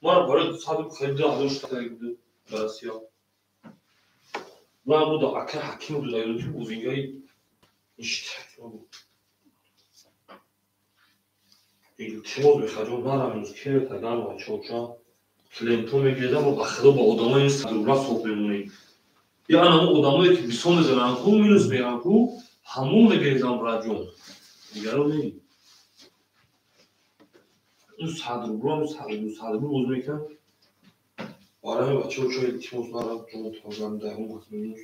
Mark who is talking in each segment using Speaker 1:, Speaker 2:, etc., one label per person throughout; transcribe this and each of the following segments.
Speaker 1: Мара барои 100 рубл харида 2000 буд дар Россия. Ман буд ака ҳаким буд, ки узингаи ништак буд. Илтимос мехаҷон нарам минус керетаган бачаоча клиентҳо мегирдам ба худо ба одамои 100 рубла соф мемонем. Я анамо одамое ки мисол мезананд ку минус мерам ку ҳамон мегирдам браҷон. Дигаро не. Он 100 рубла, 100 рубл боз мекунам. Барои бачаоча илтимос нарам ҷон тазам даҳум минус.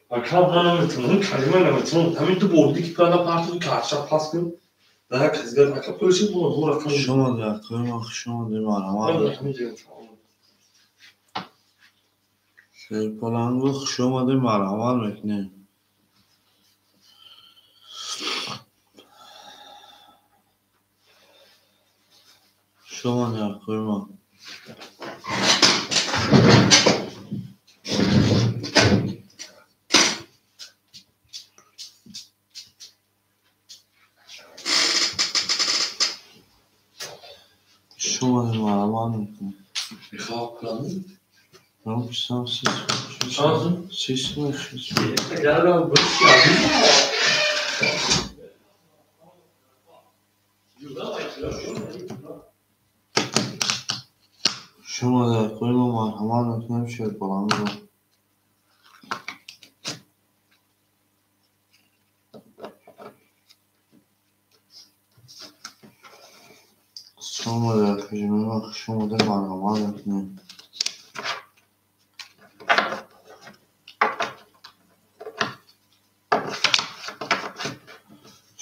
Speaker 1: Акам ман наметавонам, калима наметавонам. Ҳамин ду бор ки канда парту карша пас кун. Дар як хизгар ака пулши бо бо рақам.
Speaker 2: Шумо дар қоима хуш омадед, марҳамат. Шерпалангу хуш омадед, марҳамат мекунем. Шумо дар қоима. Шумо марҳамат мекунем.
Speaker 1: Михоҳ пулам?
Speaker 2: Шумо дар қоима марҳамат мекунем шерпалангу. Шумо дар қоима хуш омадед, марҳамат мекунем.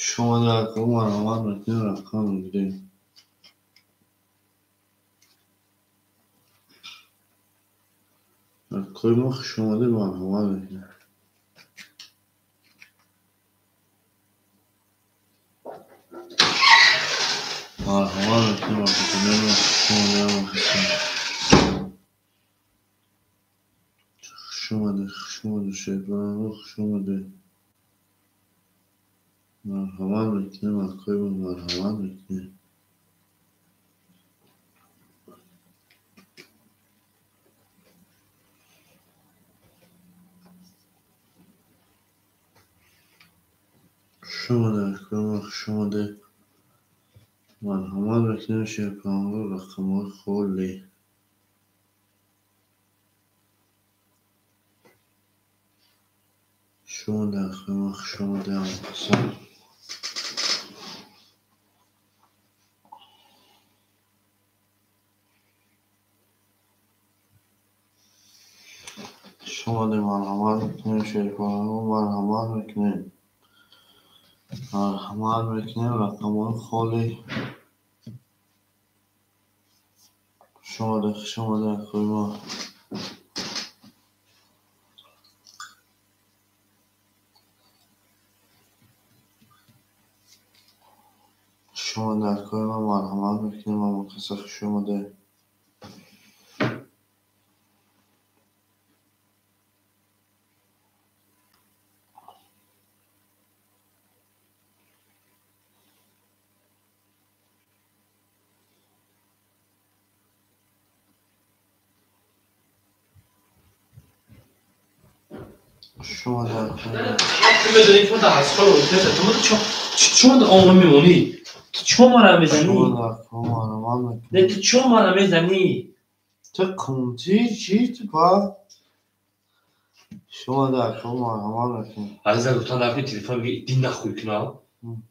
Speaker 2: Шумо дар қоима марҳамат мекунем, рақам мегирем. Дар қоима хуш омадед, марҳамат мекунем. Марҳамат мекунем, хуш омадед, хуш омадед, шерпалангу хуш омадед. Марҳамат мекунем, акои марҳамат мекунем. Хуш омадед, акои хуш омадед. Марҳамат мекунем, шерпалангу рақамҳои холӣ. Шумо дар қоима хуш омадед, Абуҳасан. Хуш омадед, марҳамат мекунем, шерпалангу марҳамат мекунем. Марҳамат мекунем, рақамҳои холӣ. Хуш омадед, хуш омадед, акои. Хуш омадед, акои марҳамат мекунем, Абулқасам хуш омадед. Хуш омадед, акои.
Speaker 1: Медонӣ ки дар ҳасхор чо оно мемонӣ? Ту чо мара мезанӣ?
Speaker 2: Шумо дар қоима марҳамат мекунем.
Speaker 1: Не, ту чо мара мезанӣ?
Speaker 2: Ту қумтӣ чӣ ту па? Шумо дар қоима марҳамат мекунем.
Speaker 1: Азиза гуфтан дар телефон меги иди нахуй кунам.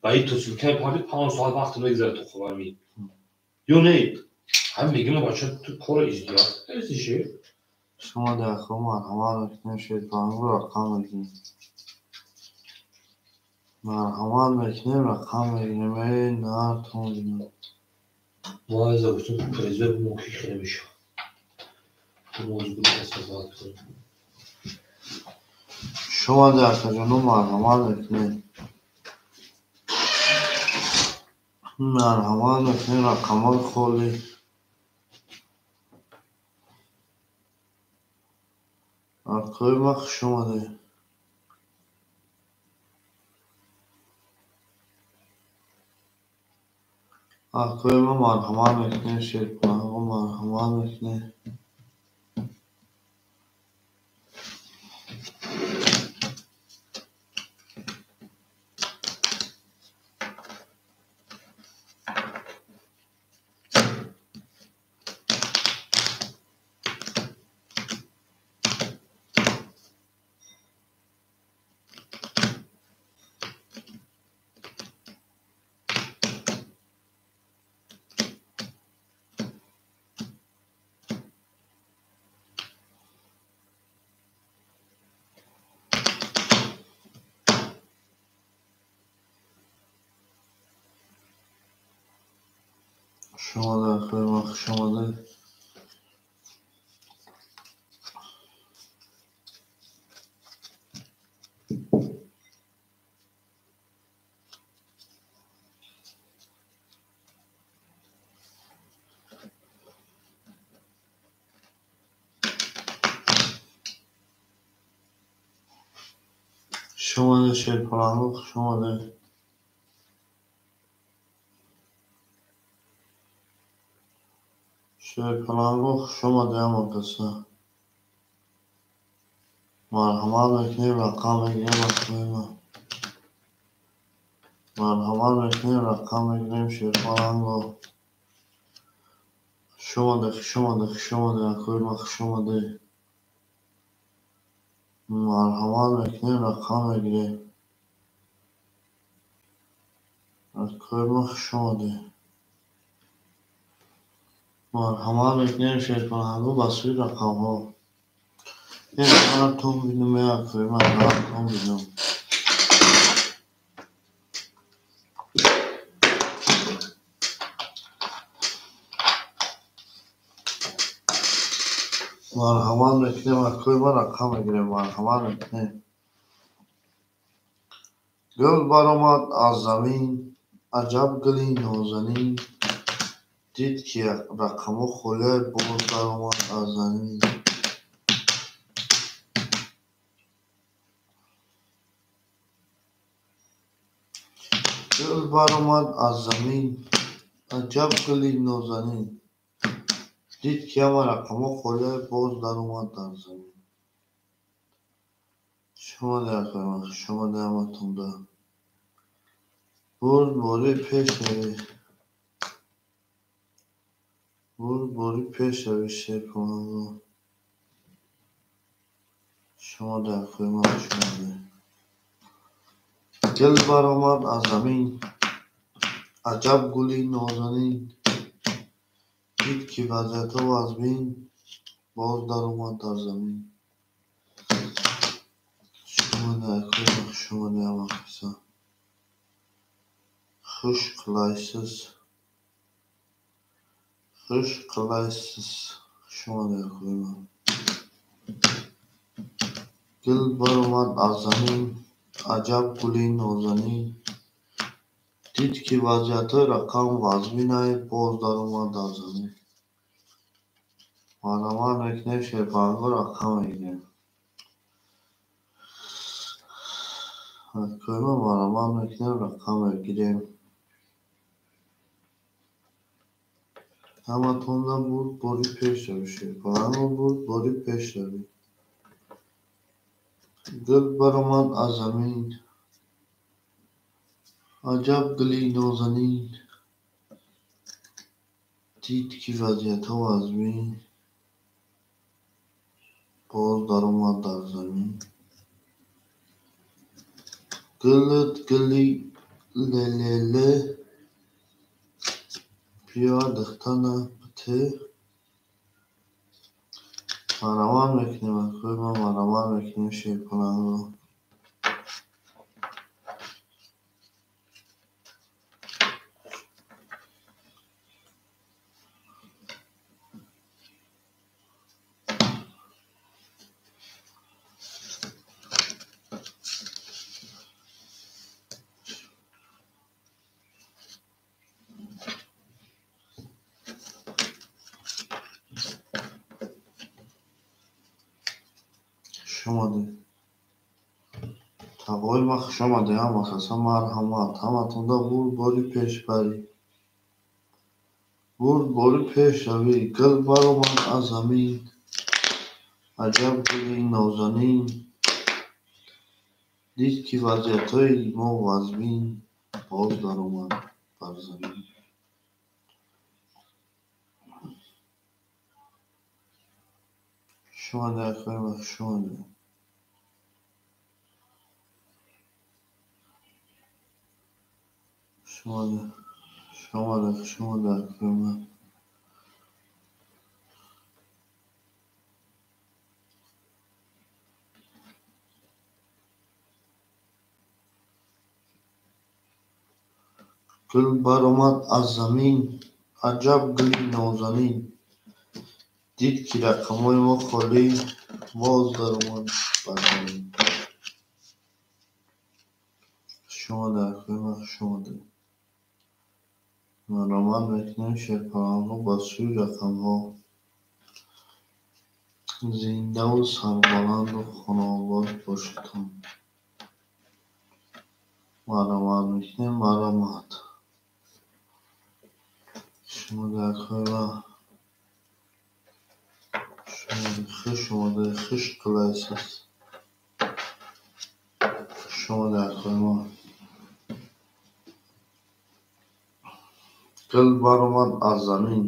Speaker 1: Ба и то сулкани паби 5 соат вақт мегузарад то хобами. Ё не? Ҳам мегим бача ту кора издиёт. Эсиши?
Speaker 2: Шумо дар қоима марҳамат мекунем, шерпалангу рақам мегирем. Марҳамат мекунем, рақам мегирем. Эй, нартон бинам.
Speaker 1: Мо азиза гуфтем президент мо ки хеле мешавад.
Speaker 2: Шумо дар акаҷоно марҳамат мекунем. Марҳамат мекунем, рақамҳои холӣ. Акои ма хуш омадед. Акои ма марҳамат мекунем, шерпалангу марҳамат мекунем. Хуш омада, акои ман, хуш омада. Хуш омада, Шерпаланго, хуш омада. Шерпаланго, хуш омада, ҳама каса. Марҳамат мекунем, рақам мегирем, акои ман. Марҳамат мекунем, рақам мегирем, Шерпаланго. Хуш омада, хуш омада, хуш омада, акои ман, хуш омада. Марҳамат мекунем, рақам мегирем. Акои ман, хуш омада. Марҳамат мекунем, Шерпаланго, ба сӯи рақамҳо. Ҳартон бинум, акои ман, ҳартон бинум. Марҳамат мекунем, акои ман, рақам мегирем, марҳамат мекунем. Гул баромад аз замин, аҷаб гули нозанин. Дид, ки рақамҳо холия, боз даромад аз замин. Гул баромад аз замин, аҷаб гули нозанин. Дид, ки ҳама рақамҳо холия, боз даромад дар замин. Хуш омада, акои ман, хуш омада ҳаматонда. Бурдборӣ пеш равӣ. Бурдборӣ пеш равӣ, Шерпаланго. Хуш омада, акои ман, хуш омада. Гул баромад аз замин, аҷаб гули нозанин. Дид, ки вазъиятҳо вазмин, боз даромад дар замин. Хуш омада, акои ман, хуш омада ҳама каса. Хуш қилайсиз. Хуш қилайсиз. Хуш омада, акои ман. Гул баромад аз замин, аҷаб гули нозанин. Дид, ки вазъиятҳои рақам вазминай, боз даромад дар замин. Марҳамат мекунем, Шерпаланго, рақам мегирем. Акои ман, марҳамат мекунем, рақам мегирем. Ҳаматонда бурдборӣ пеш равӣ, Шерпаланго, бурдборӣ пеш равӣ. Гул баромад аз замин, аҷаб гули нозанин. Дид, ки вазъиятҳо вазмин, боз даромад дар замин. Гулут гули лелеле, биё духтана бите. Марҳамат мекунем, акои ман, марҳамат мекунем, Шерпаланго. Хуш омадед. Тағои ман, хуш омадед ҳама каса, марҳамат. Ҳаматонда бурдборӣ пешбарӣ. Бурдборӣ пешравӣ, гул баромад аз замин, аҷаб гули нозанин. Дид, ки вазъиятҳои мо вазмин, боз даромад бар замин. Хуш омадед, акои ман, хуш омадед. Хуш омадед, хуш омадед, хуш омадед, акои ман. Гул баромад аз замин, аҷаб гули нозанин. Дид, ки рақамҳои мо холӣ, боз даромад бар замин. Хуш омадед, акои ман, хуш омадед. Марҳамат мекунем шерпалангҳо ба сӯи рақамҳо. Зиндаву сарбаланду хонаобод бошедтон. Марҳамат мекунем, марҳамат. Хуш омадед, акои ман. Хуш омадед, хуш омадед, хуш қилайсиз. Хуш омадед, акои ман. Гул баромад аз замин,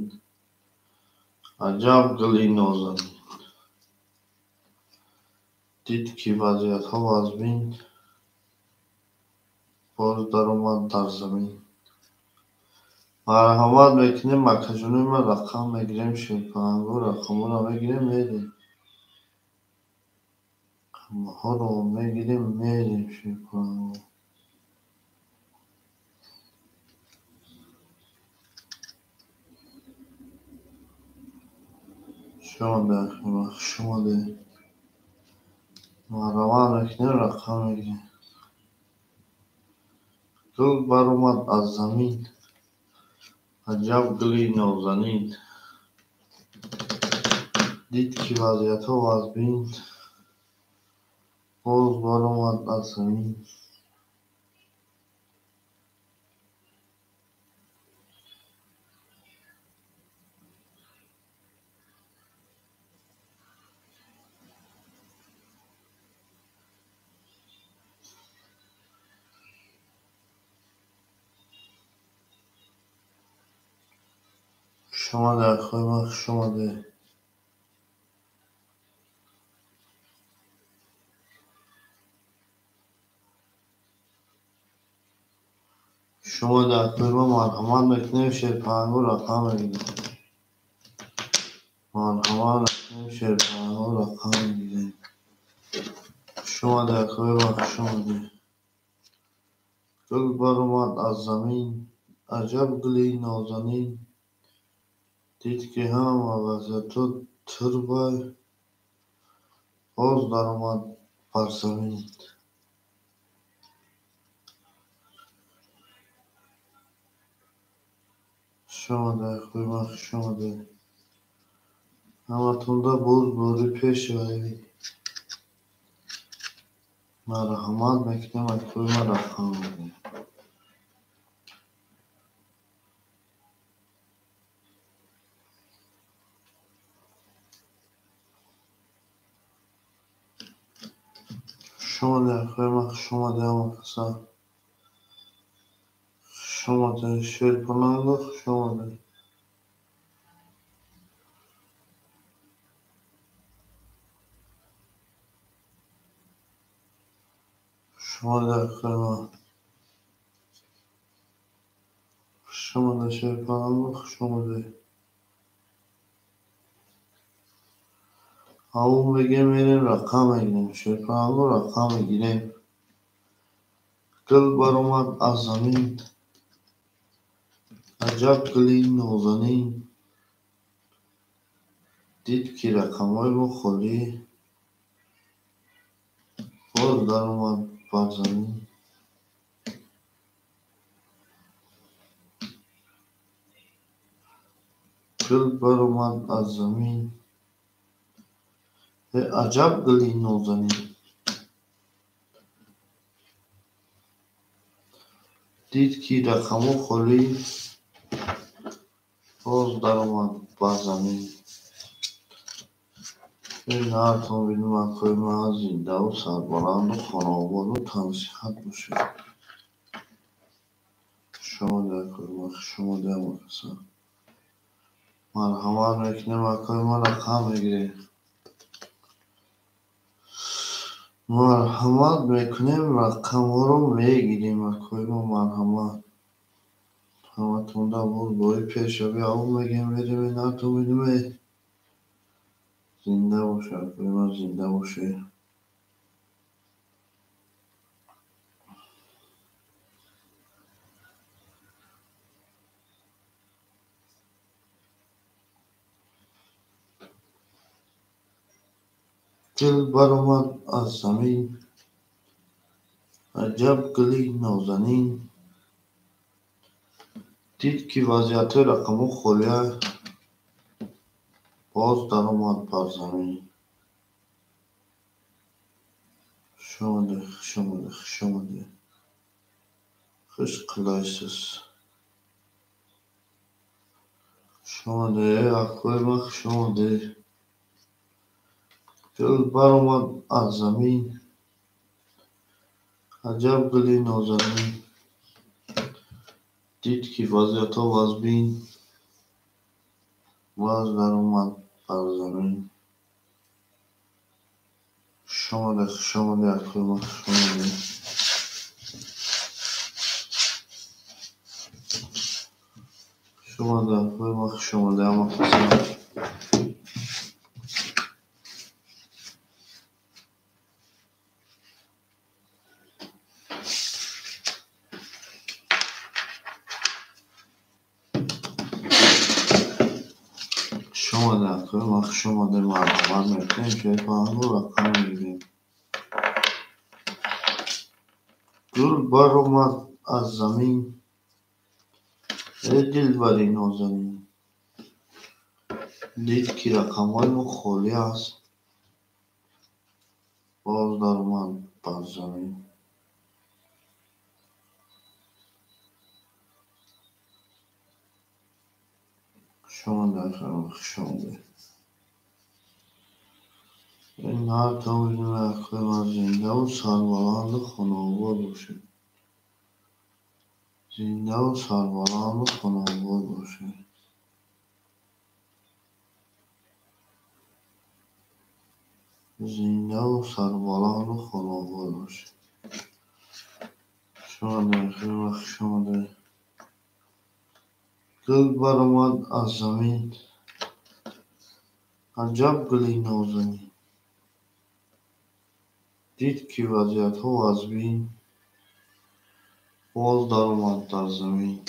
Speaker 2: аҷаб гули нозанин. Дид, ки вазъиятҳо вазмин, боз даромад дар замин. Марҳамат мекунем, акаҷонои ман, рақам мегирем, шерпалангҳо рақамҳоро мегирем, мерем. Рақамҳоро мегирем, мерем шерпалангҳо. Хуш омадед, акои ман, хуш омадед. Марҳамат мекунем, рақам мегирем. Гул баромад аз замин, аҷаб гули нозанин. Дид, ки вазъиятҳо вазмин, боз баромад аз замин. Хуш омадед, акои ман, хуш омадед. Хуш омадед, акои ман, марҳамат мекунем, шерпалангҳо рақам мегирем. Марҳамат мекунем, шерпалангҳо рақам мегирем. Хуш омадед, акои ман, хуш омадед. Гул баромад аз замин, аҷаб гули нозанин. Дид, ки ҳама вазъиятҳо турбай, боз даромад бар замин. Хуш омадед, акои ман, хуш омадед. Ҳаматонда бурдборӣ пешравӣ. Марҳамат мекунем, акои ман, рақам мегирем. Хуш омадед, акои ман, хуш омадед, ҳама каса. Хуш омадед, шерпалангҳо, хуш омадед. Хуш омадед, акои ман. Хуш омадед, шерпалангҳо, хуш омадед. Аввал мегирем, мерем, рақам мегирем. Шерпалангҳо рақам мегирем. Гул баромад аз замин, аҷаб гули нозанин. Дид, ки рақамҳои мо холӣ, боз даромад бар замин. Гул баромад аз замин, аҷаб гули нозанин. Дид, ки рақамҳо холӣ, Боз даромад бар замин. Ин ҳартон бинем акои ман зиндаву сарбаланду хонаободу тансиҳат бошед. Хушомадед акои ман, хушомадед ҳамакаса. Марҳамат мекунем акои ман, рақам мегирем. Марҳамат мекунем, рақамҳоро мегирем акои ман, марҳамат. Ҳаматонда боз бои пешрави ав мегем, мерем ин ҳартон бинем. Зинда бошед акои ман, зинда бошед. Дил баромад аз замин, аҷаб гули нозанин. Дид, ки вазъиятҳои рақамҳо холия, боз даромад бар замин. Хушомадед, хушомадед, хушомадед. Хуш қилайсиз. Хушомадед, акои ман, хушомадед. Дил баромад аз замин, аҷаб гули нозанин. Дид, ки вазъиятҳо вазбин, боз даромад бар замин. Хушомадед, хушомадед, акои ман, хушомадед. Хушомадед, акои ман, хушомадед ҳамакаса. Хушомадед акои ман, хушомадед. Марҳамат мекунем, шерпаҳанду рақам мегирем. Гул баромад аз замин, эй дилбари нозанин. Дид, ки рақамҳои мо холӣ аст, боз даромад бар замин. Хушомадед акои ман, хушомадед. Ин ҳартон бинем акои ман, зиндаву сарбаланду хонаобод бошед. Зиндаву сарбаланду хонаобод бошед. Зиндаву сарбаланду хонаобод бошед. Хушомадед акои ман, хушомадед. Гул баромад аз замин, аҷаб гули нозанин. Дид, ки вазъиятҳо вазбин, боз даромад дар замин.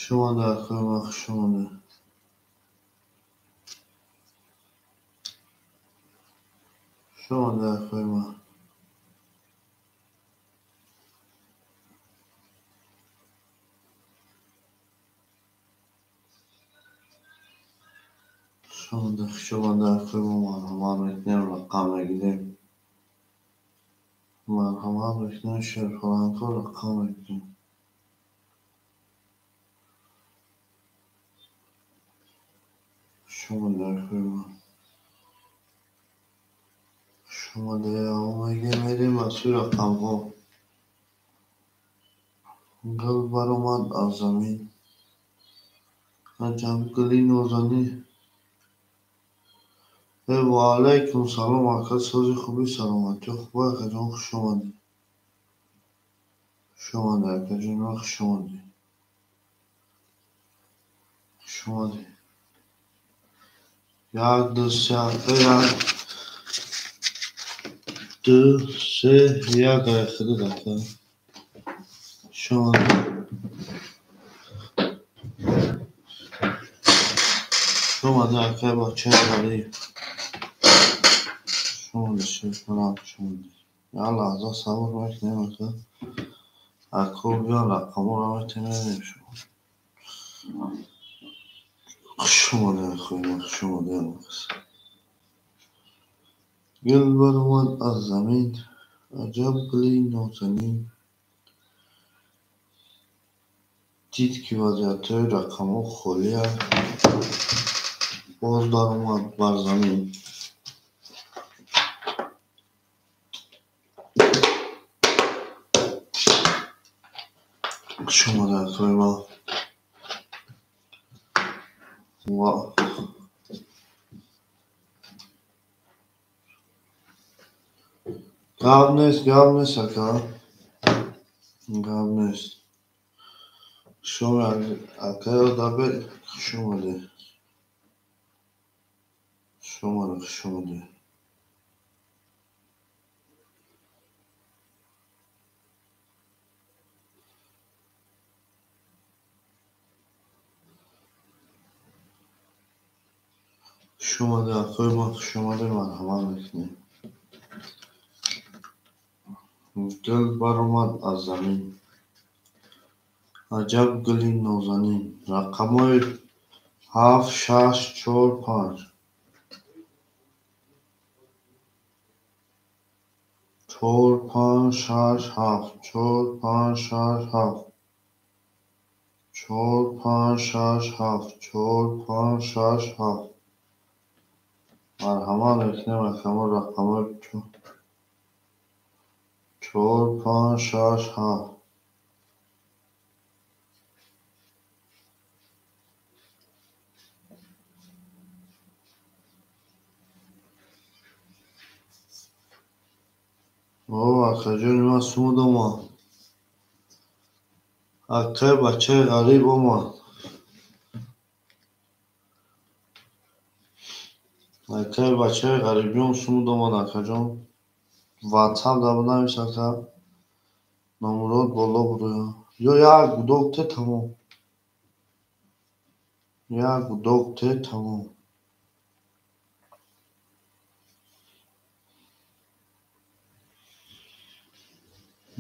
Speaker 2: Хушомадед акои ман, хушомадед. Хушомадед акои ман. Хушомадед, хушомадед акои ман. Марҳамат мекунем, рақам мегирем. Марҳамат мекунем, шерпалангҳо рақам мегирем. Хушомадед акои ман. Хушомадед, ав мегирем, мерем ба сӯи рақамҳо. Гул баромад аз замин, аҷаб гули нозанин. Ва алайкум салом ака, сози хуби, саломатиё хуб акаҷон, хушомадед. Хушомадед акаҷон, хушомадед. Хушомадед. 1 2 3 1 2 3 1 ай худат ака. Хушомадед. Омадед, акай бачаи ғариб. Хуш омадед, шерпаланг, хуш омадед. Як лаҳза сабр мекунем, ака. Ако биён рақамҳоро метавонем шумо. Хуш омадед, акои ман, хуш омадед. Гул баромад аз замин, аҷаб гули нозанин. Дид, ки вазъиятҳои рақамҳо холианд, боз даромад бар замин. Хуш омадед, акои ман. Гап нест, гап нест, ака. Гап нест. Шумо акаи Одабек, хуш омадед. Хуш омадед, хуш омадед. Хуш омадед, акои ман, хуш омадед, марҳамат мекунем. Гул баромад аз замин. Аҷаб гули нозанин. Рақамҳои 7, 6, 4, 5. 4, 5, 6, 7. 4, 5, 6, 7. 4, 5, 6, 7. 4, 5, 6, 7. Марҳамат мекунем, акамо рақамҳои 4, 5, 6, 7. О, акаҷони ман сумуд омад. Акаи бачаи ғариб омад. Акаи бачаи ғарибҷон сумуд омад, акаҷон. Ватсап дар бинавис, ака. Номурод боло буроя. Ё як гудок те тамом. Як гудок те тамом.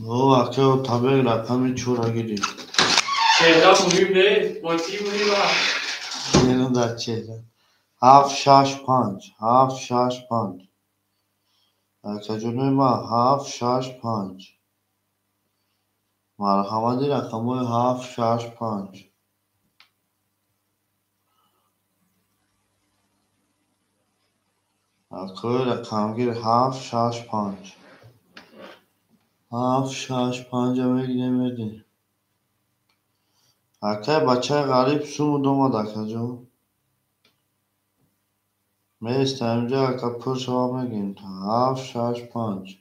Speaker 2: О, акаи Отабек рақами чора гирифт.
Speaker 1: Чеҳра муҳим нест, бо чӣ муҳим аст?
Speaker 2: Чеҳра дар чеҳра. 7, 6, 5. 7, 6, 5. Акаҷонои ман 7, 6, 5. Марҳамати рақамҳои 7, 6, 5. Акои рақамгир 7, 6, 5. 7, 6, 5 мегирем, медем. Акаи бачаи ғариб сумуд омад, акаҷон. Местам инҷа, ака пур шава мегирем. 7, 6, 5.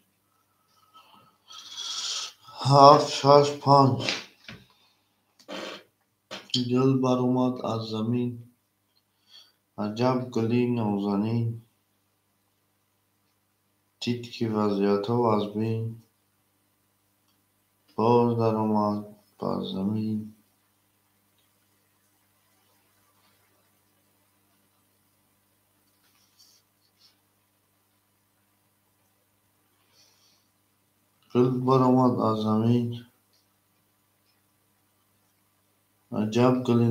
Speaker 2: 7, 6, 5. Гул баромад аз замин. Аҷаб гули нозанин. Дид, ки вазъиятҳо вазбин. Боз даромад бар замин. Гул баромад аз замин. Аҷаб гули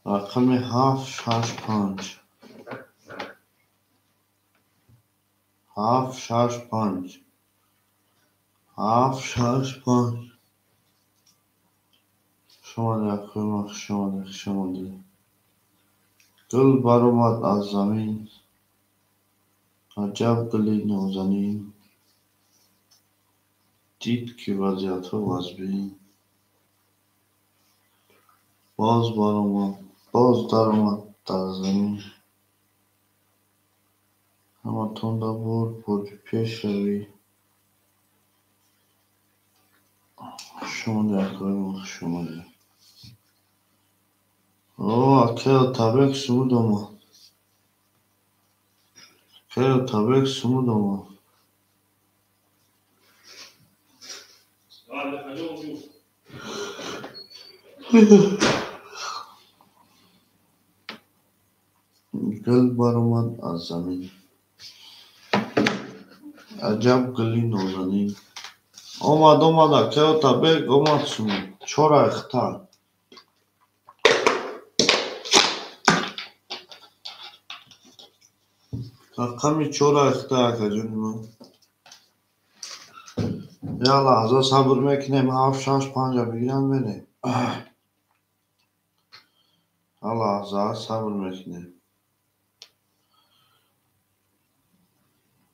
Speaker 2: рақами 7, 6, 5. 7, 6, 5. 7, 6, 5. Хуш омадед, акои ман, хуш омадед, хуш омадед. Гул баромад аз замин. Аҷаб гули нозанин. Дид, ки вазъиятҳо вазбин. Боз баромад, боз даромад дар замин. Ҳаматон дар бор бурди пешравӣ. Хуш омадед, акои ман, хуш омадед. О, акаи Отабек сумуд омад. Акаи Отабек сумуд омад. Гул баромад аз замин. Аҷаб гули нозанин. Омад, омад, акай Отабек, омад шумо. Чора ихта. Рақами чора ихта, акаҷони ман. Як лаҳза сабр мекунем, ҳафт, шаш, панҷа бигиранд, мерем. Як лаҳза сабр мекунем.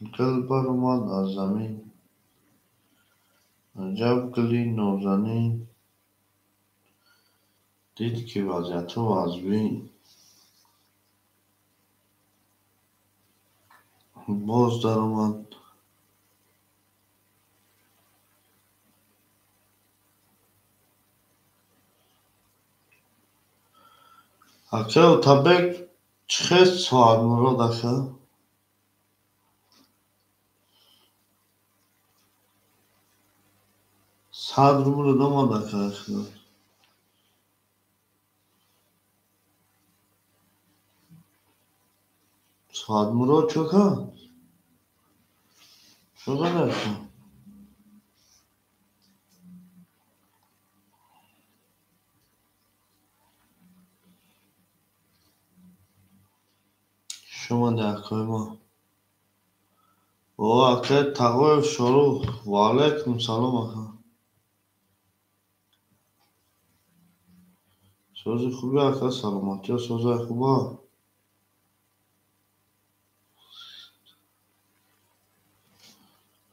Speaker 2: Гул баромад аз замин. Аҷаб гули нозанин. Дид, ки вазъияту вазбин. Боз даромад. Акай Отабек, чӣ хел соат мурод, ака? 100 рубл омад, ака. Соат мурод чо кард? Чо кард, ака? Шумоди, акои мо. О, акай Тағоев Шорух, ва алайкум салом, ака. Сози хуби, ака, саломатиё созай хуба.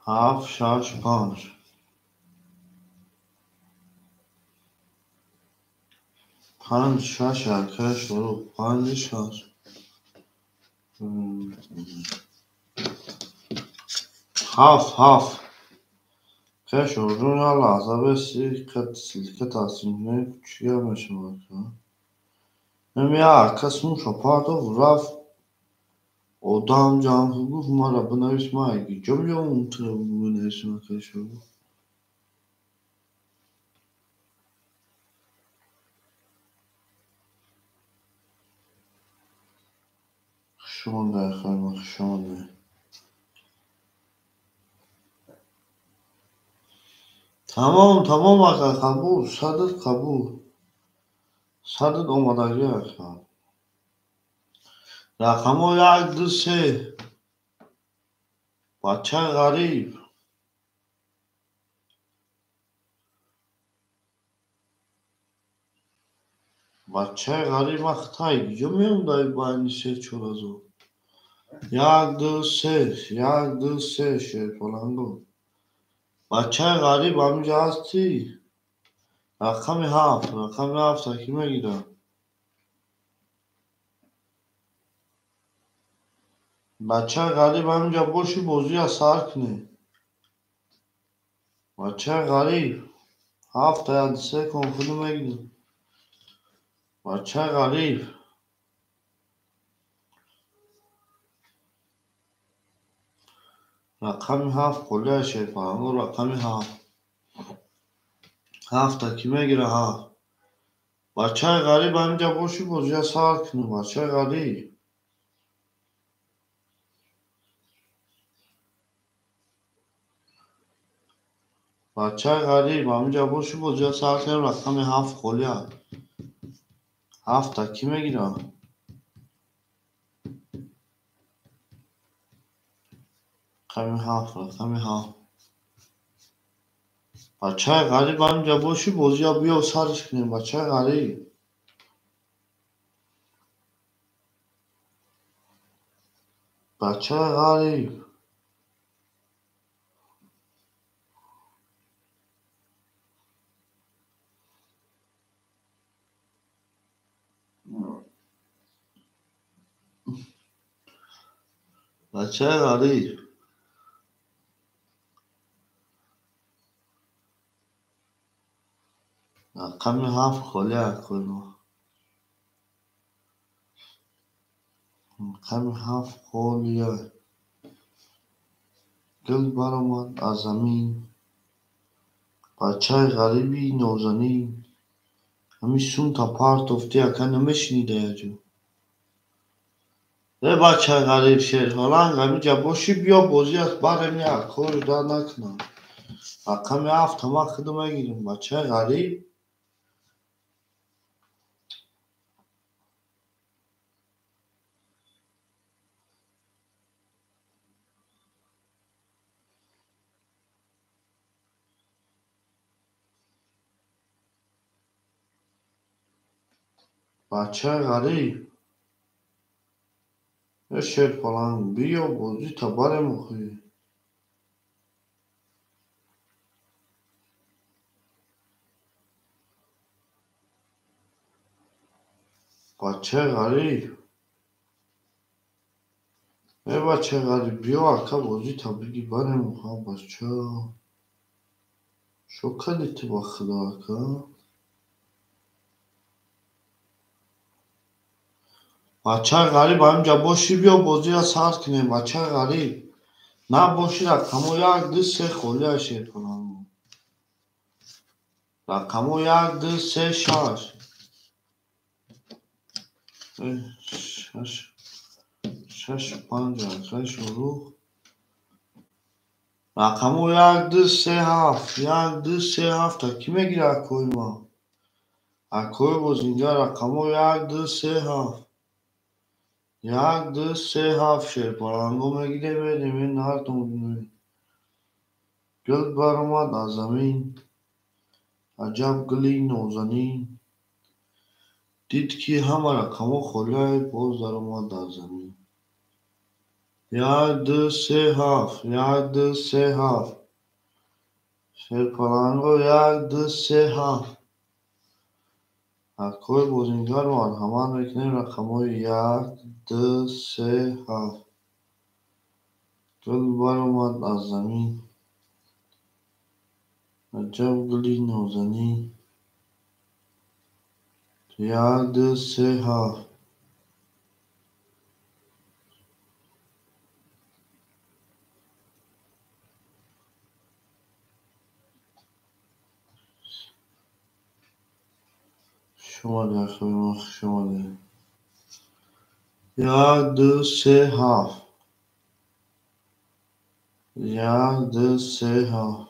Speaker 2: Ҳафт, шаш, панҷ. Панҷ, шаш, акай Шорух, панҷи шаш. Ҳафт, ҳафт. Акай Шоруҳҷон, як лаҳза беси, ссылка тақсим кунем, чӣ гап мешавад, ака? Мем як ака сумшо партофт, рафт, одам ҷамъ кун, гуфт, мара бинавис, ман ҷо меёвам, туро бинависам, акай Шорух? Хуш омадед, акои мо, хуш омадед. Тамом, тамом, ака, қабул, садат қабул. Садат омадагӣ, ака. Рақамҳо як, ду, се. Бачаи ғариб. Бачаи ғариб, ман хитай ҷо меём дар байни се чор ҳазор. Як, ду, се, як, ду, се, шерпаланго. Бачаи ғариб, ҳаминҷа ҳастӣ? Рақами ҳафт, рақами ҳафта кӣ мегирад? Бачаи ғариб, ҳаминҷа бошӣ, бозия сар кунем. Бачаи ғариб, ҳафта як, се кун, худу мегирам. Бачаи ғариб. Рақами ҳафт холия, шерпаланго, рақами ҳафт. Ҳафта кӣ мегирад, ҳафт? Бачаи ғариб, ҳаминҷа бошӣ, бозия сар кунем, бачаи ғариб. Бачаи ғариб, ҳаминҷа бошӣ, бозия сар кунем, рақами ҳафт холия. Ҳафта кӣ мегирад? Рақами ҳафт, рақами ҳафт. Бачаи ғариб, ҳаминҷа бошӣ, бозия биё сарш кунем, бачаи ғариб. Бачаи ғариб. Бачаи ғариб. Рақами ҳафт холия, акои мо. Рақами ҳафт холия. Гул баромад аз замин. Бачаи ғариби нозанин. Ҳамин сумта партофтӣ, ака, намешинида якҷо. Э бачаи ғариб шерпаланг ҳамиҷа бошӣ биё бозӣ аст барем як кор дар накунам. Рақами ҳафта ман худо мегирам бачаи ғариб. Бачаи ғариб. Э шерпаланг биё бозита барем охӣ. Бачаи ғариб. Э бачаи ғариб биё ака бозита биги барем охӣ бача. Шо кардӣ ту ба худо ака? Бачаи ғариб ҳаминҷа бошӣ биё бозиро сар кунем бачаи ғариб. Набошӣ рақамҳо 1 2 3 холия шерпаланг. Рақамҳо 1 2 3 6. 6 6 5 акай шуруъ. Рақамҳо 1 2 3 7 1 2 3 7 кӣ мегирад акои ман? Акои бозингар рақамҳо 1 2 3 7 1 2 3 7 шерпаланго мегирем мерем ин нартон. Гул баромад аз замин, аҷаб гули нозанин. Дид ки ҳама рақамҳо холианд, боз даромад дар замин. 1 2 3 7 1 2 3 7 шерпаланго 1 2 3 7. Акои бозингар марҳамат мекунем рақамҳои 1 2 3 7. Гул баромад аз замин, аҷаб гули нозанин. 1 2 3 7. Шумода акои ман хуш омадед. 1 2 3 7 1 2 3 7.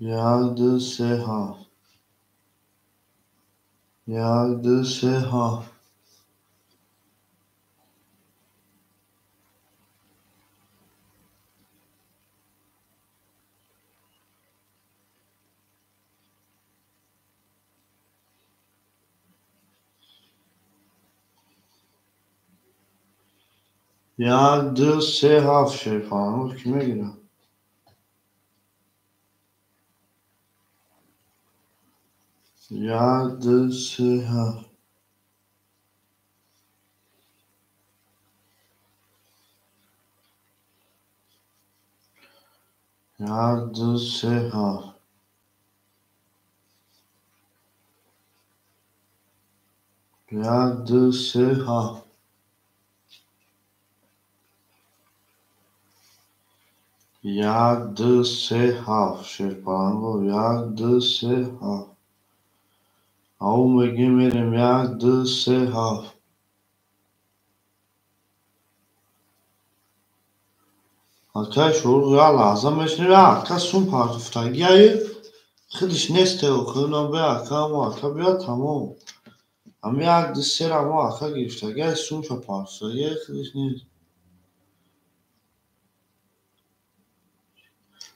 Speaker 2: 1 2 3 7 1 2 3 7. 1 2 3 7 шерпаланг кӣ мегирад? 1 2 3 7. 1 2 3 7. 1 2 3 7. 1 2 3 7 шерпаланго 1 2 3 7. Ау мегем мерем 1 2 3 7. Акай шуруъ як лаҳза мешунавӣ ака сум партофтагиае худиш несте охир бе ака амо ака биёд тамом. Ҳами 1 2 3 ро мо ака гирифтагиае сумша партофтагиае худиш нест.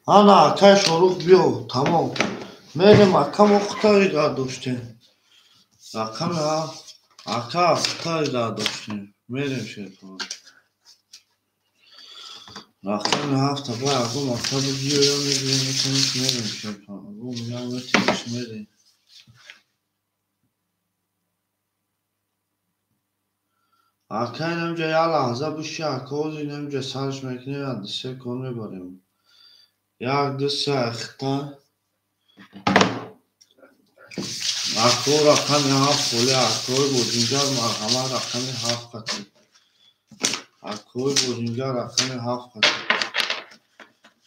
Speaker 2: Ана акай Шорух биё тамом. Мерем ака мо хутари дар доштем. Рақами ҳафт ака хутари дар доштем. Мерем шерпаланг. Рақами ҳафта бай агом ака бигиёя мегирем метавониш мерем шерпаланг. Агом я метавониш мерем. Ака инамҷа як лаҳза биши ака ҳозир инамҷа сарш мекунем 1 2 3 кор мебарем. 1 2 3 хита. Ако рақами 7 холӣ акои бозингар марҳамат рақами 7 қатӣ. Акои бозингар рақами 7 қатӣ.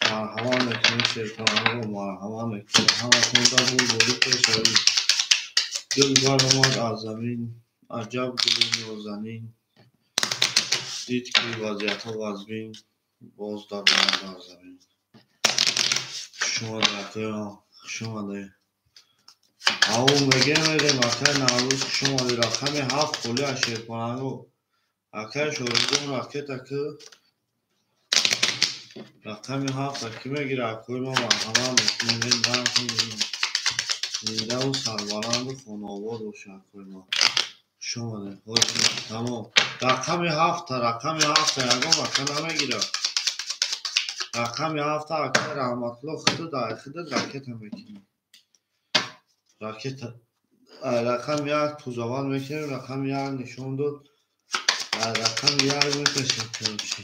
Speaker 2: Марҳамат мекунем Шерпаланго, марҳамат мекунем. Ҳаматон бурдборӣ пешравӣ. Гул баромад аз замин, аҷаб гули нозанин. Дид ки вазъиятҳо вазмин, боз даромад бар замин. Хуш омадед, акоям, хуш омадед. Ав мегем мерем, акай Наврӯз, хуш омадед. Рақами 7 холӣ аз Шерпаланго. Акай Шоҳиҷон ракета ки рақами 7 ки мегирад, акои ма марҳамат мекунем. Зиндаву сарбаланду хонаобод бошед, акои ма. Хуш омадед. Тамом. Рақами 7, рақами 7 ягон ака намегирад. Рақами 7 акай Раҳматулло худат худат ракета мекунӣ. Ракета. Рақами 1 тузавал мекунем, рақами 1 нишон дод. Рақами 1 мекашем короче.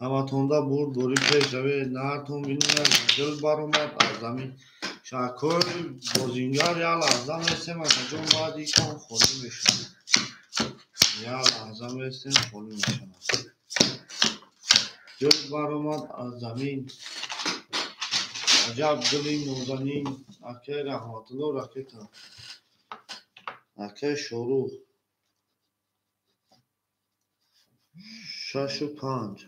Speaker 2: Ҳаматонда бурдборӣ пешравед, нартон бинед, гул баромад аз замин. Шакои бозингар як лаҳза месем, акаҷон, баъд икон холӣ мешавад. Як лаҳза месем, холӣ мешавад. Гул баромад аз замин. Аҷаб гули нозанин. Акай Раҳматулло ракета. Акай Шорух. 6 ва 5.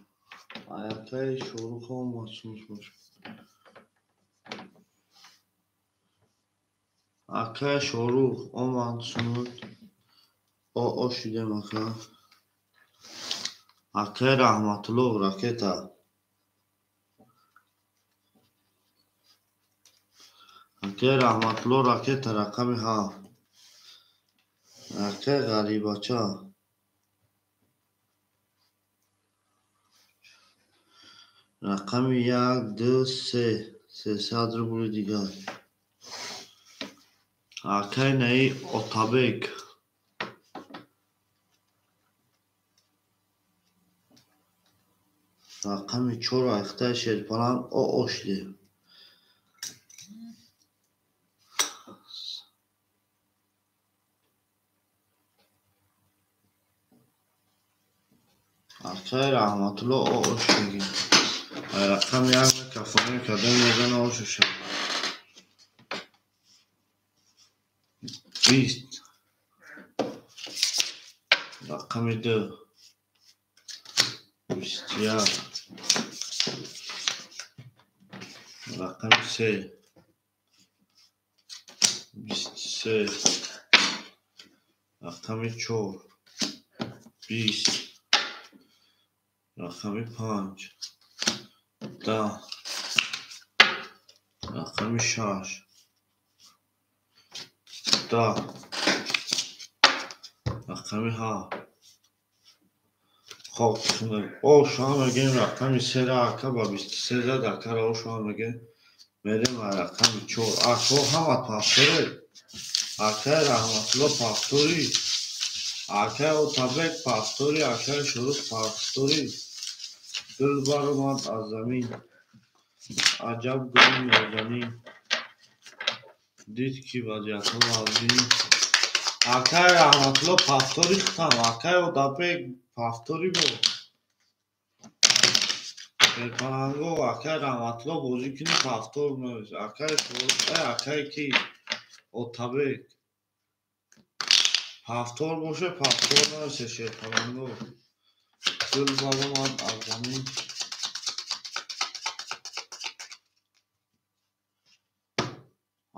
Speaker 2: Акай Шорух омад сус бошад. Акай Шорух омад сунуд. О шудем ака. Акай Раҳматулло ракета. Акай Раҳматулло ракета рақами 7. Акай Ғарибача. Рақами 1, 2, 3. 300 рубли дигар. Акай наи Отабек. Рақами 4 айхтаи Шерпаланг о шудем. Акай Раҳматулло о шудем. Рақами 1 мекафонем кардем, мезана ошуша. 20. Рақами 2. 21. Рақами 3. 23. Рақами 4. 20. Рақами 5. 10. Рақами 6. 10. Рақами 7. Хоб, ошо мегем рақами 3 ака ба 23 зад, акара ошо мегем. Мерем рақами 4. Ако ҳама пафторе. Акай Раҳматулло пафтори. Акай Отабек пафтори, акай Шорух пафтори. Гул баромад аз замин. Аҷаб гули нозанин. Дид ки вазъиятҳо вазмин. Акай Раҳматулло пафтори хутам, акай Отабек пафтори бо. Шерпаланго акай Раҳматулло бозӣ кунӣ пафтор навис. Акай Шорух, акай ки Отабек. Пафтор боше, пафтор нависе Шерпаланго. Гул баромад аз замин.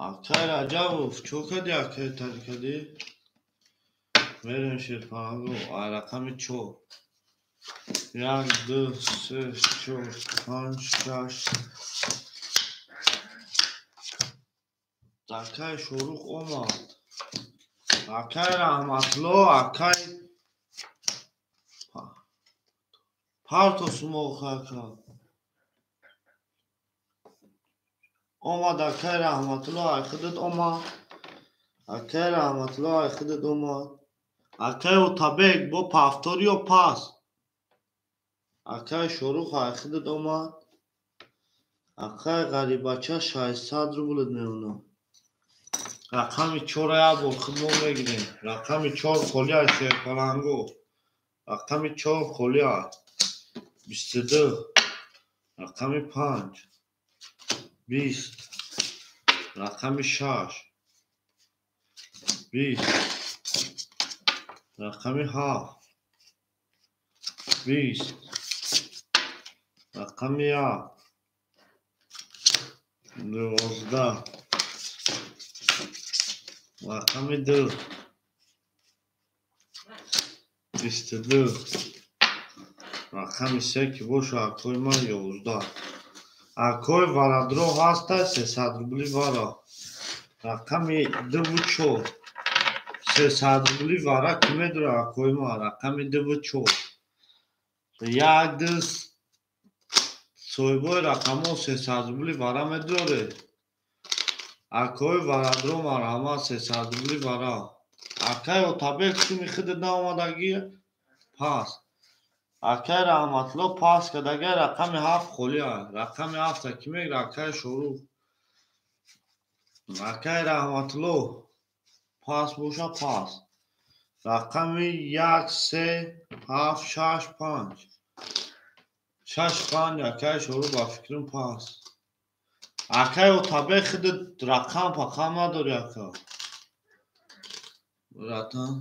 Speaker 2: Акай Раҷабов, чо кардӣ акай таҷикадӣ? Мерем Шерпаланго, рақами 4. 1, 2, 3, 4, 5, 6. Акай Шорух омад. Акай Раҳматулло, акай парто сумоха ака. Омад акай Раҳматулло, ай худат омад. Акай Раҳматулло, ай худат омад. Акай Отабек бо пафтори ё пас. Акай Шорух, ай худат омад. Акай Ғарибача 600 рублит меонад. Рақами 4 як бор худмо мегирем. Рақами 4 холӣ аз Шерпаланго. Рақами 4 холӣ аст. 22. Рақами 5 20. Рақами 6 20. Рақами 7 20. Рақами 1 12. Рақами 2 22. Рақами 3 ки боша акои ман 11. Акои варадро ҳаста 300 рубли вара. Рақами 2 ва 4 300 рубли вара ки медора акои ман. Рақами 2 ва 4. 1 2 соҳибои рақамҳо 300 рубли вара медоред. Акои варадро марҳамат 300 рубли вара. Акай Отабек суми худат наомадагӣ пас. Акай Раҳматулло пас кардагай рақами 7 холӣ аст. Рақами 7 ки мегира акай Шорух. Акай Раҳматулло пас боша пас. Рақами 1 3 7 6 5. 6 5 акай Шорух ба фикрам пас. Акай Отабек худат рақам пақам надорӣ ака. Братан.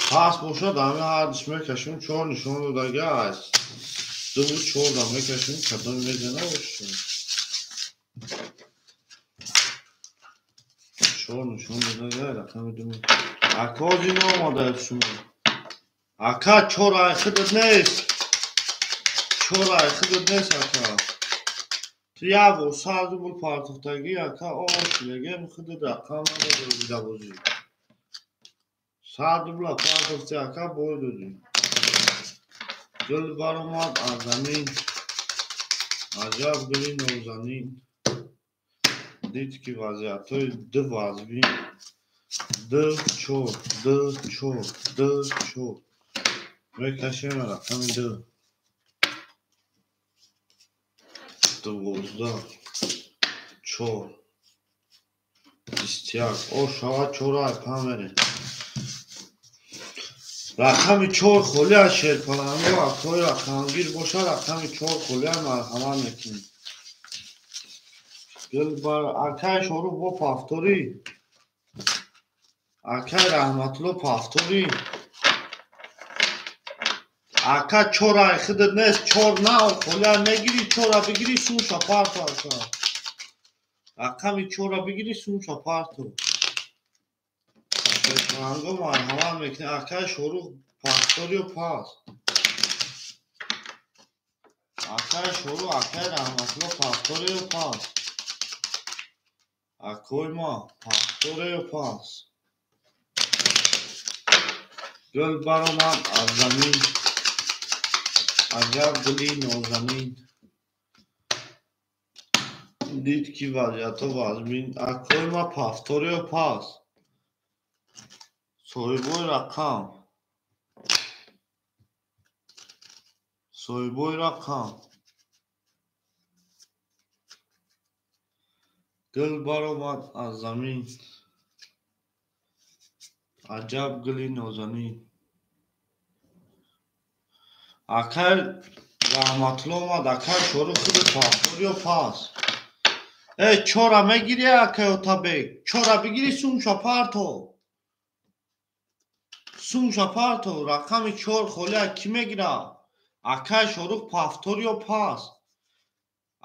Speaker 2: Пас бошад ҳами ҳардиш мекашем 4 нишон додага аст. 2 ва 4 да мекашем кадом мезана бошад. 4 нишон додага рақами 2. Ака ози наомадааст шумо. Ака 4 ай худат нест. 4 ай худат нест ака. Ту як бор 100 рубл партохтагӣ ака ошилегем худат рақам надорӣ дабозӣ. 100 рубла партохти ака бой додӣ. Гул баромад аз замин. Аҷаб гули нозанин. Дид ки вазъиятҳои ду вазбин. 2 4 2 4 2 4. Мекашем рақами 2. 12 4 21. О шавад 4 ай пан мерем. Рақами 4 холӣ аз шерпаланго акои рақамгир боша рақами 4 холӣ марҳамат мекунем. Гул бар акай Шорух бо пафторӣ. Акай Раҳматулло пафторӣ. Ака 4 ай худат нест 4 нав холӣ мегирӣ 4-а бигирӣ сумша парто ака. Рақами 4-а бигирӣ сумша парто. Шерпаланго марҳамат мекунем. Акай Шорух пафториё пас. Акай Шорух акай Раҳматулло пафториё пас. Акои ма пафториё пас. Гул баромад аз замин. Аҷаб гули нозанин. Дид ки вазъиятҳо вазмин. Акои ма пафториё пас. Соҳибои рақам. Соҳибои рақам. Гул баромад аз замин. Аҷаб гули нозанин. Акай Раҳматулло омад. Акай Шорух худат пафториё пас. Э 4-а мегирӣ акай Отабек. 4-а бигирӣ сумша парто. Сумша парто. Рақами 4 холӣ кӣ мегира? Акай Шорух пафториё пас.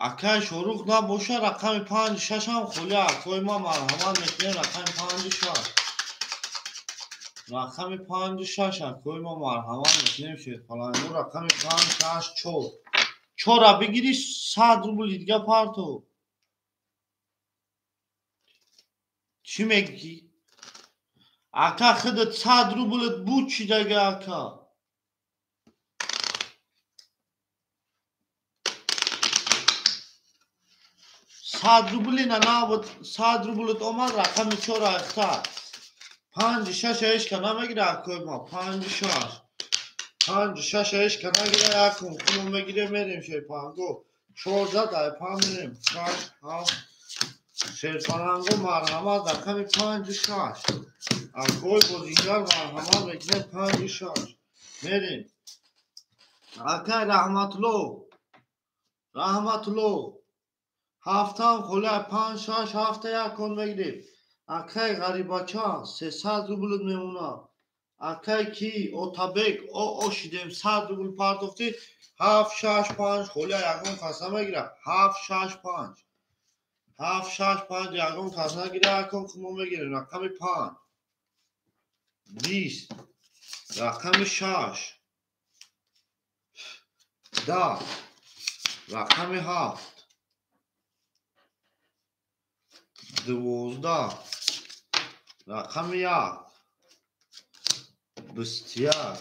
Speaker 2: Акай Шорух набоша рақами 5 6 ҳам холӣ. Акои ма марҳамат мекунем рақами 5 6. Рақами 5 6 акои ма марҳамат мекунем шерпаланго рақами 5 6 4. 4-а бигирӣ 100 рубли дига парто. Чӣ мегӣ? Ака худат 100 рублат буд чӣ дага ака? 100 рубли на набуд 100 рублат омад рақами 4 ахта. 5 6 ҳеч ка намегира акои ма. 5 6. 5 6 ҳеч ка нагира якум худмо мегирем мерем шерпаланго. 4 зад ай 5 мерем. 6 7 Шерпаланго марҳамат рақами 5 6. Акои бозингар марҳамат мекунем 5 6. Мерем. Акай Раҳматулло, Раҳматулло, ҳафтам холия 5 6 7 1 кон мегирем. Акай Ғарибача 300 рублт мемонад. Акай ки Отабек о шидем 100 рубл партофтӣ. 7 6 5 холия ягон кас намегирад. 7 6 5 7 6 5 ягон кас нагирад, акон мо мегирем. Рақами 5 20, рақами 6 10, рақами 7 12, рақами 1 21,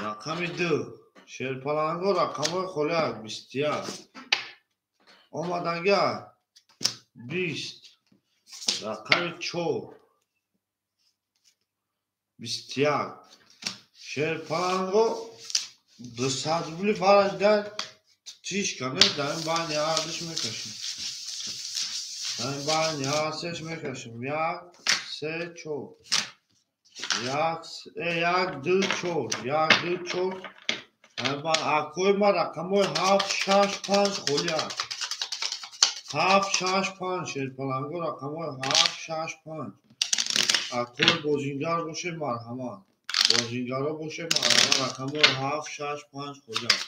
Speaker 2: рақами 2 шерпаланго рақамҳои холияк 21 омадага 20, рақами 4 21 шерпаланго 200 рубли фараш дар тишка не дар ин байни ҳардуш мекашем. Дар ин байни ҳар сеш мекашем. 1 3 4 1 1 2 4 1 2 4. Акои ма рақамҳои 7 6 5 холияк. 7 6 5 шерпаланго рақамҳои 7 6 5. Акои бозингар боше марҳамат. Бозингаро боше марҳамат. Рақамҳои 7 6 5 холияк.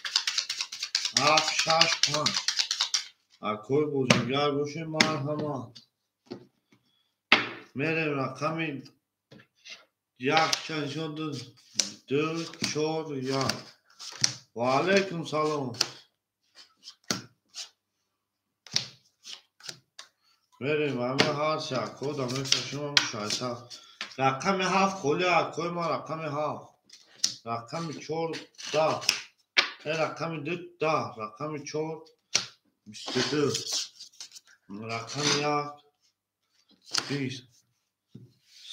Speaker 2: 7 6 5. Акои бозингар боше марҳамат. Мерем рақами 1 чанд шуд? 2 4 1. Ва алайкум салом. Мерем ҳама ҳар се акода мекашем 600. Рақами 7 холия акои ма рақами 7. Рақами 4 10. Рақами 2 10. Рақами 4 22. Рақами 1 20.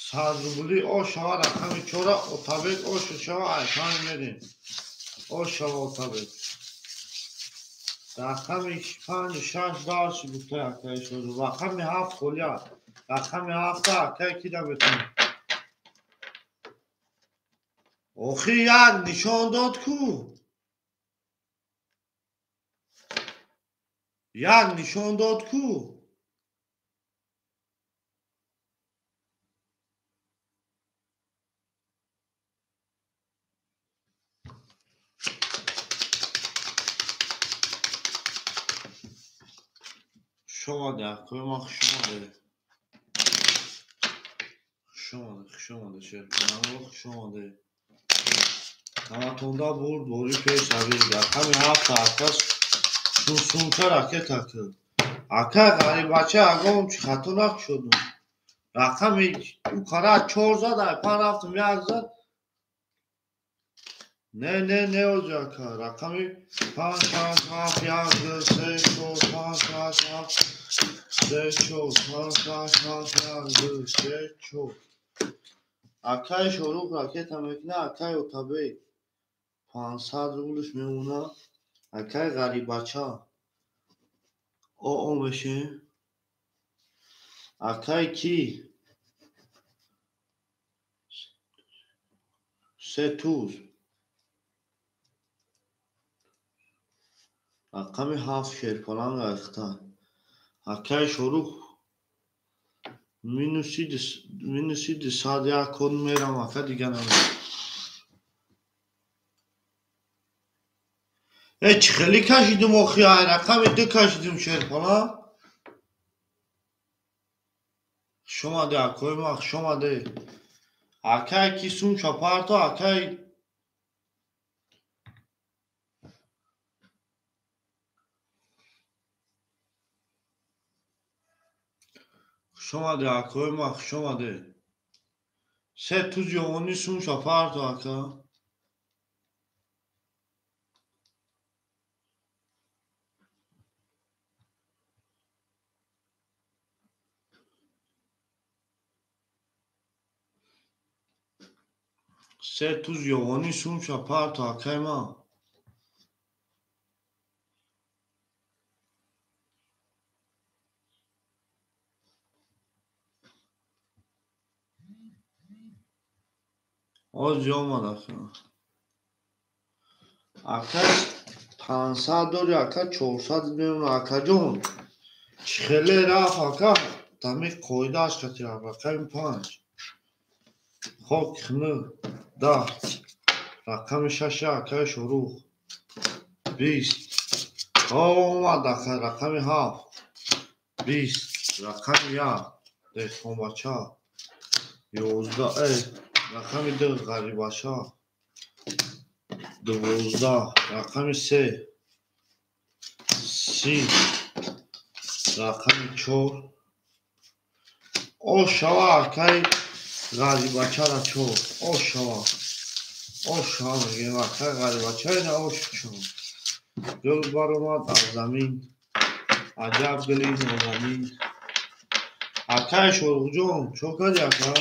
Speaker 2: 100 рубли о шава рақами 4 Отабек о шава айфан мерем. О шава Отабек. Рақами 5 6 дарси гуфта акай шуд. Рақами 7 холия. Рақами 7 акай ки да метавонад. Охи як нишон дод ку. Як нишон дод ку. Хуш омаде, акои ман хуш омаде. Хуш омаде, хуш омаде, шерпаланго хуш омаде. Ҳаматонда бурд бори пеш равид. Рақами 7 акас сумча ракета кирд. Акай Ғарибача ягон чи хато накушодум. Рақами ӯ кара 4 зад, ай 5 рафтум 1 зад. Не, не, не оҷа ака. Рақами 5 6 7 1 2 3 4 5 6 7 3 4 5 6 7 1 2 3 4. Акай Шорух ракета мекунад, акай Отабек 500 рублш мемонад. Акай Ғарибача о мешем. Акай ки се туз. Рақами 7 шерпаланг айхта. Акай Шорух минуси 201 код мерам, ака дига намерам. Чӣ хеле кашидум охи, ай рақами 2 кашидум шерпаланг. Хуш омаде акои ман, хуш омаде. Акай ки сумча парто, акай хуш омаде акои ман, хуш омаде. Се туз ёвони сумча парто ака. Се туз ёвони сумча парто акаи ман. Ози омад ака. Ака 500 дори, ака 400 мемона, акаҷон. Чӣ хеле рафт, ака, дами қоидааш қати рафт, рақами 5. Хок 9, 10. Рақами 6 акаи Шорух. 20. Омад ака, рақами 7. 20. Рақами 1. Деҳқонбача. 11. Рақами 2 ғарибача. 12. Рақами 3. 30. Рақами 4. Ошава акаи ғарибачара 4. Ошава. Ошава мегӯем акаи ғарибача ина ош 4. Гул баромад аз замин. Аҷаб гули нозанин. Акаи Шорухҷон, чо кардӣ ака?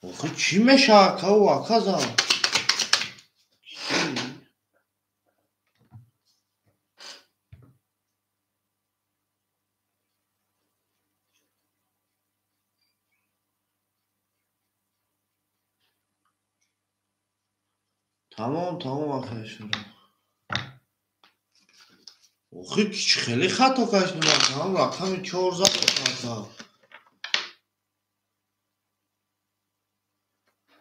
Speaker 2: Охи чӣ мешавад ака ӯ ака зан? Тамом, тамом акаи Шорух. Охи хеле хато кашидем ака, ҳам рақами 4 зад ака.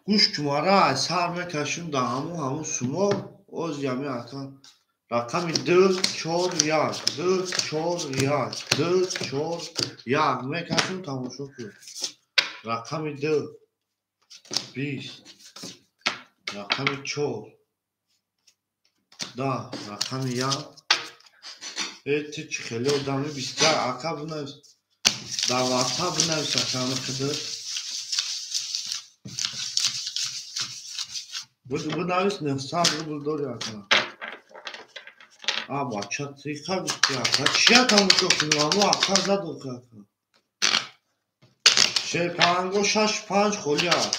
Speaker 2: Гӯш кумара аз сар мекашим да ҳамун сумо оз ями ака. Рақами 2 4 1 2 4 1 2 4 1 мекашим, тамошо кун. Рақами 2 20. Рақами 4 10. Рақами 1. Э ту чӣ хеле одами 21 ака бинавис. Дар WhatsApp бинавис ака ҳами қидр. Бинавис 900 рубл дори ака. А бача тиха гуфти ака. Чия тамошо кунем? Амо ака зад охи ака. Шерпаланго 6 5 холӣ аст.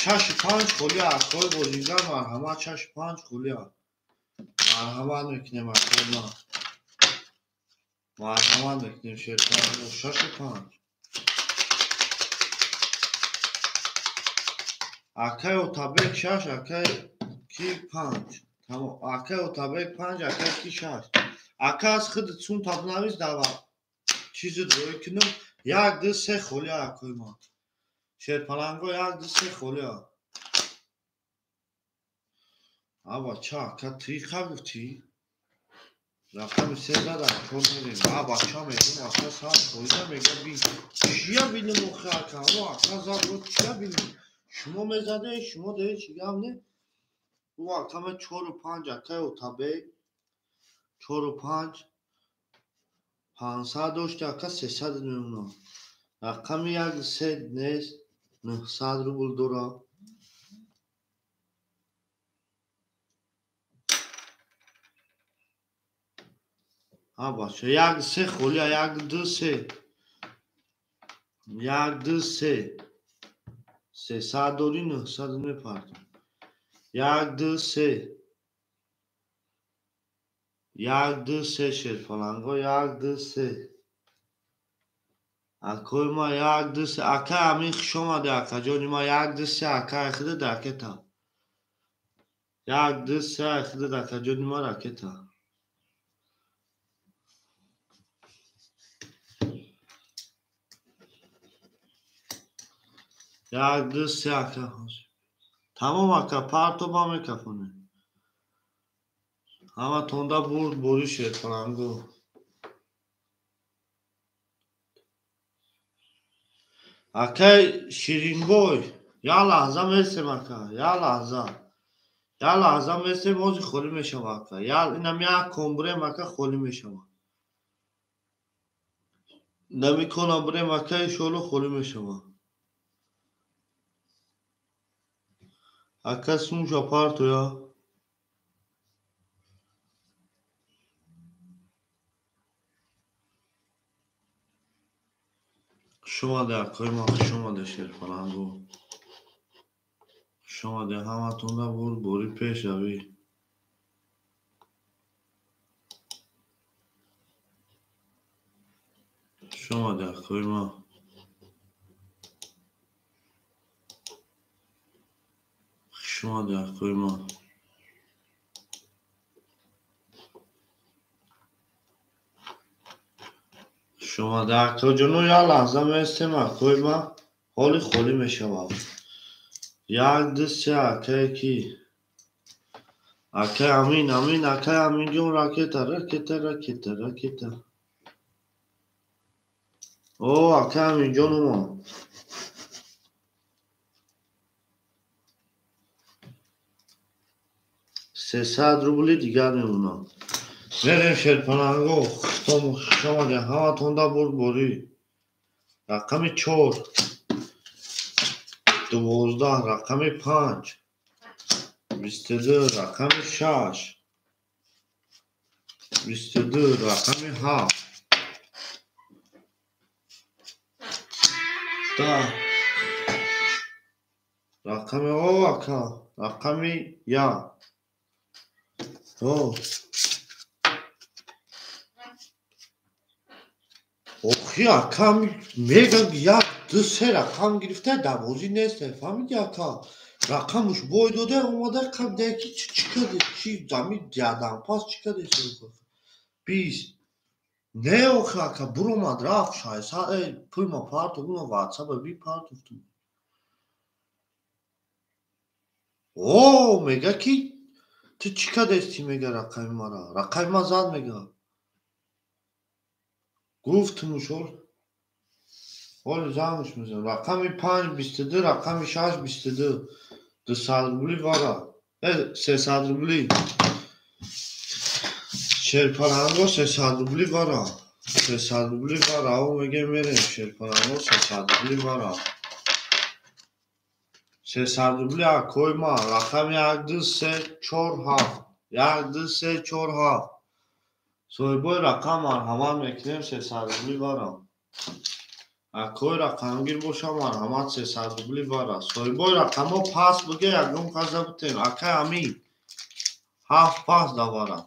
Speaker 2: 6 5 холӣ аст. Акои бозингар марҳамат 6 5 холӣ аст. Марҳамат мекунем акои ман. Марҳамат мекунем шерпаланго 6 5. Акаи Отабек 6, акаи ки 5. Тамом. Акаи Отабек 5, акаи ки 6. Ака аз худат сум табнавис дава. Чизи рӯй кунам. 1 2 3 холӣ акои ман. Шерпаланго 1 2 3 холӣ. А бача ака тиха гуфтӣ? Рақами 3 зад акор мерем. А бача мегӯм ака сар қоида мега бин. Чия бинем охи ака? Амо ака зад чия бинем? Шумо мезаде, шумо де чӣ гап не? Ӯ акаме 4 5 акаи Отабек 4 5 500 дошти ака 300 мемонад. Рақами 1 3 нест 900 рубл дора. А бача 1 3 холӣ 1 2 3 1 2 3 300 дори 900 мепартам. 1 2 3 1 2 3 шерпаланго 1 2 3 акои ма 1 2 3 ака амин хуш омадӣ акаҷони ма 1 2 3 ака худат ракета 1 2 3 худат акаҷони ма ракета. 1 2 3 ака. Тамом ака, партоба мекафонем. Ҳаматонда бурд бори шерпаланго. Акай Ширинбой, як лаҳза месем ака, як лаҳза. Як лаҳза месем, ози холӣ мешава ака. Инам як кон бурем ака, холӣ мешава. Намикона бурем ака, иншоалло холӣ мешава. Ака сумша партоя. Хуш омаде акои ман, хуш омаде шерпаланго. Хуш Хуш омадед ҳаматонда бурдборӣ пешравӣ. Хуш омадед акои ман. Хуш омадед акои ман. Хуш омадед акоҷоно, як лаҳза меистем акои ман, ҳоли холӣ мешавад. Як, ду, се, акае ки. Акай Амин, Амин, акай Аминҷон, ракета, ракета, ракета, ракета. О, акай Аминҷон омад. 300 рубли дигар мемонад. Мерем шерпаланго, хуш омадед ҳаматонда бурдборӣ. Рақами 4, 12, рақами 5, 22, рақами 6, 22, рақами 7, 10, рақами о ака, рақами 1. О. Охи ака меган 1, 2, 3 рақам гирифта дар бозӣ нест, фаҳмиди ака? Рақамуш бой дода омада қабда ки чӣ каде, чӣ зами ядампас чӣ каде? 20. Не охи ака, буромад рафт 600 пул ма партов, уна ватсапа би партовтум. О, мега ки ту чӣ кадести, мега рақами мара. Рақами ма зад мега. Гуфтумуш ол. Ҳоли зангш мезанам. Рақами 5, 22, рақами 6, 22. 200 рубли вара. 300 рубли. Шерпаланго 300 рубли вара. 300 рубли вара. О меге мерем шерпаланго 300 рубли вара. 300 рубли акои ма. Рақами 1, 2, 3, 4, 7. 1, 2, 3, 4, 7. Соҳибои рақам марҳамат мекунем 300 рубли вара. Акои рақамгир боша марҳамат 300 рубли вара. Соҳибои рақамҳо пас биге ягон каза битем. Акай Амин 7 пас давара.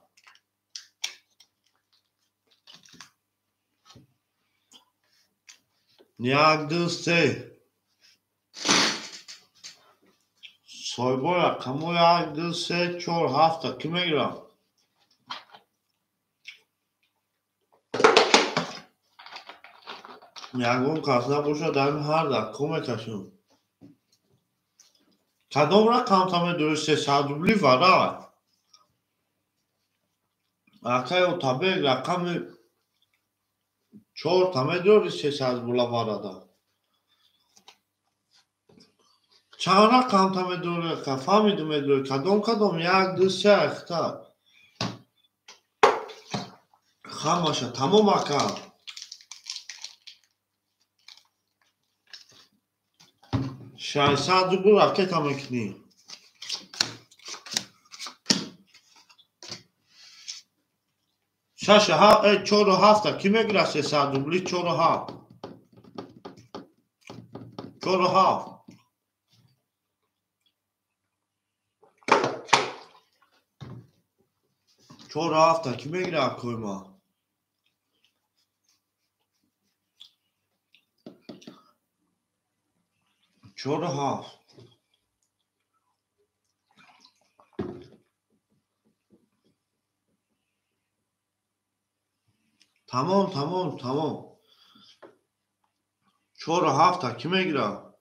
Speaker 2: 1, 2, 3. Соҳибои рақамҳо 1, 2, 3, 4, 7 кӣ мегирад? Ягон кас набошад, дар ҳар дақиқа мекашем. Кадом рақам медори 300 рубли вара? Акай Отабек рақами 4 та медори 300 рубла варада. Чанд рақам та медори? Фаҳмиду медори? Кадом кадом? 1, 2, 3 ахта. Ҳамаша тамом ака. 600 рубл ракета мекунӣ. 6, 7, 4, 7 кӣ мегирад 300 рубли? 4, 7. 4, 7. 4, 7 кӣ мегирад акои ма? 4, 7. Тамом, тамом, тамом. 4, 7 кӣ мегирад?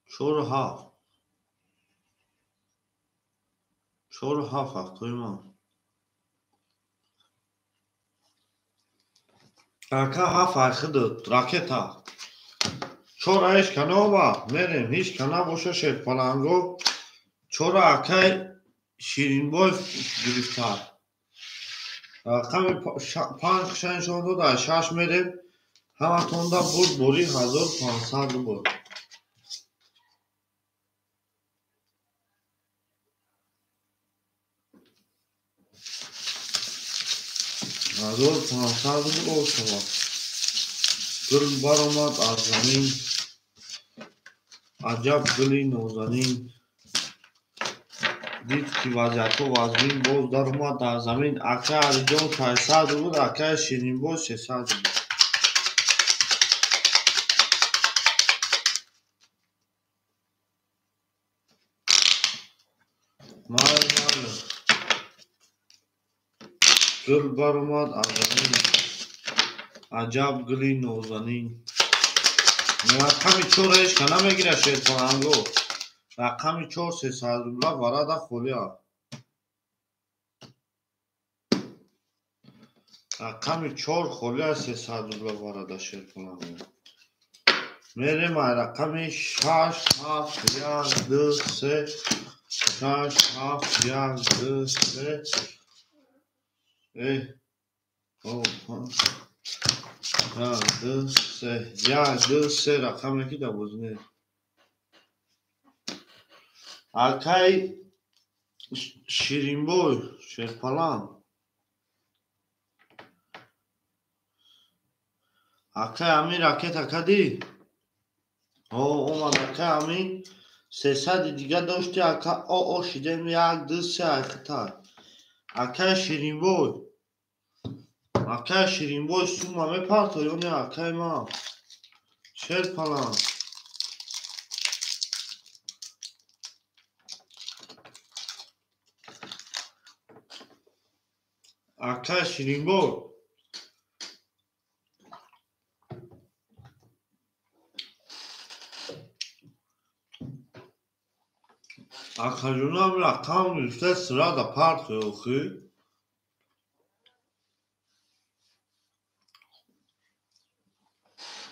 Speaker 2: 4, 7. 4, 7 акои ман. Ака 7 айхидут ракета. 4 ҳеч ка наомад. Мерем ҳеч ка набоша шерпаланго. 4 акай Ширинбоев гирифта. Рақами 5 хиша нишон дод, ай 6 мерем. Ҳаматонда бурдборӣ 1500 рубл. 1500 рубл о шавад. Гул баромад аз замин, аҷаб гули нозанин. Дид ки вазъиятҳо вазнин, боз даромад дар замин. Акай Алиҷон 600 рубл, акай Ширинбой 300 рубл. Майли, майли. Гул баромад аз замин, аҷаб гули нозанин. Рақами 4 ҳеч ка намегирад шерпаланго. Рақами 4 300 рубла варада холия. Рақами 4 холия 300 рубла варада шерпаланго. Мерем ай рақами 6, 7, 1, 2, 3, 6, 7, 1, 2, 3. 1, 2, 3, 1, 2, 3 рақаме ки дар бозӣ нест. Акай Ширинбой шерпаланг. Акай Амин ракета кадӣ? Омад акай Амин. 300 дига дошти ака о шидем 1, 2, 3 айхитай. Акай Ширинбой. Акай Ширинбой сума мепарто ё не акай ман? Шерпаланг. Акай Ширинбой. Акаҷонам рақам гирифта сирада парто охи.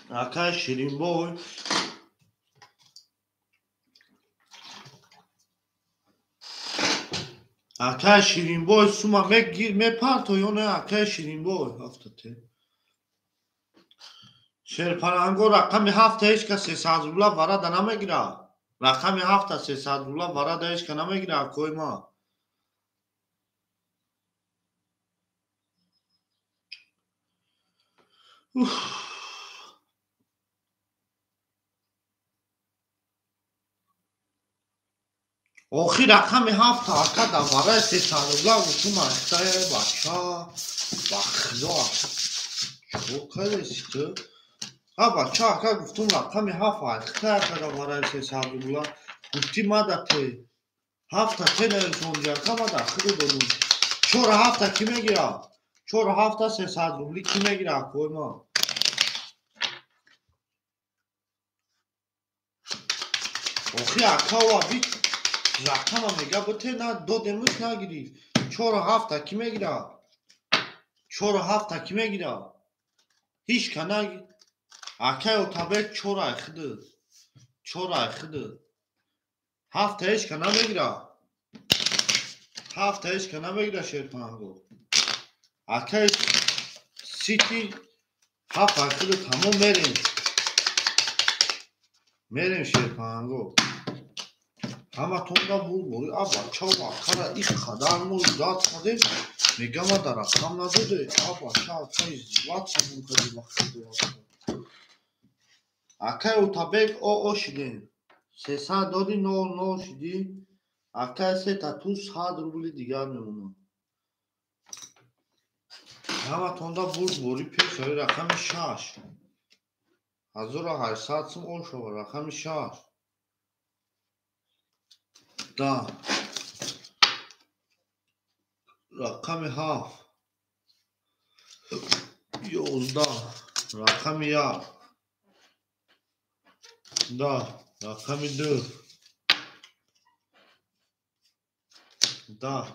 Speaker 2: Акай Ширинбой. Акай Ширинбой сума мепарто ё не акай Ширинбой? Ҳафтате. Шерпаланго рақами 7 ҳеч кас 300 рубла варада намегирад. Рақами 7 300 рубла варада ҳеч ка намегирад акои ман. Охир рақами 7 ака дар вараи 300 рубла гуфтум айхтае бача ба худо чо кардеси ту? Ҳа бача ака гуфтум рақами 7 айхтае ака дар вараи 300 рубла. Гуфтӣ мада те 7 те нависонди ака мада худо додум. 4 7 кӣ мегирад? 4 7 300 рубли кӣ мегирад акои ман? Охи ака ва бит рақама мега бите на додемуш нагирифт. 4 7 кӣ мегирад? 4 7 кӣ мегирад? Ҳеч ка нагирад. Акай Отабек 4 айхиды. 4 айхиды. 7 ҳеч ка намегирад. 7 ҳеч ка намегирад шерпанго. Акай Сити 7 айхиды тамом мерем. Мерем шерпанго. Ҳаматонда бурбори а бача акара и қадар мо зад кардем, мега ма дар рақам надоде. А бача ака издеваться мекарди ба худо. Акай Отабек о шидем. 300 доди 0 шидӣ. Акай сета ту 100 рубли дигар мемонад. Ҳаматонда бурбори пешави рақами 6. 1800 сум о шава рақами 6. Да. Рақами 7. 11. Рақами 1. Да. Рақами 2. Да.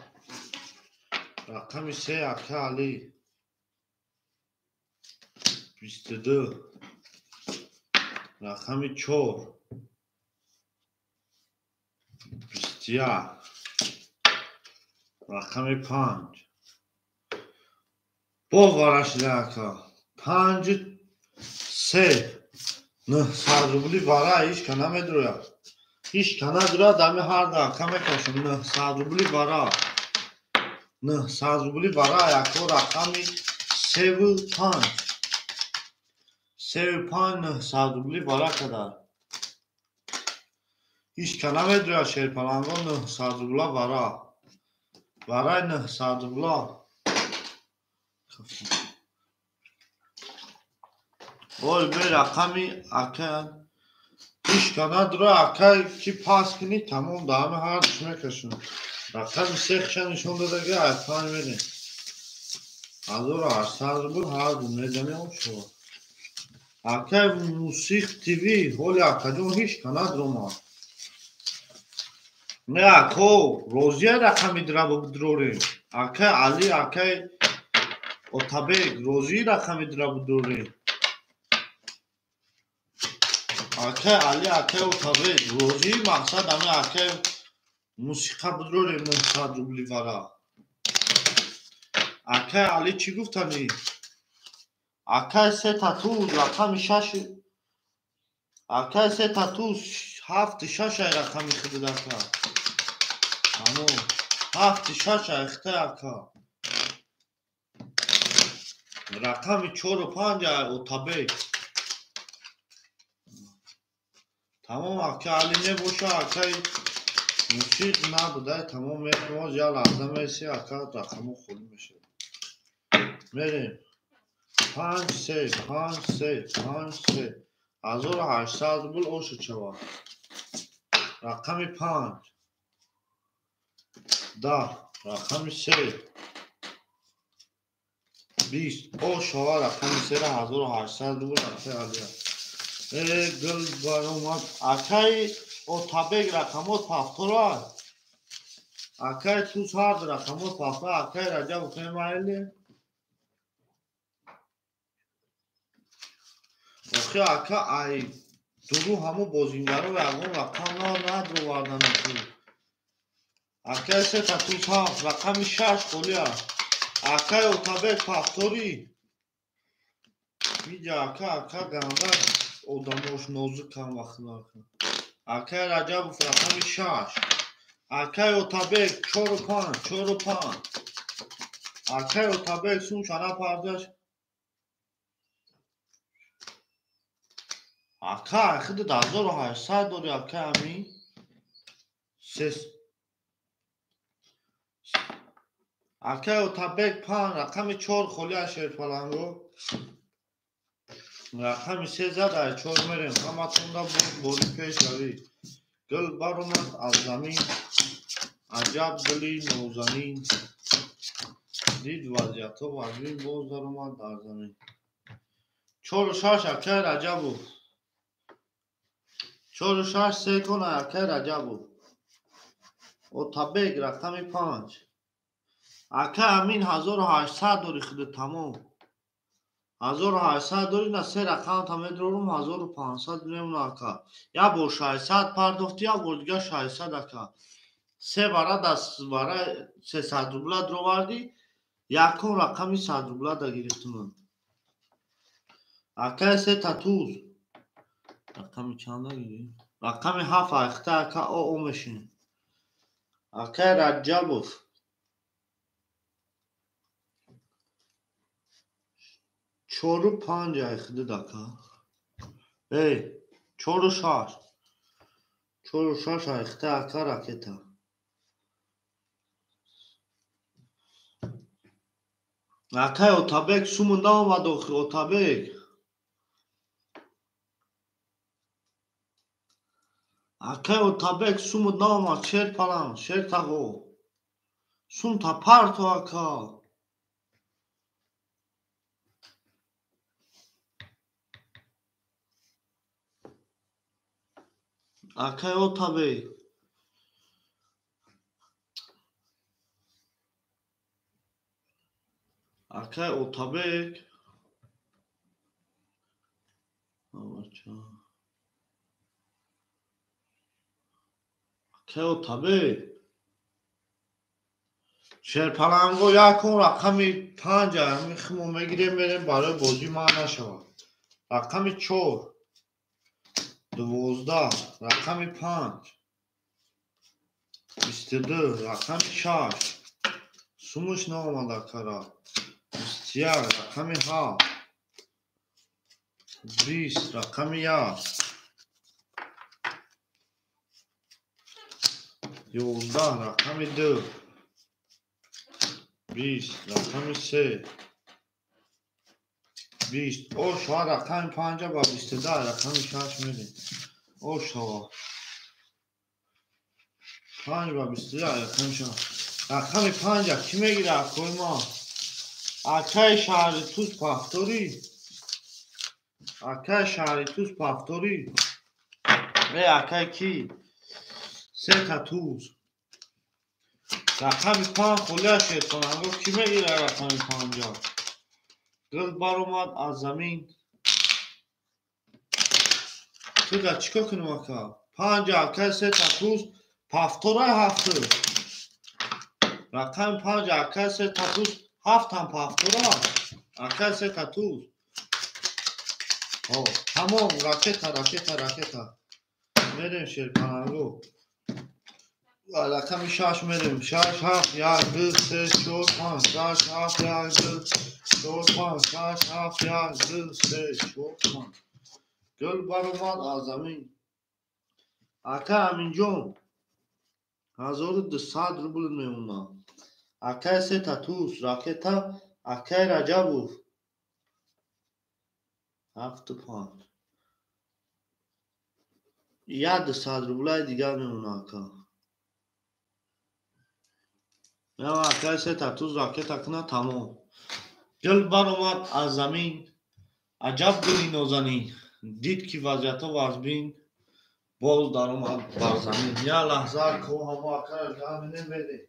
Speaker 2: Рақами 3 ака Али. 22. Рақами 4. 21. Рақами 5. Боз вара шуда ака. 5 3 900 рубли вара ҳеч ка намедрояд. Ҳеч ка надрояд, ами ҳар даҳ ака мекашам. 900 рубли вара. 900 рубли вара яко рақами 3 5. 3 5 900 рубли вара кадар. Ҳеч ка намедояд шерпаланго 900 рубла вара. Вараи 900 рубла. Ой, бе рақами ака. Ҳеч ка надора акай ки пас кунӣ тамом даҳами ҳардуш мекашам. Рақами сехша нишон дада ки ай панҷ мерем. 1800 рубл ҳарду мезанем шумо. Акай Мусиқ ТВ ҳоли акаҷон ҳеч ка надромад. Не ако розия рақами дрорем. Акай Али, акай Отабек розии рақами драбудорем. Акай Али, акай Отабек розии мақсад ами акай мусиқа будорем 900 рубли вара. Акай Али чӣ гуфтанӣ? Акай се тату рақами шаш. Акай се тату 7 6 ай рақами худат ака. Тамом. 7 6 айхта ака. Рақами 4 5 ай Отабек. Тамом ака Али небоша акай мусиқ набудай тамом мерем як лаҳза мерси ака рақамҳо холӣ мешавад. Мерем. 5 3 5 3 5 3 1800 рубл ошуд шавад. Рақами 5 10 рақами 3 20 ош шавад рақами сера 1800 рубл акай Алия. Э гул баромад акай Отабек рақамот повтора. Акай туз ҳард рақамот повтора акай Раҷабов майли. Охи ака ай дуру ҳамо бозингаро ягон рақам надровардан охи. Акай се татуз ҳафт рақами шаш холия. Акай Отабек повтори. Миҷа ака ака ганда одамош нозукам вақт ака. Акай Раҷабов рақами шаш. Акай Отабек 4 5 4 5. Акай Отабек сум шана пардаш. Ака худат 1800 дори ака ами. Сес. Акай Отабек панҷ рақами чор холия шерпаланго. Рақами се зад ай чор мерем. Ҳаматонда бори пешравӣ. Гул баромад аз замин. Аҷаб гули нозанин. Дид вазъиятҳо вазмин боз даромад дар замин. 4 6 акай Раҷабов. 4 6 се кон акай Раҷабов. Отабек рақами 5. Акай Амин 1800 дори худат тамом. 1800 дори на се рақамта медорум 1500 мемона ака. Як бор 600 пардохтӣ, як бор дигар 600 ака. Се вара даст вара 300 рубла дровардӣ, якум рақами 100 рубла да гирифтуман. Акай се татуз. Рақами чанда гирифт? Рақами ҳафт айхта ака о мешин. Акай Раҷабов. 4 5 айхидид ака. Эй, 4 6. 4 6 айхта ака ракета. Акай Отабек сумун наомад охи Отабек. Акай Отабек сумут наомад шер палан, шер тағо. Сум та парто ака. Акай Отабек. Акай Отабек. Акай Отабек. Шерпаланго якум рақами панҷ ами химо мегирем мерем барои бозӣ ман нашавад. Рақами чор 12 рақами 5 22 рақами 6 сумуш наомад акара. 1 рақами 7, 20 рақами 1, 11 рақами 2, 20 рақами 3, 20. О шава рақами 5 ба 22 рақами 6 мерем. О шава 5 ба 22 рақами 6. Рақами 5 ки мегирад акои ма? Акаи шаҳри Туз пафторӣ. Акаи шаҳри Туз пафторӣ. Э акаи ки? Сета туз. Рақами 5 холия шерпаланго ки мегирад рақами 5? Гул баромад аз замин. Туда чӣ кор кунем ака? 5 акаи сета туз пафтора 7. Рақами 5 акаи сета туз 7 ҳам пафтора. Акаи сета туз. Тамом, ракета, ракета, ракета. Мерем шерпаланго. Рақами 6 мерем. 6, 7, 1, 2, 3, 4, 5, 6, 7, 1, 2, 4, 5, 6, 7, 1, 2, 3, 4, 5. Гул баромад аз замин. Ака Аминҷон 1200 рубл мемонад. Акаи сета туз, ракета, акаи Раҷабов 7, 5. 100 рублаи дигар мемонад ака. Акаи сета туз ракета кунад, тамом. Гул баромад аз замин. Аҷаб гули нозанин. Дид ки вазъиятҳо вазбин, боз даромад бар замин. Як лаҳза ко ҳамо акара ҷамъ мерем.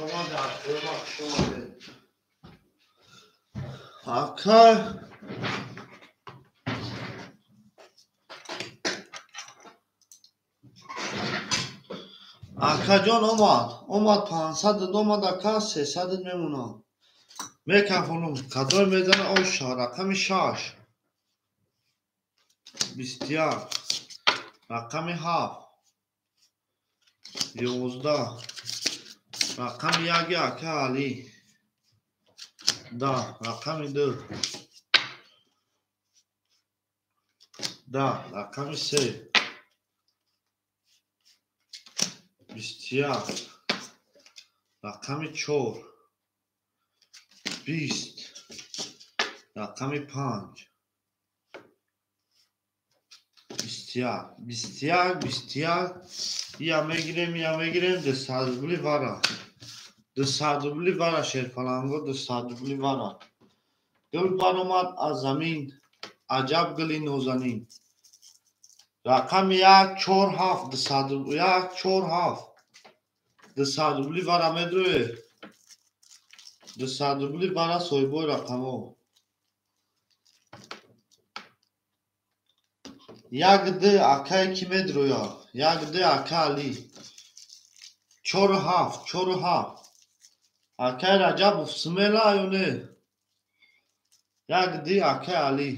Speaker 2: Шумо дар қӯма хуш омадед. Ака Акаҷон омад. Омад 500 омад ака 300 мемонад. Мекафонум кадом мезана оша рақами 6, 21, рақами 7, 11, рақами 1 ака Али, 10, рақами 2, 10, рақами 3, 21, рақами 4, 20, рақами 5, 21, 21, 21. Я мегирем, я мегирем, 200 рубли вара. 200 рубли вара шерпаланго, 200 рубли вара. Гул баромад аз замин, аҷаб гули нозанин. Рақами 1, 4, 7, 200 рубли, 1, 4, 7. 200 рубли вара медроe. 200 рубли вара соҳибои рақамҳо. 1, 2 акае ки медроя. 1, 2 ака Али. 4, 7, 4, 7. Акаи Раҷабов смела ё не? 1, 2 акаи Али.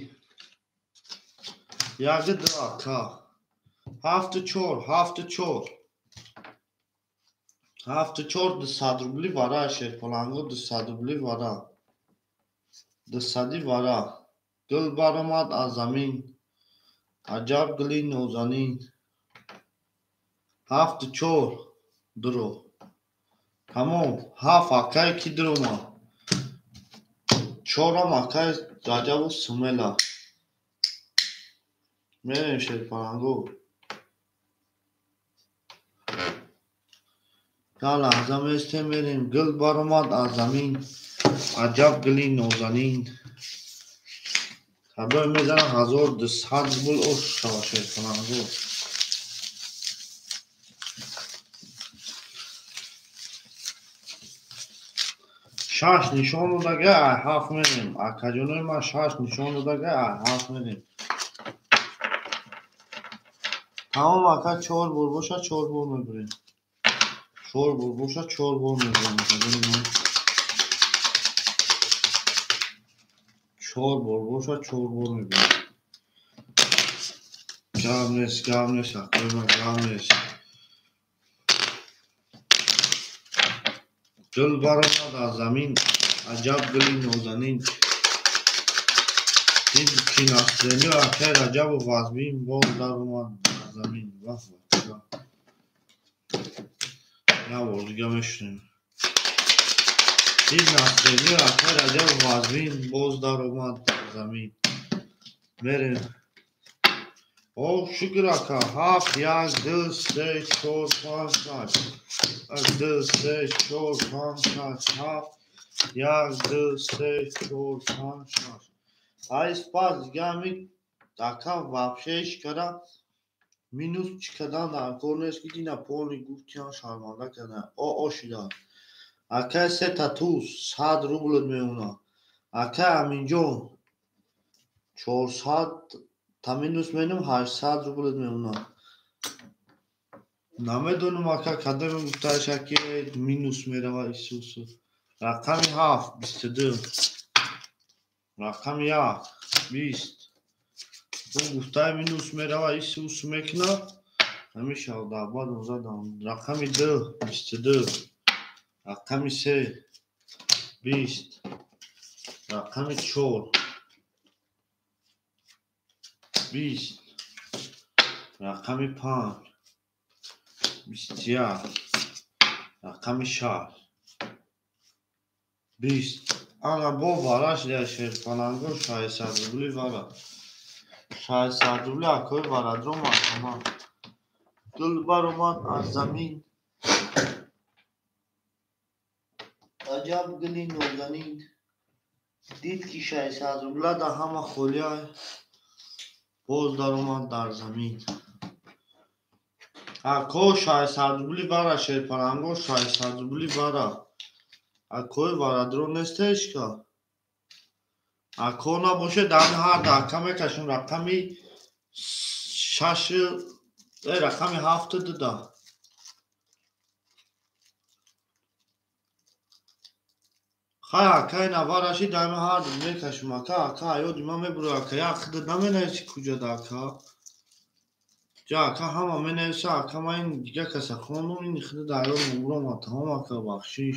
Speaker 2: 1, 2 ака. 7, 4, 7, 4. 7, 4 200 рубли вара шерпаланго, 200 рубли вара. 200 вара. Гул баромад аз замин. Аҷаб гули нозанин. 7, 4 дуро. Тамом. 7 акаи ки дурома? 4 акаи Раҷабов смела. Мерем шерпаланго. Як лаҳза местем, мерем. Гул баромад аз замин. Аҷаб гули нозанин. Кадоме мезанад 1200 рубл ош шава шерпаланго. Шаш нишон додага, ай ҳафт мерем. Акаҷонои ман шаш нишон додага, ай ҳафт мерем. Тамом ака, чор бор боша, чор бор мебурем. Чор бор боша, чор бор мебурем. Акаҷони ман. Чор бор боша, чор бор мебурем. Гап нест, гап нест, акои ман, гап нест. Гул баромад аз замин, аҷаб гули нозанин. Дид ки Насринӣ акай Раҷабу вазбин боз даромад дар замин. Ваҳ ваҳ. Як бор дига мешунем. Дид Насринӣ акай Раҷабу вазбин боз даромад дар замин. Мерем. О, шукр ака. Ҳафт, як, ду, се, чор, панҷ, шаш. Як, ду, се, чор, панҷ, шаш, ҳафт, як, ду, се, чор, панҷ, шаш. Ай спас дига ҳами ака вообще ҳеч кара минус чӣ кардан дар кор нест, ки дина полни гуфтиам шарманда кардан. О, о шида. Акай се тату 100 рублт меонад. Акай Аминҷон 400 та минус менум 800 рублт меонад. Намедонам ака кадоме гуфтааша ки минус мерава исусу. Рақами ҳафт 22. Рақами як 20. Ӯ гуфтаи минус мерава исусу мекунад. Ҳамин шавдаабад задам. Рақами ду 22. Рақами се 20. Рақами чор 20. Рақами панҷ 21. Рақами шаш 20. Ана бо вара шуда шерпаланго 600 рубли вара. 600 рубли акои варадро марҳамат. Гул баромад аз замин. Аҷаб гули нозанин. Дид ки 600 рубла дар ҳама холия боз даромад дар замин. Ако 600 рубли вара шерпаланго 600 рубли вара. Акои варадро нест ҳечка. Ако набоше дар ҳар дака мекашем рақами шаш, рақами ҳафту дуда. Хай акай навараши дар ҳар мекашем ака, ака ёди ман мебуро ака, як худат наменависи куҷода ака. Ҷа ака ҳама менависа ака, ман ин дига каса хондум, ин худат дар ёд мебурам, тамом ака, бахшиш.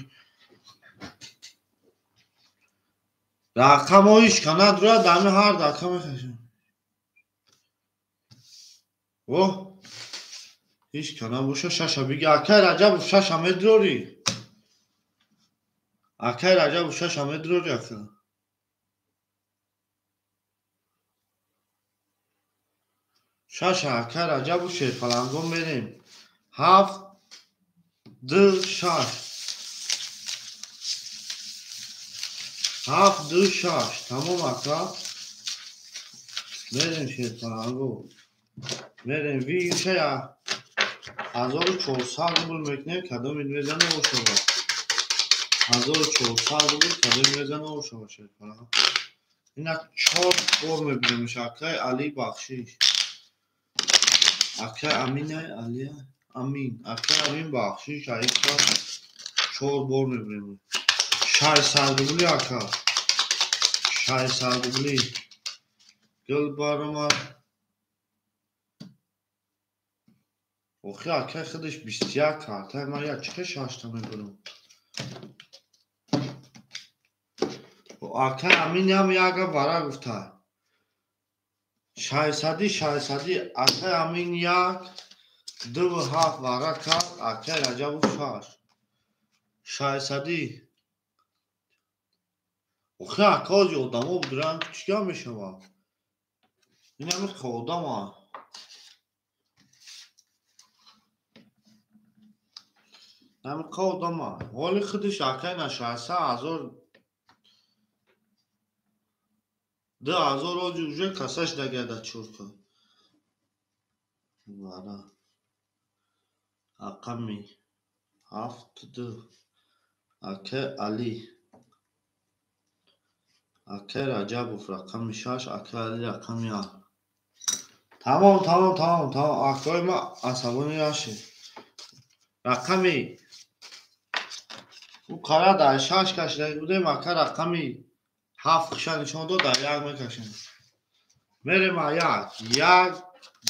Speaker 2: Рақамҳо ҳеч ка надорад, дар ҳар дака мекашем. О, ҳеч ка набоша, шаша биги. Акай Раҷабов шаша медрорӣ? Акай Раҷабов шаша медрорӣ ака? Шаша акай Раҷабов шерпаланго мерем. Ҳафт, ду, шаш. Ҳафт, ду, шаш. Тамом ака. Мерем шерпаланго. Мерем виша 1400 рубл мекунем, кадоме мезана ошава. 1400 рубл кадоме мезана ошава шерпаланго. Ина чор бор мебинемш акай Али бахшиш. Акай Аминай Али Амин. Акай Амин бахшиш, аика чор бор мебинем. 600 рубли ака. 600 рубли. Гул баромад. Охи акай худаш 21 карта, ман як чӣ шашта мебурам. Акай Амин ям яга вара гуфта. 600 600 акай Амин як, ду ҳафт вара кард, акай Раҷабов шаш. 600. Охи ака ози одамо будуранд, чӣ гап мешавад? Ин ҳами одама. Ҳами одама. Ҳоли худаш акай на 600 ҳазор 2000 ози уже касаш дагада чорка. Вара. Рақами 7 2. Акай Али. Акай Раҷабов рақами 6, акай Али рақами 1. Тамом, тамом, тамом, тамом. Акои ма асабонӣ нашед. Рақами ӯ қара дар 6 кашида будем, ака рақами 7 хиша нишон дод, дар 1 мекашем. Мерем а 1. 1,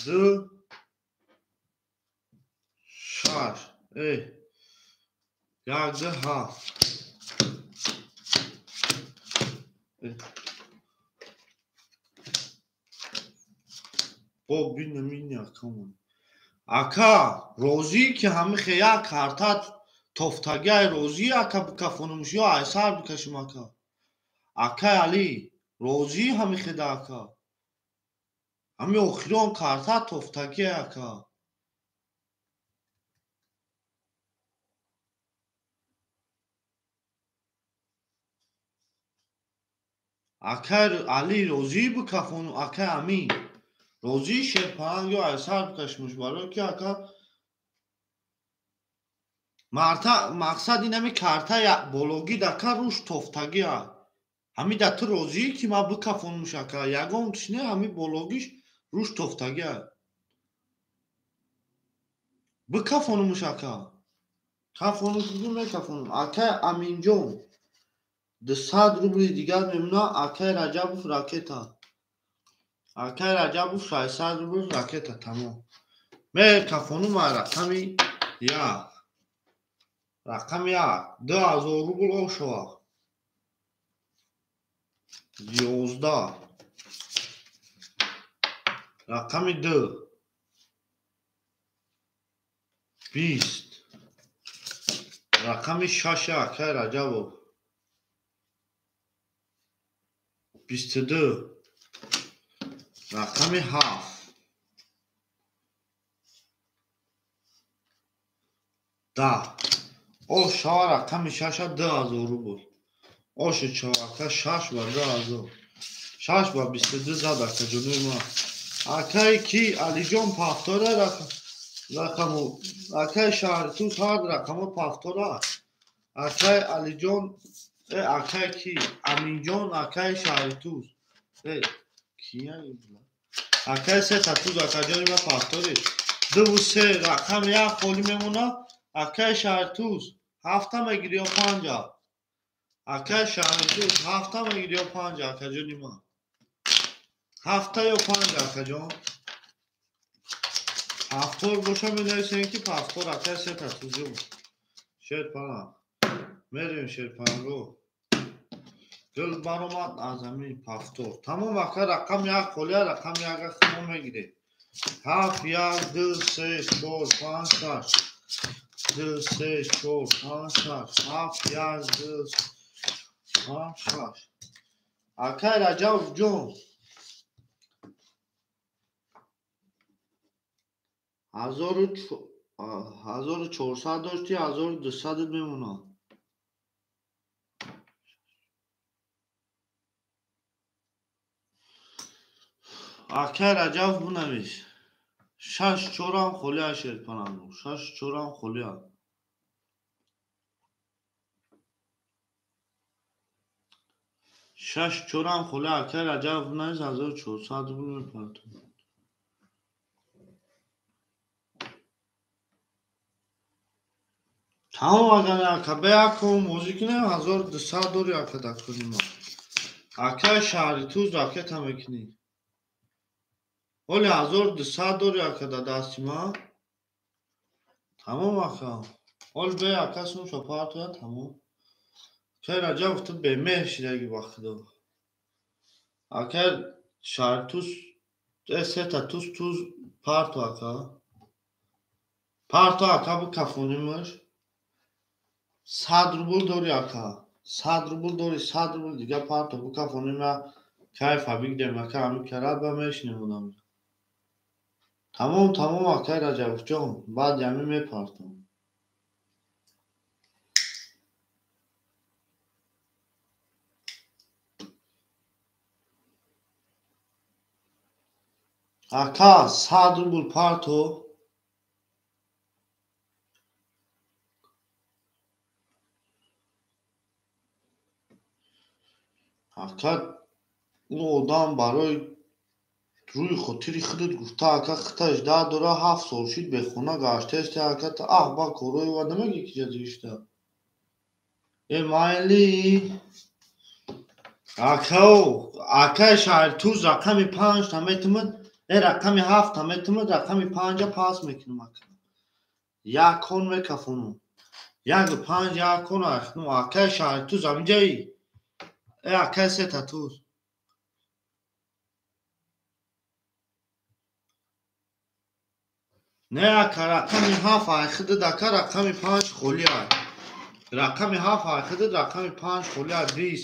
Speaker 2: 2, 6. 1, 2, 7. Бо бинам ин акамон. Ака, розӣ ки ҳамихе як карта тофтагиай розӣ ака бикафонумш ё айсар бикашим ака. Акай Али, розӣ ҳамихеда ака. Ҳами охирон карта тофтагиай ака. Акай Али розӣ бикафонум, акай Амин. Розӣ шерпаранг ё айсар бикашимш барои ки ака марта мақсад инами карта бологӣ дака руш тофтагиа. Ҳами да ту розӣ ки ман бикафонумш ака, ягон тиш не, ҳами бологиш руш тофтагиа. Бикафонумш ака. Кафонум куду мекафонум. Акай Аминҷон 200 рубли дигар мемона, акай Раҷабов ракета. Акай Раҷабов 600 рубл ракета, тамом. Мекафонум рақами 1. Рақами 1. 2000 рубл ошава. 11. Рақами 2. 20. Рақами 6 акай Раҷабов. 22. Рақами 7. 10. Ошава рақами 6 2000 рубл. Оши чорака 6 ва 2000. 6 ва 22 зад ака ҷонои ман. Акай ки Алиҷон пафтора рақаму акай шаҳри Тус ҳар рақамо пафтора. Акай Алиҷон, акай ки Аминҷон, акай шаҳри Тус. Кия акай сета туз акаҷони ман пафтори. 2 ва 3 рақам як холӣ мемона. Акай шаҳри Тус 7 мегири ё 5? Акай шаҳри Тус 7 мегири ё 5 акаҷони ман? 7 ё 5 акаҷон? Пафтор боша менависем ки пафтор акай сета тузю. Шерпаранг. Мерем шерпаранго. Гул баромад аз ҳамин пафтор. Тамом ака рақам як холия, рақам як мо мегирем. 7, 1, 2, 3, 4, 5, 6. 2, 3, 4, 5, 6. 7, 1, 2, 5, 6. Акай Раҷабов ҷон. 1400 дошти, 1200 мемонад. Акай Раҷабов бунавис. 6 4 холия шерпаранго. 6 4 холия. 6 4 холия. Акай Раҷабов бунавис 1400 рубл мепартонад. Тамом агар ака бе ака мозӣ кунем 1200 дори ака дакуни ма. Акай шаҳри Туз ракета мекунӣ. Оли 1200 дори ака да дасти ма. Тамом ака. Оли бе ака сумша партоя тамом. Акай Раҷабов ту бемеҳр шидаги ба худо. Акай шаҳри Туз сета туз туз парто ака. Парто ака бикафонимаш. 100 рубл дори ака. 100 рубл дори, 100 рубл дига парто бикафоним кайфа бигдем ака ҳами карат ба мешинем одам. Тамом, тамом акай Раҷабовҷон, баъд ҳами мепартом. Ака, 100 рубл парто. Ака, ӯ одам барои рӯи хотири худат гуфта, ака, хиташ даҳ дора, 7 сол шид бехона гаштаест, ака, та аҳ ба корои ва намегӣ ки ҷазишта. Э майли? Акао, акаи Шаҳритуз рақами панҷта метумад, э рақами ҳафта метумад, рақами панҷа пас мекунам, ака. Як кон мекафонам. Як панҷ як кон ахнум. Акаи Шаҳритуз ҳаминҷаи? Э акаи сета туз. Не ака, рақами ҳафт айхидид, ака, рақами панҷ холӣ ай. Рақами ҳафт айхидид, рақами панҷ холӣ ай, 20.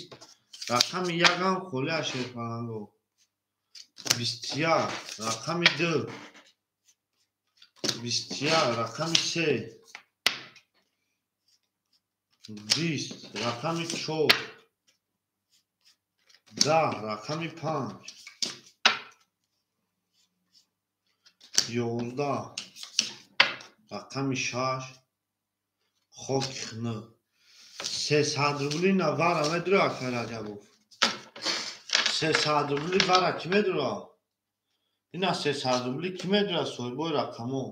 Speaker 2: Рақами якам холӣ ай, Шерпаланго. 21, рақами ду. 21, рақами се. 20, рақами чор. 10, рақами панҷ. 11, рақами шаш. Хоки хунук. 300 рубли навара медура, акай Раҷабов. 300 рубли вара кӣ медура? Ина 300 рубли кӣ медура, соҳибои рақамо?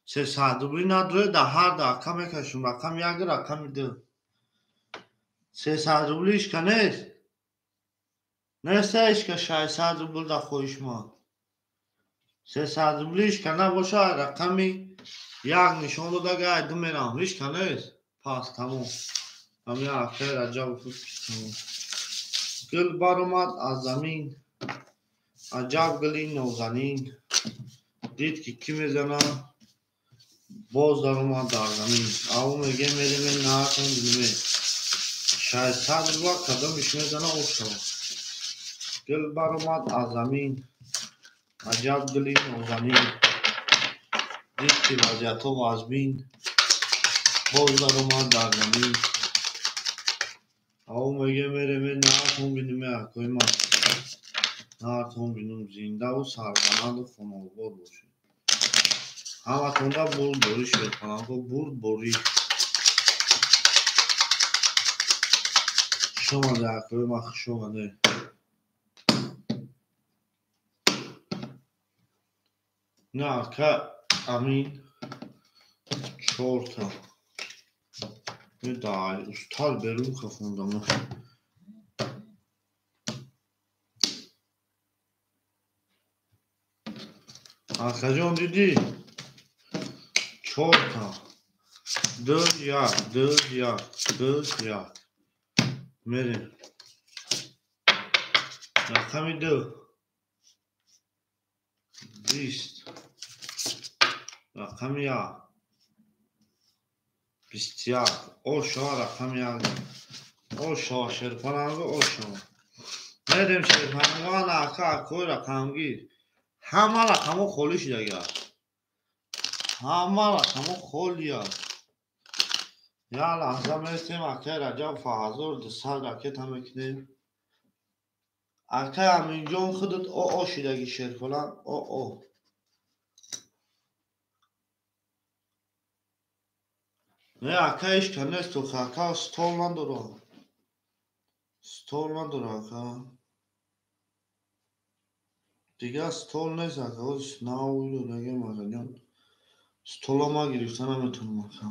Speaker 2: 300 рубли надуре, да ҳар да ака мекашум, рақами як, рақами ду. 300 рубли ишка нест? Неста ишка 600 рубл да хоҳишманд. 300 рубли ишка набоша, рақами як нишон дода, гай ду мерам. Ишка нест? Пас тамом. Ҳамин акаи Раҷабов тамом. Гул баромад аз замин, аҷаб гули нозанин. Дид ки кӣ мезанад, боз даромад дар замин. Аву меге мереме наатон биниме. 600 рубла кадомиш мезана ошава. Гул баромад аз замин, аҷаб гули нозанин. Дид ки вазъиятҳо вазмин, боз даромад дар замин. Аву меге мереме наатон биниме, акои ман. Наатон бинум, зиндаву сарбаланду хонаобод бошед. Ҳаматонда бурдборӣ, Шерпаланго, бурдборӣ. Хуш омадед, акои ман, хуш омадед. На ака Амин чорта. Дай, устар берун хафондам. Акаҷон дидӣ? Чорта. Ду як, ду як, ду як. Мерем. Рақами ду. 20. Рақами як. 21. Ошава рақами як. Ошава Шерпаланго, ошава. Мерем Шерпаланго, ана ака, акои рақамгир. Ҳама рақамҳо холӣ шудагиаст. Ҳама рақамҳо холиаст. Як лаҳза местем, акаи Раҷабов 1200 ракета мекунем. Акаи Аминҷон худат оо шудагӣ, Шерпаланг, оо. Не, ака ишка нест, охи ака стол надора. Стол надора, ака. Дигар стол нест, ака. Оз нав додагем, акаҷон. Стола ма гирифта наметавонам, ака.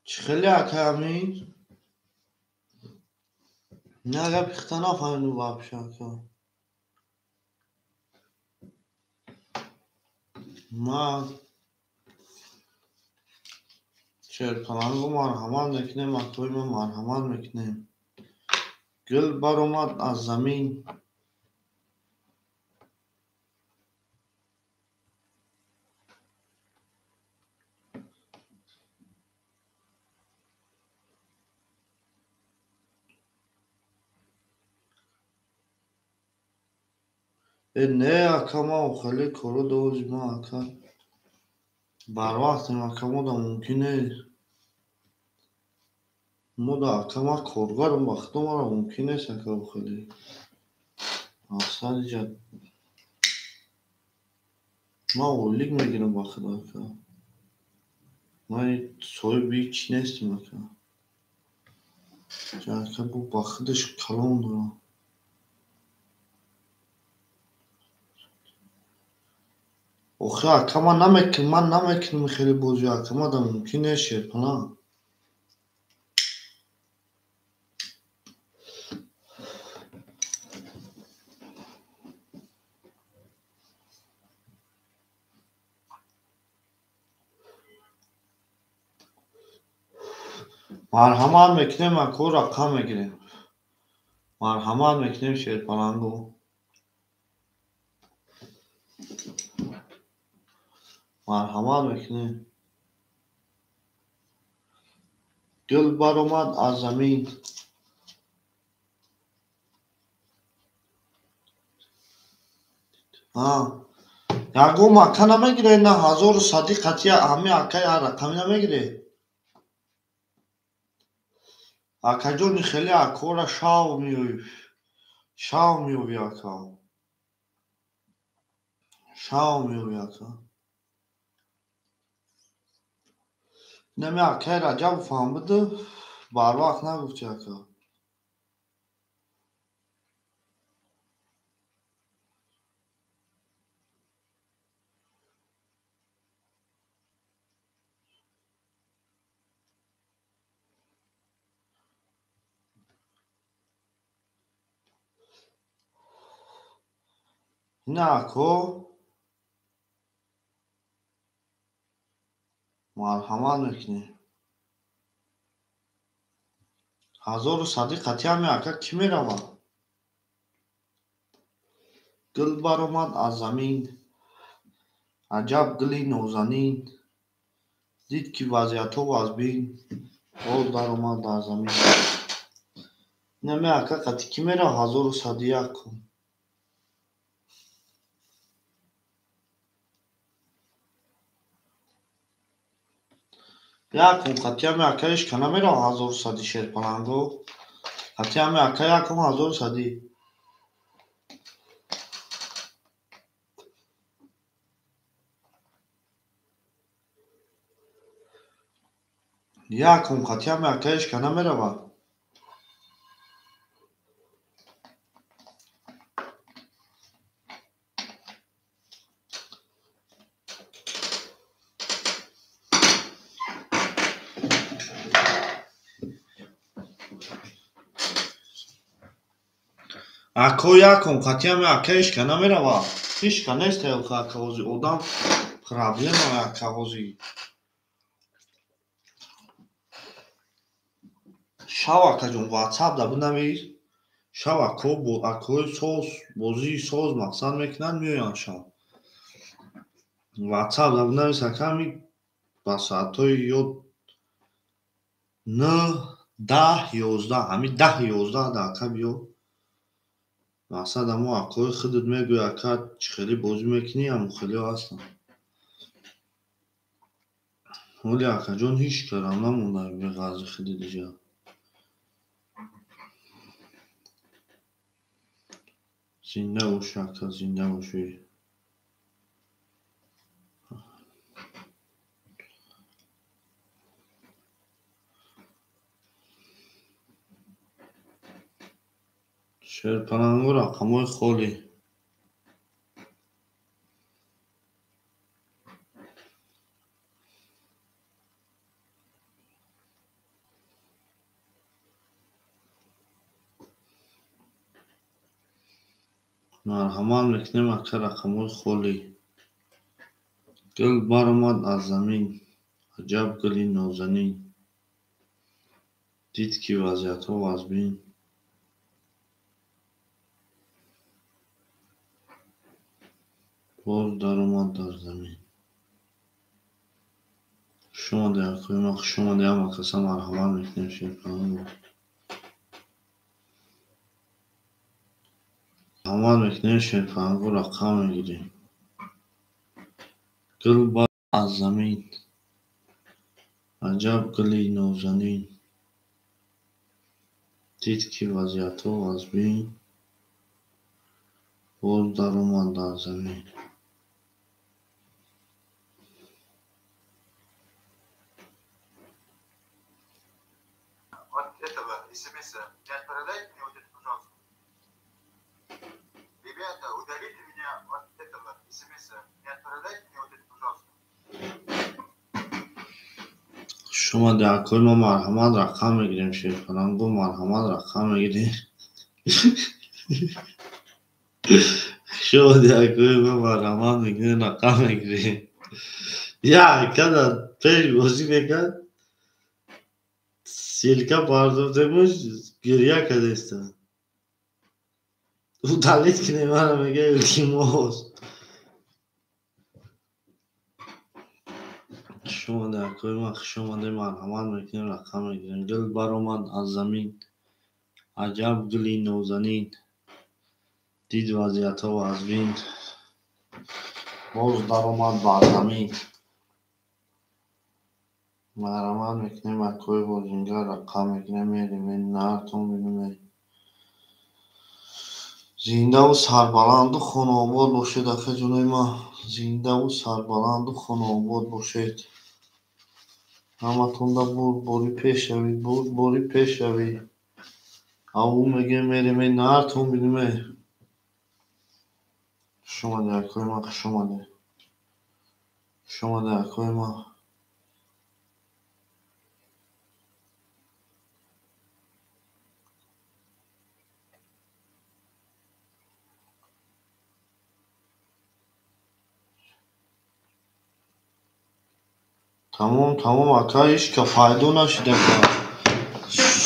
Speaker 2: Чӣ хеле, ака Амин? На гапи хита нафаҳмидум вообще, ака. Ма Шерпаланго марҳамат мекунем, акои ма марҳамат мекунем. Гул баромад аз замин. Не, ака, ман хеле коро дози ман ака. Барвақтем ака, мода мумкин нест. Мода ака, ман коргарам, ба худо мара мумкин нест ака хеле. Мақсад иҷа ман ойлик мегирам ба худо ака. Ман соҳиби ҳеҷ нестам ака. Ака бу ба худаш калом дорам. Охи ака, ман намекунам, ман намекунам хеле бозӣ ака, мада мумкин нест шерпаланг. Марҳамат мекунем, ако рақам мегирем. Марҳамат мекунем шерпалангу. Марҳамат мекунем. Гул баромад аз замин. Ягон ака намегире, на 1100 қатъи ҳами акаи ҳар рақамӣ намегире. Акаҷони хеле акора шав меоӣ. Шав меоӣ ака. Шав меоӣ ака. Нами акаи Раҷаб фаҳмиду барвақт нагуфти ака. Ина ако марҳамат мекунем. 1100 қатъи ҳами ака кӣ меравад? Гул баромад аз замин. Аҷаб гули нозанин. Дид ки вазъиятҳо вазбин. Боз даромад дар замин. Инами ака қатъи кӣ меравад 1101 кун? Якум қатъи ҳами ака ҳеҷ ка намеравад 1100 шерпаланго. Қатъи ҳами ака якум 1100. Якум қатъи ҳами ака ҳеҷ ка намеравад. Ако якум қатъи ҳами ака ҳеҷ ка намеравад. Ҳеҷ ка нест ака ҳозир. Одам проблема ака ҳозир. Шав акаҷон WhatsApp да бинавис. Шав ако акои соз бозии соз мақсад мекунанд меоянд шав. WhatsApp да бинавис ака ҳами ба соатҳои ё 9, 10, 11 ҳами 10, 11 да ака биё. Мақсад амо акои худат мегӯй ака чӣ хеле бозӣ мекунӣ, ҳамо хелеҳо ҳастанд. Оли акаҷон ҳеҷ карам намонда беғарзи худат иҷа. Зинда бошӣ ака, зинда бошӣ. Шерпалангу рақамҳои холӣ. Марҳамат мекунем ака рақамҳои холӣ. Гул баромад аз замин. Аҷаб гули нозанин. Дид ки вазъиятҳо вазбин. Боз даромад дар замин. Хуш омадед акои ман, хуш омадед ҳама каса марҳамат мекунем шерпалангу. Марҳамат мекунем, шерпаланго рақам мегирем. Гул бар аз замин, аҷаб гули нозанин. Дид ки вазъиятҳо вазмин, боз даромад дар замин.
Speaker 3: Вот этого смс-а не отправляйте мне вот это, пожалуйста. Ребята, удалите меня от этого смс-а. Не отправляйте мне вот это, пожалуйста.
Speaker 2: Шумо дар мо марҳамат рақам мегирем, шерпаланго марҳамат рақам мегирем. Шумо дар мо марҳамат мегирем, рақам мегирем. Я када пеш бозӣ мекард, ссылка пардохтемуш, гирья кардеста. Удалить кунем мара, мега, илтимос. Шумо дар ма хуш омадем, марҳамат мекунем, рақам мегирем. Гул баромад аз замин, аҷаб гули нозанин. Дид вазъиятҳо вазмин, боз даромад бар замин. Марҳамат мекунем, акои бозингар рақам мегирем, мерем нартон бинем. Зиндаву сарбаланду хонаобод бошед, ака ҷонои ман. Зиндаву сарбаланду хонаобод бошед. Ҳаматонда бурдборӣ пеш равед, бурдборӣ пеш равед. Авву мегӯем, мерем нартон бинем. Хуш омадед, акои ман, хуш омадед. Хуш омадед, акои ман. Тамом, тамом, ака, ҳеҷ ка пайдо нашид, ака.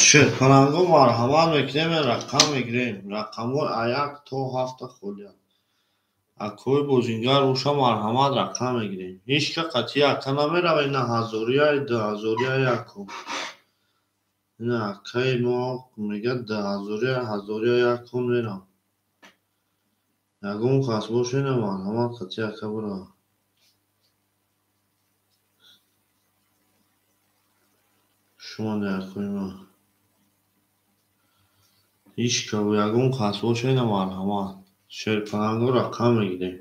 Speaker 2: Шерпаланго марҳамат мекунем, рақам мегирем. Рақамҳо як то ҳафта холианд. Акои бозингар боша, марҳамат рақам мегирем. Ҳеҷ ка қатъи ака намеравед, на ҳазория, дуҳазория якум. Ина акаи мо мегӯяд дуҳазория, ҳазория якум мерам. Ягон кас боша, ина марҳамат қатъи ака бирав. Хуш омадед, акои ман. Ҳеҷ ка ягон кас боша, ина марҳамат. Шерпаланго рақам мегирем.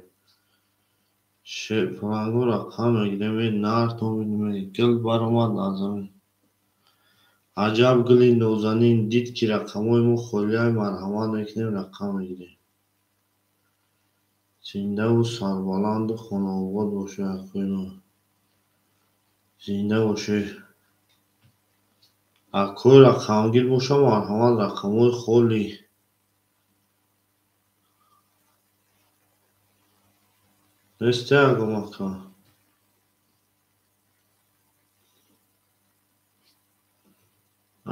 Speaker 2: Шерпаланго рақам мегирем, нартон бинем. Гул баромад аз замин, аҷаб гули нозанин. Дид ки рақамҳои мо холиай, марҳамат мекунем, рақам мегирем. Зиндаву сарбаланду хонаобод бошед, акои ман. Зинда бошед. Акои рақамгир боша, марҳамат, рақамҳои холӣ. Несте ягон ака?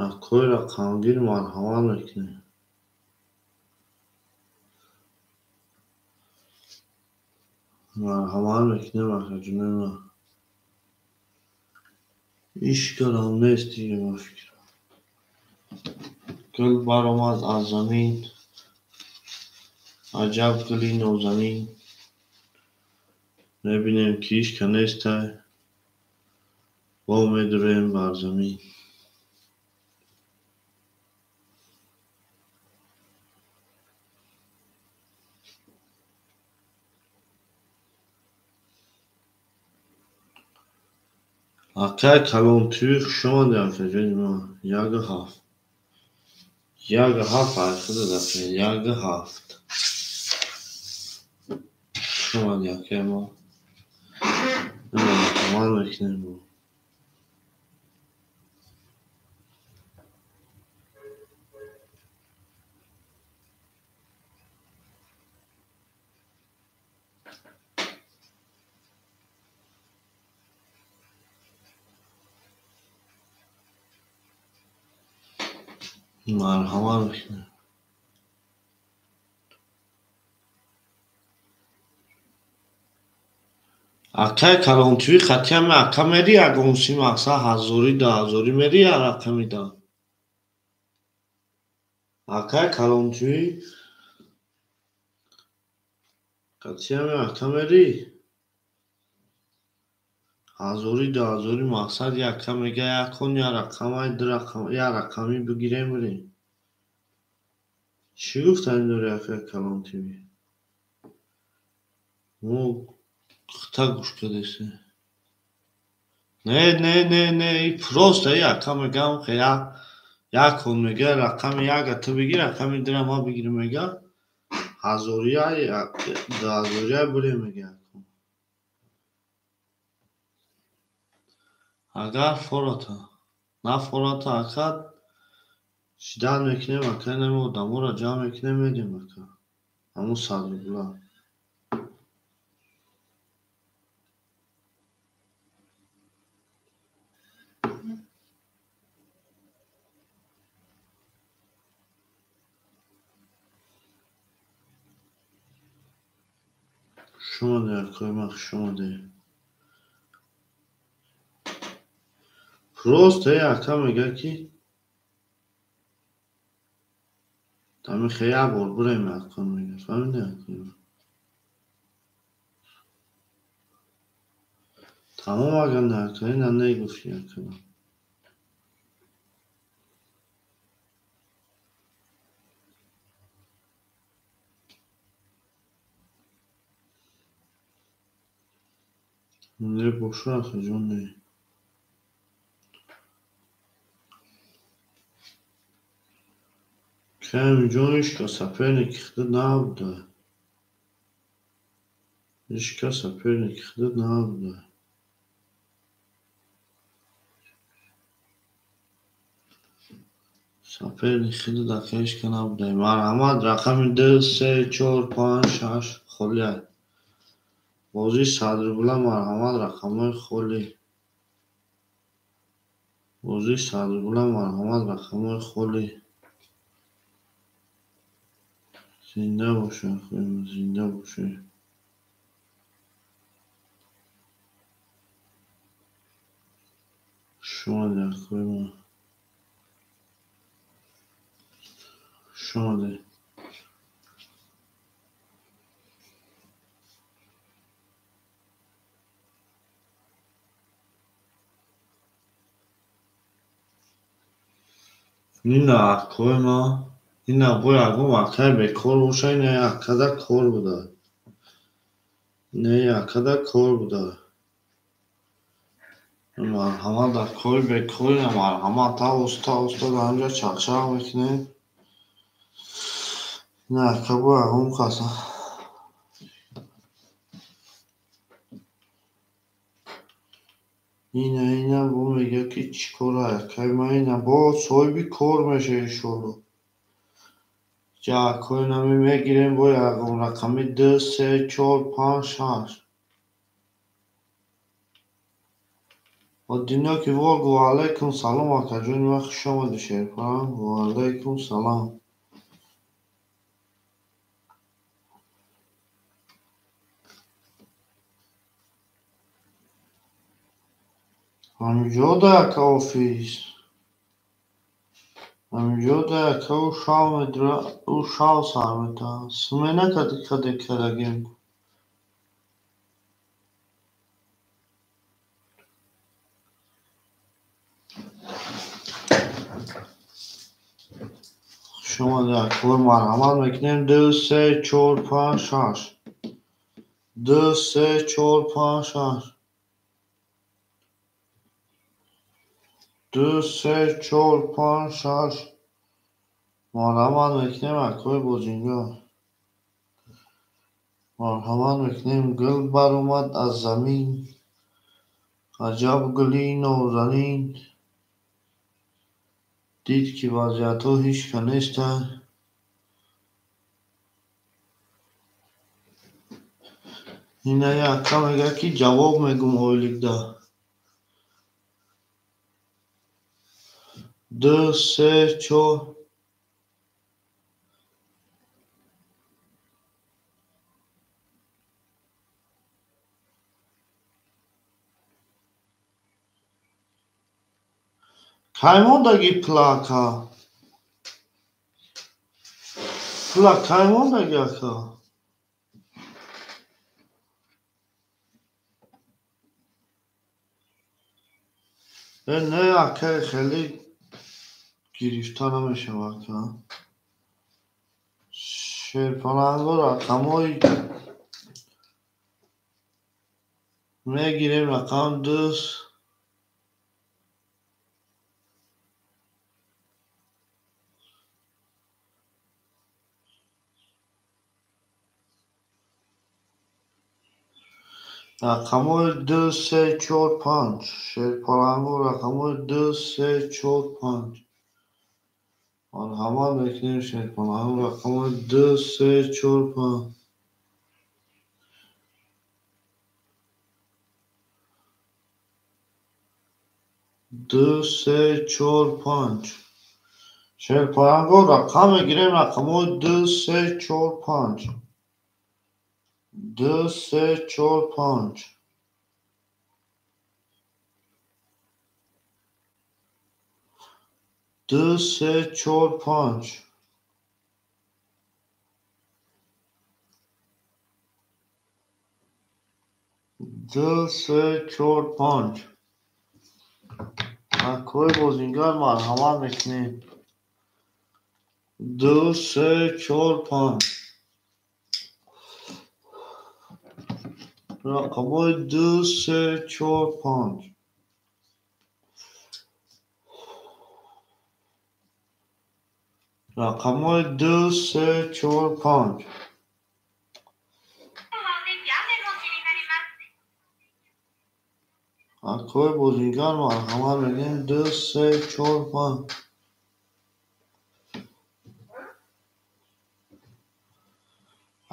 Speaker 2: Акои рақамгир марҳамат мекунем. Марҳамат мекунем, акаҷонои ман. Ҳеҷ кадом нест дига, ба фикрам. Гул баромад аз замин, аҷаб гули нозанин. Мебинем ки ҳеҷ ка нестай, бо медурем бар замин. Акай калонтӯи, хуш омадед, акаҷони ман. Яку ҳафт. Яку ҳафт айхида дафъа, яку ҳафт. Хуш омадед, акаи ман. Марҳамат мекунем. Марҳамат мекунем. Акай калонтӯи, қатъиян ака мери ягон си мақсад ҳазорӣ, дуҳазорӣ мери я рақами да. Акай калонтӯи. Қатиями ака мерӣ? Ҳазорӣ дуҳазорӣ мақсад яка мега якон я рақамай ду рақам я рақамӣ бигирем бирем. Чӣ гуфтанӣ дорӣ акаи Калон ТВ? Мо хта гӯш кардесем. Не, не, не, не, и просто яка мегам я якон мега рақами яка ту бигир, рақами дура ма бигирем мега. Ҳазория дуҳазория бирем мега. Агар фората, на фората ака ждать мекунем ака инами одаморо ҷамъ мекунем медем ака. Ҳамун 100 рубла. Хуш омадед акои ман, хуш омадед. Просто ака мега ки тамихе як бор бирем акон мега. Фаҳмидӣ акои ман? Тамом агар не ака, ина негуфти ака. Не боша акаҷон, не. Камиҷон ҳеҷ кас соперники худат набуда. Ҳеҷ кас соперники худат набуда. Соперник худат ака ҳеҷ кас набуда. Марҳамат рақами 2, 3, 4, 5, 6 холия. Бозии 100 рубла марҳамат рақамҳои холӣ. Бозии 100 рубла марҳамат рақамҳои холӣ. Зинда бошед, зинда бошед. Хуш омадед акои ман. Хуш омадед. Ина акои ман, ина бо ягон акаи бекор боша, ина акада кор буда. Ина акада кор буда. Марҳамат акои бекор, ина марҳамат та уста уста дар инҷа чақчақ мекунем. Ина ака бо ягон каса. Ина ина бо мега ки чӣ кора акаи ман, ина бо соҳиби кор меша иншолло. Ҷа акои нами мегирем бо ягон рақами 2, 3, 4, 5, 6. Одиноки волк, ва алайкум салом акаҷони ман, хуш омадед шерпарам. Ва алайкум салом. Ҳамиҷода ака офис. Ҳамиҷода ака ӯ шав медра, ӯ шав сар метаҳад. Смена каде кардагем. Хуш омадед акои, марҳамат мекунем 2, 3, 4, 5, 6. 2, 3, 4, 5, 6. 2, 3, 4, 5, 6. Марҳамат мекунем акои бозинҷо. Марҳамат мекунем. Гул баромад аз замин. Аҷаб гули нозанин. Дид ки вазъиятҳо ҳеҷ ка нестанд. Ина яка мега ки ҷавоб мегум ойликда. 2, 3, 4. Кай мондаги пула ака? Пула кай мондаги ака? Не, акай хеле гирифта намешавад, ака. Шерпаланго рақамҳои мегирем, рақам 2. Рақамҳои 2, 3, 4, 5. Шерпаланго рақамҳои 2, 3, 4, 5. Марҳамат мекунем, шерпаланго рақамҳои 2, 3, 4, 5. 2, 3, 4, 5. Шерпаланго рақам мегирем, рақамҳои 2, 3, 4, 5. 2, 3, 4, 5. 2, 3, 4, 5. 2, 3, 4, 5. Акои бозингар марҳамат мекунем. 2, 3, 4, 5. Рақамҳои 2, 3, 4, 5. Рақамҳои 2, 3, 4, 5. Акои бозингар марҳамат мекунем. 2, 3, 4, 5.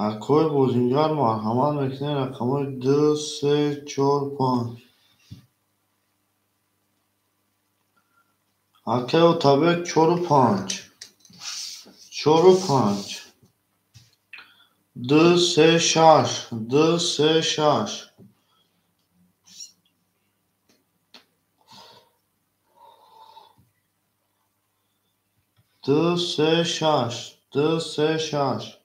Speaker 2: Акои бозингар марҳамат мекунем. Рақамҳои 2, 3, 4, 5. Акаи Отабек 4, 5. 4, 5. 2, 3, 6. 2, 3, 6. 2, 3, 6. 2, 3, 6.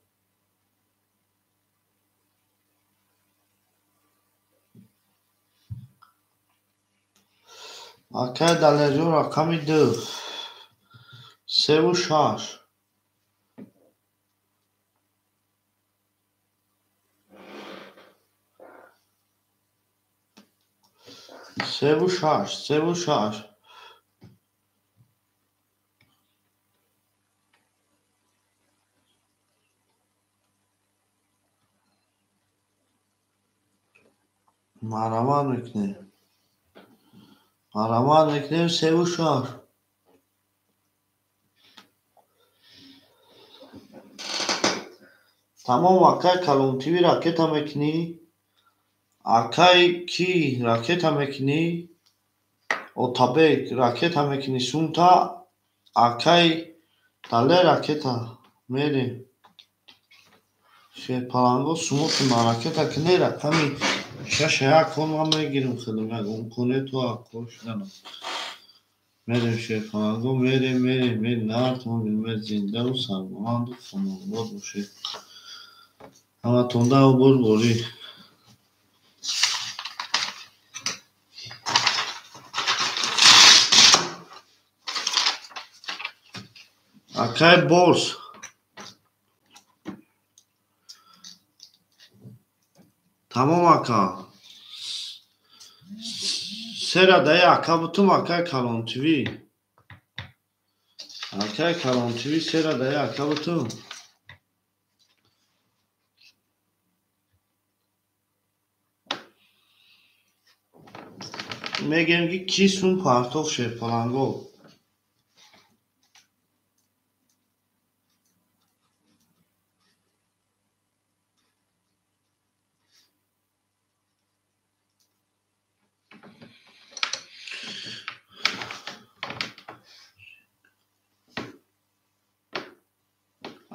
Speaker 2: Акаи Далерҷон рақами 2. 3 6. 3 6. 3 6. Марҳамат мекунем. Марҳамат мекунем 3 6. Тамом, акай Калонтиви ракета мекунӣ? Акай ки ракета мекунӣ? Отабек ракета мекунӣ сумта? Акай Далер ракета мерем. Шерпаланго сумотуна ракета кунӣ, рақами 6 1 кон ман мегирам хеле имконияту акор шуданам. Мерем шерпаланго, мерем, мерем, мерем, нартон билмед зиндаву сарбаланду хонобод бошед. Ҳаматонда бурдборӣ. Акай Борс. Тамом ака. Сера даи ака бутум, акай Калонтиви. Акай Калонтиви сера даи ака бутум. Мегем ки ки сум партов шерпаланго.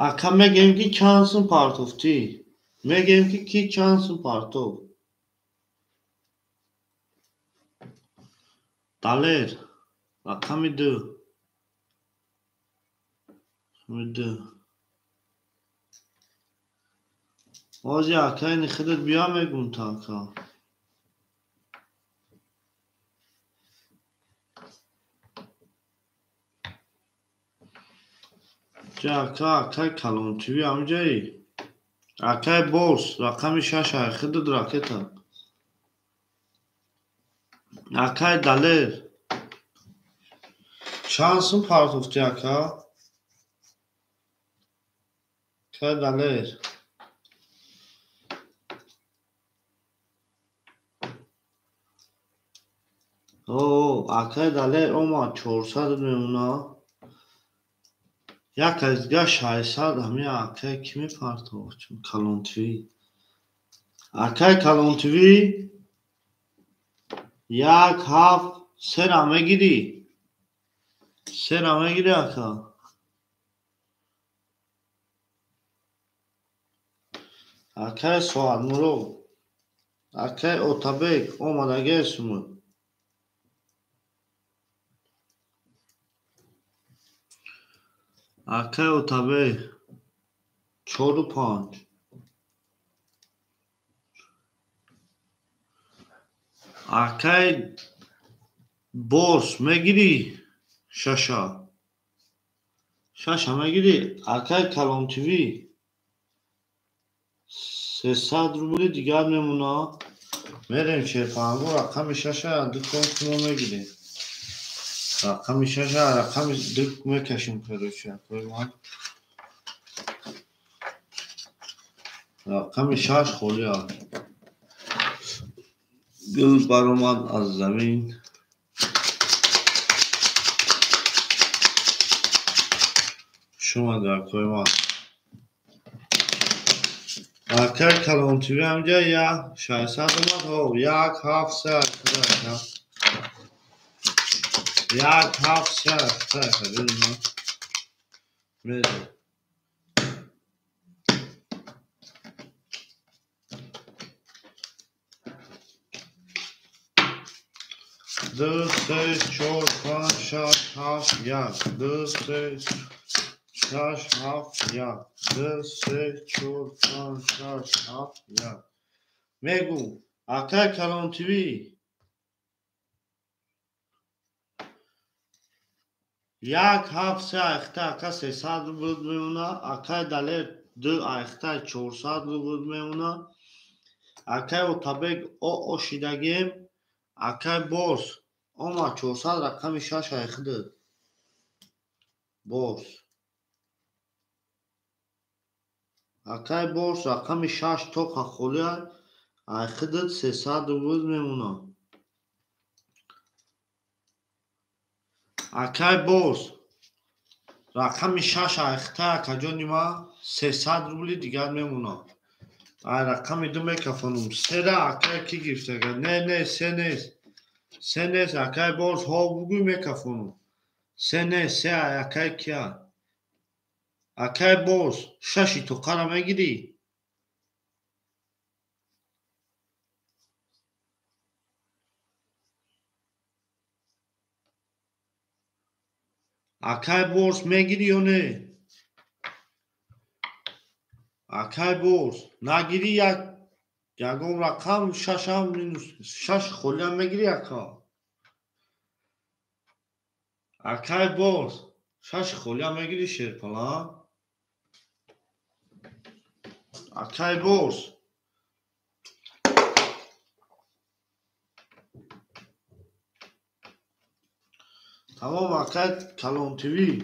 Speaker 2: Ака мегем ки чанд сум партофтӣ? Мегем ки ки чанд сум партофт? Далер, рақами 2. Рақами 2. Ози ака ини худат биё мегум та ака. Ака, акай Калон ТВ ҳамҷаи? Акай Борс, рақами 6 худат ракета. Акай Далер. Чанд сум партофтӣ, ака? Акай Далер. О, акай Далер омад 400 мемона. Як аз дигар 600 ҳами акай кӣ мепартофт? Калон ТВ. Акай Калон ТВ 1 7 3 мегирӣ? 3 мегирӣ, ака? Акай Соатмурод, акай Отабек омадагиай сумуд. Акай Отабек 4 5. Акай Борс мегирӣ? 6. 6 мегирӣ? Акай Калон ТВ 300 рубли дигар мемона. Мерем Шерпаҳангор рақами 6 ду конт мо мегирем. Рақами 6 рақами 2 мекашем, короче, акои ман. Рақами 6 холӣ аст. Гул баромад аз замин. Шума акои ман. Акай Калон ТВ ҳамҷа 600 омад. Ҳо, 1 7 3 ака. 1 7 3 ака, бинма. Мерем. 2 3 4 5 6 7 1 2 3 6 7 1 2 3 4 5 6 7 1. Мегӯ, акай Калон ТВ 1 7 3 айхта ака 300 рубл мемона. Акай Далер 2 айхта 400 рубл мемона. Акай Отабек о шидагем. Акай Борс омад 400 рақами 6 айхда. Борс. Акай Борс рақами 6 тоқа холӣ айхда 300 рубл мемона. Акай Борс рақами 6 айхта акаҷони ман 300 рубли дигар мемона. Ай рақами 2 мекафонум. 3 акай кӣ гирифтага? Не, не, 3 нест. 3 нест, акай Борс ҳо бугӯй мекафонум. 3 нест, 3 акай кия? Акай Борс 6 тоқара мегирӣ? Акай Борс мегирӣ ё не? Акай Борс нагирӣ як ягон рақам 6 минус 6 холиам мегирӣ, ака? Акай Борс 6 холиам мегирӣ, Шерпала? Акай Борс тамом. Акай Калон ТВ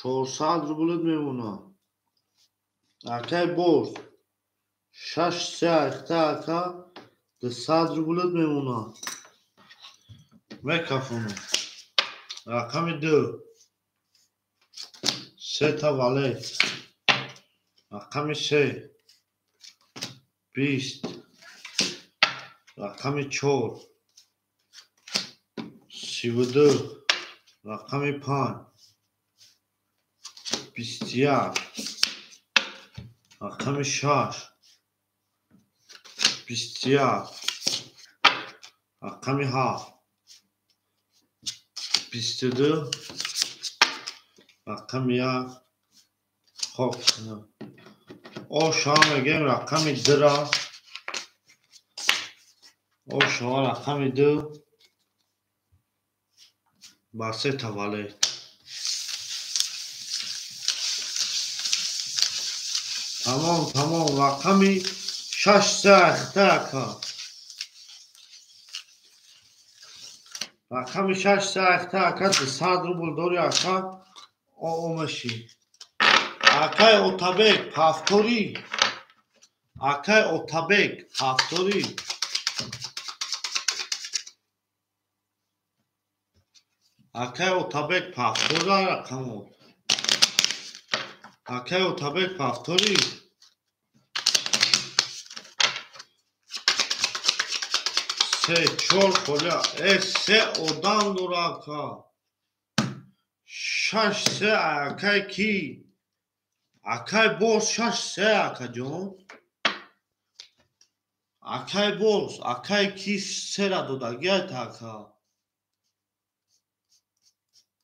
Speaker 2: 400 рублит мемона. Акай Борс 6 3 айхта ака 200 рублит мемона. Мекафонум. Рақами 2 3 та валет. Рақами 3 20. Рақами 4 32. Рақами 5 21. Рақами 6 21. Рақами 7 22. Рақами 1 хок. О шава мегӯем рақами 2-ра. О шава рақами 2 ба 3 та валет. Тамом, тамом, рақами 6-3 айхта ака. Рақами 6-3 айхта ака, 200 рубл дори ака, омаши. Акай Отабек, повтори. Акай Отабек, повтори. Акай Отабек, повтори рақамо. Акай Отабек, повтори. Се, чор холя. Се одам дора ака. 6-3 акай ки? Акай боз 6-3 акаҷон. Акай боз, акай ки сера додагиайта ака.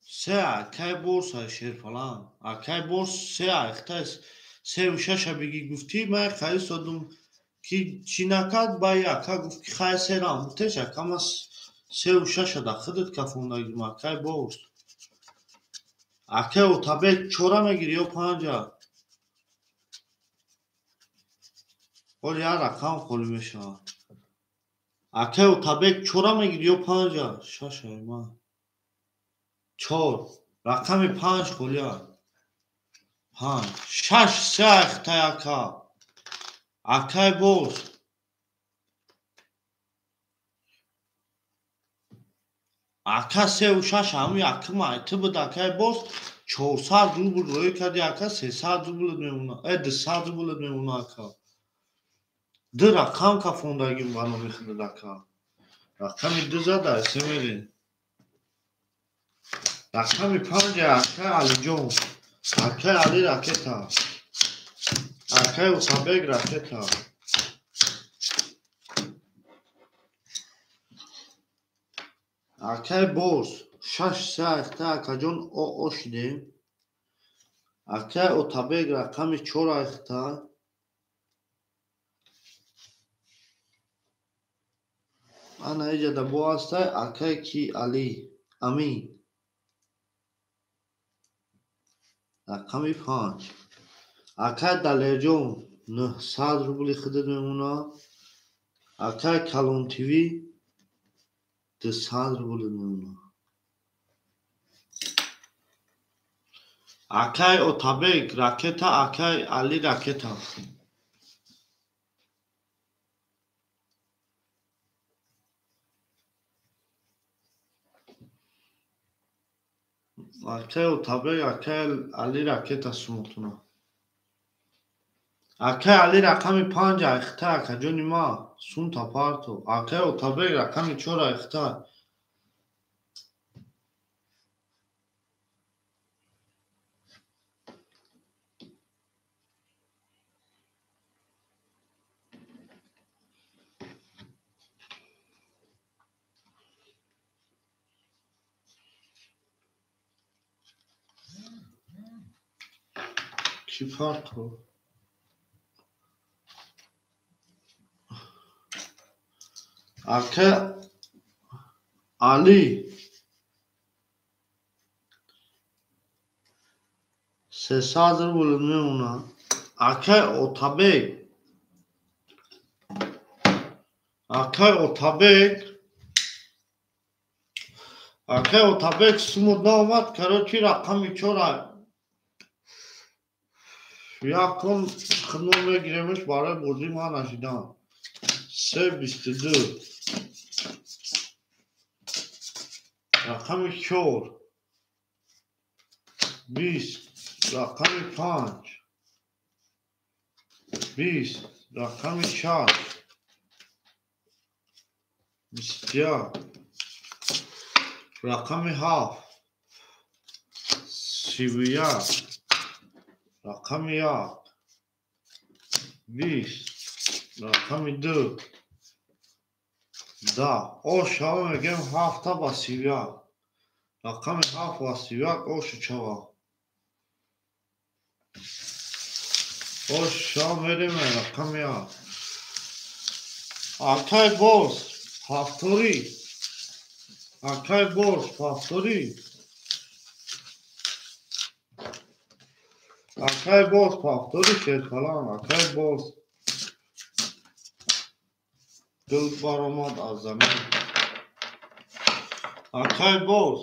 Speaker 2: Се акай боз ай шерфалан. Акай боз се айхта севу шаша биги гуфтӣ, ман хари содум ки чӣ накард, ба ака гуфт ки хай серам гуфтеш, ака ман 3-6 да худат кафондагим, акай боз. Акай Отабек чора мегирӣ ё панҷа? Ҳол як рақам холӣ мешавад. Акай Отабек чора мегирӣ ё панҷа? Шашай ман. 4. Рақами 5 холӣ аст. 5. 6-3 айхтай ака. Акай боз. Ака 3-6 ҳамин якум айти буд акай боз 400 рубл рӯй карди ака, 300 рубл мемона. 200 рубл мемона ака. Ду рақам кафондагим ба номи худат ака. Рақами 2 зада семери. Рақами 5 акай Алиҷон. Акай Али ракета. Акай Отабек ракета. Акай боз 6-3 айхта акаҷон ошидем. Акай Отабек рақами 4 айхта. Ана иҷада бо ҳастай акай ки Али Амин. Рақами 5. Акай Далерҷон 900 рубли худат мемонад. Акай Калон ТВ 200 рубл мемонад. Акай Отабек ракета, акай Али ракета. Акай Отабек, акай Али ракета сумотуна. Акай Али рақами 5 айхта, акаҷони ма, сумта парто. Акай Отабек рақами 4 айхта. Чӣ парто? Акай Али 300 рубл мемонад. Акай Отабек, акай Отабек, акай Отабек сумуд наомад. Короче, рақами 4 якум хидмат мегиремш барои бозии ман нашидан. 3-22. Рақами 4 20. Рақами 5 20. Рақами 6 21. Рақами 7 31. Рақами 1 20. Рақами 2 10. Ошава мегем 7 ба 31. Рақами 7 ба 31 ошу чава. Оша мерем рақами 1. Акай боз повтори. Акай боз повтори. Акай боз повтори шеркалан, акай боз. Дил баромад аз замин. Акай боз.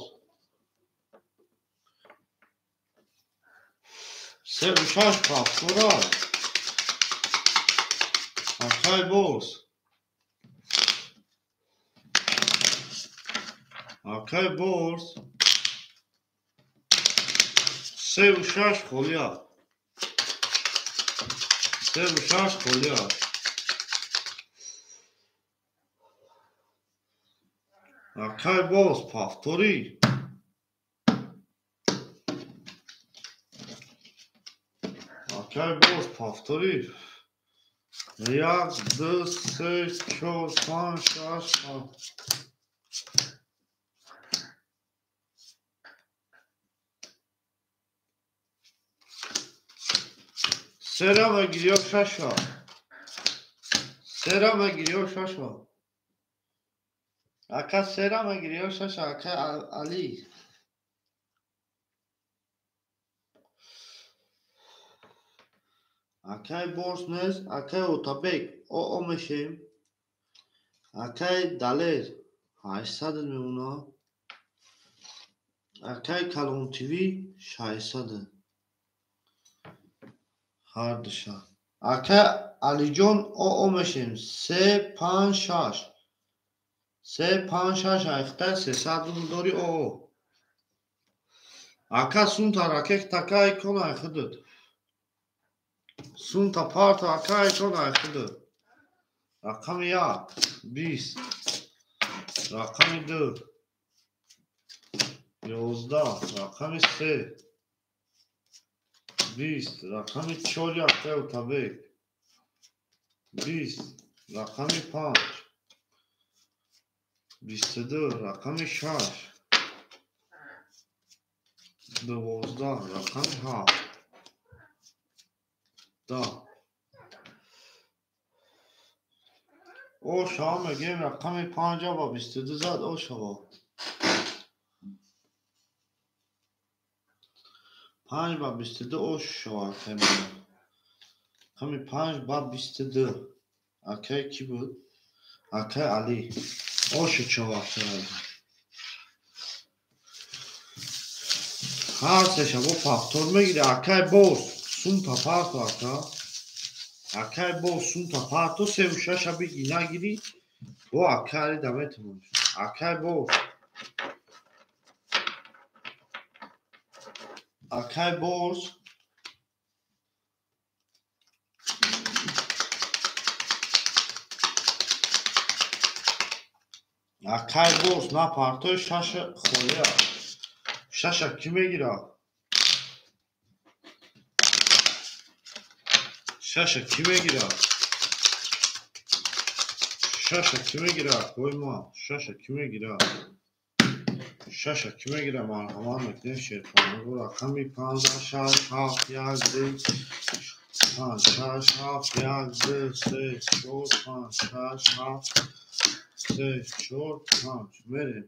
Speaker 2: 3 ва 6 повтора. Акай боз. Акай боз. 3 ва 6 холия. 3 ва 6 холия. Акай боз повтори. Акай боз повтори. 1, 2, 3, 4, 5, 6, 7. Сера мегири ё шаша? Сера мегири ё шаша? Ака сера мегири ё шаша? Ака Али. Акай борс нест, акай Отабек, оо мешем. Акай Далер, 800 мемона. Акай Калон ТВ 600. Ҳардуша. Акай Алиҷон оо мешем. 3, 5, 6. 3, 5, 6 айхта 300 рубл дори оо. Ака сунта ракет така айкон айхудуд. Сунта парта ака айкон айхудуд. Рақами 1, 20. Рақами 2, 11. Рақами 3, 20. Рақами 4 акай Отабек. 20. Рақами 5, 22. Рақами 6, 12. Рақами 7, 10. О шава мегӯем рақами 5 ба 22 зад о шава. 5 ба 22 о шава акай мана. Рақами 5 ба 22. Акай кӣ буд? Акай Али. О шуд шава акай Али. Ҳар сеша бо повтор мегири акай боз. Сумта парто ака. Акай боз сумта парто 3 ва 6-а биги нагири. Бо акай Али да метавониш. Акай боз. Акай боз. Акай боз на партои шаша холия. Шаша кӣ мегирад? Шаша кӣ мегирад? Шаша кӣ мегирад? Ой ма, шаша кӣ мегирад? Шаша кӣ мегирад? Марҳамат мекунем шерхонагу рақами 5, 6, 7, 1, 2, 5, 6, 7, 1, 2, 3, 4, 5, 6, 7, 3, 4, 5. Мерем.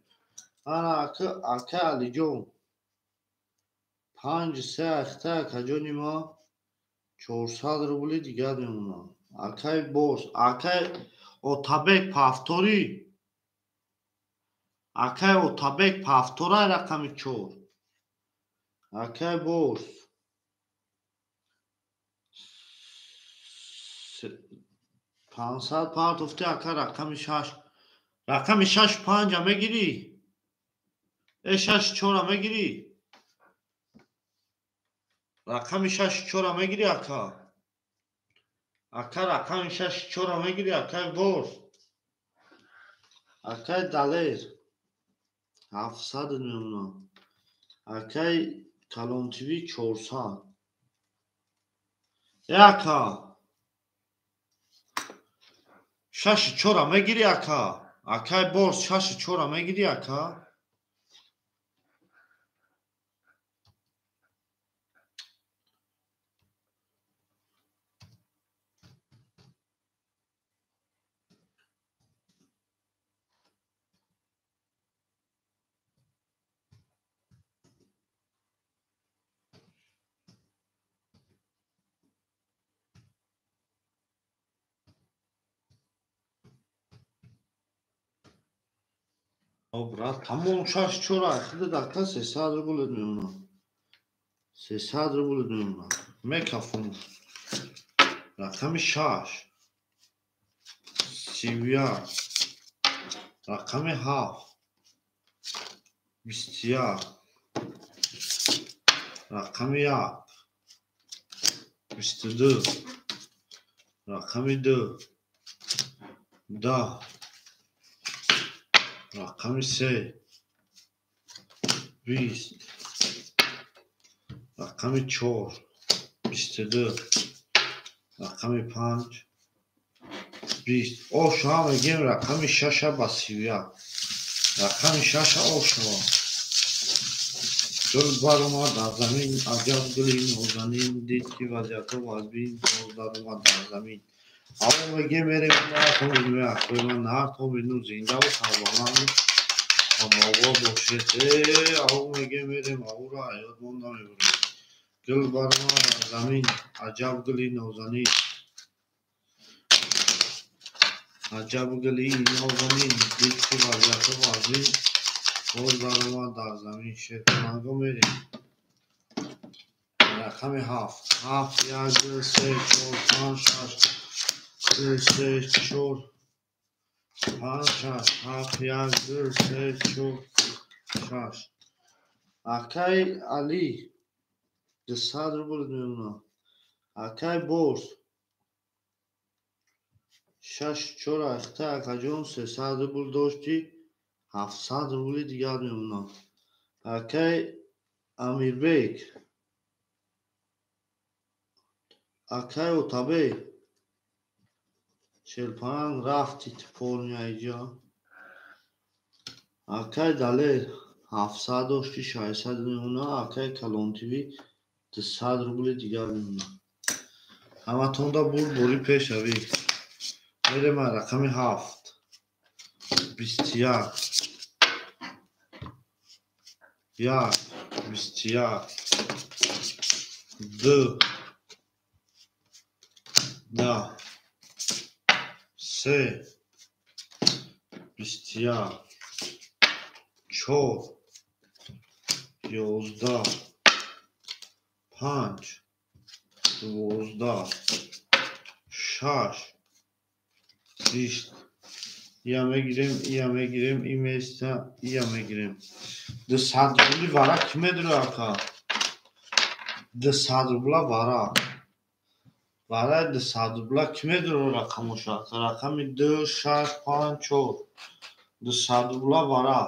Speaker 2: Ана ака, ака Алиҷон. 5, 3 ахта акаҷони ма 400 рубли дигар мемонад. Акай боз, акай Отабек повтори. Акай Отабек повтора рақами 4. Акай боз. 500 партофти ака рақами 6. Рақами 6 5-а мегирӣ? 6 4-а мегирӣ? Рақами 6 4-а мегирӣ ака? Ака рақами 6 4-а мегирӣ акай боз. Акай Далер 700 мемонад. Акай Калон ТВ 400. Э ака. 6 4-а мегирӣ ака? Акай боз 6 4-а мегирӣ ака? Брат, тамом шаш чора хида даққа 300 рубл мемонам. 300 рубл мемонам. Мекафум. Рақами 6. 31. Рақами 7. 21. Рақами 1. 22. Рақами 2. 10. Рақами 3. 20. Рақами 4. 22. Рақами 5. 20. Ошава мегем рақами 6 ба 31. Рақами 6 ошава. Гул баромад аз замин, аҷаб гули нозанин, дид ки вазъиятҳо вазбин, боз даромад дар замин. Аво мегем мерем нарто зиндаву сарбаланду хонобод бошед. Аво мегем мерем аура ҳаёт монда мебурем. Гул баромад аз замин, аҷаб гули нозанин, аҷаб гули нозанин, дид ки вазъиятҳо вазбин, боз даромад дар замин. Шерпаланго мерем. Рақами 7. 7, 1, 2, 3, 4, 5, 6. 3, 3, 4, 5, 6. 7, 1, 2, 3, 4, 6. Акай Али 200 рубл мемонад. Акай Борс 6, 4 ахта акаҷон 300 рубл дошти, 700 рубли дигар мемонад. Акай Амирбек, акай Отабек, Шерпаланг рафти тупорня иҷа. Акай Далер 700 дошти, 600 мемонад. Акай Калонтиви 200 рубли дигар мемонад. Ҳаматонда бурд бори пешравӣ. Мерем рақами 7. 21. 1, 21, 2, 10, 3, 21, 4, 11, 5, 12, 6, 20. Я мегирем, я мегирем, и места, я мегирем. 200 рубли вара ки медура ака? 200 рубла вара. Вара 200 рубла ки медура рақамоша ака? Рақами 2, 6, 5, 4. 200 рубла вара.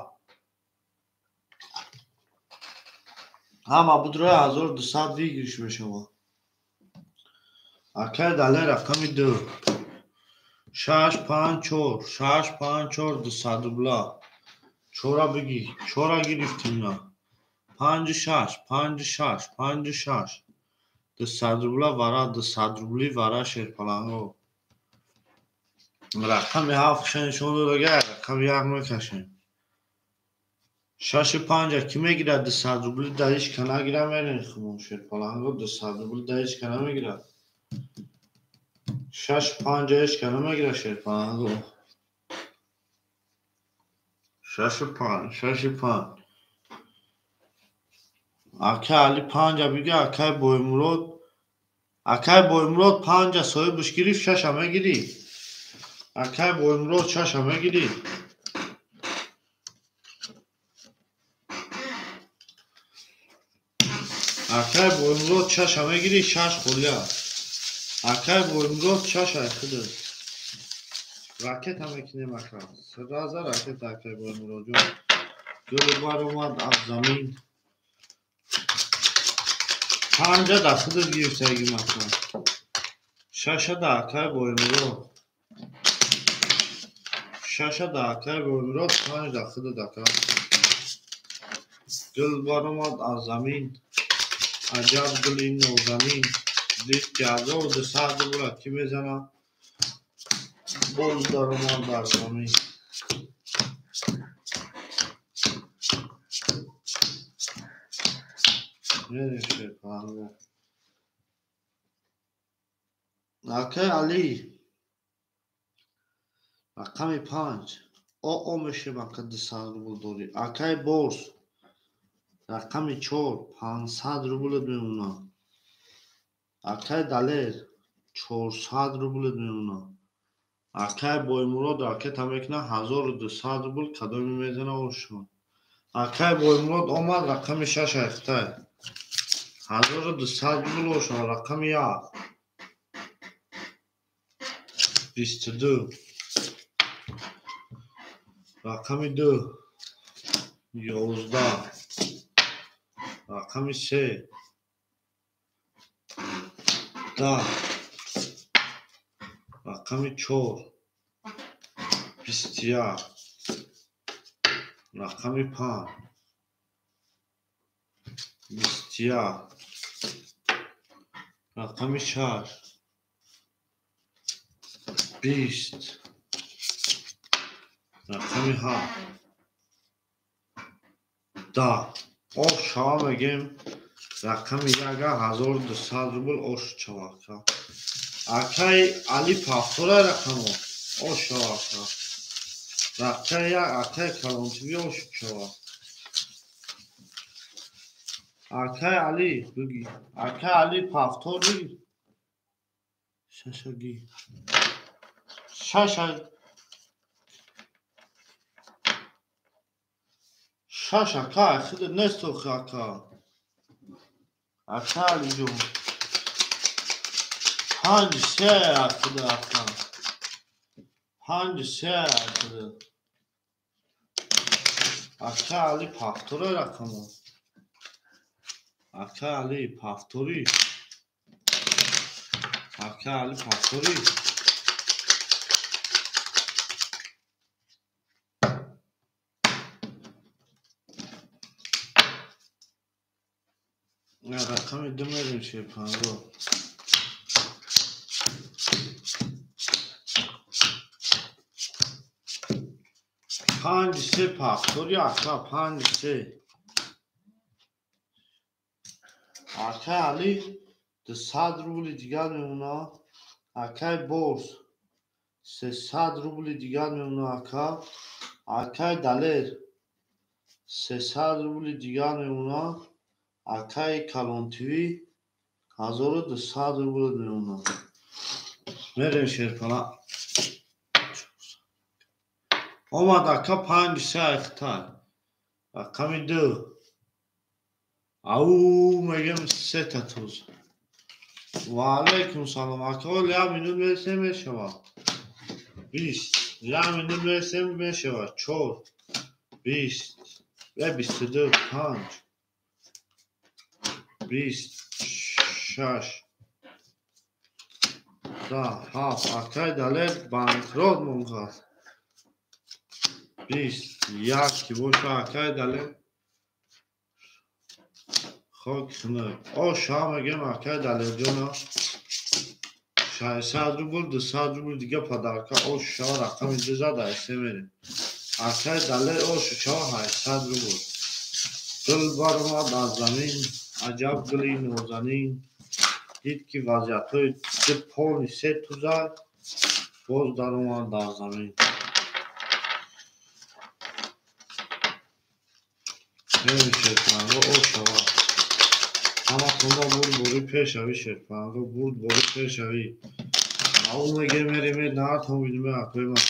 Speaker 2: Ҳама будрои 1200 выигрыш мешавад. Акай дале рақами 2. 6, 5, 4, 6, 5, 4, 200 рубла. Чора бигир, чора гирифтим на. 5, 6, 5, 6, 5, 6. 200 рубла вара, 200 рубли вара шерпаланго. Рақами 7 нишон додага, рақами 1 мекашем. 6, 5 ки мегирад 200 рубли дар ҳеҷ ка нагира мерем хумон шерпаланго 200 рубли дар ҳеҷ ка намегирад. 6, 5 ҳеҷ ка намегирад шерпаланго. 6, 5, 6, 5. Акай Али 5 бига, акай Боймурод. Акай Боймурод 5 соҳибаш гирифт, 6 мегирӣ. Акай Боймурод 6 мегирӣ. Акай Боймурод 6 мегирӣ, 6 холия. Акай Боймурод 6 айхида. Ракета мекунем ака. Сразу ракета акай Боймуродҷон. Гул баромад аз замин. 5 дар худат гирифтагим ака. 6 дар акай Боймурод. 6 дар акай Боймурод, 5 дар худат ака. Гул баромад аз замин. Аҷаб гули нозанин. Дид ки 1200 рубла ки мезанад? Боз даромад дар замин. Мерем шерпаланго. Акай Али. Рақами 5. ОО мешем ака 200 рубл дорӣ. Акай Борс рақами 4 500 рублет мемонад. Акай Далер 400 рублет мемонад. Акай Боймурод ракета мекунад 1200 рубл кадоми мезана ошон. Акай Боймурод омад рақами 6 айхтай. 1200 рубл ошон рақами 1. 22 рақами 2 11 рақами 3 10 рақами 4 21 рақами 5 21 рақами 6 20 рақами 7 10 ош шава мегем рақами 1 1200 рубл ош шава ака. Акай Али пафтора рақамо ош шава ака. Рақами 1 акай Калонтиви ош шава. Акай Али буги. Акай Али пафтор буги. Шашаги. Шаша шаш ака хидр нест охи ака. Ака Алиҷон 5 3 ахида ака. 5 3 ахида. Ака Али пафтора рақамо. Ака Али пафтори. Ака Али пафтори. Рақами 2 мерем шерпанго. 5 3 пафтори ака 5 3. Акай Али 200 рубли дигар мемонад. Акай Борс 300 рубли дигар мемонад ака. Акай Далер 300 рубли дигар мемонад. Акай Калонтиви 1200 рубл мемонад. Мерем шерпала. Омад ака 5 3 айхтай. Рақами 2 ау мегем 3 та туз. Ва алайкум салом. Ака оли як минут мересем мешавад. 20 як минут мересем мешавад. 4 20 22 5 26 10 7 акай Далер банкрот монғад. 21 ки боша акай Далер хок хунук. Оша мегем акай Далерҷона 600 рубл 200 рубл дига падарка ош шава рақами 2 зад айсе мерем. Акай Далер ош шава 800 рубл. Гул баромад аз замин аҷаб гули нозанин. Дид ки вазъиятҳои ду поли се туза боз даромад дар замин. Мерем шерпанго ош шава. Ҳаматонда бурдборӣ пешавӣ шерпанго бурдборӣ пешавӣ. Ау мегем мерем наатон бидуме акои ман.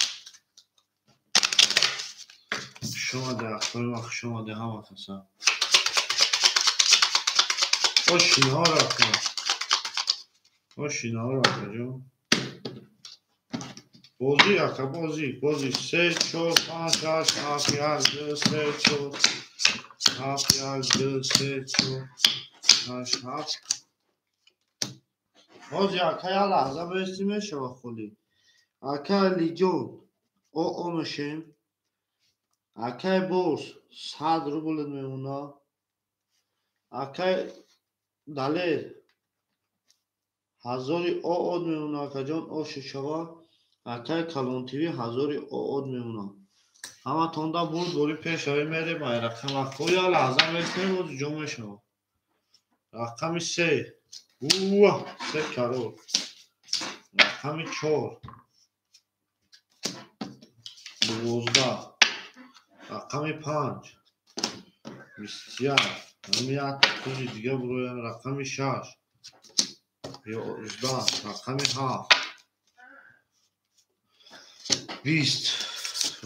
Speaker 2: Хуш омаде акои ман, хуш омаде ҳама каса. Ошинаҳо ака. Ошинаҳо акаҷон. Бозӣ ака бозӣ, бозӣ 3 4 5 6 7 1 2 3 4 7 1 2 3 4 6 7. Ҳозир ака як лаҳза мересӣ мешава холӣ. Ака Алиҷон ОО мешем. Акай Борс 100 рублет мемонад. Акай Далер 1000 ОО мемонад акаҷон ош шава. Акай Калонтиви 1000 ОО мемонад. Ҳаматонда бурдборӣ пешавӣ мерем ай рақам акоя лаҳза мересем боз ҷо мешавад. Рақами 3 уа 3 карор. Рақами 4 12, рақами 5, 21, ҳамин як тузи дига буроям, рақами 6, 11, рақами 7, 20,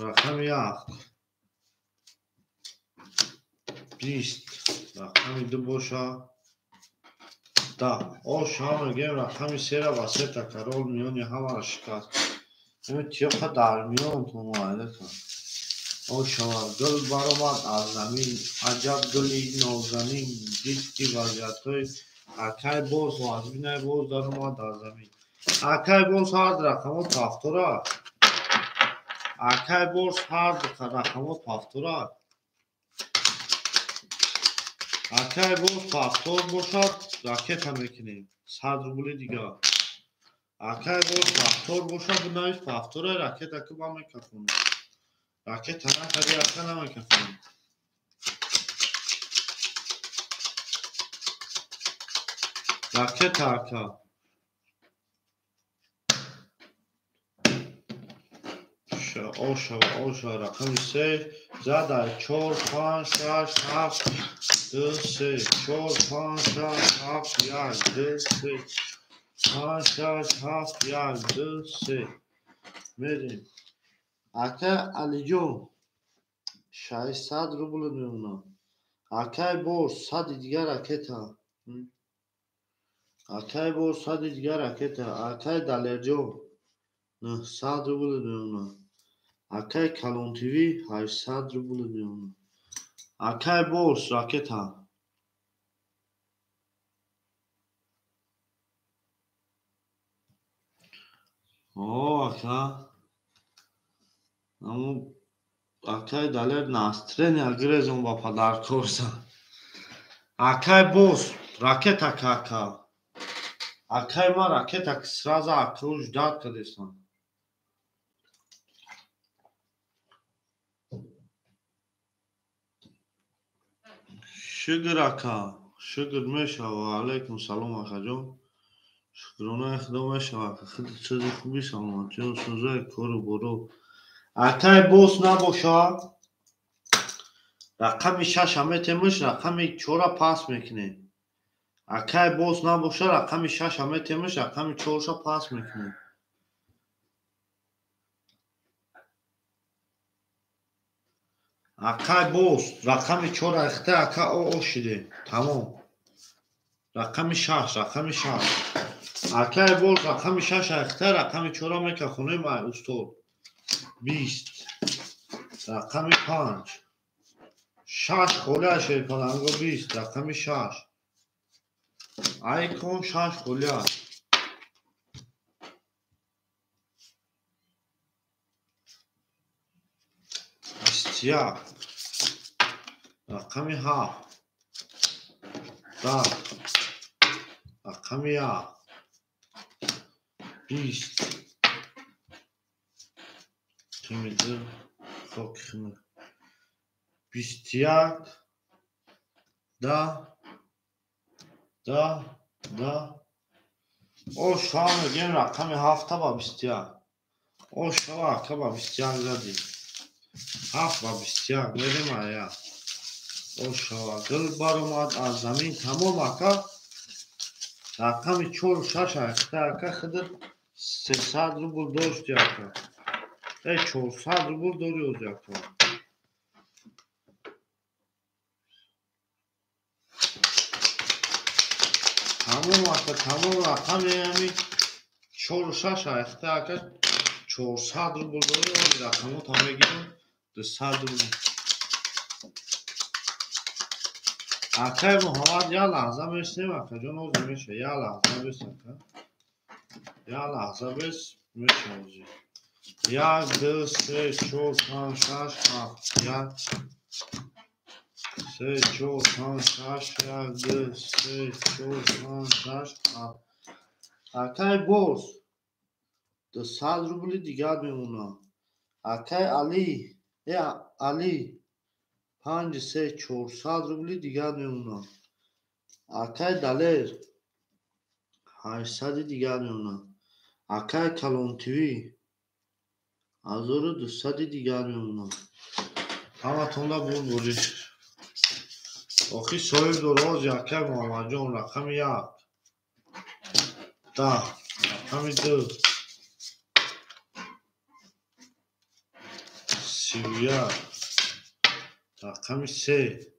Speaker 2: рақами 1, 20, рақами 2 боша, 10. Ош ҳам мегӯем рақами 3-ра ба сета карол миёни ҳамаро шикаст. Ҳамин тиёқа дар миёнтон муайян кард. Ошава гул баромад аз замин, аҷаб гули нозанин, дид ки вазъиятҳои акай боз вазбинай боз даромад аз замин. Акай боз ҳар рақамот ҳафтора. Акай боз ҳар рақамот ҳафтора. Акай боз ҳафтор бошад, ракета мекунем. 100 рубли дигар. Акай боз ҳафтор бошад, бинавис ҳафтора, ракета ки ба мекафонем. Ракета накарди, ака намекафонем. Ракета ака. Ошава, ошава, рақами 3, зада 4, 5, 6, 7, 2, 3, 4, 5, 6, 7, 1, 2, 3, 5, 6, 7, 1, 2, 3. Мерем. Акай Алиҷон 600 рубл мемонад. Акай боз 100 дигар ракета. Акай боз 100 дигар ракета. Акай Далерҷон 900 рубл мемонад. Акай Калон ТВ 800 рубл мемонад. Акай боз ракета. О, ака. Аммо акай Далер настроение гирезон ба падаркорса. Акай боз ракета кака. Акай ма ракета сразу акру ждать кардесан. Шукр ака, шукр мешава. Алайкум салом акаҷон. Шукронаи худо мешава ака. Худ чизи хуби саломатиён сӯзаи кору боро. Акай боз набоша, рақами 6 метемш, рақами 4 пас мекунем. Акай боз набоша, рақами 6 метемш, рақами 4 пас мекунем. Акай боз рақами 4 ихта ака о шиде. Тамом. Рақами 6, рақами 6. Акай боз рақами 6 ихта, рақами 4 мекахонем ай устод. 20, рақами 5, 6 холия шерпаланго 20, рақами 6. Айкон 6 холия. 21, рақами 7, 10, рақами 1, 20. Химиди хок хими. 21, 10, 10, 10. О, шумо мегӯем рақами 7 ба 21. О, шумо ака ба 21 задем. 7 ба 21 мерем ая. О, шумо гул баромад аз замин тамом ака. Рақами 4 6 ака ака худат 300 рубл дошти ака. 400 рубл дори ози ака. Тамом ака, тамом рақами ҳами 4 6 ака ака 400 рубл дори ози рақамота мегирам 200 рубл. Акай Муҳаммад як лаҳза меснем акаҷон, ози меша. Як лаҳза бес ака. Як лаҳза бес меша ози. 1, 2, 3, 4, 5, 6, 7, 1, 3, 4, 5, 6, 1, 2, 3, 4, 5, 6, 7. Акай боз 200 рубли дигар мемонад. Акай Али, Али 5, 3, 400 рубли дигар мемонад. Акай Далер 800 дигар мемонад. Акай Калон ТВ 1200 дигар мемонам. Ҳаматонда бурд-бурӣ. Охи соҳиб дороз якай Муҳаммадҷон рақами 1, 10, рақами 2, 31, рақами 3,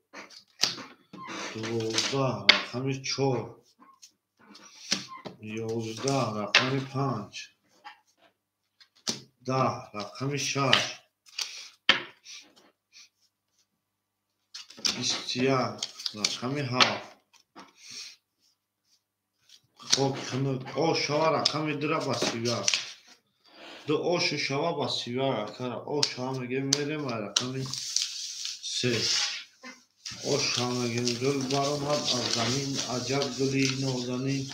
Speaker 2: 12, рақами 4, 11, рақами 5, 10, рақами 6, 21, рақами 7. Хоб хунук. О шава рақами 2 ба 31. 2 ошу шава ба 31 акара. О шава мегем мерем рақами 3. О шава мегем гул баромад аз замин, аҷаб гули нозанин.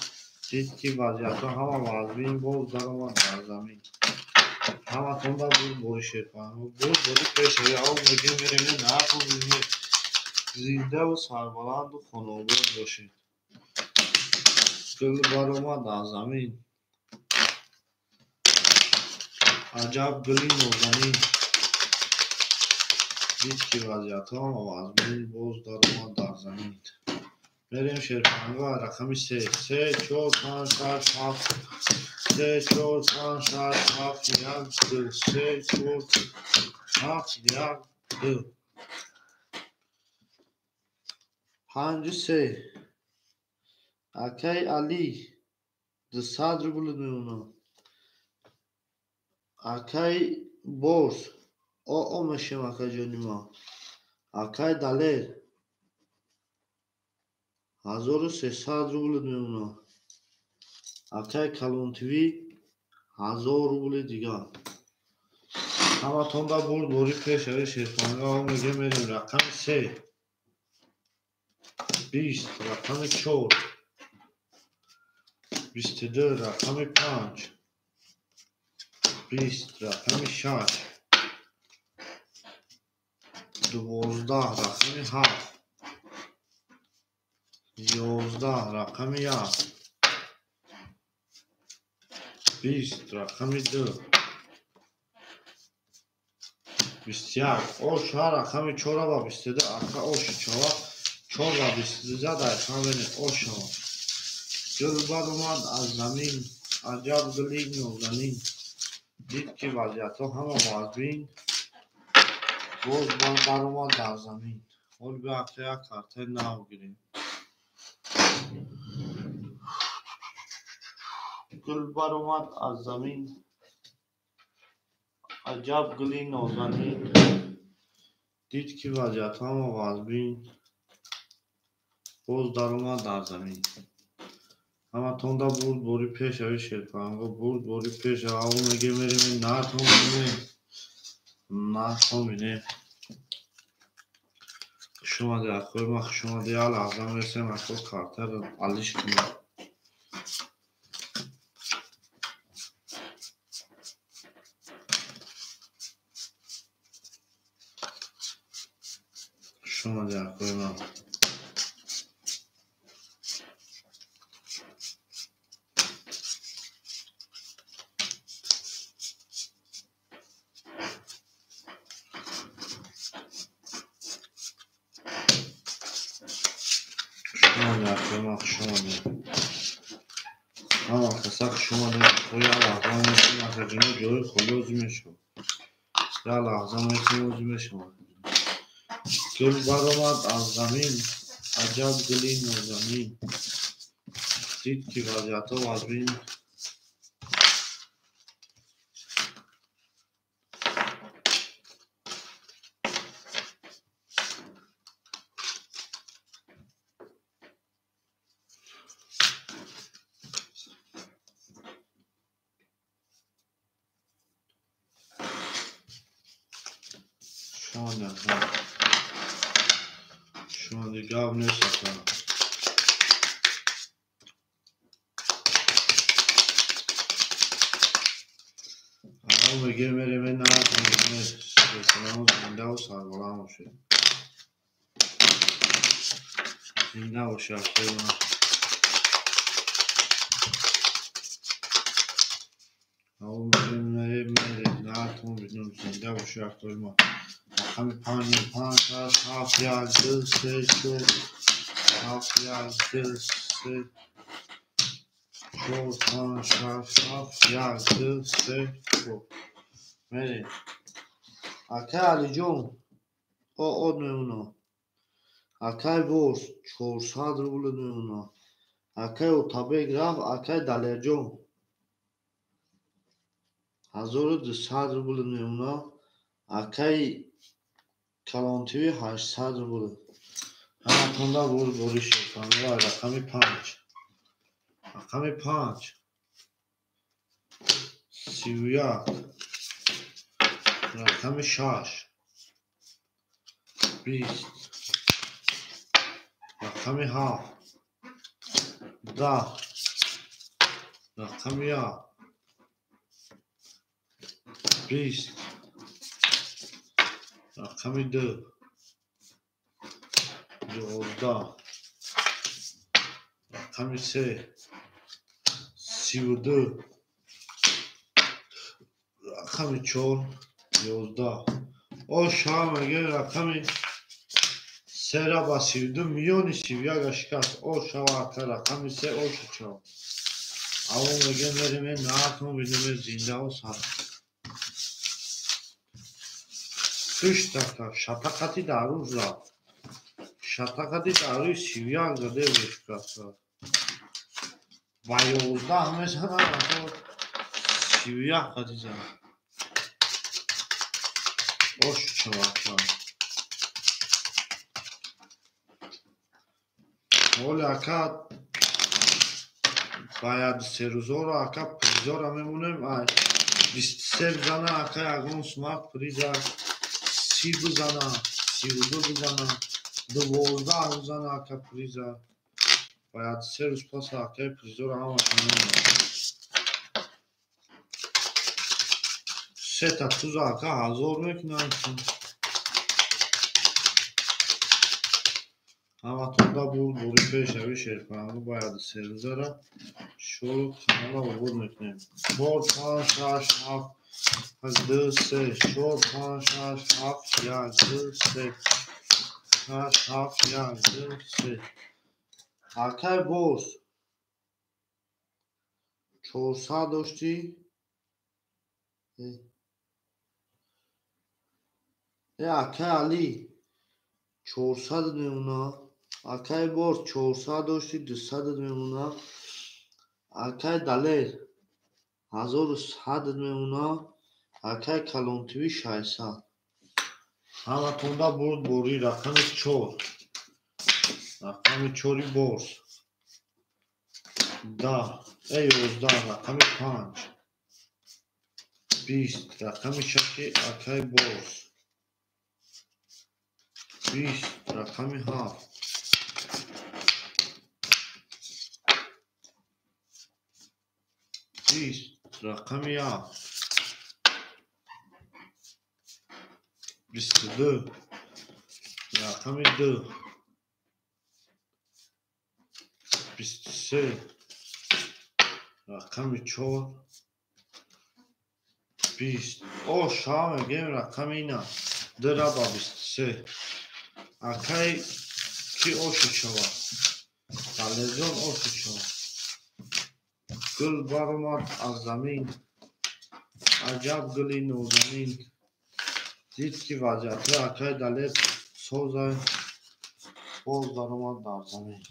Speaker 2: Дид ки вазъиятҳо ҳама вазмин, боз даромад дар замин. Ҳаматонда бурд-бурӣ шерпаҳно. Бурд-бурӣ пешави. Ав мегем мерем нархо мегем. Зиндаву сарбаланду хонобод бошед. Гул баромад аз замин, аҷаб гули нозанин. Дид ки вазъиятҳо ҳама вазмин, боз даромад дар замин. Мерем шерпаҳнга рақами 3, 3, 4, 5, 6, 7, 3, 4, 5, 6, 7, 1, 2, 3, 4, 7, 1, 2. 5, 3. Акай Али 200 рубл мемонам. Акай Борс о мешем акаҷони ман. Акай Далер 1300 рубл мемонам. Акай Калонтв 1000 рубли дигар. Ҳаматонда бурд-бурӣ пешави шерпанга мегем мерем рақами 3, 20, рақами 4, 22, рақами 5, 20, рақами 6, 12, рақами 7, 11, рақами 1, 20, рақами 2, 21. Оша рақами 4 ва 22 ака оши чава 4 ва 22 задай хамени ошава. Гул баромад аз замин, аҷаб гули нозанин. Дид ки вазъиятҳо ҳама вазмин, боз баромад дар замин. Ҳол биё ака як картаи нав гирем. Гул баромад аз замин, аҷаб гули нозанин. Дид ки вазъиятҳо ҳама вазмин, боз даромад дар замин. Ҳаматонда бурд-бурӣ пешави шерпаҳнго, бурд-бурӣ пешава. Ав мегем мерем нархо бинем, нархо бинем. Хуш омадед акои ман, хуш омадед. Як лаҳза мерасем ако картаро алиш кунем. Хуш омадед акои ман. Ҳама каса хуш омадед. Як лаҳза мерасем акаҷоно, ҷои холӣ озӣ мешавад. Як лаҳза мерасем озӣ мешавад. Гул баромад аз замин, аҷаб гули нозанин. Дид ки вазъиятҳо вазмин, шумо гап нест ака. Ав мегем мерем нарх мегем. Салом, зиндаву сарбаланд бошед. Зинда бошед акои ман. Рақами 5 5 6 7 1 2 3 4 7 1 2 3 4 5 6 7 1 2 3 4. Мерем. Акай Алиҷон од мемонад. Акай Борс 400 рубл мемонад. Акай Отабек рафт, акай Далерҷон 1200 рубл мемонад. Акай Калонтиви 800 рубл. Ҳаматонда бурд борӣ шуд. Рақами 5. Рақами 5. 31. Рақами 6. 20. Рақами 7. 10. Рақами 1. 20. Рақами 2. 12. Рақами 3. 32. Рақами 4. 11. О шава мегӯем рақами 3 ба 32 миёни 31 шикаст. О шава ака рақами 3 ошу чав. Аво мегӯем мерем наатон бинем зиндао сар. Хӯштака шатақати дар рӯз рафт. Шатақати дар рӯи 31 заде шикаст. Ба 11 мезанад, 31 қати зад. Ош чавака. Ҳоле ака бояд се рӯзоро ака призора мемонем. Ай 23 бизана ака ягон смарт приза 30 бизана, 32 бизана, 12 бизана ака приза. Бояд се рӯз пас ака призора ҳамаша мемонем. Сета туза ака 1000 мекунанд. Ҳаматонда бурд бори пешави шерпаҳанго бояд се рӯзара шору канала обод мекунем. 4 5 6 7 2 3 4 5 6 7 1 2 3 6 7 1 2 3. Акай Борс 400 доштӣ. Акай Али 400 мемонад. Акай Борс 400 доштӣ, 200 мемонад. Акай Далер 1100 мемонад. Акай Калонтиви 600. Ҳаматонда бурд борӣ рақами 4. Рақами 4 Борс. 10, 11 рақами 5. 20 рақами 6 акай Борс. 20 рақами 7. 20 рақами 1. 22 рақами 2. 23 рақами 4. 20. О шава мегӯем рақами ина 2 ба 23. Акай ки ошу шавад? Далерҷон ошу шавад. Гул баромад аз замин, аҷаб гули нозанин. Дид ки вазъиятҳои акай Далер созай, боз баромад дар замин.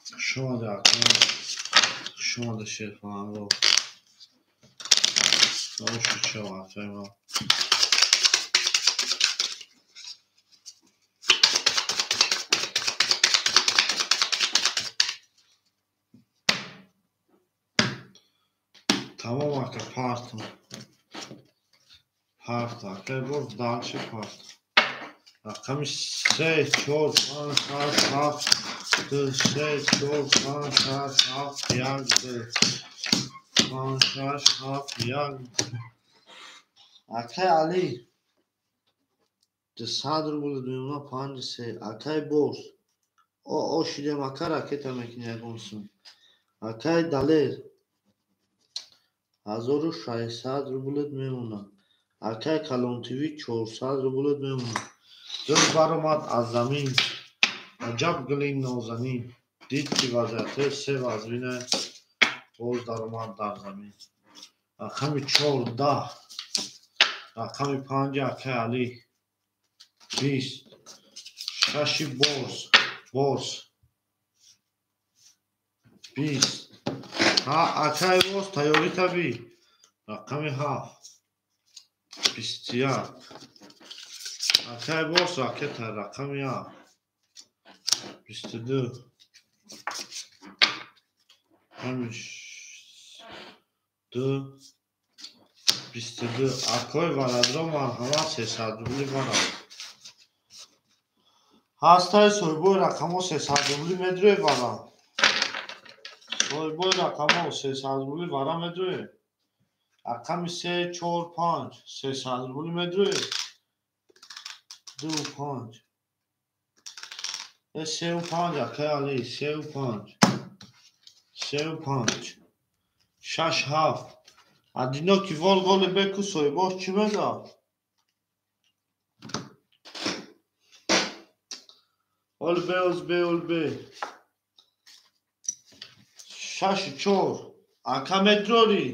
Speaker 2: Хуш омада ака, хуш омада шерпаҳанго. Ошу чава акай ман. Тамом ака, парто. Парто, акай Борс дальше парто. Рақами 3 4 5 6 7 2 3 4 5 6 7 1 2 5 6 7 1. Акай Али 200 рублит мемона 5 3. Акай Борс. О, шидем, ака, ракета мекунӣ ягон сум. Акай Далер. 1600 рублит мемонад. Акай Калонтиви 400 рублит мемонад. Гул баромад аз замин. Аҷаб гули нозанин. Дид ки вазъиятҳои се вазнина, боз даромад дар замин. Рақами 14. Рақами 5 акай Алӣ. 20. Шаши Борс. Борс. 20. Ҳа, акай Борс, тайёрӣ табӣ. Рақами 7. 21. Акай Борс ракета рақами 1. 22. Рақами 2. 22. Акои Варадро, марҳамат, 300 рубли вара. Ҳастаи соҳибои рақамҳо, 300 рубли медрои вара. Соҳибои рақамҳо, 300 рубли вара медроe. Рақами се, чор, панҷ, 300 рубли медроe. Ду, панҷ. Э, сеу панҷ, акай Алӣ, сеу панҷ. Сеу панҷ. Шаш, ҳафт. Одинокий волк оли беку соҳибош чӣ мегӯяд? Оли бе, оз бе, оли бе. Шаши чор. Ака медрорӣ?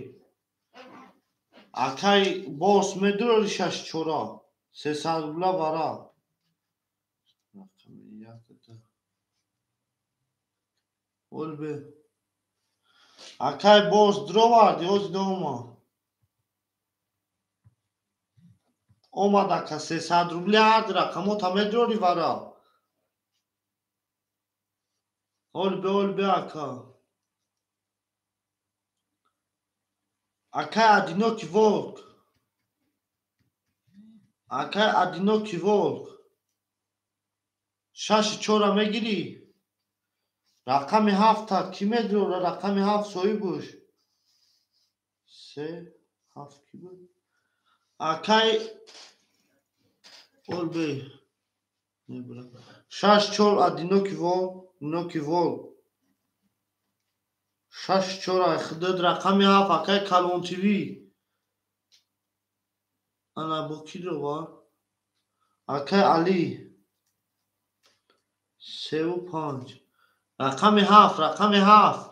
Speaker 2: Акай Борс медрорӣ шаши чора? 300 рубла вара. Рақами як ду. Оли бе. Акай Борс дроварди, оз омад. Омад ака, 300 рубли ҳард рақамота медрорӣ вара. Оли бе, оли бе, ака. Акай Одинокий волк. Акай Одинокий волк. Шаши чора мегирӣ? Рақами ҳафта кӣ медрора? Рақами ҳафт соҳибуш. Се, ҳафт кӣ буд? Акай Олбе. Шаш чор Одинокий волк, Одинокий волк. Шаш чор худат рақами ҳафт акай Калонтиви. Ана бо кӣ дровар? Акай Алӣ. Севу панҷ. Рақами ҳафт, рақами ҳафт.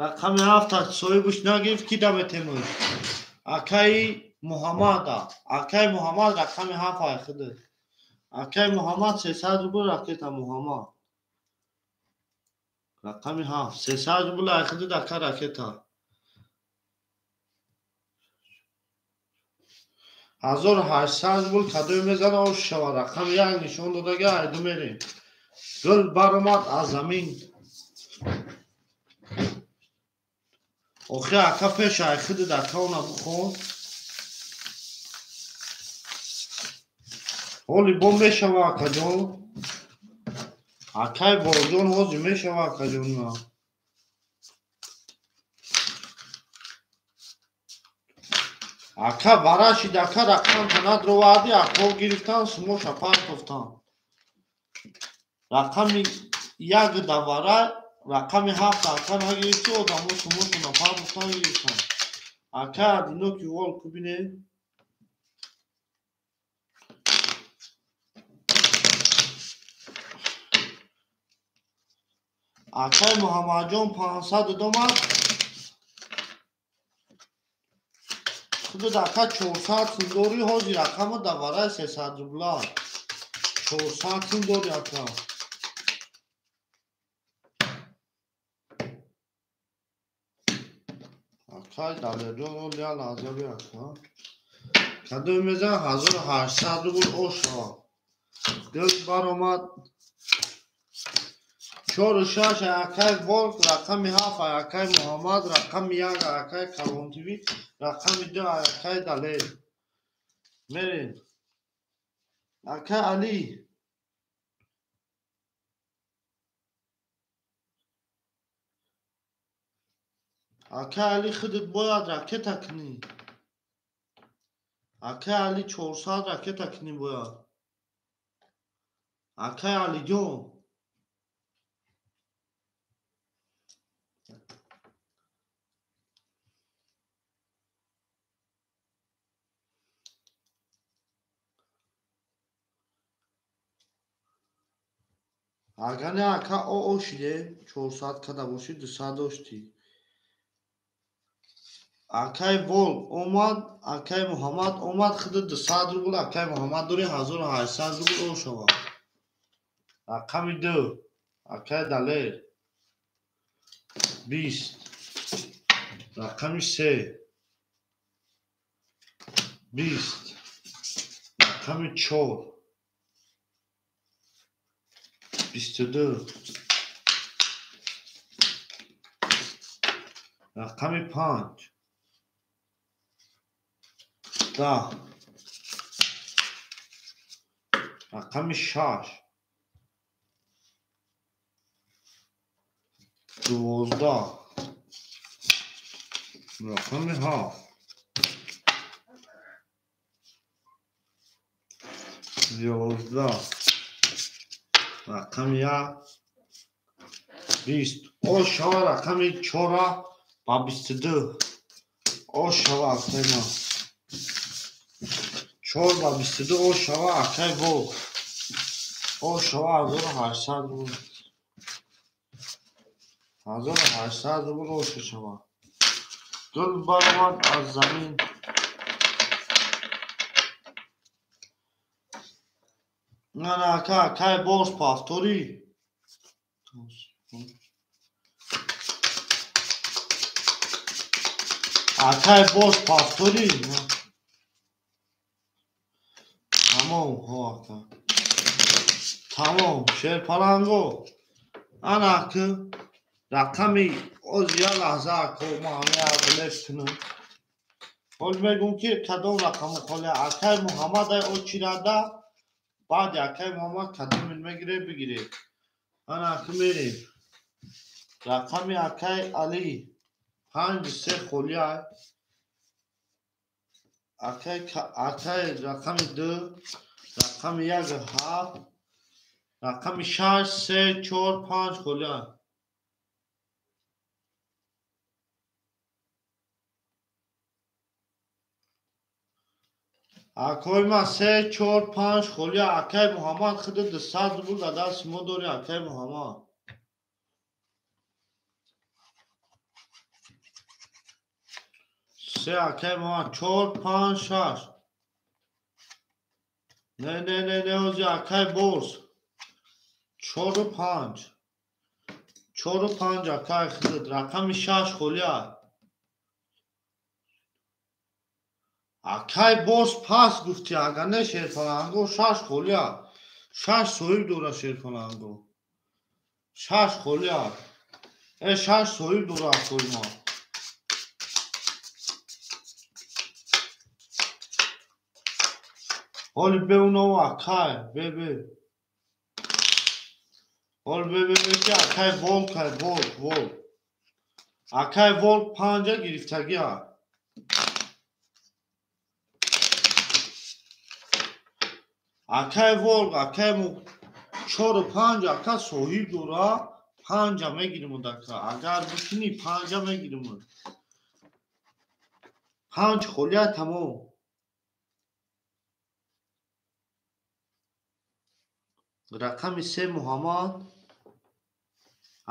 Speaker 2: Рақами ҳафта соҳибуш нагирифт, ки даметемуш? Акаи Муҳаммада. Акаи Муҳаммад рақами ҳафт ай худат. Акаи Муҳаммад 300 рубл ракета Муҳаммад. Рақами ҳафт. 300 рубл ай худат ака ракета. 1800 рубл кадои мезана ош шавад. Рақами як нишон додага айду мерем. Гул баромад аз замин. Охи ака пеш ай худат ака она бихон. Ҳоли бо мешава акаҷон. Акай Борҷон ҳозир мешава акаҷон. Ака варашид, ака рақамта надроварди, ако гирифтан, сумоша партофтан. Рақами як давара, рақами ҳафт ака нагирифти, одамо сумошона партофтан гирифтан. Ака Одинокий волк бибине. Акай Муҳаммадҷон 500 домад. Худат ака 400 сум дорӣ, ҳозир рақама давараи 300 рубла. 400 сум дорӣ ака. Акай Далерҷон оли як лаҳза бия ака. Кадоме мезанад 1800 рубл ош шавад. Гул баромад чору шаш акай Волк, рақами ҳафт акай Муҳаммад, рақами як акай Калонтиви, рақами ду акай Далер. Мерем. Акай Алӣ. Акай Алӣ, худат бояд ракета кунӣ. Акай Али 400 ракета кунем бояд. Акай Алиҷон. Агар не ака оо шиде 400 када бошӣ 200 доштӣ. Акай Волк омад, акай Муҳаммад омад, худи 200 рубл, акай Муҳаммад дори 1800 рубл о шавад. Рақами 2, акай Далер 20, рақами 3 20, рақами 4 22, рақами 5 10, рақами 6 12, рақами 7 11, рақами 1 20. О шава рақами 4 ба 22. О шава акай ма 4 ба 22. О шава акай Волк. О шава 1800 рубл. 1800 рубл о шава. Гул баромад аз замин. На, ака, акай Борс повтори. Акай Борс повтори. Тамом, ҳо ака. Тамом, шерпаланго. Ана ака, рақами оз я лаҳза ака, ма ҳамин аблеф кунам. Ҳол мегӯм ки кадом рақаму холе акай Муҳаммад ай очирада. Баъди акай Муҳаммад кадомин мегире бигире. Ана ака мерем. Рақами акай Али 5 3 холӣ ай. Акай рақами 2, рақами 1 7, рақами 6 3 4 5 холӣ ай. Акой ма 3 4 5 холӣ. Акай Муҳаммад худи 200 рубл дар дасти мо дори. Акай Муҳаммад 3, акай Муҳаммад 4 5 6. Не не не не, ози акай Борс 4 5 4 5 акай худ рақами 6 холӣ ай. Акай Борс пас гуфти, агар не шерпаланго 6 холӣ ай. 6 соҳиб дора шерпаланго. 6 холӣ ай. 6 соҳиб дора акой ма. Ҳоли беунова акай, бе бе. Ҳоли бе бе бе ки акай Волк ай, Волк, Волк. Акай Волк 5 гирифтагӣ ай. Акай Волк, акай 4 5 ака соҳиб дора, 5 мегирим ака. Агар бикунӣ 5 мегирим. 5 холӣ ай тамом. Рақами 3 Муҳаммад.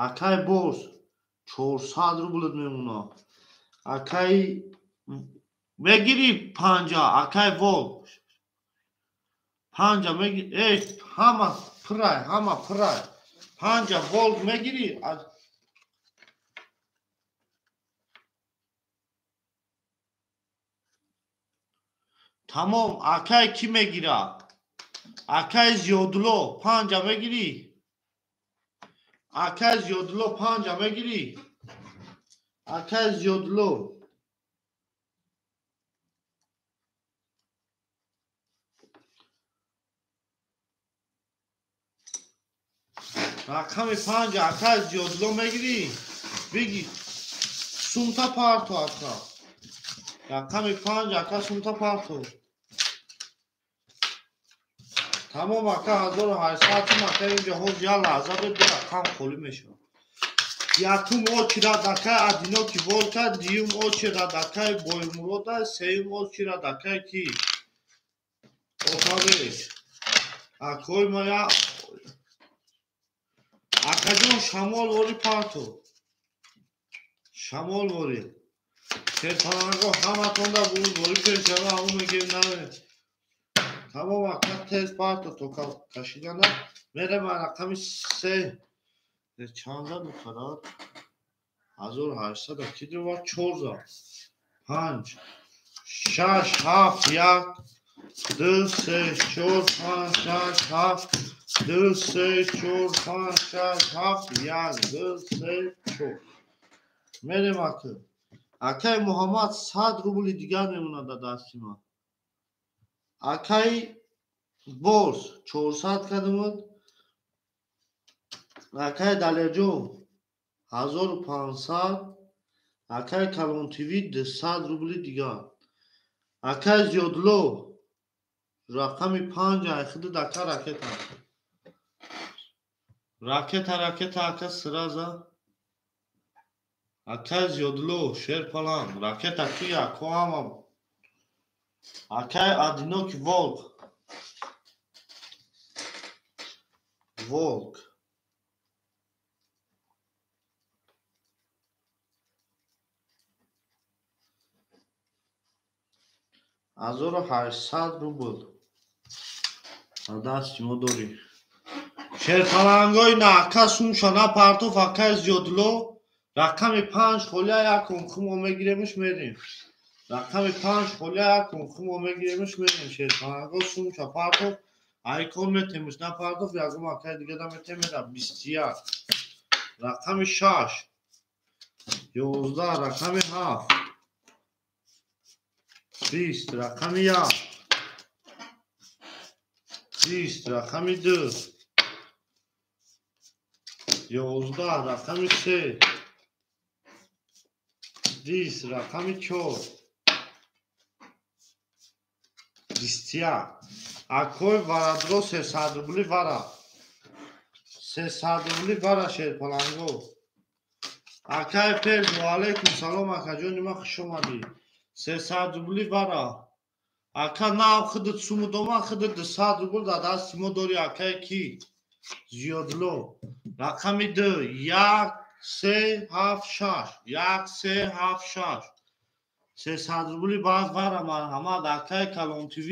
Speaker 2: Акай Борс 400 рублат мемонад. Акай мегирӣ 5, акай Волк 5 мегирӣ. Эй, ҳама пурай, ҳама пурай. 5 Волк мегирӣ. Тамом, акай кӣ мегирад? Акай Зиёдулло 5 мегирӣ? Акай Зиёдулло 5 мегирӣ? Акай Зиёдулло рақами 5 акай Зиёдулло мегирӣ? Бигир. Сумта парто ака. Рақами 5 ака сумта парто. Тамом ака 1800 сум ака инҷа ҳоз як лаҳза бе ду рақам холӣ мешавад. Якум очирад акай Одинокий Волка, дуюм очирад акай Боймурода, сеюм очирад акай ки? Отабек. Акои моя акаҷон шамол вори парто. Шамол вори. Шерпаланго ҳаматонда вори пешава ҳамун мегем наме. Тамом ака тез парто то кашидана мерем рақами се. Чанд зад мухаррар? 1800 ки ва 4 зад. 5 6 7 1 2 3 4 5 6 7 2 3 4 5 6 7 1 2 3 4. Мерем ака. Акай Муҳаммад 100 рубли дигар мемонад дар дасти ман. Акай Борс 400 кардамуд. Акай Далерҷон 1500. Акай Калон ТВ 200 рубли дигар. Акай Зиёдло рақами 5 айхидид ака ракета. Ракета ракета ака сраза. Акай Зиёдло Шерпалан ракета ки ако ҳама. Акай Одинокий Волк. Волк. 1800 рубл. Дасти мо дорӣ. Шерпалангои на ака сумша на партоф акай Зиёдло рақами 5 холия як онхумо мегиремш мерем. Рақами 5 холия як онхумо мегиремш мерем. Шерпаланго сумша партоф айкон метемш на партоф ягон акай дига метемера 21. Рақами 6 11 рақами 7 20 рақами 1 20 рақами 2 11 рақами 3 20 рақами 4 21. Акой варадро 300 рубли вара. 300 рубли вара Шерпаланго. Акай Перз, ва алейкум салом акаҷони ман, хуш омадӣ. 300 рубли вара. Ака нав худат сумудома худат 200 рубл дар дасти мо дорӣ акай ки? Зиёдло. Рақами 2 1 3 7 6 1 3 7 6 300 рубли баъд вара марҳамат акай Калон ТВ.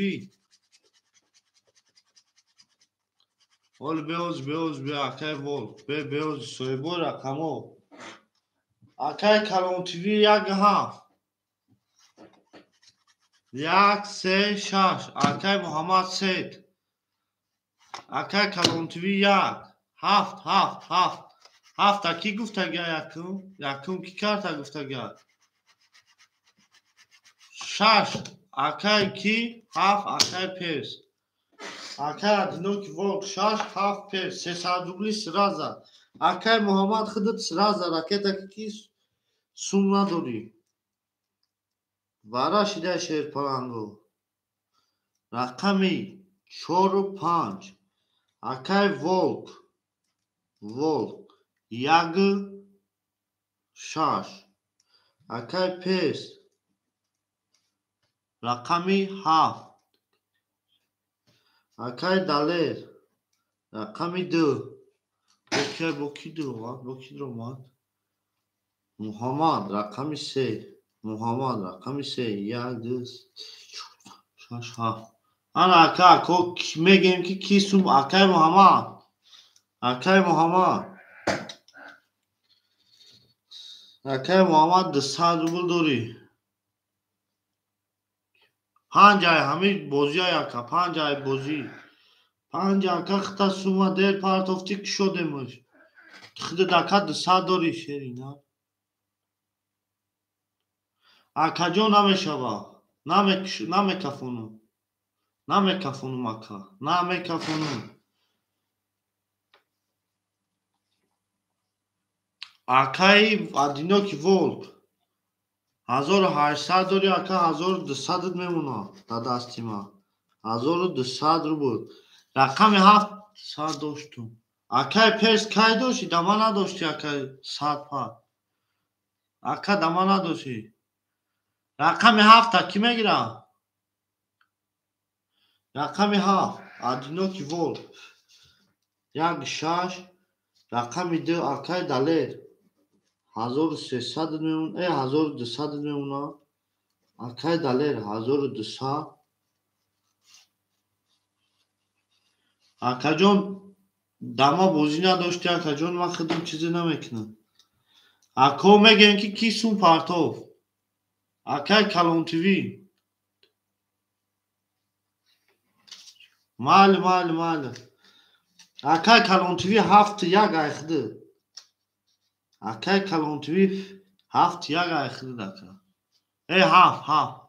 Speaker 2: Ол беоз беоз бе акай Волк бе беоз соҳибои рақамо. Акай Калон ТВ 1 7 1 3 6 акай Муҳаммад Сед. Акай Калон ТВ 1 7 7 7 7 ки гуфтага якум? Якум ки карта гуфтага? 6 акай ки 7 акай Перс. Акай Одинокий Волк 6 7 Перс 300 рубли сраза. Акай Муҳаммад худат сраза ракета ки сум надорӣ. Вара шида Шерпаланго. Рақами 4 5 акай Волк. Волк 1 6 акай Перс рақами 7 акай Далер рақами 2 бо ки дуромад? Бо ки дуромад? Муҳаммад рақами 3 Муҳаммад рақами 3 1 2 4 6 7 ана ака ако мегем ки ки сум акай Муҳаммад. Акай Муҳаммад. Акай Муҳаммад 200 рубл дорӣ. 5 ай ҳамин бозӣ ака 5 ай бозӣ. 5 ака хита сума дер партофтӣ кушодемаш. Худат ака 200 дорӣ шерина. Акаҷон намешава. Намекафонум. Намекафонум ака. Намекафонум. Акаи Одинокий Волк 1800 дорӣ ака 1200 мемонад дар дасти ман. 1200 рубл. Рақами 7 сад доштум. Акай перс кай дошти? Дама надошти акай сад пар. Ака дама надошти. Рақами 7 ки мегира? Рақами 7 Одинокий волк. 1 6 рақами 2 акай Далер. 1300 мемон, 1200 мемона. Акай Далер 1200. Акаҷон дама бозӣ надошти, акаҷон ман худам чизе намекунам. Ако мегӯем ки ки сум партов. Акай Калон ТВ. Майли, майли, майли. Акай Калон ТВ 7 1 айхди. Акай Калон ТВ 7 1 айхди ака. 7 7.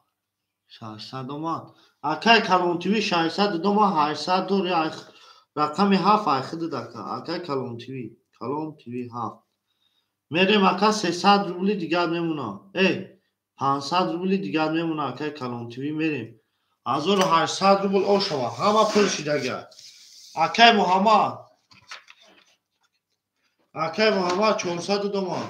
Speaker 2: 600 омад. Акай Калон ТВ 600 дома 800 дори айх. Рақами 7 айхди ака. Акай Калон ТВ. Калон ТВ 7. Мерем ака 300 рубли дигар мемона. 500 рубли дигар мемона акай Калон ТВ мерем. 1800 рубл ошава. Ҳама пул шидага. Акай Муҳаммад. Акай Муҳаммад 400 дома.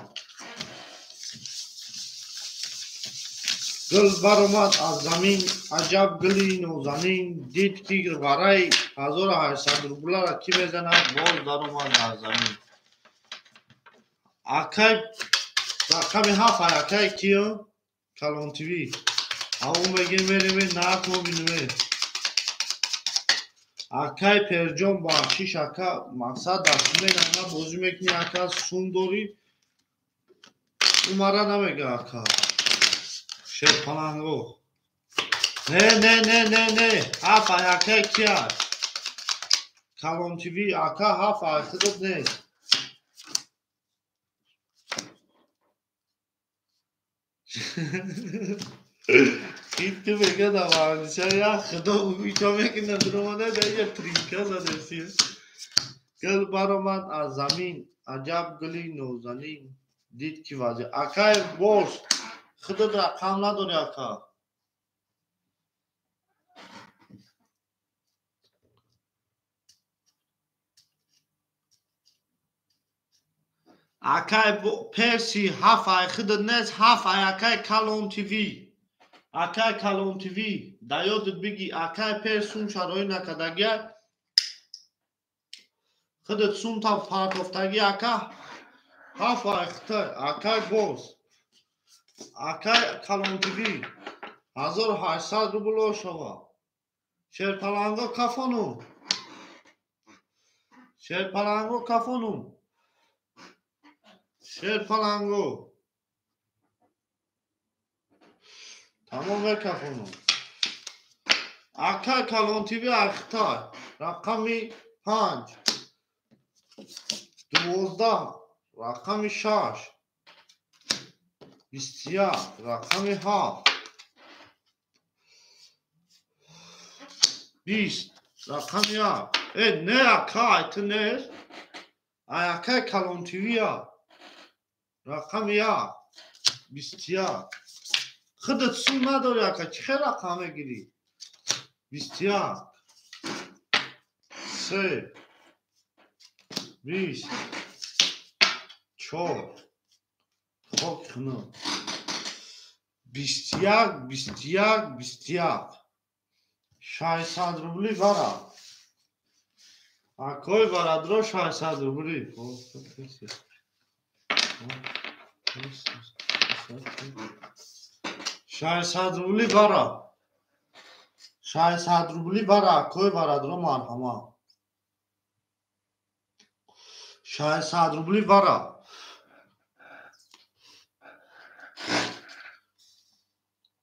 Speaker 2: Гул баромад аз замин, аҷаб гули нозанин, дид ки ғарай 1800 рублара ки мезанад, боз даромад аз замин. Акай рақами 7 акай киё? Калон ТВ. Ау мегим мерем нарх мобинем. Акай Перҷон бахшиш ака мақсад дастмена на бозӣ мекунӣ ака сум дорӣ. Ӯ мара намега ака. Шерпаланго. Не, не, не, не, не. 7 акай кия? Калон ТВ ака 7 айхидот нест. Ин ту мега даварниша я худо чо мекунад дуромада дая тринка задеси. Гул баромад аз замин, аҷаб гули нозанин, дид ки вази. Акай бош, худот рақам надори ака. Акай Перси 7 ай худот нест, 7 ай акай Калон ТВ. Акай Калон ТВ, да ёдат биги, акай Перс сум шароит накардагия. Худат сум та партофтаги ака 7 ай хитай, акай боз. Акай Калон ТВ 1800 рубл ошава. Шерпаланго кафону. Шерпаланго кафону. Шерпаланго. Тамом мекафону. Акай Калон ТВ айхитай. Рақами 5. 12. Рақами 6. 21. Рақами 7. 20. Рақами 1. Не ака, ай ту нест. Ай акай Калон ТВ я. Рақами 1. 21. Худат сум надори ака, чӣ хел рақам мегирӣ? 21. 3. 20. 4. Хок хунук. 21, 21, 21. 600 рубли бара. Акой барадро 600 рубли. 600 рубли бара. 600 рубли бара акой барадро марҳама. 600 рубли бара.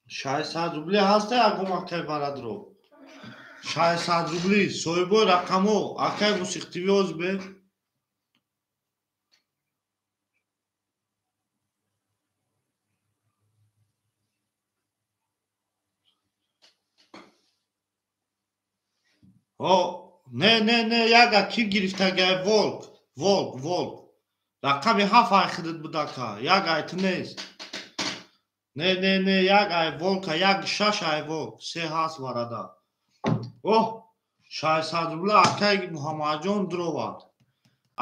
Speaker 2: 600 рубли ҳаста ягон акай барадро. 600 рубли соҳибои рақамҳо акай мусиқӣ озбе. Не, не, не, яга ки гирифтагай волк, волк, волк. Рақами 7 ай худат буд ака, як ай ту нест. Не, не, не, як ай волка, як 6 ай волк, 3 ҳаст варада. Оҳ, 600 рубла акай Муҳаммадҷон дуровард.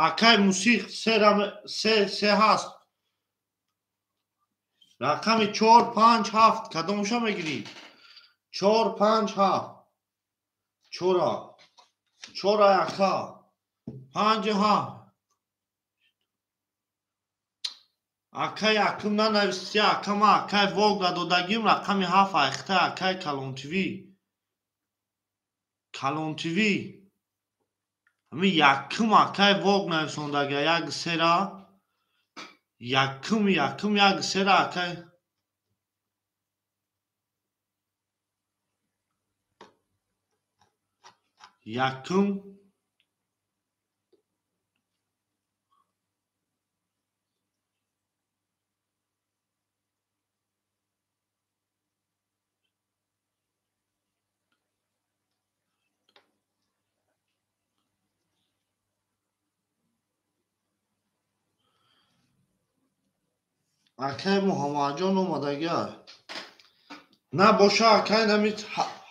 Speaker 2: Акай Мусиқ се ҳаст. Рақами 4, 5, 7 кадомша мегирӣ? 4, 5, 7. Чора. Чора ака. 5, 7. Акай акум нанависти, акама акай Волга додагим рақами 7 айхта акай Калон ТВ. Калон ТВ. Ҳами якум акай Волг нависондага як сера. Якум як сера акай. Якум акай Муҳаммадҷон омадагиа. На боша акай нами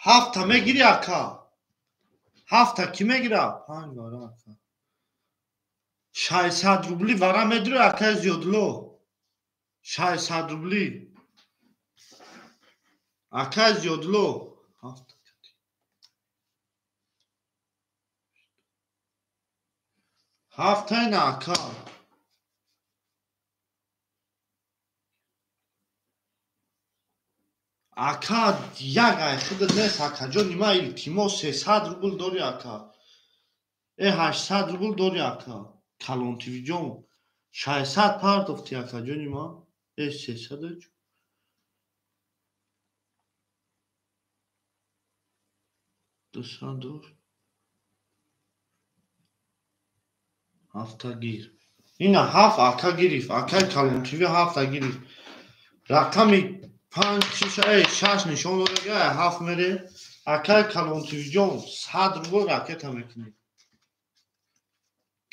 Speaker 2: ҳафта мегири ака. Ҳафта кӣ мегира? 5 вара ака. 600 рубли вара медири акай Зиёдло. 600 рубли. Акай Зиёдло. Ҳафта. Ҳафта ина ака. Ака як ай худат нест акаҷон, нима илтимос 300 рубл дори ака. 800 рубл дори ака. Калон ТВ-ҷон 600 партофти акаҷон нима. 300 200 дор. Ҳафта гир. Ина 7 ака гирифт. Акай Калон ТВ 7 гирифт. Рақами 5, 6 нишон додага, 7 мере. Акай Калон ТВ-ҷон 100 рубл ракета мекунӣ.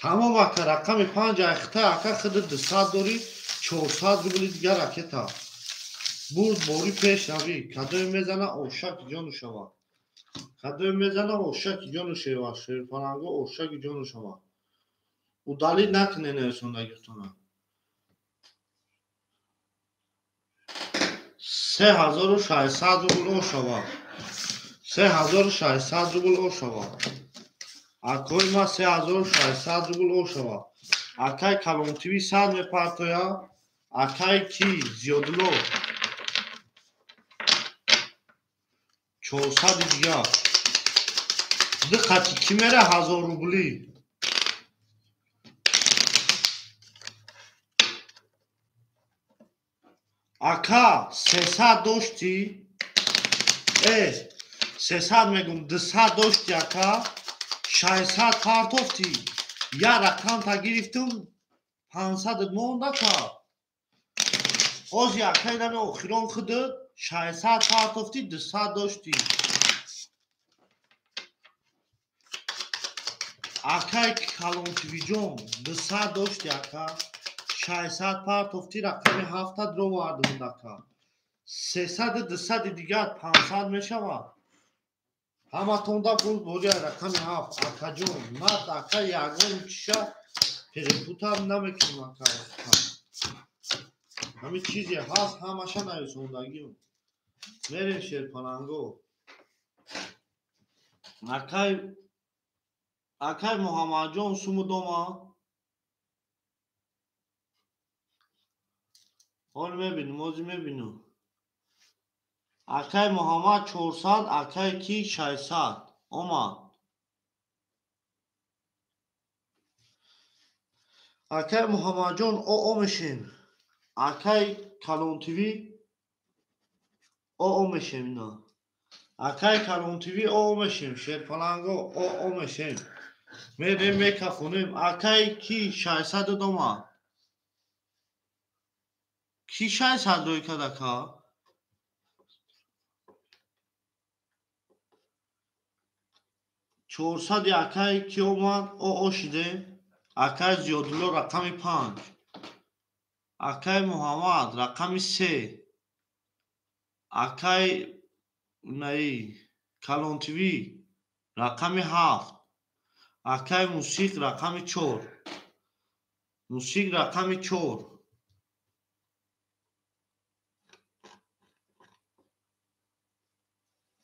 Speaker 2: Тамом ака, рақами 5 айхта ака худ 200 дорӣ, 400 рубли дигар ракета. Бурд бори пеш равӣ. Кадоме мезана ошаки ҷону шава. Кадоме мезана ошаки ҷону шава. Шерпаланго ошаки ҷону шава. Удалить накунед нависондагитона. 3600 рубл ошава. 3600 рубл ошава. Акои ма 3600 рубл ошава. Акай Калон ТВ 100 мепартоя. Акай ки Зиёдло 400 дигар. Ду қати ки мера 1000 рубли. Ака 300 дошти. 300 мегум 200 дошти ака. 600 партофти. Я рақамта гирифтум 500 монд ака. Ози акай нами охирон худат 600 партофти 200 дошти. Акай Калон ТВ-ҷон 200 дошти ака. 600 партофти рақами 7 дровардум ака. 300 200 дигар 500 мешавад. Ҳаматонда пул бори рақами 7 акаҷон. Ман ака ягон чиша перепутам намекунам ака. Ҳамин чизе ҳаст ҳамаша нависондагиам. Мерем Шерпаланго. Акай Муҳаммадҷон суму дома. Ҳол мебинем, ҳозир мебинем. Акай Муҳаммад 400, акай ки 600. Омад. Акай Муҳаммадҷон о мешем. Акай Калон ТВ о мешем ина. Акай Калон ТВ о мешем. Шерпаланго о мешем. Мерем мекафонем. Акай ки 600 дома. Ки 600 рой кард ака? 400 акай ки омад о шидем. Акай Зиёдулло рақами 5. Акай Муҳаммад рақами 3. Акай наи Калон ТВ Рақами 7. Акай мусиқ рақами 4. Мусиқ рақами 4.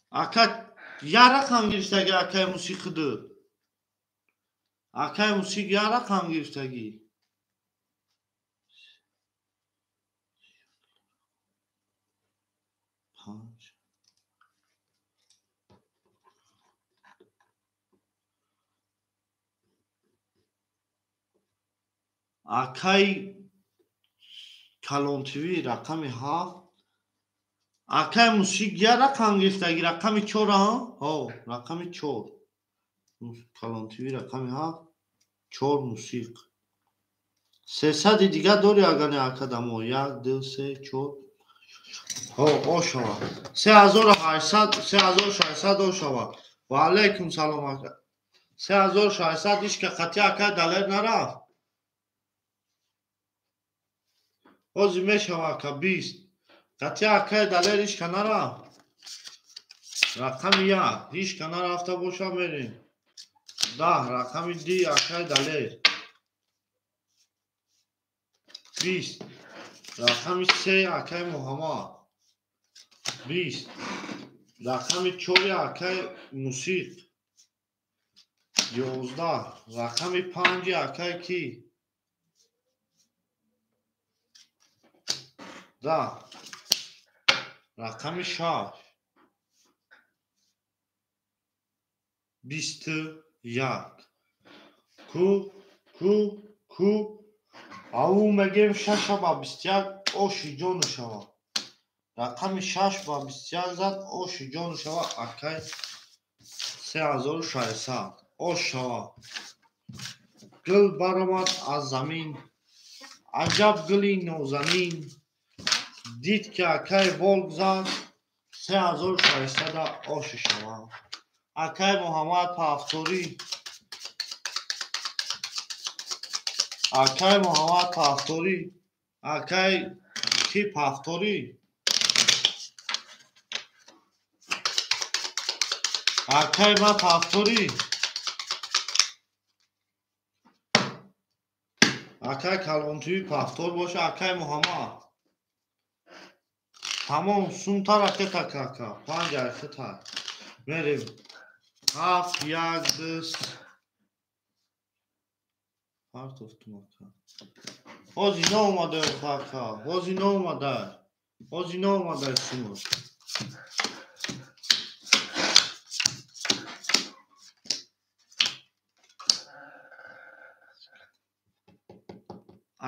Speaker 2: Ака як рақам гирифтагӣ акай мусиқиду. Акай мусиқ як рақам гирифтагӣ. 5. Акай Калон ТВ рақами 7. Акай мусиқ як рақам гирифтагӣ рақами 4 ҳа? Ҳо, рақами 4. Калон ТВ рақами 7, 4 мусиқ. 300 дигар дори агар не ака дамо. 1 2 3 4. Ҳо, ошава. 3800, 3600 ошава. Ва алайкум салом ака. 3600 ишка қати ака далер нарафт. Ҳозир мешава ака 20. Қати акай далер ишка нарафт. Рақами 1 ишка нарафта боша мерем. 10 рақами 2 акай далер. 20 рақами 3 акай Муҳаммад. 20 рақами 4 акай мусиқ. 11 рақами 5 акай ки? 10 рақами 6. 21. Ку ку ку ау мегем 6 ба 21 оши ҷону шава. Рақами 6 ба 21 зад оши ҷону шава акай 3600 ош шава. Гул баромад аз замин, аҷаб гули нозанин. Дид ки акай волк зад 3600 оши шава. Акай Муҳаммад Пафторӣ. Акай Муҳаммад Пафторӣ. Акай ки Пафторӣ? Акай ма Пафторӣ. Акай Калонтуи Пафтор боша. Акай Муҳаммад. Тамом сумтар акета кака. 5 акета. Мерем. 7 1 2 партофтум ака. Ҳозир наомада ака. Ҳозир наомада. Ҳозир наомада сумот.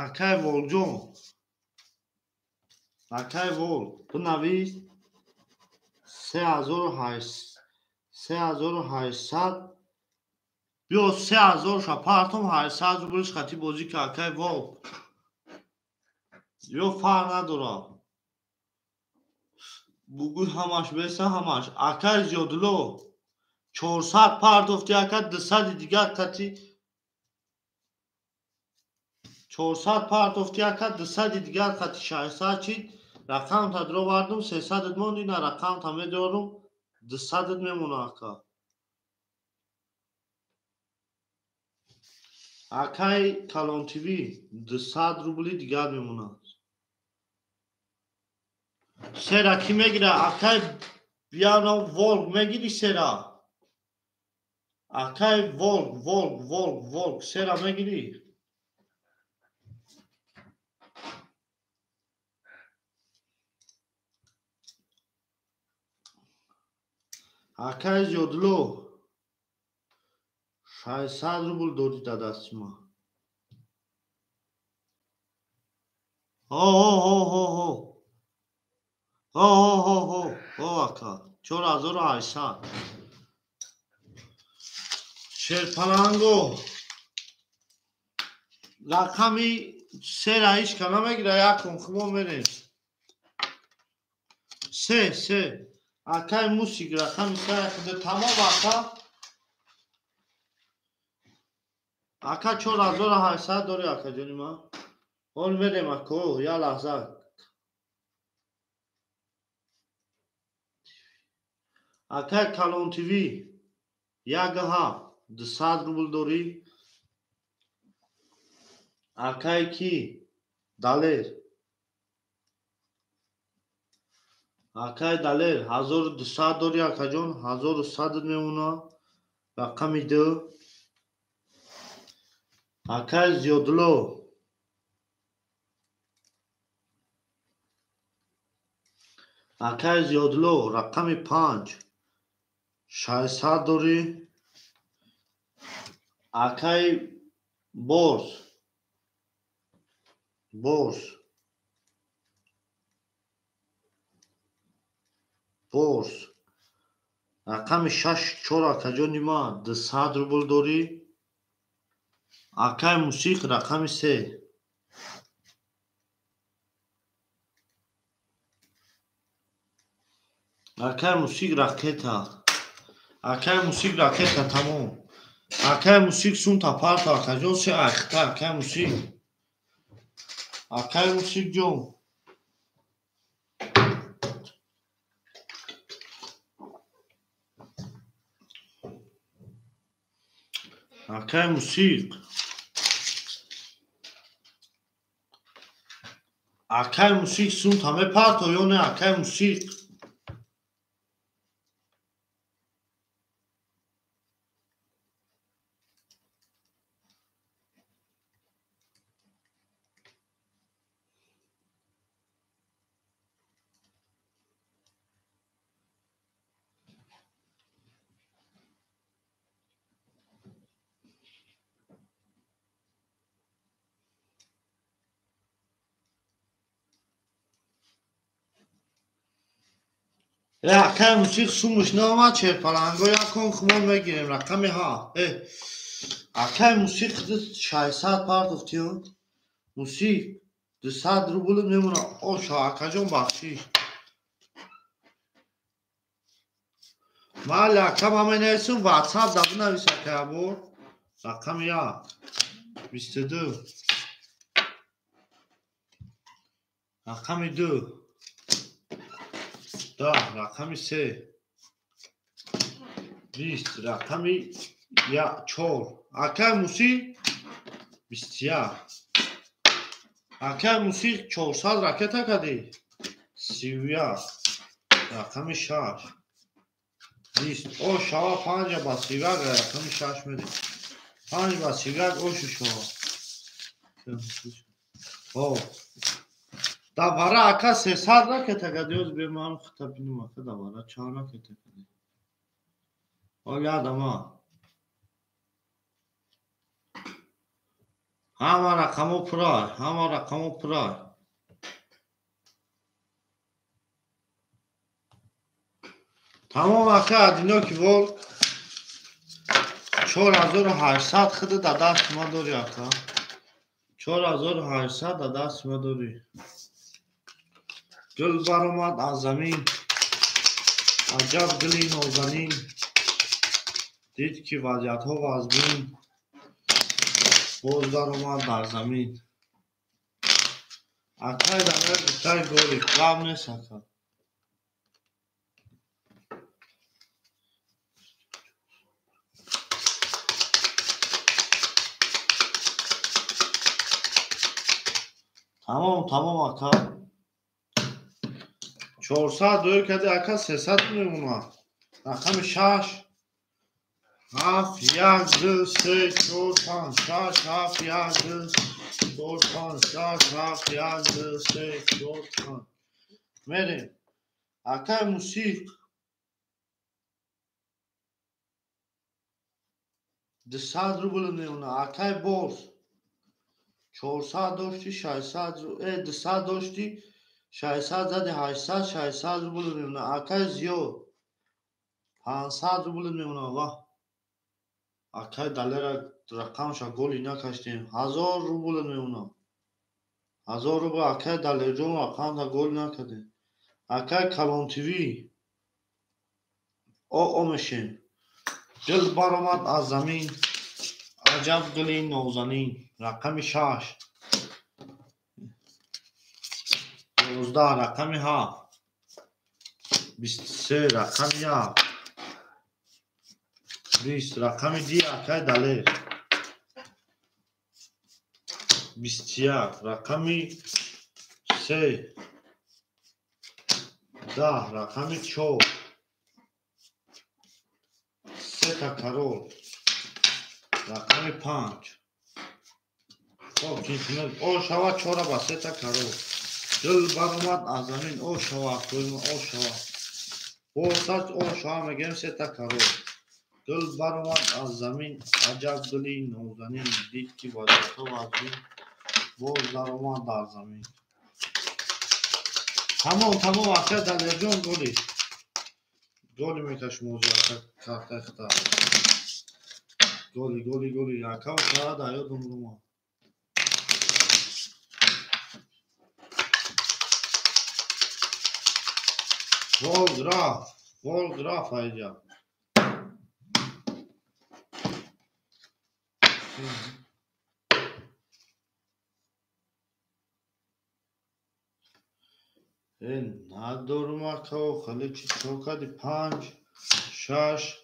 Speaker 2: Акай Волҷон. Акай Вол, бинавис 3800. Биё 3000 ша партом 800 рублиш хати бозӣ ка акай Вол. Ё фарқ надора. Бугӯй ҳамаш беса ҳамаш. Акай Зиёдулло 400 партофти ака 200 дигар кати 400 партофти ака 200 дигар кати 600 чид. Рақам та дровардум 300 монд, ина рақам та медорум 200 мемона ака. Акай Калон ТВ 200 рубли дигар мемонад. Сера ки мегира? Акай биано Волк мегири сера? Акай Волк, Волк, Волк, Волк сера мегири? Акай Зиёдло 600 рубл додӣ дар дасти ман. Ҳо ҳо ҳо ҳо ҳо. Ҳо ҳо ҳо ҳо ҳо ака 4800. Шерпаланго рақами 3 ра ҳеч ка намегира, якум хумо мерем. 3 3 акай мусик рақами 3 худа тамом ака. Ака 4800 дори ака ҷони ман. Ҳол мерем ако, як лаҳза. Акай Калон ТВ. 1,7 200 рубл дорӣ. Акай ки? Далер. Акай Далер 1200 дорӣ акаҷон, 1100 мемона. Рақами 2. Акай Зиёдло. Акай Зиёдло рақами 5 600 дорӣ. Акай Борс. Борс. Борс. Рақами 6 4 акаҷони ман 200 рубл дорӣ. Акай Мусиқ рақами 3. Акай Мусиқ ракета. Акай Мусиқ ракета тамом. Акай Мусиқ сумта парто акаҷон се айхта акай Мусиқ. Акай Мусиқ ҷон. Акай Мусиқ. Акай Мусиқ сумта мепарто ё не акай Мусиқ? Акай Мусиқ сумуш наомад, черпаланго якон хумон мегирем. Рақами 7. Акай Мусиқ 600 партофтиё. Мусиқ 200 рубл мемона. Оша акаҷон бахшиш. Майли ака ман менависам WhatsApp да бинавис акай бор. Рақами 1 22. Рақами 2. 10 рақами 3 20 рақами 4. Акай Мусиқ 21. Акай Мусиқ 400 ракета кардӣ. 31 рақами 6 20. О шава 5 ба 31 рақами 6 медиҳ. 5 ба 31 ошу шава. О Давара ака 300 ракета кардӣ, оз беман хита бинем ака давара чанд ракета кардӣ. Оли адама. Ҳама рақамо пурай, ҳама рақамо пурай. Тамом ака Одиноки волк 4800 хида да даст ма дорӣ ака. 4800 да даст ма дорӣ. Гул баромад аз замин, аҷаб гули нозанин, дид ки вазъиятҳо вазмин, боз даромад дар замин. Акай Далер гуфтай гори, гап нест ака. Тамом, тамом ака. 400 дӯр карди ака 300 мемона. Рақами 6 7 1 2 3 4 5 6 7 1 2 4 5 6 7 1 2 3 4 5. Мерем. Акай Мусиқ 200 рубл мемона. Акай Борс 400 дошти 600 200 дошти 600 зади 800 600 рубл мемона. Акай Зиёд 500 рубл мемона. Ва акай Далера рақамша голи накаштем. 1000 рубл мемона. 1000 рубл акай Далерҷон рақамша гол накардем. Акай Калон ТВ о мешем. Гул баромад аз замин, аҷаб гули нозанин. Рақами 6 11 рақами 7 23 рақами 1 20 рақами ди акай Далер 21 рақами 3 10 рақами 4 сета карол рақами 5. Хоб кинхинел о шава чора ба сета карол дил баромад аз замин о шава акои о шава босач о шава мегӯем сета карол дил баромад аз замин аҷаб дили нозанин дид ки вазифа вазин боз даромад дар замин. Тамом тамом ака Далерҷон голи голи мекашем озу ака картаи хита голи голи голи ака кара дар ёдам рума. Волграф Волграф айҷа надорум ака хеле чи чор кади 5 6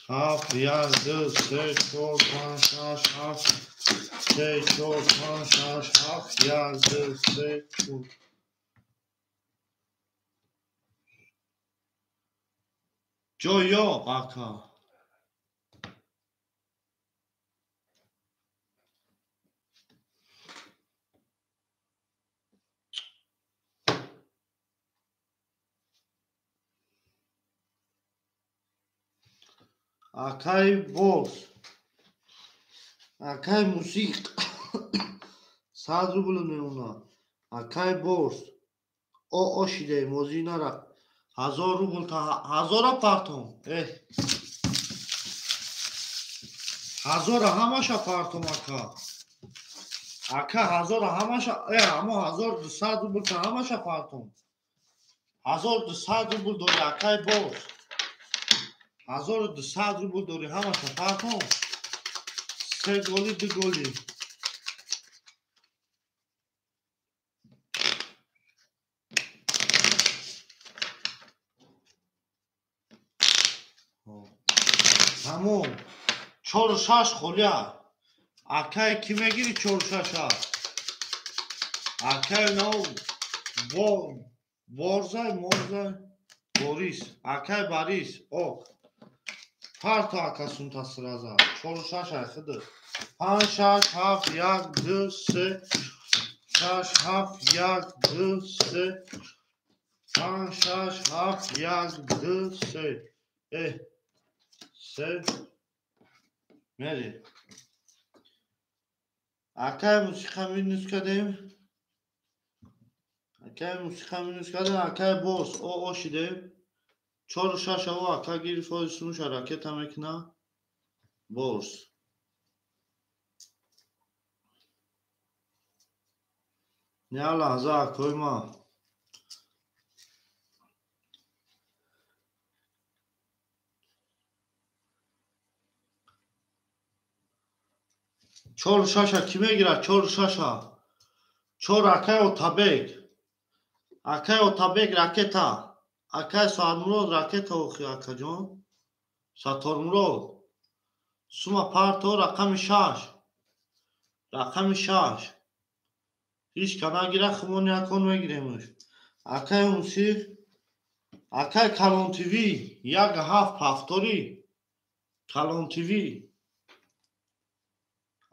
Speaker 2: 7 1 2 3 4 5 6 7 3 4 5 6 7 1 2 3 4. Ҷойё ака акай Борс акай Мусиқ 100 рубл мемонад. Акай Борс о шидаем озӣ нара 1000 рубл та 1000 партом 1000 ҳамаша партом ака ака 1000 ҳамаша ҳамо 1200 рубл та ҳамаша партом 1200 рубл дори акай Борс 1200 рубл дори ҳамаша партом 3 голи 2 голи. Тамом 4 6 холия акай ки мегири 4 6 акай нав борзай морзай Борис акай Борис ок парто ака сунта сраза 4 6 ай хиды 5 6 7 1 2 3 6 7 1 2 3 5 6 7 1 2 3 се мери акай мусиқа минус кардем акай мусиқа минус кардем акай Борс о шидем 4 6 о ака гирифт ҳози сумуша ракета мекуна Борс як лаҳза акои ма чор шаша ки мегирад? 4 6 4 акай Отабек акай Отабек ракета акай Саатмурод ракета охи акаҷон Сатормурод сума парто рақами 6 рақами 6 ҳеҷ ка нагира хумон якон мегиремш акай Мусиқ акай Калон ТВ 1 7 ҳафтори Калон ТВ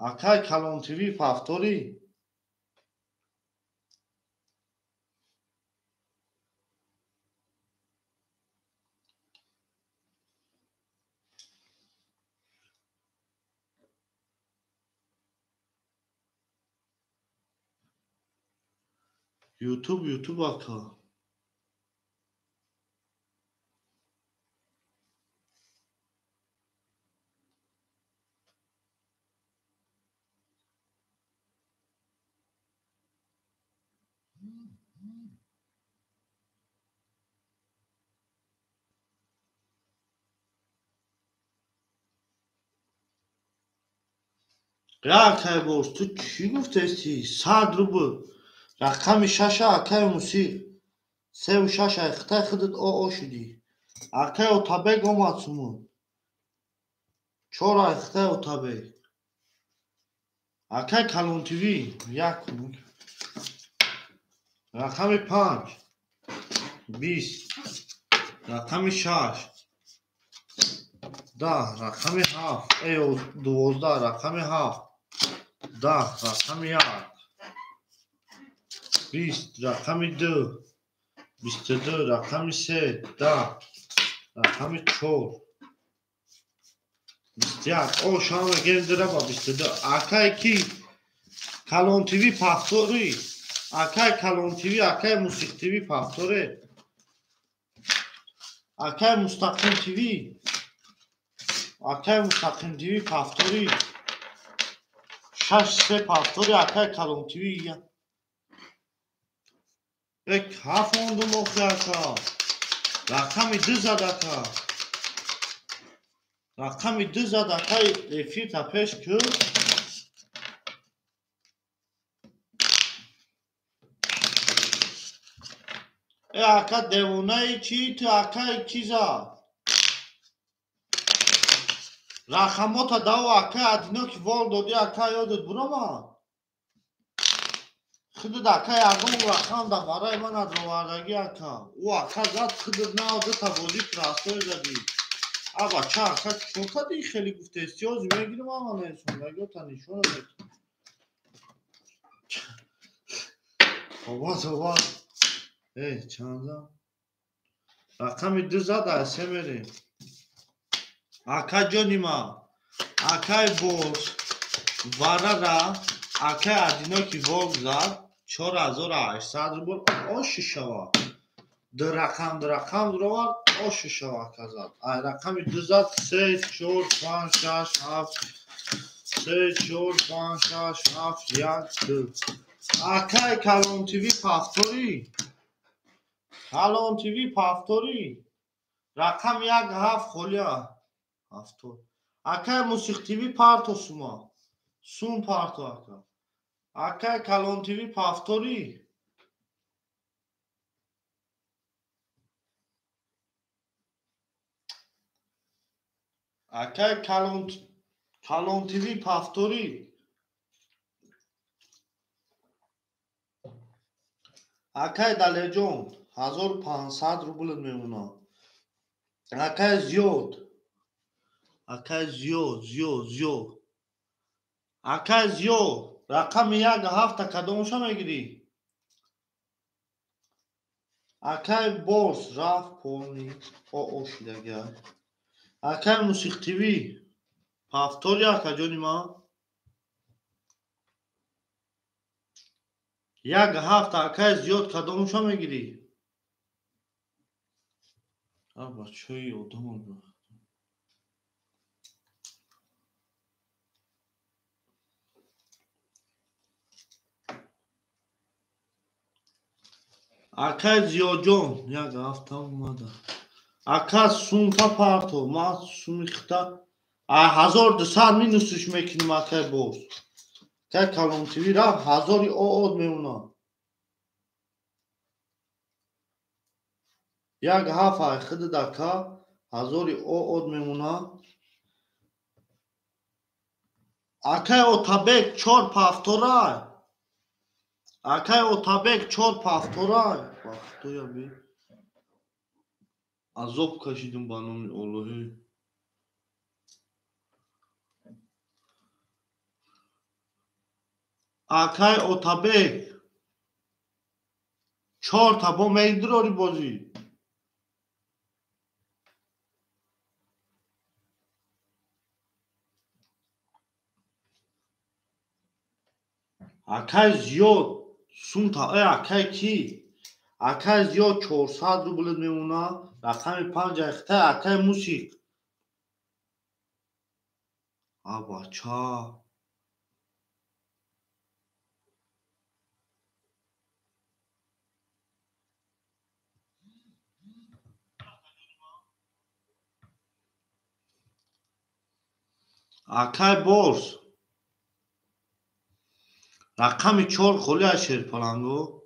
Speaker 2: акай Калон ТВ ҳафтори ютуб ютуб ака акай Борс ту чӣ гуфтести? 100 рубл рақами 6 акай Мусиқ 3 6 ай хитай худат о шудӣ акай Отабек омад сумун. Чор айхтай Отабек. Акай Калон ТВ як рақами 5 20 рақами 6 10 рақами 7 12 рақами 7 10 рақами 1 20 рақами 2 22 рақами 3 10 рақами 4 21 о шама гендера ба 22 акай ки Калон ТВ пафтори акай Калон ТВ акай Мусиқ ТВ пафторе акай Мустақим ТВ акай Мустақим ТВ пафтори 6 3 пафтори акай Калон ТВ як ҳафт ондум охи ака рақами 2 зад ака рақами 2 зад акай эфирта пеш кӯ э ака девонаи чӣ ту акай чӣ зад рақамота дав акай адиноки вол додӣ акай ёдат буромад худат акай ягон рақам да барои ман адровардагӣ ака ӯ ака зад худат нав дута бозӣ простой задӣ а бача ака чикор кардӣ хеле гуфтести ҳозир мегирам ама несондагиота нишона метам тоба тоба э чанд рақами 2 зад ай се мерем ака ҷони ман акай боз варара акай адиноки волк зад 4800 рубл оши шава ду рақам дуровард оши шава ака зад ай рақами 2 зад 3 4 5 6 7 3 4 5 6 7 1 2 акай Калон ТВ пафтори Калон ТВ пафтори рақам 1 7 холия ҳафтор акай Мусиқ ТВ парто сума сум парто ака акай Калон ТВ пафтори акай Калон ТВ пафтори акай Далерҷон 1500 рубл мемонад акай зиёд акай зиёд зиёд зиёд акай зиёд рақами 1 7 кадомша мегирӣ акай борс рафт полни оо шидагиа акай Мусиқ ТВ пафтори ака ҷони ман 1 7 акай зиёд кадомша мегирӣ а бачаи одамон акай Зиёҷон 1 ҳафта омада ака сумка парто ман суми хита 1200 минусш мекунем акай боз акай Калон ТВ рафт 1000 оод мемонад 1 7 ай худат ака 1000 оод мемонад акай Отабек 4 пафторай акай Отабек 4 пафторай бахтоя би азоб кашидум ба номи Оллоҳӣ акай Отабек 4 та бо медурори бозӣ акай зиёд сумта э акай ки акай зиёд 400 рубл мемонад рақами 5 айхтай акай Мусиқ а бача акай борс рақами 4 холи аз Шерпаланго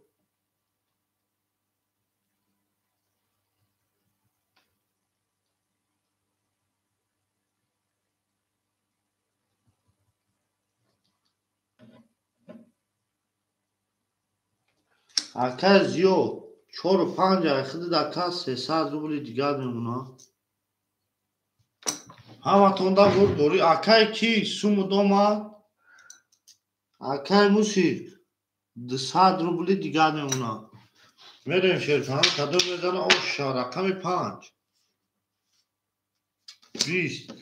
Speaker 2: Акай зиёд 4 5 айхидид ака 300 рубли дигар мемона. Ҳаматонда бурдборӣ. Акай ки суму домад? Акай мусиқ 200 рубли дигар мемона. Мерем шерфан кадом мезана оша рақами 5. 20.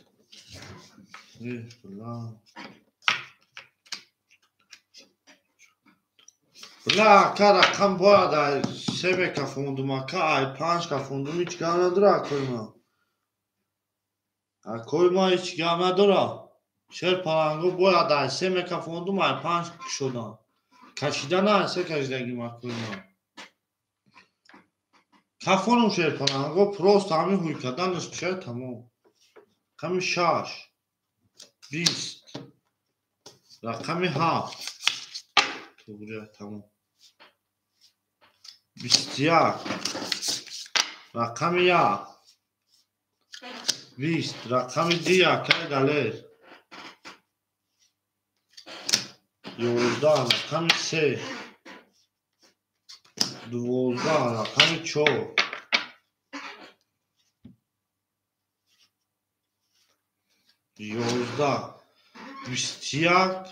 Speaker 2: Бла ака рақам бояд ай се мекафондум ака ай 5 кафондум ҳеҷ гап надора акои ман. Акои ман ҳеҷ гап надора. Шер паланго бояд ай се мекафондум ай 5 шудам. Кашида на ай се кашидагим акои ман. Кафонум шер паланго просто ҳамин ҳуй карданаш ча тамом. Рақами 6 20 рақами 7 туғри тамом. 21 рақами 1 20 рақами 2 акай далер 11 рақами 3 12 рақами 4 11 21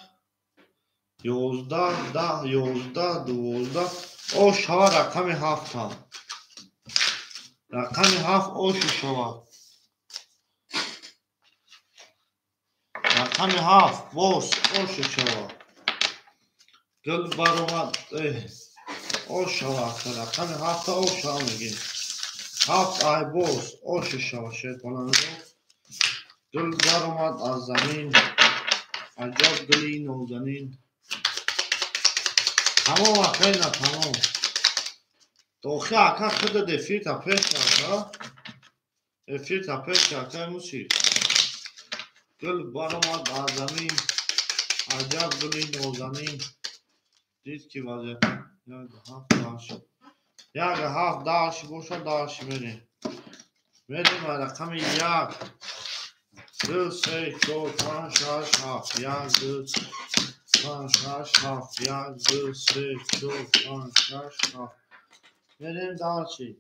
Speaker 2: 11 10 11 12 ош шава рақами 7 рақами 7 оши шава рақами 7 боз оши шава гул баромад ош шава рақами 7 ош шава мегем 7 ай боз оши шава шерпаланго гул баромад аз замин аҷаб гули нозанин. Тамом акай на тамом. Охи ака худат эфирта пеш ака. Эфирта пеш акай мусиқ. Гул баромад аз замин аҷаб гули нозанин. Дид ки вазъият 1 7 дашт. 1 7 дашт бошад дашт мерем. Мерем рақами 1 2 3 4 5 6 7 1 2 5 6 7 1 2 3 4 5 6 7 мерем дальше.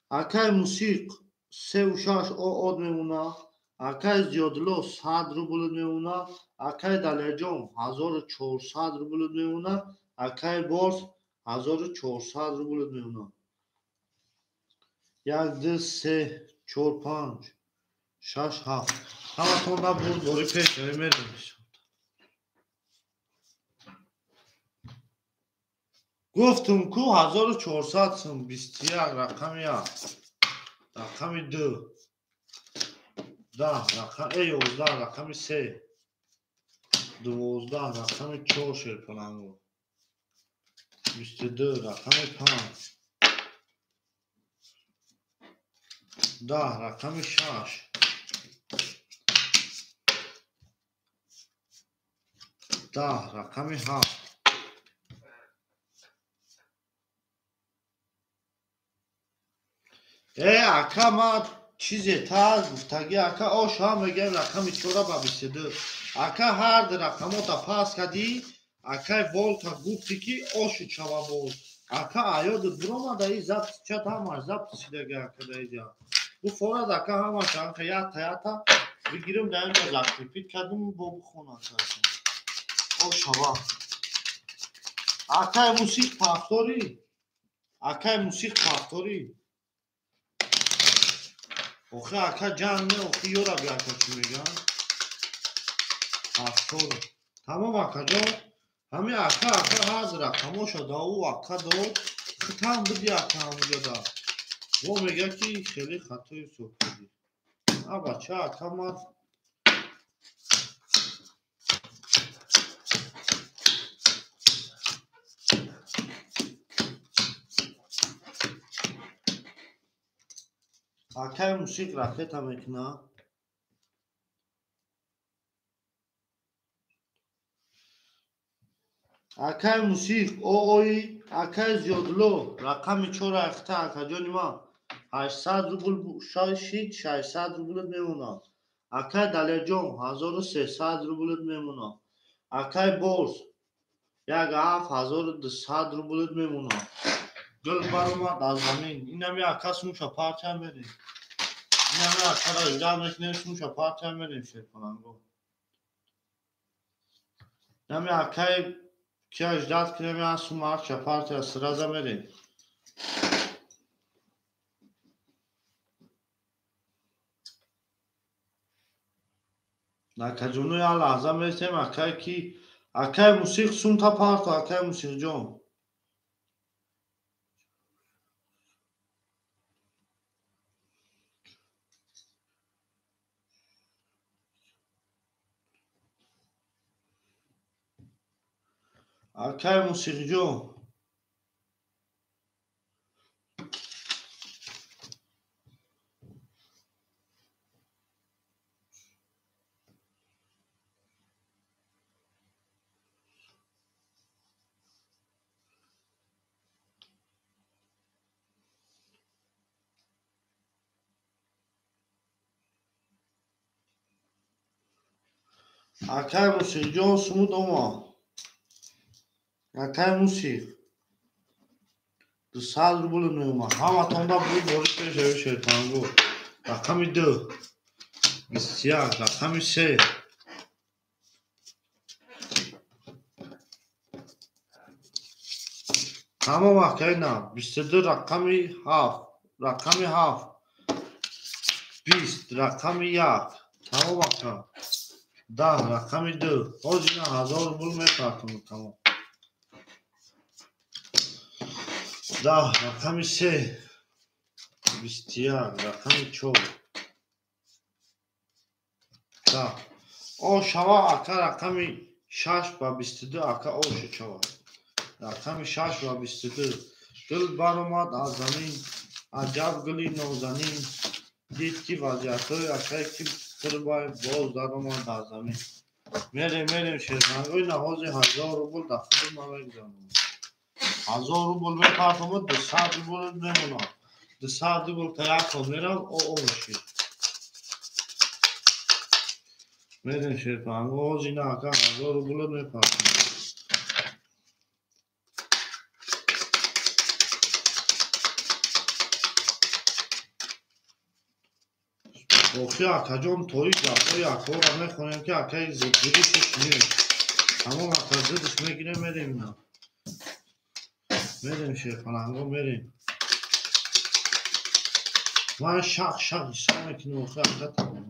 Speaker 2: Акай мусиқ 3 6 од мемона. Акай зиёдло 100 рубл мемона. Акай далерҷон 1400 рубл мемона. Акай борс 1400 рубл мемона. 1 2 3 4 5 6 7 ҳаматонда бурдборӣ пеш мерем. Гуфтум ку 1400 сум 21 рақами 1 рақами 2 10 рақами 11 рақами 3 12 рақами 4 шерпаланго 22 рақами 5 10 рақами 6 10 рақами 7 ака ма чизе та гуфтагӣ ака оша мегӯям рақами 4 ба 22 ака ҳар ду рақамота пас кардӣ акай волка гуфтӣ ки оши чава боз ака аёдат биромада и запис чат ҳамаш запис шидаги ака даиҷа гуфт форад ака ҳамаш анка ята ята бигирам даинҷа закрепить кардум бо бихон ака ошава акай мусиқ пафторӣ акай мусиқ пафторӣ охи ака ҷанг не охи ёра би ака чӣ мегӯянд пафтор тамом акаҷон ҳами ака ака ҳаз рақамоша да ӯ ака дод хитам биди ака ҳамуҷода во мегӯяд ки хеле хатои ҳисоб кардӣ а бача ака ман акай мусиқ ракета мекунад. Акай мусиқ оои акай зиёдло рақами 4 ахта акаҷони ман 800 рубл шид 600 рублт мемонад. Акай далерҷон 1300 рублт мемонад. Акай борс Як ҳафт ҳазору дусад рублит мемонад. Гул баромад аз замин. Инами ака сумша партия мерем. Инами акара ждать мекунем, сумша партия мерем шерпаланго. Инами акаи кия ждать кунем, я сум арча партия сразу мерем. Акаҷону як лаҳза мересем, акай ки акай мусиқ сумта парто, акай мусиқҷон. Акай мусиқҷон. Акай мусиқҷон сумуд омад. Акай мусиқ. 200 рубл меомад. Ҳаматонда буд ворид мешавед шерпанго. Рақами 2. 21, рақами 3. Тамом акай на. 22 рақами 7. Рақами 7. 20 рақами 1. Тамом ака. 10 рақами 2. Ҳозир ина 1000 рубл мепартонам тамом. 10 рақами 3. 21 рақами 4. 10. О шава ака рақами 6 ба 22 ака о шава. Рақами 6 ба 22. Гул баромад аз замин. Аҷаб гули нозанин. Дид ки вазъиятҳои акай ки қурбай боз даромад аз замин. Мерем, мерем шерпанго ина ҳозир 1000 рубл дар худи ман мегузаронам. 1000 рубл мепартам, 200 рубл мемонам. 200 рубл та як сол мерам, о о мешид. Мерем шерпанго ҳозир ина ака 1000 рубл мепартам. Охи акаҷон тои гапҳои акаҳоро мехонем ки акаи зиддиш нест. Тамом ака зиддиш мегирем, мерем ина. Мерем шерпаланго мерем. Ман шақ шақ ҳисоб мекунем охи ака тамом.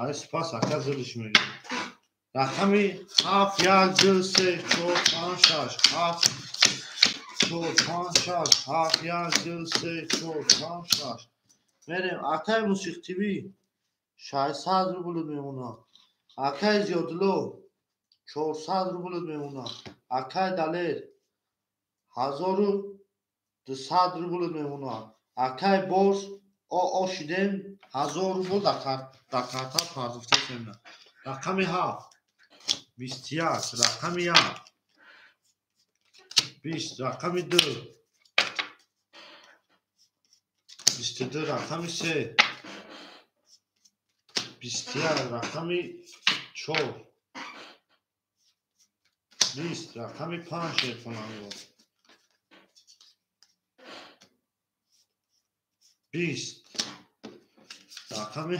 Speaker 2: Ай спас ака зиддиш мегирем. Рақами 7 1 2 3 4 5 6 7 4 5 6 7 1 2 3 4 5 6. Мерем акай мусиқ ТВ 600 рубл мемонад. Акай Зиёдулло 400 рубл мемонад. Акай Далер 1200 рубл мемонад. Акай Борс о шидем 1000 рубл дар карта пардохта мемонад. Рақами 7 21 рақами 1 20 рақами 2 22 рақами 3 21 рақами 4 20 рақами 5 шерпаланго. 20 рақами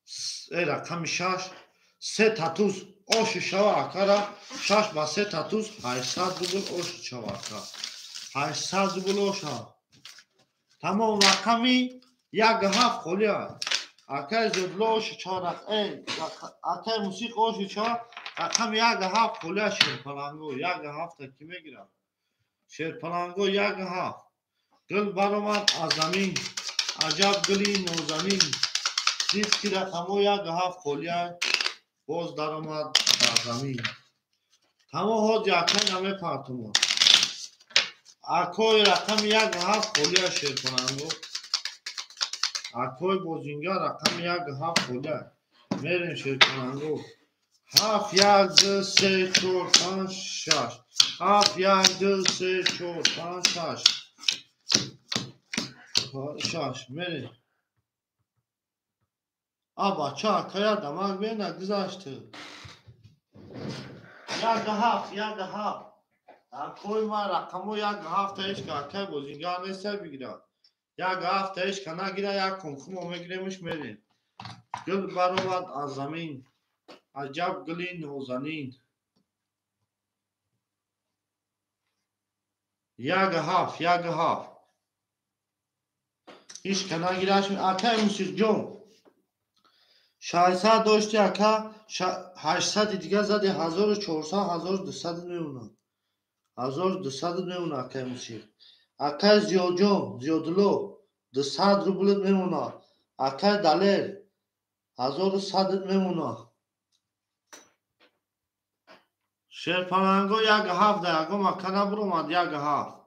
Speaker 2: 7 рақами 6 3 татуз оши шава акара 6 ба 3 татуз 800 рубл оши шава ака. 800 рубл оша. Тамом рақами 1 7 холия. Акай Зиёдулло оши чор акай мусиқ оши чор рақами 1 7 холия шерпаланго 1 7 та ки мегирад? Шерпаланго 1 7. Гул баромад аз замин. Аҷаб гули нозанин. Дид ки рақамҳо 1 7 холия боз даромад дар замин. Тамом ҳозир акай намепартумон. Акои рақами 1 7 холия шерпаланго. Акои бозингар рақами 1 7 холия. Мерем шерпаланго. 7 1 2 3 4 5 6 7 1 2 3 4 5 6 6 мерем. А бача акая дамаг бена гузашт. 1 7 1 7. Акои ман рақамо 1 7 ҳечка акай бозингар неста бигирад. 1 7 ҳечка нагира, як кунхумо мегиремш мерем. Гул баромад аз замин, аҷаб гули нозанин. 1 7 1 7. Ҳечка нагираш. Акай Мусиқҷон, 600 дошти, ака, 800-и дига зади, 1400, 1200 мемонад. 1200 мемонад, акай Мусиқ. Акай Зиёдҷон, Зиёдулло, 200 рублит мемонад. Акай Далер, 1100 мемонад. Шерпаланго 1 7 да ягон ака набуромад. 1 7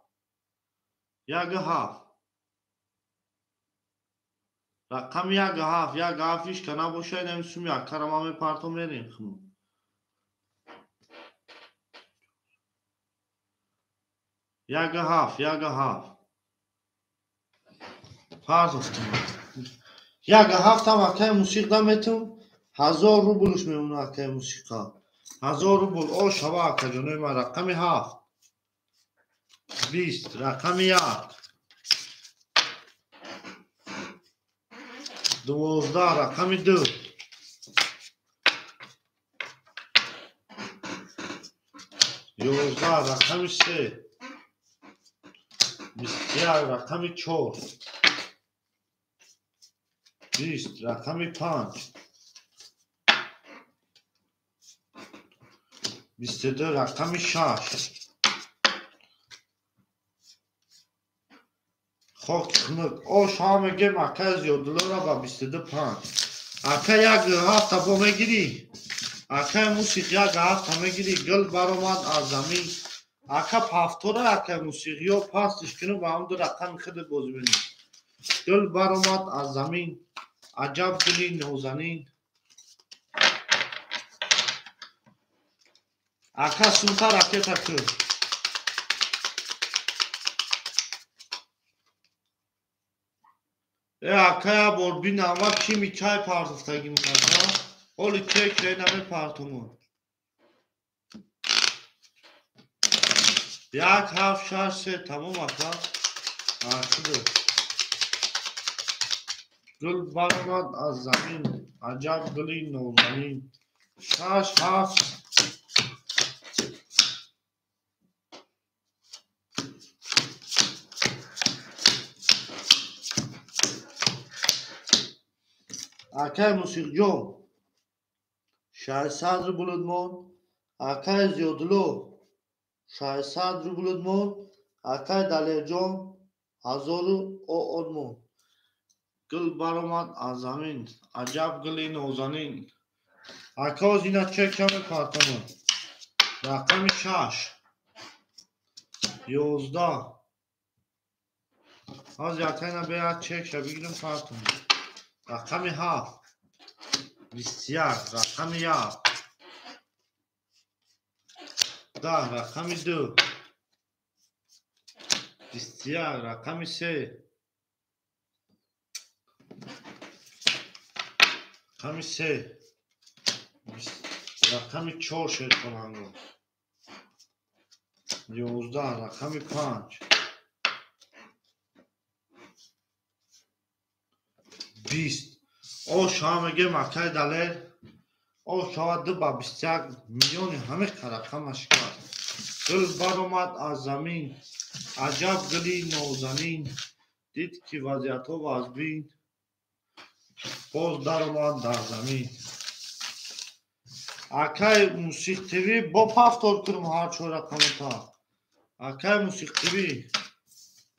Speaker 2: 1 7, рақами 1 7 1 7. Ҳичка набошад, инами суми акара ман мепартом, мерем химо. 1 7 1 7 партофтам. 1 7-ам акаи Мусиқ наметум, 1000 рублш мемонад, акаи Мусиқа, 1000 рубл. О шава, акаҷонои ман. Рақами 7, 20, рақами 1, 12, рақами 2, 11, рақами 3, 21, рақами 4, 20, рақами 5, 22, рақами 6. Хоки хунук. О шава мегем, акай Зиёдуллора ба 22 5. Ака, 1 7-та бо мегирӣ? Акай Мусиқ, 1 7-та мегирӣ? Гул баромад аз замин. Ака, повтора, акай Мусиқ, ё пастиш кунӣ, ба ҳам ду рақами худат бозӣ менӣ. Гул баромад аз замин, аҷаб гули нозанин. Ака, сумта ракета кӯ. Э, ака, як бор бинам, ва кими чай партофтагӣ муназа. Ҳоли чек шай намепартумон. 1 7 6 3, тамом, ака. Ашуду. Гул баромад аз замин, аҷаб гули нозанин. 6 7. Акай Мусиқҷон, 600 рублит монд. Акай Зиёдулло, 600 рублит монд. Акай Далерҷон, ҳазору оон монд. Гул баромад аз замин, аҷаб гули нозанин. Ака, озина чека мепартонам. Рақами 6, 11. Ҳозир акайна беяд чекша бигирам, партонам. Рақами 7, 21, рақами 1, 10, рақами 2, 21, рақами 3, рақами 3, рақами 4, шерхонанго, 11, рақами 5, 20. О шава мегем, акай Далер. О шава, 2 ба 21 миллиони ҳамин рақама шикаст. Гул баромад аз замин, аҷаб гули нозанин. Дид ки вазъиятҳо вазбин, боз даромад дар замин. Акай Мусиқ ТВ, бо повтор кунам ҳар чор рақамата. Акай Мусиқ ТВ,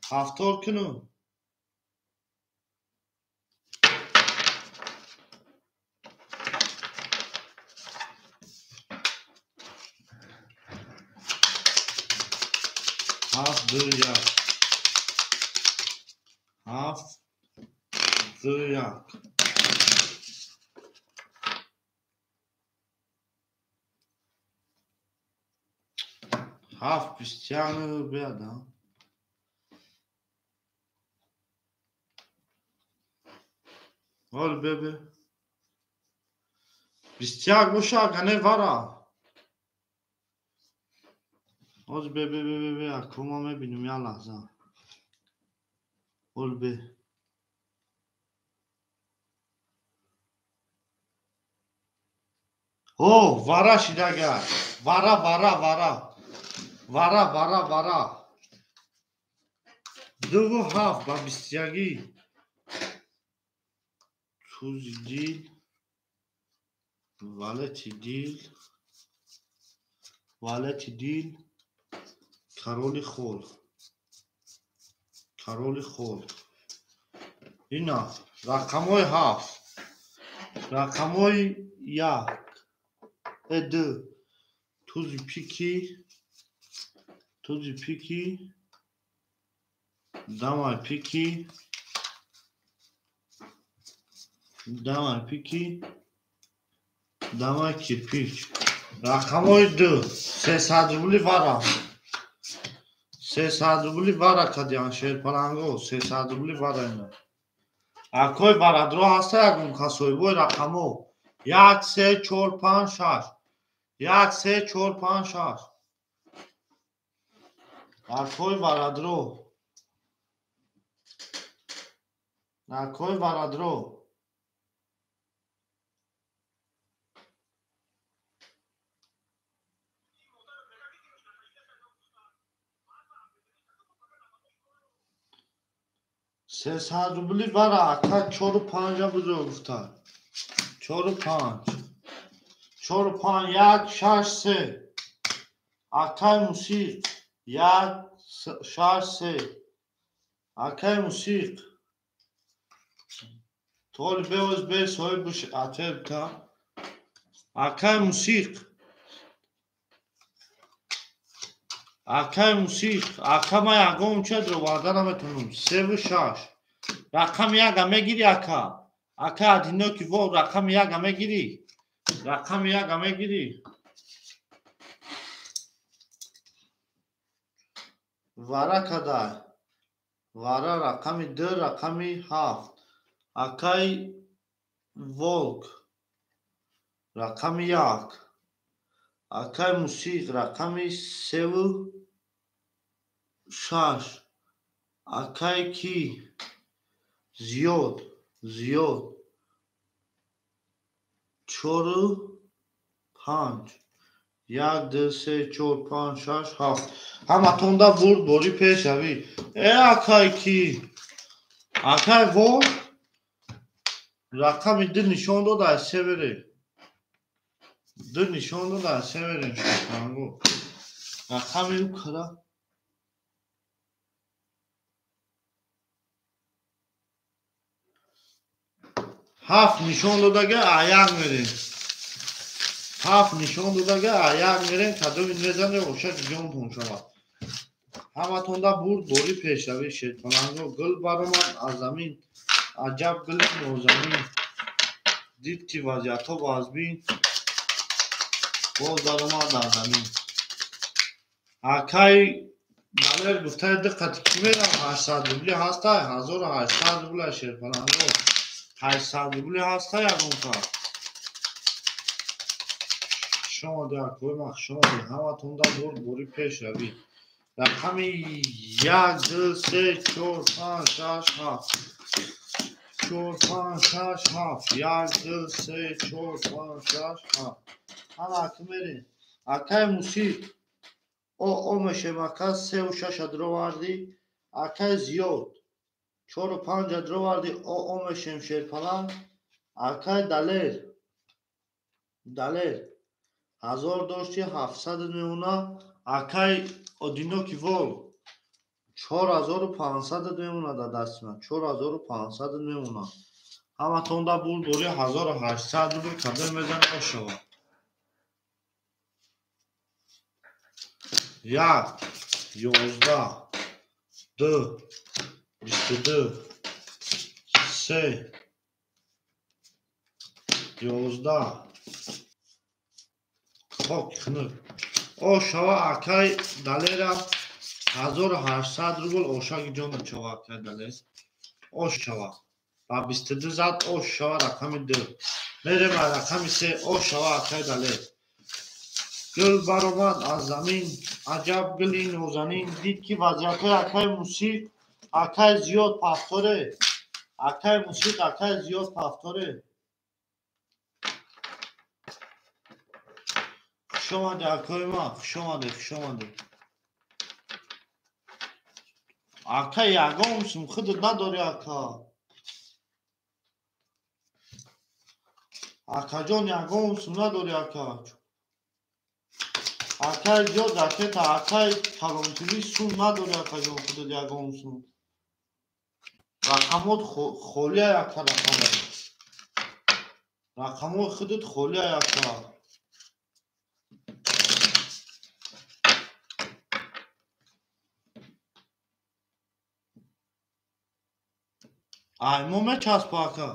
Speaker 2: повтор кунам. 7 2 1, 7 2 1. 7 21 беда. Ҳол бебе. 21 боша, гане вара. Ҳозир бе бе бе бе бе акӯ ма мебинем як лаҳза. Ҳол бе. О, вара шидага. Вара, вара, вара. Вара, вара, вара. 2 7 ба 21. Тузи дил. Валети дил. Валети дил. Короли хол. Короли хол. Ина, рақамҳои 7. Рақамҳои 1. 2. Тузи пики. Тузи пики. Дамай пики. Дамай пики. Дамай кирпич. Рақамҳои 2. 300 рубли вара. 300 рубли вара кадиан шерпаланго. 300 рубли вара ина. Акои варадро ҳаста ягон кас соҳибои рақамҳо. 1 3 4 5 6. 1 3 4 5 6. Акои варадро. Акои варадро. 300 рубли вара ака 4 5 бузург гуфта. 4 5. 4 5 1 6 3. Акай мусиқ 1 6 3. Акай мусиқ. Толи бевоз бе соҳиб буш атеб та. Акай мусиқ. Акай мусиқ. Ака ма ягон ча дроварда наметонам. 3 6. Рақами 1 мегири ака. Ака одиноки во рақами 1 мегири. Рақами 1 мегири. Вара кадай. Вара рақами 2, рақами 7. Акай волк. Рақами 1. Акай мусиқ рақами 3 6. Акай ки? Зиёд, зиёд. 4 5. 1 2 3 4 5 6 7. Ҳаматонда бурд бори пешравӣ. Э акай ки? Акай волк рақами 2 нишон дод аз севере. 2 нишон дод аз севере. Рақами ӯ кара. 7 нишон додага аяқ мерем. 7 нишон додага аяқ мерем. Кадоми мезане оша ҷонтон шавад. Ҳаматонда бурд бори пешравӣ шерпаланго. Гул баромад аз замин. Аҷаб гули нозанин. Дид ки вазъиятҳо вазбин. Боз баромад аз замин. Акай Далер гуфтаи диққати ки мерам 800 рубли ҳастай 1800 рубли шерпаланго. 800 рубли ҳастай ягон кас. Шумо акои ма шумо ҳаматонда бурд бори пешравӣ. Рақами 1 2 3 4 5 6 7. 4 5 6 7. 1 2 3 4 5 6 7. Ҳама аки мерем. Акай мусиқ. О мешем ака 3 6 адроварди. Акай зиёд. 4 5 адроварди. О мешем шерпаланг. Акай Далер. Далер. 1000 дошти 700 мемона. Акай одиноки вол. 4500 мемона дар дасти ман. 4500 мемона. Ҳаматонда бурд бори 1800 рубл кадом мезане ошава. 1 11 2 22 3 11 хок хунук. Ошава акай Далера 1800 рубл ошаги ҷон чава акай Далер. Ошава. Ба 22 зад ошава рақами 2. Мерем рақами 3 ошава акай Далер. Гул баромад аз замин. Аҷаб гули нозанин. Дид ки вазъиятҳои акаи мусиқ, акаи зиёд пафторе. Акаи мусиқ, акаи зиёд пафторе. Хуш омадед, акои ман, хуш омадед, хуш омадед. Ака ягон сум худат надорӣ, ака. Акаҷон, ягон сум надорӣ, ака. Акаи зиёд ракета, акаи калонтиви сум надорӣ, акаҷон, худат ягон сум. Рақамот холия, ака, рақамот. Рақамои худат холия, ака. Ай, мо мечаспа, ака.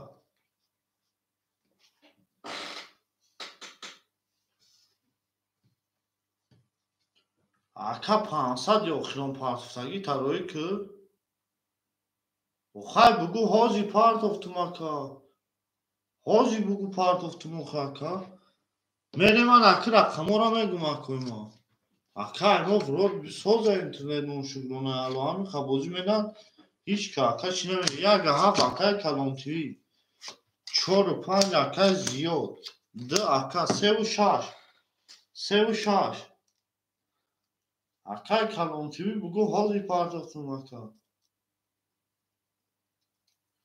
Speaker 2: Ака 500 охирон партофтагӣ тарои ки? Охай бугӯ ҳози партофтум, ака. Ҳози бугӯ партофтум, охай, ака. Мереман аки рақамора мегум, акои ма. Ака мо врод соза интернет ношукрона, ало ҳами хабозӣ медан. Ҳеҷ ка ака чӣ намега. Як ҳафт акаи калонтивӣ. Чору панҷ акаи зиёд. Ду ака севу шаш. Севу шаш. Акаи калонтивӣ бугӯ ҳози партофтум, ака.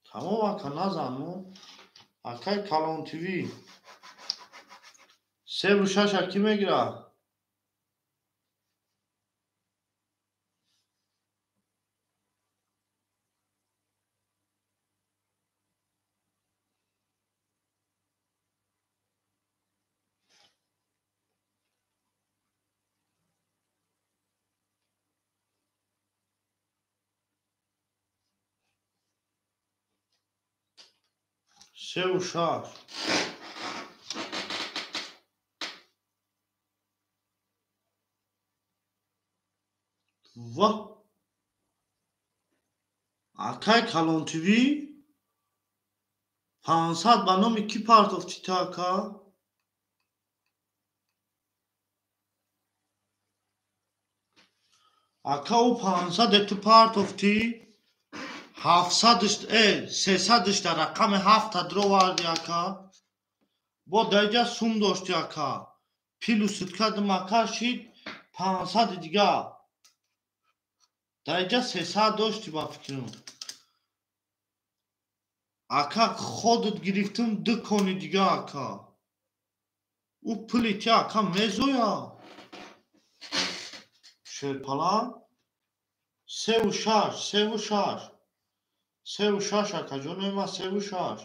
Speaker 2: Тамом, ака, назан мо. Акаи калонтивӣ. Севу шаша кӣ мегирад? Севу шаш. Ва! Акаи калонтивӣ 500 ба номи кӣ партофтӣ ту, ака? Ака, ӯ 500 ту партофтӣ, 700 сесадишта рақами ҳафта дроварди, ака. Бо даиҷа сум дошти, ака. Плюсит кардим, ака, шид 500 дига. Даиҷа 300 дошти, ба фикрам. Ака, ходат гирифтум ду кони дига, ака. Ӯ пули ти, ака, мезоя. Шерпалан севу шаш, севу шаш. Севу шаш, акаҷонои ман, севу шаш.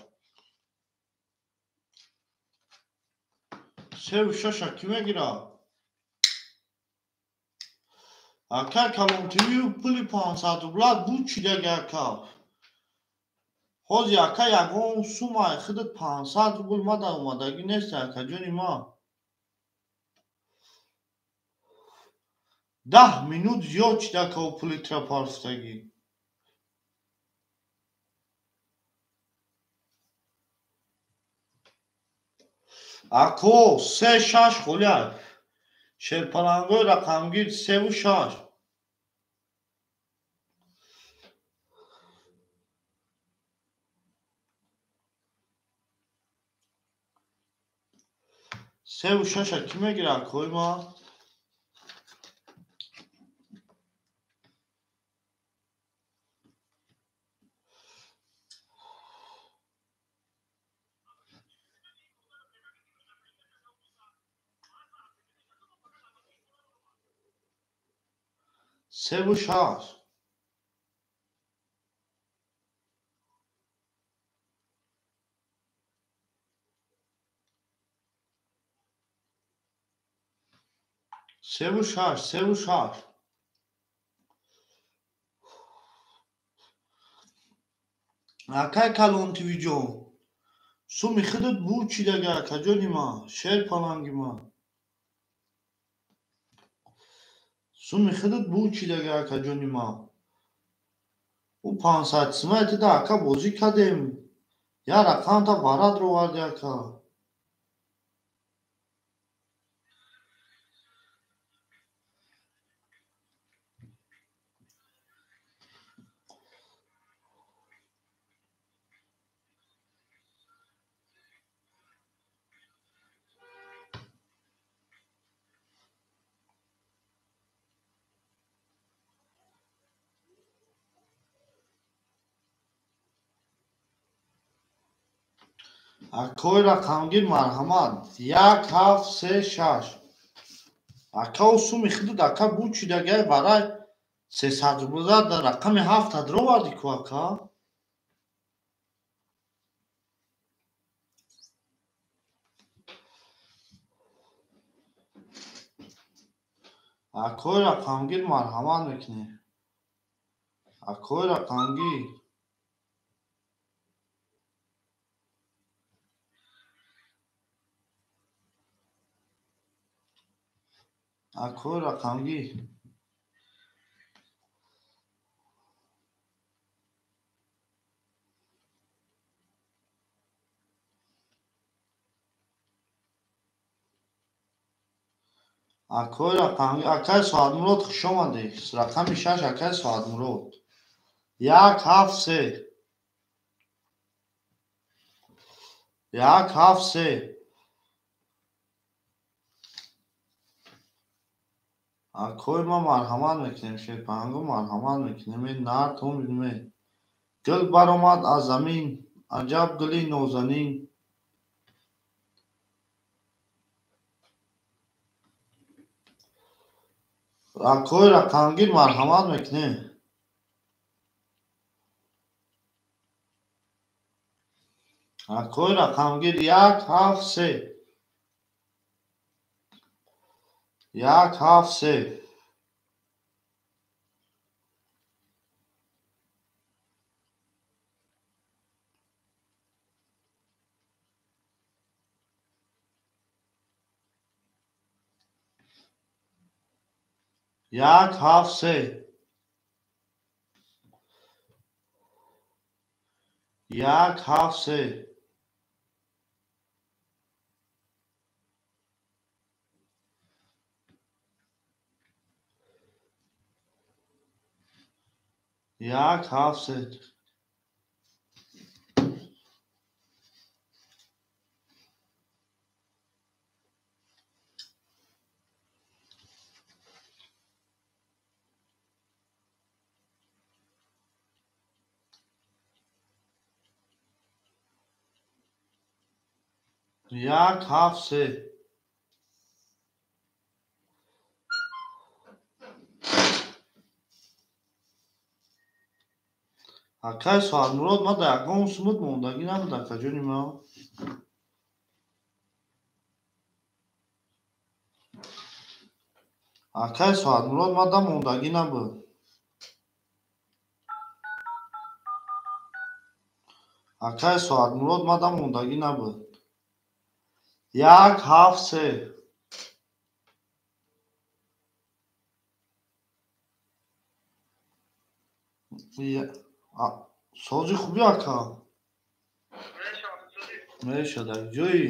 Speaker 2: Севу шаша кӣ мегирад? Ака калонтивию пули 500 рубла буд чидаги, ака. Ҳози, ака, ягон сумай худат 500 рубл ма дар омадагӣ нест, акаҷони ман. 10 минут зиёд чида, ака, ӯ пули тира партофтагӣ. Ако, се шаш холия. Шерпалангои рақамгир севу шаш. Севу шаша кӣ мегирад, акои ман? Севу шаш. Севу шаш, севу шаш. Акай калонтивиҷон, суми худат буд чидаги, акаҷони ман, шер паланги ман. Суми худат буд чидаги, акаҷони ман. Ӯ 500 сумай тида, ака, бозӣ кардем. Як рақамта барад роварди, ака. Акои рақамгир марҳамат. 1 7 3 6. Ака суми худат ака бучидагай барай 300 рубла дар рақами 7 даровардӣ ку ака? Акои рақамгир марҳамат мекунем. Акои рақамгир. Акои рақамгир. Акои рақамгир. Акаи Соатмурод хуш омадед. Рақами 6 акаи Соатмурод. 1 7 3. 1 7 3. Акои ма марҳамат мекунем, шерпаҳанго марҳамат мекунем. Нартон бинме. Гул баромад аз замин, аҷаб гули нозанин. Акои рақамгир марҳамат мекунем. Акои рақамгир 1 7 3. 1 7 3. 1 7 3. 1 7 3. 1 7 3. 1 7 3. Акаи Соатмурод ма дар ягон сумут мондагӣ набуд, акаҷони ма. Акаи Соатмурод ма да мондагӣ набуд. Акаи Соатмурод ма да мондагӣ набуд. 1 7 3. Сози хуби ака? Мешад, ҷои?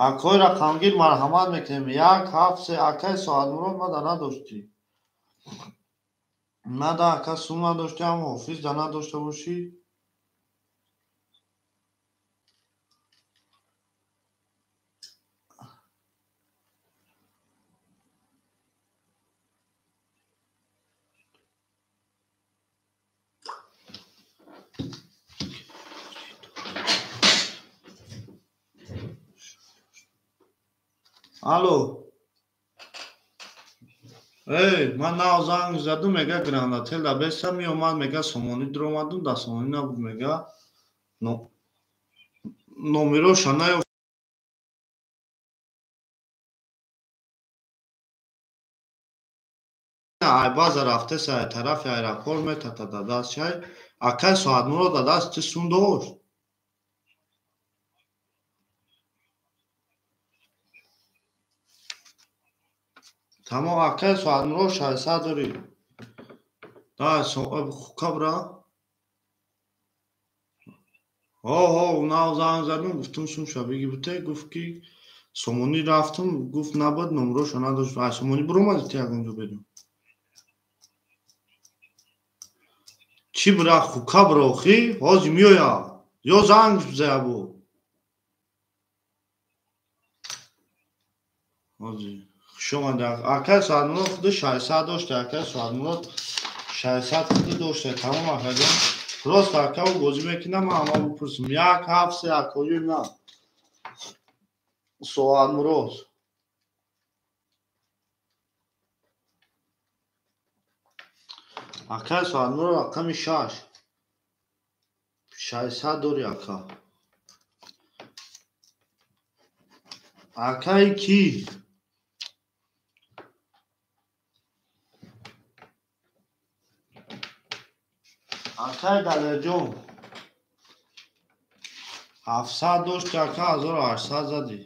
Speaker 2: Акои рақамгир марҳамат мекунем. 1 7 3. Акаи Соатмурод ма да надоштӣ. Ма да ака сум надоштӣ, ам ҳофиз да надошта бошӣ. Алло. Эй, ман нав занг задум, мега Гранд Отел да беса меомад, мега Сомонӣ дуромадум, да Сомонӣ набуд, мега. Номероша наёфт. Ай база рафтеса, ай тарафи аэропорт метата да даст чай. Акай Соатмурод да даст ти сум дошт. Тамом, акаи Соатмурод 600 дорӣ. Да, хукабра. Ҳо, ҳо, нав занг задум, гуфтум сумша биги буте, гуфт ки Сомонӣ рафтум, гуфт набуд, номероша надошт. Ай Сомонӣ буромадӣ ти ягон ҷо берун? Чӣ бира хука бирохӣ? Ҳозир меояд. Ё занг бизая бо. Ҳозир. Хуш омадед. Акай Соатмурод худи 600 дошта, акай Соатмурод 600 худи дошта. Тамом акаҷон. Просто ака ӯ бозӣ мекунам, ман ҳама бипурсам. 1 7 3 акоюи ман. Соатмурод. Акай Соатмурод рақами 6. 600 дори ака. Акай кӣ? Акай Далерҷон. 700 дошти ака, 1800 задӣ.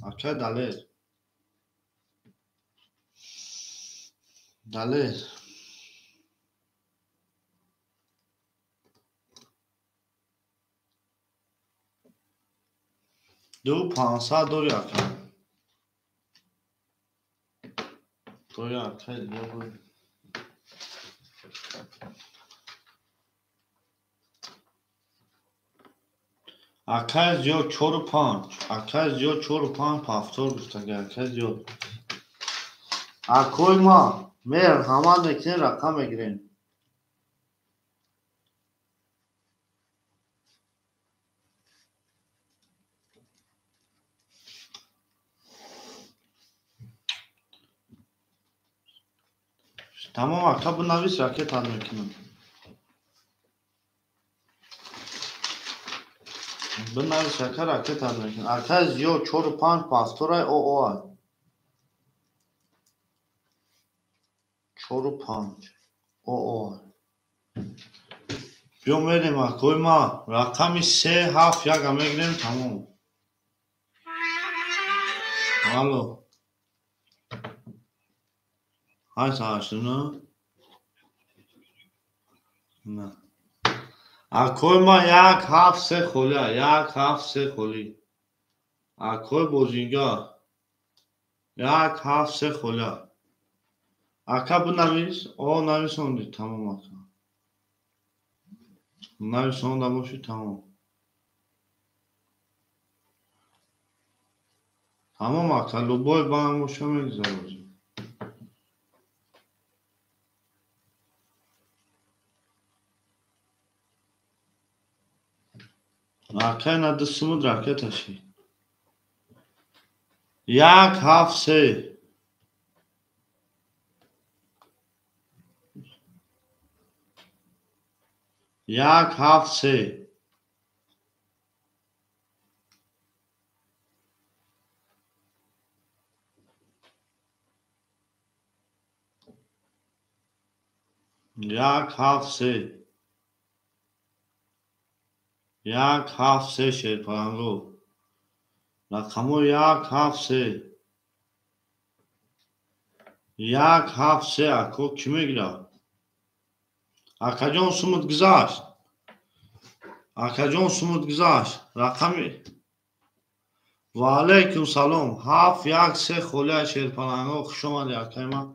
Speaker 2: Акай Далер. Далер. Ду 500 дори ака. Тоя акай дига буд. Акай зиёд 4 5. Акай зиёд 4 5 повтор гуфтага акай зиёд. Акой ма мер ҳама мекунем рақам мегирем. Тамом ака бинавис ракетат мекунам. Бинавис ака ракетат мекунам. Ака зиёд 4 5 повторай ОО. 4 5 ОО. Биё мерем акои ма рақами 3 7 1 мегирем тамом. Алло. 8 8 9. На. Акои ма 1 7 3 холӣ, 1 7 3 холӣ. Акои бозинга 1 7 3 холӣ. Ака бинавис, о нависонди тамом ака. Нависонда боши тамом. Тамом ака, любой банк боша мегузарозӣ. Акай на ду сумуд ракеташи. 1 7 3. 1 7 3. 1 7 3. 1 7 3 шерпаланго. Рақамо 1 7 3. 1 7 3 ако кӣ мегирад? Акаҷон сумут гузашт. Акаҷон сумут гузашт. Рақами Ва алайкум салом. 7 1 3 холия шерпаланго. Хуш омадед акаи ман.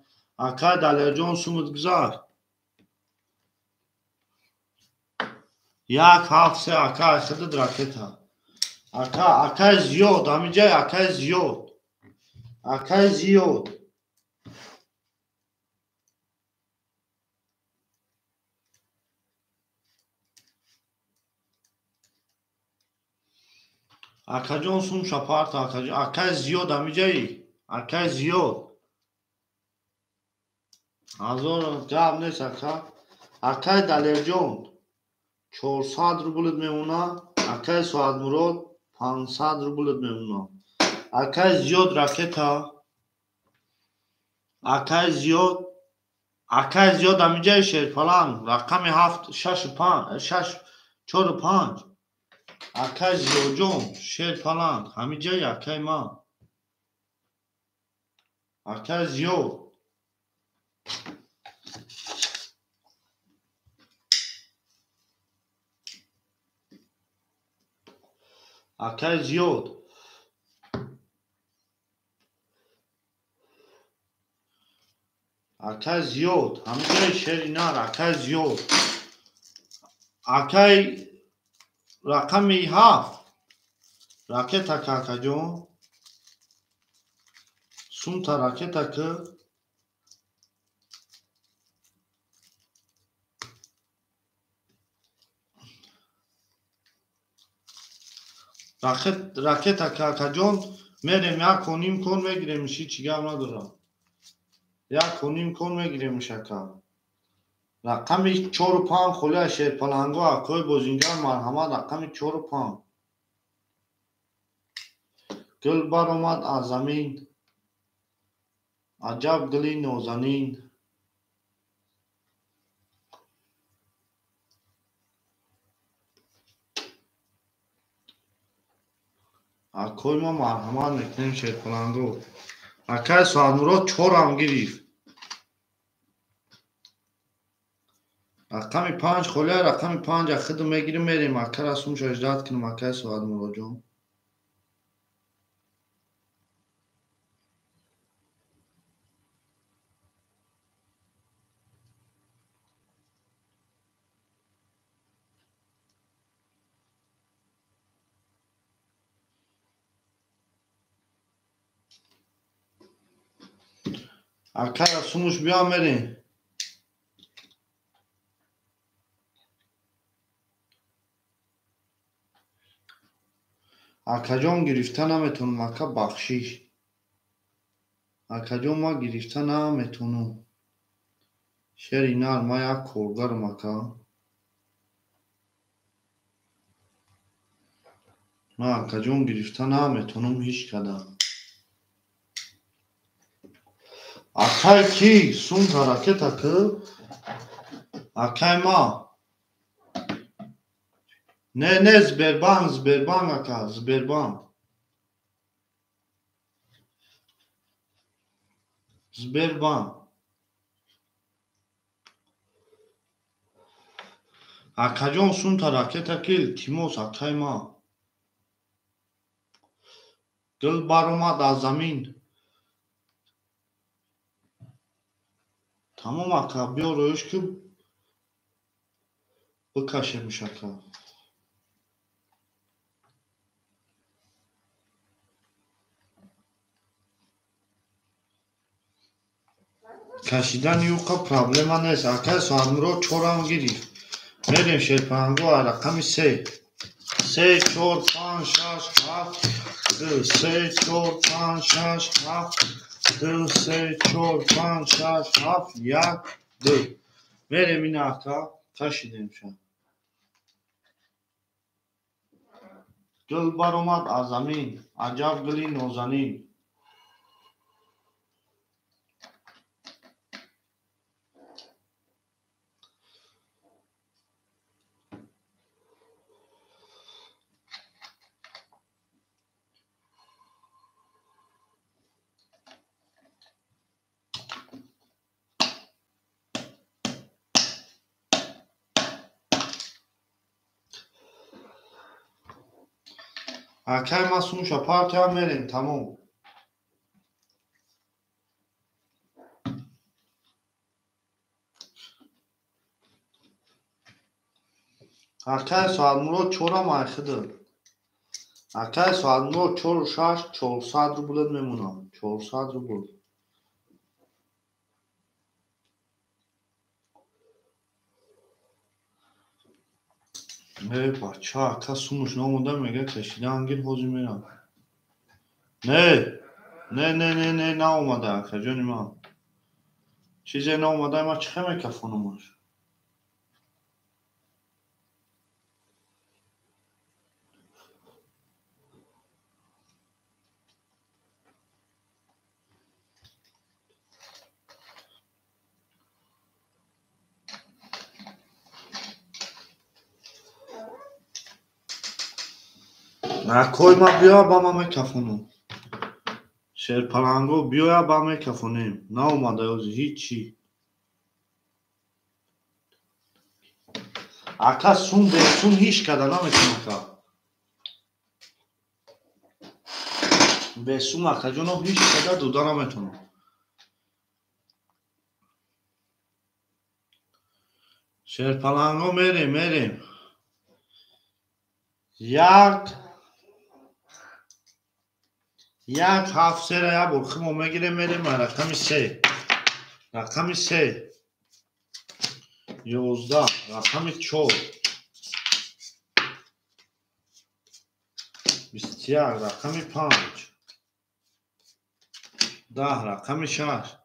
Speaker 2: Акай Далерҷон сумут гузашт. 1 7 3 ака худат ракета. Ака, акай зиёд, ҳаминҷай акай зиёд. Акай зиёд. Акаҷон сум шапарта, акаҷон, акай зиёд ҳаминҷай. Акай зиёд. Ҳазор гап нест ака. Акай Далерҷон 400 рублит мемонад. Акай Соатмурод 500 рублит мемонад. Акай зиёд ракета. Акай зиёд. Акай зиёд ҳаминҷаи шерпаланг. Рақами 7 6 5 6 4 5. Акай Зиёдҷон шерпаланг. Ҳаминҷаи акай ман. Акай зиёд. Акай зиёд. Акай зиёд. Ҳаминҷаи шери нар. Акай зиёд. Акай рақами 7 ракета ка акаҷон. Сумта ракета ки. Ракета ка акаҷон мерем 1.5 кон мегирем, ҳеҷ гап надорам. 1.5 кон мегирем ака. Рақами 4 ва 5 холия шерпаланго акои бозингар марҳамат рақами 4 ва 5. Гул баромад аз замин. Аҷаб гули нозанин. Акои ма марҳамат мекунем шерпаланго. Акай Соатмурод 4-ам гирифт. Рақами 5 холия рақами 5 ахиду мегирим мерем акара сумша ждат кунем акай Соатмуродҷон. Акара сумуш биё мерем. Акаҷон гирифта наметонам, ака бахшиш. Акаҷон ма гирифта наметонам. Шери нар, ма як коргарам ака. Ма акаҷон гирифта наметонам ҳеҷ када. Акай ки сумта ракета ки? Акай ма. Не, не, Сбербанк, Сбербанк ака, Сбербанк. Сбербанк. Акаҷон сумта ракета ки илтимос акай ма. Гул баромад аз замин. Тамом ака, биё рӯиш ки бикашемш ака. Кашидани юқа проблема нест. Акай Соатмурод 4-ам гирифт. Мерем шерпанго рақами 3. 3, 4, 5, 6, 7, 2, 3, 4, 5, 6, 7, 2, 3, 4, 5, 6, 7, 1, 2. Мерем ина ака, кашидем ша. Гул баромад аз замин, аҷаб гули нозанин. Акай ма сумша партия мерем, тамом. Акай Соатмурод 4-ам айхиду. Акай Соатмурод 4 6 400 рублет мемонам. 400 рубл. Э, бача, ака сумуш наомада мега кашидан гир ҳозир мерам. Не, не, не, не, не, наомада акаҷони ман. Чизе наомада, ман чӣ хел мекафонамаш? Акой ма биёя ба ма мекафонам. Шерпаланго биёя ба мекафонем. Наомада ҳозир ҳичи. Ака сум бесум ҳеҷ када наметонам ака. Бесум акаҷоно ҳеҷ када дода наметонам. Шерпаланго мерем, мерем. 1 1 7 3 ра як бор химо мегирем, мерем рақами 3. Рақами 3. 11 рақами 4. 21 рақами 5. 10 рақами 6.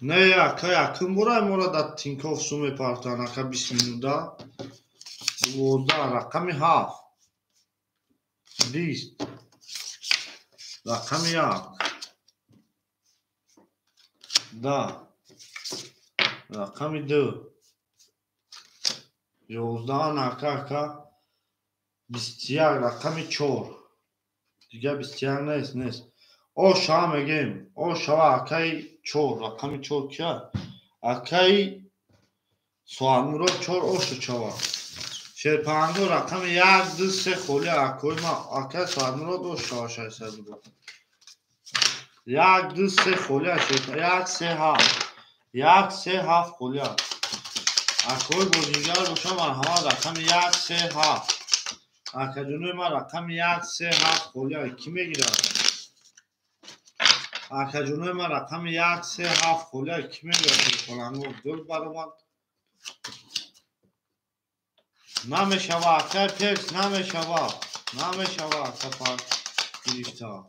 Speaker 2: Не, ака якум бора мора дар Тинькофф сум мепартоянд, ака 20 минута. 12 рақами 7. 20 рақами 1. 10 рақами 2. 11 ака 21 рақами 4. Дигар 21 нест. О шава мегем. О шава акаи 4 рақами 4 кия? Акаи Соатмурод 4 ошу чава. Шерпаҳанго рақами 1 2 3 холи акои ма акаи Соатмурод ош шава 600 рубл. 1 2 3 холи 1 3 7. 1 3 7 холи. Акои бозингар боша марҳамат рақами 1 3 7. Акаҷонои ман рақами 1 3 7 холи кӣ мегирад? Акаҷонои ман рақами 1 3 7 холи кӣ мегирад? Шерпаланго гул баромад. Намешава акай перс, намешава. Намешава ака пар гирифта.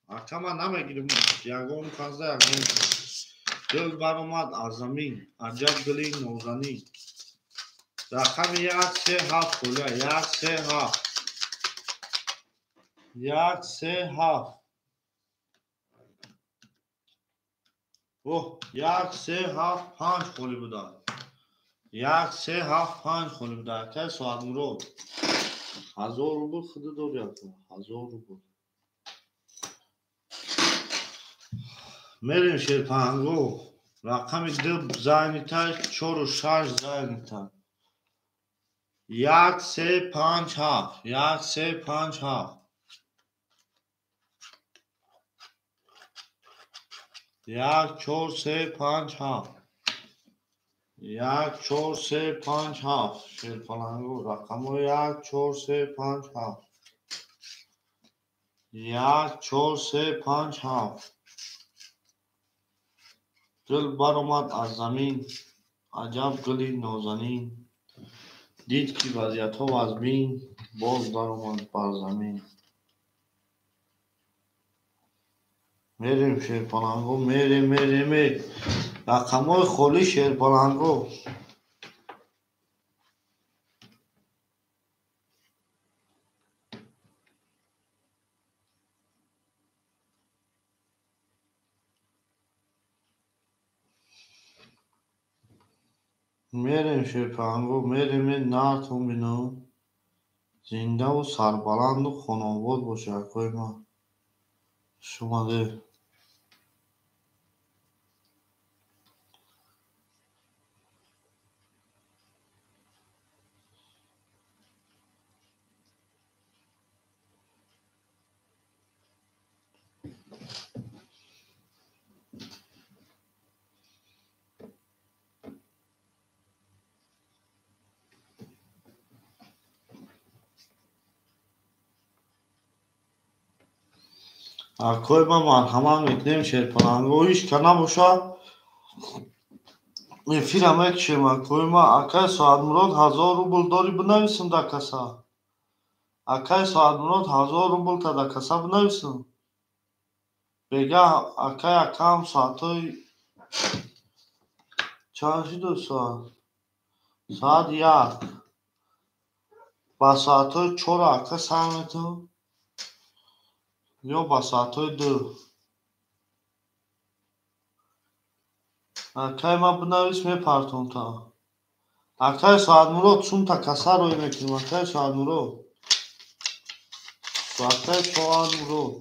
Speaker 2: Ака ман намегирам. Ягон казда ягон. Гул баромад аз замин. Аҷаб гули нозанин. Рақами 1 3 7 холи 1 3 7. 1 3 7. Оҳ, 1 3 7 5 холи буда. 1 3 7 5 холи буда. Акай Соатмурод. 1000 рубл худ дори ака. 1000 рубл. Мерем шерпаҳанго. Рақами 2 занята, 4 6 занята. 1 3 5 7. 1 3 5 7. 1 4 3 5 7. 1 4 3 5 7. Шерпаланго рақамҳо 1 4 3 5 7. 1 4 3 5 7. Гул баромад аз замин. Аҷаб гули нозанин. Дид ки вазъиятҳо вазмин, боз даромад бар замин. Мерем шерпаланго, мерем, мерем, мерем. Рақамҳои холи шерпаланго. Мерем шерпаланго, мерем, нартон бино. Зиндаву сарбаланду хонобод бошед, акои ман. Хуш омадед. Акои ман марҳамат мекунем шерпаланго. Ҳеҷ ка набошад. Эфира мекушем акои ман. Акай Соатмурод 1000 рубл дори бинависам дар каса. Акай Соатмурод 1000 рубл та дар каса бинависам. Бегаҳ акай акам соатҳои чанд шуд соат? Соат 1. Ба соатҳои 4 ака сар метавон ё ба соатҳои 2. Акай ман бинавис мепартом та. Акай Соатмурод сумта каса рӯй мекунем. Акай Соатмурод. Акай Соатмурод.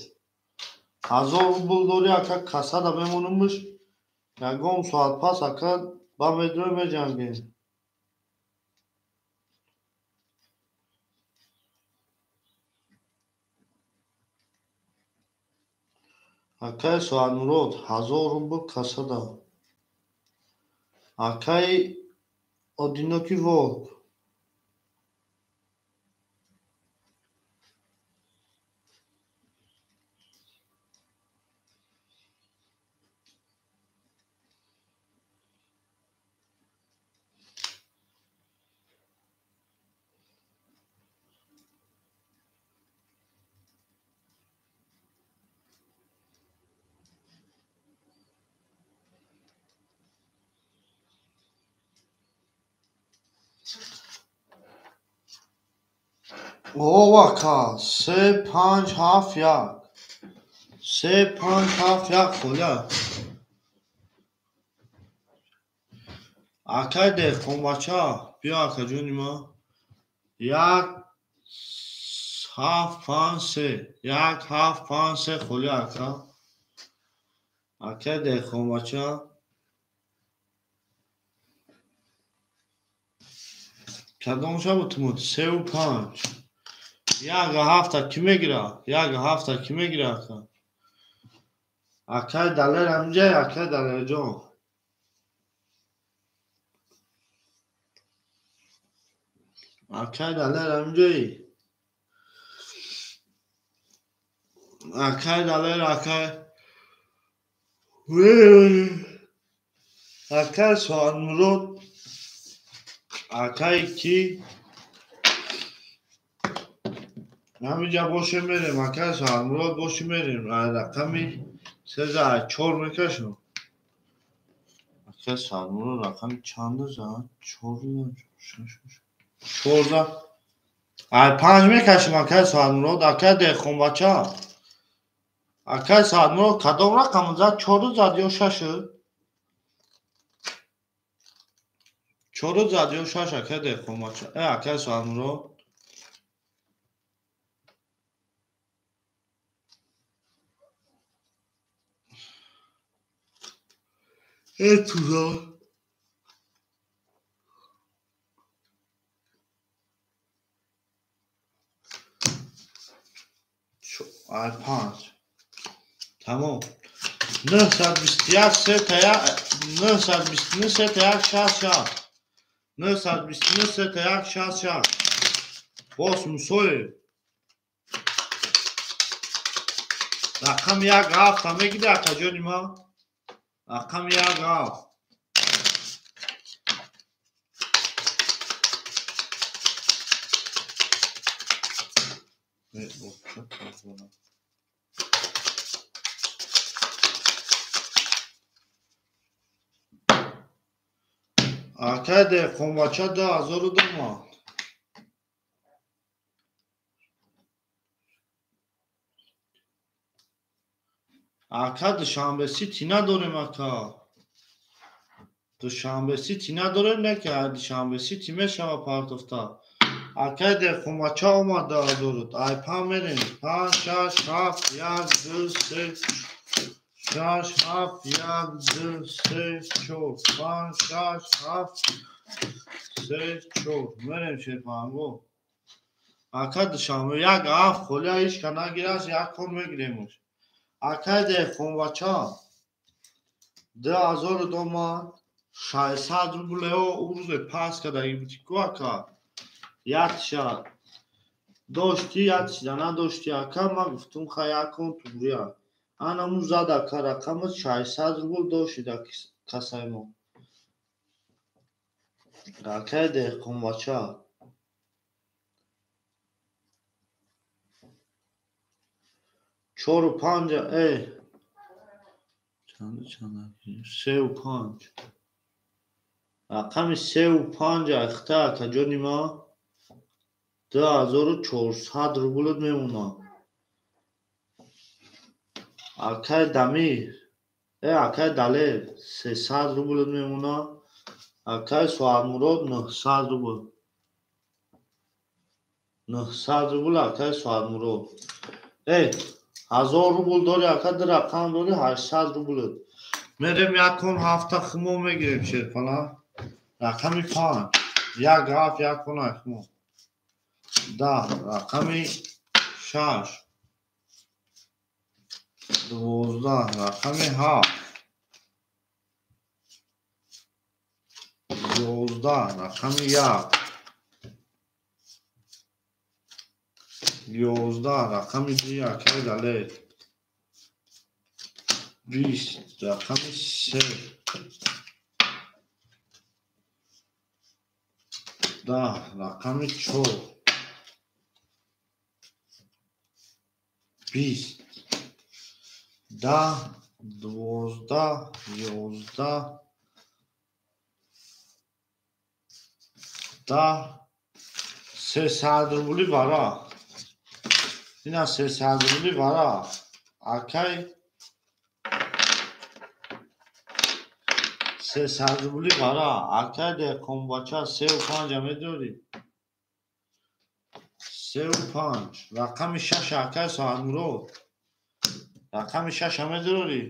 Speaker 2: 1000 рубл дори ака касада мемонумш. Ягон соат пас ака ба медрӯй меҷангем. Акай Соатмурод 1000 рубл касада. Акай Одинокий волк. О, ака, се, панҷ, ҳафт, як. Се, панҷ, ҳафт, як, холя. Акай деҳқонбача, биё, акаҷони ман. Як, ҳафт, панҷ, се. Як, ҳафт, панҷ, се, холи, ака. Акай деҳқонбача. Кадомша бутумуд? Севу панҷ. Як ҳафта кӣ мегира? Як ҳафта кӣ мегира, ака? Акай Далер ҳаминҷа, акай Далерҷон. Акай Далер ҳаминҷои? Акай Далер, акай. Акай Соатмурод. Акай ки? Ҳаминҷа боше мерем, акай Соатмурод боши мерем. Рақами сеза чор мекашам. Акай Соатмурод рақами чанда зад? Чор, шаш, чорда. Ай панҷ мекашем, акай Соатмурод, акай деҳқонбача. Акай Соатмурод кадом рақам зад? Чору зад ё шашу? Чору зад ё шаш, акай деҳқонбача? Э, акай Соатмурод. Э, туза. Ай панҷ. Тамом. 921 сета як, 929 сета як, шаст шаст. 929 сета як, шаст шаст. Боз Мусоев. Рақами як ҳафта мегири, акаҷони ман? Рақами як ҳафт. Акай деҳқонбача 2002 ман. Ака, Душанбе Сити надорем, ака. Душанбе Сити надорем, не ки Душанбе Сити мешава партофта. Акай деҳқонбача омад 2000. Ай панҷ мерем. Панҷ, шаш, ҳафт, як, ду, се, шаш, ҳафт, як, ду, се, чор. Панҷ, шаш, ҳафт, се, чор. Мерем шерпанго. Ака Душанбе як ҳафт холия ҳеч ка нагирас, як кор мегиремуш. Акай деҳқонбача 2002 ман 600 рублео урӯзе пас кардаги буди ку, ака. Якша дошти, якшида надошти, ака, ман гуфтум ха як кон тугрия. Анаму зад, ака, рақамат 600 рубл дошти дар кассаи мо. Акай деҳқонбача. Чору панҷа, э. Чанда чанда? Севу панҷ. Рақами севу панҷ ахта, акаҷони ман, 2400 рублат мемонад. Акай Дамир, э, акай Далер 300 рублат мемонад. Акай Соатмурод 900 рубл. 900 рубл акай Соатмурод. Э, 1000 рубл дори, ака, ду рақам дори, 800 рублат. Мерем як кон ҳафта хумо мегирем, шерпала. Рақами панҷ. Як ҳафт, як кон хумо. 10, рақами шаш. 12, рақами ҳафт. 11, рақами як. 11, рақами ду, акай Далер. 20, рақами се. 10, рақами чор. 20. 10, 12, 11. 10 300 рубли вара. Ина 300 рубли вара. Акай 300 рубли вара. Акай деҳқонбача 3,5 медорӣ. 3,5. Рақами 6 акай Соатмурод. Рақами 6 медорӣ.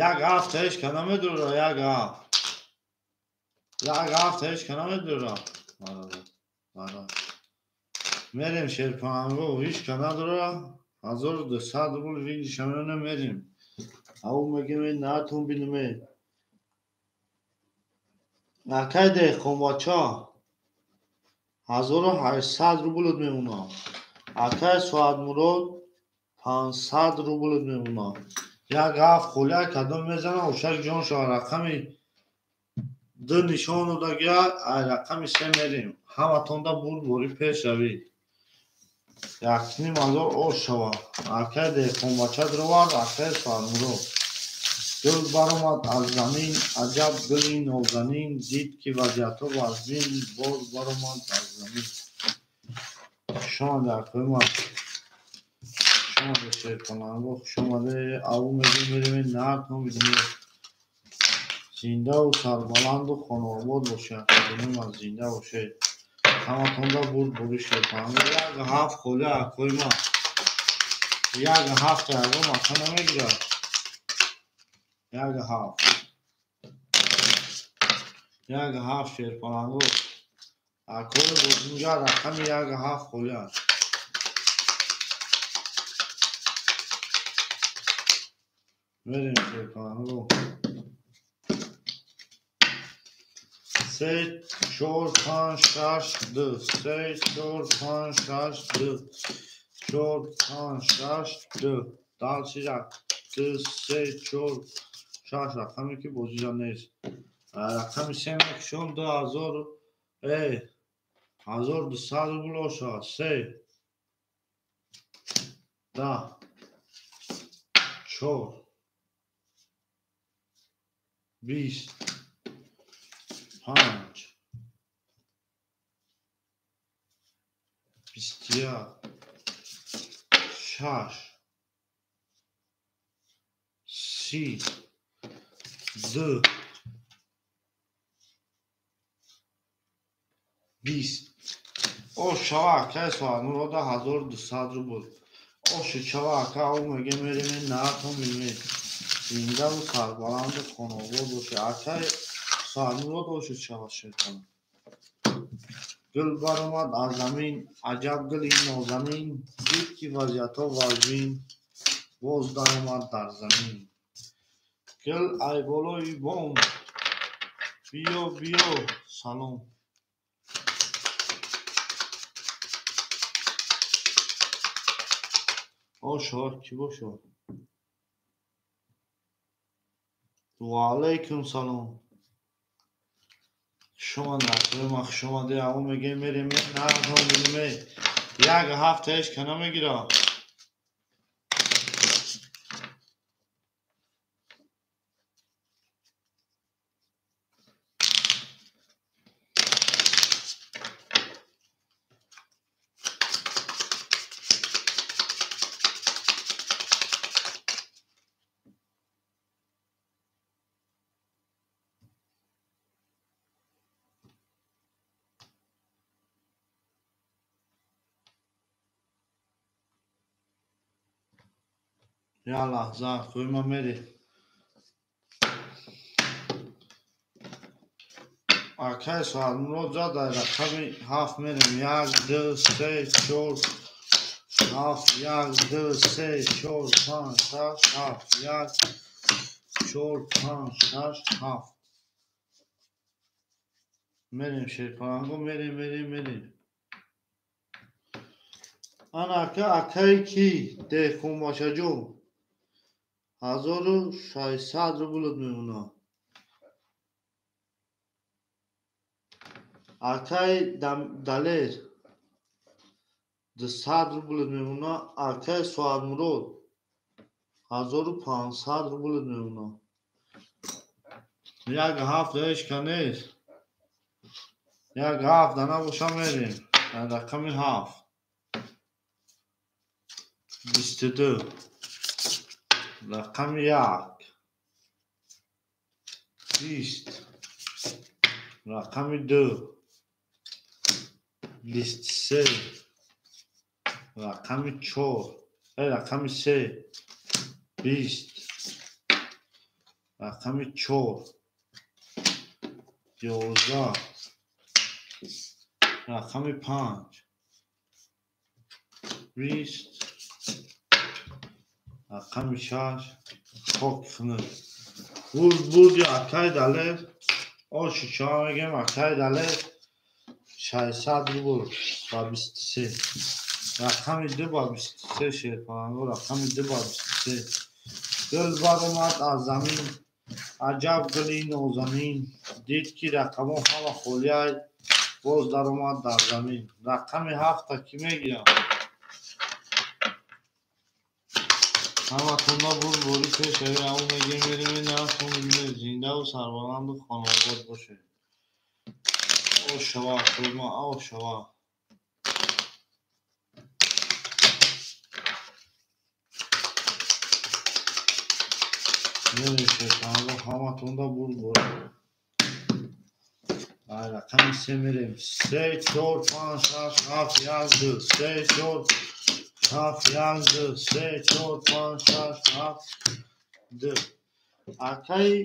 Speaker 2: Як ҳафта ҳеч ка намедора, як ҳафт. Як ҳафта ҳеч ка намедора. Мерем шерпанго, ҳеч ка надора. 1200 рубл вигиша меона мерем. Ау мегем наатон бинуме. Акай деҳқонбача 1800 рублот мемона. Акай Соатмурод 500 рублот мемона. Як ҳафт холия кадом мезана, ошак ҷон шава. Рақами 2 нишон додагия, ай рақами 3 мерем. Ҳаматонда бурдборӣ пеш равӣ. 1500 ош шава. Акай деҳқонбача даровард, акай Соатмурод. Гул баромад аз замин, аҷаб гули нозанин, дид ки вазъиятҳо вазнин, боз баромад аз замин. Хуш омаде, акои ман. Хуш омаде, шерпаланго, хуш омаде. Аву мегӯем, мерем, наатон бинем. Зиндаву сарбаланду хонаобод бошед, акои ман, зинда бошед. Ҳаматонда бурдборӣ шерпаланго. Як ҳафт холия, акои ман. Як ҳафта ягон мака намегирад. Як ҳафт. Як ҳафт шерпаланго. Акои бозингар рақами як ҳафт холия. Мерем шерпаланго. 3 4 5 6 2 3 4 5 6 2 4 5 6 2 дальше 1 2 3 4 6 рақаме ки бозиҷа нест. Рақами 3 мекушон 2000 1200 рубл оша. 3 10 4 20 5 21 6 30 2 20. Ош шава акай Соатмурода 1200 рубл. Оши шава ака, ау меге мерем, наатон бинем. Зиндаву сарбаланду хонаобод бошед. Акай Соатмурод оши шава шерпаланг. Гул баромад аз замин, аҷаб гули нозанин, дид ки вазъиятҳо вазнин, боз даромад дар замин. Гул ай болои бом, биё биё салом. Ошо кӣ бошо? Ва алайкум салом. Хуш омадед, акои ман, хуш омадед. Аву мегем, мерем, наатон бинем. Як ҳафта ҳеч ка намегирад. Як лаҳза, акои ман, мерем. Акай Соатмурод зад, дар рақами 7 мерем. 1 2 3 4 7 1 2 3 4 5 6 7 1 4 5 6 7. Мерем шерпаланго, мерем, мерем, мерем. Ана ака, акай ки деҳқонбачаҷон 1600 рублот мемона. Акай Далер 200 рублот мемона. Акай Соатмурод 1500 рублот мемона. Як ҳафт ҳеч ка нест. Як ҳафт дана боша мерем. Рақами 7. 22. Рақами 1. 20. Рақами 2. 23. Рақами 4. Рақами 3. 20. Рақами 4. 11. Рақами 5. 20. Рақами 6. Хок хунук. Бурд бурди акай Далер. Оши ча мегем акай Далер. 600 рубл ба 23. Рақами 2 ба 23 шерпаланго. Рақами 2 ба 23. Гул баромад аз замин. Аҷаб гули нозанин. Дид ки рақамҳо ҳама холиай. Боз даромад дар замин. Рақами 7-та кӣ мегирам? Ҳаматонда бурдборӣ пешави раву мегем мерем нарху зиндаву сарбаланду хонаобод бошед. О шава хурма, о шава. Мерем ҳаматонда бурдборӣ. Рақами 3 мерем. 3, 4, 5, 6, 7, 1, 2. 3, 4, 7, 1, 2. 3, 4, 5, 6, 7, 2. Акаи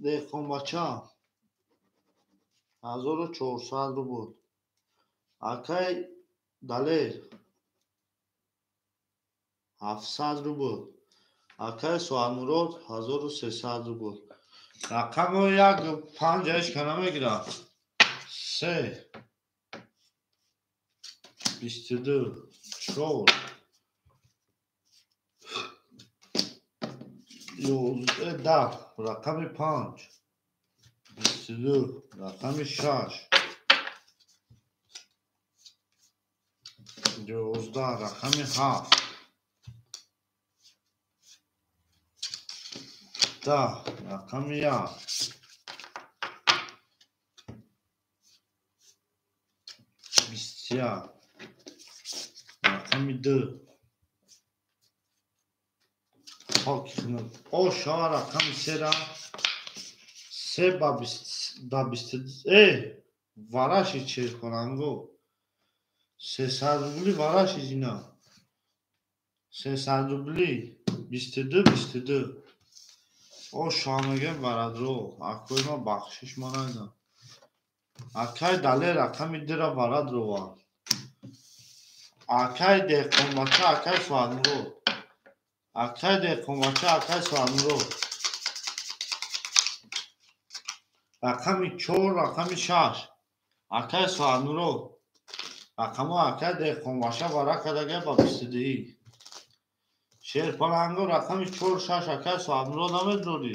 Speaker 2: деҳқонбача 1400 рубл. Акаи Далер 700 рубл. Акаи Соатмурод 1300 рубл. Рақамҳо 1, 5 ҳеч ка намегирад. 3, 22, 4, 11, рақами 5, 22, рақами 6, 11, рақами 7, 10, рақами 1, 21, рақами 2. Хок хунук. О шава рақами 3-ра. 3 ба 22. Вараши черхонанго. 300 рубли вараши зина. 300 рубли. 22, 22. О шава мегем варадро. Акои ма бахшиш ма найдам. Акай Далер рақами 2-ра варадрова. Акай деҳқонбача, акай Соатмурод. Акай деҳқонбача, акай Соатмурод. Рақами 4, рақами 6. Акай Соатмурод. Рақамҳо акай деҳқонбача вара кардага ба 22. Шерпаланго рақами 4, 6 акай Соатмурод намедурӣ.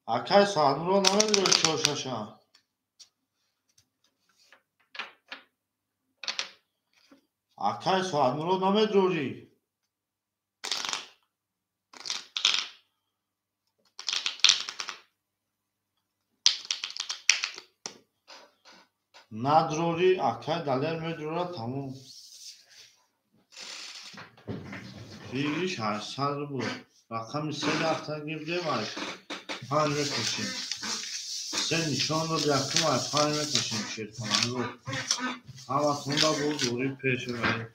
Speaker 2: Акай Соатмурод намедурӣ 4, 6. Акай Соатмурод намедурӣ. Надрорӣ, акай Далер медурад, тамом. Фигиш 800 рубл. Рақами 3 рафта гирдем, 5 мекашем. 3 нишон дод, якум 5 мекашем шерпаланго. Ҳаматонда бурдборӣ пеш мебарем.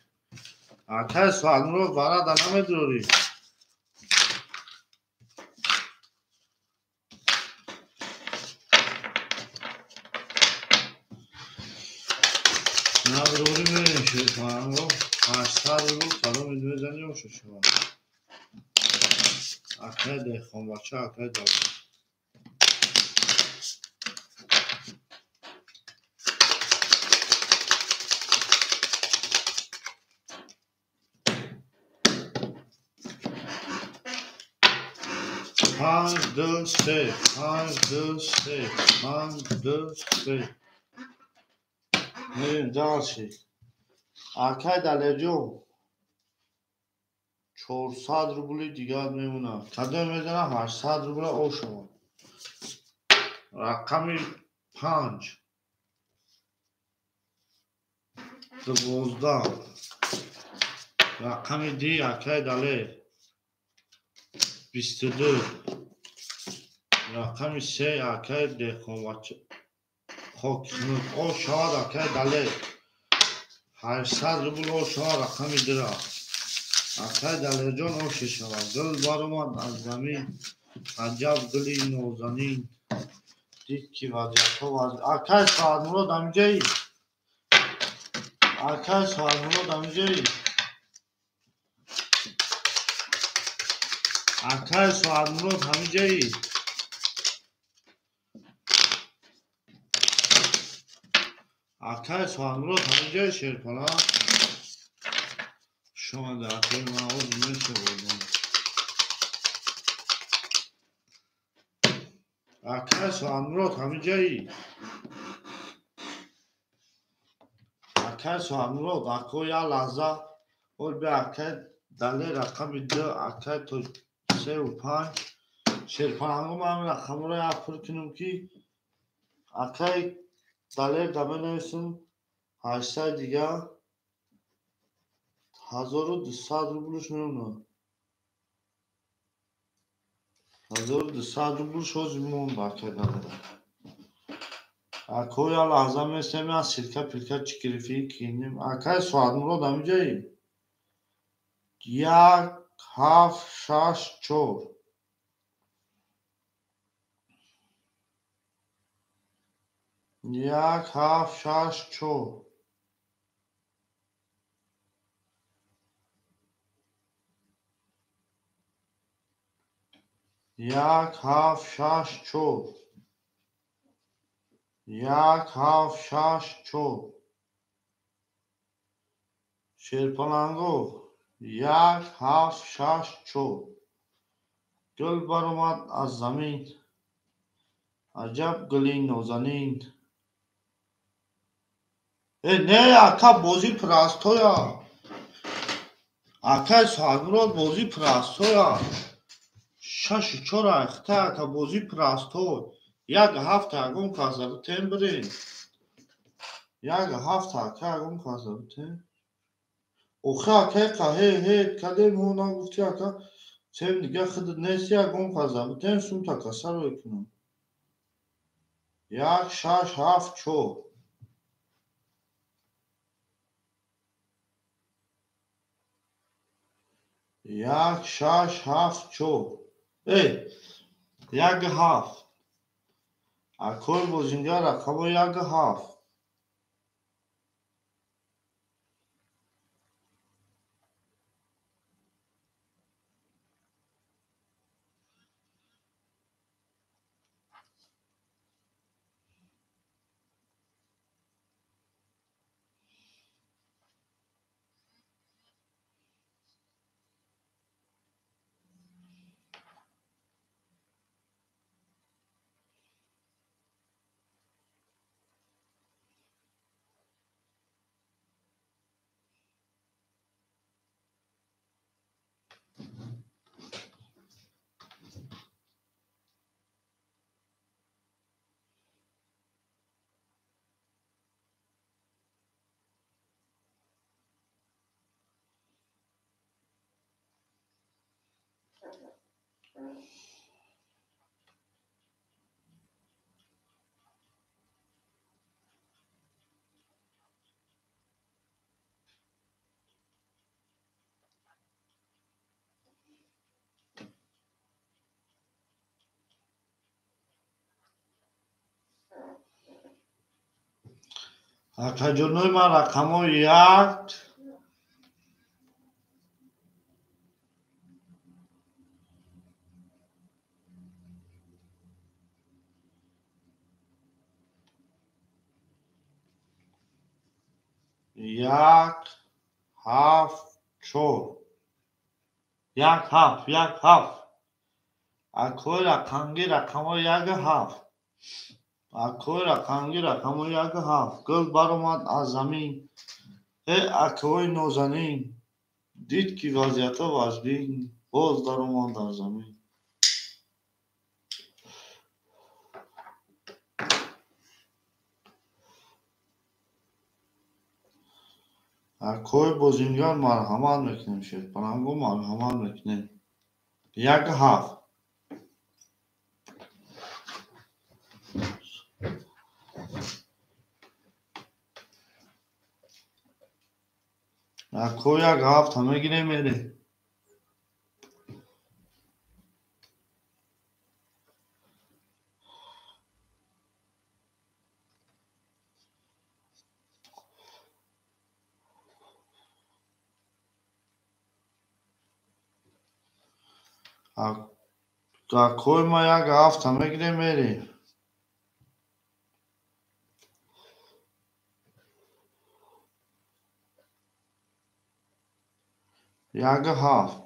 Speaker 2: Акай Соатмурод варада намедурӣ. Надурӣ мерем шерпаланго. 800 рубл кадом мезанӣ оша шава. Акай деҳқонбача, акай Далер. 5, 2, 3, 5, 2, 3, 5, 2, 3. Мерем дальше. Акай Далерҷон 400 рубли дигар мемонад. Кадом мезанам 800 рубла ошавад. Рақами 5 12 рақами ди акай Далер 22 рақами 3 акай Деҳқонбача Хокхунук о шавад акай Далер 800 рубл о шавад рақами 2 акай Далерҷон о шавад. Гул баромад аз замин аҷаб гули нозанин дид ки вазъиятҳо акай Соатмурод ҳамиҷаи акай Соатмурод ҳамиҷаи акай Соатмурод ҳамиҷаи акай Соатмурод ҳамиҷаи Шерпала шомада акай ман оз мешаводам акай Соатмурод ҳамиҷаи акай Соатмурод ако як лаҳза ол бе акай Далер рақами 2 акай то 3 ва 5 Шерпаланго ман рақамҳоро як пур кунам ки акай Далер да менависам 800 дига 1200 рублш мемонад 1200 рублш ҳозир монд акай Далер. Ако як лаҳза местем як силка пилка чӣ гирифтӣ кинем. Акай Соатмурод ҳамиҷаи 1 7 6 4 1 7 6 4 1 7 6 4 1 7 6 4 Шерпаланго 1 7 6 4 гул баромад аз замин аҷаб гули нозанин. Э не ака бозӣ простоя акай Соатмурод бозӣ простоя 6 4 айхта ака бозӣ простой як ҳафта ягон каса бутем бирем як ҳафта ака ягон каса бутем охи акай қа ҳе ҳе кадем ҳо нагуфти ака сем дига худат нести ягон каса бутем сумта касаро кунам 1 6 7 4 1 6 7 4 эй 1 7 акой бозингар рақамо 1 7 Акаҷонои ман рақамҳои 1 1 7 4 1 7 1 7 акои рақамги рақамҳои 1 7 акои рақамги рақамҳои 1 7 гул баромад аз замин э акои нозанин дид ки вазъиятҳо вазнин боз даромад дар замин. Акои бозингар марҳамат мекунем, шерпаланго марҳамат мекунем. 1-7. Ако 1-7 мегирем мерем. Акои ма 1-7 мегирем мерем. 1-7.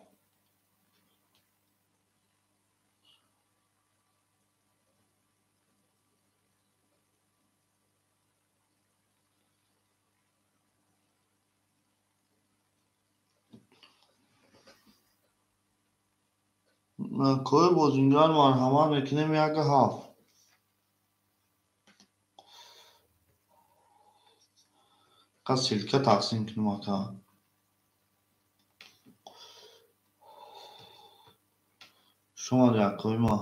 Speaker 2: Акои бозингар марҳамат мекунем 1-7. Қа ссылка тақсим кунем ака. Шумо акои ма.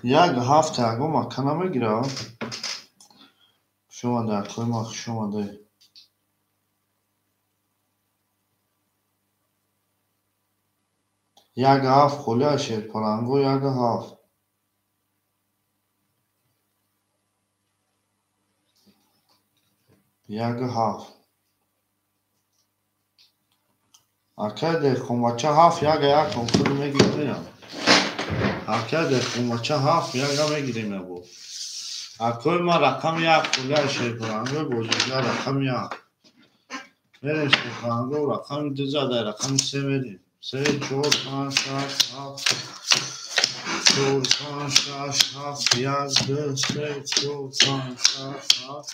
Speaker 2: 1-7 ягон мака намегирад. Шумо акои ма, хуш омадед. 1-7 холия шерпаланго 1-7. 1-7. Акай деҳқонбача 7-1-1 худ мегирем. Акай деҳқонбача 7-1 мегирем ябо. Акои ма рақами 1 холия шерпаланго бозингар рақами 1. Мерем шерпаланго рақами 2 зада рақами 3 мерем. 3 4 5 6 7 4 5 6 7 1 2 3 4 5 6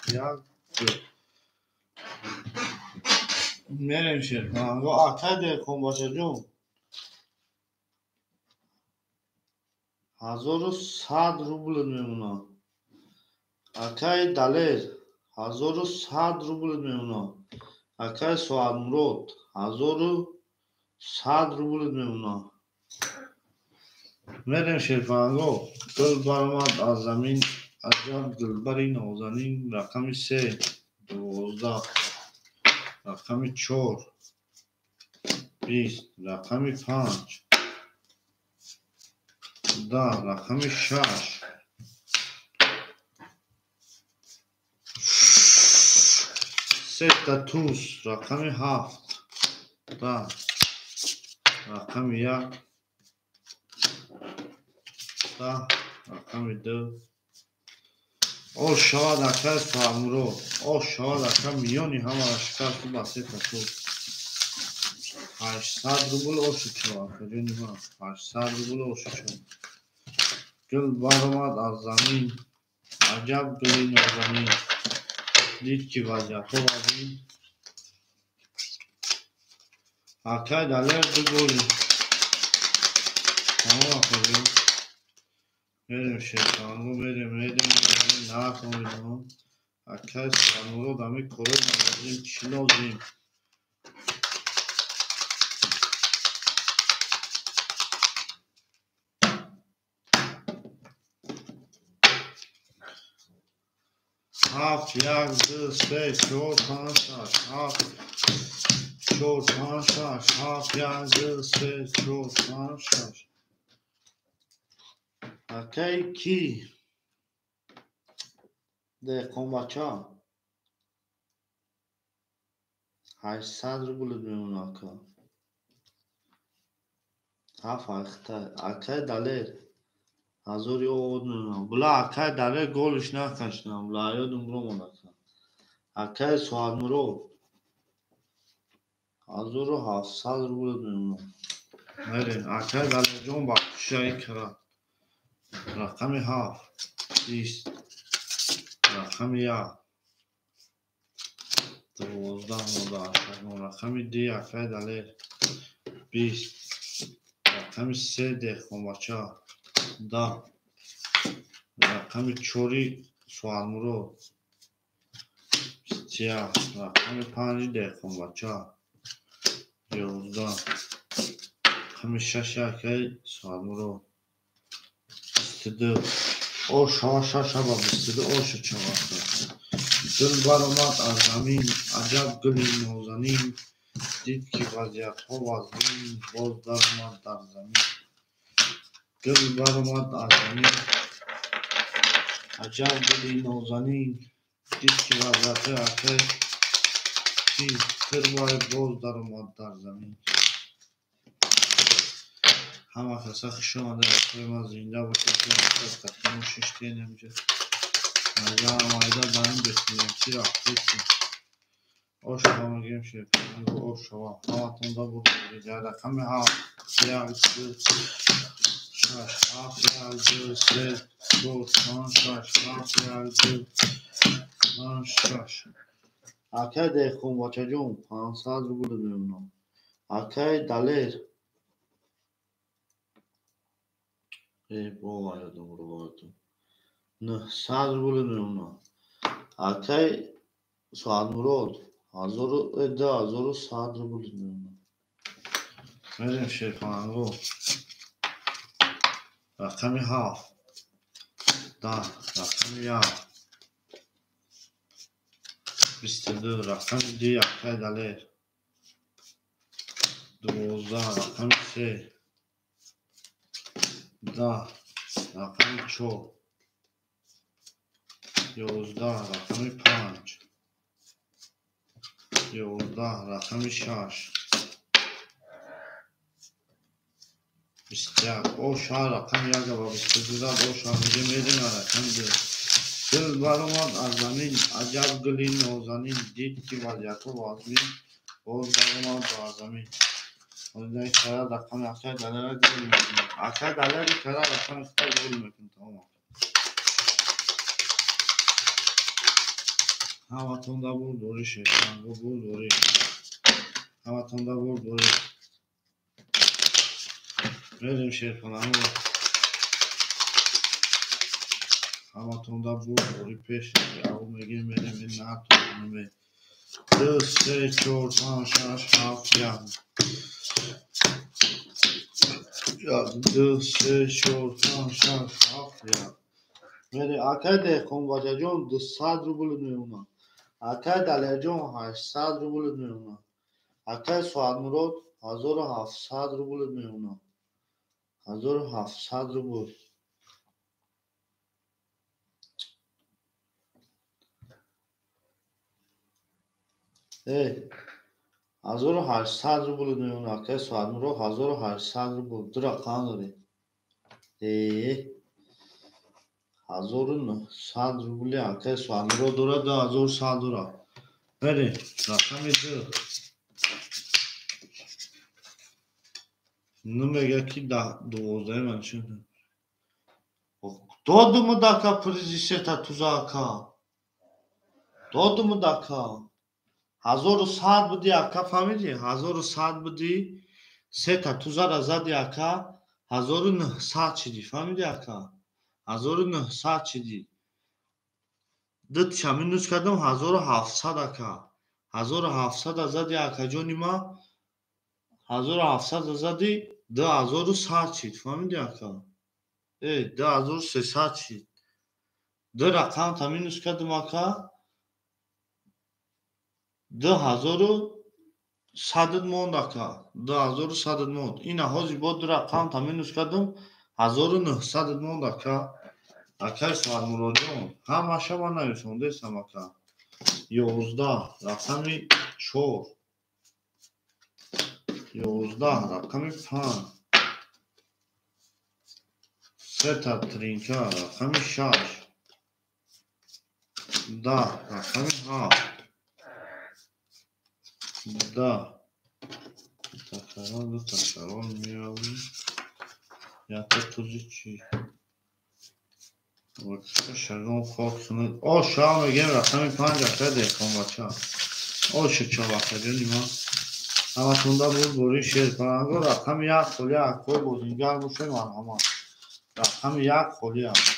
Speaker 2: 7 1 2. Мерем шерпаланго. Акай деҳқонбачаҷон 1100 рубл мемонад. Акай Далер 1100 рубл мемонад. Акай Соатмурод 1100 рубл мемонад. Мерем шерпаланго. Гул баромад аз замин, аҷаб дилбари нозанин. Рақами 3 12, рақами 4 20, рақами 5 10, рақами 6 сета туз, рақами 7 10, рақами 1 10, рақами 2. Ош шавад акай Соатмурод, ош шавад ака миёни ҳамаро шикасту ба сета туз. 800 рубл оши шавад акаҷони ман, 800 рубл оши шавад. Гул баромад аз замин, аҷаб гули нозанин. Дид ки вазъиятҳо вазин. Акай Далер 2 голи. Тамом акаҷон. Мерем шерпаланго, мерем, мерем, мерем, нафаҳмидам. Акай Соатмурод ҳамин корои налозим, чӣ лозим? 7 1 2 3 4 5 6 7 4 5 6 7 1 2 3 4 5 6. Акай ки деҳқонбача 800 рубл мемонад ака. 7 ҳақта. Акай Далер 1000 овод мемонад. Була акай Далер голиш накашидам, була ёдум биромад ака. Акай Соатмурод 1700 рубл мемонад. Мерем акай Далерҷон ба хушаи кара. Рақами 7 20, рақами 1 12 монда, рақами 2 акай Далер 20, рақами 3 деҳқонбача 10, рақами 4 Суалмурод 21, рақами 5 Деҳқонбача 11, рақами 6 акаи Суалмурод 22. О шава шаша ба 22 оша чавака. Гул баромад аз замин, аҷаб гули нозанин, дид ки вазъиятҳо вазнин, боз даромад дар замин. Гул баромад аз замин, аҷаб гули нозанин, дид ки вазъиятҳои акай чи тирвай, боз даромад дар замин. Ҳама каса хуш омада, акои ман зинда бошед, қатъимо шиштен инҷа. Майда майда ба ин бесмиямси рафтесем. Ошава мегӯем шерпаланго ошава. Ҳаматон да бурдоред. Рақами 7, 1, 2, 6, 7, 1, 2, 3, 4, 5, 6, 7, 1, 2, 5, 6. Акай Деҳқонбачаҷон 500 рубл мемонам. Акай Далер бо ёдам ровардам. 900 рубл мемонам. Акай Суалмурод 2100 рубл мемонам. Мерем шерпаланго. Рақами 7, 10, рақами 1, 22, рақами 2 акай Далер 12, рақами 3, 10, рақами 4, 11, рақами 5, 11, рақами 6, 21. Оша рақами 1 ба 22 зад, оша мегем мерем рақами 2. Гул баромад аз замин, аҷаб гули нозанин, дид ки вазъиятҳо вазнин, боз баромад бар замин. Ҳозир кара рақами акай Далера гул мекунад. Акай Далери кара рақами 3 гул мекунад. Тамом. Ҳаматон да бурдорӣ шерпаланго бурдорӣ. Ҳаматон да бурдорӣ. Мерем шерпаланго. Ҳаматон да бурдорӣ пеш ав мегем мерем натон. 2, 3, 4, 5, 6, 7, 1. 2, 3, 4, 5, 6, 7, 1. Мере акай Деҳқонбачаҷон 200 рубл мемонад. Акай Далерҷон 800 рубл мемонад. Акай Суалмурод 1700 рубл мемонад. 1700 рубл. 1800 рубл мемонад. Акай Суалмурод 1800 рубл. Ду рақам доред. 1900 рубли акай Суалмурод дорад, 2100 дорад. Мере рақами 2. Намега ки 12 ман шуд. Додуму дака призи сета тузака. Додуму дака. 1100 буди ака, фаҳмидӣ? 1100 буди, сета тузара зади ака, 1900 шидӣ, фаҳмидӣ ака? 1900 шидӣ. Дутша минус кардам 1700 ака. 1700 зади акаҷони ма, 1700 зади 2100 шид, фаҳмидӣ ака? 2300 шид. Ду рақамта минус кардам ака, 2100 монд ака, 2100 монд. Ина ҳозир бо ду рақамта минус кардам, 1900 монд ака. Акай Суалмуродҷон, ҳамаша ман нависондестам ака. 11, рақами 4, 11, рақами 5, сета тринка, рақами 6, 10, рақами 7, 10. Такарон, ду такарон меёвем. Якта тузи чи? Шагон хок кунад. Оша мегем рақами 5 ака Деҳқонбача. Оша чавакаҷони ман. Ҳаматон да бурдорӣ шерпаланго рақами 1 соли акои бозингар бошед марҳамат. Рақами як холӣ аст.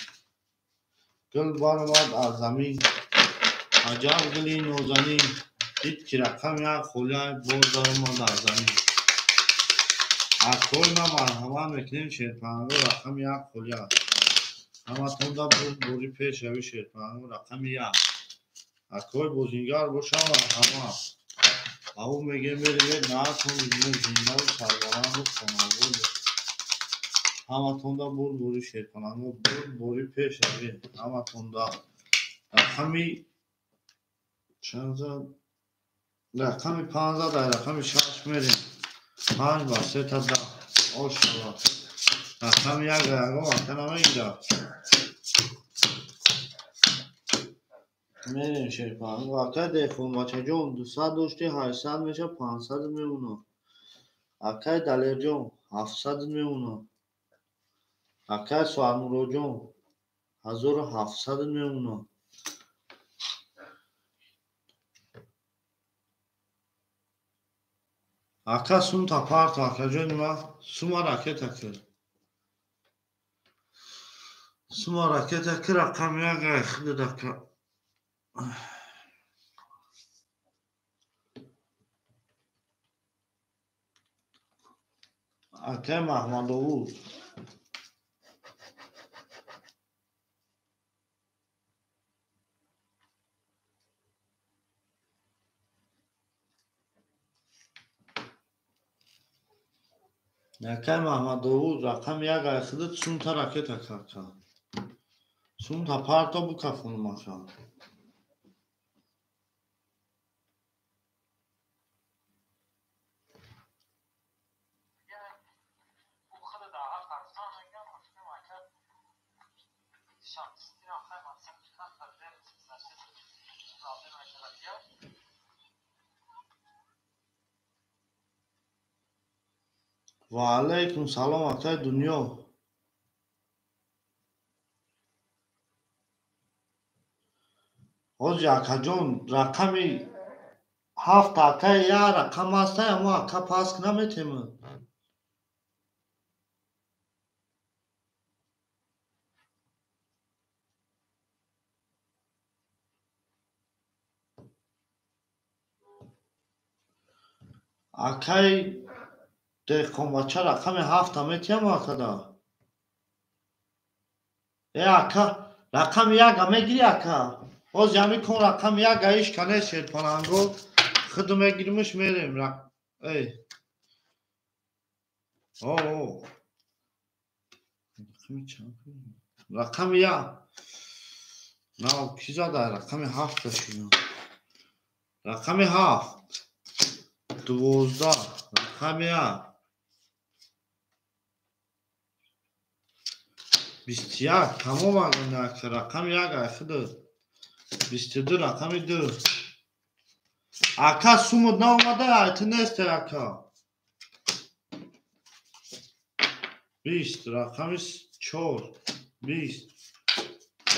Speaker 2: Гул баромад аз замин. Аҷаб гули нозанин. Дид ки рақами як холӣ аст, боз даромад аз замин. Акои ман марҳамат мекунем шерпаҳанго рақами як холӣ аст. Ҳаматонда бурдборӣ пешравӣ шерпаҳанго рақами як. Акои бозингар бошам марҳамат. Ба ӯ мегӯем меравед наатон зиндаву сарбаланду хонаводу. Ҳаматонда бурдборӣ шерпаҳанго бурдборӣ пешравӣ. Ҳаматонда рақами чанд зад? Рақами панҷ зад, дар рақами шаш мерем. Панҷ ба се та даҳ. Ош шавад. Рақами як ягон вақта намегирад. Мерем шерпаҳанго. Акай деҳқонбачаҷон, 200 дошти, 800 мешавад, 500 мемонад. Акай Далерҷон, 700 мемонад. Акай Соатмуроҷон, 1700 мемонад. Ака сумта парто, акаҷони ман, сума ракета кир. Сума ракета кир, рақами як айхидад ака. Акай Маҳмадовуд. Акай Маҳмадовуд, рақами як айхидад, сумта ракета карка. Сумта парто букафонум ака. Ва алайкум салом, акай Дунё. Ҳоҷи акаҷон, рақами ҳафт акай як рақам ҳастай, аммо ака пас наметемад. Акай деҳқонбача рақами ҳафта метиҳам акада. Э ака, рақами яка мегирӣ ака? Ҳози ҳамин кон рақами яка иш кане шерпаланго худу мегиримуш мерем. Эй. О, о. Рақами чанд? Рақами як. На, ки зада? Рақами ҳафта шуд. Рақами ҳафт. 12. Рақами як. 21. Тамом ака. Рақами як айхида. 22. Рақами ду. Ака сумуд наомада, айти несте ака. 20. Рақами 4. 20.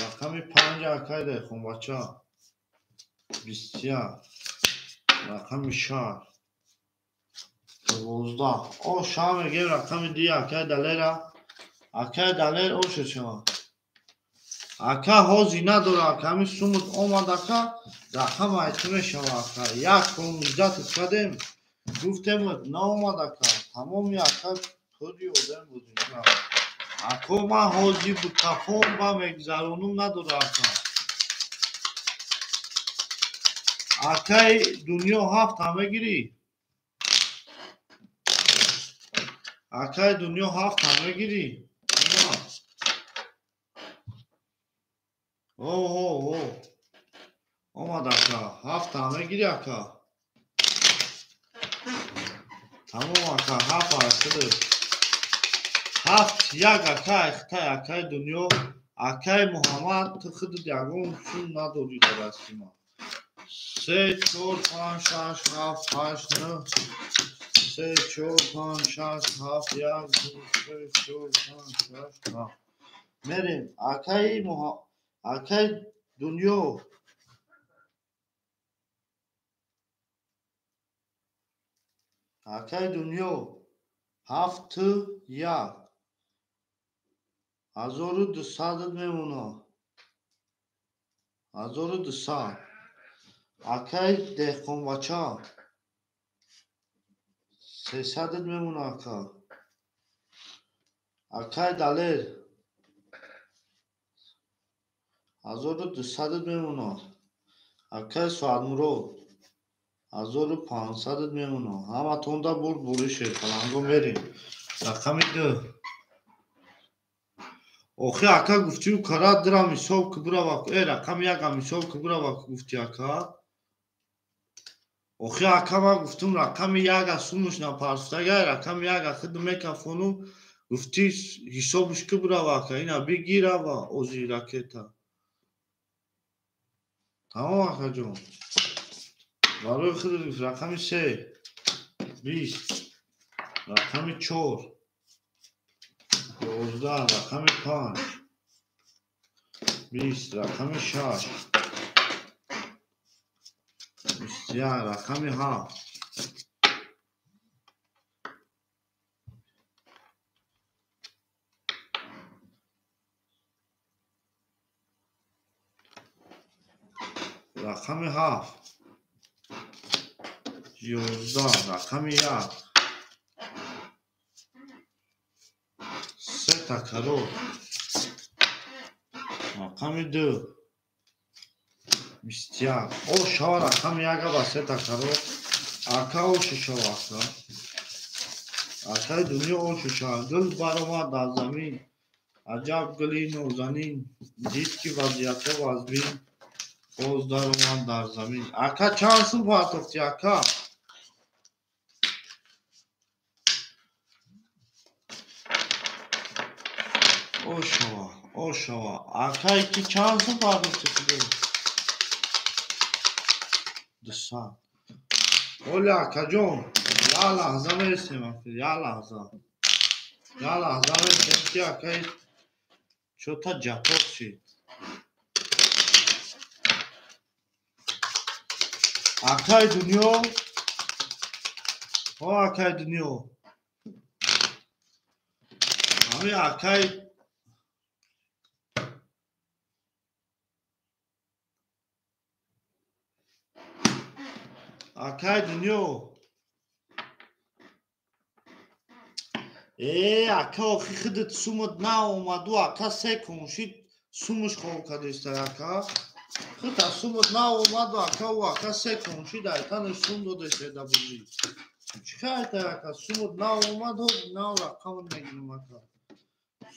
Speaker 2: Рақами 5 акай деҳқонбача. 21. Рақами 6. 12. О, ша мегем рақами ди акай Далера. Акай Далер оша шава. Ака ҳози надора, ака ҳамин сумут омад ака, рақам айти мешава ака. Як понздаҳ кардем, гуфтем наомад ака. Тамоми ака пури одам бозинга. Ако ман ҳози букафон ба мегзаронум надора ака. Акай Дунё ҳафта мегирӣ? Акай Дунё ҳафта мегирӣ? О, о, о. Омад ака. Ҳафта мегирӣ ака? Тамом ака, ҳафт айхида. Ҳафт як ака айхитай акай Дунё. Акай Муҳаммад, ту худат ягон сум надорӣ дар дасти ман. 3, 4, 5, 6, 7, 8, 9. 3, 4, 5, 6, 7, 1, 2, 3, 4, 5, 6, 7. Мерем. Акай Дунё. Акай Дунё. 7, 1. 1200 мемона. 1200. Акай деҳқонбача 300 мемона ака. Акай Далер 1200 мемона. Акай Соатмурод 1500 мемона. Ҳаматонда бурд бури шерпаланго мерем. Рақами 2. Охи ака гуфтию кара дирам ҳисоб ки бирава. Рақами 1 ҳисоб ки бирава гуфти ака. Охи ака ман гуфтум рақами 1 сумуш напарсутага, рақами 1 худ мекафону гуфти ҳисобш ки бирава ака. Ина бигирава ози ракета. Тамом акаҷон. Барои худ рақами 3 20, рақами 4 11, рақами 5 20, рақами 6 21, рақами 7 рақами 7 11, рақами 1 3 такарор, рақами 2 21. О шава рақами 1 ба 3 такарор. Ака ошу шава ака. Акаи дунё ошу шава. Гул баромад аз замин. Аҷаб гули нозанин. Дид ки вазъиятҳо вазбин. Боз даромад дар замин. Ака чанд сум партофтӣ ака? Ошава, ошава. Акай ки чанд сум партофтӣ худо? 200. Оля акаҷон, як лаҳза мересем ака, як лаҳза. Як лаҳза мересем ки акай чота ҷатоқ шид. Акай дунё, о акай дунё. Ҳами акай акай дунё. Ака охи худат сумат наомаду ака се куншид сумаш хоб кардиста ака. Худ сумат наомаду ака у ака се куншид айтанаш сум додеста да бузӣ. Чӣ кайта ака сумат наомаду нав рақам мегирам ака.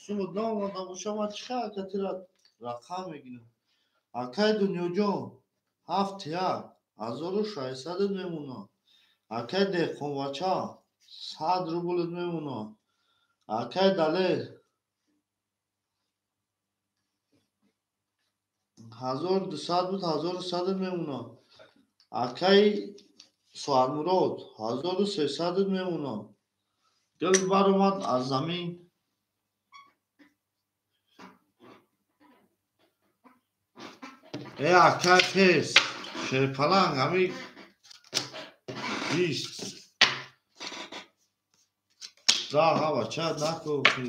Speaker 2: Сумат наомада боша ман чӣ кай ака тира рақам мегирам. Акай дунёҷон 7 1 1600 мемона. Акай деҳқонбача 100 рублт мемона. Акай Далер 1200 буд 1100 мемона. Акай Соатмурод 1300 мемона. Гул баромад аз замин. Акай пес шерпаланг ҳами 20 даҳ бача накӯхи.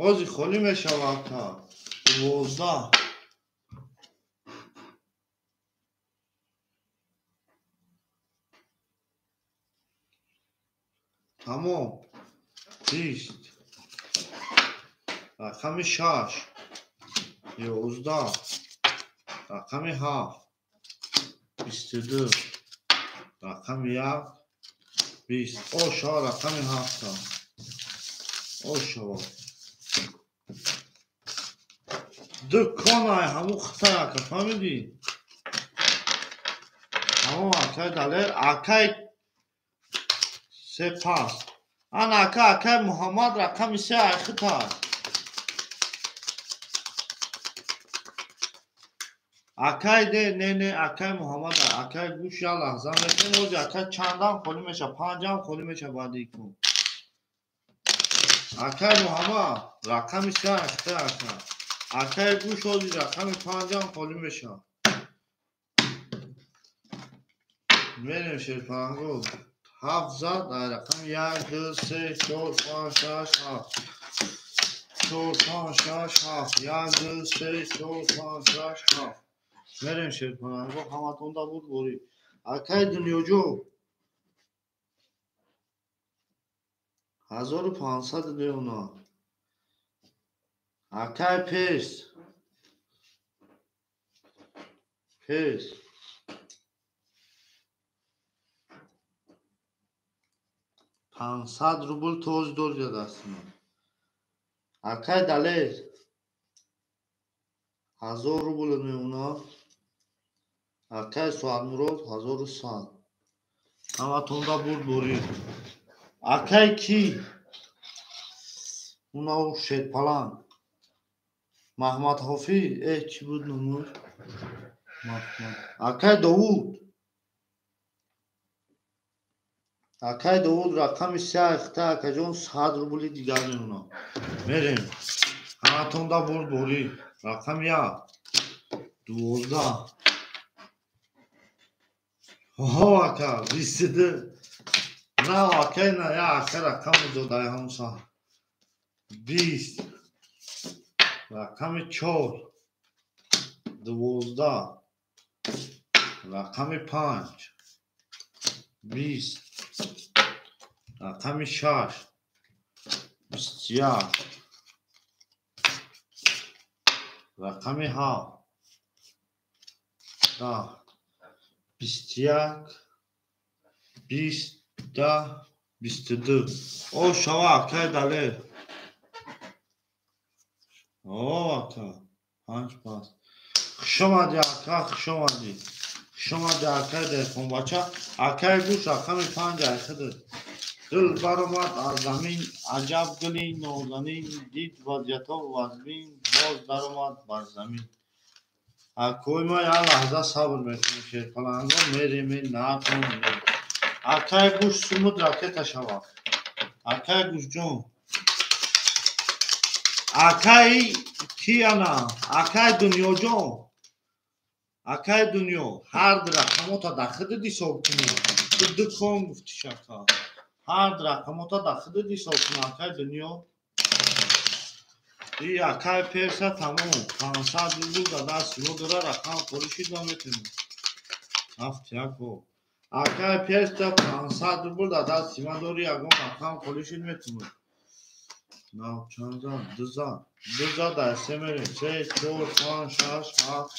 Speaker 2: Ози холӣ мешава ака. 12. Тамом. 20. Рақами 6 11, рақами 7 22, рақами 1 20. Ошава рақами 7. Ошава. Дуконай ҳамун хитай ака, фаҳмидӣ? Ҳамон акай Далер, акай се паст. Ана ака, акай Муҳаммад рақами 3 ай хитай. Акай не, не, не, акай Муҳаммад, акай гӯш як лаҳза метем, ози акай чандам холӣ меша, панҷам холӣ меша баъди кун. Акай Муҳаммад, рақами 3 ай хитай ака. Акай гӯш ози рақами 5 холӣ меша. Мерем шерпаланго. Ҳафт зад, ай рақами як, ду, се, чор, панҷ, шаш, ҳафт. Чор, панҷ, шаш, ҳафт. Як, ду, се, чор, панҷ, шаш, ҳафт. Мерем шерпаланго, ҳаматонда буд борӣ. Акай Дунёҷон. 1500 меона. Акай Пес. Пес. 500 рубл тоз дорҷа дастима. Акай Далер. 1000 рубл меона. Акай Суатмурод 1100. Ҳаматонда бурд борӣ. Акай ки? Унав Шерпаланг. Маҳмад Ҳофиз, чӣ буд номуш? Маҳмад. Акай Довуд. Акай Довуд рақами се айхта акаҷон 100 рубли дигар меона. Мерем. Ҳаматонда бурд борӣ. Рақами як. 12. Ҳо ака, 22. На акай на, я ака рақами додай ҳамса. 20. Рақами 4. 12. Рақами 5. 20. Рақами 6. 21. Рақами 7. 10. 21. 20. 10. 22. О шава акай Далер. О ака. 5 пас. Хуш омадӣ ака, хуш омадӣ. Хуш омадӣ акай Деҳқонбача. Акай гӯш рақами 5 айхидат. Гул баромад аз замин, аҷаб гули нозанин, дид вазъиятҳо вазмин, боз даромад бар замин. Акои ма як лаҳза сабр мекунем, шерпаланго мерем, натон. Акай гӯш сумуд ракета шавад. Акай гӯшҷон. Акай ки ана? Акай Дунёҷон. Акай Дунё, ҳар рақамота дар худат ҳисоб кунӣ. Ту ду кон гуфтиш ака. Ҳар рақамота дар худат ҳисоб кун, акай Дунё. И акай Перса тамом. 500 рубл дар дасти мо дора, рақам холӣ шид ма метавонем. Ҳафт як о. Акай Перса 500 рубл дар дасти ма дори, ягон рақам холӣ шид метавонем. Нав чанд зад? Ду зад. Ду зад дар се мерем. Се, чор, панҷ, шаш, ҳафт.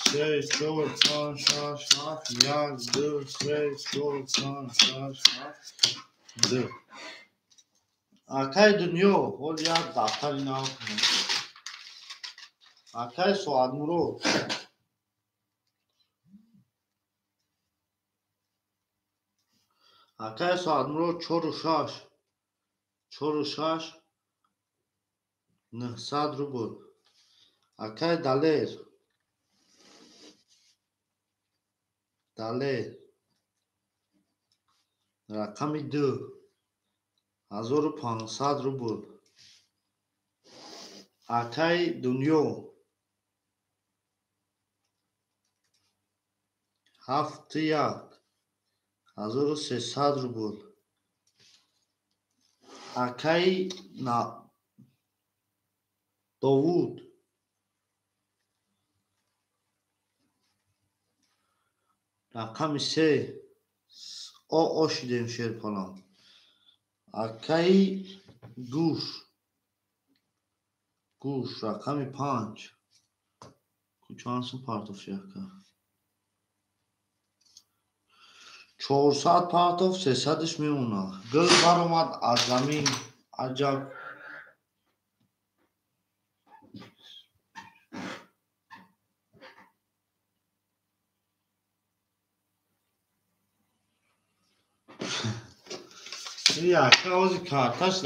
Speaker 2: Се, чор, панҷ, шаш, ҳафт. Як, ду, се, чор, панҷ, шаш, ҳафт. Ду. Акай Дунё, ҳол як дафтари нав кунем. Акай Соатмурод. Акай Соатмурод чору шаш. Чору шаш. 900 рубл. Акай Далер. Далер. Рақами 2. 1500 рубл. Акай Дунё. 7 1. 1300 рубл. Акай Довуд. Рақами 3. О шидем шерпалан. Акай Гӯш. Гӯш рақами 5. Чанд сум партофти ака? 400 партоф, 300-ш мемонад. Гул баромад аз замин, аҷаб. Ака ози карташ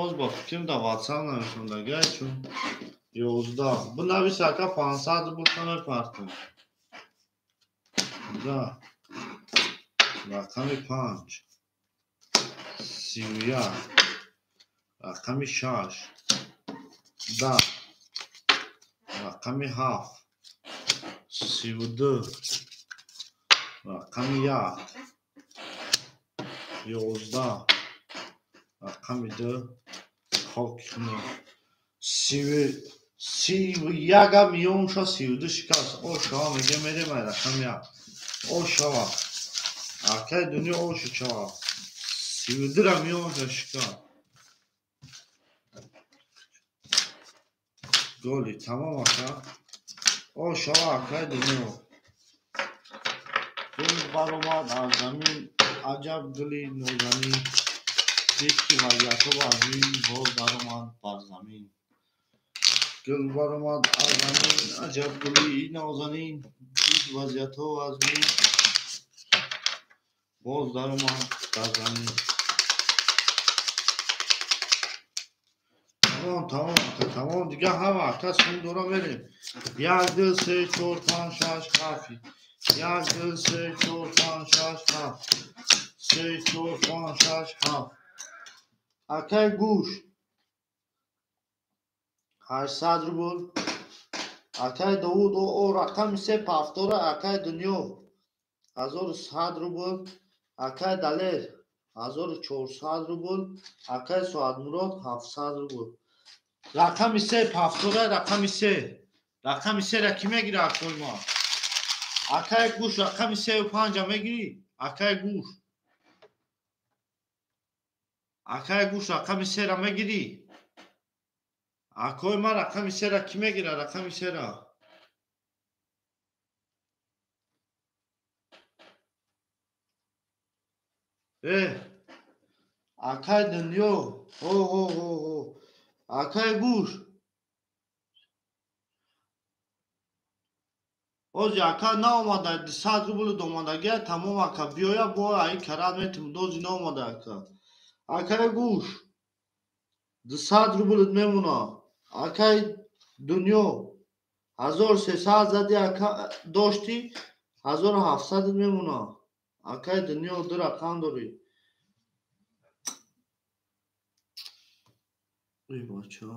Speaker 2: оз ба фикрам дар ватсап нависондагиай чун 11. Бинавис ака 500 рубл мепартом. Да. Рақами 5. 31. Рақами 6. 10. Рақами 7. 32. Рақами 1. 11 рақами 2 хоки хунок 31 миёнша 32 шикаст. О шава мега мерем ай рақами 1. О шава. Акай дунё ошу чава. 32 миёнша шикаст. Голи тамом ака. О шава акай дунё. Гул баромад аз замин, аҷаб гули нозанин. Дид ки вазъиятҳо вазнин, боз даромад бар замин. Гул баромад аз замин, аҷаб гули нозанин. Дид вазъиятҳо вазнин, боз даромад бар замин. Тамом, тамом, тамом. Дига ҳама ака сум дора мерем. 1 2 3 4 5 6 7. 1 2 3 4 5 6 7. 3 4 5 6 7. Акай гӯш 800 рубл. Акай Довуд о рақами 3 пафтора. Акай Дунё 1100 рубл. Акай Далер 1400 рубл. Акай Соатмурод 700 рубл. Рақами 3 пафтора. Рақами 3. Рақами 3-ра кӣ мегирад акои ма? Акай гӯш рақами 3 ва 5 мегирӣ? Акай гӯш. Акай гӯш рақами 3-ра мегирӣ? Акои ма рақами 3-ра кӣ мегирад? Рақами 3-ра. Акай Дунё. Ҳо ҳо ҳо ҳо. Акай гӯш. Ози ака наомада 200 рубл домадагия тамом ака биёя бо ай карат метим дози наомада ака. Акай гӯш 200 рубл мемона. Акай Дунё 1300 зади ака дошти 1700 мемона. Акай Дунё ду рақам дорӣ. Эй бача.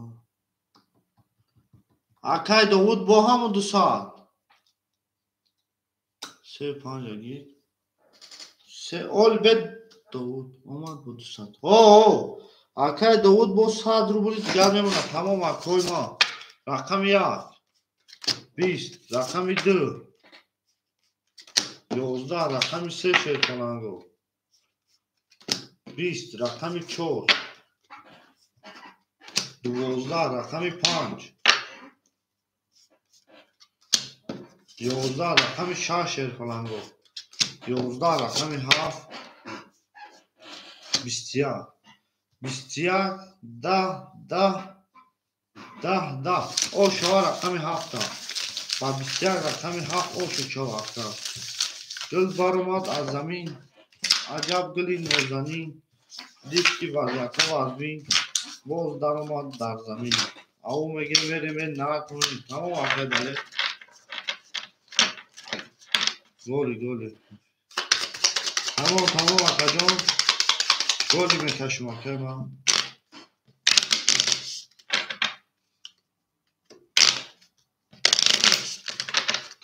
Speaker 2: Акай Довуд бо ҳамон 200. 3 5 аги. 3 ол бед Довуд омад бо 200. О, акай Довуд бо 100 рубли дигар мемонад. Тамом акои ма. Рақами 1 20, рақами 2 11, рақами 3 шерпаланго 20, рақами 4 12, рақами 5 11, рақами 6 шерпаланго 11, рақами 7 21 21 10 10 10 10. О шава рақами 7 ба 21 рақами 7 ошу чава ака. Гул баромад аз замин, аҷаб гули нозанин. Дид ки вазъиятҳо вазнин, боз даромад дар замин. Ау мегем мерем накунем. Тамом акай Далер. Голи голи. Тамом тамом акаҷон. Голи мекашем акай ман.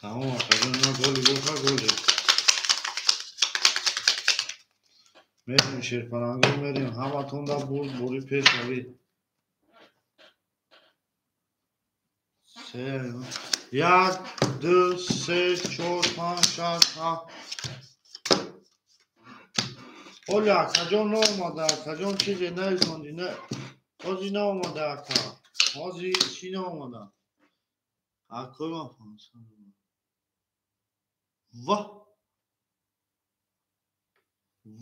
Speaker 2: Тамом акаҷон, на голи боша голи. Мерем шерпаланго мерем. Ҳаматон да бурд бури пеш равед. 1 2 3 4 5 6 7. Оли акаҷон наомада. Акаҷон чизе наисонди. Ҳози наомада ака. Ҳози чӣ наомада? Акои ман 500 рубл. Ва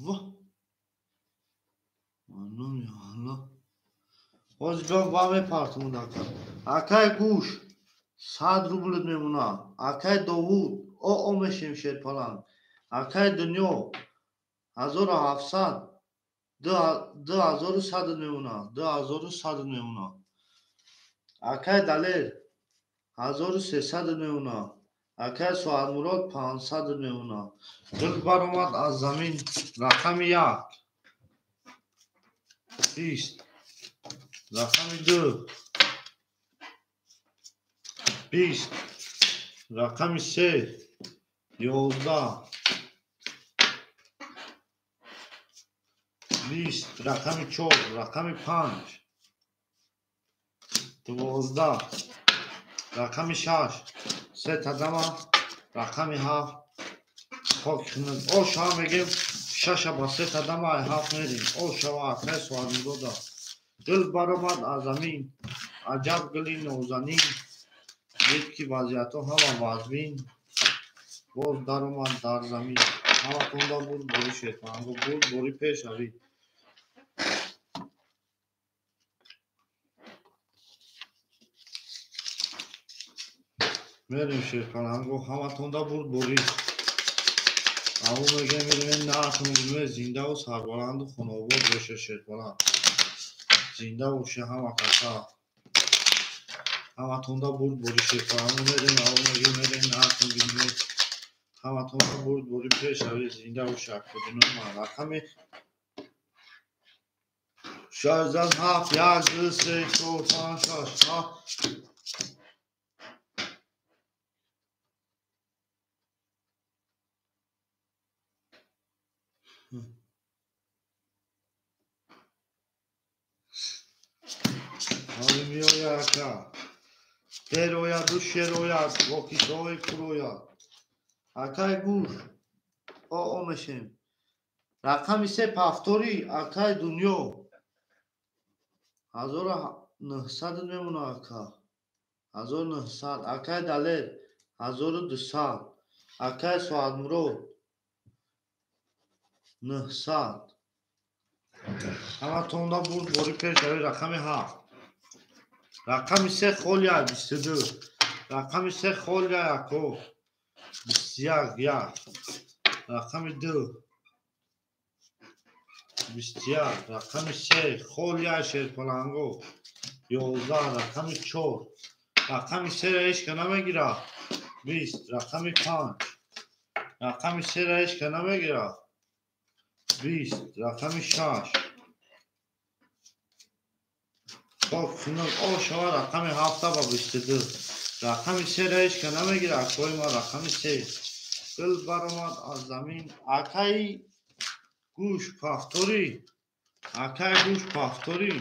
Speaker 2: ва Маном я Аллоҳ. Ҳози ҷон ва мепартумуд ака. Акай гӯш 100 рубл мемона. Акай Довуд о мешем шерпаланг. Акай Дунё 1700 2100 мемона. 2100 мемона. Акай Далер 1300 мемона. Акай Соатмурод 500 мемона. Гул баромад аз замин рақами 1 20, рақами 2 20, рақами 3 11 20, рақами 4, рақами 5, 12, рақами 6, се тадама, рақами 7, хок хинак. О шава мегем, шаша ба се тадама ай ҳафт мерим. О шава акай Соатмурода. Гул баромад аз замин, аҷаб гули нозанин, дид ки вазъиятҳо ҳама вазмин, боз даромад дар замин. Ҳаматонда буд бори шерпаланго, буд бори пешравӣ. Мерем шерпаланго, ҳаматонда буд бори. Аву мегем, мерем наатон гулме, зиндаву сарбаланду хонаобод боша шерпаланг. Зинда боша ҳама каса. Ҳаматонда бурд бори шерпаланго, мерем, аву мегем, мерем наатон гулме. Ҳаматонда бурд бори пешравӣ, зинда боша акодинои ман. Рақами 6, 7, 1, 2, 3, 4, 5, 6, 7. Ҳоли меояд ака. Дер ояду шер ояд, бо кисои пур ояд. Акай гӯш, о мешем. Рақами 3 пафтори акай дунё. 1900 мемона ака. 1900. Акай Далер 1200. Акай Соатмурод 900. Ҳаматонда бурд бори пешравӣ, рақами 7. Рақами 3 холия 22. Рақами 3 холия ако 21 1. Рақами 2 21. Рақами 3 холия шерпаланго 11. Рақами 4. Рақами 3 ра ҳеч ка намегирад 20. Рақами 5. Рақами 3 ра ҳеч ка намегирад 20. Рақами 6. Хок хунук о шава рақами 7 ба 22. Рақами 3 ра ҳеч ка намегирад акои ман, рақами 3. Гул баромад аз замин. Акаи гӯш пафтори. Акаи гӯш пафтори.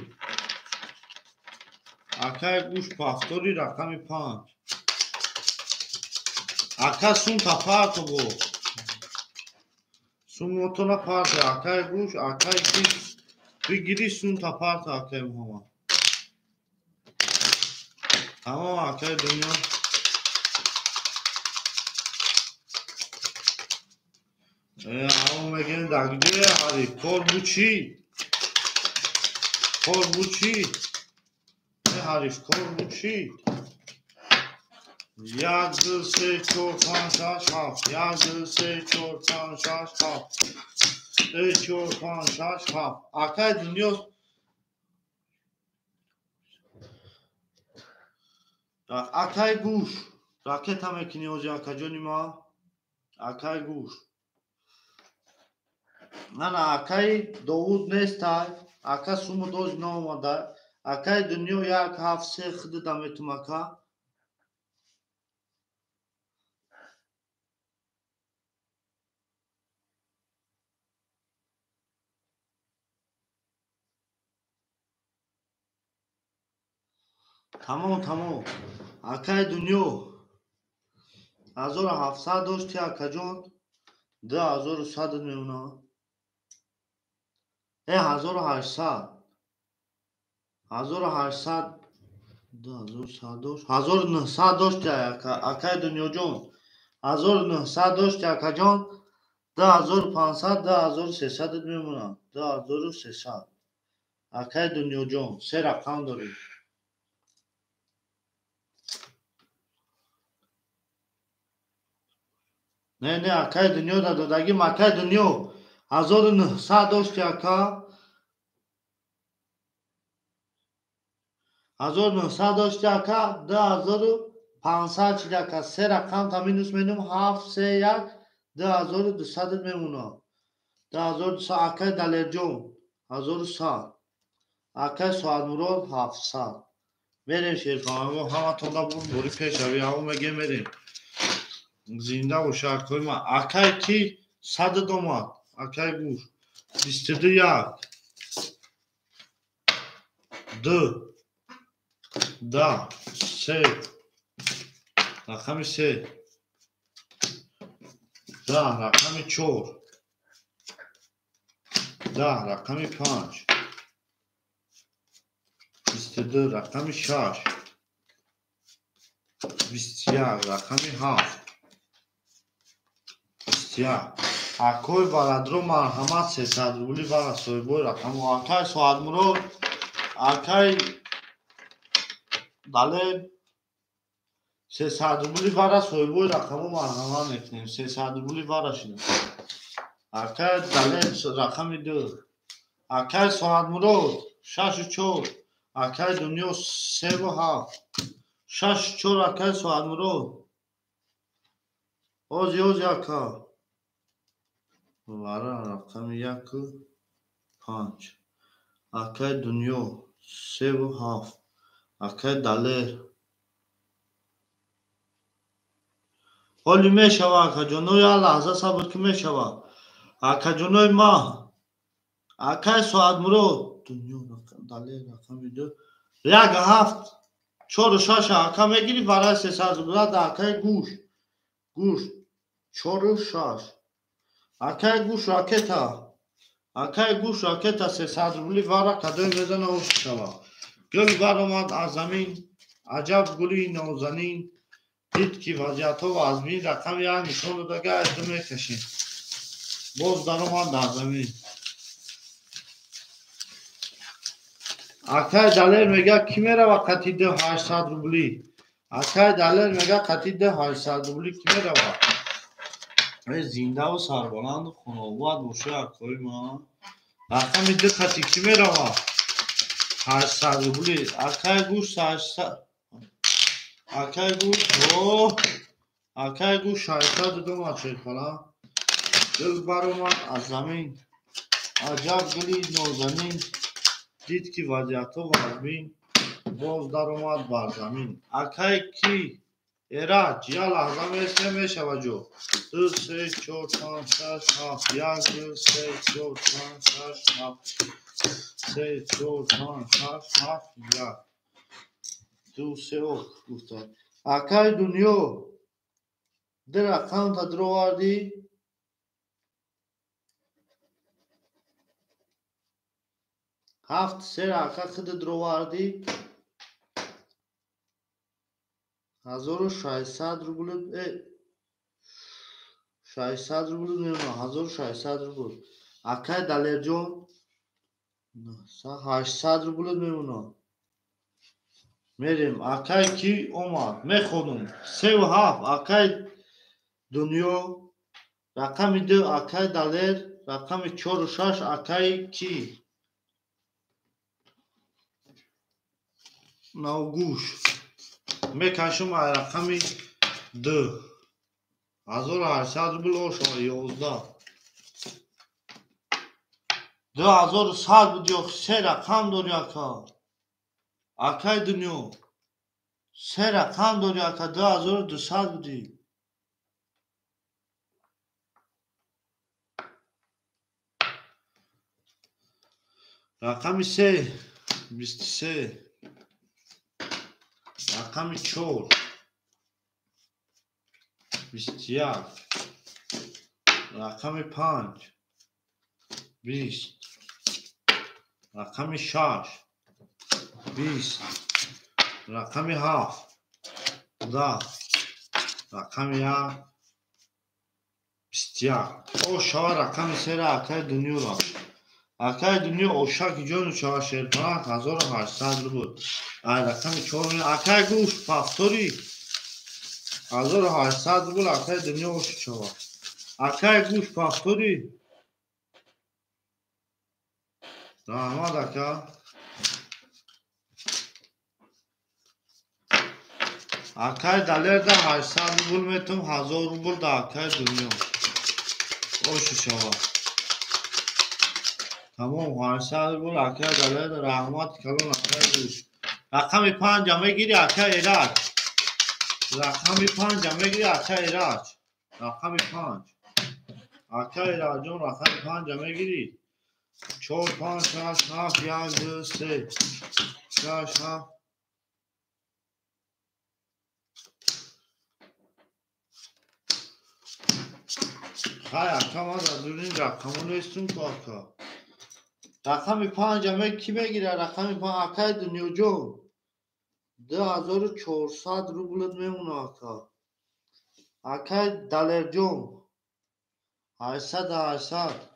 Speaker 2: Акаи гӯш пафтори, рақами 5. Ака сум тапарто бо. Сумотона парто, акаи гӯш, акаи ки бигири сум тапарто, акаи Муҳаммад. Тамом акаи дунё. Ҳамон мегӯем дар куҷое ҳариф? Кор бу чӣ? Кор бу чӣ? Ҳариф кор бу чӣ? 1, 2, 3, 4, 5, 6, 7. 1, 2, 3, 4, 5, 6, 7. 3, 4, 5, 6, 7. Акаи дунё акаи гӯш ракета мекунӣ ҳози акаҷони ма. Акаи гӯш. Ана акаи Довуд нестай. Ака суму доз наомада. Акаи дунё 1, 7, 3 худда метум ака. Тамом, тамом. Акаи дунё 1700 дошти акаҷон, 2100 мемона. 1800. 1800, 2100 дошт. 1900 дошти акаи дунёҷон. 1900 дошти акаҷон, 2500, 2300 мемона. 2300. Акаи дунёҷон, се рақам дорӣ. Не, не, акаи дунё дадодагим, акаи дунё 1900 дошти ака. 1900 дошти ака, 2500 чиди ака. Се рақам та минус менум, 7, 3, 1, 2200 мемона. 2200 акаи Далерҷон 1100. Акаи Соатмурод 700. Мерем шерпаланго, ҳаматонда буд бори пешравӣ, ҳаво мегем мерем. Зинда боша акои ман. Акаи ки 100 омад, акаи гӯш 22 1. Ду, даҳ, се, рақами се, даҳ, рақами чор, даҳ, рақами панҷ, 22, рақами шаш, 21, рақами ҳафт, 21. Акои барадро марҳамат 300 рубли бара соҳибои рақаму. Акай Соатмурод, акай Далер 300 рубли бара соҳибои рақаму марҳамат мекунем. 300 рубли бара шуда. Акай Далер рақами ду. Акай Соатмурод 6 4. Акай Дунё 3 7. 6 4 акай Соатмурод. Ози ози ака. Вара рақами 1 5. Акай Дунё 3 7. Акай Далер. Ҳоли мешава, акаҷоно, як лаҳза сабр ки мешава. Акаҷонои ма. Акай Соатмурод. Дунё Далер рақами ду. 1 7 4 6 ака мегирӣ барои 300 рубла да акай гӯш. Гӯш 4 6. Акай гӯш ракета. Акай гӯш ракета 300 рубли вара кадои мезана ош шава. Гул баромад аз замин, аҷаб гули нозанин. Дид ки вазъиятҳо вазмин, рақами як нишон додага аз ду мекашем. Боз даромад дар замин. Акай Далер мега ки мерава қати ду 800 рубли. Акай Далер мега қати ду 800 рубли ки мерава. Э зиндаву сарбаланду хунобад боша акои ман. Рақами ду қати ки мерава? 800 рубли. Акай гӯш 800. Акай гӯш о акай гӯш 602 мачерхала. Гул баромад аз замин. Аҷаб гули нозанин. Дид ки вазъиятҳо вазмин, боз даромад бар замин. Акай ки Эраҷ, як лаҳза месем мешава ҷо. Ду, се, чор, панҷ, шаш, ҳафт. Як, ду, се, чор, панҷ, шаш, ҳафт. Се, чор, панҷ, шаш, ҳафт, як. Ду, се, ок гуфта. Акай Дунё, ду рақамта дуровардӣ. Ҳафт, сера ака хида дуровардӣ. 1600 рубл, 600 рубл мемонад, 1600 рубл. Акай Далерҷон 800 рубл мемонад. Мерем, акай ки омад, мехонум. 3 7 акай Дунё, рақами ду акай Далер, рақами 4 6 акай ки Навгӯш. Мекашум ай рақами ду. 1800 рубл ошава 11. 2100 буд ё се рақам дори ака. Акай Дунё. Се рақам дори ака 2200 будӣ. Рақами се 23. Рақами чор 21. Рақами панҷ 20. Рақами шаш 20. Рақами ҳафт 10. Рақами як 21. О шава рақами сера акай Дунёра. Акай Дунё ошаки ҷону шава шерпаланг 1800 рубл. Ай рақами чор акай гӯш повтори 1800 рубл акай Дунё оши шава. Акай гӯш повтори. Раҳмат ака. Акай Далерда 800 рубл метум, 1000 рубл да акай Дунё. Оши шава. Тамом 800 рубл акай Далерда раҳмати калон акай гӯш. Рақами панҷа мегирӣ акай Эраҷ. Рақами панҷа мегирӣ акай Эраҷ. Рақами панҷ. Акай Эраҷон рақами панҷа мегирӣ. Чор, панҷ, шаш, ҳафт, як, ду, се. 6 7. Хай ака, ман дар дурини рақамҳо нестум ку ака. Рақами 5 аме кӣ мегирад? Рақами 5 акаи Дунёҷон. 2400 рублат мемонад ака. Акаи Далерҷон. 800 800.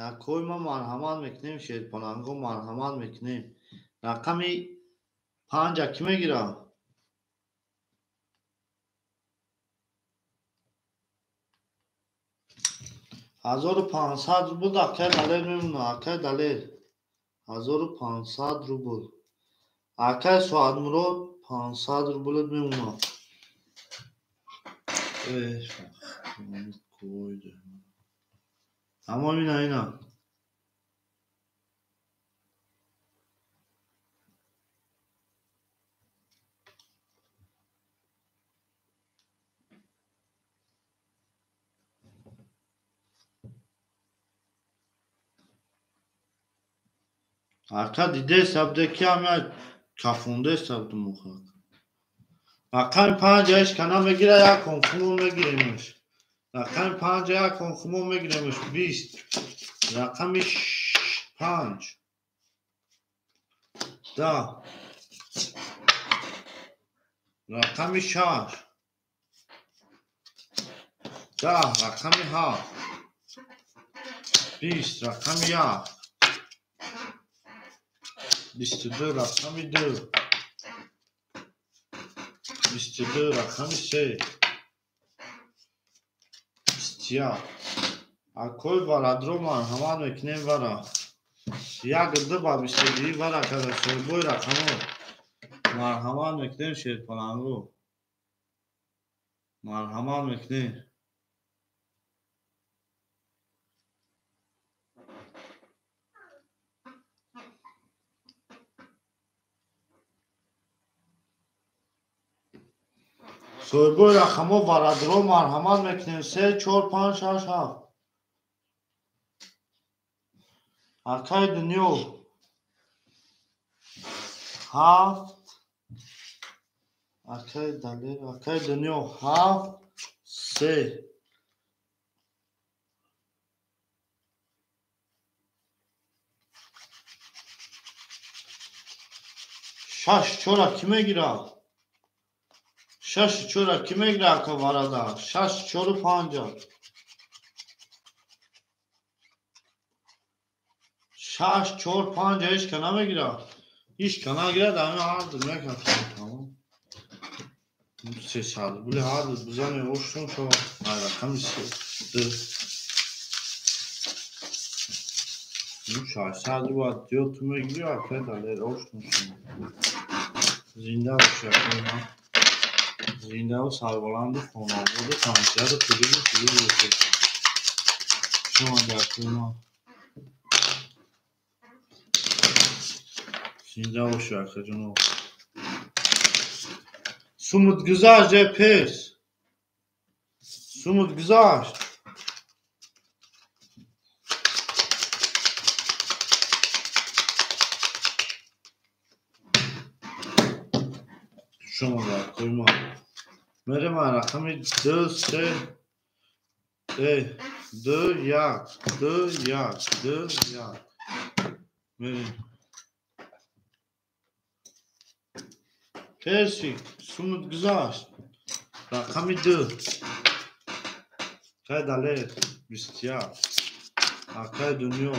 Speaker 2: Акои ма марҳамат мекунем, шерпаланго марҳамат мекунем. Рақами 5 кӣ мегирад? 1500 рубл акаи Далер мемонад. Акаи Далер 1500 рубл. Акаи Соатмурод 500 рублат мемонад. Тамом ина ина. Ака дидест абде ки ҳама кафондест абду мухак. Рақами 5 ҳеч кана мегира, як конхумо мегиремаш. Рақами 5 як конхумо мегиремаш. 20. Рақами 5. 10. Рақами 6. 10. Рақами 7. 20. Рақами 1. 22 рақами 2. 22 рақами 3. 21. Акои варадро марҳамат мекунем вара. 1 2 ба 22 вара када соҳибои рақамҳо. Марҳамат мекунем шерпаланго. Марҳамат мекунем. Соҳибои рақамҳо варадро марҳамат мекунем. 3 4 5 6 7. Акаи Дунё 7. Акаи Далер, акаи Дунё 7 3. 6 4 кӣ мегирад? 6 4 кӣ мегирад ака варада? 6 4 5. 6 4 5 ҳеч ка намегирад. Ҳеч ка нагирад, ҳама ҳар ду мекафтем тамом. 300 рубли ҳар ду бизанем оштон шава. Ай рақами 3 2. 600 рубл диё ту мегири ака Далер оштон шава. Зинда боши акаи ман. Зиндаву сарбаланду хонаободу тансиҳату пирӯзу пирӯз бошед. Шумо дар ман. Зинда бошед акаҷоно. Сумут гузашт е пес. Сумут гузашт. Шумо дар ман. Мерем рақами 2 3 2 1 2 1 2 1. Мерем. Персик, сумут гузашт. Рақами 2. Акаи Далер 21. Акаи Дунё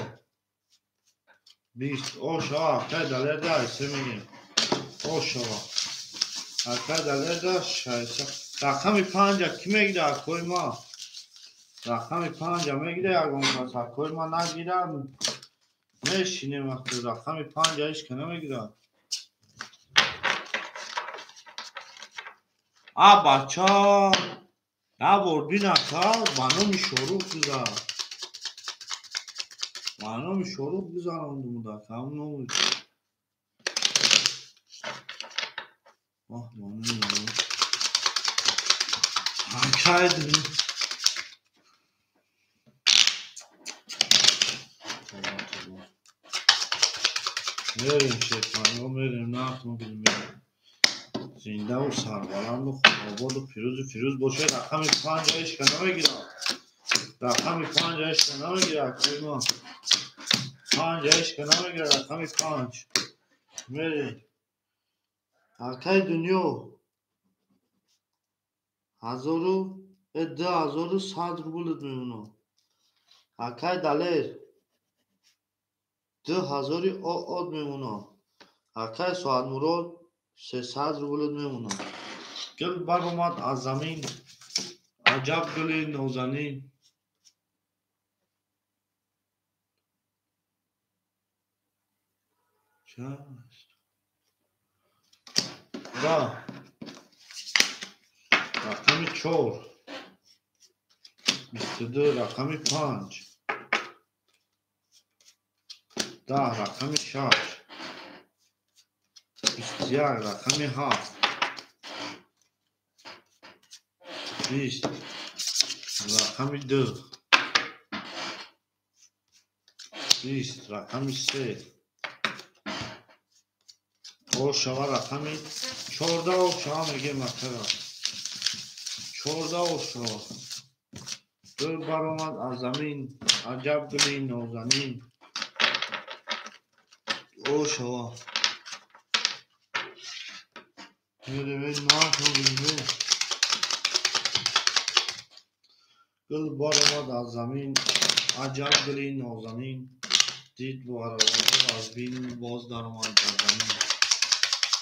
Speaker 2: 20. Ошава, акаи Далер да се мегем. Ошава. Акаи Далер да 6. Рақами 5 кӣ мегирад акои ма? Рақами 5 мегирад ягон кас. Акои ма нагирад мешинем вақте рақами 5 ҳеч ка намегирад. А бача, набор бин ака, ба номи Шорух гузар. Ба номи Шорух гузарондум ака, ҳамон номи. Оҳ, ба номи Акаи Дунё. Тоба, тоба. Мерем шерпаланго, мерем нахтон бинем. Зиндаву сарбаланду хунободу пирӯзу фирӯз бошед. Рақами 5 ишка намегирад. Рақами 5 ишка намегирад. Кӯйма. 5 ишка намегирад. Рақами 5. Мерем. Акай дунё 2100 рублит мемонад. Акай Далер 2000 од мемонад. Акай Соатмурод 300 рублит мемонад. Гул баромад аз замин, аҷаб гули нозанин. Част? Да. Рақами 4. 22 рақами 5. 10 рақами 6. 21 рақами 7. 20 рақами 2. 20 рақами 3. Ошава рақами 14 ошава мегем акара. 14 ошава. Гул баромад аз замин, аҷаб гули нозанин. Ошава. Мерем нахӯрем. Гул баромад аз замин, аҷаб гули нозанин. Дид баромад аз бин, боз даромад бар замин.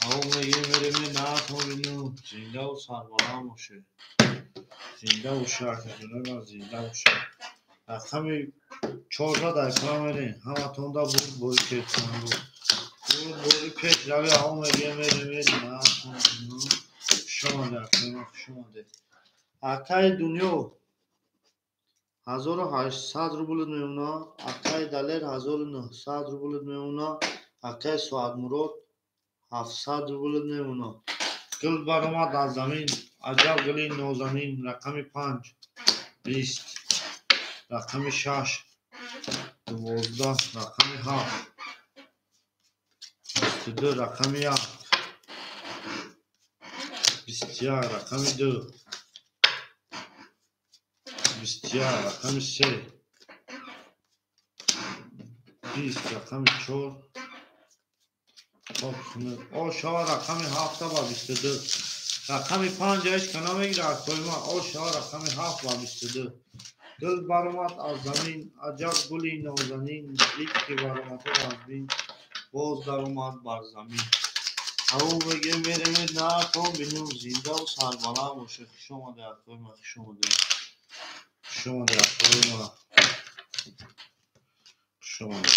Speaker 2: Аво мегем мерем нахӯрем. Зиндаву сарбаланд бошед. Зинда боша, акаҷонам, зинда боша. Рақами 14 дар экран мерем. Ҳаматонда бурд бори пешравӣ. Бурд бори пешравӣ. Аво мегем мерем нахӯрем. Хуш омадед, акаҷонам, хуш омадед. Акаи дунё 1800 рублит мемонад. Акаи Далер 1900 рублит мемонад. Акаи Соатмурод 700 рублит мемонад. Гул баромад аз замин, аҷаб гули нозанин. Рақами 5 20, рақами 6 12, рақами 7 22, рақами 1 21, рақами 2 21, рақами 3 20, рақами 4. Ошава рақами 7 ба 22. Рақами 5 ишка намегирад. Кӯйма ошава рақами 7 ба 22. Гул баромад аз замин, аҷаб гули нозанин. Дид ки баромад аз бин, боз даромад бар замин. Аво мегем мерем нахӯрем бинем. Зиндаву сарбаланд бошед. Хуш омадед, акои хуш омадед. Хуш омадед, акои хуш омадед.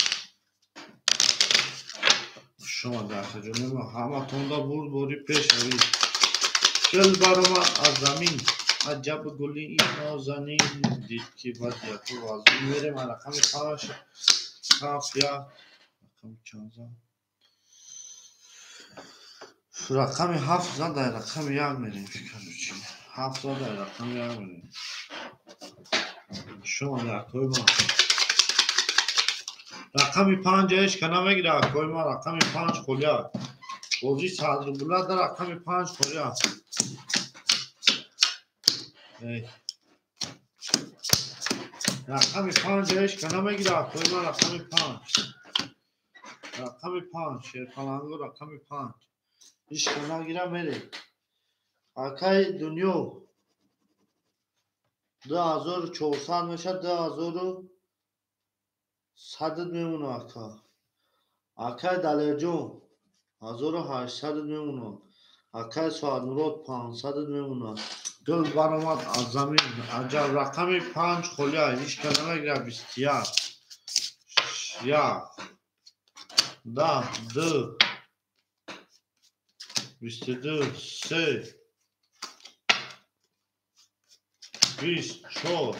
Speaker 2: Хуш омадед, акаҷонам. Ҳаматонда бурд бори пешравӣ. Гул баромад аз замин, аҷаб гули нозанин. Дид ки вазъияту вазъин. Мерем рақами 5 7 1 рақами чанд зад? Рақами 7 зад, дар рақами 1 мерем. Короче, 7 зад, дар рақами 1 мерем. Хуш омадед, акои ман. Рақами 5 ишка намегирад, акои ман. Рақами 5 холия. Бозӣ 100 рубла дар рақами 5 холия. Рақами 5 ишка намегирад, акои ман. Рақами 5. Рақами 5 шерпаланго рақами 5. Ишка нагира мерем. Акаи дунё 2400 мешад, 2100 мемонад ака. Акаи Далерҷон 1800 мемонад. Акаи Соатмурод 500 мемонад. Гул баромад аз замин, аҷаб рақами 5 холия. Ишка намегирад. 21 1 10 2 22 3 24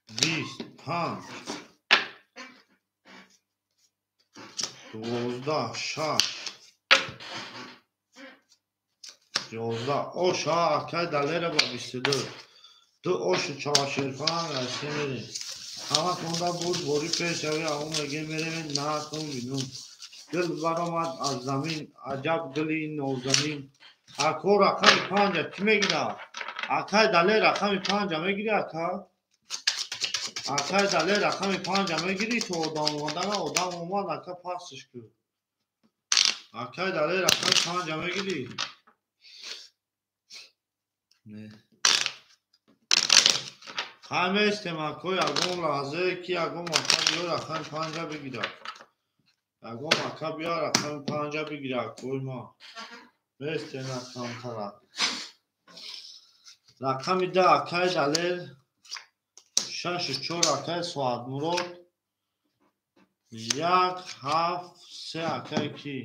Speaker 2: 25 12 6 11. Оша акай Далера ба 22. Ду ошу чавашерфан расте мерем. Ҳаматонда буд бори пешави аун меге мерем наатон бинун. Гул баромад аз замин, аҷаб гули нозанин. Ако рақами панҷа кӣ мегирад? Акай Далер рақами панҷа мегири ака? Акай Далер рақами панҷа мегири то одам омадана одам омад ака пасш кун. Акай Далер рақами панҷа мегири? Не. Хай местем ако ягон лаҳзае ки ягон ака биё рақами панҷа бигирад. Ягон ака биё рақами панҷа бигирад акои ма. Местем камтара. Рақами да акай Далер 6-4 акай Соатмурод 1-7-3 акай ки?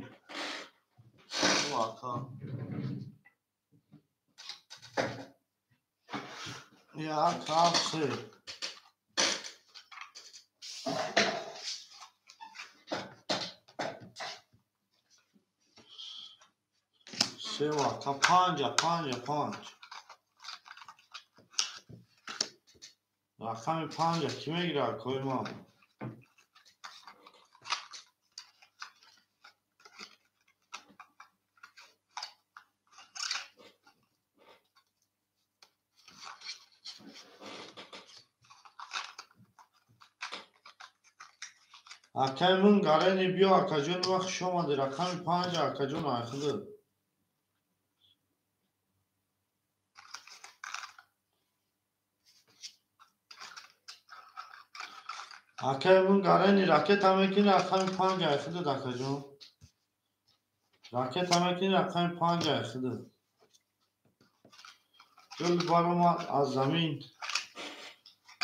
Speaker 2: Ака. 1-7-3. Се ака панҷа панҷа панҷ. Рақами панҷа кӣ мегирад акои ман? Акай мун гарени биё акаҷон ма хуш омадӣ. Рақами панҷа акаҷон айхиды. Акай мун гарени ракета мекунӣ рақами панҷа айхиды акаҷон. Ракета мекунӣ рақами панҷа айхиды. Гул баромад аз замин,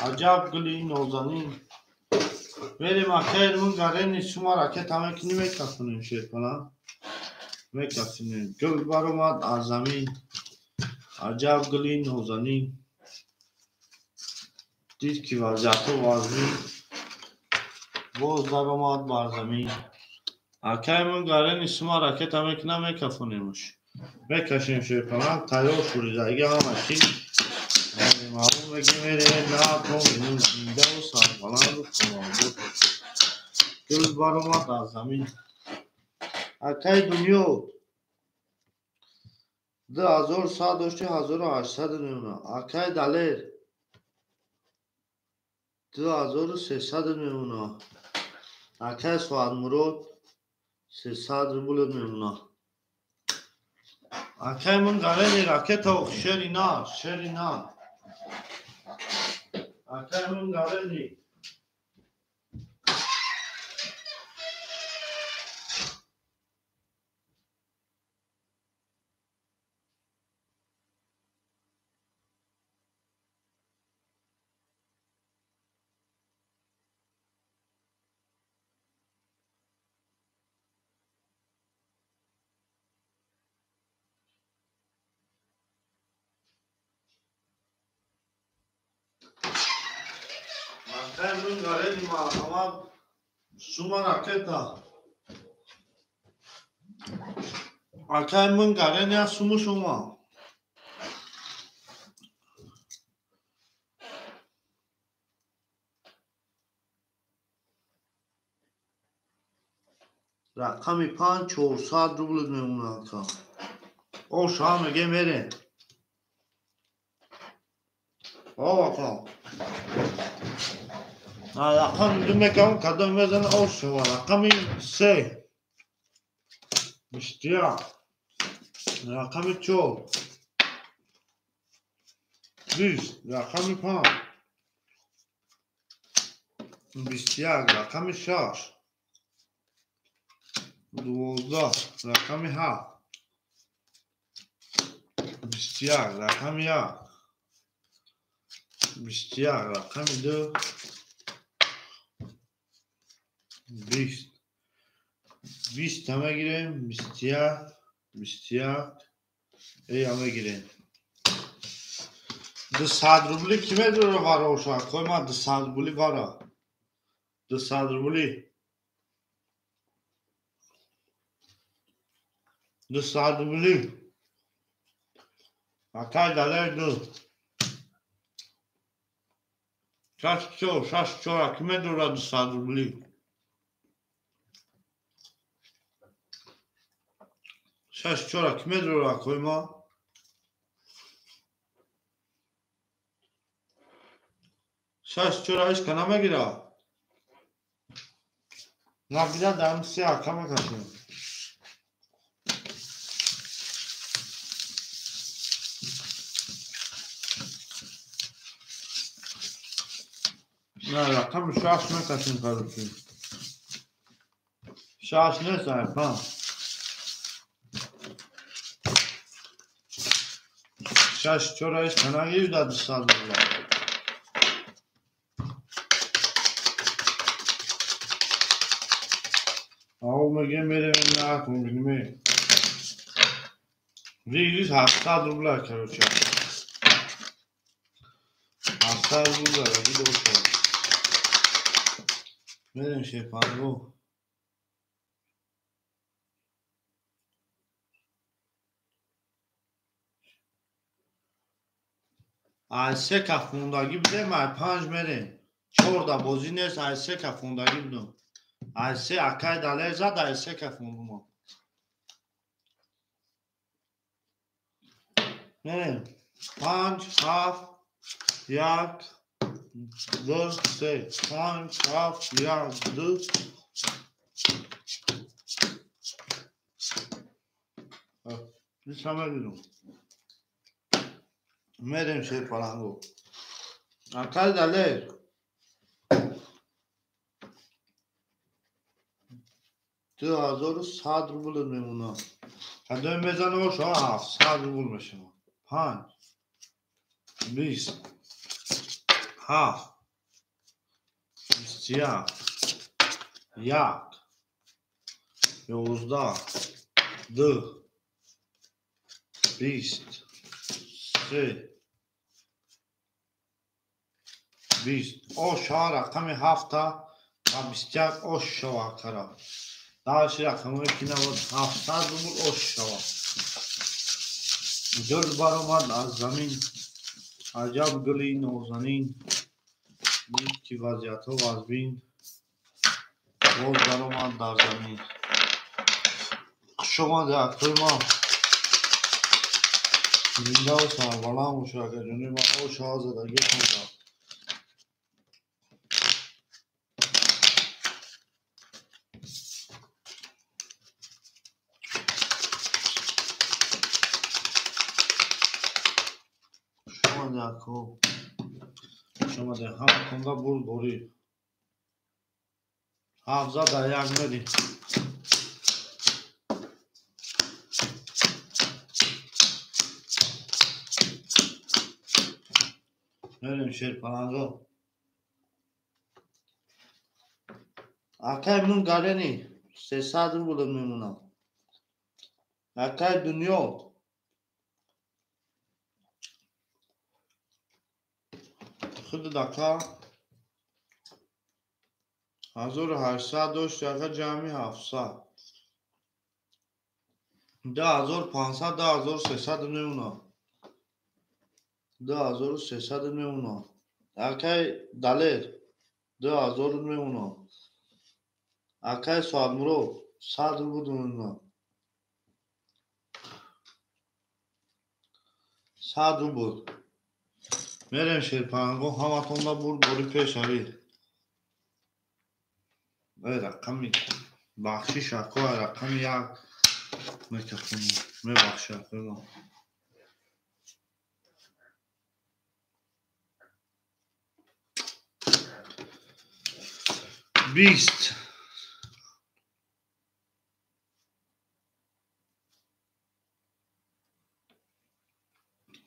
Speaker 2: аҷаб гули нозанин. Мерем акай мун гарени шума ракета мекунӣ мекафонем шерпала. Мекафонем. Гул баромад аз замин, аҷаб гули нозанин. Дид ки вазъиятҳо вазнин, боз даромад бар замин. Акай мун гарени шума ракета мекунам мекафонемш. Мекашем шерпала, тайёр шуридаги ҳама чиз. Маълум мегем мерем наатон бинун зиндаву сарбаланду хонавода. Гул баромад аз замин. Акай дунё 2100 дошти 1800 мемонад. Акай Далер 2300 мемонад. Акай Соатмурод 300 рубл мемонад. Акай мун гарени ракета шери на, шери на. Акай мун гарени. Акай мун гарени марҳамат шума ракета. Акай мун гарени аз суму шума. Рақами панҷ 400 рубл мемонад ака. Ош ҳам меге мерем. О ака. Рақами ду мекавам кадом мезана ош шава. Рақами се 21. Рақами чор 20. Рақами панҷ 21. Рақами шаш 12. Рақами ҳафт 21. Рақами як 21. Рақами ду 20. 20 мегирем. 21 21 эя мегирем. 200 рубли кӣ медора вароша? Акои ман 200 рубли вара. 200 рубли. 200 рубли. Акай Далер ду. 6 4 6 4 ки медорад 200 рубли. 6 4 ки медорад акои ма? 6 4 ҳеч ка намегирад. Нагирад, дар се ака мекашем. На, рақами шаш мекашем, короче. Шаш нест, ай панҷ. 6 4 ҳеч ка нагирифт 200 рубла. Ао мегем мерем накун бинем. Выигрыш 700 рубла, короче. 700 рубла, видео шо. Мерем шефанго. Ай се кафондагӣ будем, ай панҷ мерем. Чорда бозӣ нест, ай се кафондагӣ будем. Ай се акай далер зад, ай се кафондума. Мерем. 5 7 1 2 3 5 7 1 2. Нишон. Мерем шерпаланго. Акай далер. 2100 рубл мемонад. Кадоме мезанад боша 700 рубл мешавад. 5 20 7 21 1 11 2 20 3 20 оша рақами 7 ва 21 ош шава кара. Дальше рақамҳое ки набуд 700 рубл ош шава. Гул баромад аз замин, аҷаб гули нозанин, дид ки вазъиятҳо вазбин, боз баромад дар замин. Хуш омадед акои ман. Зиндаву сарбаланд бошед акаҷони ман. Ош задагӣ хондам. Хуш омадед. Ҳаматонда бурдборӣ. 7 дар 1 мерем. Мерем шерпаланго. Акай мун гарени 300 рубл мемонад. Акай дунё худ ака 1800 дошт, ака ҷамъи 700. 2500 2300 мемонад. 2300 мемонад. Акай далер 2000 мемонад. Акай Соатмурод 100 рубл мемонад. 100 рубл. Мерем шерпаланго, ҳаматонда бурдборӣ пешавӣ. Рақами бахшиш ако, рақами 1 мекафонам. Мебахши акои ман. 20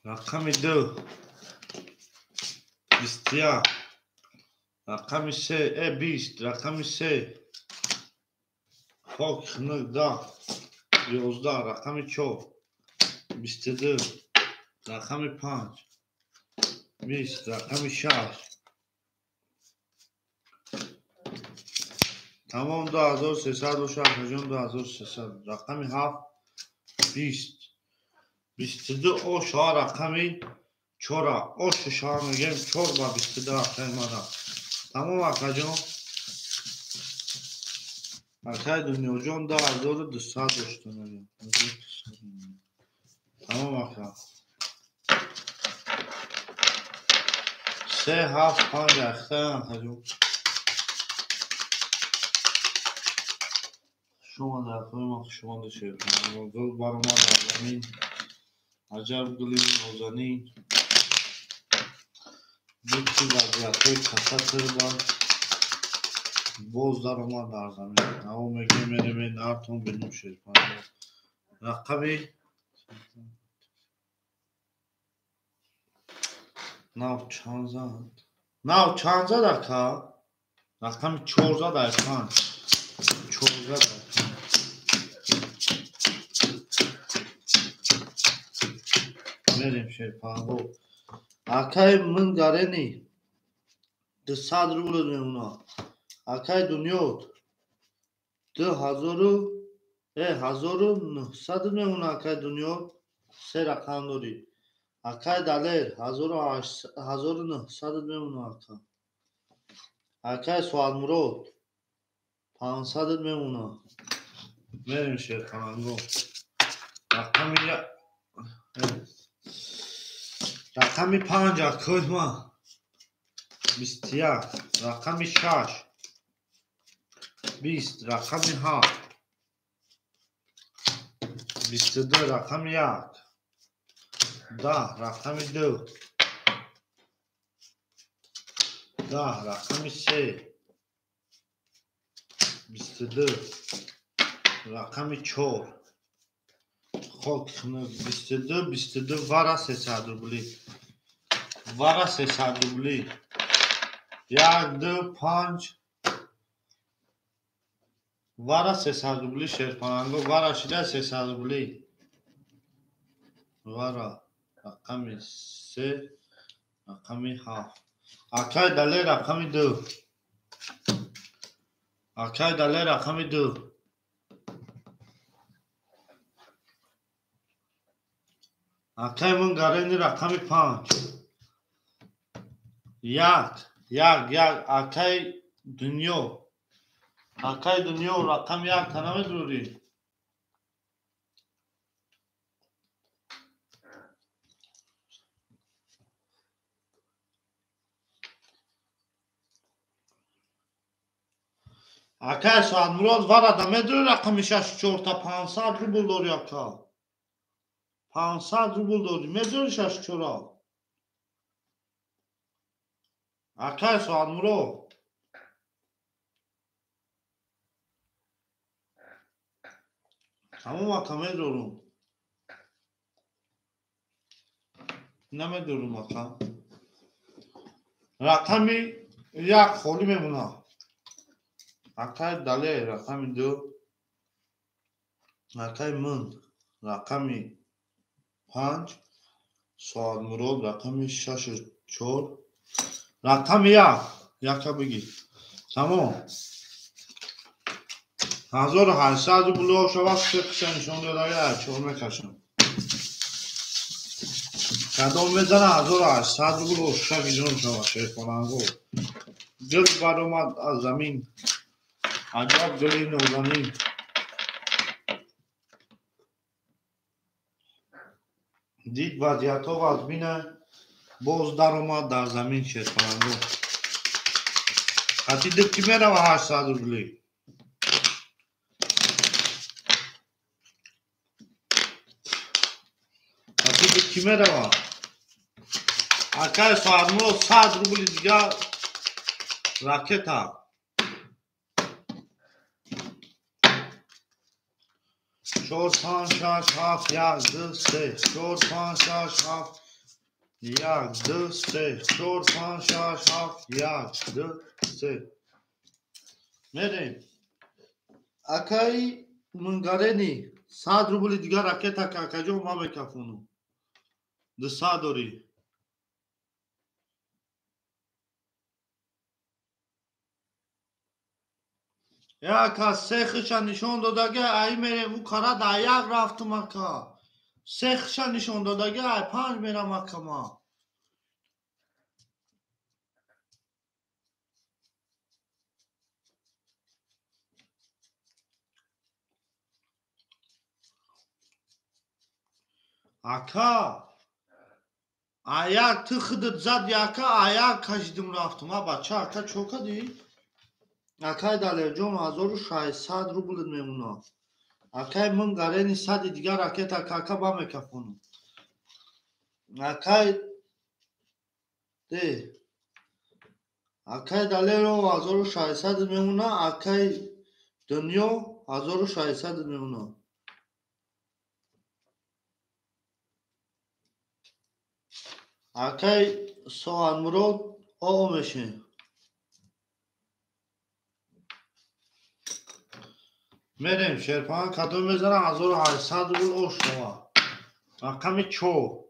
Speaker 2: рақами 2 21 рақами 3 20 рақами 3 хок 9 11 рақами 4 22 рақами 5 20 рақами 6. Тамом 2300 бошад, акаҷон 2300. Рақами 7 20 22 оша рақами Чора ош шава мегем, чор ба 22 акай мара. Тамом акаҷон. Акай Дунёҷон 2200 дошта мегем. Тамом ака. 3 7 5 ахта акаҷон. Шумо дар хоҳем шумо дошед. Гул баромад аз замин. Аҷаб гули нозанин. Дидки вазъиятҳои каса тирбанд. Боз даромад дар замин. Наво мегӯем мерем нартон бинем шерпанго. Рақами нав чанд зад? Нав чанд зад ака? Рақами 4 зад ай 5. 4 зад ай 5. Мерем шерпанго. Акай мин гарени 200 рубл мемона. Акай Дунёт 1900 мемона. Акай Дунёт се рақам дорӣ. Акай Далер 1900 мемона ака. Акай Суадмурод 500 мемона. Мерем шерпанго. Рақами 5 акой ма 21, рақами 6 20, рақами 7 22, рақами 1 10, рақами 2 10, рақами 3 22, рақами 4. Хок 22 22 вара 300 рубли. Вара 300 рубли. 1 2 5 вара 300 рубли шерпананго вара шида 300 рубли. Вара рақами 3 рақами 7. Акай Далер рақами 2. Акай Далер рақами 2. Акай мин гарени рақами 5. 1 1 1 акай Дунё. Акай Дунё рақами 1 та намедурӣ. Акай Соатмурод вара намедурӣ рақами 6 4 та 500 рубл дорӣ ака. 500 рубл дорӣ. Медурӣ 6 4. Акай Соатмурод. Тамом ака медорум. Намедорум ака. Рақами 1 холӣ мемона. Акай Далер рақами 2. Акай Мин рақами 5. Соатмурод рақами 6 4. Рақами 1. Яка бигир. Тамом. 1800 рубл шава се нишон додага чор мекашам. Кадом мезана 1800 рубл ша миллион шава шерпананго. Гул баромад аз замин. Аҷаб гули нозанин. Дид вазъиятҳо вазмина боз даромад дар замин шерпананго. Хати дикки мерава 800 рубли. Хати дикки мерава. Акай Соатмурод 100 рубли дигар ракета. 4 5 6 7 1 2 3 4 5 6 7 1 2 3 4 5 6 7 1 2 3. Мерем. Акай Мунгарени 100 рубли дигар ракета акаҷон ма мекафонам. 200 дорӣ. Яка сехиша нишон додага ай мерем у кара да як рафтум ака. Сехиша нишон додага ай 5 мерам ака ма. Ака, аяк ту худат зади ака, аяк кашидим рафтум. А бача, ака чо кади? Акай Далерҷон 1600 рублит мемона. Акай ман гарени сади дигар ракета кака ба мекафонам. Акай де акай Далеро 1600 мемона, акай Дунё 1600 мемона. Акай Соатмурод оо мешин. Мерем шерпан кадом мезанам 1800 рубл ош шава. Рақами 4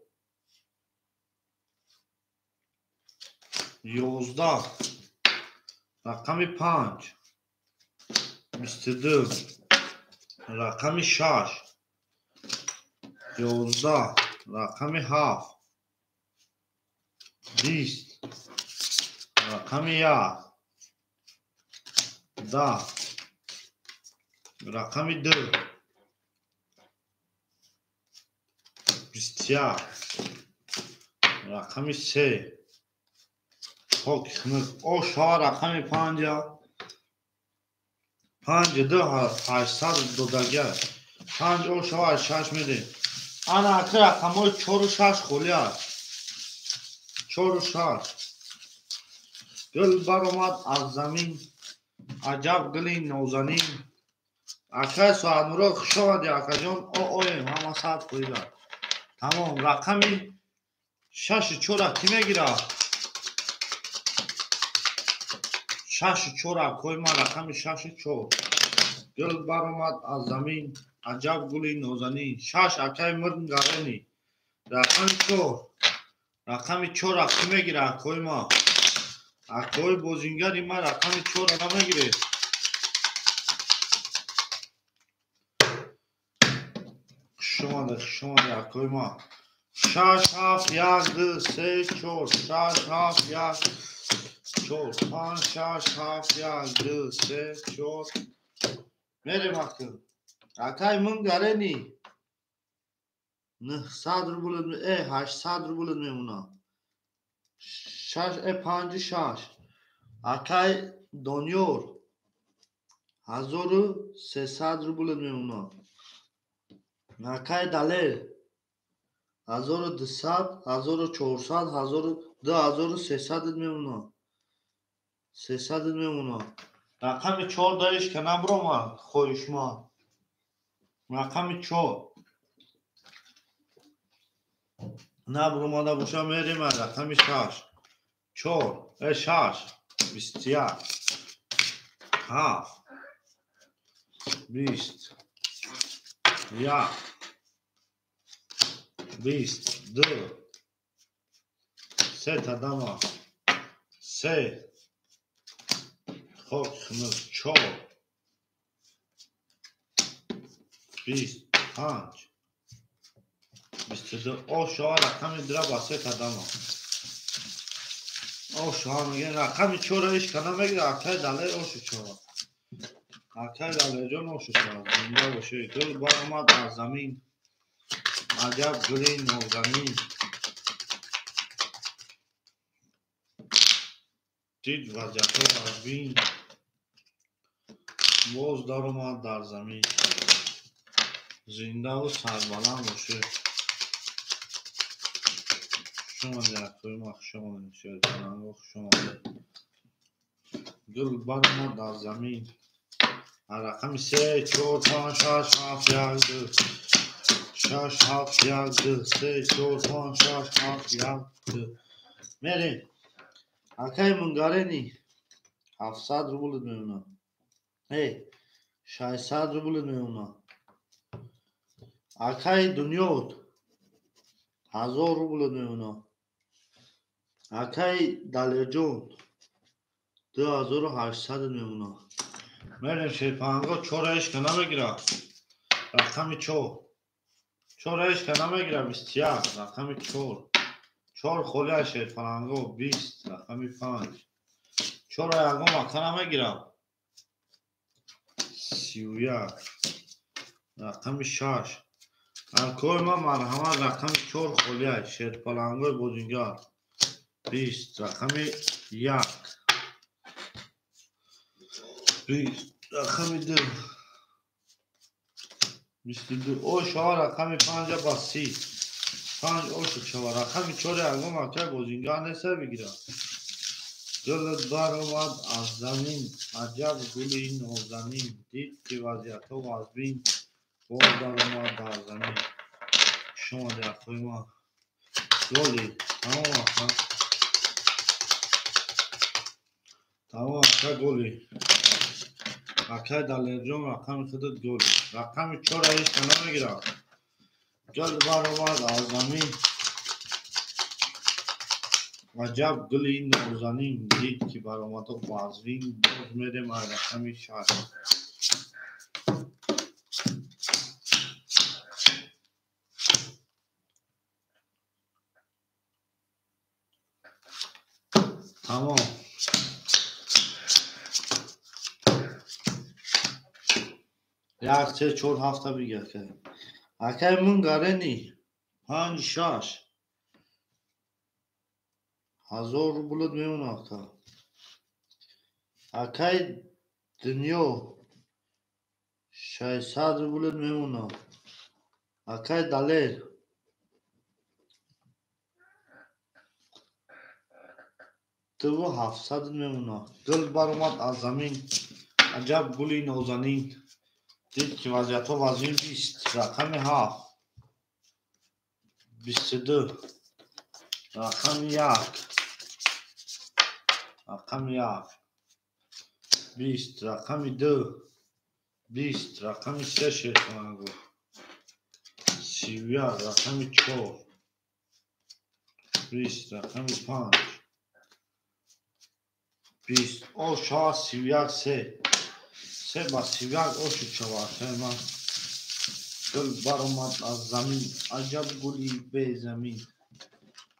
Speaker 2: 11 рақами 5 22 рақами 6 11 рақами 7 20 рақами 1 10 рақами 2 21 рақами 3 хоки хунук ош шава рақами 5 5 2 800 додагия 5 ош шава 6 медем. Ана аки рақамҳои 4 6 холӣ аст. 4 6 гул баромад аз замин, аҷаб гули нозанин. Акай Соатмурод хуш омадӣ акаҷон. Оем ҳама 100%. Тамом рақами 6 4 кӣ мегирад? 6 4 акои ман рақами 6 4 гул баромад аз замин, аҷаб гули нозанин. 6 акай Мирнгарени рақами 4 рақами 4 кӣ мегирад акои ман? Акои бозингари ман рақами 4 намегиред. Хуш омадед акои ман. 6 7 1 2 3 4 6 7 1 4 5 6 7 1 2 3 4 мерем ака. Акай Мунгарени 900 рубл 800 рубл мемона. 6 5 6 акай Дониёр 1300 рубл мемона. Акай Далер 1200 1400 2300 мемона. 300 мемона. Рақами 4 дариш ка набромад хоҳишманд. Рақами 4 набромада боша мерем рақами 6 4 6 21 7 20 1 22 3 тадама 3 хок хунук 4 25 22 ош шава рақами 2 ба 3 тадама ош шава мегӯян рақами 4 иш ка намегирад. Акай Далер ошу шава. Акай Далерҷон ошу шава. Зинда бошед. Гул баромад аз замин, аҷаб гули нозанин. Дид вазъиятҳо аз бин, боз даромад дар замин. Зиндаву сарбаланд бошед. Хуш омадед акои ман, хуш омадед шерпаланго, хуш омадед. Гул баромад аз замин. Рақами 3 4 5 6 7 1 2 6 7 1 2 3 4 5 6 7 1 2 мерем. Акай Мунгарени 700 рубл мемона. 600 рубл мемона. Акай Дунёд 1000 рубл мемона. Акай Далерҷон 2800 мемона. Мерем шерпанго 4 иш ка намегирад. Рақами 4 4 иш ка намегирад. 21 рақами 4 4 холӣ аз шерпаланго 20 рақами 5 4 ягон ака намегирад. 31 рақами 6 Акои ман марҳамат рақами 4 холия шерпалангои бозингар 20 рақами 1 20 рақами 2 22 о шава рақами 5 ба 30 5 ошу шава рақами 4 ягон акай бозингар неста бигирад. Гул баромад аз замин, аҷаб гули нозанин, дид ки вазъиятҳо вазбин, боз баромад дар замин. Хуш омадед акои ман. Голи, тамом ака. Тамом ака голи. Акай Далерҷон рақами худат голи. Рақами 4 ҳеҷ ка намегирад. Гул баромад аз замин, аҷаб гули нозанин, дид ки баромадо вазвин, боз мерем аз рақами 6. Тамом. Як, се, чор, ҳафта бигир акай. Акай мунгарени 5, 6 1000 рублат мемонад ака. Акай дунё 600 рублат мемонад. Акай Далер 2700 мемонад. Гул баромад аз замин, аҷаб гули нозанин, дид ки вазъиятҳо вазин 20 рақами 7 22 рақами 1 рақами 1 20 рақами 2 20 рақами 3 шерпаланго 31 рақами 4 20 рақами 5 20 о шава 31 3 3 ба 31 ошуд шава акай ман. Гул баромад аз замин, аҷаб гули безамин,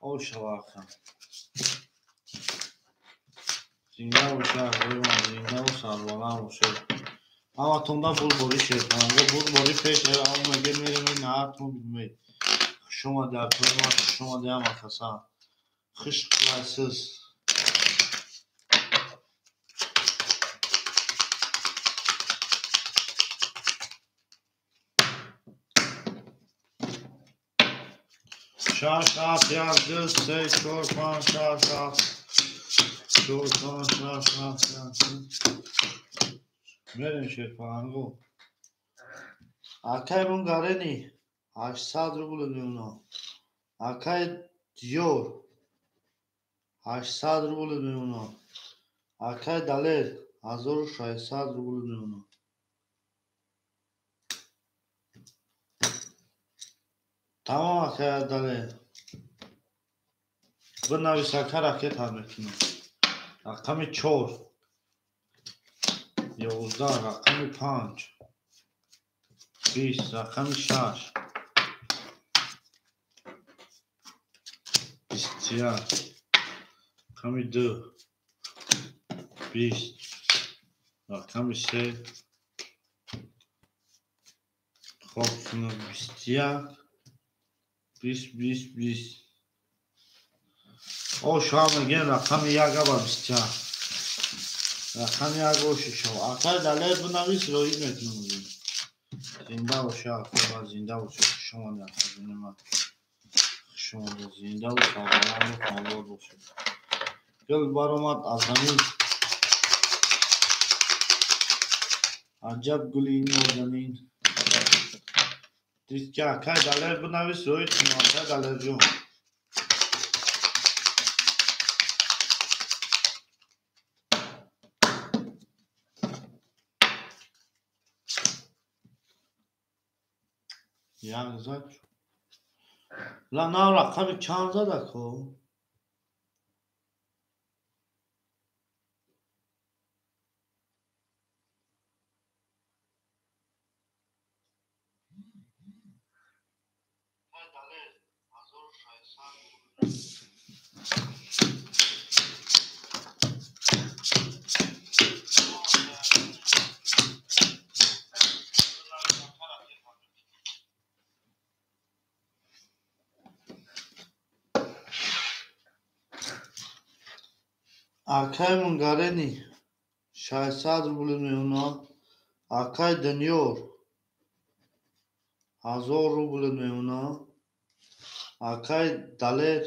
Speaker 2: о шава ака. Зинда боша акои ман, зиндаву сарбаланд бошед. Ҳаматонда бурдборӣ шерпаланго, бурдборӣ пеш омеге мерем наҳатон бидмед. Хуш омадед акои ман, хуш омадед ҳама каса. Хуш қулайсиз. Шаш, ҳафт, як, ду, се, чор, панҷ, шаш, ҳафт, чор, панҷ, шаш, ҳафт, як, ду. Мерем шерпаланго. Акай мунгарени 800 рубл мемонад. Акай Диёр 800 рубл мемонад. Акай Далер 1600 рубл мемонад. Тамом акай Далер. Бинавис ака ракета мекунам. Рақами 4 11 рақами 5 20 рақами 6 21 рақами 2 20 рақами 3 хоб 21 20 20 20 о шава мегӯем рақами 1 ба 21 рақами 1 оши шава. Акай Далер бинавис роид мекунам. Зинда боша акои ман, зинда боша. Хуш омадед акаҷони ман, хуш омадед. Зиндаву сарбаланду хонавод бошед. Гул баромад аз замин, аҷаб гули нозанин, дид ки акай Далер бинавис роид кунам. Акай Далерҷон як зад ла на рақами чанд зад ако? Акай Мунгарени 600 рубл меона. Акай Дунёр 1000 рубл меона. Акай Далер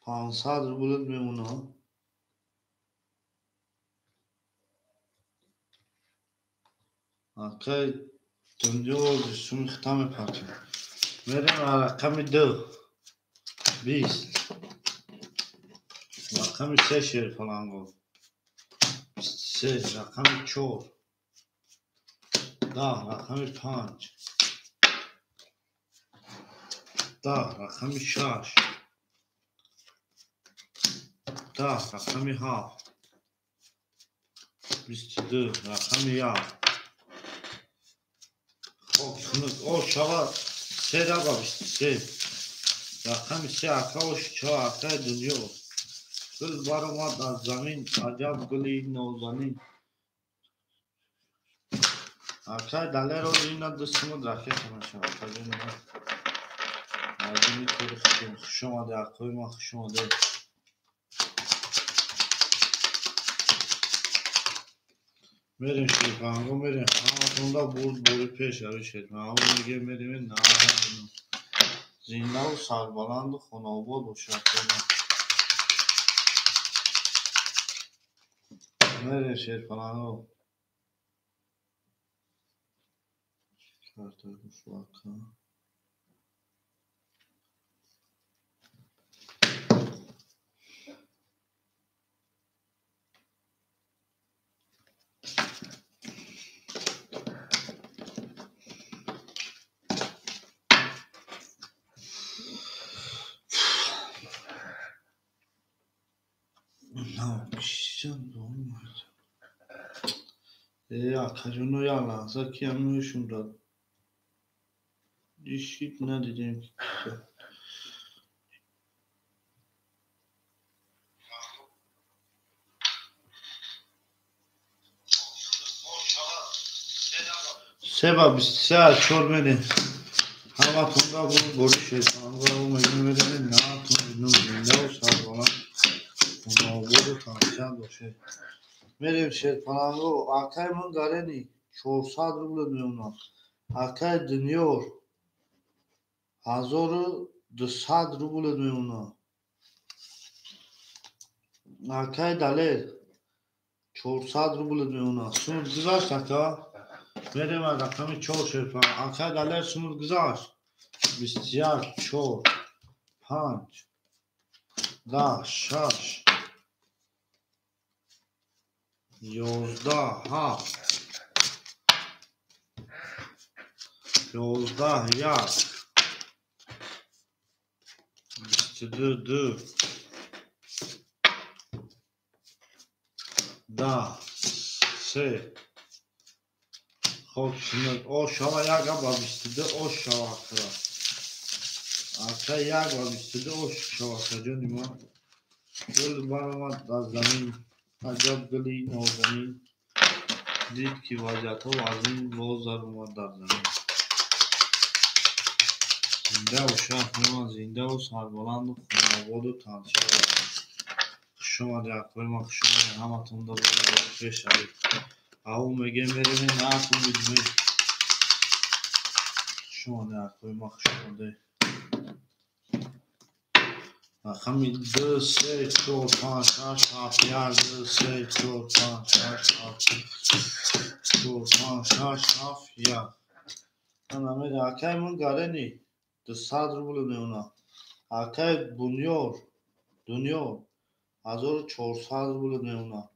Speaker 2: 500 рубл меона. Акай Дунёр суми хита мепартем. Мерем рақами 2 20 рақами 3 шерпаланго 23 рақами 4 10 рақами 5 10 рақами 6 10 рақами 7 22 рақами 1. Хоб хунук ош шава 3 раба 23 рақами 3 ака ош чава акаи Дунё. Гул баромад аз замин, аҷаб гули нозанин. Акай Далер ози ина ду сумуд ракета мешавад. Акаҷони ман, мардуми кори худем, хуш омаде, акои ман хуш омаде. Мерем шерпанго, мерем ҳаматонда бурд бори пеш ави шерпанго мегем, мерем на зиндаву сарбаланду хонаобод бошад акои ман. Мерем шерпаланго. Карта гушлака. Акаҷоно як лаҳза ки ҳаминшунро ишид надидем. Се ба 23 аз 4 мерем. Ҳаматонда бурд бори шерпанго мегем, мерем наатон зиндаву сарбаланд хонаободу тансиҳат бошед. Мерем шерпаланго. Акай Мунгарени 400 рубл меона. Акай Дунёр 1200 рубл меона. Акай Далер 400 рубл меона. Сумуд гузашт ака? Мерем аз рақами 4 шерпаланго. Акай Далер сумуд гузашт. 21 4 5 10 6 11 7 11 1 22 2 10 3. Хоб хунук ош шава 1 ба 22 ош шава акра. Ака 1 ба 22 ош шава акаҷони ман. Гул баромад аз замин, аҷаб гули нозанин. Дид ки вазъиятҳо вазин, боз даромад дар замин. Зинда бошад ҳама, зиндаву сарбаланду хонаободу тансиҳат. Хуш омаде акои ман, хуш омаде ҳаматонда бори пеш авед. Ав мегем мерем наатон бидме. Хуш омаде акои ман, хуш омаде. Рақами 2 3 4 5 6 7 1 2 3 4 5 6 7 4 5 6 7 1. Ана мере акай Мунгарени 200 рубл меона. Акай Бунёр Дунёр 1400 рубл меона.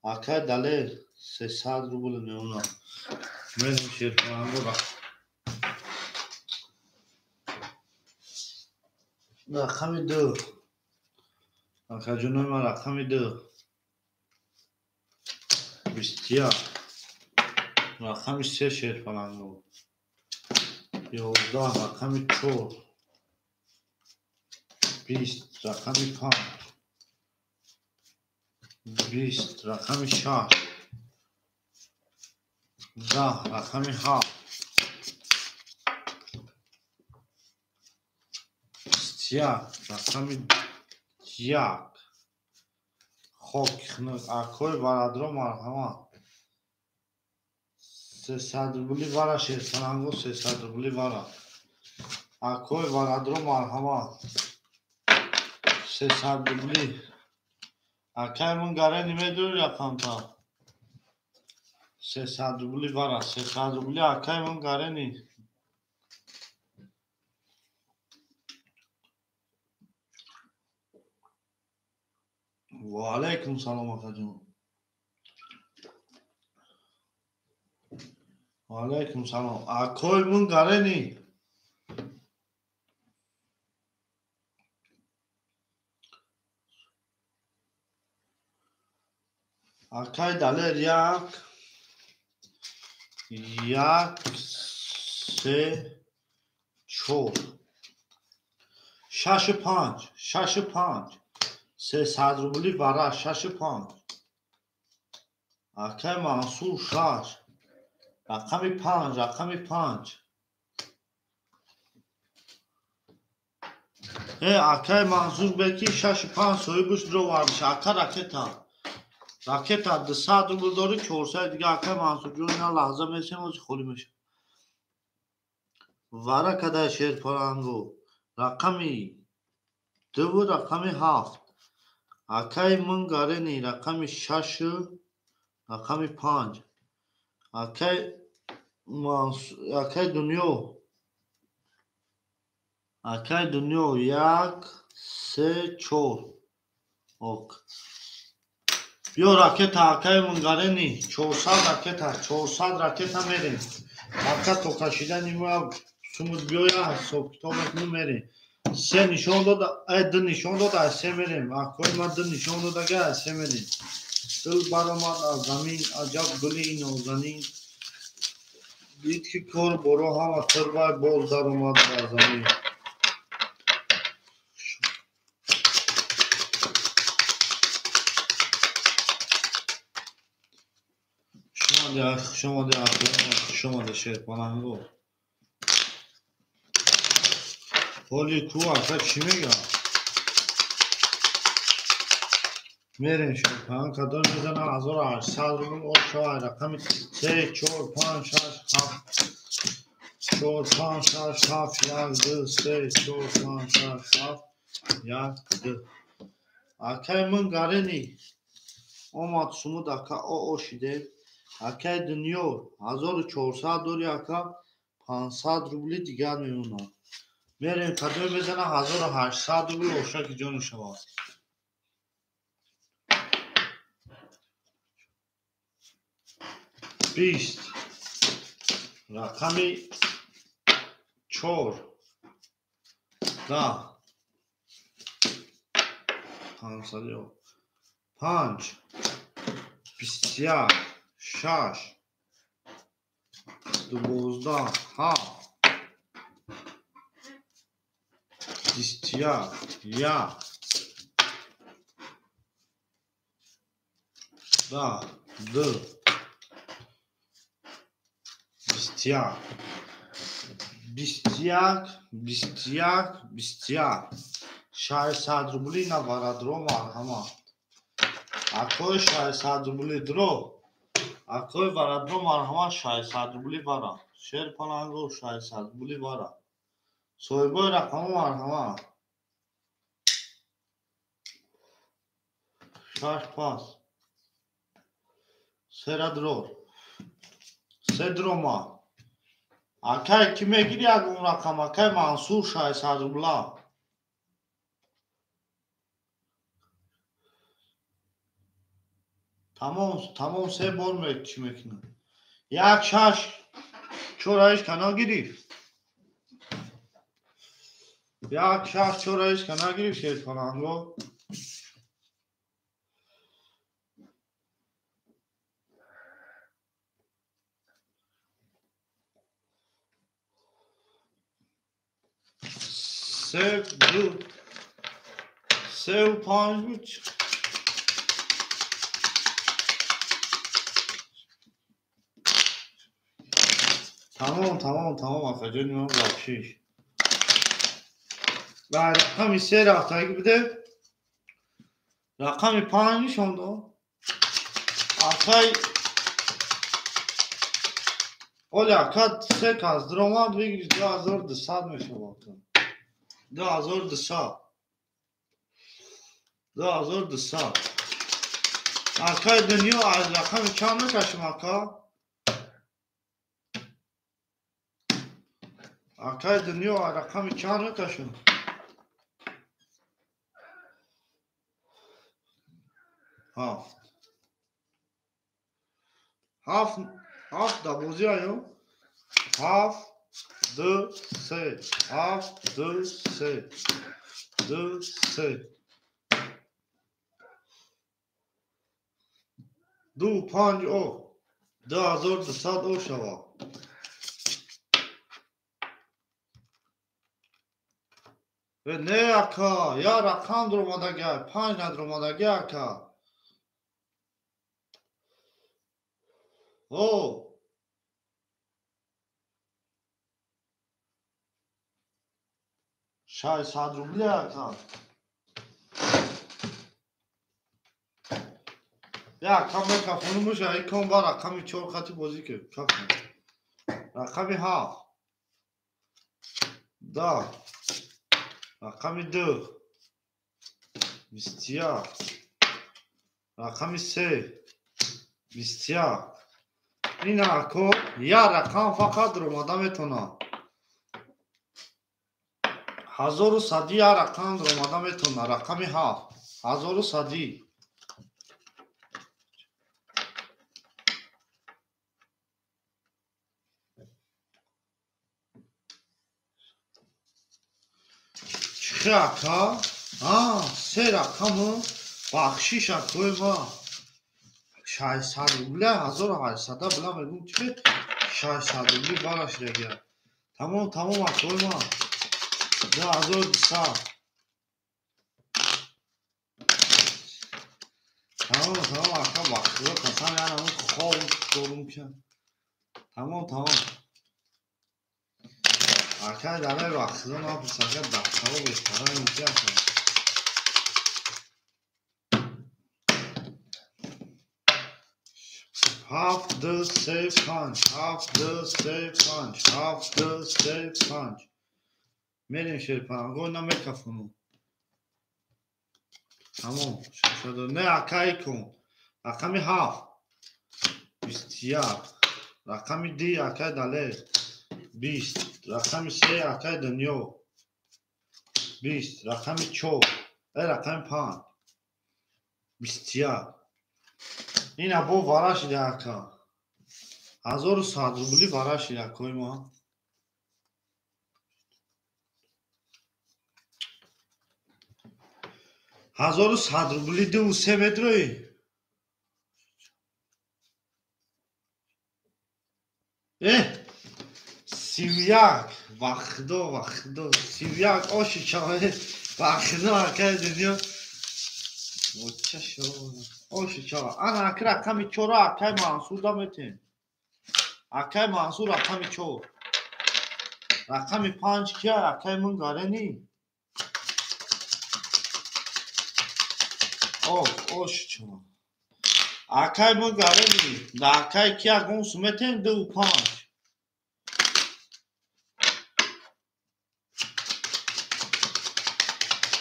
Speaker 2: Акай Далер 300 рубл меона. Мерем шерпаланго. Рақами 2 акаҷонои ман, рақами 2 21 рақами 3 шерпаланго 11 рақами 4 20 рақами 5 20 рақами 6 10 рақами 7 21 рақами 1 Хок акои варадро марҳамат. 300 рубли вара шерпаланго 300 рубли вара. Акои варадро марҳамат. 300 рубли. Акай мун гарени медури рақамта. 300 рубли вара 300 рубли акай мун гарени. Ва алайкум салом акаҷон. Ва алайкум салом. Акои мун гарени. Акай Далер 1 1 3 4 6 5 6 5 300 рубли вара 6 5. Акай Мансур 6 рақами 5 рақами 5. Акай Мансур беки 6 5 соҳибаш дровардиш. Ака ракета. Ракета 200 рубл дори 400 дига акай Мансурҷон ина лаҳза месем ози холӣ мешавад. Вара кадай шерпаланго рақами 2 рақами 7. Акай мун гарени рақами 6 рақами 5. Акай акай Дунё. Акай Дунё 1 3 4. Ок. Биё ракета акай мунгарени 400 ракета 400 ракета мерем. Ака то кашидани мо сумуд биёя ҳисоб китоб мекунем мерем. 3 нишон дод, 2 нишон дод, аз 3 мерем. Акои ма 2 нишон дод, ага аз 3 мерем. Дил баромад аз замин, аҷаб гули нозанин. Дид ки кор боро ҳама тирбай боз даромад ба замин. Хуш омадед, хуш омадед шерпаланго. Ҳоли ку ака чӣ мегӯяд? Мерем шерпаланг кадом мезанад 1800 рубл ошава рақами 3 4 5 6 7 4 5 6 7 1 2 3 4 5 6 7 1 2. Акай мун гарени омад сумуд ака о шидем. Акай Дунё 1400 дори ака 500 рубли дигар мемонад. Мерем кадом мезанад 1800 рубл ошаки ҷон мешавад. 20 рақами 4 10 500 5 21 6 12 7 21 1 10 2 21 21 21 21 600 рубли на варадро марҳамат. Акои 600 рубли дро. Акои варадро марҳамат 600 рубли вара. Шерпаланго 600 рубли вара. Соҳибои рақаму марҳамат. 6 пас. Сера дрор. Се дрома. Акай ки мегири ягон рақам? Акай Мансур 600 рубла. Тамом, тамом се бор чӣ мекунам? 1 6 4 8 кана гирифт. 1 6 4 8 кана гирифт шерпаланго. 3 2 3 5 буд. Тамом, тамом, тамом, акаҷони ман бахшиш. Ба рақами се рафтагӣ буде. Рақами 5 нишон дод. Акай оли ака се кас даромад бигири 2200 мешавад. 2200. 2200. Акай дунё аз рақами чанд мекашем ака? Акай дунё аз рақами чанд мекашем? 7. 7 7 да бозӣ аё? 7 2 3 7 2 3 2 3 2 5 о 2200 о шава. Не ака, я рақам дуромадага, 5 надуромадага ака. О 600 рубли ака. Я рақам мекафонум боша, икон ба рақами 4 хати бозӣ кар. Кафон. Рақами 7. 10. Рақами 2. 21. Рақами 3. 21. Ин ако я рақам фақат ромада метавонад. 1100 я рақам ромада метавонад. Рақами 7. 1100. Чӣ ака? А, се рақаму бахшиш акои ма. 600 рубля, 1800 била мегум чӣ 600 рубли бараш регия. Тамом, тамом акои ма. 2200. Тамом, тамом ака бахширо қасам яна хоб дорум ки. Тамом, тамом. Ака дарай бахширо напурс ака дахтаро беҳтара меки ака. 7 2 3 5 7 2 3 5 7 2 3 5. Мерем шерпанго намекафону. Тамом. Шуда не ака икон. Рақами 7. 21. Рақами 2 акай далер. 20. Рақами 3 акай дунё. 20. Рақами 4. Рақами 5. 21. Ина бо вара шида ака. 1100 рубли вара шида акои ма. 1100 рубли 2 3 метрои. 31 вахдо вахдо 31 оши чаве вахдо акай дунё. Оча шо. Оши чава. Ана ака рақами 4 акай Мансур да метем. Акай Мансур рақами 4. Рақами 5 кия акай мун гарени? О, оши чава. Акай мун гарени. Да акай кия гонсу метем 2 5.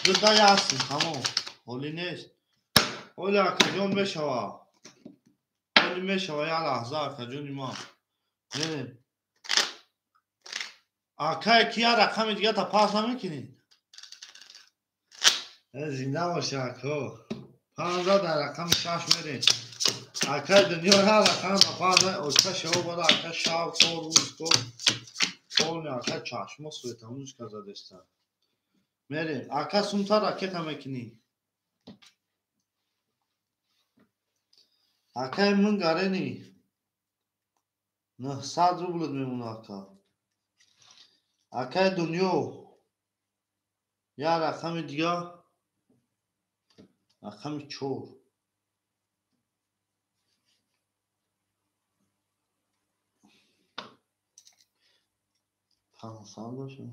Speaker 2: Ду ясн, тамом. Ҳоли нест. Ҳоли акаҷон мешава. Ҳоли мешава як лаҳза акаҷони ман. Не. Акай кия рақами дига та пас намекунӣ? Зинда боши ако. 15 дар рақами 6 мерем. Акай дунё ҳар рақам та 15 оча шава бада ака шав кор рӯз кор. Полни ака чашмо светамушка задеста. Мерем. Ака сумта ракета мекунӣ. Акай мун гарени. 900 рубл мемона ака. Акай дунё. Я рақами дига. Рақами 4. 500 бошад.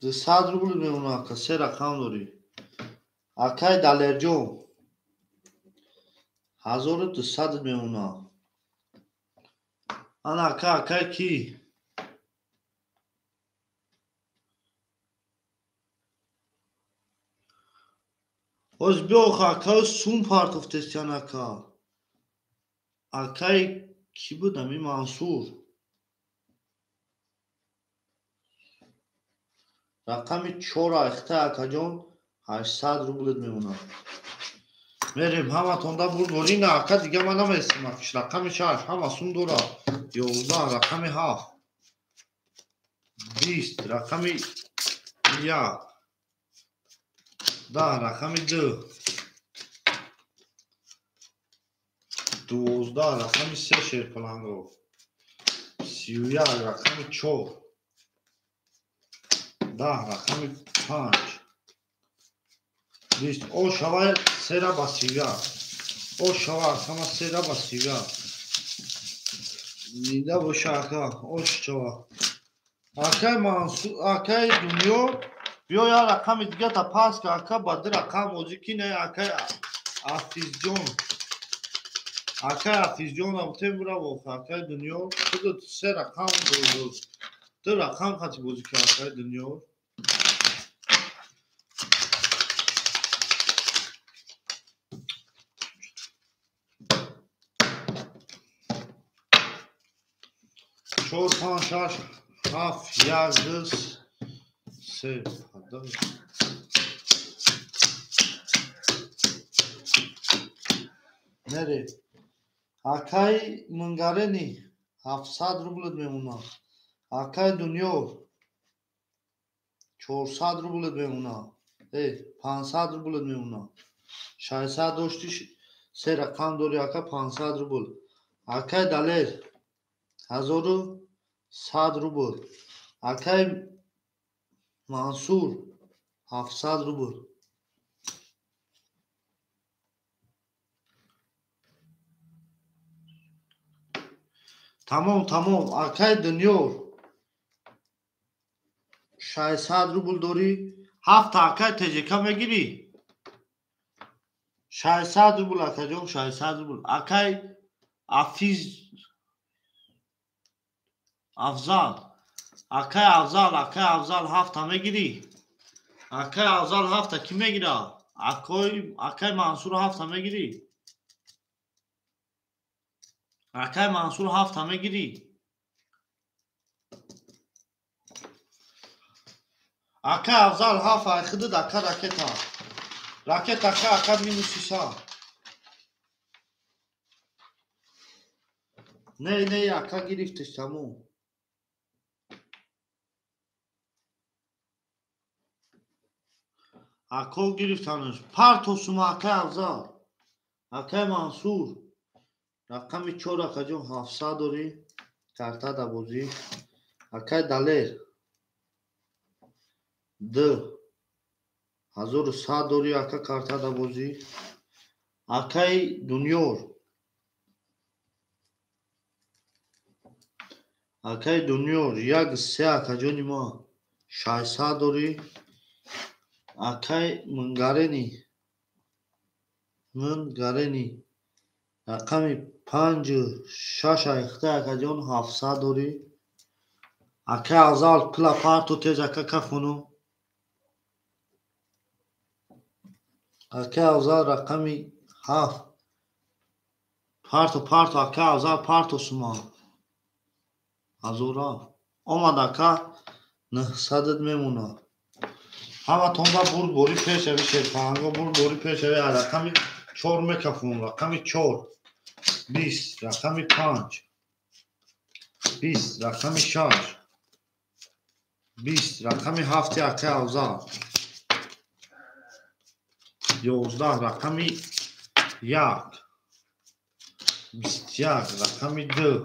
Speaker 2: 200 рубл мемона ака, се рақам дорӣ. Акай Далерҷон 1200 мемона. Ана ака, акай ки? Оз биёха ака, сум партофтестян ака. Акай ки буд ами Мансур? Рақами 4 айхта акаҷон 800 рублет мемонад. Мерем ҳаматонда бурд ина ака дига ман намесим акиш. Рақами 6 ҳама сум дора. 11 рақами 7 20 рақами 1 10 рақами 2 12 рақами 3 шерпаланго 31 рақами 4 10 рақами 5 20 о шава сера ба 31 о шава акама сера ба 31 зинда боша ака о шава акай Мансур акай Дунё биё я рақами дигата пас ка ака ба ду рақам бозӣ ки не акай Афизҷон акай Афизҷон абутем бирав акай Дунё худ се рақам ду рақам хати бозӣ ки акай Дунё. Чор, панҷ, шаш, ҳафт, як, ду, се. Нере. Акай Мунгарени 700 рублет мемонад. Акай Дунё 400 рублет мемонад. 500 рублет мемонад. 600 дошти, се рақам дори ака 500 рубл. Акай Далер 1100 рубл. Акай Мансур 700 рубл. Тамом, тамом. Акай Дунё 600 рубл дорӣ. 7 акай ТЖК мегирӣ. 600 рубл акаҷон, 600 рубл. Акай Афиз Афзал, акай Афзал, акай Афзал 7 мегирӣ. Акай Афзал 7 ки мегира? Акай Мансур 7 мегирӣ. Акай Мансур 7 мегирӣ. Акай Афзал 7 ай худат ака ракета. Ракета ака, ака минус 300. Не, не, ака гирифтиш тамом. Ако гирифтанаш. Партосума акай Афзал. Акай Мансур. Рақами 4 акаҷон 700 дорӣ. Карта да бозӣ. Акай Далер. 2 1100 дорӣ ака карта да бозӣ. Акай Дунёр. Акай Дунёр 1 3 акаҷони ма 600 дорӣ. Акай Мунгарени. Мунгарени. Рақами 5 6 айхта акаҷон 700 дорӣ. Акай Афзал пула парту тез ака кафону. Акай Афзал рақами 7. Парту, парту, акай Афзал парту сума. 1007. Омад ака 900 мемонад. Ҳаматонда бурд бори пешави шерпаҳанго бурд бори пешави рақами 4 мекафон. Рақами 4 20 рақами 5 20 рақами 6 20 рақами 7 акай Афзал 11 рақами 1 21 рақами 2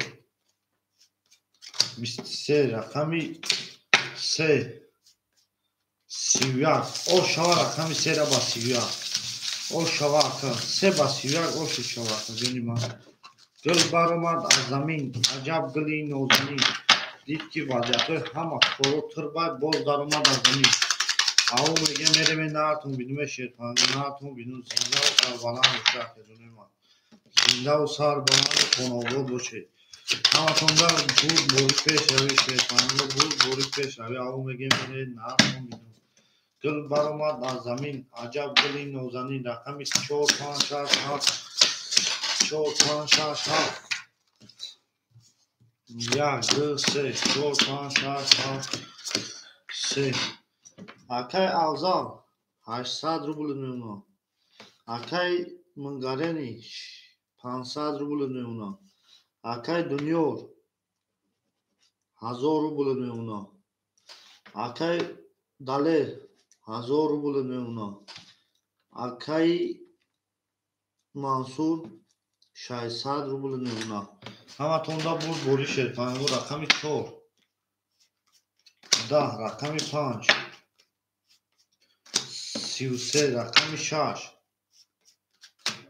Speaker 2: 23 рақами 3 31 о шава рақами 3 ба 31 о шава ака 3 ба 31 о шава ака ҷони ман. Гул баромад аз замин, аҷаб гули нозанин. Дид ки вазъиятҳои ҳама коро тирбай, боз даромад аз замин. Ав меге мереме наатон бинуме шерпанго, наатон бину зиндаву сарбаланд бошед, акаҷонои ман. Зиндаву сарбаланду хонаобод бошед. Ҳаматонда бурд бори пешравӣ, шерпанго, бурд бори пешравӣ. Ав меге мере наатон бину. Гул баромад аз замин, аҷаб гули нозанин. Рақами 4 5 6 7, 4 5 6 7, 1 2 3 4 5 6 7 3. Акай Афзал 800 рубл мемонад. Акай Мунгарени 500 рубл мемонад. Акай Дунёр 1000 рубл мемонад. Акай Далер 1000 рубл мемонад. Акай Мансур 600 рубл мемонад. Ҳаматонда бурд бори шерпанго. Рақами 4, 10, рақами 5, 33, рақами 6,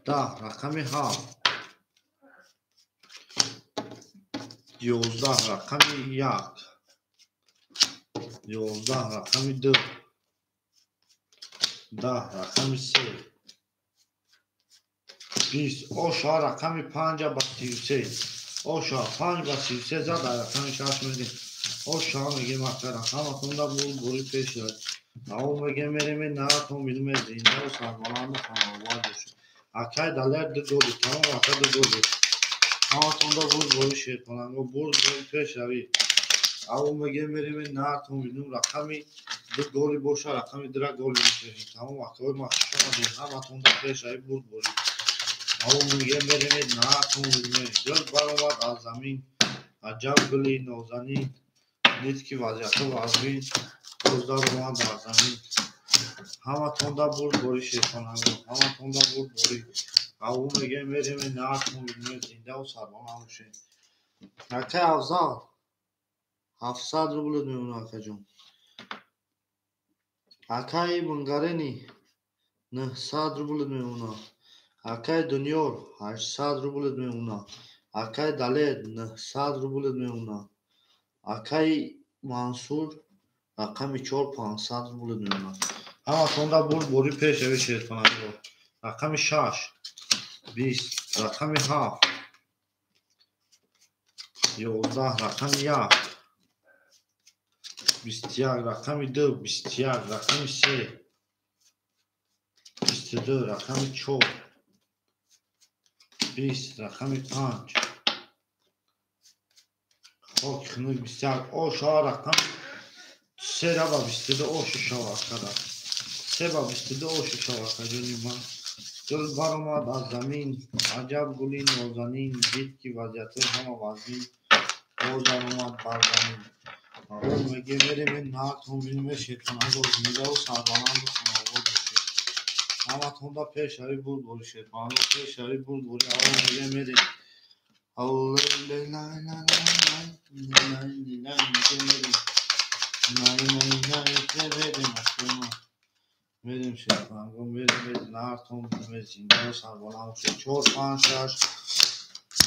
Speaker 2: 10, рақами 7, 11, рақами 1, 11, рақами 2, 10, рақами 3, 20. Оша рақами 5 ба 33. Оша 5 ба 33 зад, рақами 6 мегем. Оша мегем акара. Ҳаматонда бурд бори пеш рад. Ав мегем мереме наатон бинуме зиндаву сарбаланду хонаобод бошед. Акай Далер 2 голи, тамом ака 2 голи. Ҳаматонда бурд бори шерпаланго, бурд бори пешравӣ. Ав мегем мереме наатон бинум рақами 2 голи боша, рақами 2 голи мешавем. Тамом акаҳои ман хуш омадед. Ҳаматонда пешравӣ, бурд бори. Ав мегем мереме наатон бинуме. Гул баромад аз замин, аҷаб гули нозанин. Дид ки вазъиятҳо вазмин, боз даромад аз замин. Ҳаматонда бурд бори шерпаланго, ҳаматонда бурд бори. Ав мегем мереме наатон бинуме зиндаву сарбаланд бошед. Акай Афзал 700 рубл мемонад, акаҷон. Акай Мунгарени 900 рубл мемонад. Акай Дунёр 800 рубл мемонад. Акай Далер 900 рубл мемонад. Акай Мансур рақами 4 500 рубл мемонад. Ҳаматонда бурд бори пешравӣ шерпаланго. Рақами 6 20, рақами 7 11, рақами 1 21, рақами 2 21, рақами 3 22, рақами 4 20, рақами 5 хоки хунук 21. Оша рақами 3 ба 22 ошу шава акада. 3 ба 22 ошу шава акаҷони ман. Гул баромад аз замин, аҷаб гули нозанин. Дид ки вазъиятҳои ҳама вазмин, боз даромад бар замин. Ав меге мереме наатон бинуме шерпаланго, зиндаву сарбаланду хонаобод бошед. Ҳаматонда пешравӣ, бурд бори шерпаланго, пешравӣ, бурд бори. Ав меге мерем. Мерем шерпаланго, мерем наатон бинуме зиндаву сарбаланд бошед. 4 5 6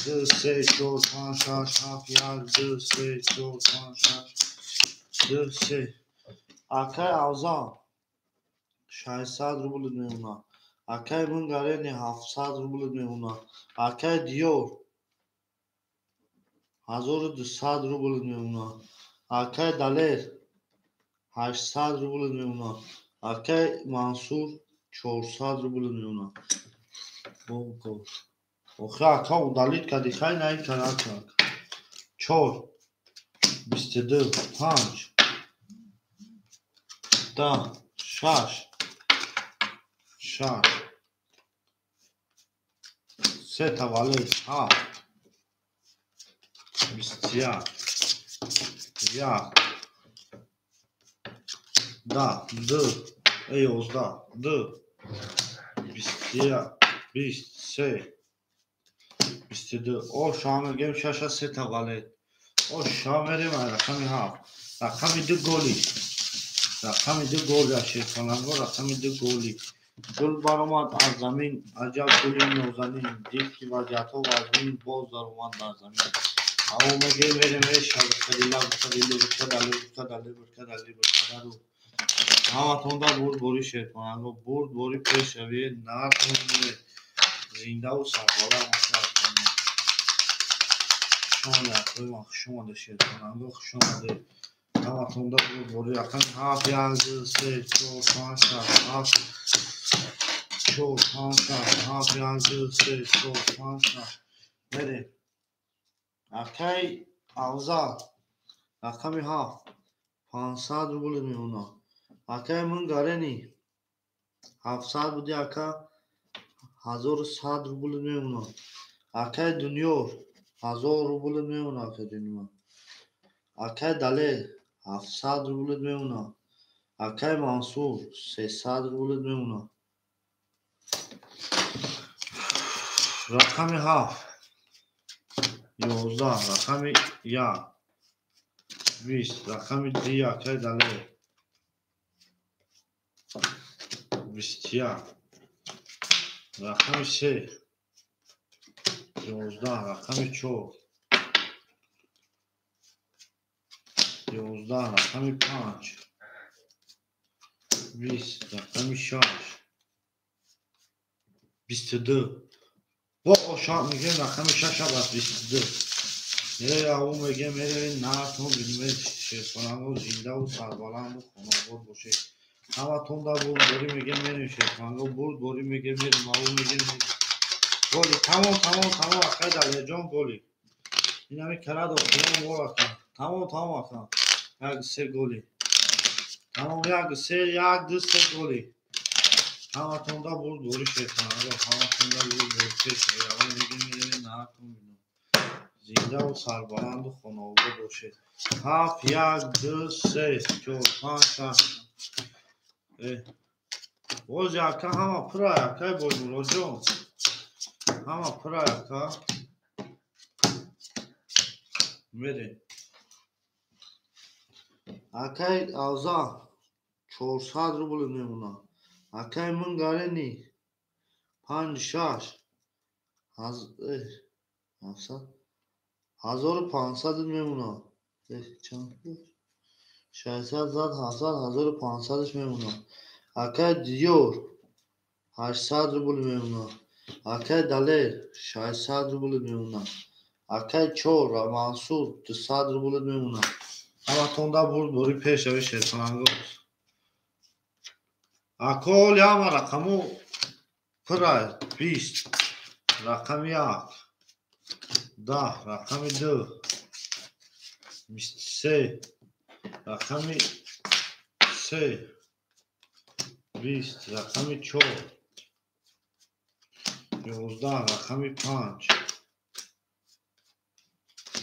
Speaker 2: 2 3 4 5 6 7 1 2 3 4 5 6 2 3. Акай Афзал 600 рубл мемонад. Акай Мунгарени 700 рубл мемонад. Акай Диёр 1200 рубл мемонад. Акай Далер 800 рубл мемонад. Акай Мансур 400 рубл мемонад. Охи ака удалить кади, хай наи кара ака. 4 22 5 10 6 6 3 таваллуд 7 21 1 10 2 11 2 21 23 22. Оша мегем 6 3 таваллуд. Оша мерем рақами 7, рақами 2 голи, рақами 2 голи шерпаланго, рақами 2 голи. Гул баромад аз замин, аҷаб гули нозанин. Дид ки вазъиятҳо вазмин, боз даромад дар замин. Ау меге мерем шабакадила букадилу букадалу букадалу букадалу букадару. Ҳаматонда бурдборӣ шерпаланго, бурдборӣ пешравӣ, нартон зиндаву сарбаланд бошад. Хуш омадед, акои ман, хуш омадед шерпаланго, хуш омадед. Ҳаматонда бурдборӣ рақами 7 1 2 3 4 5 6 7 4 5 6 7 1 2 3 4 5 6 мерем. Акай Афзал рақами 7 500 рубл мемонад. Акай Мунгарени 700 буди ака 1100 рубл мемонад. Акай Дунёр 1000 рубл мемонад акаҷони ман. Акай Далер 700 рубл мемонад. Акай Мансур 300 рубл мемонад. Рақами 7 11 рақами 1 20 рақами 2 акай Далер 21 рақами 3 11 рақами 4 11 рақами 5 20 рақами 6 22 бо ошоқ мегӯем рақами 6 аз 22 меравем аву мегӯем меравем нартон бинем шерпаланго зиндаву сарбаланду хонаобод бошед. Ҳаматонда бурдборӣ мегӯем мерем шерпаланго, бурдборӣ мегӯем мерем аву мегӯем голи. Тамом тамом тамом акай Далерҷон голи. Инами карад охирон бор ака. Тамом тамом ака. 1 3 голи. Тамом 1 3 1 2 3 голи. Ҳаматонда бурдборӣ шерпаланго, ҳаматонда бурдборӣ пешравӣ. Аввал мегӯем меравем нартон бинем. Зиндаву сарбаланду хонаобод бошед. 7 1 2 3 4 5 6 боз ака ҳама пурай акай Боймуродҷон. Ҳама пурай ака. Мерем. Акай Афзал 400 рубл мемонад. Акай Мунгарени 5 6 1500 мемонад. Чанд 600 зад 700 1500 мемонад. Акай Диёр 800 рубл мемонад. Акай Далер 600 рубл мемонад. Акай Чор Мансур 200 рубл мемонад. Ҳаматонда бурдборӣ пешравӣ шерпаланго. Ако оли ҳама рақаму пурай 20 рақами 1 10 рақами 2 23 рақами 3 20 рақами 4 11 рақами 5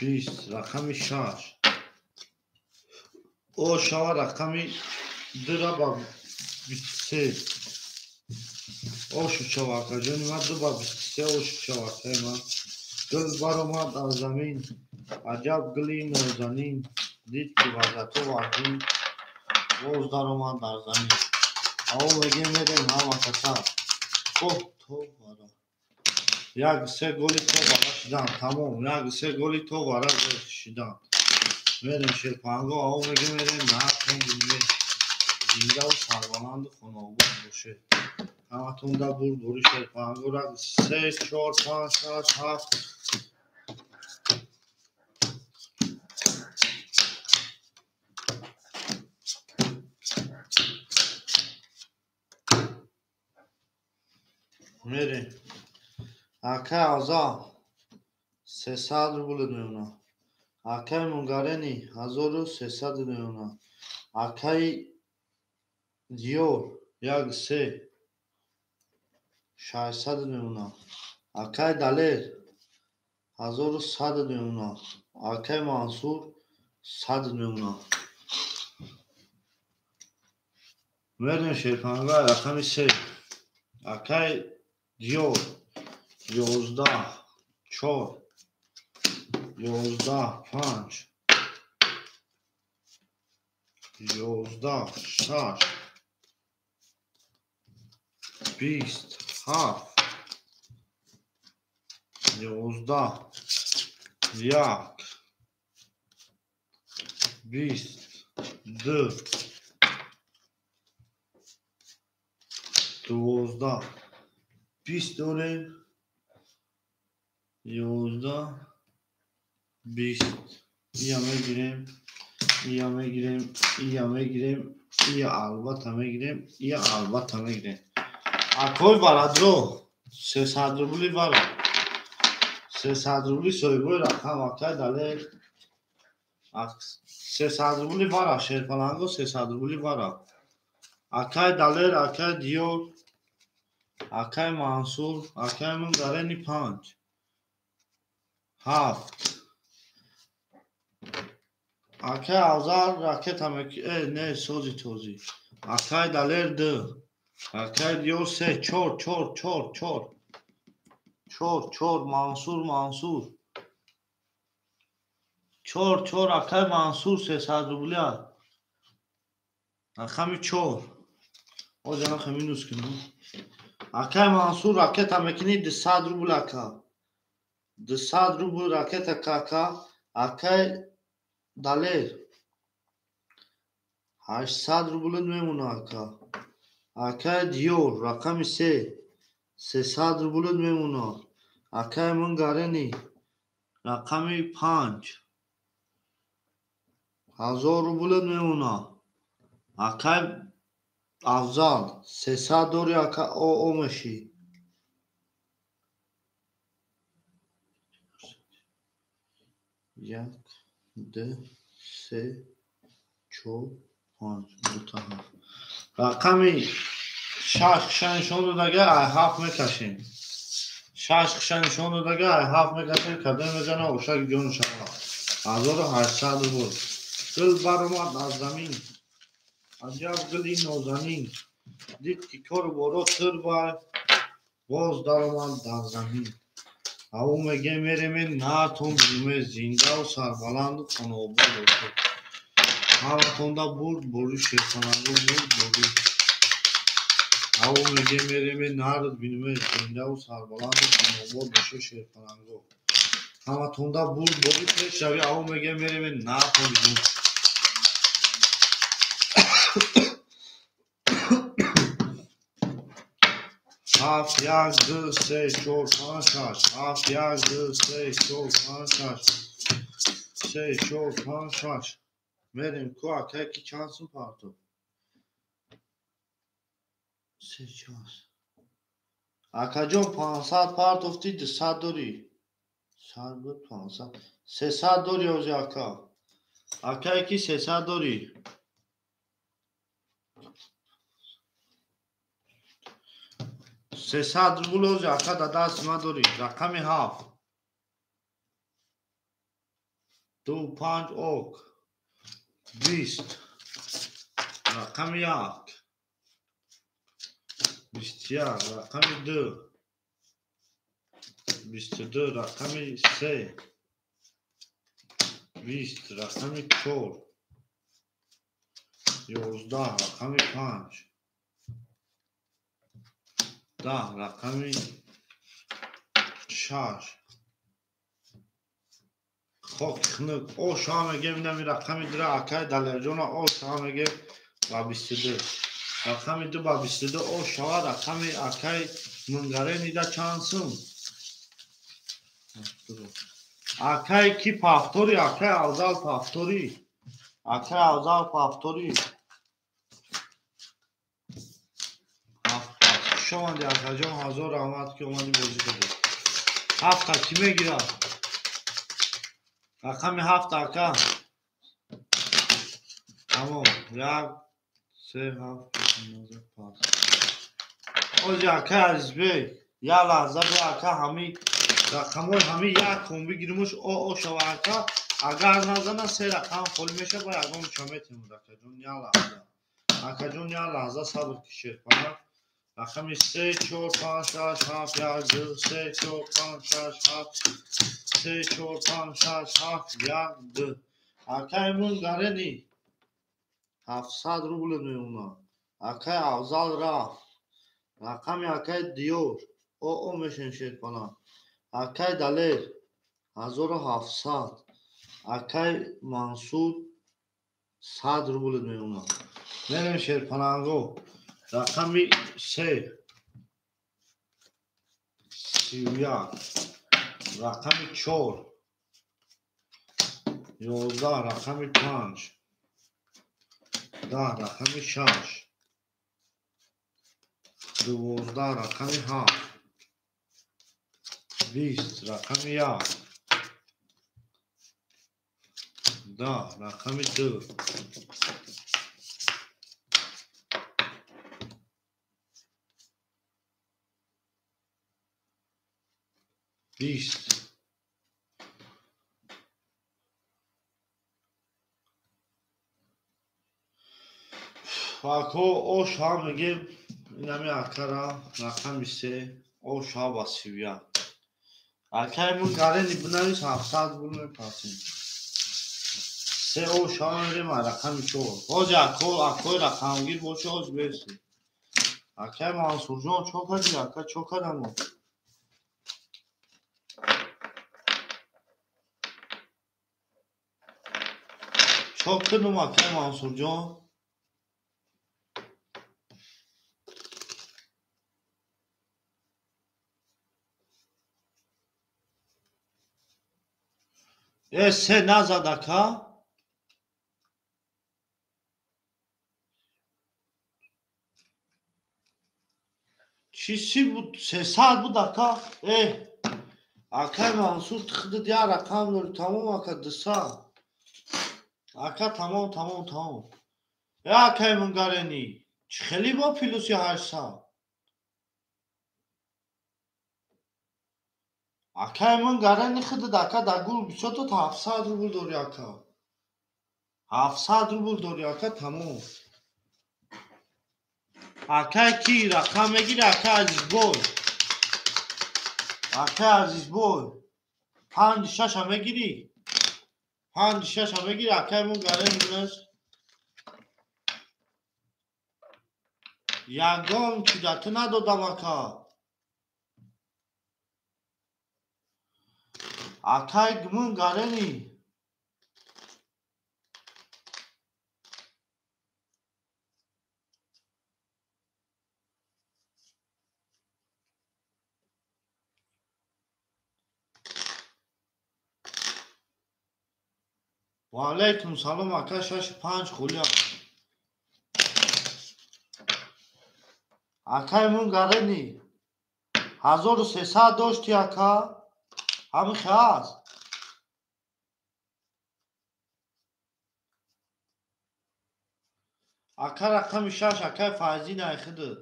Speaker 2: 20 рақами 6 о шава рақами 2 ба 23 ошу шава акаҷони ман 2 ба 23 ошу шава акаи ман. Гул баромад аз замин, аҷаб гули нозанин, дид ки вазъато вазнин, боз даромад дар замин. Аво мегӯем мерем ҳама каса гоҳ то вара. 1 3 голи то вара шидан. Тамом 1 3 голи то вара шидан. Мерем шерпаланго, аво мегӯем мерем нартон бинем. Зиндаву сарбаланду хонаобод бошед. Ҳаматонда бурдборӣ шерпаланго 1 3 4 5 6 7 мерем. Акай Афзал 300 рубл мемонад. Акай Мунгарени 1300 мемонад. Акай Диёр 1 3 600 мемонад. Акай Далер 1100 мемонад. Акай Мансур 100 мемонад. Мерем шерпаланго рақами 3 акай Диёр 11 4 11 5 11 6 20 7 11 1 Бист, ду, 12, 20 дорем, 11, 20. Ия мегирем, ия мегирем, ия мегирем, ия албатта мегирем, ия албатта мегирем. Акой барадро, 300 рубли бара. 300 рубли соҳибои рақам акай далер. 300 рубли бара, шерпаланго 300 рубли бара. Акай Далер, акай Диёр, акай Мансур, акай Мунгарени 5, 7. Акай Авзал ракета не сози този. Акай Далер 2, акай Диёр 3, 4, 4, 4, 4. 4, 4, Мансур, Мансур. 4, 4, акай Мансур 300 рубли. Рақами 4. Озана минус кунам. Акай Мансур ракета мекунӣ 200 рубл ака. 200 рубл ракета кака. Акай Далер 800 рубл мемона ака. Акай Диёр рақами 3 300 рубл мемона. Акай Мунгарени рақами 5 1000 рубл мемона. Акай Афзал 300 дори ака о меши. 1, 2, 3, 4, 5, 2 та 7. Рақами 6 хиша нишон додага ай 7 мекашем. 6 хиша нишон додага ай 7 мекашем. Кадом мезана ошак ҷон шава. 1800 рубл. Гул баромад аз замин. Аҷаб гули нозанин. Дид ки кору боро тир бар, боз даромад дар замин. Аву меге мереме наатон биноме зиндаву сарбаланду хонаобод бошед. Ҳаматонда бурд бори шерпаланго бурд бори. Аву меге мереме нард биноме зиндаву сарбаланду хонаобод бошед шерпаланго. Ҳаматонда бурд бори пешравӣ. Аву меге мереме наатон биноме. 7, 1, 2, 3, 4, 5, 6. 7, 1, 2, 3, 4, 5, 6. 3, 4, 5, 6. Мерем ку акай ки чанд сум партов? 3 чанд. Акаҷон 500 партофти 200 дорӣ. 100 буд 500. 300 дорӣ ози ака. Акай ки 300 дорӣ. 300 рубл ози ака да даст ма дорӣ. Рақами 7. 2, 5, ок. 20. Рақами 1. 21. Рақами 2. 22. Рақами 3. 20. Рақами 4. 11. Рақами 5. 10. Рақами 6. Хок хунук. О шава мегем инами рақами 2 акай Далерҷона о шава мегем ба 22. Рақами 2 ба 22 о шава. Рақами акай Мунгаренида чанд сум? Акай ки пафтори, акай Авзал пафтори. Акай Авзал пафтори. Хуш омадӣ акаҷон, ҳазор раҳмат ки омадӣ бозӣ кардӣ. 7 кӣ мегирад? Рақами 7 ака. Тамом. 1, 3, 7, 9, 5. Ози акай Азизбек, як лаҳза бе ака ҳами рақамҳои ҳами як кун бигиримуш о шава ака. Агар назана 3 рақам холӣ мешава, ба ягон ча метемуд акаҷон, як лаҳза. Акаҷон як лаҳза сабр кишед. Рақами 3, 4, 5, 6, 7, 1, 2, 3, 4, 5, 6, 7, 3, 4, 5, 6, 7, 1, 2. Акай Мунгарени 700 рубл мемона. Акай Авзал рафт. Рақами акай Диёр о мешен шерпалан. Акай Далер 1700. Акай Мансур 100 рубл мемонад. Мерем шерпаланго. Рақами 3 31, рақами 4 11, рақами 5 10, рақами 6 12, рақами 7 20, рақами 1 10, рақами 2 20. Ако оша мегем инами акара рақами 3 оша ба 31. Акай мун гарени бинавис 700 рубл мепасем. 3 оша мерем рақами 4. Ҳози ако акои рақамгир боша ҳози беси. Акай Мансурҷон чо кардӣ? Ака чо кардам? Чо кардам акай Мансурҷон? Се назад ака? Чӣ си буд? 300 буд ака? Акай Мансур худат як рақам дорӣ, тамом ака, 200. Ака тамом, тамом, тамом. Акай Мунгарени, чӣ хеле бо плюси 800? Акай Мунгарени худат ака дар гул бисёр то 700 рубл дорӣ ака. 700 рубл дорӣ ака, тамом. Акай ки рақам мегири, акай Азизбой. Акай Азизбой. 5 6 мегири? 5 6 мегири, акай Мунгарени биназ. Ягон чӣ да ту надодам ака. Акай Мунгарени. Ва алайкум салом ака, 6 5 хулия. Акай Мунгарени 1300 дошти ака? Ҳамин хел аст? Ака рақами 6 акай Файзӣ найхудат.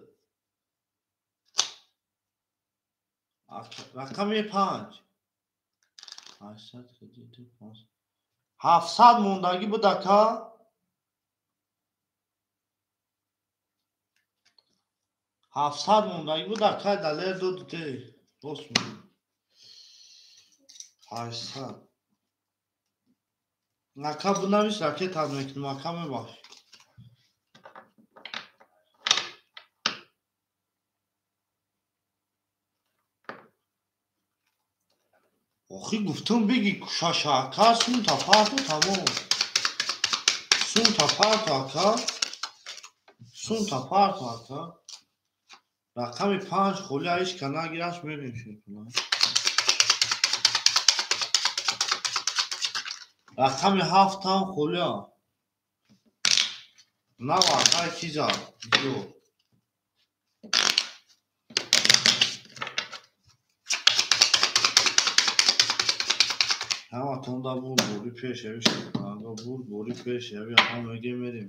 Speaker 2: Рақами 5 800 кредит 5 700 мондагӣ буд ака? 700 мондагӣ буд ака, далер дод те. Рост мегӯӣ. 800. Ака бинавис, ракетат мекунем, ака мебахш. Охи гуфтум биги шаша ака, сум та парту тамом. Сум та парту ака. Сум та парту ака. Рақами 5 холи ҳеҷ ка нагираш мерем шерпаланг. Рақами 7 ҳам холия. Нав акай чиза? Зиёд. Ҳаматонда бур бори пеш яви шерпаланго, бур бори пеш яви ҳама мегем мерем.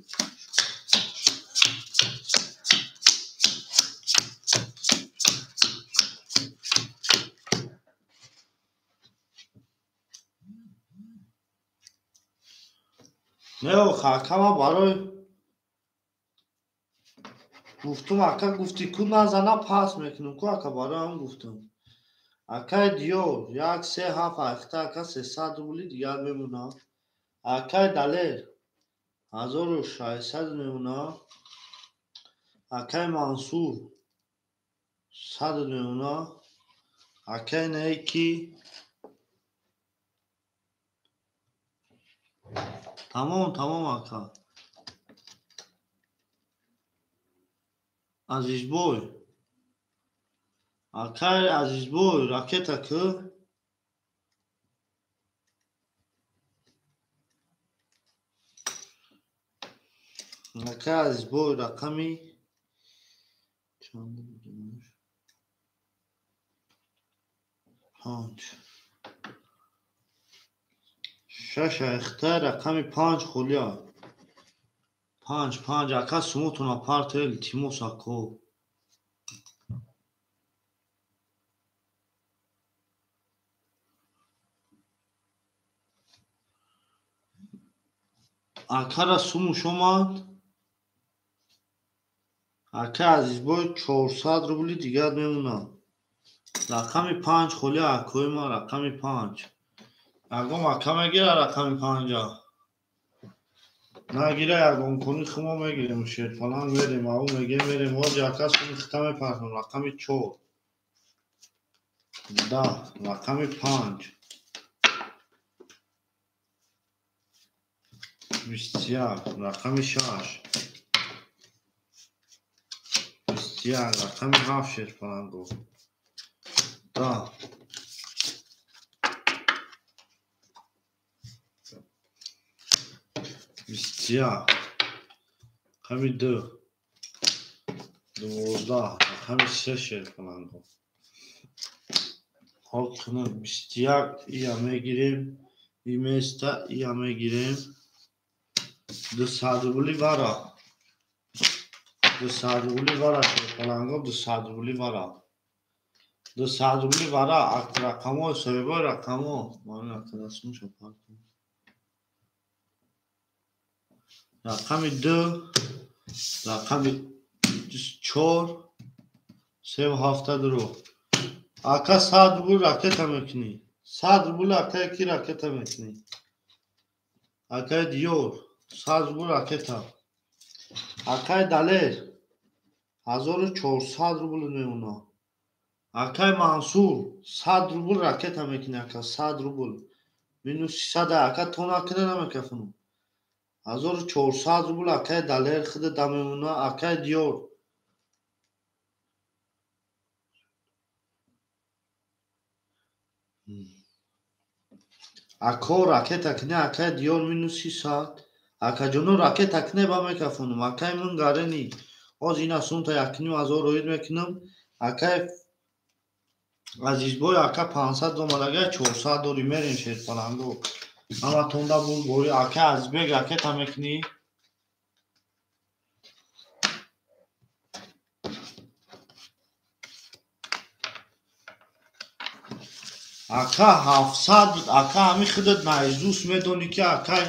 Speaker 2: Не охи ака, ман барои гуфтум ака, гуфтӣ ку назана пас мекунем ку ака, барои ҳам гуфтум. Акай Диёр 1 3 7 ахта ака 300 рубли дигар мемонад. Акай Далер 1600 мемонад. Акай Мансур 100 мемонад. Акай Неки тамом, тамом ака. Азизбой. Акай Азизбой, ракета ку? Акай Азизбой рақами чанд будимаш? 5. 6 айхта рақами 5 холия. 5 5 ака сумотона партел илтимос ако. Акара сумуш омад. Ака Азизбой 400 рубли дигар мемонад. Рақами 5 холия акои ман, рақами 5. Ягон ака мегира рақами 5-а. Нагира ягон кони хумо мегирем шерпаланг мерем, ау мегем мерем, ҳоҷи ака суми хита мепартам, рақами 4. 10, рақами 5. 21, рақами 6. 21, рақами 7 шерпаланго. 10. 21, рақами 2. 12, рақами 3 шерпаланго. Ҳол кунем 21 ия мегирем, и места ия мегирем. 200 рубли вара. 200 рубли вара шерпаланго, 200 рубли вара. 200 рубли вара, рақамо, соҳибои рақамо. Ман акадасмуша партам. Рақами 2, рақами 4, 3 7 2. Ака 100 рубл ракета мекунӣ. 100 рубл ака ки ракета мекунӣ. Акаи Диёр 100 рубл ракета. Акаи Далер 1400 рубл мемонад. Акаи Мансур 100 рубл ракета мекунӣ ака 100 рубл. Минус 300 ака то накунӣ намекафунам. 1400 рубл акаи Далер худа да мемонад. Акаи Диёр Ако ракета кунӣ акаи Диёр минус 300. Акаҷоно ракета кунӣ ба мекафонам. Акаи ман гарени. Ҳоз ина сумта 1500 роид мекунам. Акаи Азизбой ака 500 омадага 400 дори мерем шерпаланго. Ҳаматонда бурбори. Акаи Азизбек ракета мекунӣ? Ака 700, ака ҳами худат наизус медонӣ ки акай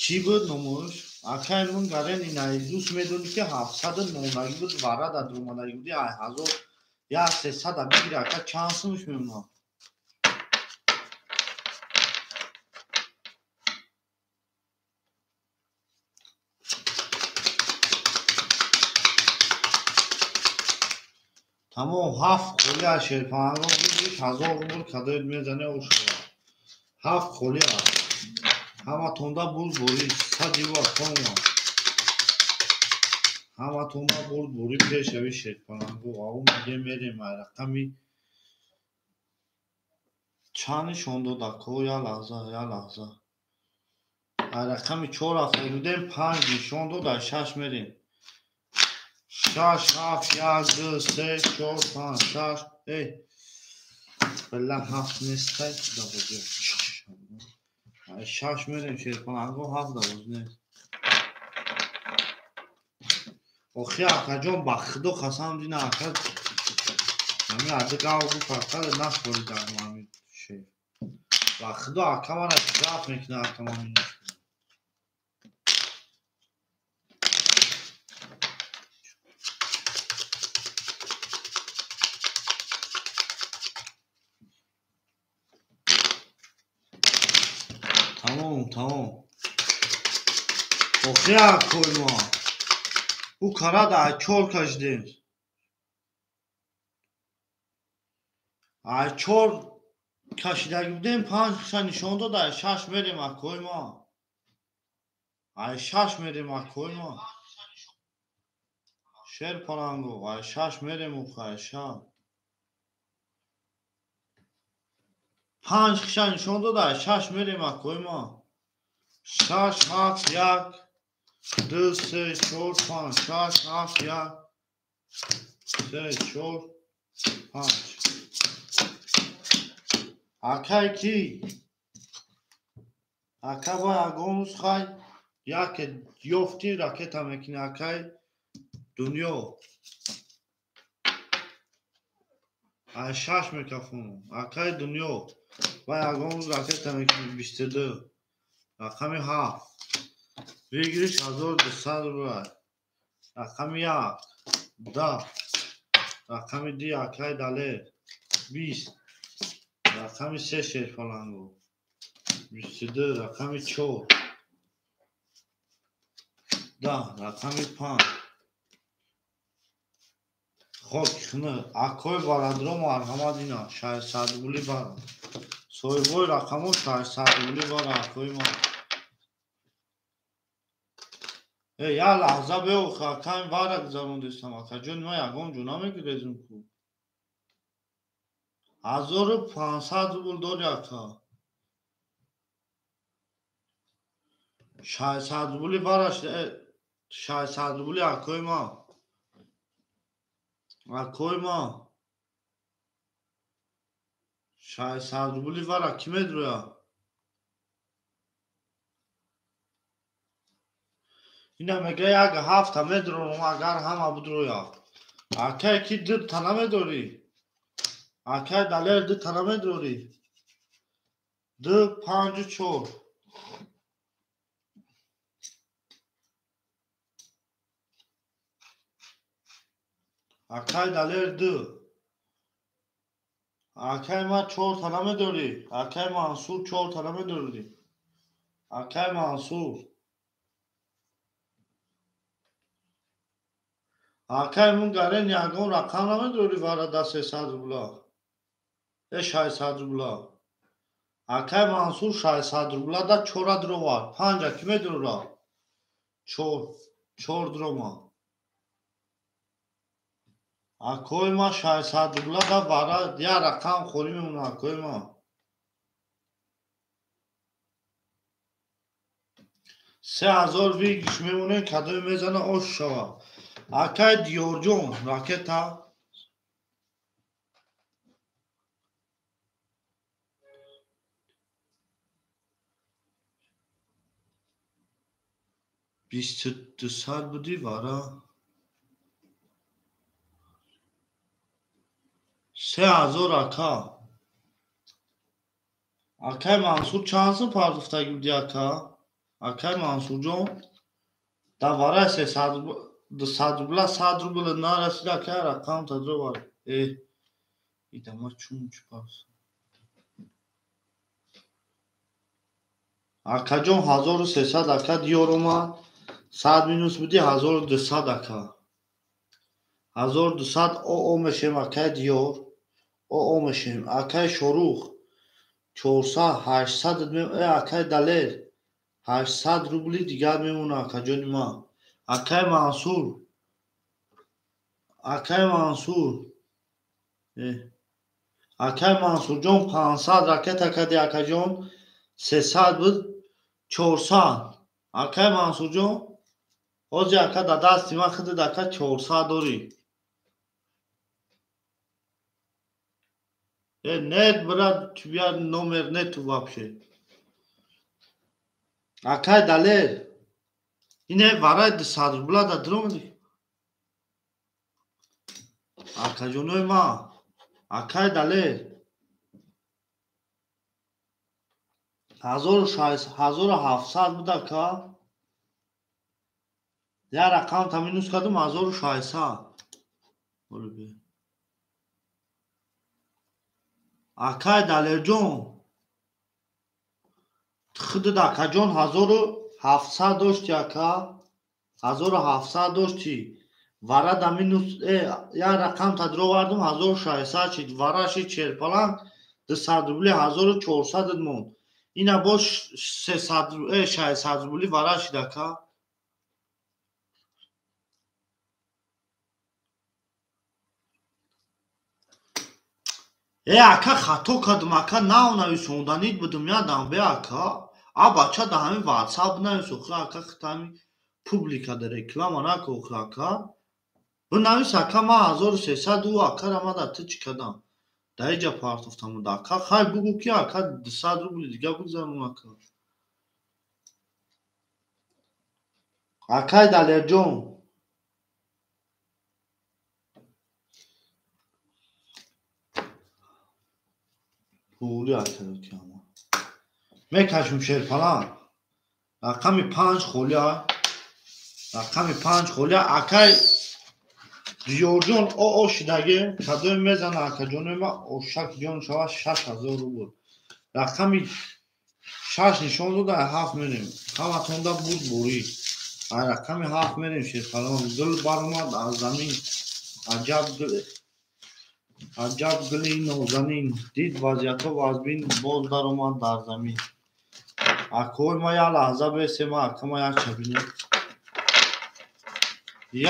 Speaker 2: чӣ буд номош? Акай ман гарени наизус медонӣ ки 700 мондагӣ буд, вара дар омадагӣ буди, ай 1000 я 300 бигир ака чанд сумш мемонад? Тамом 7 холия шерпаланго бигир, 1000 рубл кадоед мезане ошава. 7 холия. Ҳаматонда бурдборӣ садива кома. Ҳаматонда бурдборӣ пешави шерпаланго. Ау меге мерем ай рақами чанд нишон дод ако? Я лаҳза, я лаҳза. Ай рақами 4 рафта будем, 5 нишон дод, ай 6 мерем. 6, 7, 1, 2, 3, 4, 5, 6. Эй, била 7 нестай, давози. Ай 6 мерем шерпаланго, 7 давоз нест. Охи акаҷон, ба худо қасам дина ака. Ҳамин ади гав гуфт ака наспоридан ҳамин шер. Ба худо ака мана штраф мекунад ака ман. Тамом, тамом. Охи акои ма. Ӯ карад ай 4 кашидем. Ай 4 кашидагӣ будем, 5 ша нишон дод, ай 6 мерем акои ма. Ай 6 мерем акои ма. Шерпаланго, ай шаш мерем уха, ай шаш. Панҷ хиша нишон дода, ай шаш мерем акои ма. Шаш, ҳафт, як, ду, се, чор, панҷ, шаш, ҳафт, як, се, чор, панҷ. Акай ки? Ака вай ягон рӯз хай яке ёфтӣ ракета мекунӣ акай дунё. Ай шаш мекафонам. Акай дунё. Вай ягон рӯз ракета мекунӣ 22. Рақами ҳафт. Выигрыш 1200 рубл. Рақами як. 10. Рақами ду акай Далер. 20. Рақами се Шерпаланго. 22. Рақами чор. 10. Рақами панҷ. Хок хна. Акои барадро марҳамат ина. 600 рубли бара. Соҳибои рақамҳо 600 рубли бара акои ман. Э, як лаҳза беоха, акаи вара гузарондистам. Акаҷон, ман ягон ҷо намегирезум ку. 1500 рубл дори ака. 600 рубли бараш, 600 рубли акои ман. Акои ман. 600 рубли вара кӣ медроя? Ина мега як ҳафта медрорам, агар ҳама бидроя. Акай ки ду та намедорӣ? Акай Далер ду та намедорӣ? Ду, панҷу чор. Акай Далер ду. Акай ман чор та намедорӣ? Акай Мансур чор та намедорӣ? Акай Мансур. Акай мун гарен ягон рақам намедорӣ вара да 300 рубла? Э 600 рубла. Акай Мансур 600 рубла да чора дровар. Панҷа кӣ медорад? Чор. Чор дрома. Акои ман 600 рубла да вара як рақам холӣ мемонад акои ман. 3000 выигрыш мемонем, кадоме мезана ош шавад. Акай Диёрҷон ракета. Бисту дусад будӣ вара. 3000 ака. Акай Мансур чанд сум пардохтагӣ будӣ ака? Акай Мансурҷон да вара 300 рубла 100 рубл нарасид ака рақам тадровар. Э, идама чун чӣ пас? Акаҷон 1300 ака Диёр омад. 100 минус будӣ 1200 ака. 1200 оо мешем акай Диёр. Оо мешем. Акай Шорух 400 800 э акай Далер 800 рубли дигар мемонад акаҷони ман. Акай Мансур. Акай Мансур. Акай Мансурҷон 500 ракета кади акаҷон. 300 буд 400. Акай Мансурҷон ҳозир ака да дасти ман худат ака 400 дорӣ. Э, нет, брат, тебя номер нету вообще. Акай Далер. Ине варай 200 рубла да дромадӣ. Акаҷонои ман. Акай Далер. 1700 буд ака. Як рақам та минус кардам 1600. Акай Далерҷон. Худат акаҷон 1700 дошти ака. 1700 дошти. Вара да минус як рақам та дровардам 1600 шид. Вара шид Шерпаланг 200 рубли 1400 монд. Ина боз 600 рубли вара шид ака. Э ака хато кардам, ака нав нависонданид будам, ядам бе ака. А бача да ҳамин WhatsApp навис, охир ака хитами публика да реклама нака, охир ака. Бинавис ака, ман 1300 ӯ акара ма да ту чӣ кардам? Да иҷа партофтам да ака, хай бугӯ ки ака 200 рубли дига бигзарон ака. Акай Далерҷон. Туғри акаро ки ама. Мекашем шерпалан. Рақами 5 холия. Рақами 5 холия. Акай Диёрҷон о шидаге, кадоме мезана акаҷоне ма ошак ҷон шава 6000 рубл. Рақами 6 нишон дода, 7 мерем. Ҳаматонда буд бурӣ. Ай рақами 7 мерем шерпалан. Гул баромад аз замин. Аҷаб гул. Аҷаб гули нозанин. Дид вазъиятҳо вазбин, боз даромад дар замин. Акои ма як лаҳза бесе, ма ака ма як чабинем.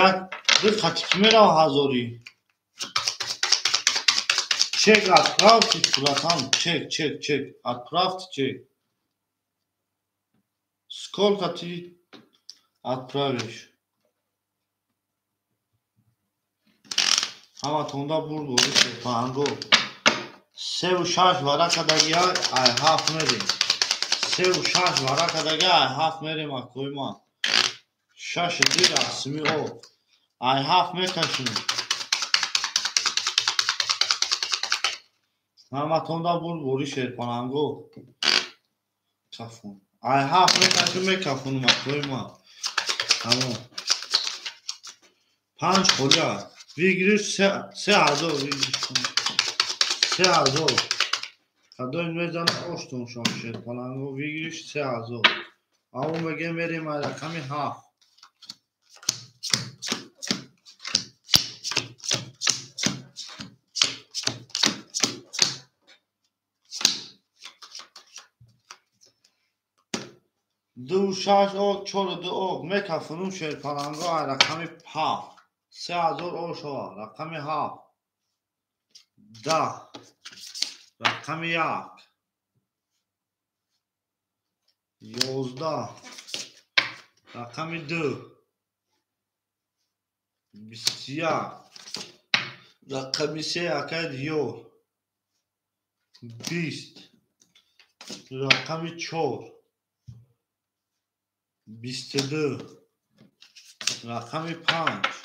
Speaker 2: Як ду қати ки мерава ҳазорӣ. Чек отправьте, братан, чек, чек, чек. Отправьте чек. Сколько ты отправишь? Ҳаматонда бурд борӣ шерпаҳанго. 3 6 варақа дагия, ай 7 мерем. 3 6 варақа дагия, ай 7 мерем акои ман. 6 ди расми о. Ай 7 мекашем. Ҳаматонда бурд борӣ шерпаҳанго. Кафун. Ай 7 мекашем, мекафунам акои ман. Тамом. 5 холия. Выигрыш 3000 выигрыш. 3000. Кадои мезана оштон шон шерпаланго выигрыш 3000. Ав меге мерем ай рақами 7. 2 6 ок 4 2 ок мекафунум шерпаланго ай рақами 7. 3000 ошова, рақами 7. 10. Рақами 1. 11. Рақами 2. 21. Рақами 3 акай Диёр. 20. Рақами 4. 22. Рақами 5.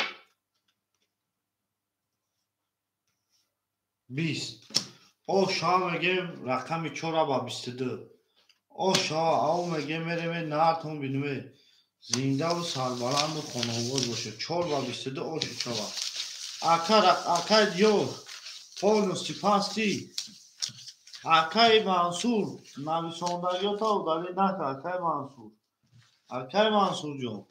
Speaker 2: 20. О шава мегем рақами 4 ба 22. О шава ав мегем мереме нартон бинуме. Зиндаву сарбаланду хоновоз боше. 4 ба 22 оши шава. Ака акай Диёр полностью пасти. Акай Мансур нависондагиёта удалить нака акай Мансур. Акай Мансурҷон.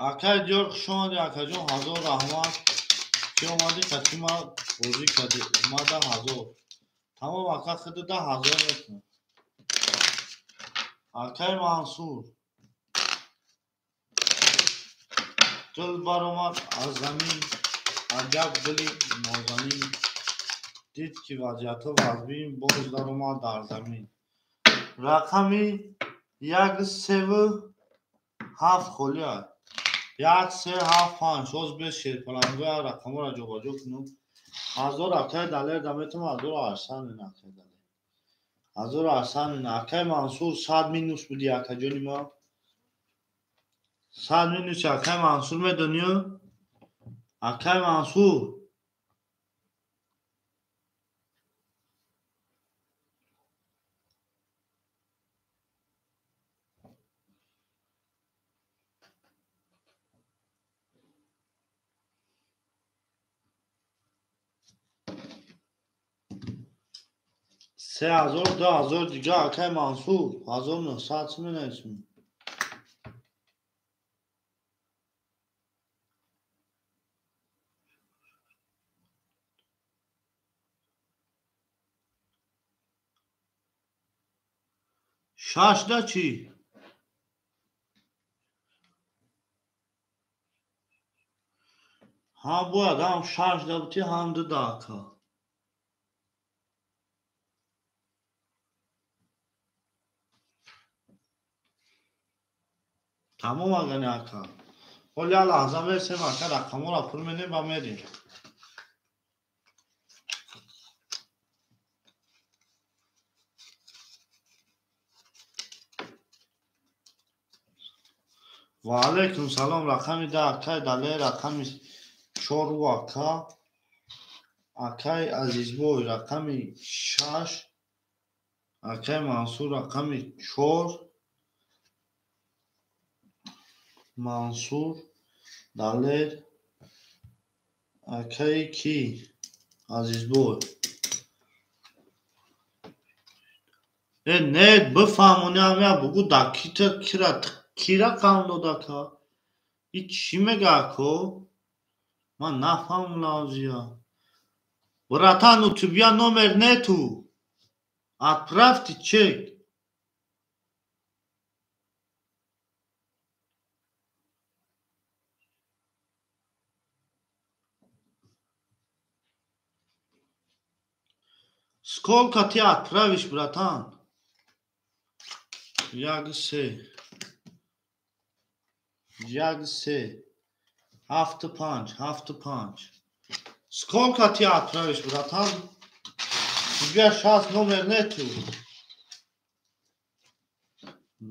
Speaker 2: Акай Диёр хуш омадӣ акаҷон, ҳазор раҳмат ки омадӣ кати ма бозӣ кардӣ. Ма 10000. Тамом ака худу 10000 метунам. Акай Мансур. Гул баромад аз замин, аҷаб гули нозанин. Дид ки вазъиятҳо вазбин, боз даромад дар замин. Рақами 1 3 7 холия. 1 3 7 5. Ҳоз бес шерпалангоя рақамҳоро ҷобаҷо кунам. 1000 акай Далер да метавонам 1800 мина акай Далер. 1800 мина. Акай Мансур 100 минус буди акаҷони ма. 100 минус акай Мансур медонӣ? Акай Мансур. 3000 2000 дига акай Мансур 1900 чӣ менависем? 6 да чӣ? Ҳам бояд ҳам шаш да бутӣ, ҳам ду да, ака. Тамом агани, ака. Ҳоли як лаҳза мерасем, ака, рақамҳоро пур менем ва мерем. Ва алайкум салом. Рақами да, акай Далер, рақами чору, ака. Акай Азизбой, рақами шаш. Акай Мансур, рақами чор. Мансур, Далер, акаи ки? Азизбой. Э, не, бифаҳмони ҳамя, бугӯ да кита кира ки рақам дод, ака? И чӣ мега, ако? Ман нафаҳмам лавзия. Братан, у тебя номер нету. Отправьте чек. Сколько ты отправишь, братан? Як се. Як се. Ҳафту панҷ, ҳафту панҷ. Сколько ты отправишь, братан? Тебя сейчас номер нету.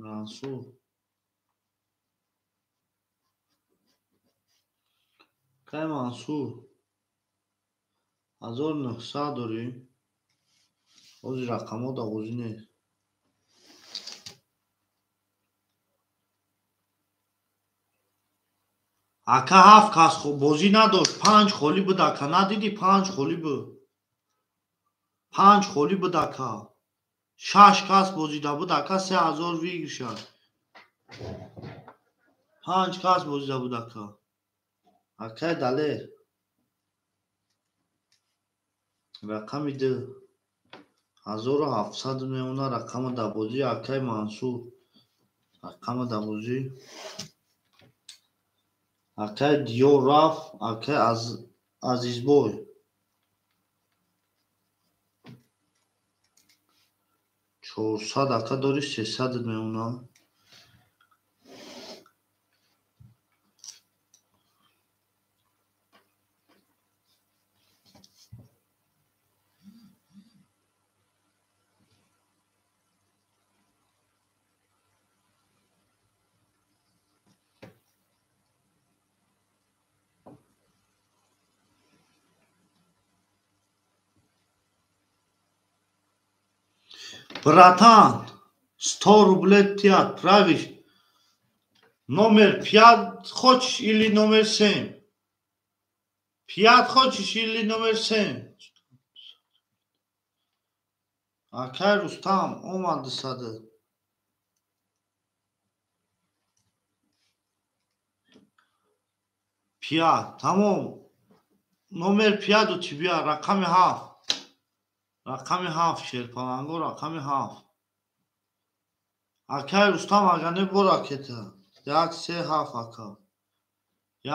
Speaker 2: Мансур. Кай Мансур? 1900 дорӣ? Ҳозир рақамҳо дағозӣ нест. Ака, ҳафт кас бозӣ надошт, панҷ холӣ буд, ака. Надидӣ, панҷ холӣ буд. Панҷ холӣ буд, ака. Шаш кас бозида буд, ака, 3000 выигрыша. Панҷ кас бозида буд, ака. Акай Далер. Рақами ду. 1700 меона рақама дар бозӣ, акай Мансур. Рақама дар бозӣ. Акай Диёр рафт, акай Азизбой. 400, ака, дорӣ, 300 меона. Братан, 100 рублей ты отправишь. Номер 5 хочешь или номер 7? 5 хочешь или номер 7? Акай Рустам, омад сады. Пять, тамом. Номер 5 у тебя, рақами ҳафт. Рақами ҳафт, Шерпаланго, рақами ҳафт. Акай Рустам, ага не бо ракета. Як се ҳафт, ака.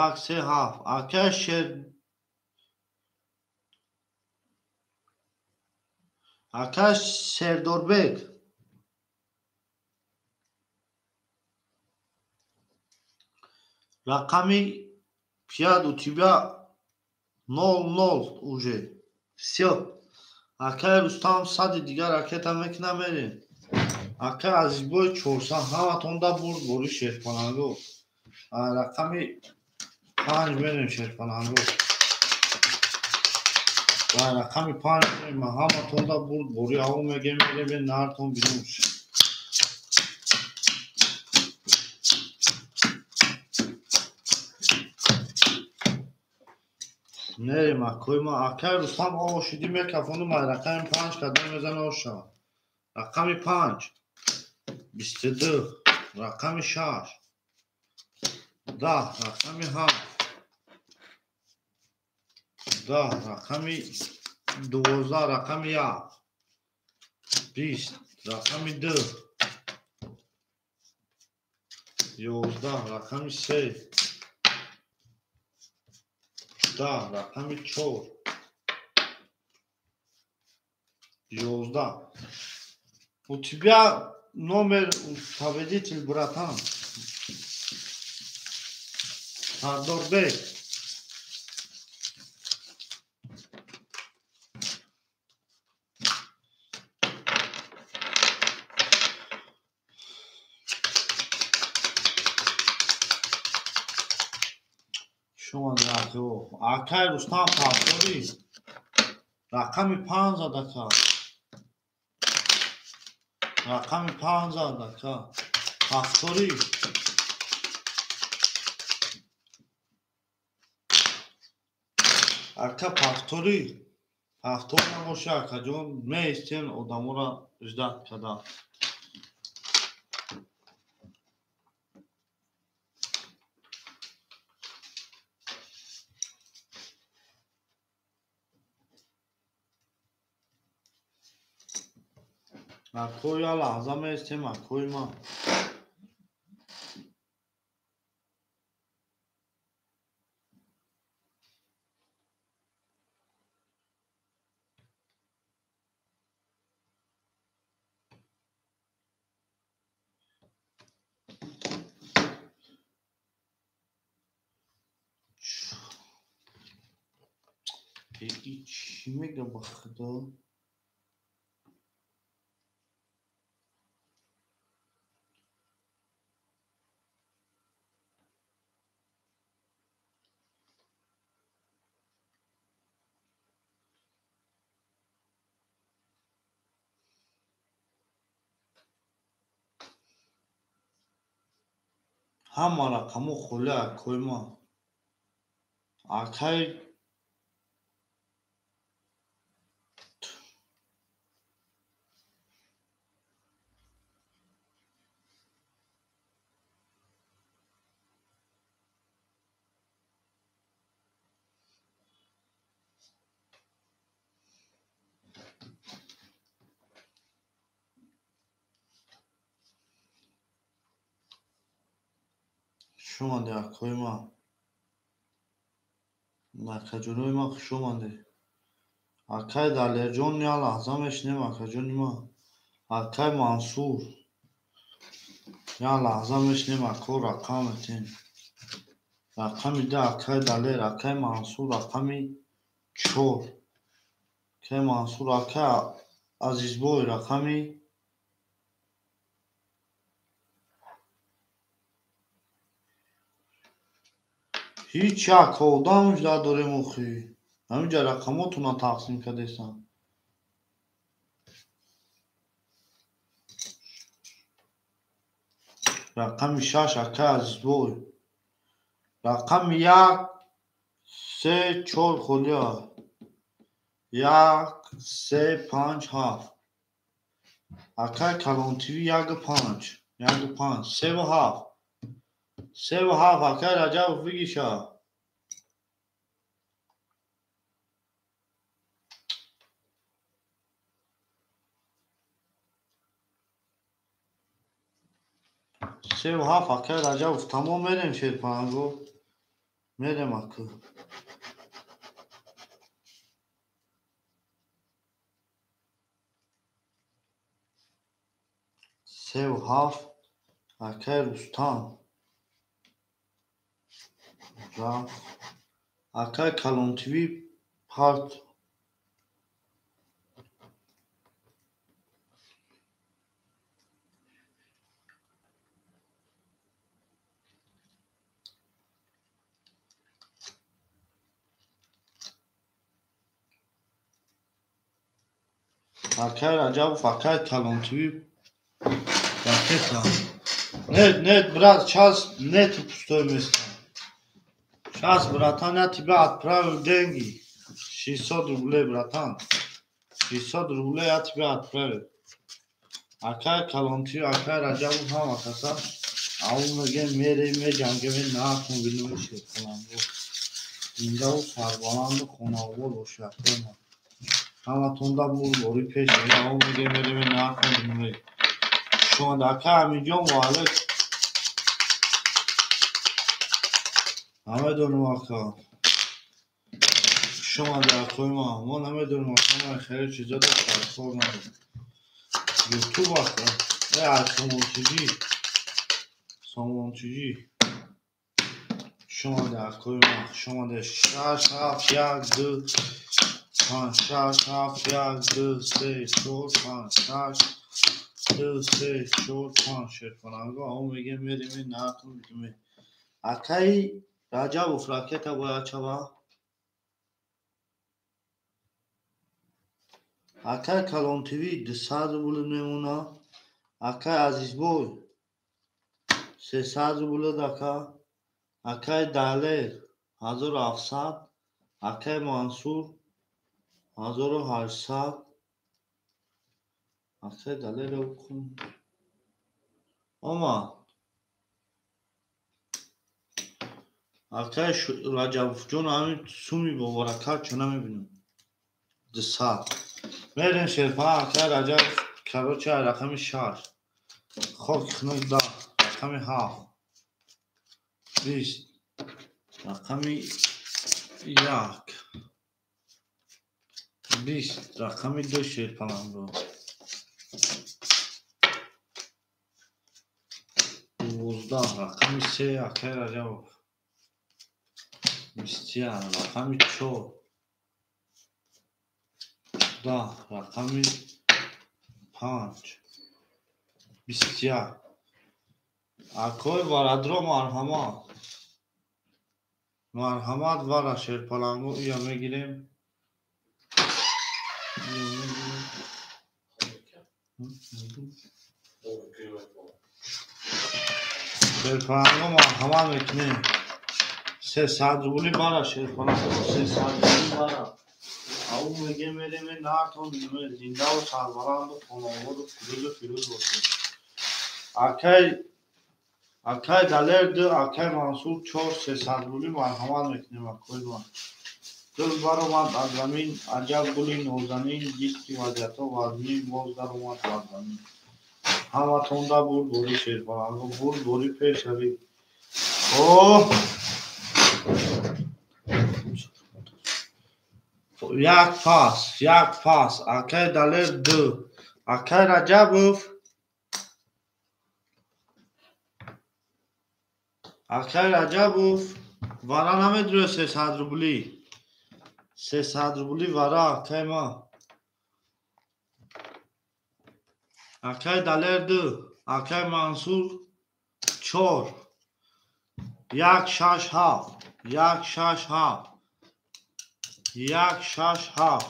Speaker 2: Як се ҳафт. Акай Шер Акай Сердорбек. Рақами пять у тебя ноль ноль уже. Всё. Акай Рустам сади дигар ракета мекуна, мерем. Акай Азизбой, 400, ҳаматон да бурд бори, Шерпаланго. Рақами панҷ мерем, Шерпаланго. Рақами панҷ мерем, ҳаматон да бурд бори, ҳаво мегем, мерем, нартон бинуш. Мерем, акои ма. Акай Рустам, ошиди мекафону май рақами панҷ кадом мезана оша. Рақами панҷ. 22. Рақами шаш. 10. Рақами ҳафт. 10. Рақами 12. Рақами як. 20. Рақами ду. 11. Рақами се. 10, рақами 4, 11. У тебя номер победитель, братан. Сардорбек. Акай Рустам Пасторӣ рақами 5 зад ака. Рақами 5 зад ака. Пасторӣ. Ака Пасторӣ. Пастор набоша акаҷон, меистем одаморо ждать када. Акои я лаҳза меистем, акои ман. Чӣ мега ба худо? Ҳама рақамҳо холи акои ман. Акай хуш омадед, акои ман. Акаҷонои ман хуш омадед. Акай Далерҷон я лаҳза мешинем, акаҷони ман. Акай Мансур я лаҳза мешинем, ако рақам метем. Рақами 2 акай Далер, акай Мансур рақами 4. Акай Мансур, акай Азизбой рақами ҳеҷ як одам жда дорем охи. Ҳаминҷа рақамотона тақсим кардесам. Рақами 6 акай Азизбой. Рақами 1, 3, 4 холия. 1, 3, 5, 7. Акай Калонтиви 1, 5. 1, 5, 3, 7. 3 و 7 акай Раҷабов бигиша. Се ва 7 акай Раҷабов. Тамом мерем Шерпанго. Мерем ака. Се ва 7 акай Рустам. Акай Калонтиви парт. Акай Раҷабов, акай Калонтиви ракета. Нет, нет, брат, сейчас нету пустое место. Сейчас, братан, я тебе отправил деньги. 600 рублей, братан. 600 рублей я тебе отправил. Акай Калонтиви, акай Раҷабов ҳама каса. Ау меге мере меҷангеме наакун винои Шерпаланго. Зиндаву сарбаланду хонаобод боши акои ман. Ҳаматонда бурбори пеш. Ау меге мереме наакун винои. Шумо акай Аминҷон ва алейк. Намедонам ака. Хуш омадед, акои ман. Мо намедонем, ҳамаи хеле чизо дар кор надорем. Ютуб ака. Э, Сомон ТВ. Сомон ТВ. Хуш омадед, акои ман. Хуш омадед. 6 7 1 2 5 6 7 1 2 3 4 5 6 2 3 4 5 шерпаланго. Ау мегем мерем наатон мегем. Акаи Раҷабов ракета бояд шава. Акай Калон ТВ 200 рубл мемона. Акай Азизбой 300 рубл ака. Акай Далер 1700. Акай Мансур 1800. Акай Далер омад. Акай Раҷабовҷон ҳамин суми бобаракат чо намебинам. 200. Мерем шерпа акай Раҷаб короче рақами 6. Хок хунук 10, рақами 7. 20, рақами 1. 20, рақами 2 шерпаланго. 12, рақами 3 акай Раҷабов. 21, рақами 4. 10, рақами 5. 21. Акои Варадро марҳамат. Марҳамат вара шерпаланго ия мегирем. Шерпаланго марҳамат мекунем. 300 рубли бара шерпаланго, 300 рубли бара. Ау мегем мерем наатон зиндаву сарбаланду хонаободу пирӯзу фирӯз бошед. Акай Далер 2, акай Мансур 4, 300 рубли марҳамат мекунем акои ман. Дил баромад аз замин, аҷаб гули нозанин, дид ки вазъиятҳо вазнин, боз даромад бар замин. Ҳаматонда бурдборӣ шерпаланго, бурдборӣ пешравӣ. Оҳ! Як пас, як пас, акай Далер 2, акай Раҷабов, акай Раҷабов, вара намедуред 300 рубли. 300 рубли вара, акай ман. Акай Далер 2, акай Мансур 4, 1 6 7, 1 6 7. 1 6 7.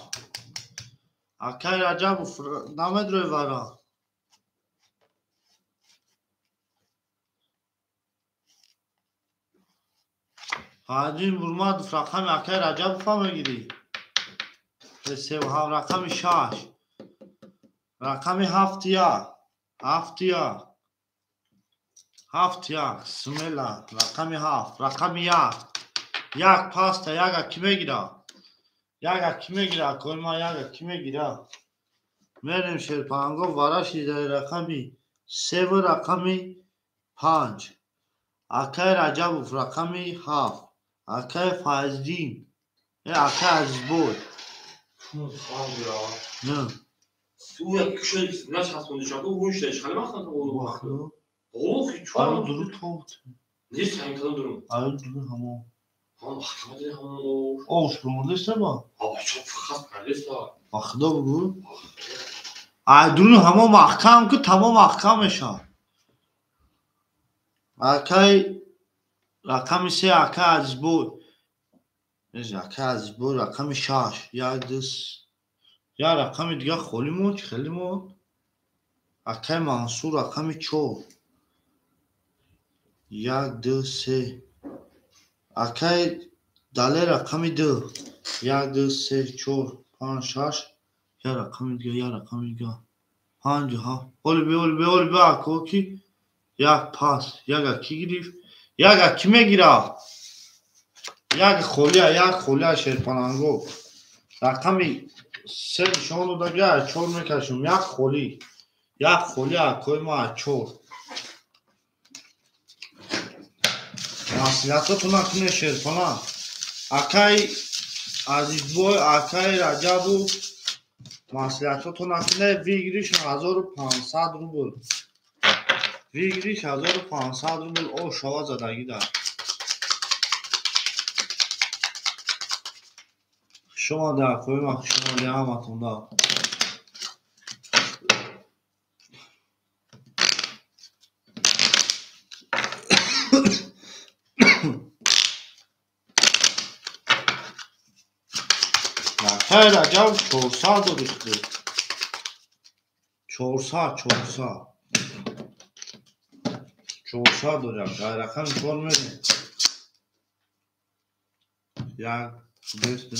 Speaker 2: Акай Раҷабов намедуред вара. Фариддин Бурмадов рақами акай Раҷабова мегирӣ. 3 7 рақами 6. Рақами 7 1. 7 1. 7 1. Смела. Рақами 7. Рақами 1. 1 паста, яга ки мегира? Яга ки мегира? Акои ман яга ки мегира? Мерем шерпаланго вараши дар рақами 3 ва рақами 5. Акай Раҷабов рақами 7. Акай Файздин. Акай Азизбой. Не. Ош бумурдиста ба? Ба худо бугӯ. Ай дуруни ҳамо маҳкам ку тамом маҳкам мешавад. Акай рақами 3 акай Азизбой. Акай Азизбой рақами 6. 1 2 як рақами дигар холӣ монд, чӣ хеле монд? Акай Мансур рақами 4. 1 2 3. Акай Далер рақами 2. 1 2 3 4 5 6. Як рақами дигар, як рақами дигар. 5 7. Оли бе, оли бе, оли бе, ако ки як пас, яга ки гирифт? Яга ки мегирад? Як холия, як холия шерпаланго. Рақами 3 нишон додага, 4 мекашем. Як холӣ. Як холӣ акои ма 4. Маслиҳатотона кунед шерпаланг. Акай Азизбой, акаи Раҷабов, маслиҳатҳотон накунед, выигрыш 1500 рубл. Выигрыш 1500 рубл о шава задагида. Хуш омада, акои ман, хуш омада ҳаматонда. Акаи Раҷаб 400 дорихти. 400, 400. 400 дори, акай рақами чор мерем. Як, ду, се.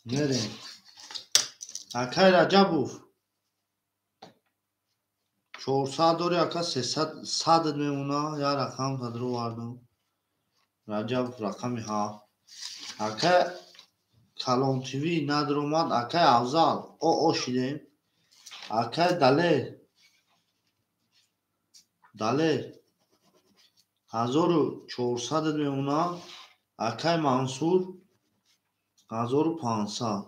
Speaker 2: Мерем. Акаи Раҷабов 400 дори, ака 300 100 мемона, як рақам тадро вардам. Раҷабов рақами 7. Ака Калон ТВ надромад, акаи Афзал о шидем. Акаи Далер Далер 1400 мемона, акаи Мансур 1500.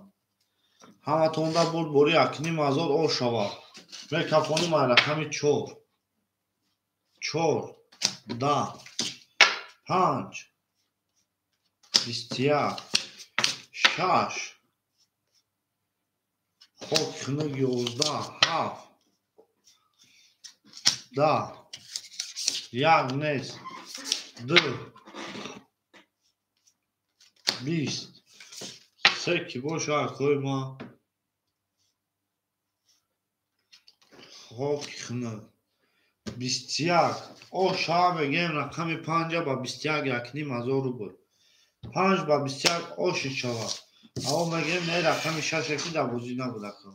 Speaker 2: Ҳаматонда бурд бори 1500 о шава. Мекафоним ай рақами 4. 4 10 5 21 6 хок хунук 11 7 10 1 нест 2 20 3 ки боша акои ма хок хунук 21 о шава мегӯем рақами 5 ба 21 1500 рубл. 5 ба 21 оши шава. Аво мегӯем не рақами 6 ки дар бозӣ набуд ака.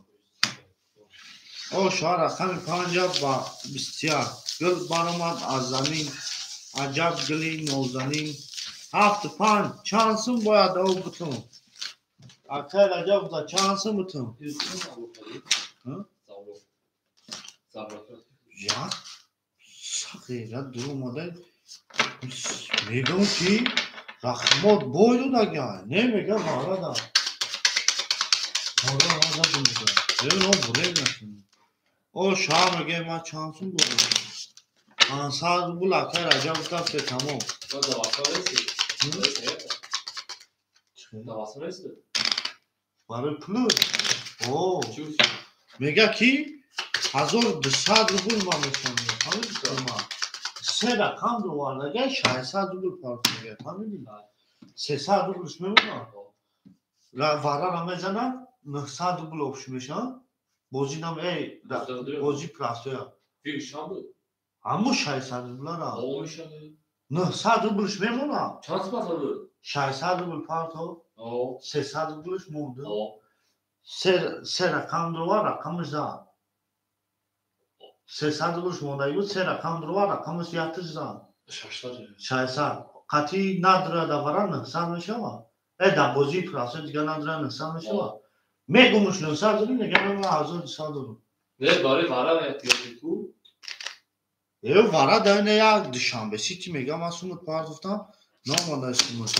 Speaker 2: О шава рақами 5 ба 21. Гул баромад аз замин, аҷаб гули нозанин. 7 5 чанд сум бояд об бутум? Акай Раҷаб да чанд сум бутум? Як сағира дуромада мегӯм ки рақамот бой додага. Не мегам ҳарада. Ҳарада буда. Э, бурем накунем. О шаҳр мегӯем ман чанд сум дорам? 500 рубл акай Раҷаб гуфтам се тамом. Барои пул? О, мега ки 1200 рубл ман метавонам. Фаҳмидӣ? Се рақам довардага 600 рубл фарқ мегирад. Фаҳмидӣ? 300 рублш мемонад. Варара мезанад 900 рубл обш мешавад. Бозӣ нам бозӣ простоя. Ҳамо 600 рублара. 900 рублш мемонад. 600 рубл парто. 300 рублш монда. Се рақам довар рақамаш зад. 300 рублш мондаги буд, се рақам довар рақамаш якташ зад. 600. Қатъи надра давара 900 мешавад. Дар бозии простой дигар надра 900 мешавад. Мегумуш 900 дорӣ, мегам ман 1200 дорам.
Speaker 1: Не, барои вара меяд ку?
Speaker 2: Э, вара дар ина як Душанбе Сити мегам ман сумут партофтам, наомада сумут.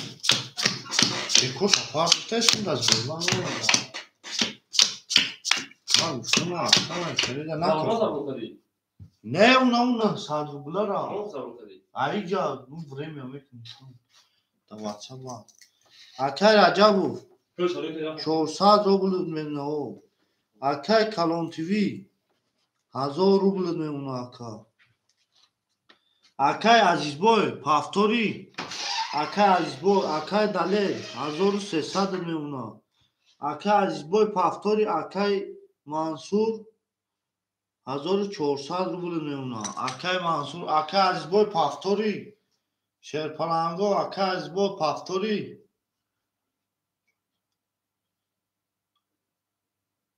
Speaker 2: Бекоша партофта сумут аз бозман наомада. Ман гуфтам, аслан харида накардам. Не, уна 900 рублара. Аиҷа, ну время мекунем. Да WhatsApp. Акай Раҷабов 400 рубл мемона. Акай Калон ТВ 1000 рубл мемона ака. Акай Азизбой повтори. Акай Азизбой, акай Далер 1300 мемона. Акай Азизбой повтори, акай Мансур 1400 рубл мемона. Акай Мансур, акай Азизбой повтори. Шерпаланго, акай Азизбой повтори.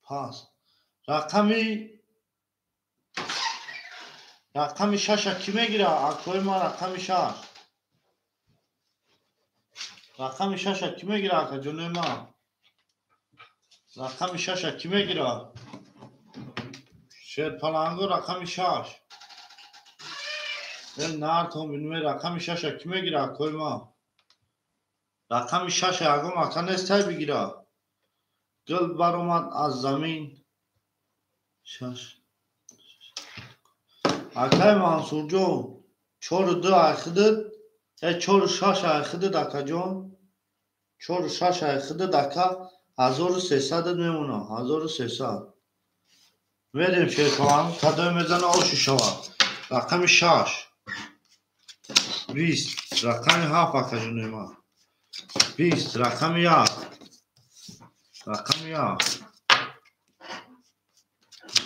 Speaker 2: Пас. Рақами 6 ки мегира? Акои ман рақами 6. Рақами 6 ки мегира, ака ҷонои ман? Рақами 6 ки мегира? Шерпаланго рақами 6. Нартон бинуме рақами 6 ки мегира акои ма? Рақами 6 ягон ака нестай бигира. Гул баромад аз замин. 6. Акай Мансурҷон 4-2 айхидид, 4-6 айхидид акаҷон. 4-6 айхидид ака 1300 мемона, 1300. Мерем шерпаланго кадоме мезана оши шавад. Рақами 6. 20 рақами 7 акаҷони ман. 20 рақами 1. Рақами 1.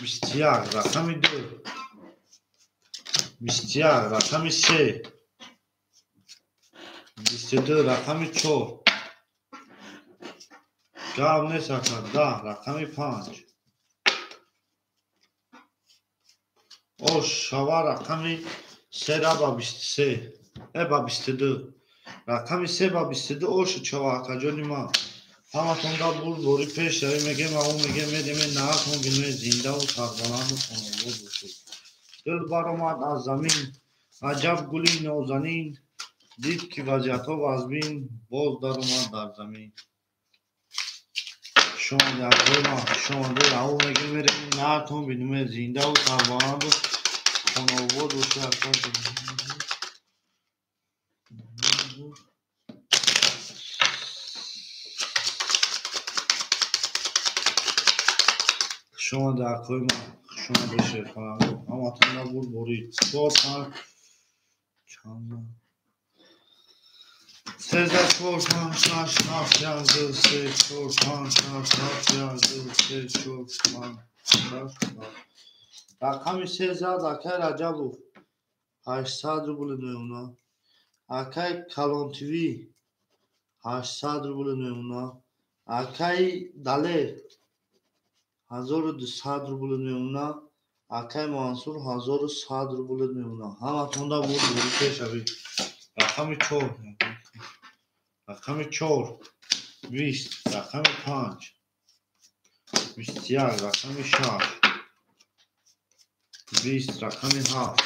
Speaker 2: 21 рақами 2. 21 рақами 3. 22 рақами 4. Гап нест ака. 10 рақами 5. Ош шава рақами 3 ба 23. Ба 22. Рақами 3 ба 22 ош шава акаҷони ман. Ҳаматонда бурдборӣ пеш равӣ мегем, ау мегем, медеме наҳатон бинуе зиндаву сарбаланду хонобод бошед. Гул баромад аз замин, аҷаб гули нозанин, дид ки вазъиятҳо вазмин, боз даромад дар замин. Шомаде акои ман, шомаде, ау мегем, мерем наҳатон бинуе зиндаву сарбаланду хонобод бошед ака. Шомаде акои ман, шомаде шерпаланго, ҳаматонда бурдборӣ. 4 5 чанд 13 4 5 6 7 1 2 3 4 5 6 7 1 2 3 4 5 6 7. Рақами 13 акай Раҷабов 800 рубл мемона. Акай Калон ТВ 800 рубл мемона. Акай Далер 1200 рубл мемона. Акай Мансур 1100 рубл мемона. Ҳаматонда бурдборӣ пешравӣ. Рақами 4. Рақами 4. 20. Рақами 5. 21. Рақами 6. 20. Рақами 7.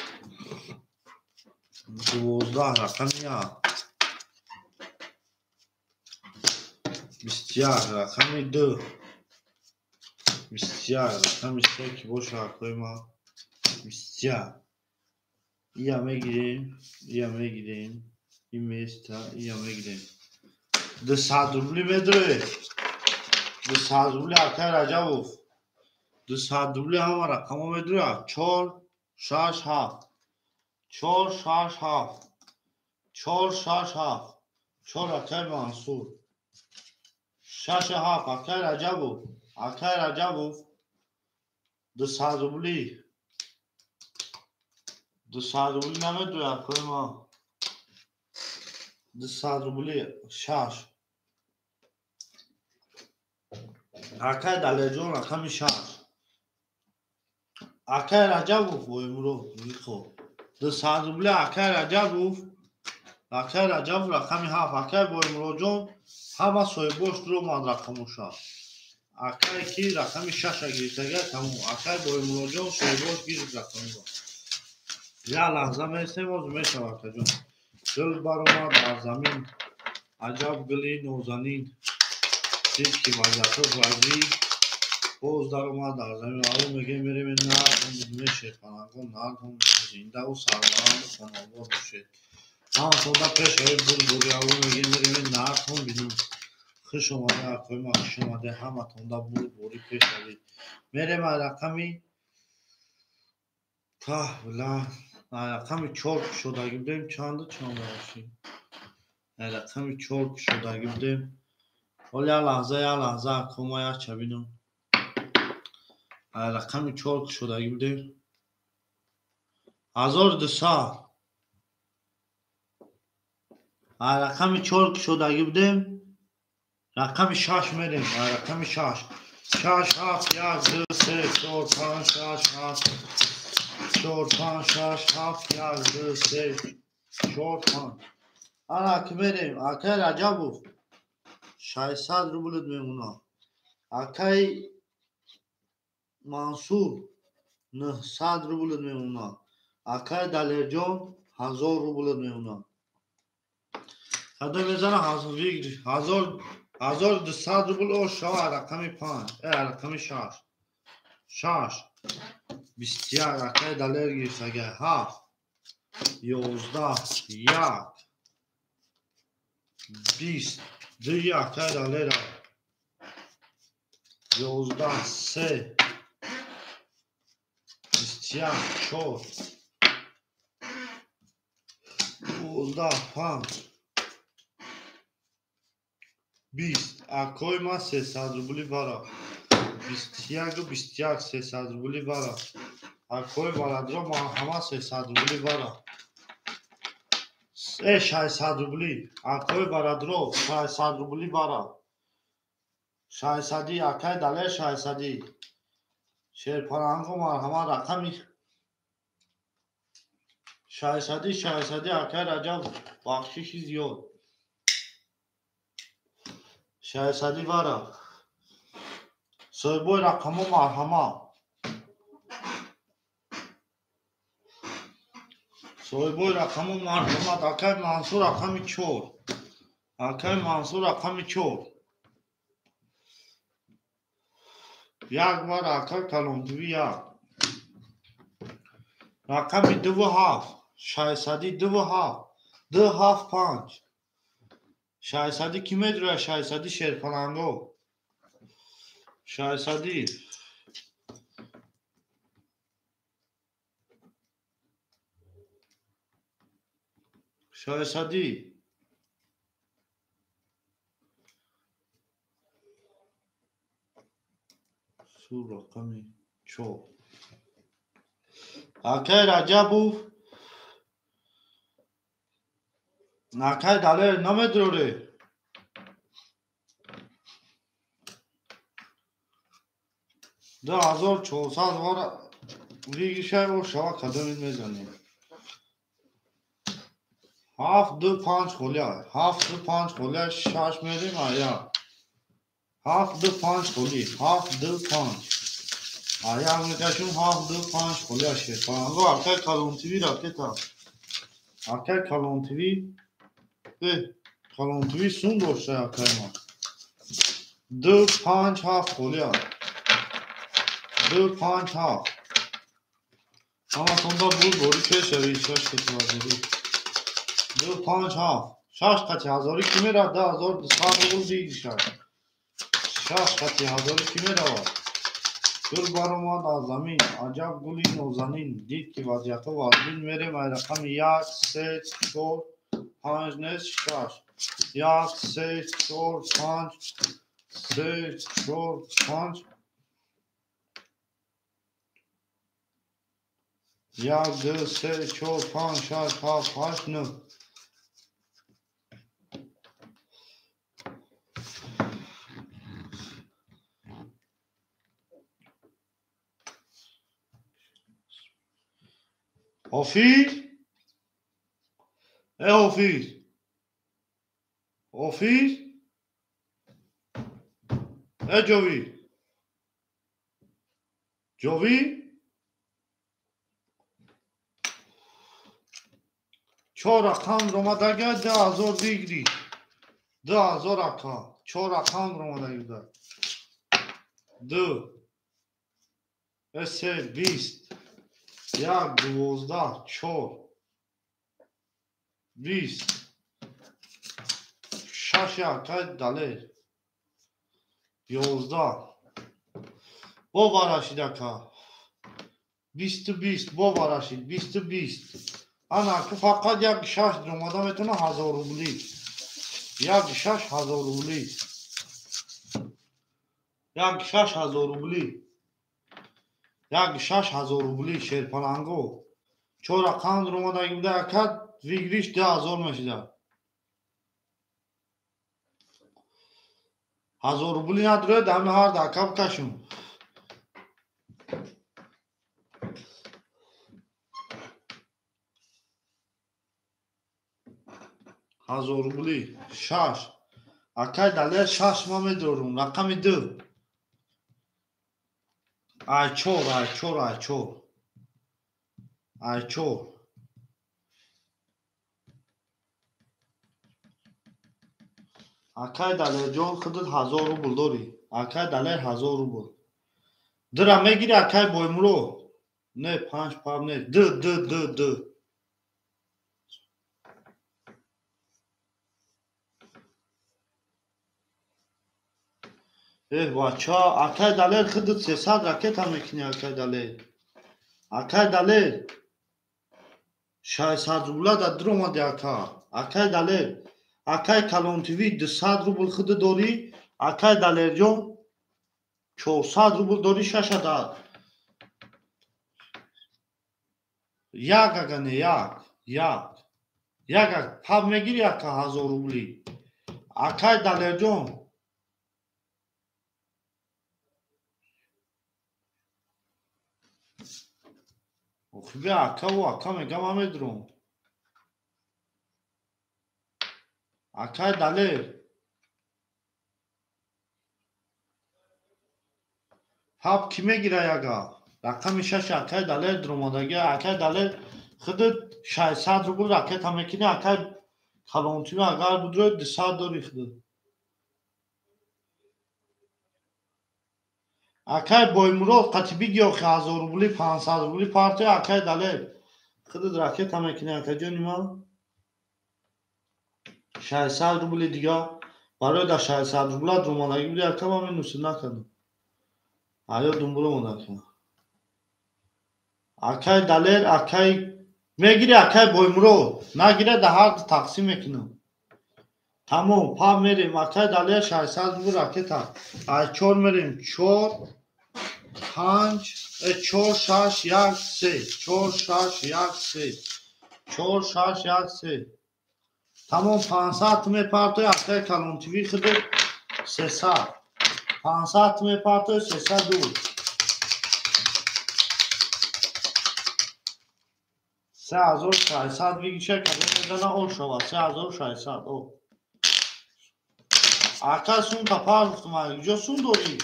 Speaker 2: 12. Рақами 1. 21. Рақами 2. 21. Рақами 3 ки боша акои ман. 21. Ия мегирем, ия мегирем, и места, ия мегирем. 200 рубли медроед. 200 рубли акай Раҷабов. 200 рубли ҳама рақамҳо медрояд. 4 6 7. 4 6 7. 4 6 7. 4 акай Мансур. 6 7 акай Раҷабов. Акай Раҷабов 200 рубли. 200 рубли намедрояд акои ман. 200 рубли 6. Акай Далерҷон рақами 6. Акай Раҷабов боимурод михо. 200 рубли акай Раҷабов. Акай Раҷабов рақами 7. Акай Боимуродҷон ҳама соҳибош дуромад рақамоша. Акай ки рақами 6 гирифтага тамом. Акай Боимуродҷон соҳибош гирифт рақаморо. Як лаҳза местем, оз мешавад акаҷон. Гул баромад аз замин, аҷаб гули нозанин, дид ки вазъиятҳо вазӣ, боз даромад дар замин. Ау мегем мерем нартон бинуме шерпалангон, нартон зиндаву сарбаланду хонобод бошед. Ҳаматонда пешравӣ бурдборӣ. Ау мегем мерем нартон бинум. Хуш омаде акои ман, хуш омаде ҳаматонда бурдборӣ пешравӣ. Мерем аз рақами таҳла рақами 4 кушодагӣ будем. Чанду чанд бошем? Рақами 4 кушодагӣ будем. Ҳол як лаҳза, як лаҳза ако ма як ча бинам. Рақами 4 кушодагӣ будем. 1200. Рақами 4 кушодагӣ будем. Рақами 6 мерем. Рақами 6. 6 7 1 2 3 4 5 6 7 4 5 6 7 1 2 3 4 5. Ана ки мерем. Акай Раҷабов 600 рубл мемона. Акай Мансур 900 рубль мемонад. Акай Далерҷон 1000 рубль мемонад. Хадо мезана 1200 рубль о шава рақами 5, рақами 6. 6 21 акай Далер гирифтага 7 11 1 20 2 акай Далера 11 3 21 4 12 5 20 акой ма 300 рубли бара 21 21 300 рубли бара акой барадро ма ҳама 300 рубли бара 600 рубли акой барадро 600 рубли бара 600 акай далер 600 шерпаланго марҳама рақами 600 600 акай Раҷаб бахшиши зиёд 600 вара соҳибои рақамо марҳама соҳибои рақамо марҳамат акай Мансур рақами 4 акай Мансур рақами 4 як бар акай Калонтиви 1 рақами 2 7 600 2 7 2 7 5 600 ки медрояд 600 шерпаланго 600 600 сур рақами 4 акай Раҷабов акай Далер намедроре 2400 вара вигишай о шава кадомид мезанем 7 2 5 холия 7 2 5 холия 6 мерем ая 7 2 5 холи 7 2 5 ая мекашум 7 2 5 холия шерпаланго акай Калонтиви ракета акай Калонтиви Калонтиви сум дошта акай ма 2 5 7 холия 2 5 7 ҳаматонда буд бори пешави 6 қати ҳазорӣ 2 5 7 6 қати ҳазорӣ ки меравад 2200 рубл бигиришад 6 қати ҳазорӣ ки меравад гул баромад аз замин аҷаб гули нозанин дид ки вазъиятҳо вазмин мерем ай рақами 1 3 4 5 нест 6 1 3 4 5 3 4 5 1 2 3 4 5 6 7 8 9 Ҳофиз ҳофиз ҳофиз ҷовид ҷовид 4 рақам ромадага 2000 бигирӣ 2000 ака 4 рақам ромадагида 2 3 20 1 12 4 20 6 акай Далер 11 бо барашид ака 20 20 бо барашид 20 20 ана ку фақат як 6 омада метавона 1000 рубли як 6 1000 рубли як 6 1000 рубли як 6 1000 рубли шерпаланго 4 рақам омадаги буда ака вигриш 2000 мешида 1000 рубли надрояд ҳами ҳар дака бикашум 1000 рубли 6 акай Далер 6 ма медорум рақами 2 ай 4 ай 4 ай 4 Ай чор. Акай Далерҷон худат 1000 рубл дорӣ. Акай Далер 1000 рубл. Дира мегири акай Боймурод? Не, 5 паб не. Д д д д. Эҳ бача, акай Далер худат 300 ракета мекунӣ акай Далер. Акай Далер 600 рубла да дуромади ака. Акай Далер, акай Калон ТВ 200 рубл худат дорӣ, акай Далерҷон 400 рубл дорӣ шаша дад. Як ага не як, як. Як аг паб мегири ака 1000 рубли. Акай Далерҷон охи бия акаву ака мегам ман медурам. Акай Далер паб кӣ мегира яга? Рақами 6 акай Далер дуромадагӣ. Акай Далер худат 600 рубл ракета мекунӣ, акай Калон ТВ агар будрои 200 дорӣ худат. Акай Боймурод қати биги охи 1000 рубли 500 рубли партия акай Далер худат ракета мекунӣ акаҷони ман. 600 рубли дига барои да 600 рубла дуромадагӣ буди ака ман минусӣ накардам. Аё думбула омада ака. Акай Далер акай мегири акай Боймурод нагира да ҳар тақсим мекунам. Тамом паб мерем акай Далер 600 рубл ракета. Ай 4 мерем 4 5 4 6 1 3 4 6 1 3 4 6 1 3. Тамом 500 мепартои акай Калон ТВ худат 300. 500 мепартои 302. 3600 бигиша кадом мезана о шава 3600 о. Ака сумта партофтум куҷо сум дорӣ?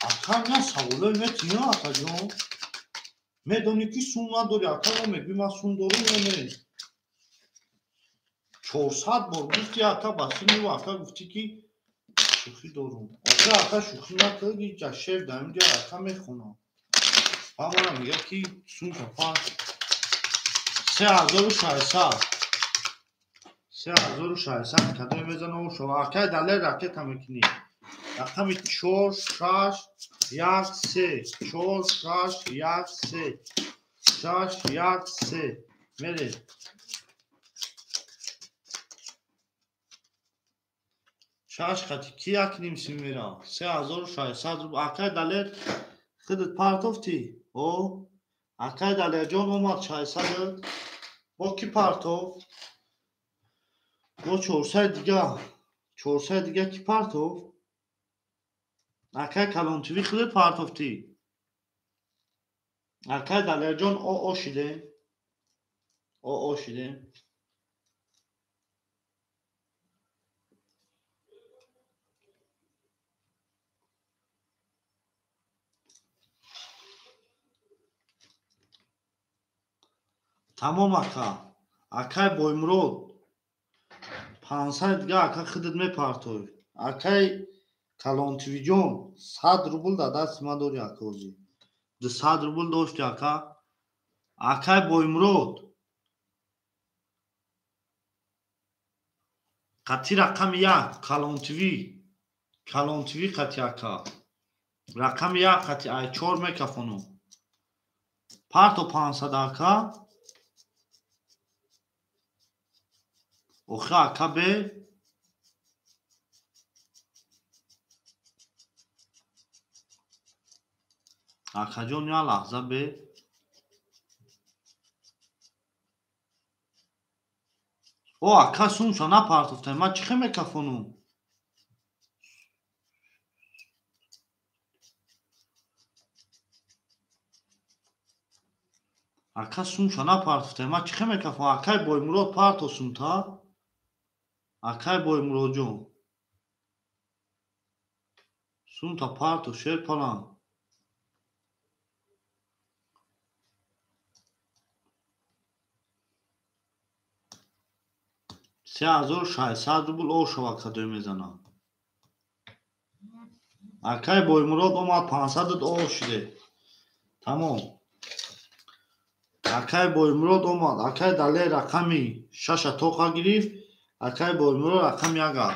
Speaker 2: Ака на саволои метиё акаҷон. Медонӣ ки сум надорӣ ака мо мегӯӣ ман сум дорум ё не? 400 бор гуфти ака ба синиву ака гуфтӣ ки шӯхӣ дорум. Охир ака шӯхӣ накард иҷа шеф дар инҷа ака мехонам. Ба мана мегӯяд ки сумта парт. 3600. 3600 кадоме мезана о шава. Акай Далер ракета мекунӣ. Рақами 4 6 1 3 4 6 1 3 6 1 3 мерем. 6 хати ки як ним сим мера? 3600 рубл. Акай Далер худат партофтӣ? О, акай Далерҷон омад 600. Бо ки партофт? Бо 400 дига. 400 дига ки партофт? Акай Калон ТВ худат партофтӣ? Акай Далерҷон о о шидем. О о шидем. Тамом ака. Акай Боймурод 500 дига ака худат мепартоӣ. Акай Калон ТВ-ҷон 100 рубл дар дасти ман дорӣ ака ҳозир. 200 рубл дошти ака. Акай Боймурод қати рақами 1 Калон ТВ. Калон ТВ қати ака. Рақами 1 қати ай 4 мекафонам. Парто 500 ака. Охи ака бе акаҷон як лаҳза бе. О ака сумша напартофтам ман чӣ хел мекафонам? Ака сумша напартофтам ман чӣ хел мекафонам? Акай Боймурод парто сумта. Акай Боймуродҷон сумта парто шер палан. 3600 рубл ошава кадой мезанам. Акай Боймурод омад 500 ош шуде. Тамом. Акай Боймурод омад. Акай Далер рақами 6 тоқа гирифт. Акай Боймурод рақами 1.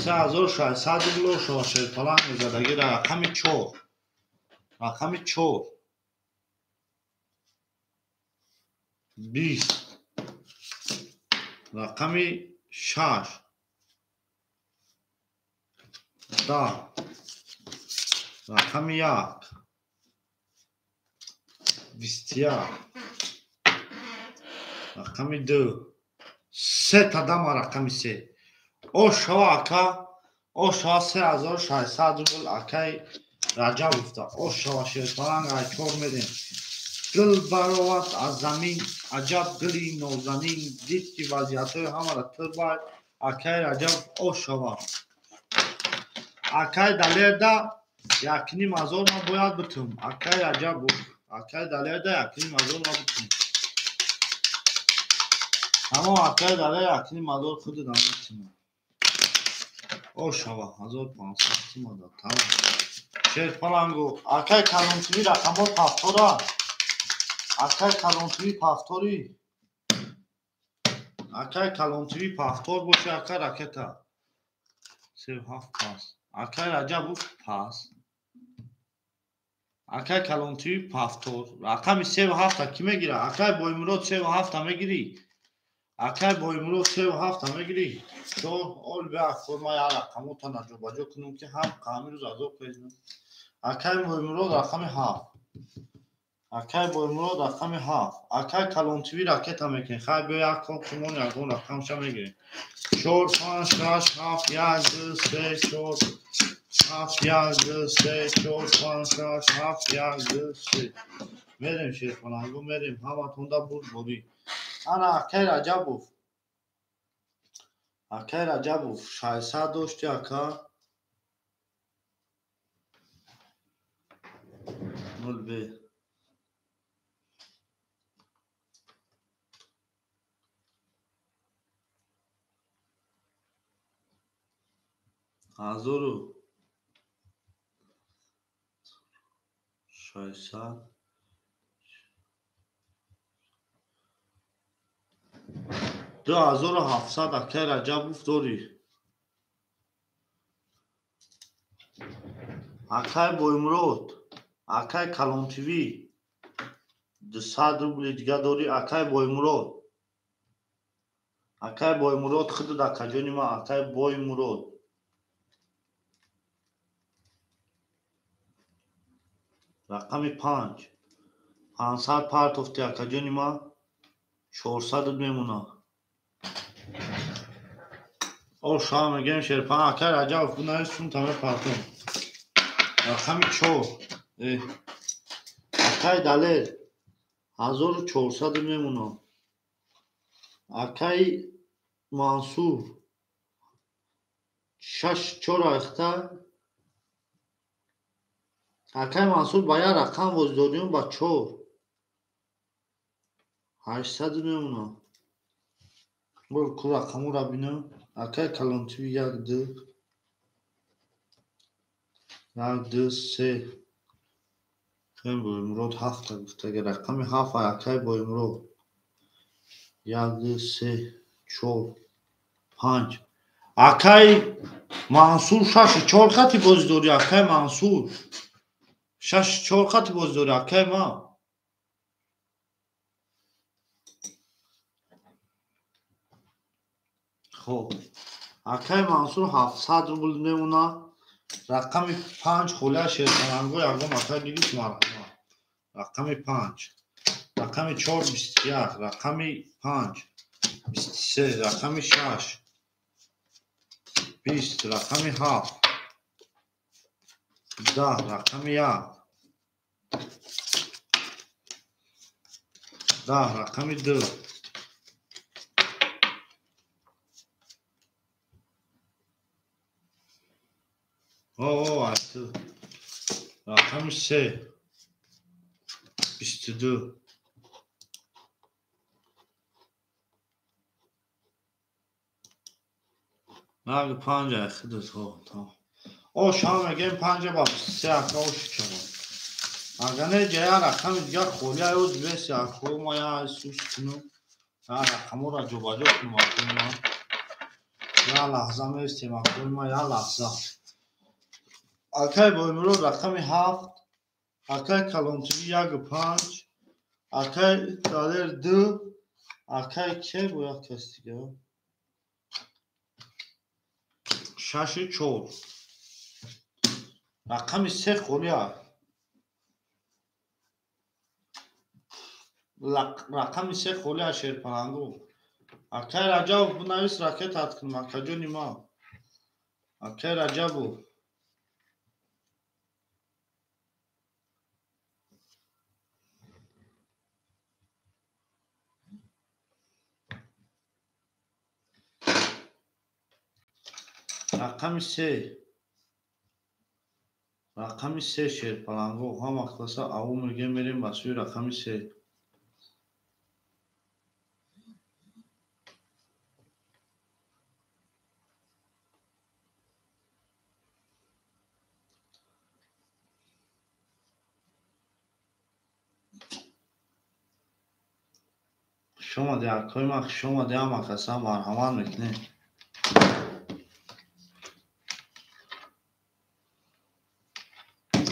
Speaker 2: 3600 рубл ошава шерпаланг мезадаги рақами 4. Рақами 4. 20. Рақами 6. 10. Рақами 1. 21. Рақами 2. Се тадама рақами 3. Ошава ака, ошава 3600 рубл акай Раҷаб гуфта. Ошава шерпаланг ай 4 медем. Гул баровард аз замин, аҷаб гули нозанин, дид ки вазъиятҳои ҳамаро тирбай, акай Раҷаб ошава. Акай Далерда 1500 ман бояд битум. Акай Раҷаб гуфт. Акай Далерда 1500 ман битум. Тамом акай Далер 1500 худам битум. Ошава 1500 сумада. Тамом. Шерпалангу акай калонтиви рақамҳо пафтора. Акай калонтиви пафтори. Акай калонтиви пафтор боше акай ракета. 3 7 пас. Акай Раҷаб гуфт пас. Акай калонтиви пафтор. Рақами 3 7 ки мегира? Акай Боймурод 3 7 мегири? Акай Боймурод 3 7 мегири? Чор ол бе акор ма я рақамота наҷобаҷо кунам ки ҳам қами рӯз азоб кунам. Акай Боймурод рақами 7. Акай Боймурод рақами 7. Акай калонтиви ракета мекунем. Хай биё як кор кунон ягон рақамша мегирем. 4 5 6 7 1 2 3 4 7 1 2 3 4 5 6 7 1 2 3. Мерем шерпалангу мерем. Ҳаматонда бурд борӣ. Ана акай Раҷабов. Акай Раҷабов 600 дошти ака. 0 б. Ҳазору 600 2700 акай Раҷабов дорӣ. Акай Боймурод, акай Калонтиви 200 рубли дига дорӣ. Акай Боймурод. Акай Боймурод худат акаҷони ман, акай Боймурод. Рақами 5. 500 партофти акаҷони ман, 400 мемонад. Ошава мегӯем шерпан акай Раҷабов бунавис сум таме партом. Рақами 4. Акай Далер 1400 мемонад. Акай Мансур 6 4 айхта. Акай Мансур ба як рақам воздориён ба 4. 800 мемонад. Бор ку рақамура бинам. Акай калонтиви 1 2 1 2 3. Акай Боймурод 7 гуфтага. Рақами 7 акай Боймурод. 1 2 3 4 5. Акай Мансур 6 4 хати бозӣ дорӣ. Акай Мансур 6 4 хати бозӣ дорӣ. Акай ман. Хоб. Акай Мансур 700 рубл мемонад. Рақами 5 холия шерпаланго ягон ака гирифт марҳамат. Рақами 5. Рақами 4 21. Рақами 5 23. Рақами 6 20. Рақами 7 10. Рақами 1 10. Рақами 2. О, 8. Рақами 3 22. Наг панҷа хидат хо то. Ош ҳам мегем панҷа ба се ака ош чаво. Агар не ҷая рақами дигар холӣ ай оз беси акои ма я сус кунум. Я рақаморо ҷобаҷо кунум акои ма. Я лаҳза меистем акои ма, я лаҳза. Акай Боймурод рақами 7, акай Калонтиви 1 5, акай Далер 2, акай ке бо як кас дигар? 6 4. Рақами 3 холӣ аст. Рақами 3 холӣ аст, шерпалангу. Акай Раҷабов, бинавис, ракетат кунам, акаҷони ман. Акай Раҷабов. Рақами 3. Рақами 3, шерпалангу. Ҳама класа аву мегем, мерем ба сӯи рақами 3. Хуш омадед, акои ман, хуш омадед, ҳама каса марҳамат мекунем.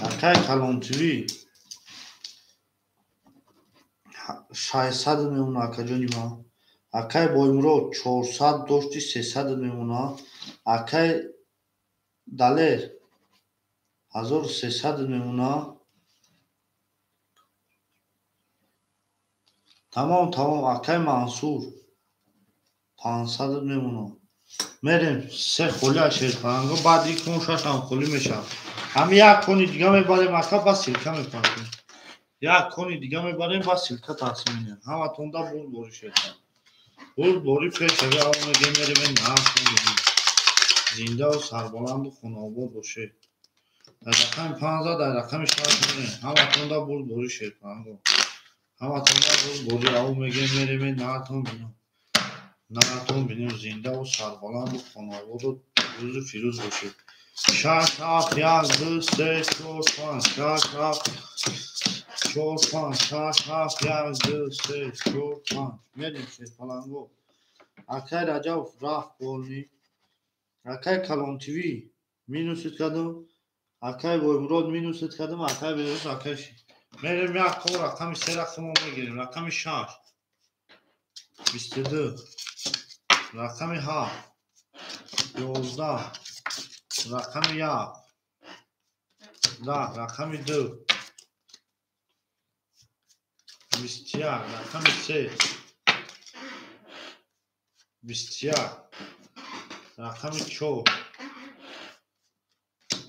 Speaker 2: Акай Калонтиви 600 мемона, акаҷони ман. Акай Боймурод 400 дошти, 300 мемона. Акай Далер 1300 мемона. Тамом, тамом, акай Мансур 500 мемона. Мерем се холӣ аз шерпаланго, баъди кон шашам холӣ мешавад. Ҳами як кони дига мебарем, ака, ба ссылка мепартем. Як кони дига мебарем, ба ссылка тақсим менем. Ҳаматонда бурдборӣ, шерпал. Бурдборӣ пешави ав мегем, мерем наҳтон. Зиндаву сарбаланду хонаобод бошед. Дар рақами 5, дар рақами 6 мерем. Ҳаматонда бурдборӣ, шерпаланго. Ҳаматонда бурдборӣ ав мегем, мерем наҳтон бинем. Наҳтон бинем, зиндаву сарбаланду хонаободу рӯзу фирӯз бошед. 6 7 1 2 3 4 5 6 7 4 5 6 7 1 2 3 4 5. Мерем, шерпаланго. Акай Раҷабов рафт болни. Акай Калонтиви минусит кардам. Акай Боймурод минусит кардам. Акай Бероз, акай мерем як кор рақами 3 рақамо мегирем. Рақами 6 22, рақами 7 11, рақами 1 10, рақами 2 21, рақами 3 21, рақами 4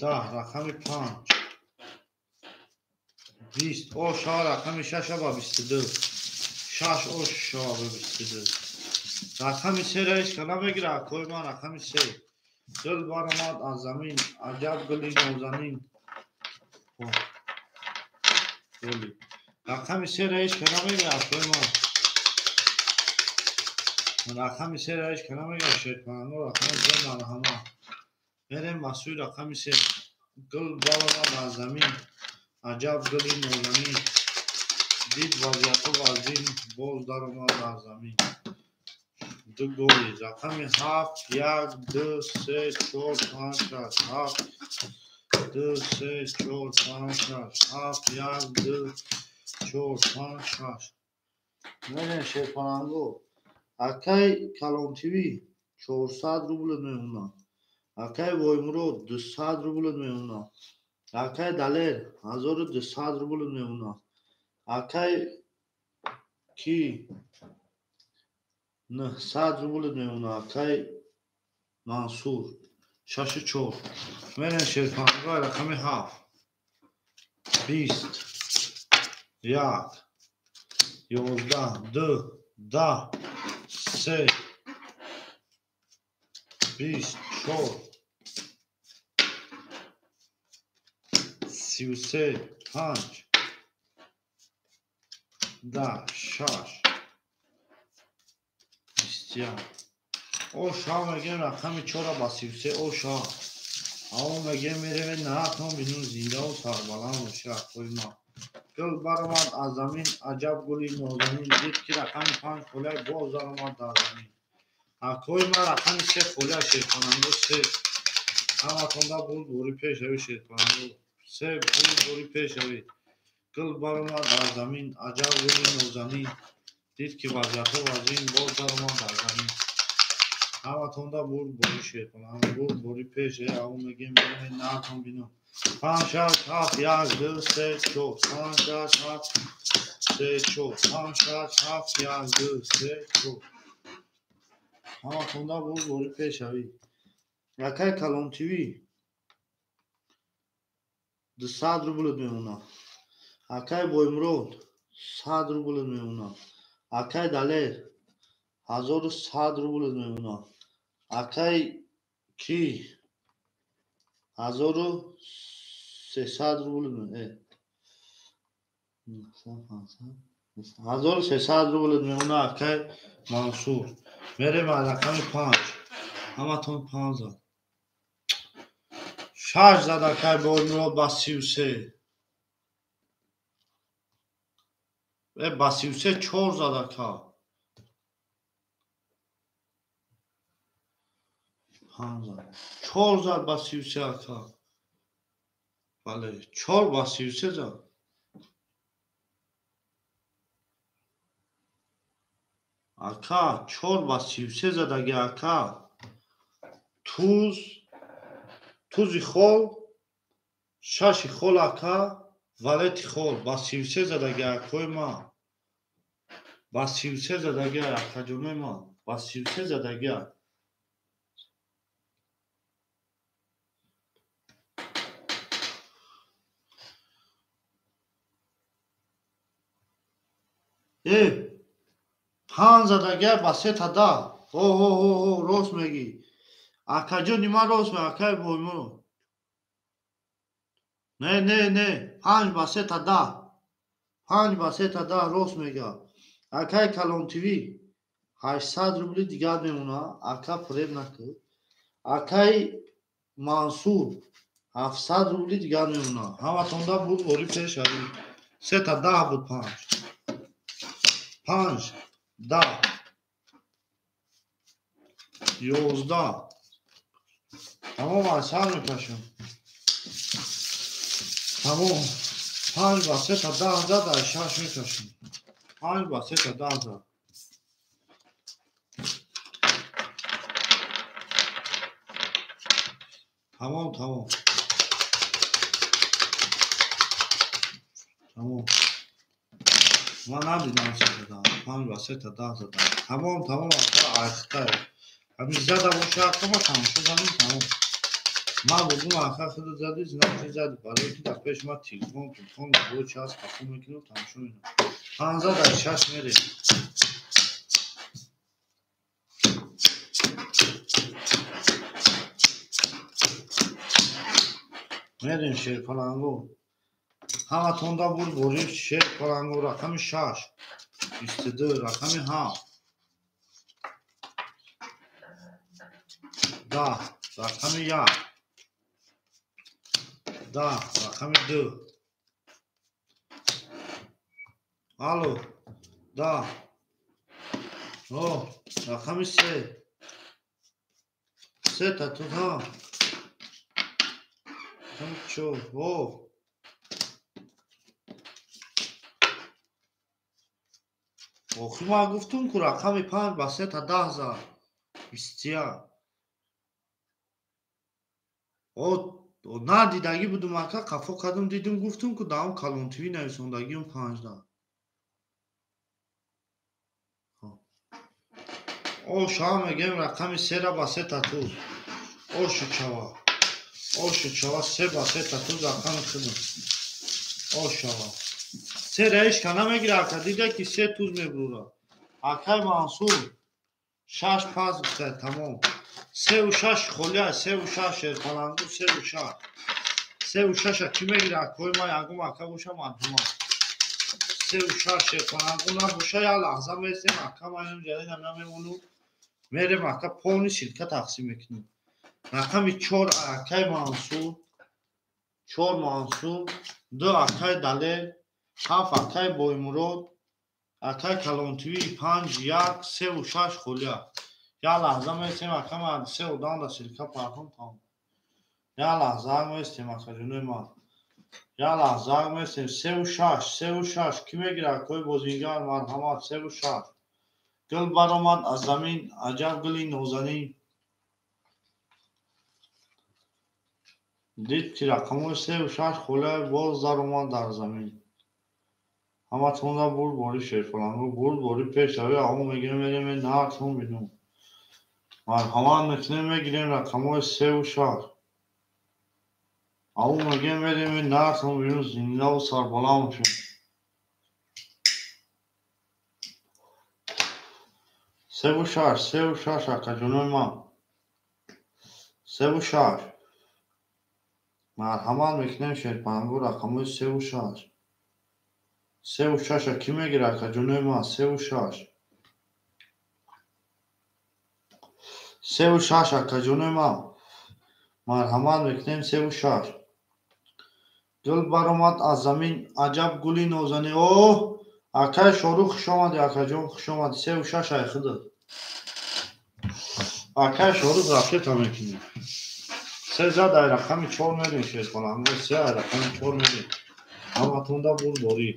Speaker 2: 10, рақами 5 20. О шава рақами 6 ба 22. 6 ош шава ба 22. Рақами 3 ҳеч ка намегира, акои ман, рақами 3. Гул баромад аз замин, аҷаб гули нозанин. Рақами 3 ҳеч ка намегира, акои ман. Рақами 3 ҳеч ка намегира, шерпаланго, рақами 3 марҳамат. Мерем ба сӯи рақами 3. Гул баромад аз замин, аҷаб гули нозанин. Дид вазъияту вазин, боз даромад дар замин. Ду голи. Рақами 7 1 2 3 4 5 6 7 2 3 4 5 6 7 1 2 4 5 6. Мерем, шерпаланго. Акай Калонтиви 400 рубл мемона. Акай Боймурод 200 рубл мемона. Акай Далер 1200 рубл мемона. Акай ки 900 рубл мемона. Акай Мансур 6 4. Мерем, шерпаланго, рақами 7 20 1 11 2 10 3 20 4 33 5 10 6 21. Оша мегем рақами 4 ба 33 оша. Аво мегем мереве наатон бинун зиндаву сарбаланд боши акои ма. Гул баромад аз замин, аҷаб гули нозанин, дид ки рақами 5 холия боз даромад дар замин. Акои ма рақами 3 холия шерпаланго 3. Ҳаматонда бурдборӣ пешавӣ шерпаланго. 3 бурдборӣ пешавӣ. Гул баромад аз замин, аҷаб гули нозанин, дид ки вазъиятҳо вазин, боз даромад дар замин. Ҳаматонда бурдборӣ шерпаланго, бурдборӣ пешавӣ. Аво мегем мереве наатон бинун. 5, 6, 7, 1, 2, 3, 4, 5, 6, 7, 3, 4, 5, 6, 7, 1, 2, 3, 4. Ҳаматонда бурдборӣ пешавӣ. Акай Калон ТВ 200 рубл мемонад. Акай Боймурод 100 рубл мемонад. Акай Далер 1100 рубл мемонад. Акай ки 1300 рубл мемонад. 1300 рубл мемонад акай Мансур. Мерем аз рақами 5. Ҳаматон 5 зад. 6 зад акай Боймурод ба 33. Ба 33 4 зад ака. 5 зад. 4 зад ба 33 ака. Бале, 4 ба 33 зад. Ака, 4 ба 33 задаги ака. Туз, тузи хол, шаши хол ака, валети хол ба 33 задаги акои ма. Ба 33 задаги акаҷонои ма. Ба 33 задаги. 5 задаги ба 3 та 10. Ҳо, рост мегӣ. Акаҷони ман рост мегӣ, акаи Боймурод. Не, 5 ба 3 та 10. 5 ба 3 та 10 рост мегӯяд. Акаи Калон ТВ 800 рубли дигар мемонад. Ака фиреб накун. Акаи Мансур 700 рубли дигар мемонад. Ҳаматонда бурдборӣ пешавӣ. 3 та 10 буд 5. 5, 10, 11. Тамом, аз сар мекашам. Тамом. 5 ба 3 та 10 зад, аз 6 мекашам. 5 ба 3 та 10 зад. Тамом, тамом. Тамом. Ман надидам 3 та 10. 5 ба 3 та 10 задам. Тамом, тамом, ака айхта. Ҳамин зада боша ака ма тамошо занем, тамом. Ман бугум ака худо зади, значит зади. Барои ки дар пеш ма телефон, бо чи ҳаст қафо мекунам, тамошо мекунам. 5 зад аз 6 мерем. Мерем шерпаланго. Ҳаматонда бурдборӣ шерпаланго рақами 6, 22, рақами 7, 10, рақами 1, 10, рақами 2. Алло, 10. О, рақами 3. 3 та тут, ҳа. Рақами 4. О. Охи ман гуфтум ку рақами 5 ба 3 та 10 зад. 21. О, надидагӣ будум ака, қафо кардум, дидум, гуфтум ку даҳум Калон ТВ нависондагиум 5 да. О, шава мегем рақами 3 ба 3 та туз. О, шучава. О, шучава 3 ба 3 та туз рақами худум. О, шава. 3 раишка намегира ака, дида ки 3 туз мебура. Акай Мансур 6 пас гуфта, тамом. 3 6 холия, 3 6 шерпалангу, 3 6. 3 6 ки мегира акои ма, ягум ака боша марҳамат. 3 6 шерпалангу набоша, як лаҳза месем, ака ма инам ҷарина намемону. Мерем ака полный ссылка тақсим мекунем. Рақами 4 акай Мансур, 4 Мансур, 2 акай Далер, 7 акай Боймурод, акай Калонтиви 5 1 3 6 холия. Я лаҳза местем ака ман се одам да ссылка партом тамом. Я лаҳза местем ака ҷунои ман. Я лаҳза местем 3 6 3 6 ки мегирад акои бозингар марҳамат 3 6. Гул баромад аз замин аҷаб гули нозанин. Дид ки рақамҳои 3 6 холия боз даромад дар замин. Ҳаматонда бурд бори шерфалангу бурд бори пешравӣ аҳо мегирем мерем нартон бинум. Марҳамат мекунем мегирем рақамҳои 3 6. Аҳо мегирем мерем нартон бинум зиндаву сарбаланд бошем. 3 6 3 6 акаҷонои ман. 3 6. Марҳамат мекунем шерпалангу рақамҳои 3 6. 3 6 ки мегирад акаҷонои ман 3 6. 3 6 акаҷонои ман. Марҳамат мекунем 3 6. Гул баромад аз замин аҷаб гули нозанин. Оҳ акай Шорух хуш омадӣ акаҷон хуш омадӣ. 3 6 ай худат. Акай Шорух ракета мекунем. 3 зад ай рақами 4 мерем шерпаланго 3 ай рақами 4 мерем. Ҳаматонда бурд борӣ.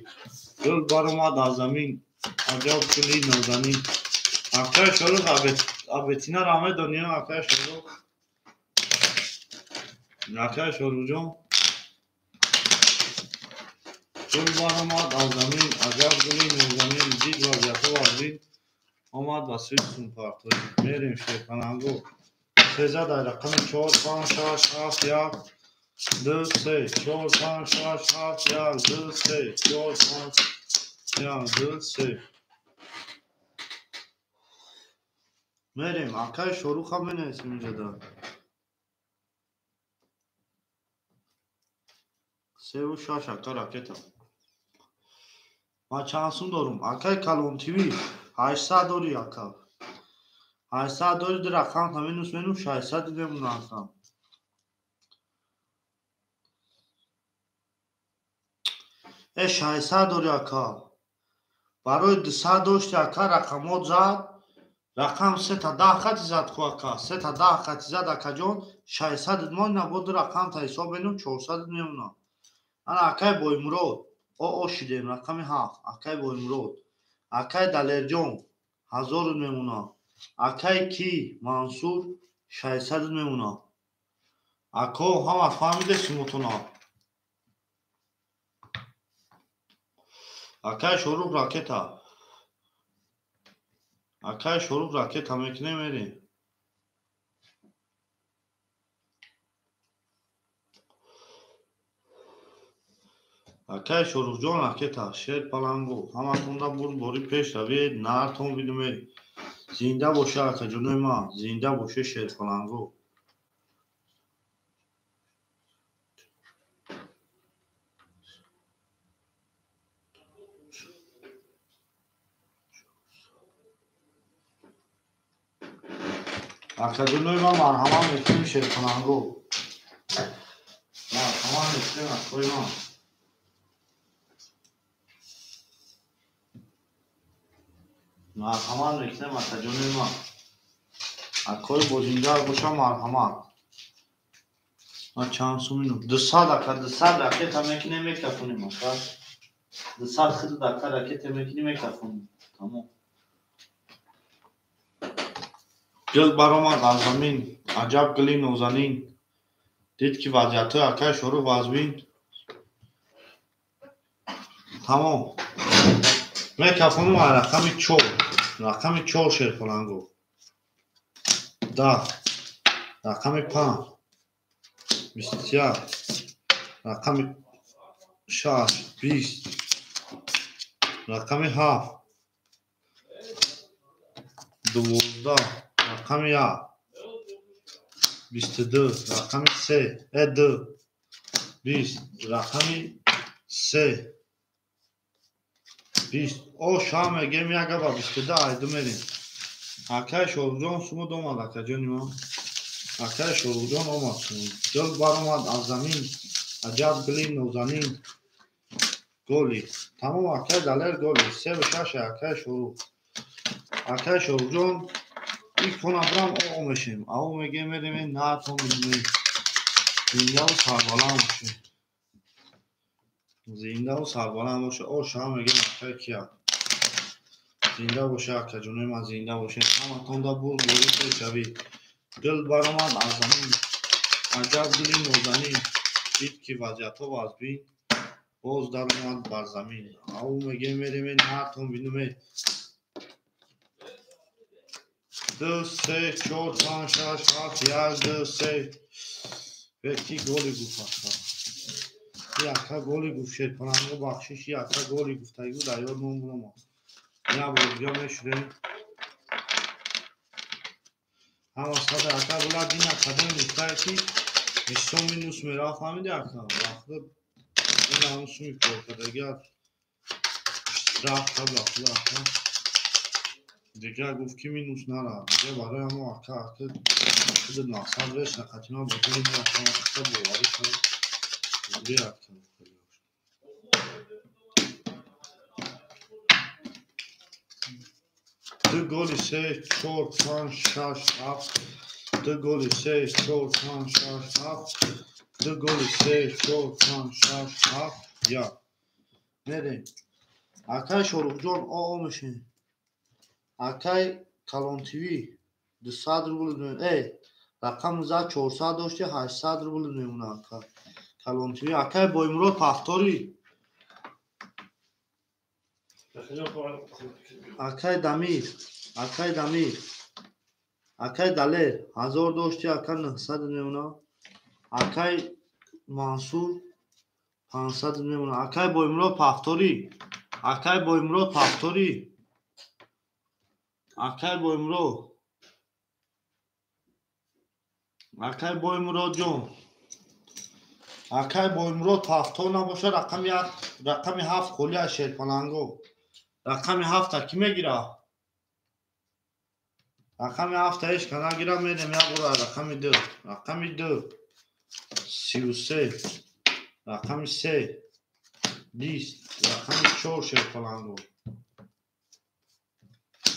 Speaker 2: Гул баромад аз замин аҷаб гули нозанин. Акай Шорух абетинаро медонӣ акай Шорух? Акай Шорухҷон гул баромад аз замин аҷаб гули нозанин. Дид вазъиятҳо вазин омад ба сӯи сумпартоӣ. Мерем шерпаланго 3 зад ай рақами 4 5 6 7 1 2 3 4 5 6 7 1 2 3 4 5 1 2 3. Мерем акай Шоруха менависем инҷода. 3 6 ака ракета. Ман чанд сум дорум? Акай Калонтиви 800 дори ака. 800 дори ду рақам та минус менум 600 мемонад ака. 600 дори ака. Барои 200 дошти ака рақамот зад. Рақам 3 та 10 хати зад ху ака. 3 та 10 хати зад акаҷон 600 мон на бо ду рақам та ҳисоб менум 400 мемонад. Ана акай Боймурод о шидем рақами 7 акай Боймурод. Акай Далерҷон 1000 мемонад. Акай ки Мансур 600 мемонад. Ако ҳама фаҳмиде сумотона. Акай Шорух ракета. Акай Шорух ракета мекунем мерем. Акай Шорухҷон ракета шерпалангу ҳаматонда бурд бори пешравӣ нартон бидуме. Зинда боша акаҷонои ман, зинда боше шерпалангу. Акаҷонои ман марҳамат мекунем шерпалангу. Марҳамат мекунем акои ман. Марҳамат мекунем акаҷонои ман. Акои бозингар боша марҳамат. Ман чанд сум инум? 200 ака 200 ракета мекунем мекафонем ака. 200 худат ака ракета мекунем мекафонем. Тамом. Гул баромад аз замин аҷаб гули нозанин. Дид ки вазъиятҳои акай Шорух вазбин. Тамом. Мекафонум ай рақами 4. Рақами 4 шерпалангу. 10. Рақами 5. 21. Рақами 6 20. Рақами 7 12. Рақами 1 22. Рақами 3 2 20. Рақами 3 20. О шам мегем яга ба 22 айду мерем. Акай Шоҳруҷон сумуд омад, акаҷони ман. Акай Шоҳруҷон омад сумуд. Гул баромад аз замин, аҷаб гули нозанин. Голи. Тамом акай Далер голи. 3 ва 6 акай Шоҳрух. Акай Шоҳруҷон икона брам оғо мешем. Аво мегем мерем наатон мебинем. Зиндаву сарбаланд боше. Зиндаву сарбаланд боше. Оша мегем акай кия. Зинда боше акаҷонои ман, зинда боше. Ҳаматонда бурд борӣ пешравӣ. Гул баромад аз замин, аҷаб гули нозанин. Дид ки вазъиятҳо вазбин, боз даромад бар замин. Ав мегем мерем наатон бинуме. 2, 3, 4, 5, 6, 7, 1, 2, 3. Ки голи гуфт ака. Яка голи гуфт шерпаланго бахшиш, яка голи гуфтагӣ дар ёд мон бунома. Як бор дига мешудем. Ҳама сада ака була дина кадом гуфтае ки бистон минус мерафт, фаҳмиди ака? Вақта ин ҳамун суми коркардагӣ штраф кард вақта ака. Дига гуфт ки минус нара. Дига барои ҳамо ака ака худ мақсад реша қатима бозӣ ака ака боварӣ шавад. Зури ака. Ду голи се, чор, панҷ, шаш, ҳафт. Ду голи се, чор, панҷ, шаш, ҳафт. Ду голи се, чор, панҷ, шаш, ҳафт, як. Мерем. Акай Шоҳрухҷон оо мешем. Акай Калон ТВ 200 рубл рақами зад 400 дошти 800 рубл мемона ака. Калон ТВ акай Боймурод Пахторӣ. Акай Дамир, акай Дамир, акай Далер 1000 дошти ака 900 мемона. Акай Мансур 500 мемона. Акай Боймурод Пахторӣ, акай Боймурод Пахторӣ, акай Боймурод, акай Боймуродҷон, акай Боймурод Пахтор набошад, рақами 7 холӣ аз шерпаланго. Рақами 7-та кӣ мегирад? Рақами 7-та ҳеҷ ка нагирад, мерем як бор рақами 2. Рақами 2 33, рақами 3 20, рақами 4 шерпаланго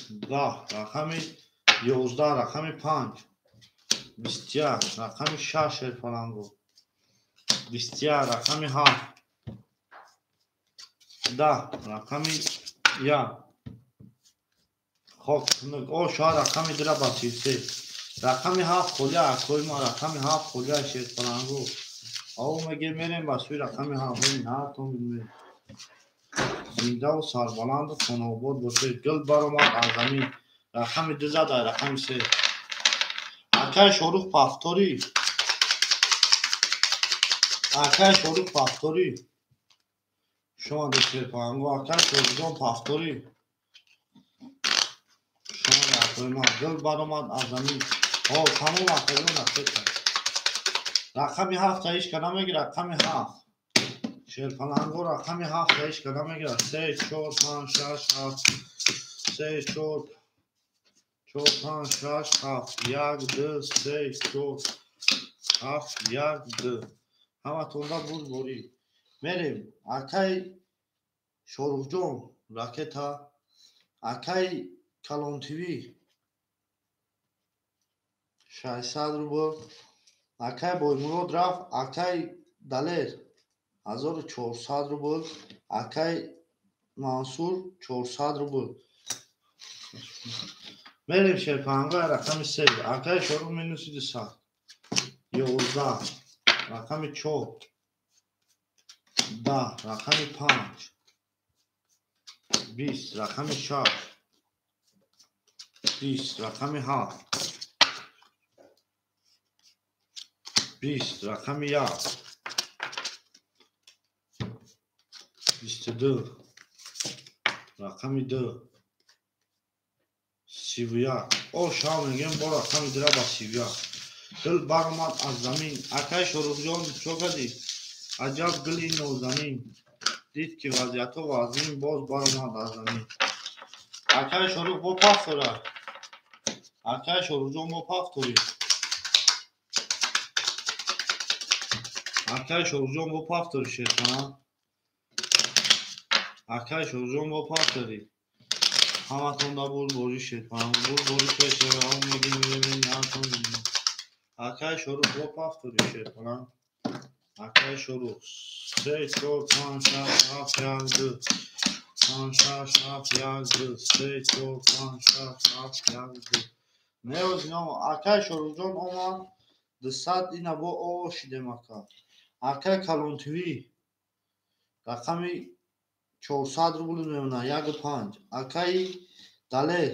Speaker 2: 10, рақами 11, рақами 5 21, рақами 6 шерпаланго 21, рақами 7 10, рақами 1. Хок о шояд рақами 2 ба 33. Рақами 7 холӣ акои ма, рақами 7 холӣ аз шерпаланго. Ав мегем мерем ба сӯи рақами 7. Наатон бинем. Зиндаву сарбаланду хонаобод бошед. Гул баромад аз замин. Рақами 2 зад рақами 3. Акай Шоҳрух Пахторӣ. Акай Шоҳрух Пахторӣ. Шумо шерпаланго. Акай Шоҳруҷон Пахторӣ. Шумо акои ма. Гул баромад аз замин. О, тамом акаҷон ракета. Рақами 7 ҳеҷ ка намегирад, рақами 7. Шерпаланго рақами 7 ҳеҷ ка намегирад. 3, 4, 5, 6, 7. 3, 4, 4, 5, 6, 7. 1, 2, 3, 4, 7, 1, 2. Ҳаматонда бурдборӣ. Мерем. Акай Шоҳрухҷон ракета. Акай Калон ТВ 600 рубл. Акай Боймурод рафт. Акай Далер 1400 рубл. Акай Мансур 400 рубл. Мерем шерпаланго рақами 3. Акай Шоҳрух минуси 200. 11, рақами 4 10, рақами 5 20, рақами 6 20, рақами 7 20, рақами 1 22, рақами 2 31. О шав мегем бо рақами 2 ба 31. Гул баромад аз замин. Акай Шоҳрухҷон чо кардӣ? Аҷаб гули нозанин. Дид ки вазъиятҳо вазин, боз баромад аз замин. Акай Шоҳрух бо пафтора. Акай Шоҳрухҷон бо повтори. Акай Шоҳрухҷон бо повтори шерпаланг. Акай Шоҳрухҷон бо повтори. Ҳаматон да бурдборӣ шерпаланг. Бурдборӣ пешава мегим мегим натон. Акай Шоҳрух бо повтори шерпаланг. Акай Шоҳрух 3 4 5 6 7 1 2 5 6 7 1 2 3 4 5 6 7 1 2. Неозином акай Шоҳрухҷон омад 200 ина бо о шидем ака. Акай Калон ТВ рақами 400 рубл мемона 1.5. Акай Далер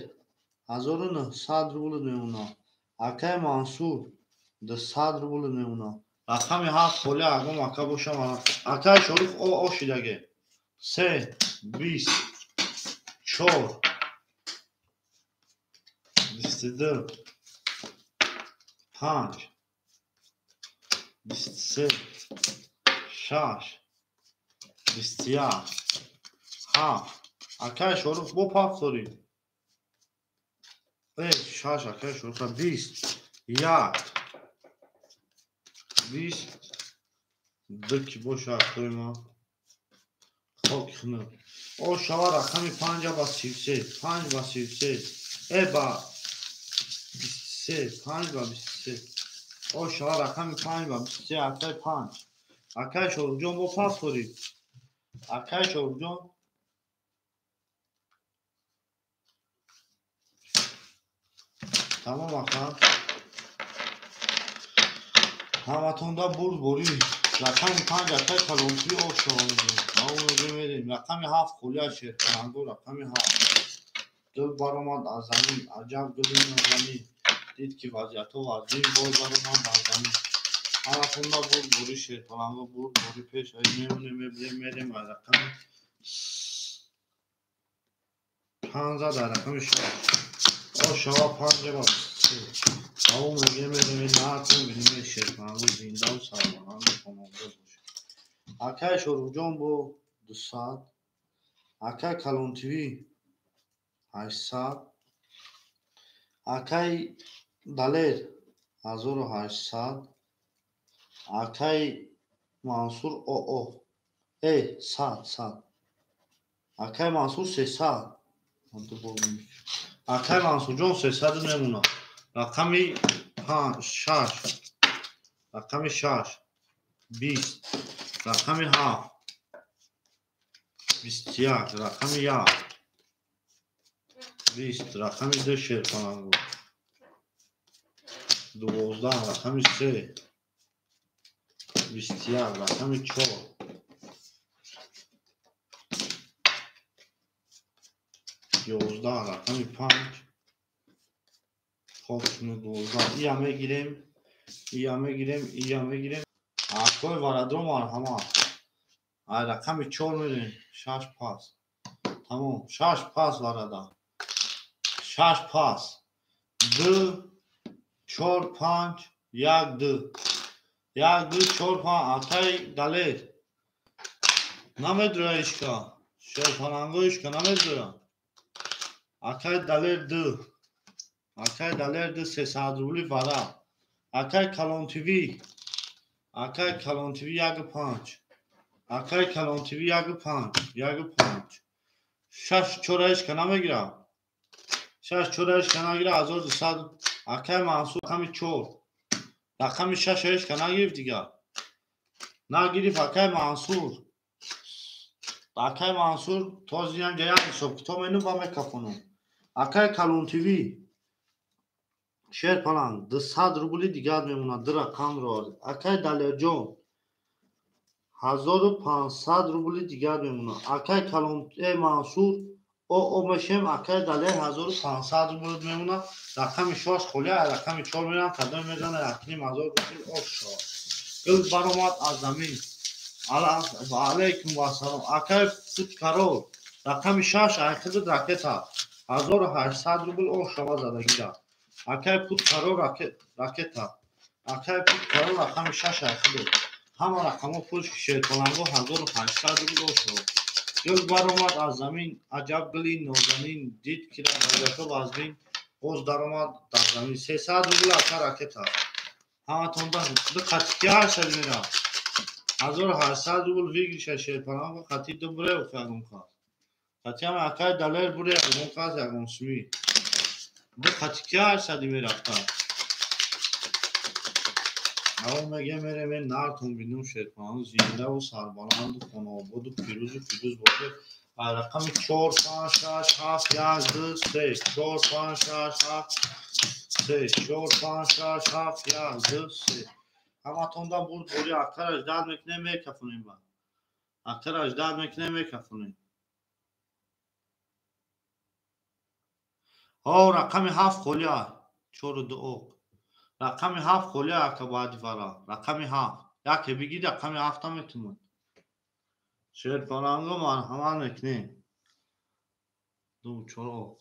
Speaker 2: 1900 рубл мемона. Акай Мансур 200 рубл мемона. Рақами 7 холи агом ака бошам. Акай Шоҳрух о шидаге. 3 20 4 22 5 23 6 21 7. Акай Шоҳрух бо повтори. 6 акай Шоҳрух 20 1 20 2 ки боша акои ма хок хнук. О шава рақами 5 ба 33 5 ба 33 ба 23 5 ба 23. О шава рақами 5 ба 23 акай 5. Акай Шоҳрухҷон бо повтори. Акай Шоҳрухҷон тамом ака. Ҳаматонда бурдборӣ. Рақами 5 акай Калон ТВ о шава мегӯем. Мерем. Рақами 7 холия шерпаланго. Рақами 7. Гул баромад аз замин. Аҷаб гули нозанин. Дид ки вазъиятҳо вазнин боз баромад аз замин. Ҳаматонда бурдборӣ шерпаланго. Бурдборӣ пеш мемонем мебирем мерем аз рақами 5 дар рақами 6. О шава 5 ба 23. Ҳаво мегирем мерем наатон бинем шерпаланго зиндаву сарбаланду хонанда бошад. Акай Шоҳрухҷон бо 200. Акай Калон ТВ 800. Акай Далер 1800. Акай Мансур ОО 100 100. Акай Мансур 300. Акай Мансурҷон 300 мемонад. Рақами 6 рақами 6 20 рақами 7 21 рақами 1 20 рақами 2 шерпаланго 12 рақами 3 21 рақами 4 11 рақами 5. Хоб 12 ия мегирем ия мегирем ия мегирем. Акои варадром марҳама. Ай рақами 4 мерем 6 пас. Тамом 6 пас варада. 6 пас 2 4 5 1 2 1 2 4 5. Акай Далер намедроя ишка. Шерпаланго ишка намедроя. Акай Далер 2. Акай Далер 2 300 рубли вара. Акай Калон ТВ. Акай Калон ТВ 1.5. Акай Калон ТВ 1.5 1.5. 6 4 ишка намегира. 6 4 ишка нагира 1200. Акай Мансур рақами 4. Рақами 6 ишка нагирифт дигар. Нагирифт акай Мансур. Акай Мансур тозиям ҷаян ҳисоб китоб мену ба мекафонум. Акай Калон ТВ шерпаланг 200 рубли дигар мемонад. Ду рақамро. Акай Далерҷон 1500 рубли дигар мемонад. Акай Калон Мансур о мешем. Акай Далер 1500 рубл мемонад. Рақами 6 холия рақами 4 мерам. Кадом мезана 1500 рубл ош шавад. Гул баромад аз замин. Ва алайкум вассалом. Акай Путкарол рақами 6 айхизд ракета 1800 рубл ош шавад задагида. Акай Путкарол ракета. Акай Путкарол рақами 6 айхизд. Ҳама рақамҳо пуш шерпаланго 1800 рубл ош шавад. Гул баромад аз замин. Аҷаб гули нозанин. Дид ки вазъиятҳо вазнин. Боз даромад дар замин 300 рубл ака ракета. Ҳаматон ду қатики ҳаршад мерафт. 1800 рубл выигрыша шерпаланг қати ду буре ягон кас. Қати ҳам акай далер буре ягон кас ягон суми. Ду қатики ҳаршади мерафта. Аво меге мерем нартон бинум шерпаланг зиндаву сарбаланду хонаободу пирӯзу фирӯз боше. Рақами 4 5 6 7 1 2 3 4 5 6 7 3 4 5 6 7 1 2 3. Ҳаматонда бурд бори акараш дард мекунем мекафонем ба. Акараш дард мекунем мекафонем. О рақами 7 холия 4 2 оқ. Рақами 7 холия ака баъди вара. Рақами 7. Яке бигир рақами 7 метумад. Шерпаланго марҳамат мекунем. 2 4 оқ.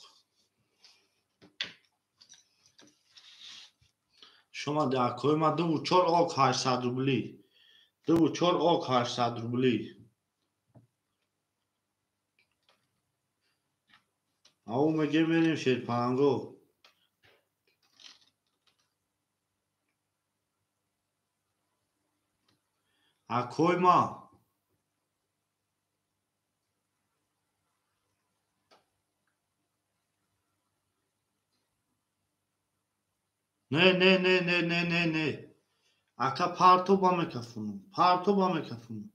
Speaker 2: Шума дакои ма 2 4 оқ 800 рубли. 2 4 оқ 800 рубли. Ау меге мерем шерпаланго. Акои ма Не, не, не, не, не, не, не. Ака парто ба мекафунум. Парто ба мекафунум.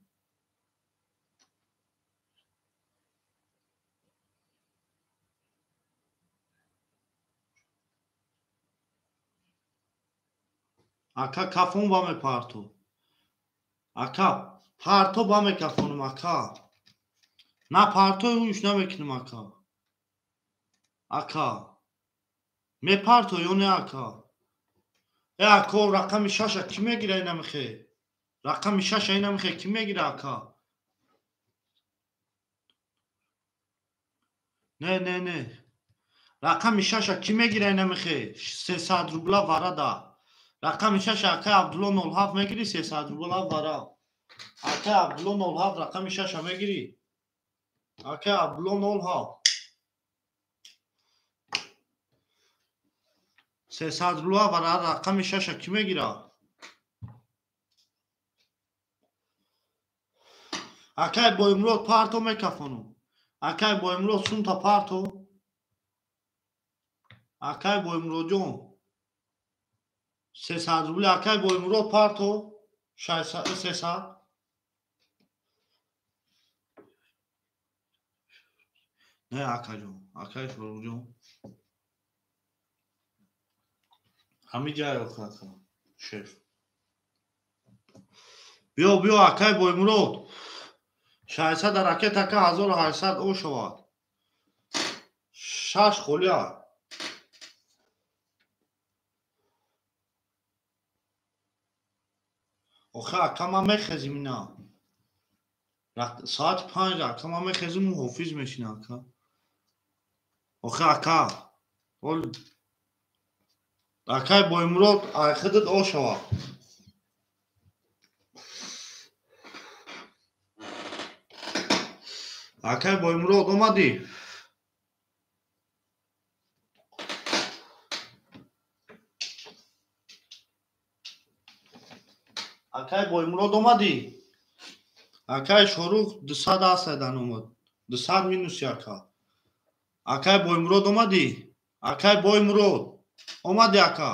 Speaker 2: Ака кафун ба мепарто. Ака парто ба мекафунум ака. На партои ӯш намекунам ака. Ака. Мепарто ё не ака? Э ако рақами 6 ки мегира ина мехе? Рақами 6 ина мехе ки мегира ака? Не, не, не. Рақами 6 ки мегира ина мехе? 300 рубла варада. Рақами 6 ака Абдулло 07 мегири 300 рубла вара. Ака Абдулло 07 рақами 6 мегири. Ака Абдулло 07. 300 рубла вара рақами 6 ки мегира? Акай Боимурод парто мекафонум. Акай Боимурод сумта парто. Акай Боимуродҷон 300 рубли акай Боимурод парто 600 300. Не акаҷон, акай Шоруқҷон. Ҳамин ҷай охир шеф. Биё, биё акай Боимурод. 600 ракет ака 1800 о шавад. 6 холия. Охир ака ман мехезим ина. Соати 5 ака ман мехезим ҳофиз мешина ака. Охир ака. Ол акай Боимурод айхидит о шавад. Акай Боимурод омадӣ? Акай Боимурод омадӣ? Акай Шорух 200 астайдан омад. 200 минуси ака. Акай Боимурод омадӣ? Акай Боимурод омадӣ ака?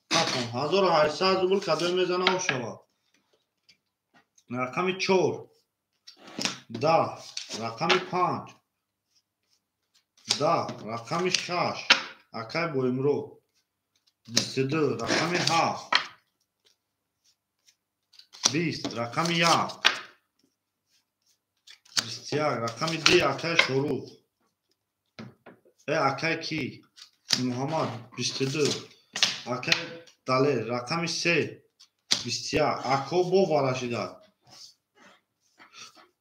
Speaker 2: Кафон 1800 рубл кадом мезана о шавад. Рақами 4 10 рақами 5 10 рақами 6 акай Боимурод 22 рақами 7 20 рақами 1 21 рақами 2 акай Шорух акай ки Муҳаммад 22 акай Далер рақами 3 21 ако бо варашида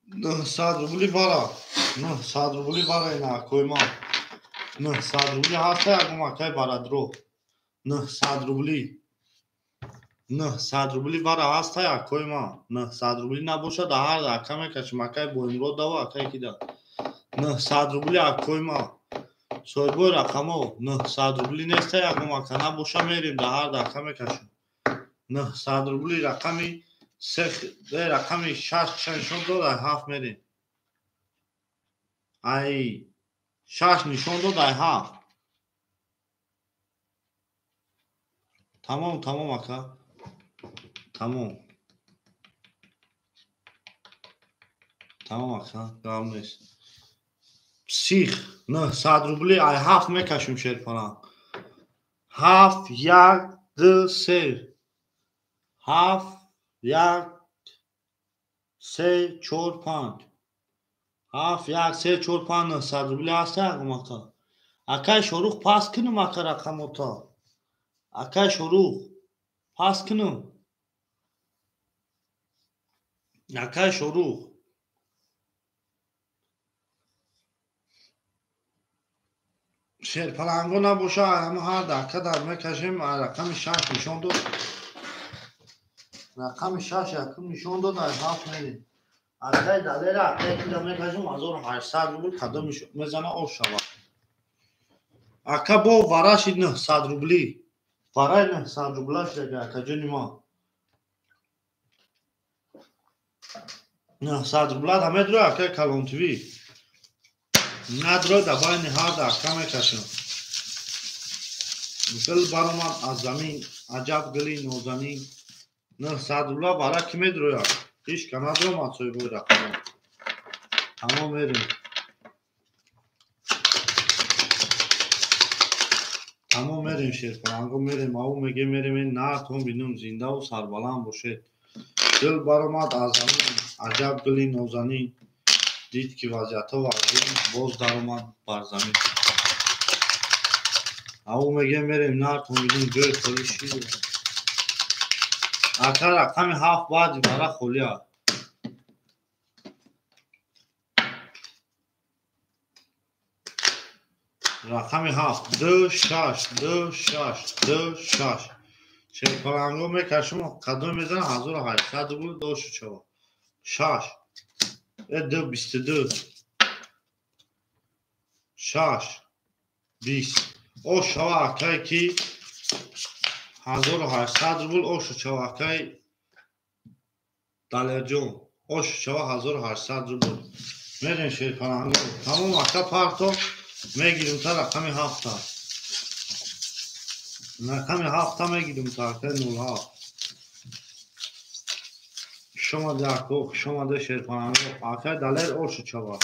Speaker 2: 900 рубли вара 900 рубли вара ина акои ман 900 рубли ҳаста ягом акай барадро 900 рубли 900 рубли вара ҳаста акои ман 900 рубли набошад ҳар ака мекашим акай Боимурод дава акай кида 900 рубли акои ман Соҳибои рақамҳо 900 рубли неста ягон ака набоша мерем дар ҳар дақа мекашем. 900 рубли рақами се рақами 6 ча нишон дод, ай 7 мерем. Ай 6 нишон дод, ай 7. Тамом, тамом ака. Тамом. Тамом ака, гап нест. Псих 900 рубли ай 7 мекашем шерпаланг. 7 1 2 3 7 1 3 4 5 7 1 3 4 5 900 рубли ҳаста ягон ака. Акай Шорух пас кунум ака рақамота. Акай Шорух пас кунум. Акай Шорух шерпаланго набоша, ҳама ҳар дақа дар мекашем. Рақами 6 нишон дод. Рақами 6 якум нишон дод, ай 7 мерем. Акай Далера акай кида мекашем 1800 рубл кадом мезана ош шавад. Ака бо вараши 900 рубли. Вараи 900 рубла шидаги акаҷони ма. 900 рубла да медрои акай Калон ТВ. Надро да байни ҳар дақа мекашем. Гул баромад аз замин, аҷаб гули нозанин. 900 рубла вара ки медрояд? Ҳеҷ ка надромад соҳибои рақамҳо. Тамом мерем. Тамом мерем шерпаланго мерем, ав меге мерем, нартон бинум зиндаву сарбаланд бошед. Гул баромад аз замин, аҷаб гули нозанин. Дид ки вазъиятҳо вазин, боз даромад бар замин. Ав меге мерем, нартон бинум ҷои холӣ шид. Ака рақами 7 баъди вара холӣ аст. Рақами 7 2 6 2 6 2 6. Шерпаланго мекашем, кадом мезана 1800 рубл дошу чава. 6 2 22 6 20. Ош шава акай ки 1800 рубл ошу чава акай Далерҷон. Ошу чава 1800 рубл. Мерем шерпаланго. Тамом ака парто мегирим та рақами 7. Рақами 7 мегирим та акай 07. Шумо ако шумо шерпаланго. Акай Далер ошу чава.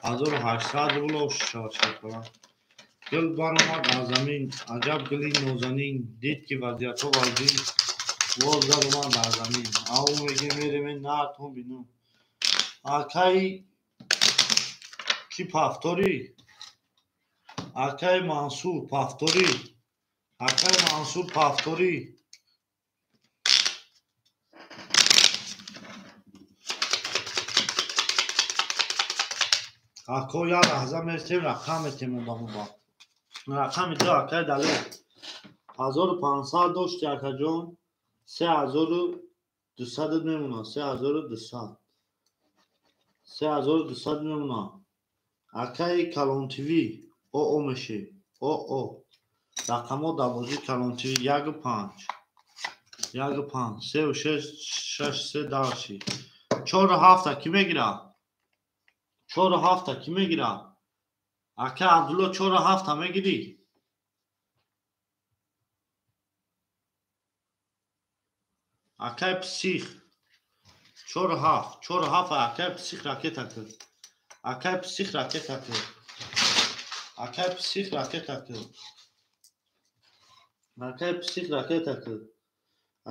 Speaker 2: 1800 рубл ошу чава шерпаланг. Гул баромад аз замин, аҷаб гули нозанин. Дид ки вазъиятҳо вазин, боз даромад аз замин. Ав меге мерем нартон бинум. Акай ки пафторӣ? Акай Мансур пафторӣ. Акай Мансур пафторӣ. Ако як лаҳза мерсем, рақам метем одамоба. Рақами 2 акай Далер. 1500 дошти акаҷон, 3200 мемонад, 3200. 3200 мемонад. Акаи Калон ТВ ОО меши. ОО. Рақамҳо дар бозии Калон ТВ 1 5. 1 5 3 6 6 3 дарши. 4 7 ки мегирад? 4 7 ки мегирад? Ака Абдулло 4 7 мегирӣ? Акай псих 4 7 4 7 акай псих ракета кир. Акай псих ракета кир. Акай псих ракета кир. Акай псих ракета кир.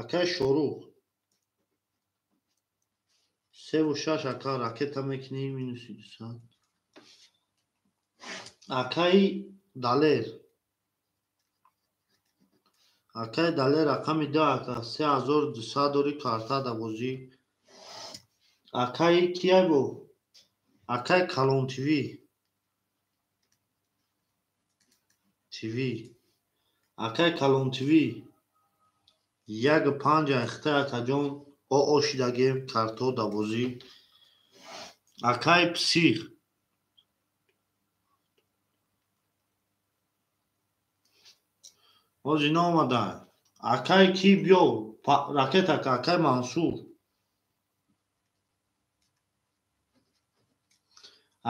Speaker 2: Акай Шорух 3 6 ака ракета мекунӣ минуси 200. Акай Далер. Акай Далер рақами 2 ака 3200 дори карта дар бозӣ. Акай кияй бо? Акай Калон ТВ. ТВ. Акай Калон ТВ 1 5 айхта акаҷон ОО шидагем карто дар бозӣ. Акай псих Ҳози наомада. Акай ки биё ракета акай Мансур.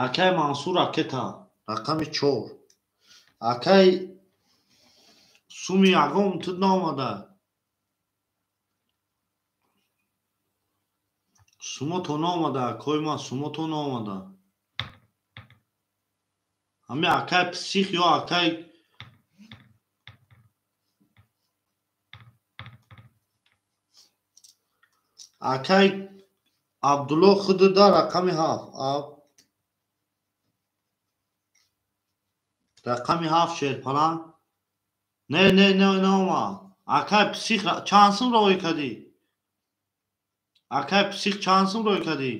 Speaker 2: Акай Мансур ракета рақами 4. Акай суми ягон ту наомада. Сумо то наомада, акои ман сумо то наомада. Ҳами акай псих ё акай акай Абдулло худуда рақами 7. Рақами 7 шерпалан. Не, не, не, наомад. Акай псих чанд сум роҳӣ кардӣ? Акай псих чанд сум роҳӣ кардӣ?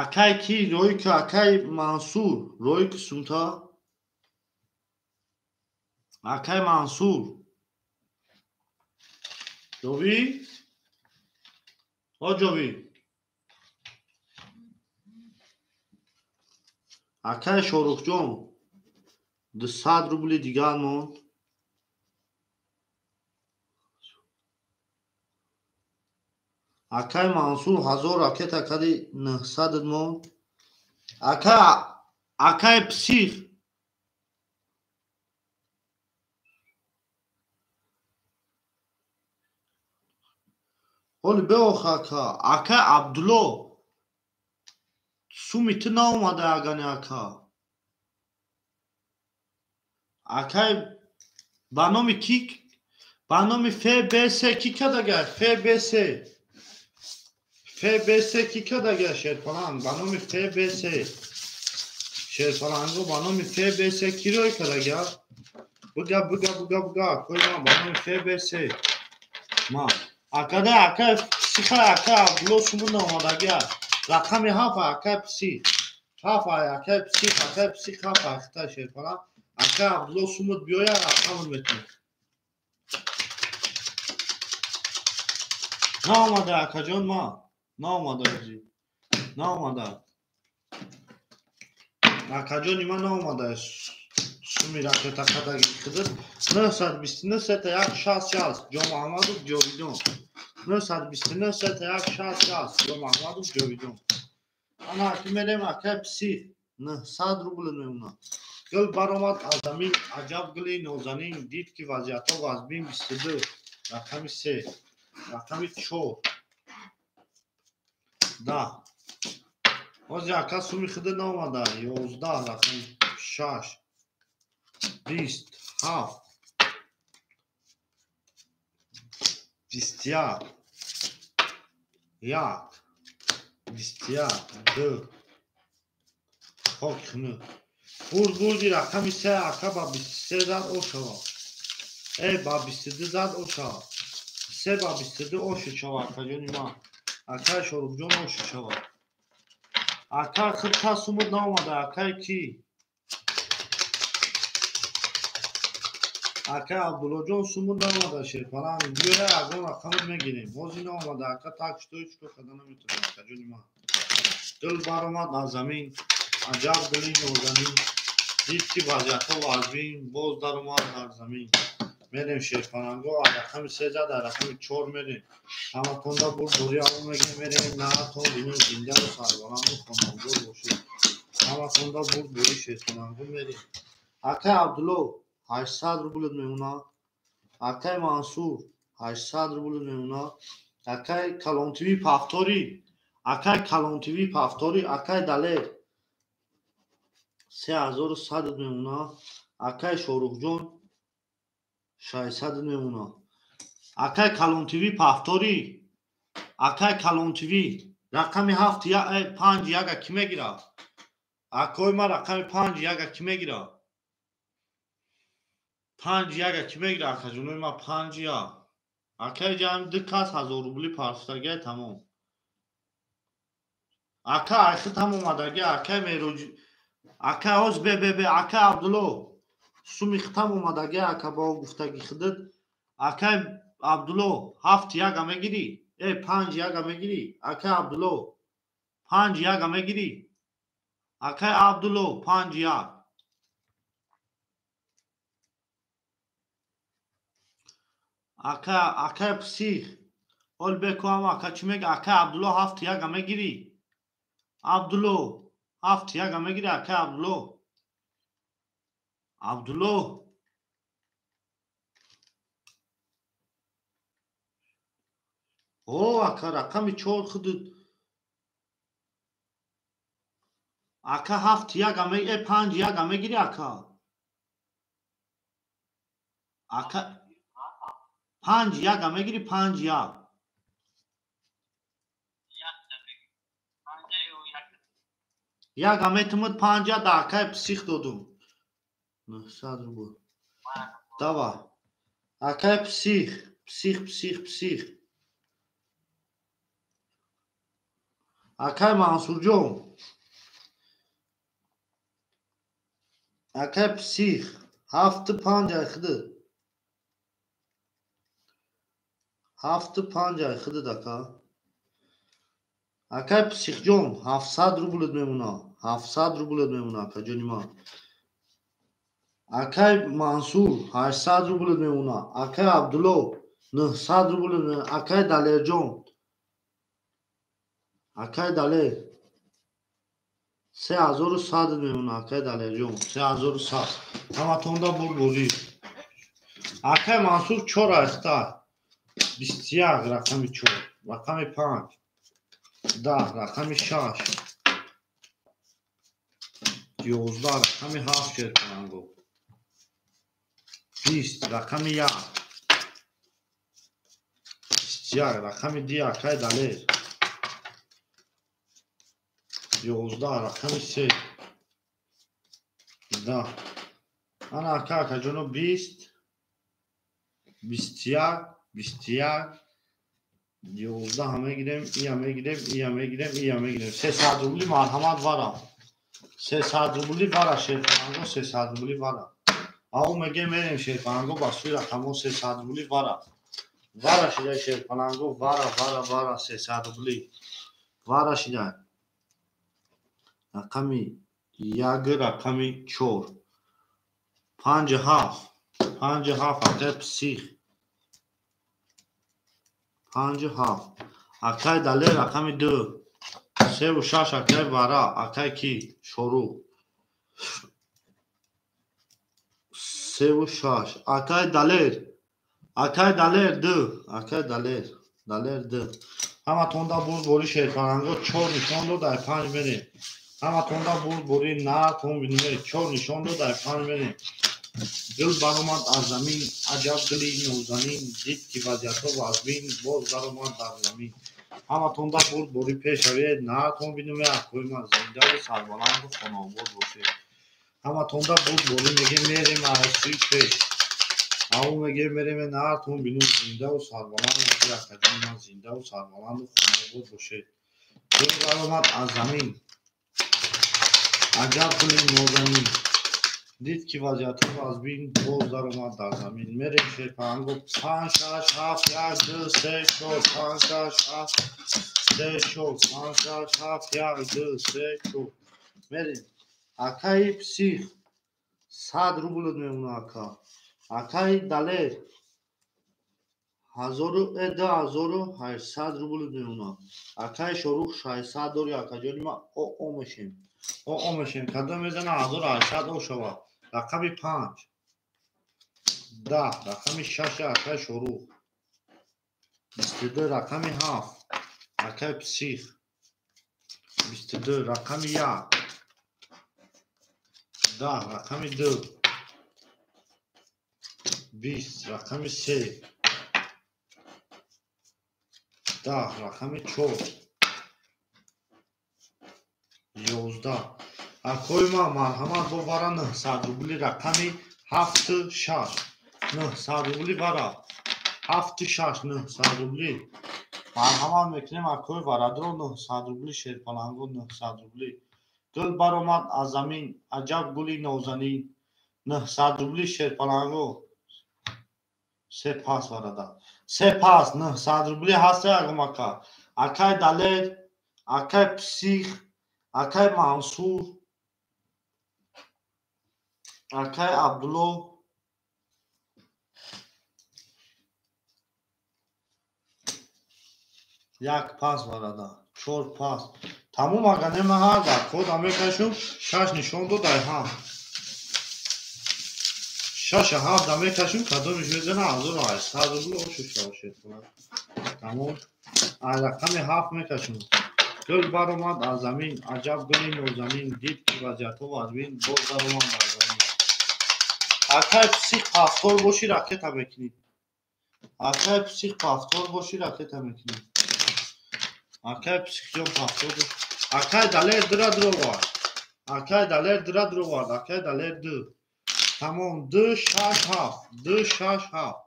Speaker 2: Акай ки роҳӣ ки акай Мансур роҳӣ ки сумта? Акай Мансур. Ҷовид? О ҷовид. Акай Шорухҷон 200 рубли дигар монд. Акай Мансур 1000 ракета кади 900 монд. Акай псих ҳоли беох ака. Акай Абдулло суми ту наомада агани ака. Акай ба номи ки ба номи ФБС ки кадага? ФБС. ФБС ки кадага шерпаланг? Ба номи ФБС. Шерпаланго ба номи ФБС ки рӯй кадага? Буга буга буга буга акои ман ба номи ФБС. Ма акада акай психа акай Абдулло суму наомадага. Рақами 7 акай псих. 7 акай псих, акай псих 7 ахта шерпаланг. Акай Абдулло сумут биёя рақамро метавонад. Наомада акаҷон ма. Наомада ҳози. Наомада. Акаҷони ман наомада. Суми ракета кадаги худат 929 сета 1 66 Ҷон Маҳмадов Ҷовидон. 929 сета 1 66 Ҷон Маҳмадов Ҷовидон. Ана аки мерем акай псих 900 рубл мемонад. Гул баромад аз замин аҷаб гули нозанин дид ки вазъиятҳо вазбин 22 рақами 3 рақами 4 10. Ҳозир ака суми худа наомада. 11 рақами 6 20 7 21 1 21 2 хок хунук. Бурд бурди рақами 3 ака ба 23 зад о шава. Ба 22 зад о шава. 3 ба 22 ошу шава акаҷони ман. Акай Шорухҷон ошу шава. Ака худ та сумуд наомада. Акай ки? Акай Абдуллоҷон сумуд наомада шерпаланг. Биёя ягон рақамро мегирем. Ҳозир наомада. Ака так что ҳеҷ кор карда наметавонам акаҷони ман. Гул баромад аз замин аҷаб гули нозанин дид ки вазъиятҳо вазбин боз даромад дар замин. Мерем шерпаланго аз рақами 3 зад аз рақами 4 мерем. Ҳаматонда бурд дори аввал мегирем мерем наатон бинем зиндаву сарбаланду хонадор бошед. Ҳаматонда бурд дори шерпаланго мерем. Акай Абдулло 800 рубл мемонад. Акай Мансур 800 рубл мемонад. Акай Калонтиви Пафтори, акай Калонтиви Пафтори, акай Далер 3100 мемонад. Акай Шорухҷон 600 мемонад. Акай Калонтиви Пафтори, акай Калонтиви рақами 7 5 яга ки мегирад? Акои ман рақами 5 яга ки мегирад? 5 яга ки мегирад акаҷонои ман 5 як. Акай ҷамъ 2 кас 1000 рубли партофтагиай тамом. Ака айхи там омадаги акай Мероҷ ака ҳоз бе бе бе акай Абдулло суми хитам омадаги ака ба гуфтаги худат. Акай Абдулло 7 яга мегирӣ? 5 яга мегирӣ? Акай Абдулло 5 яга мегирӣ? Акай Абдулло 5-1. Акай псих. Ол бекуам ака чӣ мега? Акай Абдулло 7-1 мегирӣ? Абдулло 7-1 мегирӣ акай Абдулло? Абдулло О, ака рақами 4 худут. Ака 7-1 меги, 5-1 мегирӣ ака? Ака 5-1 мегирӣ 5-1. Як метумуд 5 да акай псих додум. 900 рубл. Дава. Акай псих, псих, псих, псих. Акай Мансурҷон. Акай псих 7-5 айхиди. 7-5 айхиди ака. Акай психҷон 700 рублет мемона. 700 рублет мемона ака ҷони ман. Акай Мансур 800 рублет мемона. Акай Абдулло 900 рублет мемона. Акай Далерҷон. Акай Далер 3100 мемона. Акай Далерҷон 3100. Ҳаматонда бурбурӣ. Акай Мансур 4 айхта. 21 рақами 4, рақами 5, 10 рақами 6, 11 рақами 7 шерпаланго, 20 рақами 1, 21 рақами 2 акай Далер, 11 рақами 3, 10. Ана ака акаҷоно 20, 21, 21, 11 мегирем, ия мегирем, ия мегирем, ия мегирем. 300 рубли марҳамат вара. 300 рубли вара шерпаланго, 300 рубли вара. Ау меге мерем шерпаланго ба сӯи рақамҳо 300 рубли вара. Вара шидай шерпаланго, вара, вара, вара 300 рубли. Вара шидай. Рақами 1, рақами 4. 5 7, 5 7 акай псих. 5 7. Акай Далер рақами 2. 3 6 акай вара, акай ки? Шорух. 3 6. Акай Далер. Акай Далер 2. Акай Далер. Далер 2. Ҳаматонда бурдборӣ шерпаланго 4 нишон дод, ай 5 мерем. Ҳаматонда бурдборӣ натон бинуме 4 нишон дод, ай 5 мерем. Гул баромад аз замин, аҷаб гули нозанин, дид ки вазъиятҳо вазмин, боз баромад дар замин. Ҳаматонда бурдборӣ пеш равед, натон бинуме акои ман зиндаву сарбаланду хонаобод бошед. Ҳаматонда бурдборӣ меге мерем аз сӯи пеш. Ау меге мерем натон бинум зиндаву сарбаланд бошед, акаҷони ман зиндаву сарбаланду хонаобод бошед. Гул баромад аз замин, аҷаб гули нозанин, дид ки вазъиятҳо вазмин, боз даромад дар замин. Мерем шерпаланго 5 6 7 1 2 3 4 5 6 7 3 4 5 6 7 1 2 3 4. Мерем. Акаи псих 100 рублет мемона ака. Акаи Далер 1800 рублет мемона. Акаи Шорух 600 дори акаҷони ман о мешем. О мешем. Кадом мезана 1800 о шава. Рақами 5, 10, рақами 6 акай Шорух, 22 рақами 7 акай псих, 22 рақами 1, 10 рақами 2, 20 рақами 3, 10 рақами 4, 11. Акои ман марҳамат бо вара 900 рубли рақами 7 6. 900 рубли вара. 7 6 900 рубли. Марҳамат мекунем акои варадро 900 рубли шерпаланго 900 рубли. Гул баромад аз замин, аҷаб гули нозанин. 900 рубли шерпаланго. Се пас варада. Се пас 900 рубли ҳаста ягом ака. Акай Далер, акай псих, акай Мансур. Акай Абдулло як пас барада, чор пас. Тамом агане ма ҳар дар код мекашум, шаш нишон дод ай ҳафт. Шаш ҳафт мекашум, кадомиш мезана 1800 рубл ошу шавад. Тамом. Ай рақами ҳафт мекашум. Гул баромад аз замин, аҷаб гули нозанин, дид ки вазъиятҳо вазмин, боз даромад аз замин. Акай псих пафтор бошӣ ракета мекунӣ. Акай псих пафтор бошӣ ракета мекунӣ. Акай психҷон пафтор бош. Акай Далер дура дуровард. Акай Далер дура дуровард. Акай Далер ду. Тамом ду шаш ҳафт. Ду шаш ҳафт.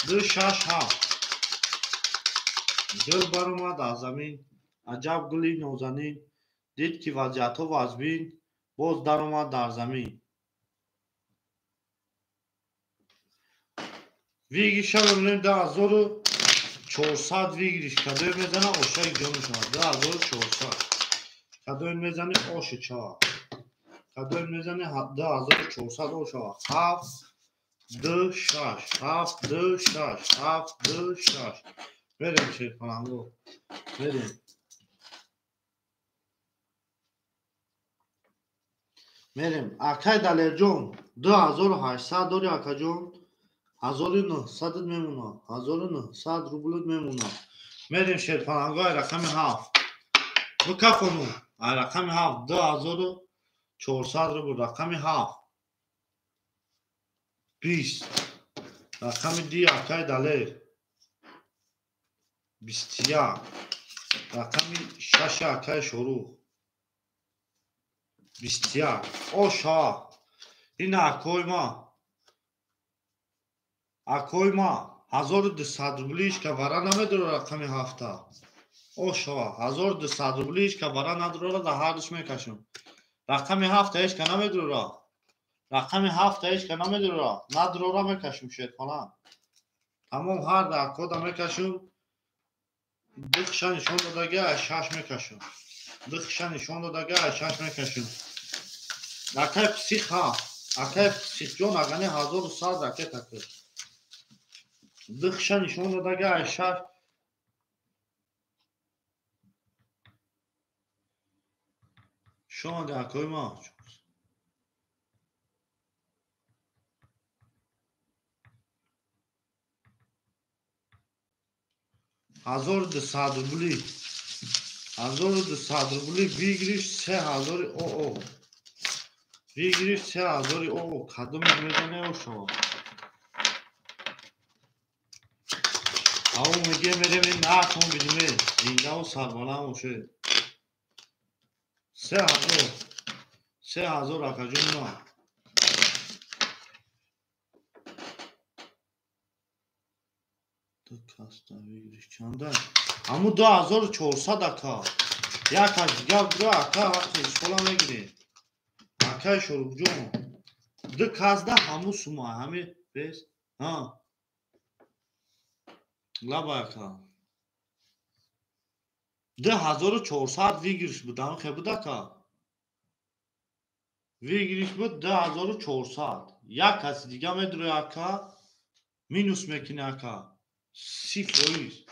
Speaker 2: Ду шаш ҳафт. Гул баромад аз замин. Аҷаб гули нозанин, дид ки вазъиятҳо вазмин, боз даромад дар замин. Выигрыша мебинем 2400 выигрыш. Кадои мезана ошаи ҷо мешавад. 2400. Кадои мезани оши чава. Кадои мезани 2400 ошава. 7 2 6 7 2 6 7 2 6. Мерем шерпаланго. Мерем. Мерем. Акай Далерҷон 2800 дори акаҷон. 1900 мемона. 1900 рублт мемона. Мерем шерпаланго ай рақами 7. Бикафону. Ай рақами 7 2400 рубл. Рақами 7. 20. Рақами 2 акай Далер. 21. Рақами 6 акай Шорух. 21. Оша. Ин акои ма. Акои ма 1200 рублиш ка вара намедора рақами 7. Оша 1200 рублиш ка вара надорора да ҳардуш мекашам. Рақами 7 ҳеч ка намедорора. Рақами 7 ҳеч ка намедорора. Надорора мекашам шерпалан. Тамом ҳар да акода мекашам. Ду хиша нишон додага аз 6 мекашам. Ду хиша нишон додага аз 6 мекашам. Акай псих ҳафт. Акай психҷон агане 1100 ракета куд. Ду хиша нишон додага аз 6. Шомади акои ма. 1200 рубли. 1200 рубли выигрыш 3000 ОО. Выигрыш 3000 ОО. Кадом мезане ошо? Ау меге мерем ин нархон бидиме. Зиндаву сарбаланд боше. 3000. 3000 акаҷон ма. Каста выигрыш чанда? Аму 2400 ака. Як аз дигар бура ака ҳаққи ишғола мегирем. Акаи Шорукҷон. Ду касда ҳаму сума, ҳами бес. Ҳа. Лаба ака. 2400 выигрыш буд, ҳам хе буд ака. Выигрыш буд 2400. Як каси дига медуре ака, минус мекине ака. 30%.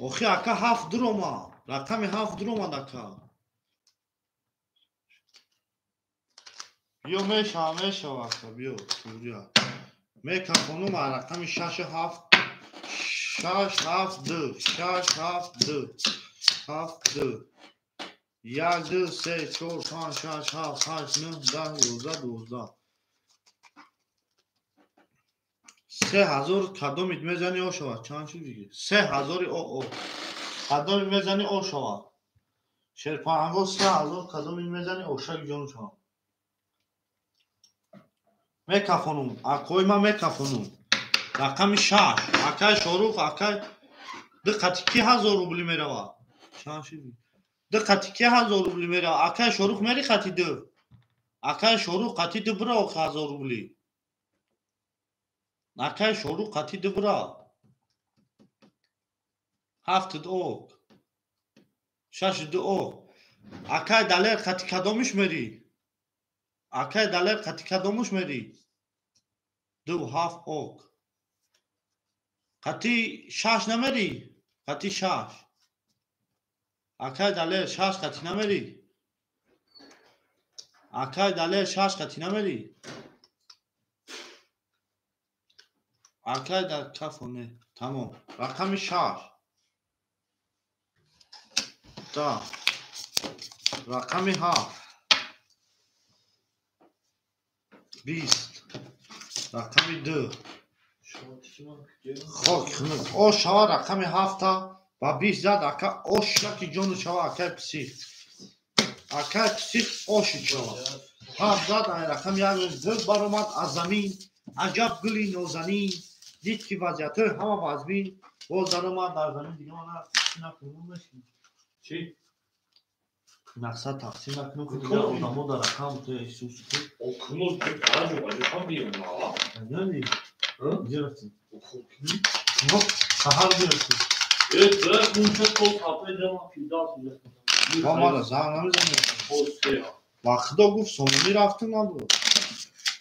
Speaker 2: Охи ака ҳафт дурома. Рақами ҳафт дуромад ака. Биё мешава, мешава ака, биё. Сурия. Мекафонум рақами 6 7 6 7 2 6 7 2 7 2 1 2 3 4 5 6 7 8 9 10 11 12 3000 кадомит мезани ошава? Чанд шуд диги? 3000 ОО. Кадомит мезани ошава? Шерпаранго 3000 кадомит мезани ошак ҷон шава. Мекафонум, акои ма мекафонум. Рақами 6. Акай Шорух, акай ду қати ки 1000 рубли мерава? Чанд шуд? Ду қати ки 1000 рубли мерава? Акай Шорух мери қати ду. Акай Шорух қати ду бира 1000 рубли. Акай Шорух қати ду бира. 7 ок. 6 2 ок. Акай Далер қати кадомиш мери? Акай Далер қати кадомуш мери? 2 7 ок. Қати 6 намери? Қати 6. Акай Далер 6 қати намери? Акай Далер 6 қати намери? Акай дар кафоне. Тамом. Рақами 6. Да. Рақами 7. 20. Рақами 2. Хок хунук. О шава рақами 7 ба 20 зад ака ош яки ҷону шава акай псих. Акай псих оши шава. 7 зад ай рақами 1 гул баромад аз замин. Аҷаб гули нозанин. Дид ки вазъиятҳои ҳама вазмин. Боз даромад дар замин дига мана накунум мешин.
Speaker 1: Чӣ?
Speaker 2: Мақсад тақсим накунум ки дигар одамо дар рақам то Исус.
Speaker 1: Окунуз аҷу аҷу ҳам биём.
Speaker 2: Яъне? Гирифтӣ. Саҳар гирифтӣ.
Speaker 1: Э, да, кунча то тапе ҷама фидас.
Speaker 2: Ва мара занг намезанӣ. Ва худо гуфт сомонӣ рафту набуд.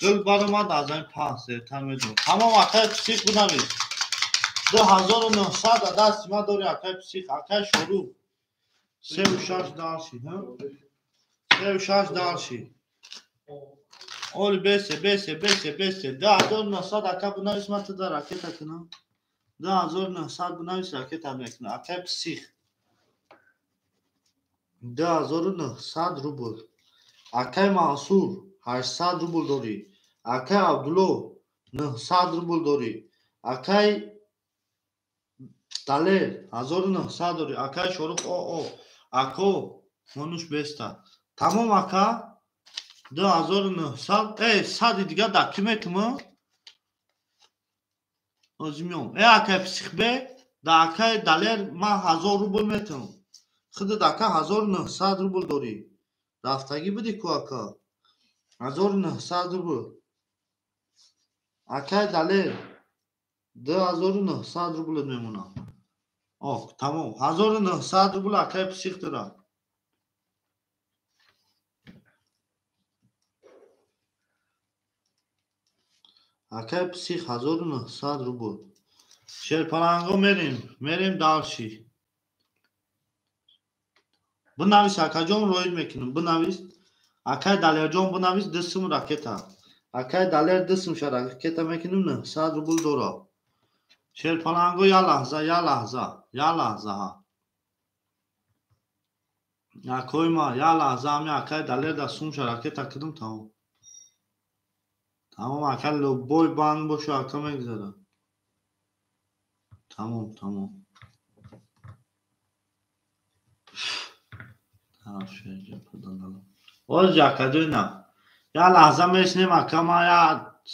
Speaker 2: Гул баромад аз замин паҳн зертар медонам. Тамом акай псих бинавис. 2900 дасти ман дори акай псих, акай Шорух. 3 6 дальше, ҳа? 3 6 дальше. Оли бесе, бесе, бесе, бесе. 2900 ака бинавис ман туда ракета кунам. 2900 бинавис ракета мекунам. Акай псих. 2900 рубл. Акай Мансур 800 рубл дорӣ. Акай Абдулло 900 рубл дорӣ. Акай Далер 1900 дорӣ. Акай Шорух о. Ако монуш беста. Тамом ака 2900. Эй, сади дига да ки метуму? Озӣ меом. Э, акай психбе, да акай Далер ман 1000 рубл метум. Худат ака 1900 рубл дорӣ. Рафтагӣ будӣ ку ака? 1900 рубл. Акай Далер 2900 рублат мемонад. Ок, тамом. 1900 рубл акай псих дорад. Акай псих 1900 рубл. Шерпаланго мерем, мерем дальше. Бинавис акаҷон роид мекунам. Бинавис. Акай Далерҷон бинавис 2 сум ракета. Акай Далер 2 сум ша ракета мекунам 900 рубл дорад. Шерпаланго я лаҳза, я лаҳза, я лаҳза. Акой ма, я лаҳза ами акай Далер да сум ша ракета кунам тамом. Тамом ака любой банк боша ака мегзарад. Тамом, тамом. Оз акаҷона. Я лаҳза мешнем ака ма я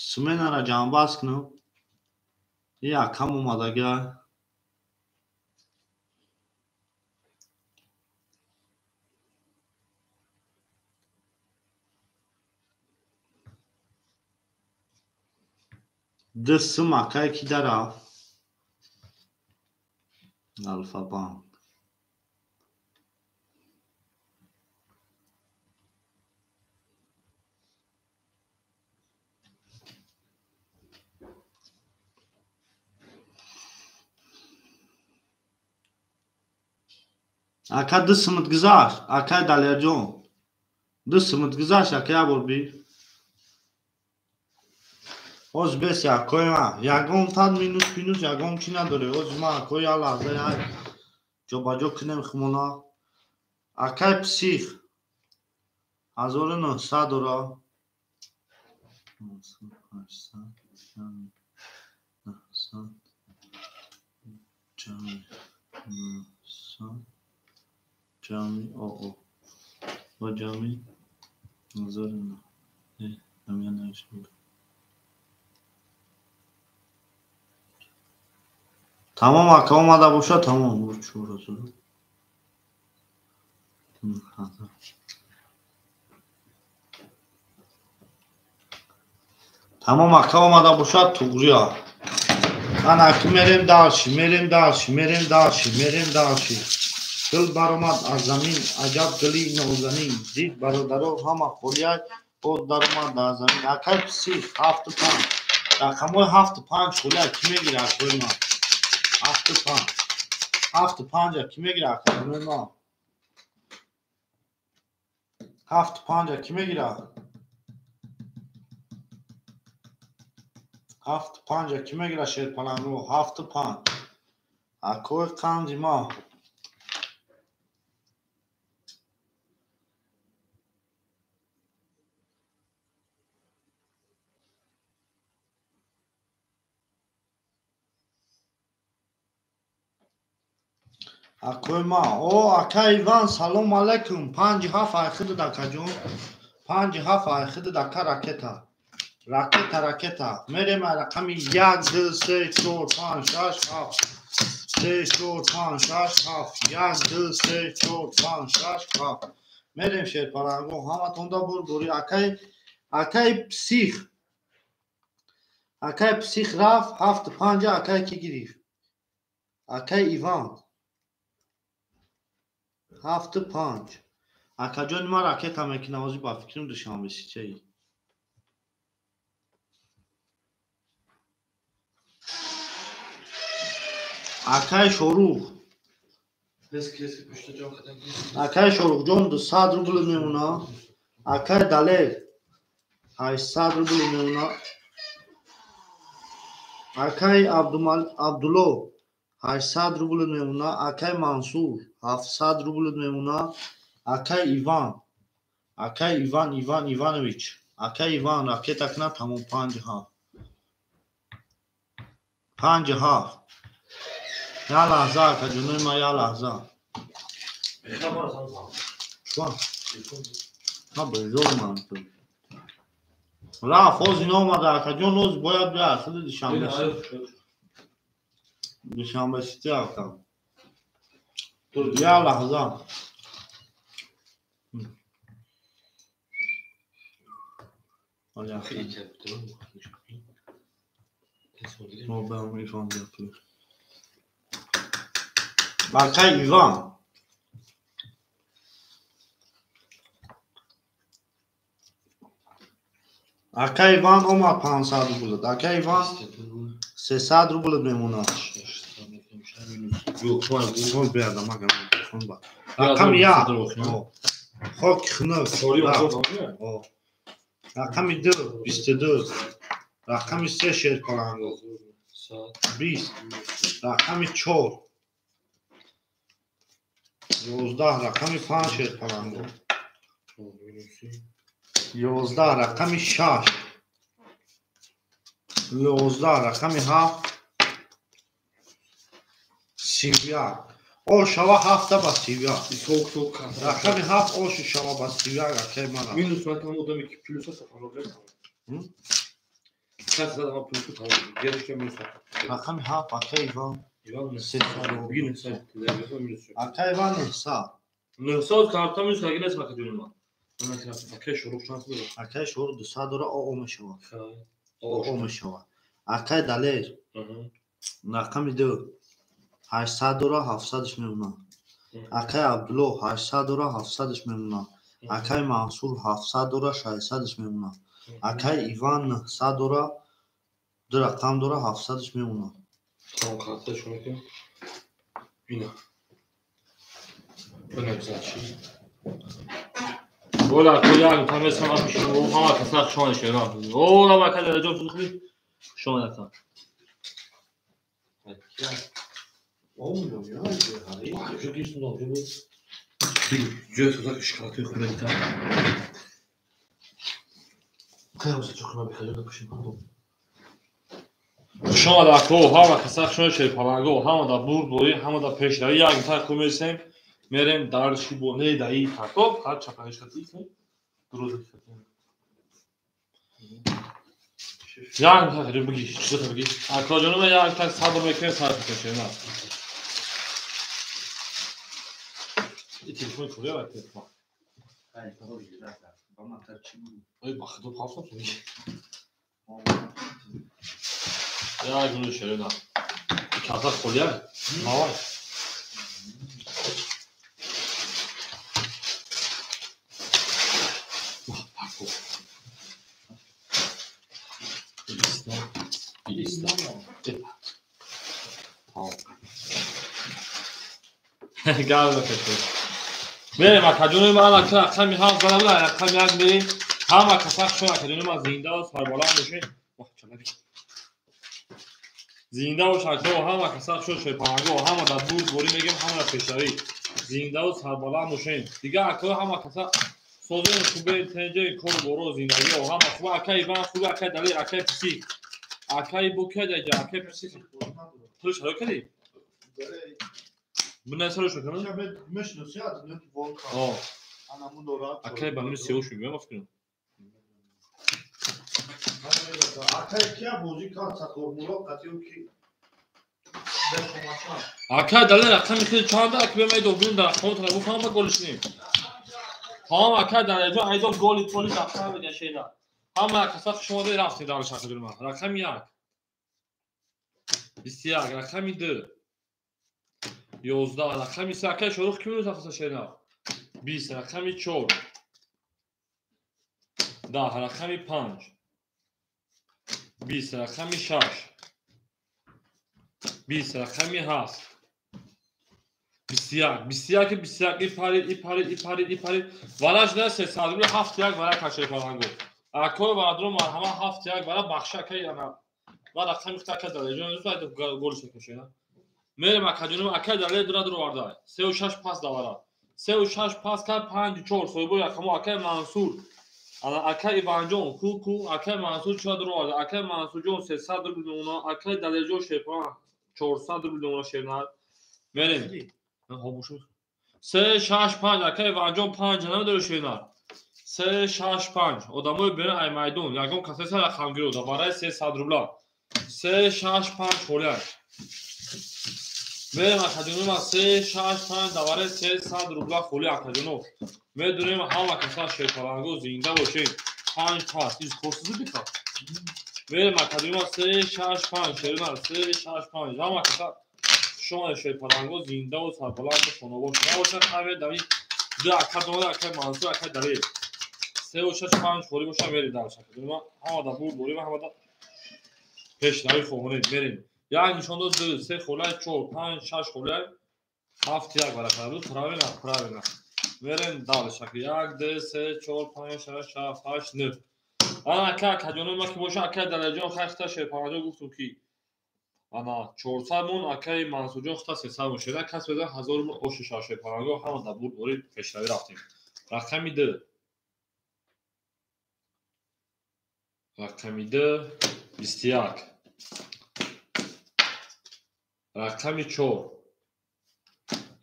Speaker 2: сменара ҷамъбаст кунам. И акам омадага. Ду сум акай ки дарафт? Алфа банк. Ака ду сумат гузашт, акай Далерҷон. Ду сумат гузашт, ака як бор би. Оз бес акой ма, ягон тан минус минус ягон чӣ надоре. Оз ма акой як лаҳза як ҷобаҷо кунем хумона. Акай псих 1900 дора. 800 900 ҷамъи 900 ҷамъи оо ва ҷамъи 1900. Тамом ака омада бошад, тамом. 4000. Тамом ака омада бошад, туғрия. Ана ки мерем дальше, мерем дальше, мерем дальше, мерем дальше. Гул баромад аз замин, аҷаб гули нозанин. Дид бародаро ҳама холияй, боз даромад дар замин. Акай псих 7-5. Рақамҳои 7-5 холияй ки мегира акои ман? 7-5. 7-5 ки мегира акои ман? 7-5 ки мегира? 7-5 ки мегира шерпалангро? 7-5. Акои қанди ма. Акои ма. О, акай Иван, салом алейкум. 5-7 айхидид акаҷон. 5-7 айхидид ака ракета. Ракета, ракета. Мерем рақами 1, 2, 3, 4, 5, 6, 7. 3, 4, 5, 6, 7. 1, 2, 3, 4, 5, 6, 7. Мерем шерпаланго. Ҳаматонда бурбури. Акай, акай псих. Акай псих рафт, 7-5 акай ки гирифт? Акай Иван. 7-5. Акаҷони ман ракета мекунам, ҳозир ба фикрам Душанбе ситяи. Акай Шорух. Акай Шорухҷон 200 рубл мемона. Акай Далер 800 рубл мемона. Акай Абдулло 800 рубл мемона. Акай Мансур 700 рубл мемона. Акай Иван. Акай Иван, Иван Иванович. Акай Иван ракета кна тамом 5-7. 5-7. Я лаҳза, акаҷонои ман, я лаҳза. Ма безор ман. Рафт, ҳоз ино омада, акаҷон, ҳоз бояд биёяд. Худи Душанбе. Душанбе сити рафтам. Я лаҳза. Акай Иван. Акай Иван омад 500 рубл. Акай Иван 300 рубл мемонад. Рақами 1. Хоки хунук. Рақами 2 22. Рақами 3 шерпаланго 20. Рақами 4 11. Рақами 5 шерпаланго 11. Рақами 6 11. Рақами 7 31. О шава 7 ба 31. Рақами 7 ошу шава ба 31 акай мана.
Speaker 1: Минус ман там одами ки плюс аст фарқ.
Speaker 2: Рақами 7 акай Иван. 300. Акай Иван 900.
Speaker 1: 900 карта минус агинес макаҷони ман. Акай Шорух чанд дорад?
Speaker 2: Акай Шорух 200 дорад, о мешавад. О мешавад. Акай Далер. Рақами 2 800 дорад, 700-ш мемонад. Акай Абдулло 800 дорад, 700-ш мемонад. Акай Мансур 700 дорад, 600-ш мемонад. Акай Иван 900 дорад, ду рақам дорад, 700-ш мемонад.
Speaker 1: Тамом, картаашон мекунем. Ина. Бинависад чӣ? Бола коя тамесам апишо, ҳама каса шон шера. О, ла мака дар ҷо хуб шон ата. Шумо дар ко ҳама каса шон шер паланго, ҳама дар бурд борӣ, ҳама дар пешравӣ як та ку месем. Мерем дар шибоне даи тартоб, ҳар чапаниш хати дурӯз хати. Як та бигӣ, чизо бигӣ. Акоҷоно як та сабр мекунем, сабр мекунем. И телефон куя ва телефон. Ой, ба худо пафтам. Як гулу шерена. Калта холия? Мавай. Мерем акаҷони ман рақами ҳафт задам, рақами як мерем. Ҳама каса шумо акаҷони ман зинда ва сарбаланд бошед. Зинда бошад ҳама каса шумо шерпаланго, ҳама дар бурдборӣ мегем, ҳама дар пешравӣ. Зинда ва сарбаланд бошед. Дигар акаҳо ҳама каса созен хубе, тенҷе, кору боро, зиндагиҳо ҳама хуб. Акаи Иван хуб, акаи Далер, акаи Писик, акаи Букадаҷа, акаи Писик. Пулш ҳаро кардӣ? Акаи ба номи Сеуш мегӯям, ма фикр. Акаи Далер рақами хеле чанда, аки бем айдо бинем дар рақамотро буфаҳам ба голиш нем. Ҳам акаи Далерҷон айдо голи поли рақам медиҳад шеда. Ҳама каса хуш омадед, рафтем дар шаҳри ман. Рақами 1. 21, рақами 2. 11, рақами 3. Акаи Шорух ки минус афса шена? 20, рақами 4. 10, рақами 5. 20, рақами 6. 20, рақами 7. 21, 21, 21, и парид, и парид, и парид, и парид. Вараш на 300 рубл 7 1 вара каши фарангу. Акои барадро марҳама 7 1 вара бахша акаи ана. Ва рақами хта акаи Далерҷон голиш кашена. Мерем акаҷоним, акаи Далер дура дур оварда. 3 6 пас давара. 3 6 пас кард, 5 4 соҳибои рақамо акаи Мансур. Ана акаи Иванҷон ку ку, акаи Мансур чора дур оварда. Акаи Мансурҷон 300 рубл мемона, акаи Далерҷон шерпан 400 рубл мемона шернар. Мерем. 3 6 5 акаи Иванҷон 5 намедори шернар. 3 6 5 одамои берун ай майдон, ягон касеса рақамгиро давараи 300 рубла. 3 6 5 холияк. Мерем акаҷоно, 3 6 5 давараи 300 рубла холи акаҷоно. Медонем ҳама каса шерпаланго зинда бошед. 5 пас из курсу диқа. Мерем акаҷоно 3 6 5 шерна 3 6 5 ҳама каса шумо шерпаланго зинда ва сарбаланд ва хонобод бошад. Ҳаме дами ду акаҷоно, акаи Мансур, акаи Далер. 3 6 5 холи боша мерем дар акаҷоно. Ҳама да бур борим, ҳама да пешравӣ хоҳонед мерем. Як нишон дод 2 3 холай 4 5 6 холай 7 1 баракалла буд. Правильно, правильно. Мерем дальше. 1 2 3 4 5 6 7 8 9. Ана ака акаҷоно ма ки боша акаи Далерҷон хайхта шерпанаҷон гуфтум ки ана 400 мон, акаи Мансурҷон хта 300 мон шеда кас беда 1000 мон оши шерпанаҷон ҳама дар бурд бори пешравӣ рафтем. Рақами 2. Рақами 2 21. Рақами 4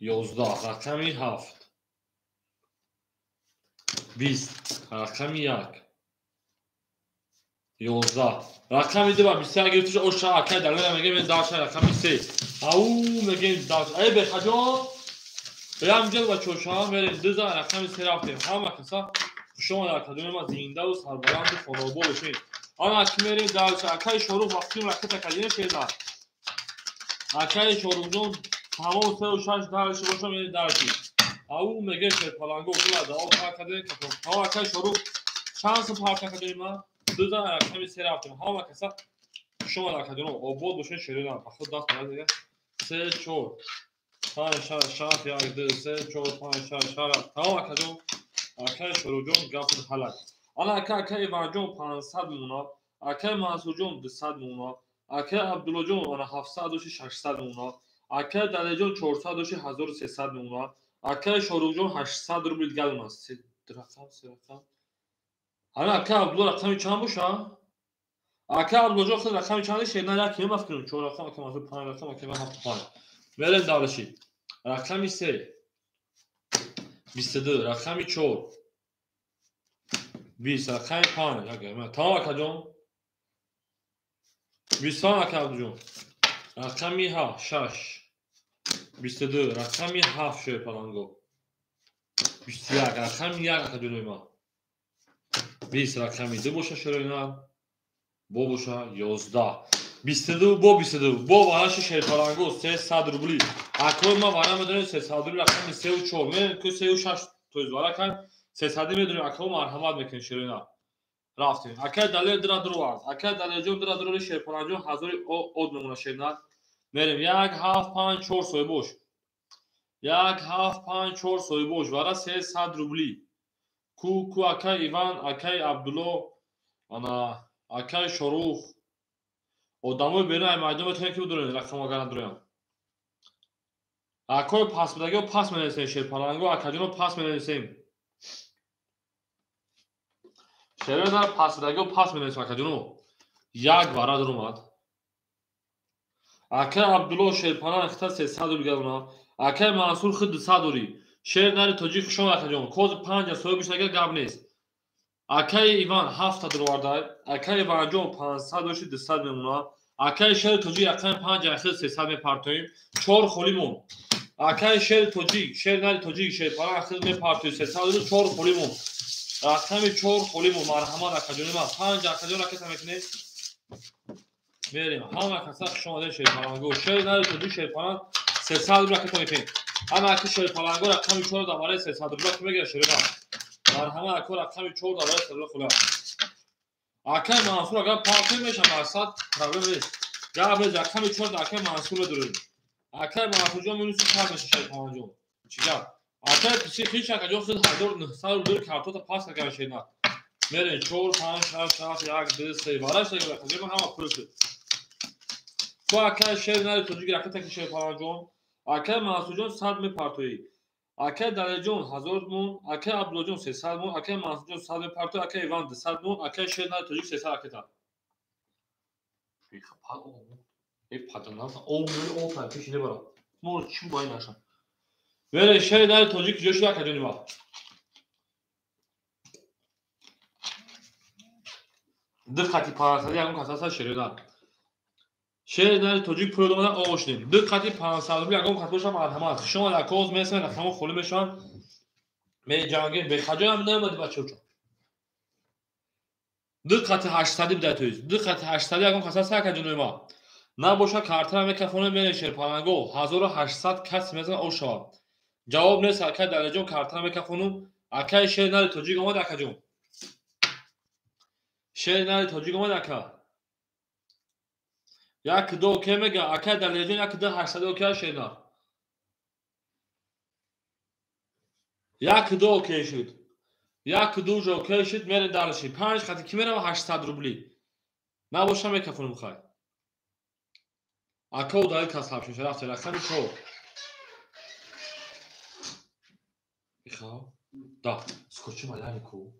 Speaker 1: 11, рақами 7 20, рақами 1 11, рақами 2 ба 21 гирифтиш оша акаи Далера мегем даша рақами 3. Ау мегем даша. Эй бехаҷон Биям ҷел ба чоршанбе мерем 2 за рақами 3 рафтем. Ҳама каса хуш омадед акаҷони ман зинда ва сарбаланду хонобод бошед. Ана ки мерем даша акаи Шорух вақти ракета кадина шеда. Акаи Шорухҷон тамом 3 6 дальше боша мерем дальше. Ау меге шерпаланго гула дао паркаде капо. Ҳама акаи Шорух чанд сум парка кадем ма? 2 за рақами 3 рафтем. Ҳама каса хуш омадед акаҷоно обод бошед шерина. Ба худ даст мезанед. 3 4 5 6 7 1 2 3 4 5 6 7. Тамом акаҷон. Акаи Шорухҷон гап ҳалак. Ана ака акаи Иванҷон 500 мемона, акаи Мансурҷон 200 мемона, акаи Абдуллоҷон ана 700 доши 600 мемона, акаи Далерҷон 400 доши 1300 мемона, акаи Шорухҷон 800 рубл дигар мемона. Се рақам, се рақам. Ана акаи Абдулло рақами чанд боша? Акаи Абдуллоҷон худ рақами чанд шед? На як кем афкунем. 4 рақам, акаи Мансур 5 рақам, акаи ман 7 5. Мерем далаши. Рақами 3 22, рақами 4 20, рақами 5. Агар тамом акаҷон. 25 ака Абдуҷон. Рақами 6 22, рақами 7 шерпаланго. 21, рақами 1 акаҷонои ман. 20 рақами 2 боша шероина. Бо боша 11. 22 бо 22 бо вараши шерпаланго 300 рубли. Акои ма вара медонем 300 рубли рақами 3 ва 4. Мен ку 3 ва 6 тоиз вара кан 300 медонем акои марҳамат мекунем шерина. Рафтем. Акай Далер дира дуру аст. Акай Далерҷон дира дурули шерпаланҷон ҳазори од мемона шерина. Мерем 1 7 5 4 соҳибош. 1 7 5 4 соҳибош вара 300 рубли. Ку ку акай Иван, акай Абдулло, ана акай Шорух. Одамои берун ай майдон метавонем ки бидурем рақам агар надурем. Акои пас будагиҳо пас менависем шерпаланго, акаҷоно пас менависем. Шерона пас будагиҳо пас менависем акаҷоно. Як вара дурумад. Акай Абдулло шерпаланг хита 300 рубли гадона. Акай Мансур хид 200 дури. Шер нари тоҷик хушон акаҷон. Кози 5 соҳиб шудага гап нест. Акай Иван 7 дурвардай. Акай Иванҷон 500 дошти 200 мемона. Акай шери тоҷик рақами 5 ахир 300 мепартоем. 4 холӣ мон. Акай шери тоҷик, шер нари тоҷик, шерпаланг ахир мепартоем 300 рубли 4 холӣ мон. Рақами 4 холӣ мон. Марҳамат акаҷони ман. 5 акаҷон ракета мекунед. Мерем. Ҳама каса хуш омадед шерпаланго. Шер нари тоҷик, шерпаланг 300 рубли ракета мекунед. Ана аки шерпаланго рақами 4 дар барои 300 рубли ки мегирад шерина. Марҳамат ако рақами 4 дар барои 300 рубли хула. Акай Мансур агар партои мешам мақсад проблем нест. Гап нест рақами 4 дар акай Мансур медурем. Акай Мансурҷон минуси чанд меша шерпаланҷон. Чӣ гап? Акай писи хиш акаҷон худ 1900 рубли картота пас кардан шерина. Мерем 4 5 6 7 1 2 3 вараш дагира акаҷон ҳама пул шуд. Ту акай шер нари тоҷик ракета ки шерпаланҷон. Акай Мансурҷон 100 мепартоӣ. Акай Далерҷон 1000 мон, акай Абдуллоҷон 300 мон, акай Мансурҷон 100 мепартоӣ, акай Иван 200 мон, акай шер нари тоҷик 300 ракета. Вере шер нари тоҷик куҷо шуд акаҷони ма? Ду қати 500 ягон кас ҳаст шерина. Шер нари тоҷик пул омада оғошдем. Ду қати 500 рубли ягон кас боша марҳамат. Хуш омад акоз месмед рақамо холӣ мешаванд. Меҷангем бехаҷоям наомади бачаҳо. Ду қати 800 бидай тоиз. Ду қати 800 ягон кас ҳаст акаҷони ма. Набоша картара мекафонем мерем шерпаланго 1800 кас мезанад о шавад. Ҷавоб нест акай Далерҷон картара мекафонум. Акай шер нари тоҷик омад акаҷон. Шер нари тоҷик омад ака. Як ду окей мега акай Далерҷон 1 2 800 окей шерна. 1 2 окей шуд. 1 2 уже окей шуд мерем дарши. 5 қати ки мерава 800 рубли. Набоша мекафонум хай. Ака удалил кас ҳабшин рафте рақами 4. Ихо? Да, скотчи малани ку.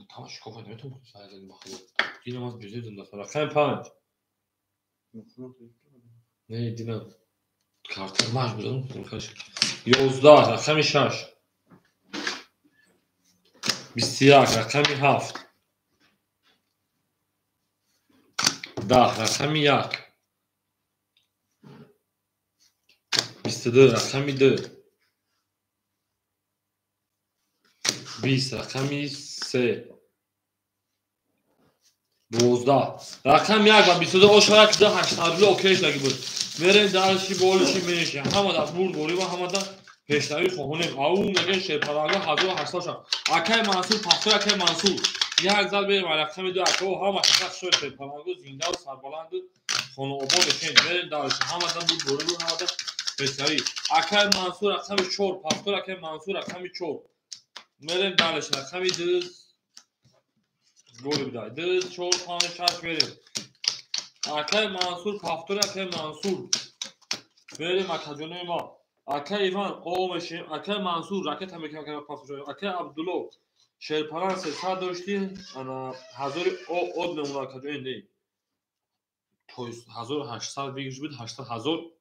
Speaker 1: Тамаш кофа наметонам сайзани бахо. Динам аз бюджет дам рақами 5. Не, динам карта маш будам, хаш. 11 рақами 6. 21 рақами 7. 10 рақами 1. 22 рақами 2. 20 рақами 3. 12 рақами 1 ва 22 ошара ки 800 рубли окей шудаги буд. Мерем дарши болиши менеши. Ҳама дар бурд борӣ ва ҳама дар пешравӣ хоҳонем. Ау мегӯем шерпаланго 1800 шав. Акай Мансур пахтои акай Мансур. Як зал берем рақами 2 акао ҳама каса хушои шерпаланго зиндаву сарбаланду хонаобод бошем. Мерем дарши ҳама дар бурд борӣ ва ҳама дар пешравӣ. Акай Мансур рақами 4 пахтои акай Мансур рақами 4. Мерем дарши рақами 2 голи бидай. 2 4 5 6 мерем. Акай Мансур пахтои акай Мансур. Мерем акаҷонои ма. Акай Иван о мешем. Акай Мансур ракета мекунем акай пахтои. Акай Абдулло шерпалан 300 дошти ана 1000 од мемона акаҷони не. То 1800 бигирш буд 800 1000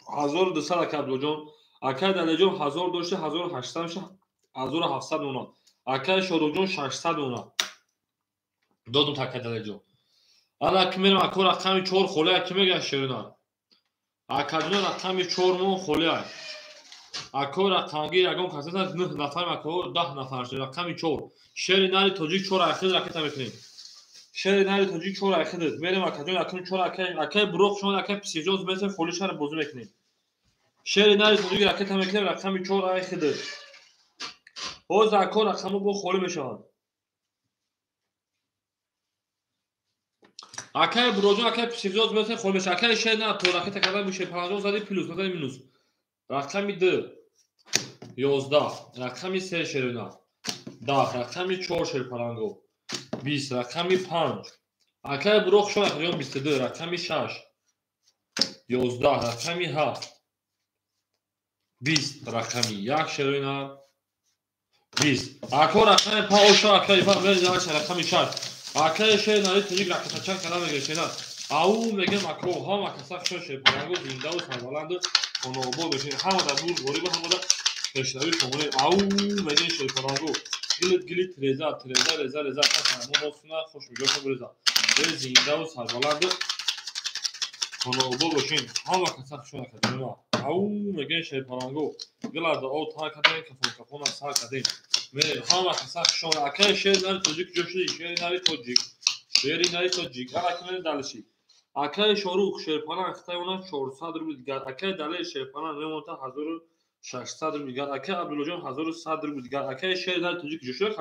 Speaker 1: 1200 акай Абдуллоҷон. Акай Далерҷон 1000 дошти 1800 меша 1700 мемона. Акай Шоруҳҷон 600 мемона. Додум та акай Далерҷон. Ана ки мерем ако рақами 4 холӣ ки мегӯяд шерина. Акаҷон рақами 4 мон холӣ. Ако рақамгир ягон кас нест 9 нафар ако 10 нафар шуд рақами 4. Шери нари тоҷик 4 ахир ракета мекунем. Шери нари тоҷик чор айхидид. Мерем акаҷон акун чор акай акай буроқ шумо акай писиҷоз месем холи шаҳр бозӣ мекунем. Шери нари тоҷик ракета мекунем рақами чор айхидид. Ҳозир ако рақамҳо бо холӣ мешаванд. Акай буроҷон акай писиҷоз месем холӣ мешаванд. Акай шер на то ракета кардан бишед панҷоҳ зади плюс назади минус. Рақами 2 11 рақами 3 шерина 10 рақами 4 шерпаланго 20 рақами 5 акай буроқ шумо акаҷон 22 рақами 6 11 рақами 7 20 рақами 1 шерина 20 ако рақами 5 оша акай рақами 6 акай шер нари тоҷик ракетачан када мегиред шерина ау мегем ако ҳама каса хушо шерпаланго зиндаву сарбаланду хонаобод бошед ҳама дар бурд ғориба ҳама дар пешравӣ хомонем ау мегем шерпаланго гилит гилит реза треза реза реза мо хуш миҷошон реза зиндаву сарбаланду хонаобод бошед ҳама каса хушо акаҷонима ау мегем шерпаланго гилада о та кадем кафон кафона сар кадем мерем ҳама каса хушо акай шери нари тоҷик ҷо шуди шери нари тоҷик шери нари тоҷик араки мерем далиши акай Шорух шерпаланг хитаёна 400 рубл дигар акай Далер шерпаланг мемонта 1600 рубл дигар акай Абдуллоҷон 1100 рубл дигар акай шери нари тоҷик ҷо шуд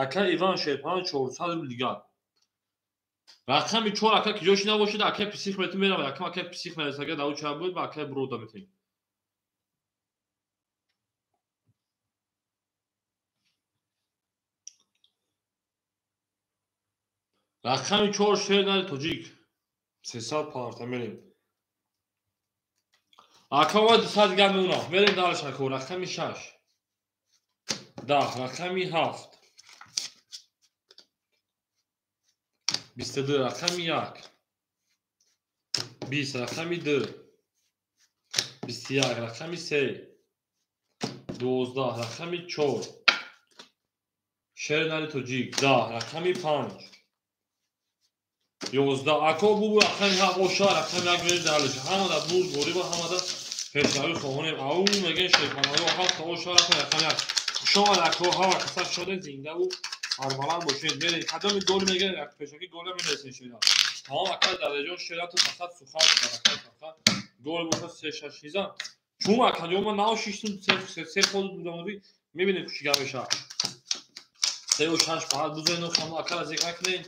Speaker 1: акай Иван шерпаланг 400 рубл дигар рақами 4 ака ки ҷош набошад акай псих метун меравад акам акай псих мерасага даву ча буд ба акай бурода метем рақами 4 шери нари тоҷик 300 парта мерем ака ва 200 дигар мемонад мерем далаш ако рақами 6 10 рақами 7 22 рақами 1 20 рақами 2 21 рақами 3 12 рақами 4 шери нари тоҷик 10 рақами 5 11 ако бубу рақами 7 оша рақами 1 мерем далиш ҳама дар бурд ғориба ҳама дар пешравӣ хоҳонем ау мегем шерпаланго 7 оша рақами 1 хушомад ако ҳама каса шода зиндаву сарбаланд бошед мерем кадоми гол мегем пешакӣ гола менависем шера тамом акай Далерҷон шера ту фақат сухан акай фақат гол бошад 3 6 низам чун акаҷон ман нав шиштум се ход будамози мебинем чӣ гап мешавад 3 6 фақат бузоед хаму акара зикр накунед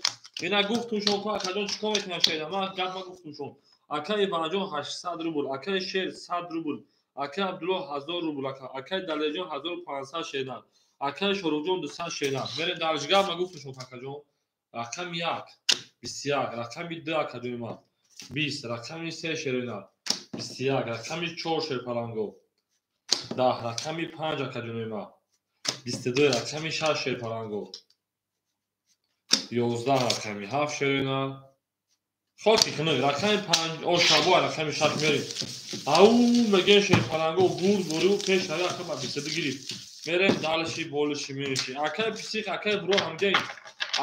Speaker 1: ина гуфтум шумо ко акаҷон чӣ кор мекунад шера ман гап нагуфтум шумо акай Иванаҷон 800 рубл акай Шер 100 рубл акай Абдулло 1000 рубл акай Далерҷон 1500 шера акай Шоруҳҷон 200 шера мерем дарш гап нагуфтум шумо акаҷон рақами 1 21 рақами 2 акаҷони ман 20 рақами 3 шерина 21 рақами 4 шерпаланго 10 рақами 5 акаҷони ман 22 рақами 6 шерпаланго 11 рақами 7 шерина хоки хунук рақами 5 ошабо рақами 6 мерем ау мегем шерпаланго бурд буру пеш рави ака ба 22 гирифт мерем далши болиши мериши акай псих акай буро ҳамҷаи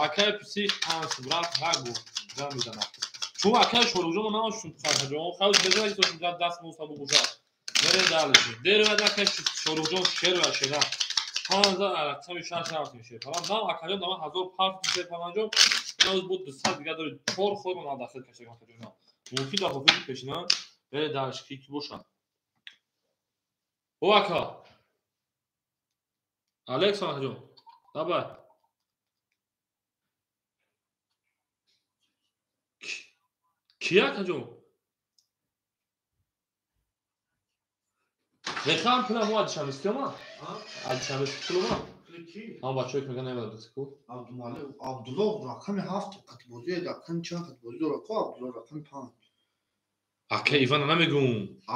Speaker 1: акай псих 5 рафт ҳак буд ҷам мезанад чун акай Шоруҳҷон намошум хаҷон хавз безаги то даст моса бугушад мерем далши дервад акай Шоруҳҷон шер ва шера 5 рақами 6 рафтем шерпаланг нам акаҷон дама 1000 парт шерпаланҷон иназ буд 200 дигар доред 4 ход ман дахил кашидам акаҷон мумкин дар ҳофизи пешина бере дарш ки ки бошад о ака Алекс акаҷон давай ки акаҷон мехоҳам пулам мо адишамистиёма адишамисти пулума ҳам бачаҳое ки мегӯянд намедонам ку
Speaker 2: Абдумалик Абдулло рақами 7 қатбозӣ рақами чанд қатбозӣ дорад ко Абдулло рақами 5
Speaker 1: ака Ивана намегӯм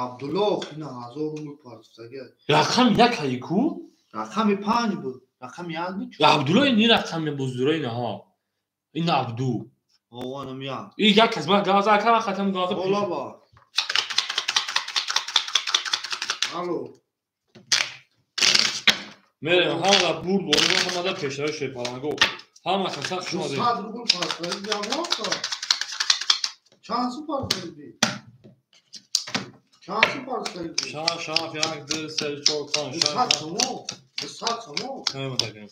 Speaker 2: Абдулло ина 1000 рубл партофтага
Speaker 1: рақами 1 ҳаи ку
Speaker 2: рақами 5 буд рақами 1 буд
Speaker 1: Абдулло ин рақами боздура инаҳо ин Абду
Speaker 2: Ованам як
Speaker 1: и як кас ман газа ака ман хатам газа
Speaker 2: Болаба Алло
Speaker 1: мерем ҳама дар бурд болиба ҳама дар пешравӣ шерпаланго ҳама каса хуш омадед
Speaker 2: 200 рубл партофтаги амока чанд сум партофтаги чанд сум партофтаги
Speaker 1: 6 7 1 2 3 4 5
Speaker 2: 200 сомон 200 сомон
Speaker 1: намедонам.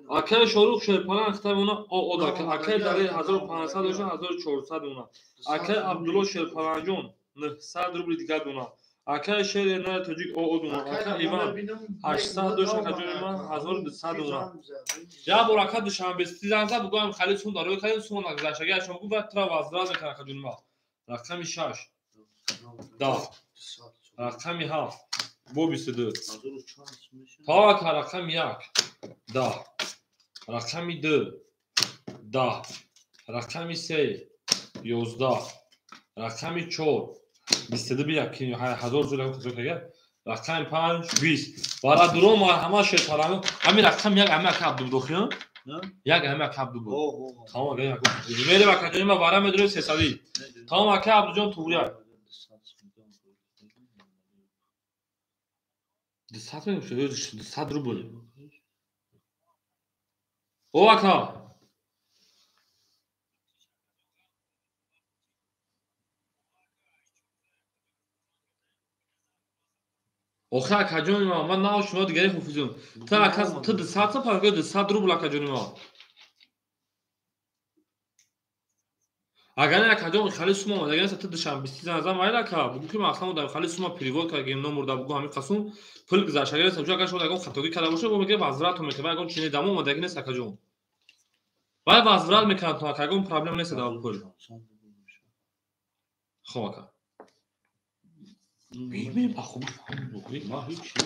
Speaker 1: Акай Шорух Шерпалан хитабона ООД акай Далер 1500 дошта 1400 дона. Акай Абдулло Шерпаланҷон 900 рубли дигар дона. Акай Шери Нари Тоҷик ООД дона. Акай Иван 800 дошта акаҷони ман 1200 дона. Як бор ака Душанбе занг зад бугӯям хали сум дарои кардем сум нагузаштаги ашон гуфт ва тра вазрат мекунад акаҷони ман. Рақами 6 10 рақами 7 бо 22 то ака рақами 1 10 рақами 2 10 рақами 3 11 рақами 4 22 бия ки 1000 зура гуфт рақами 5 20 барадуро марҳамат шерпаланг ҳамин рақами 1 ҳамин ака Абдудохиён як ҳамин ака Абду буд. Тамом ака як мерем акаҷони ма вара медурем 300. Тамом ака Абдуҷон туғрия 200 мегӯшад 200 рубл. О ака охе акаҷони ман ман нав шумо дигари ҳофизум. Ту ака ту 200 сом пас 200 рубл акаҷони ман. Агар акаҷон хали сума омадагӣ нест ту Душанбе занг зан майла ака бугӯ ки ман аслан одам хали сума перевод кардагим номурда бугӯ ҳамин қасум пул гузаштагӣ нест. Агар шумо ягон хатогӣ карда бошед бо мегӯяд возврату мекунад ягон чизи дамо омадагӣ нест акаҷон. Вай возврат мекунад ту ака ягон проблема нест дар пул. Хоб ака.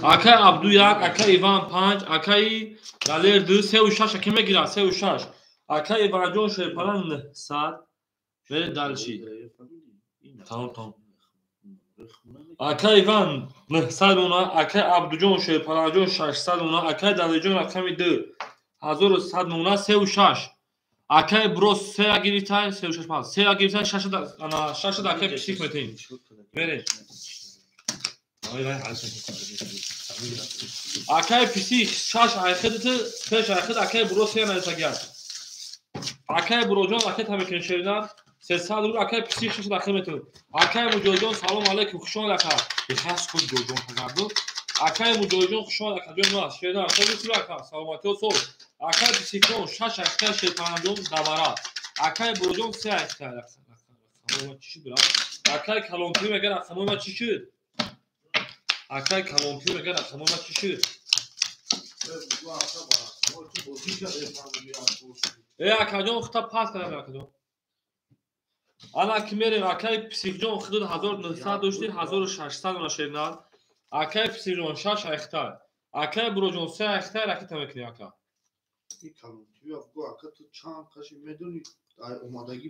Speaker 1: Акай Абду 1, акай Иван 5, акай Далер 2, 3 6 аки мегирад 3 6. Акай Иванҷон Шерпалан 900 мере дальше. Тамом тамом. Акай Иван 900 дона, акай Абдуҷон Шерпаланҷон 600 дона, акай Далерҷон рақами 2 1100 дона, 3 6. Акай Бро 3 гирифтай, 3 6 5, 3 гирифтай 6 ана 6 акай псих метем. Мере. Акай псих 6 айхидт, 5 айхид акай Бро 3 наисагар. Акай Броҷон акай тамекин шеринар 300 рубл акай псих 6 акай метем. Акай Муҷоҳидҷон салом алейкум хуш омад ака. Бихас худ ҷоҷон хагарду. Акай Муҷоҳидҷон хуш омад ака ҷон ма шеринар хуб ака саломатиё сол. Акай психҷон 6 айхита Шерпаланҷон давара. Акай Броҷон 3 айхита. Чӣ шуд брат? Акай Калонтӣ мегӯяд рақамои ма чӣ шуд? Акай Калонтӣ мегӯяд рақамои ма чӣ шуд? Э акаҷон хита пас кардам акаҷон. Ана ки мерем акай психҷон худуд 1900 дошти 1600 дона шеринар. Акай психҷон 6 айхита. Акай Броҷон 3 айхита ракета мекунӣ ака.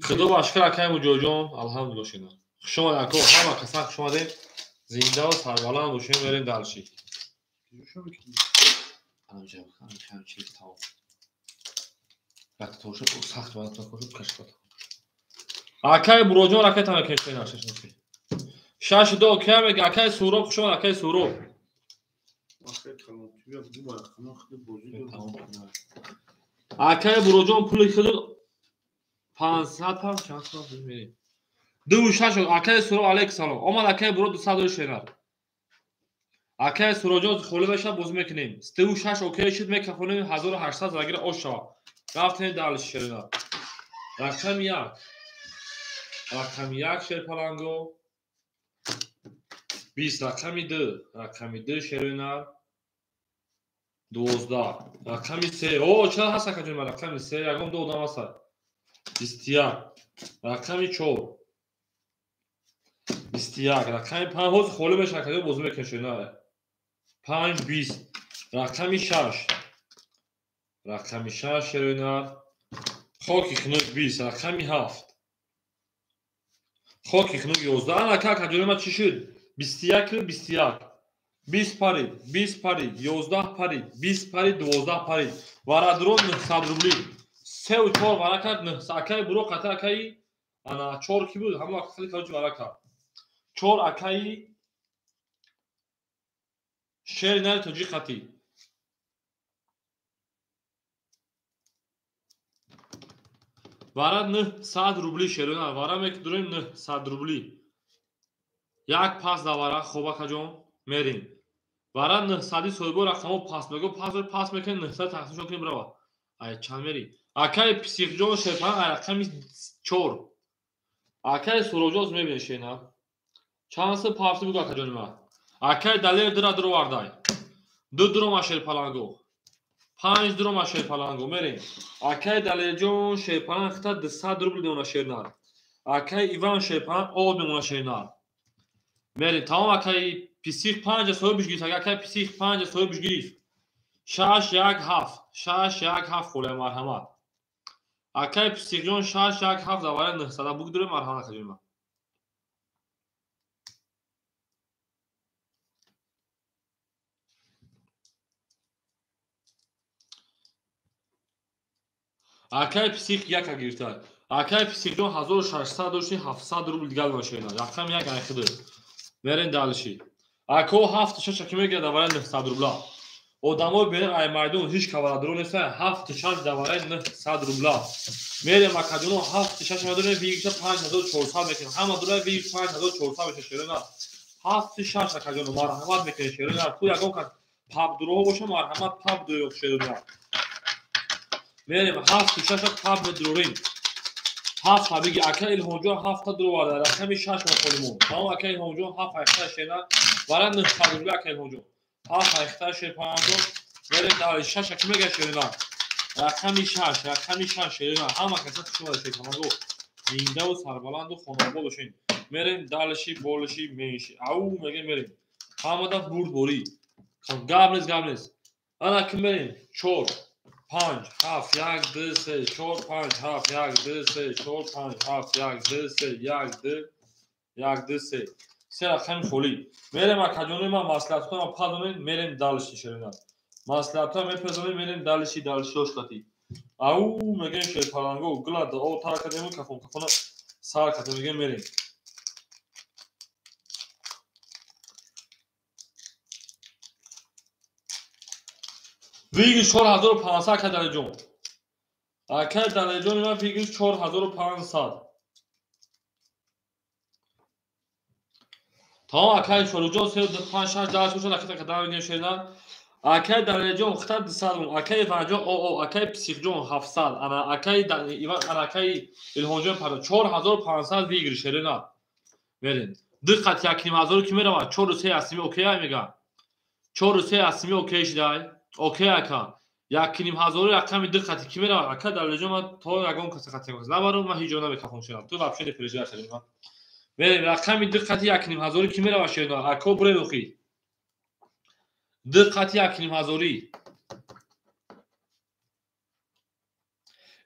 Speaker 1: Худо ба шукр акай Муҷоҳидҷон алҳамдулилло шеринар. Хуш омадед ако ҳама касан хуш омадед. Зинда ва сарбаланд бошем мерем дальше. Акай Броҷон ракета мекунем шеринар 6 2 окей мега акай Суроб хуш омад акай Суроб. Акай Броҷон пули худуд 500 пам чанд сом мерем. 2 6 акай Суроб алейк салом. Омад акай Бро 200 дошт шеринар. Акай Суроҷон холӣ мешавад бозӣ мекунем. 2 6 окей шуд мекафонем 1800 загира ош шавад. Рафтем дальше шеринар. Рақами 1. Рақами 1 Шерпаланго. 20 рақами 2. Рақами 2 шеринар. 12. Рақами 3. О, чанд ҳаст акаҷон ман рақами 3 ягон ду одам ҳаст. 21. Рақами 4. 21. Рақами 5 ҳозир холӣ мешавад акаҷон бозӣ мекунем шеринар. 5 20. Рақами 6. Рақами 6 шеринар. Хоки хунук 20. Рақами 7. Хоки хунук 11. Ана ака акаҷони ман чӣ шуд? 21 21. 20 парид, 20 парид, 11 парид, 20 парид, 12 парид. Варадро 900 рубли. 3 4 вара кард 900. Акай Бро қата акаи ана 4 ки буд? Ҳамон акаи короче вара кард. 4 акаи Шери Нари Тоҷик қати. Вара 900 рубли шерина. Вара мекдурем 900 рубли. Як пас да вара хоб акаҷон мерем. Вара 900 соҳибо рақамо пас мего, пас пас мекунем 900 тақсим кунем брава. Ай чанд мери? Акай Психҷон Шерпаланг ай рақами 4. Акай Суроҷон мебинед шена. Чанд се пафти буд акаҷони ман. Акай Далер дира дуровардай. Ду дурома Шерпаланго. 5 дурома Шерпаланго мерем. Акай Далерҷон Шерпаланг хита 200 рубл мемона шернар. Акай Иван Шерпаланг об мемона шернар. Мерем. Тамом акай Псих 5 соҳибш гирифт. Акай Псих 5 соҳибш гирифт. 6 1 7. 6 1 7 холе марҳамат. Акай Психҷон 6 1 7 давара 900 бугдуре марҳамат акаҷони ман. Акай Псих яка гирифта. Акай Психҷон 1600 дошти 700 рубл дигар мошина. Рақам як айхиды. Мерен дальше. Ако 7 6 ки мегирад давара 900 рубла. Одамои берин ай майдон ҳеч каваладро неста 7 6 давара 900 рубла. Мерем акаҷоно 7 6 мадуре вигиша 5400 мекунем. Ҳама дура виг 5400 меша шерина. 7 6 акаҷоно марҳамат мекунем шерина. Ту ягон кас паб дуро боша марҳамат паб дуё шерина. Мерем 7 6 паб медурорем. 7 ҳабиги ака Илҳомҷон 7 дуроварда. Рақами 6 мақолимон. Тамом ака Илҳомҷон 7 8 шена. Вара 900 рубла ака Илҳомҷон. 7 8 шерпанҷон. Мерем дар 6 аки мега шерина. Рақами 6, рақами 6 шерина. Ҳама каса хуш омада шерпанҷо. Зиндаву сарбаланду хонобод бошед. Мерем далши, болши, менши. Ау мега мерем. Ҳамада бурдборӣ. Гап нест, гап нест. Ана ки мерем 4 5 7 1 2 3 4 5 7 1 2 3 4 5 7 1 2 3 1 2 1 2 3. Се рақами холӣ. Мерем акаҷони ман маслиҳатҳоро пазонем, мерем далши шерина. Маслиҳатҳоро мепазонем, мерем далши, далши ошқати. Ау мегем шерпаланго, гила о тар кардем, кафон кафона сар кардем, мегем мерем. Вигр 4500 ака Далерҷон. Ака Далерҷони ман вигр 4500. Тамом акай Шоруҷон 3 2 5 6 10 бошад ака кадам мегем шерина. Акай Далерҷон хита 200 рубл, акай Иванҷон о акай Психҷон 700, ана акай Иван, ана акай Илҳомҷон пардон 4500 вигр шерина. Мерем. Ду қат 1500 ки меравад 4 3 асими окей мега. 4 3 асими окей шидай. Окей ака. 1500 рақами ду қати ки меравад ака Далерҷон ман то ягон каса қати набарам, ман ҳеҷ ҷо намекафам шерина. Ту вообще не переживай шерина. Мерем рақами ду қати 1500 ки меравад шерина. Ако бурем охи. Ду қати 1500.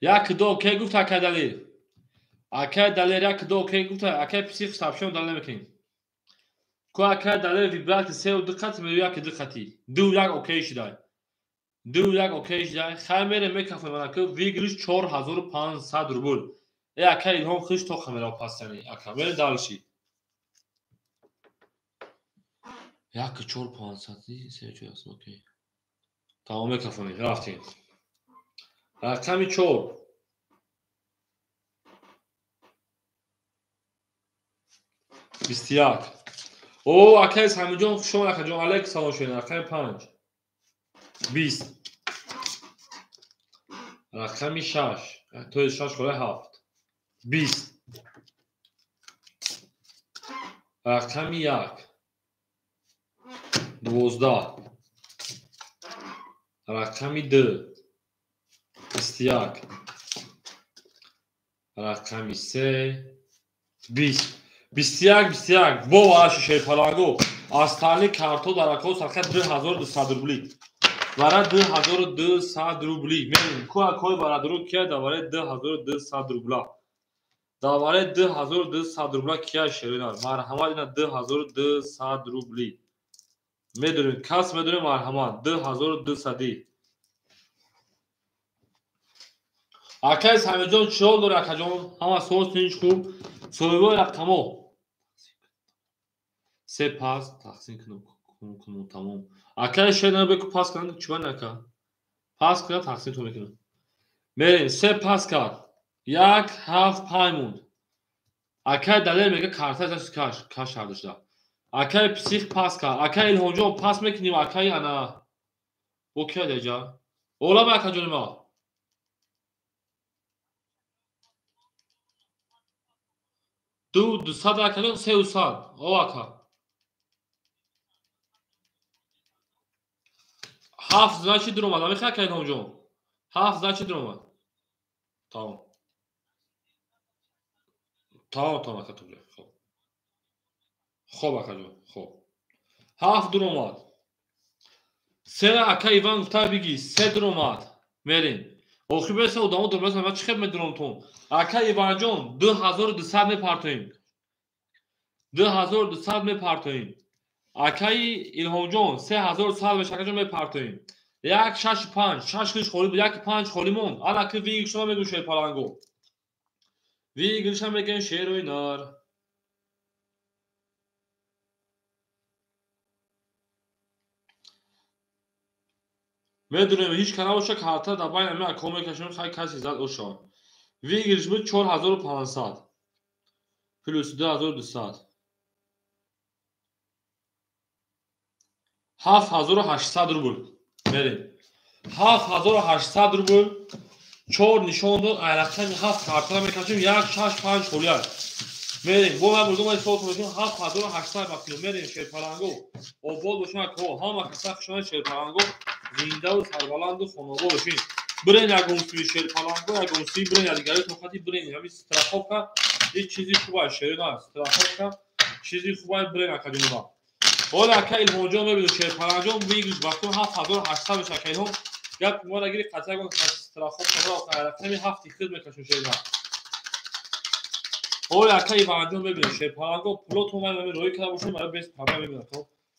Speaker 1: 1 2 окей гуфт ака Далер. Ака Далер 1 2 окей гуфт ака Псих сабшон дал намекунем. Ку ака Далер вибрат 3 2 қати меру 1 2 қати. 2 1 окей шидай. 2 1 окей шидай. Хай мерем мекафем ака вигриш 4500 рубл. Э ака Илҳом хиш то камера пасани. Ака мерем дальше. 1 4 500 3 4 окей. Тамом мекафонем рафтем. Рақами 4. 21. О акай Самиҷон хуш омад акаҷон алейк салом шуд. Рақами 5. 20. Рақами 6. То есть 6 холе 7. 20. Рақами 1. 12. Рақами 2. 21. Рақами 3. 20. 21 21. Бо вараши шерпаланго. Аз тали карто дарако сархат 2200 рубли. Вара 2200 рубли. Мерем ку акой варадуру кия даваре 2200 рубла. Даваре 2200 рубла кия шерина. Марҳамат ина 2200 рубли. Медонем кас медонем марҳамат 2200. Акай Самиҷон чӣ ҳол дори акаҷон? Ҳама соз тинч хуб. Соҳибои рақамо. Се пас тақсим кунам тамом. Акай шерина беку пас кунам чӣ бан ака? Пас кунам тақсим ту мекунам. Мерем се пас кард. 1 7 5 монд. Акай Далер мега карта каш каш ҳардушда. Акай псих пас кард. Акай Илҳомҷон пас мекунем, акай ана. Бо кия деҷа? Олама акаҷони ма. Ду дусад акаҷон, сеу сад. О ака. Ҳафт значи дуромад. Амихай ака Илҳомҷон? Ҳафт значи дуромад. Тамом. Тамом, тамом ака Туғрӣ. Хоб. Хоб акаҷон, хоб. Ҳафт дуромад. Сера ака Иван гуфта биги, се дуромад. Мерем. Охир беса одамо дуромад, ман чӣ хел медурам тон? Ака Иванҷон 2200 мепартоем. 2200 мепартоем. Акаи Илҳомҷон 3100 меша акаҷон мепартоем. 1 6 5, 6 хиш холӣ буд, 1 5 холӣ монд. Ана ки вигшона мегӯ шерпаланго. Вигша мегӯем шерои нар. Медонем ҳеҷ ка набоша карта дар байни ами акҳо мекашем, хай касе зад оша. Выигрыш буд 4500 плюс 2200. 7800 рубл. Мерем. 7800 рубл. 4 нишон дод, айрақами 7 картара мекашем, 1 6 5 холия. Мерем. Бо ман бурдум ай сол мекунем 7800 бақиё. Мерем шерпаланго. Обод бошем акҳо, ҳама каса хушона шерпаланго. Зиндаву сарбаланду хонобод бошин. Бирен ягонсуи шерпаланго, ягонсуи бирен ядигари тоқати бирен. Ҳами страховка ҳеҷ чизи хуба шерина, страховка чизи хуба бирен акаҷонба. Ҳола ака Илҳомҷон мебинем шерпаланҷон выигрыш вақту 7800 меша ака Илҳом. Гап мо нагири қатъ ягон страховка бро рақами 7 хид мекашем шерина. Ҳола ака Иванҷон мебинем шерпаланго пулотон ман роӣ карда бошем, барои без проблем мебинам то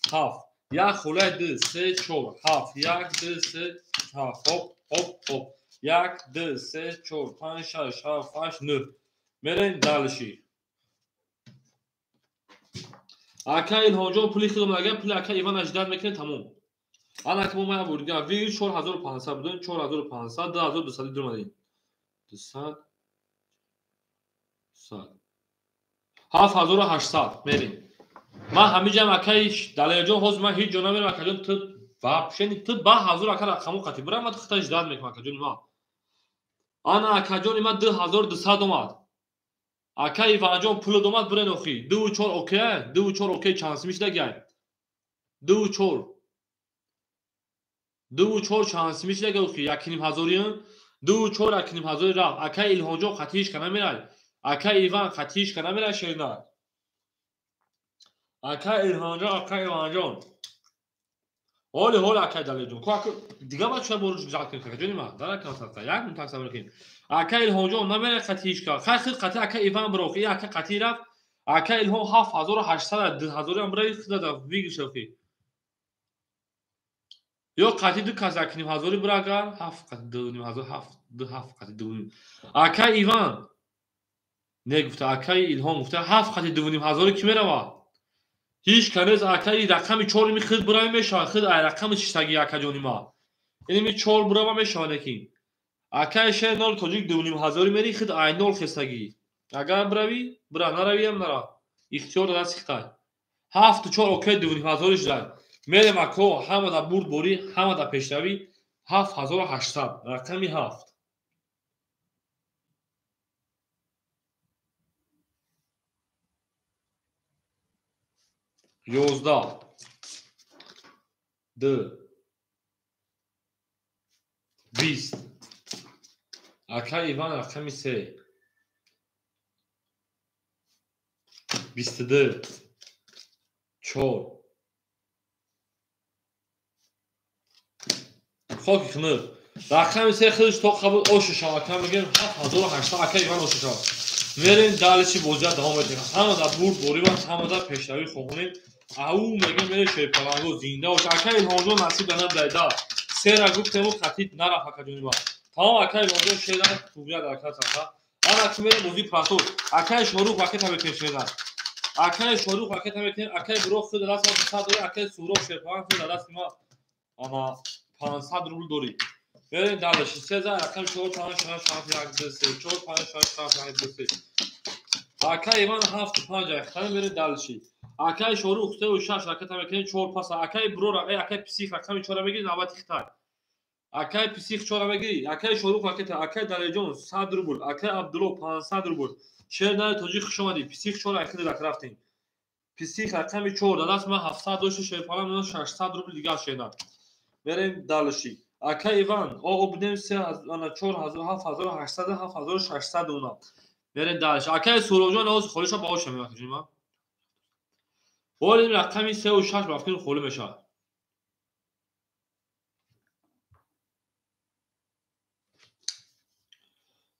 Speaker 1: 7. Як хулай 2 3 4 7 1 2 3 7 хоп хоп хоп 1 2 3 4 5 6 7 8 9 мерем дальше. Ака Илҳомҷон пули хидм агар пули ака Иван аждад мекунем тамом. Ана ки мо мая бурдига ви 4500 будем 4500 2200 дурмадем 200 100 7800 мерем. Ман ҳамиҷам акаи Далерҷон ҳозир ман ҳеҷ ҷо намерам акаҷон ту вообще ту ба ҳазор ака рақаму қати бирам ман хита ждат мекунам акаҷони ман. Ана акаҷони ман 2200 омад. Ака Иванҷон пулд омад бирен охи 2 4 окей 2 4 окей чанд сими шидагай 2 4 2 4 чанд сими шидагай охи 1500 2 4 1500 рафт. Ака Илҳомҷон қатииш ка намерай. Ака Иван қатииш ка намерай шерина. Ака Илҳомҷон, ака Иванҷон. Ҳоли ҳоли ака Далерҷон. Ку ака дига бача боруш жал кунем акаҷони ман. Дар ака садқа як мунтак сабр кунем. Ака Илҳомҷон намерай қатииш ка. Хай хид қати ака Иван бироқ. И ака қати рафт. Ака Илҳом 7800 2000 ам бирай хидада выигрыш охи. Ё қати ду кас 1500 бирагар 7 қати 2500 7 2 7 қати 2. Ака Иван не гуфта ака Илҳом гуфта 7 қати 2500 ки мерава? Ҳеҷ канез акаи рақами 4 ми хид бирай мешавад, хид ай рақами шиштаги акаҷони ма. Инми 4 бирава мешавад лекин. Акаи шер 0 тоҷик 2500 мери хид ай 0 хестаги. Агар бирави, бира, нарави ҳам нара. Ихтиёр даст хитай. 7 4 окей 2500 шудай. Мерем ако ҳама да бурд борӣ, ҳама да пешравӣ 7800 рақами 7. 11 2 20 ака Иван рақами 3 22 4 хоки хунук рақами 3 худаш то қабул ошу шава ака мегӯем 7800 ака Иван ошу шава. Мерем далечи бозият давом медиҳем. Ҳама дар бурд борӣ ва ҳама дар пешравӣ хоҳонем. Ау мегӯем мерем шерпаланго зинда бош. Ака Илҳомҷон насиб данам дайда. Сера гуфтему қатид нарафт акаҷони ман. Тамом ака Илҳомҷон шера туғия дар ака сафа. Ана ки мерем бозии прасор. Акаи Шорух ракета мекунем шера. Акаи Шорух ракета мекунем. Акаи Буроқ худ даст ма 200 дорӣ. Акаи Суҳроб шерпаланг худ даст ма ана 500 рубл дорӣ. Мерем дальше. 3 рақам 4 5 6 7 1 2 3 4 5 6 7 1 2 3. Ака Иван 7 5 айхтан мерем дальше. Акаи Шорух 3 6 ракета мекунем, 4 паса. Акаи Бро, акаи Псих рақами 4 мегири, навбати хитай. Акаи Псих 4 мегири, акаи Шорух ракета, акаи Далеҷон 100 рубл, акаи Абдулло 500 рубл. Шер наи тоҷик, хуш омадӣ. Псих 4 айхиди рак рафтем. Псих рақами 4 дар даст ман 700 дошти, шерпалан 600 рубл дигар шена. Мерем дальше. Акаи Иван, о обидем 3 4 7800 7600 уна. Мерем дальше. Акаи Суровҷон оз холиша ба оша мева ма. Боли рақами 3 6 рафтем, холӣ мешавад.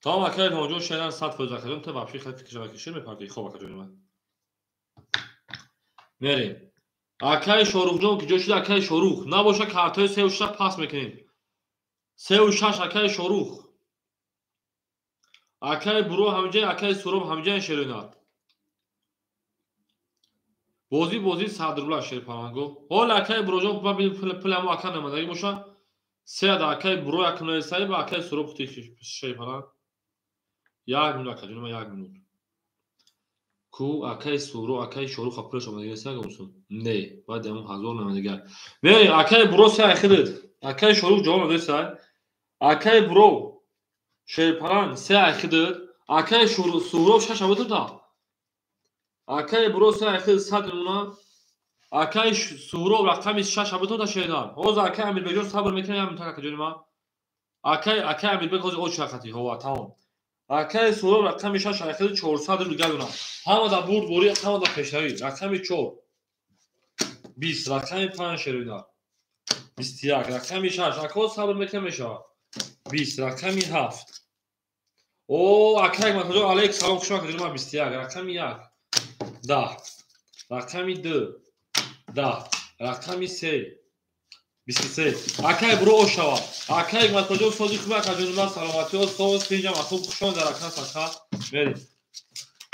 Speaker 1: Тамом, акаи Илҳомҷон, шеран 100%. Акаҷон, ту вообще хеле фикр шава ки шер мепартоӣ. Хоб, акаҷони ман. Мерем. Акаи Шорухҷон ки ҷо шуда, акаи Шорух. Набоша, картҳои 3 6 пас мекунем. 3 6, акаи Шорух. Акаи Буро ҳамҷай, акаи Суроб ҳамҷай шеринат. Бозӣ бозӣ 100 рубла, шерпаланго. Ҳол акаи Буроҷон, ман пул ҳамо ака намадагӣ боша. Се ада акаи Буро як ноесаи ба акаи Суроб хути шерпаланг. Як минут, акаҷон, ман як минут. Ку акаи Суро, акаи Шорух пулаш омадагӣ нест агамусун? Не, баъд ҳамон ҳазор намадагӣ. Мерем, акаи Буро се айхидид. Акаи Шорух ҷавоб надоисай. Акаи Буро шерпаланг се айхидид. Акаи Суроб шаш абутуда. Акаи Буро се айхидид 100 мемона. Акаи Суҳроб рақами шаш абутуда шердан. Ҳозир акаи Амирбекҷон сабр мекунад як минут, акаҷони ман. Акаи Амирбек ҳозир оч рақати. Ҳова, тамом. Акаи Суҳроб рақами шаш айхиди 400 рубл гардона. Ҳамада бурдборӣ, ҳамада пешравӣ. Рақами 4 20, рақами 5, шерина 21, рақами 6. Акаҳо сабр мекунад, мешавад. 20, рақами 7. О, акаи Матаҷон, алейк салом, хуш омадед, ман 21, рақами 1 10, рақами 2 10, рақами 3 23. Акаи Буро ошава. Акаи Матаҷон, сози хуби, акаҷони ман, саломатиҳо, соз тинҷам, ахуб, хуш омад дар рақам садқа. Мерем.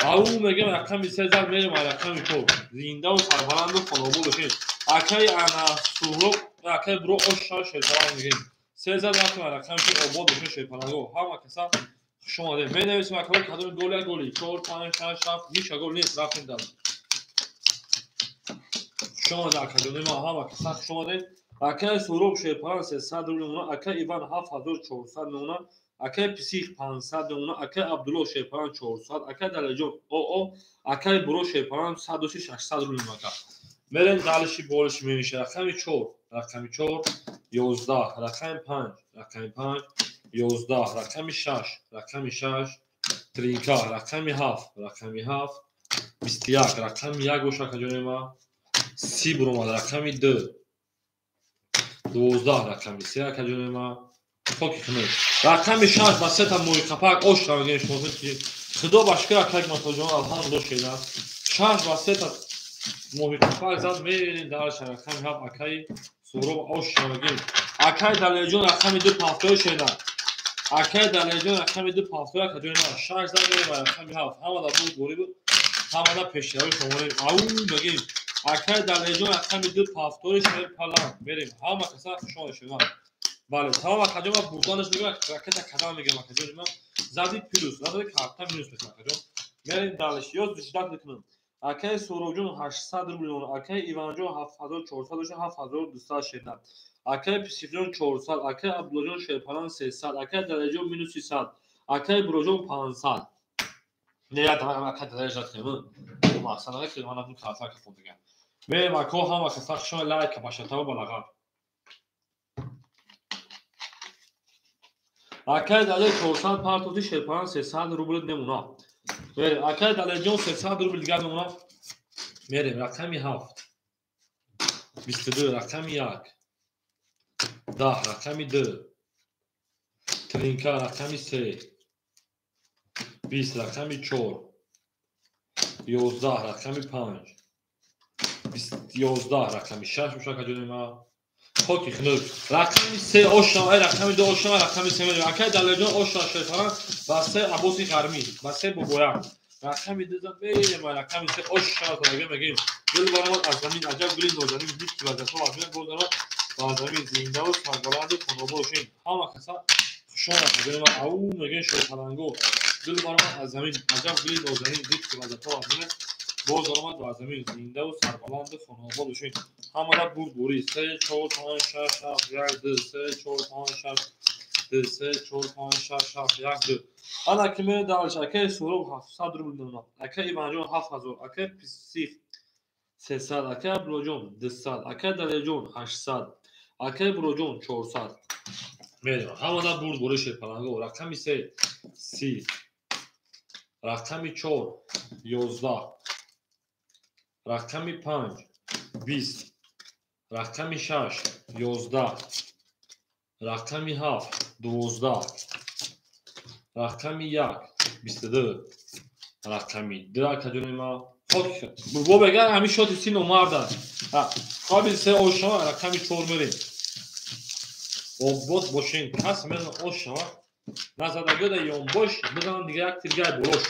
Speaker 1: Ау мегем, рақами се зад, мерем рақами 4. Зиндаву сарбаланду хонобод бошед. Акаи ана Суҳроб, акаи Буро ошава, шерпаланг мегем. Се зад, рафтем рақами 4, обод бошед, шерпаланго. Ҳама каса хуш омадед. Менависем, акаҳо, кадоми голи голи 4 5 6 7 ҳеч гол нест, рафтем дар. Хуш омадед, акаҷони ман, ҳама каса хуш омадед. Акаи Суҳроб шерпаланг 300 рубл мемонад, акаи Иван 7400 мемонад, акаи Псих 500 мемонад, акаи Абдулло шерпаланг 400, акаи Далеҷон оо, акаи Буро шерпаланг 100 600 рубл мемонад. Мерем дальше, болиши мемеша. Рақами 4, рақами 4 11, рақами 5, рақами 5 11, рақами 6, рақами 6 тринка, рақами 7, рақами 7 21, рақами 1 боша, акаҷони ман, 30 буромад, рақами 2 12, рақами 3, акаҷони ман, хоки хунук, рақами 6 ба сета моҳи қапак ош мегӯем шумо. Худо ба шукр, акак Матоҷон, алҳамдулло, шеда шаш ба сета моҳи қапак зад. Мерем дальше, рақами 7, акаи Суҳроб, ош мегӯем. Акаи Далеҷон рақами 2 пафтои шеда. Акаи Далеҷон рақами 2 пафтои, акаҷони ман, шаш зад, мерем рақами 7. Ҳамада бурдборӣ буд, ҳамада пешравӣ шуморем. Ау мегӯем, акаи Далеҷон рақами 2 пафтои шер паланг. Мерем, ҳама каса хушомад шуданд. Бале, тамом, акаҷон, ман бурданаш мегӯям, ракета кадам мегӯям, акаҷони ман. Зади плюс, назади карта минус мекунам, акаҷон. Мерем дальше, ё ждать мекунам. Акаи Суҳробҷон 800 рубл мемонад, акаи Иванҷон 7400 дошта, 7200 шеда. Акаи Писифҷон 400, акаи Абдуллоҷон шерпаланг 300, акаи Далеҷон минуси 100, акаи Буроҷон 500. Не, я давай, акаи Далеҷ ратхем. Мақсад ки ман абду карта кафон дигар. Мерем, ако, ҳама каса хушомад, лайка башатава балаға. Акаи Далеҷ 400 партоти, шерпаланг 300 рубл мемонад. Мерем, акаи Далеҷон 300 рубл дигар мемонад. Мерем, рақами 7 22, рақами 1 10, рақами 2 тринка, рақами 3 20, рақами 4 11, рақами 5 11, рақами 6 боша, акаҷони ман, хоки хунук, рақами 3 ошам, ай рақами 2 ошам, рақами 3 мерем. Акаи Далеҷон ошам, шерпаланг ба се Аббоси Ғармӣ, ба се бобоям. Рақами 2 зад, мерем рақами 3 ошам, мегӯем. Гул баромад аз замин, аҷаб гули нозанин, дид ки вазифа аз ман гузарад ба замин. Зиндаву сарбаланду хонобод бошем. Ҳама каса хушомад, акаҷони ман. Ау мегӯем, шерпаланго. Гул баромад аз замин, аҷаб гули нозанин, дид ки вазифа аз ман Боз омад ба замин зиндаву сарбаланду хонаобод бошед. Ҳамада бурдборӣ 3 4 5 6 7 1 2 3 4 5 6 2 3 4 5 6 7 1 2. Ана ки мере дальше. Акаи Суҳроб 700 рубл мемонад. Акаи Иванҷон 7000, акаи Писих 300, акаи Абдуллоҷон 200, акаи Далерҷон 800, акаи Буроҷон 400. Мерем. Ҳамада бурдборӣ шерпаланго. Рақами 3 30, рақами 4 11, рақами 5 20, рақами 6 11, рақами 7 12, рақами 1 22, рақами 2 акаҷони ма. Бо бега ҳамин шоти си номарда. Қаби се ошава рақами 4 мерем. Обод бошен. Кас мезан ошава. Назадагида ёнбош бизанам дига як тиргай болош.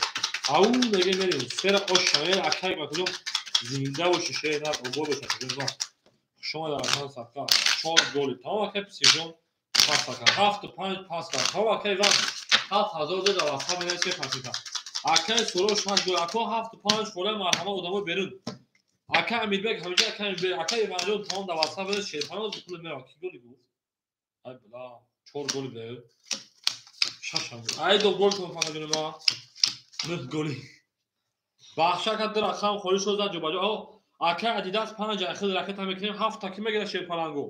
Speaker 1: Ау меге мерем. Сера ошава акай бакуҷон зинда боши шер нар обод бошад. Хуш омадед акан садқа. 4 голи. Тамом акай писирҷон пас кард. 7 5 пас кард. Тамом акай Иван 7000 дод авасха менависе пас кард. Акай Суро 6 гол. Ако 7 5 хола марҳама одамо берун. Акай Амирбек ҳамиҷа акай Амирбек акай Иванҷон тамом дар васфа менавис шерпаноз пул мерав. Ки голи гуфт? Ай бла 4 голи бе. 6 ҳам. Ай ду гол кун фақат ҷони ма. 9 голи. Бахша кард рақам холӣ шуд зад ҷобаҷо. Акай Адидас 5 ахир ракета мекунем 7 та ки мегирад шерпалангу.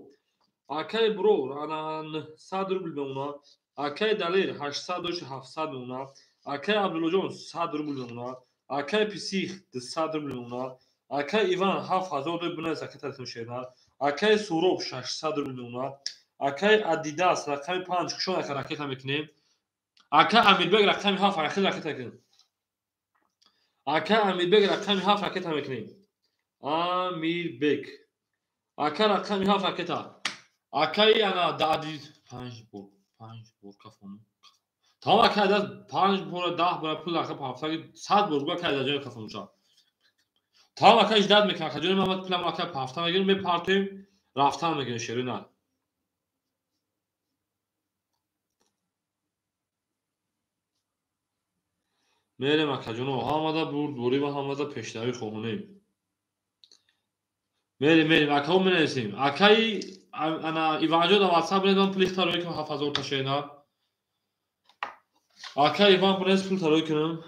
Speaker 1: Акай Бро ана 900 рубл мемонад. Акай Далер 800 дошт 700 мемонад. Акай Абдуллоҷон 100 рубл мемонад. Акай Писих 200 рубл мемонад. Акай Иван 7000 рубл бинавис ракета шернар. Акай Суроб 600 рубл мемонад. Акай Адидас рақами 5 кушон ака ракета мекунем. Акай Амирбек рақами 7 ахир ракета мекунем. Акай Амирбек рақами 7 ракета мекунем. Амирбек. Акай рақами 7 ракета. Акай ана дади 5 бор 5 бор кафон. Тамом акай Адидас 5 бора 10 бора пул ака пафтаги 100 бор гуа акай Адидас ҷои кафон мешавад. Тамом акай ждат мекунам ака ҷони ман пулам ака пафта мегирем мепартоем рафтан мекунем шерина. Мерем акаҷоно ҳамада бурдборӣ ва ҳамада пешравӣ хоҳонем. Мерем мерем акао менависем. Акаи ана Иванҷон дар WhatsApp бинед ман пули тарои кунам 7000 та шерина. Акаи Иван бинед пул тарои кунам.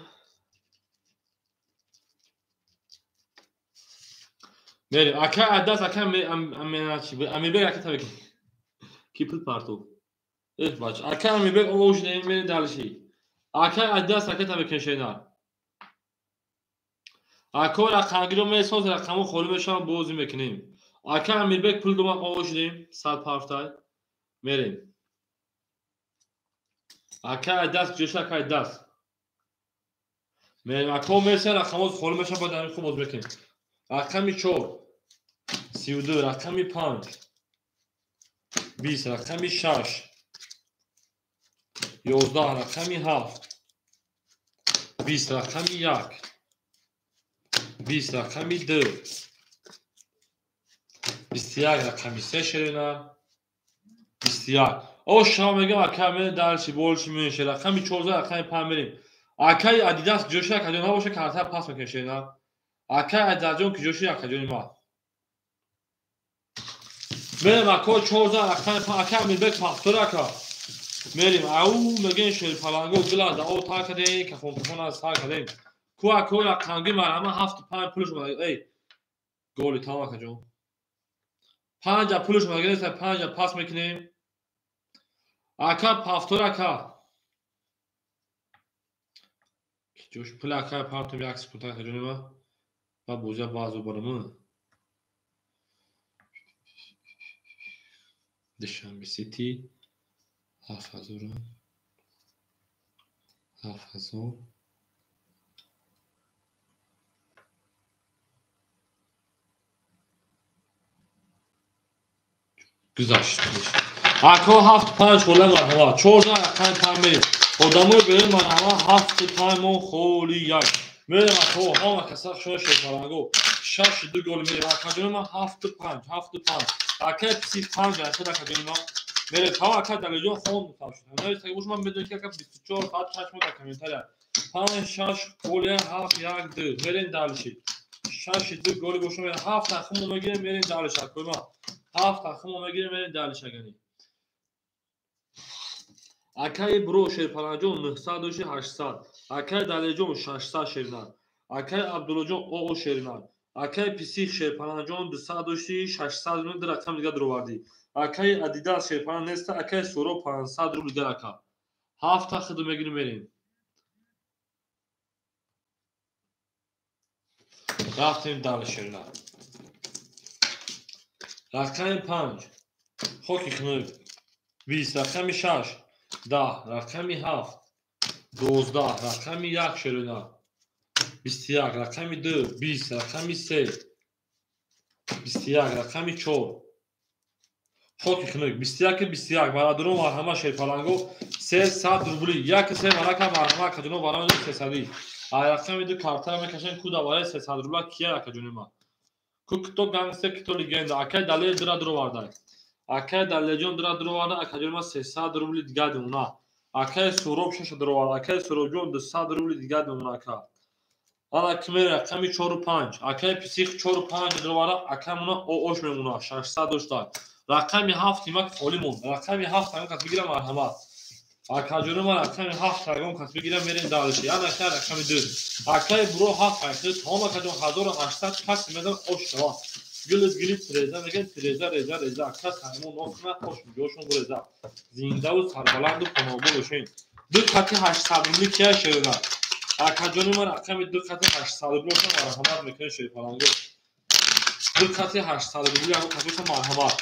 Speaker 1: Мерем акаи Адас акаи Амирбек ака табеки. Ки пул партов. Эф бач. Акаи Амирбек овош мерем дальше. Акаи Адидас ракета мекунем. Ако рақамгиро месоз рақамҳо холӣ мешаванд бозӣ мекунем. Акаи Амирбек пул дома ово шудем 100 парфтай. Мерем. Акаи Адидас ҷоша акаи Адидас. Мерем. Ако мерсен рақамҳо холӣ мешаванд баъд ҳамин хуб бозӣ мекунем. Рақами 4 32, рақами 5 20, рақами 6 11, рақами 7 20, рақами 1 20, рақами 2 21, рақами 3 шерина 21. О шава мегам акай мерем дальше больше меньше. Рақами 14, рақами 5 мерем. Акай Адидас ҷоша акаҷон набоша карта пас мекунем шерина. Акай Адидасҷон ки ҷоши акаҷони ма. Мерем ако 14 рақами 5 акай Амирбек пахтор ака. Мерем ау мегем шерпаланго гила да о тар кардем кафон кафон аз сар кардем. Ку ако рақамги марҳама 7 5 пулш омада. Эй голи тамом акаҷон. 5 пулш омада гирифта 5 пас мекунем. Ака пафтор ака. Ҷош пул ака партум як секунд акаҷони ма. Ба бозия баъзо барам. Душанбе Сити 7000 7000 гузашт. Ако 7 5 хола марҳама 14 рақами 5 мерем. Одамои берун марҳама 7 5 мо холи як. Мерем ако ҳама каса шоя шерпаланго 6 2 гол мерем. Акаҷони ман 7 5 7 5. Акаи писи 5 ахир акаҷони ман. Мерем тамом акаи Далерҷон хон мутав шуд. Нависта ки ман медонам ки ака 24 соат 6 моҳ дар комментария. 5 6 голи 7 1 2. Мерем дальше. Шаши ду голи бошам ҳафт тахмо мегирем мерем далиша кӯма. Ҳафт тахмо мегирем мерем далиша гани. Акаи бро Шерпаланҷон 900 доши 800. Акаи Далеҷон 600 шернар. Акаи Абдуллоҷон оо шернар. Акаи Писих Шерпаланҷон 200 доши 600 рубл рақам дига дуровардӣ. Акаи Адидас Шерпалан неста, акаи Суро 500 рубл дига рака. Ҳафт тахиду мегирем мерем. Рафтем дали шернар. Рақами 5 хоки хунук 20, рақами 6 10, рақами 7 12, рақами 1 шерина 21, рақами 2 20, рақами 3 21, рақами 4 хоки хунук 21 21. Бародарон марҳама Шерпаланго 300 рубли 1 3 варака марҳама акаҷоно барои 300. А рақами 2 картара мекашем ку давараи 300 рубла кия акаҷони ма. Ку кто гангстер, кто легенда. Акай Далер дира дуровардай. Акай Далерҷон дира дуроварда, акаҷони ма 300 рубли дига демона. Акай Суроб 6 дуроварда, акай Суробҷон 200 рубли дига демона ака. Ана киме рақами 4 5. Акай Писих 4 5 дуроварда, акамона оош мемона 600 дошта. Рақами 7 имак холӣ монд. Рақами 7 ҳамин кас бигирам марҳамат. Акаҷони ман рақами 7 ягон кас бигирам мерем далиши. Яна акай рақами 2. Акай буро 7 айхи том акаҷон 1800 кас мезан ош шава. Гилит гилит реза меган реза реза реза. Ака саймон охна хош миҷошон реза. Зиндаву сарбаланду паноҳбо бошен. 2 қати 800 рубли кия шерина. Акаҷони ман рақами 2 қати 800 рубли бошам марҳамат мекунем Шерпаланго. 2 қати 800 рубли ягон кас бошам марҳамат.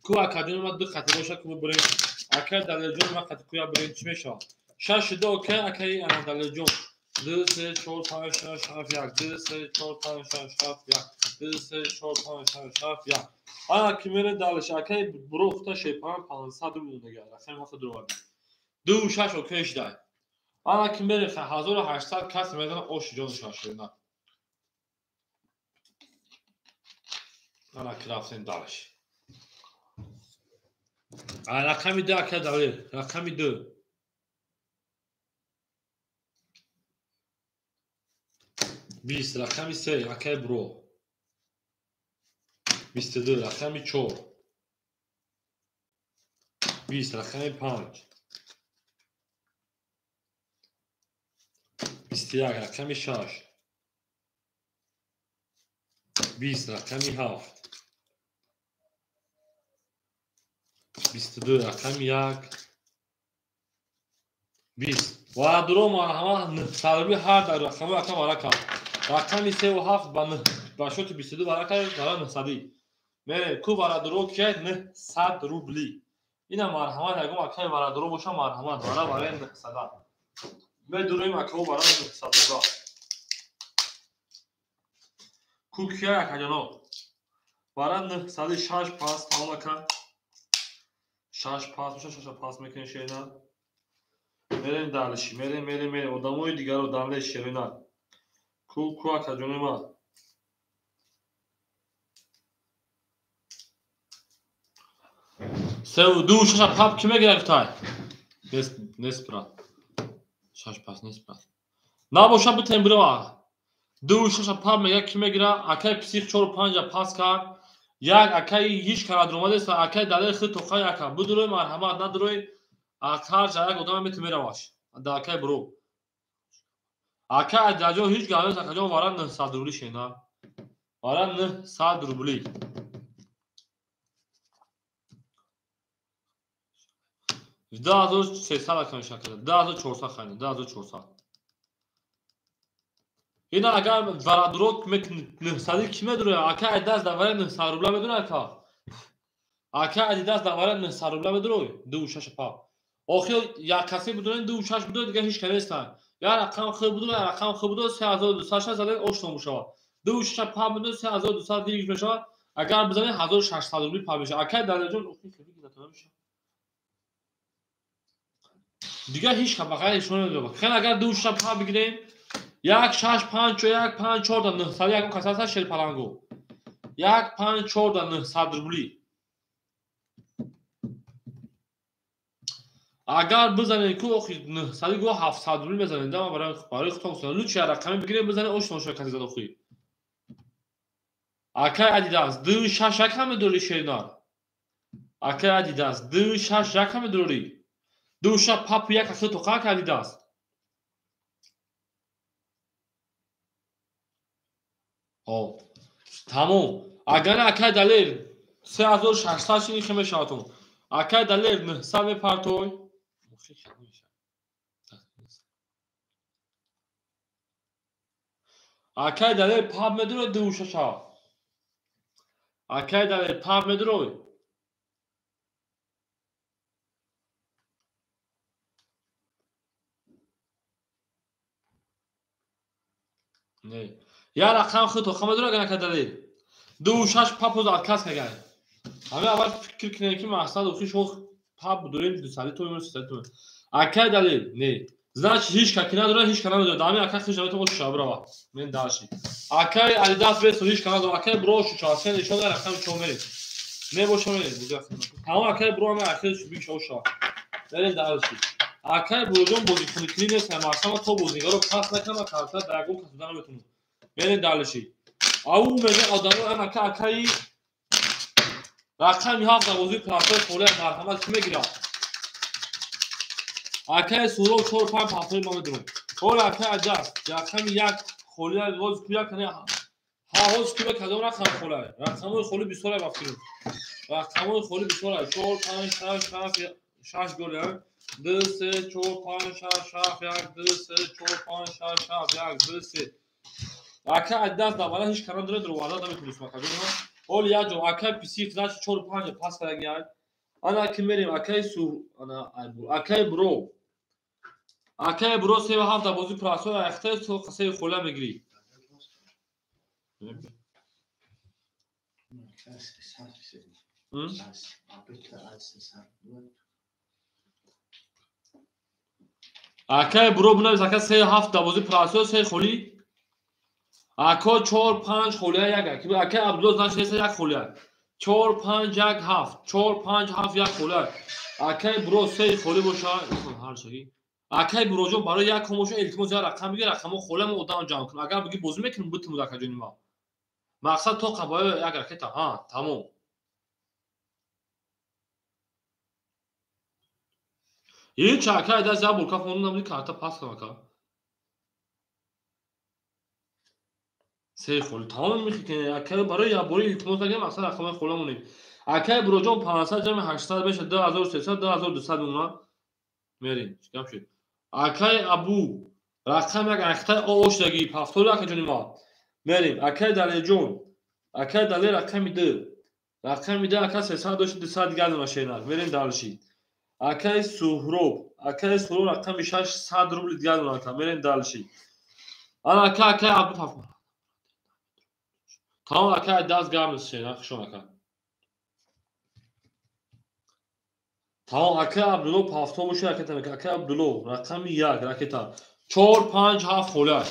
Speaker 1: Ку акаҷони ман 2 қати боша ку бибурем. Акай Далерҷон ман қати куя бирем чӣ мешавад? 6 2 окей акаи ана Далерҷон. 2 3 4 5 6 7 1 2 3 4 5 6 7 1 2 3 4 5 6 7 1. Ана ки мере далиш акаи буро хута Шерпалан 500 рубл мондаги. Рақами ҳафта дуровард. 2 6 окей шудай. Ана ки мере 1800 кас мезана ош ҷон шашина. Ана ки рафтем далиш. Рақами 2 акай Далер, рақами 2. 20, рақами 3 акай Бро. 22, рақами 4. 20, рақами 5. 21, рақами 6. 20, рақами 7. 22, рақами 1. 20. Варадуро марҳама 900 рубли ҳар дар рақами ака варака. Рақами 3 ва 7 ба 9 ба шоти 22 варака дара 900. Мере ку варадуро кия 900 рубли. Ина марҳамат ягон акаи варадуро боша марҳамат вара барои 900. Медуроим акао барои 900 рубла. Ку кия акаҷоно? Вара 906 пас тамом ака. 6 пас меша 6 пас мекунем шерина. Мерем далиши, мерем, мерем, мерем. Одамои дигаро дале шерина. Ку ку акаҷони ман. Се ду шаш пап ки мегирад тай? Нест, нест брат. 6 пас нест брат. Набоша битем бирова. 2 6 пап мега ки мегира? Акай Псих 4 5 пас кард. Як акаи ҳеҷ карад омадест, акаи Далер хи тоқай ака. Бидурой марҳамат, надурой акар як одам мету мераваш. Да акаи бро. Акаи Адаҷон ҳеҷ гап нест, акаҷон вара 900 рубли шена. Вара 900 рубли. 2300 ака мешакада. 2400 хайна, 2400. Ина агар варадуро 900 ки медуроя? Ака Адидас давара 900 рубла медуроя ака? Ака Адидас давара 900 рубла медурой? 2 6 пап. Охир як касе бидурен 2 6 бидурой дига ҳеҷ кас нестан. Я рақам хуб бидурой, я рақам хуб бидурой 3206 задан ошно мешавад. 2 6 пап бидурой 3200 дигар мешавад. Агар бизанед 1600 рубли пап мешавад. Ака Далерҷон охир хеле гирифта мешавад. Дигар ҳеҷ кас ба ғайри шумо намедонад. Хеле агар 2 6 пап бигирем 1 6 5 1 5 4 900 ягон кас ҳаст Шерпаланго. 1 5 4 900 рубли. Агар бизанед ку охи 900 го 700 рубли мезанед. Да ман барои худтон гуфтам. Лучше рақами бигирем бизанед ошно шава касе зад охи. Акай Адидас 2 6 1 ҳам медорӣ шернар. Акай Адидас 2 6 1 ҳам медорӣ. 2 6 пап 1 ахи тоқа акай Адидас. О, тамом. Агар акай Далер 3600 шини хе мешаватон. Акай Далер 900 мепартой. Акай Далер пап медорӣ 2 6. Акай Далер пап медорӣ. Не. Я рақам худ тоқа медорӣ агар акай Далер. 2 6 папоз отказ кагай. Ҳаме аввал фикр кунем ки мақсад охи шо пап дорем 200 томон 300 томон. Акай Далер не. Значит ҳеч ка ки надорад, ҳеч ка надорад. Ҳаме акай хиш наметавон ош шабрава. Мен даши. Акай Адидас бесо ҳеч ка надорад. Акай бро шу чалсен нишон дар рақам чо мерем. Не боша мерем. Тамом акай бро ҳаме ахир шу бик шо шава. Мерем даши. Акай броҷон бозикунӣ нест, мақсад то бозигаро пас накунам, карта дар ягон кас дода наметавонам. Мерем даши. Ау мега одамо ан ака акаи рақами 7 дар бозии платои холия марҳамат ки мегирад. Акаи Суроб 4 5 ҳафтои ма медонам. Ҳола акаи Адидас рақами 1 холия боз ку як не ҳа ҳоз ку кадом рақам холия? Рақамҳои холи бисёр ба фикр. Рақамҳои холи бисёр 4 5 6 7 6 гол 2 3 4 5 6 7 1 2 3 4 5 6 7 1 2 3. Акаи Адидас дар бала ҳеч карон дорад, дурварда наметавонист макаҷон. Ҳол як ҷо акаи писих значит 4 5 пас кардаги. Ана ки мерем акаи Сур ана айбур акаи бро. Акаи бро 3 7 дар бозии прасо ахта со қасаи хола мегирӣ. Акаи бро бинавис ака 3 7 дар бозии прасо 3 холи. Ако 4 5 холия як. Акаи Абдулло значит 1 холия. 4 5 1 7 4 5 7 1 холия. Акаи бро 3 холи боша ҳар чизи. Акаи броҷон барои як ком боша илтимос як рақам бигир, рақамҳо холия мо одам ҷамъ кунем. Агар бигӣ бозӣ мекунем бутимуд акаҷони ма. Мақсад то қабои як ракета. Ҳа, тамом. Ҳеч акаи даст як бор каф монда набуди карта пас кунам ака. Се холи тамом мехи акаи барои як бори илтимос нагирем, мақсад рақамҳои холия монем. Акаи броҷон 500 ҷамъи 800 мешавад 2300 2200 мемонад. Мерем. Чӣ гап шуд? Акаи Абу рақам як ахтаи оошдагӣ пафтори акаҷони ма. Мерем. Акаи Далерҷон. Акаи Далер рақами 2. Рақами 2 ака 300 дошт 200 дигар дона шернак. Мерем далши. Акаи Суҳроб. Акаи Суҳроб рақами 6 100 рубли дигар дона ака. Мерем далши. Ана ака акаи Абу паф. Тамом акаи даст гарм шернак хушон ака. Тамом акаи Абдулло пафто боша ракета мекунад. Акаи Абдулло рақами 1 ракета 4 5 7 холия.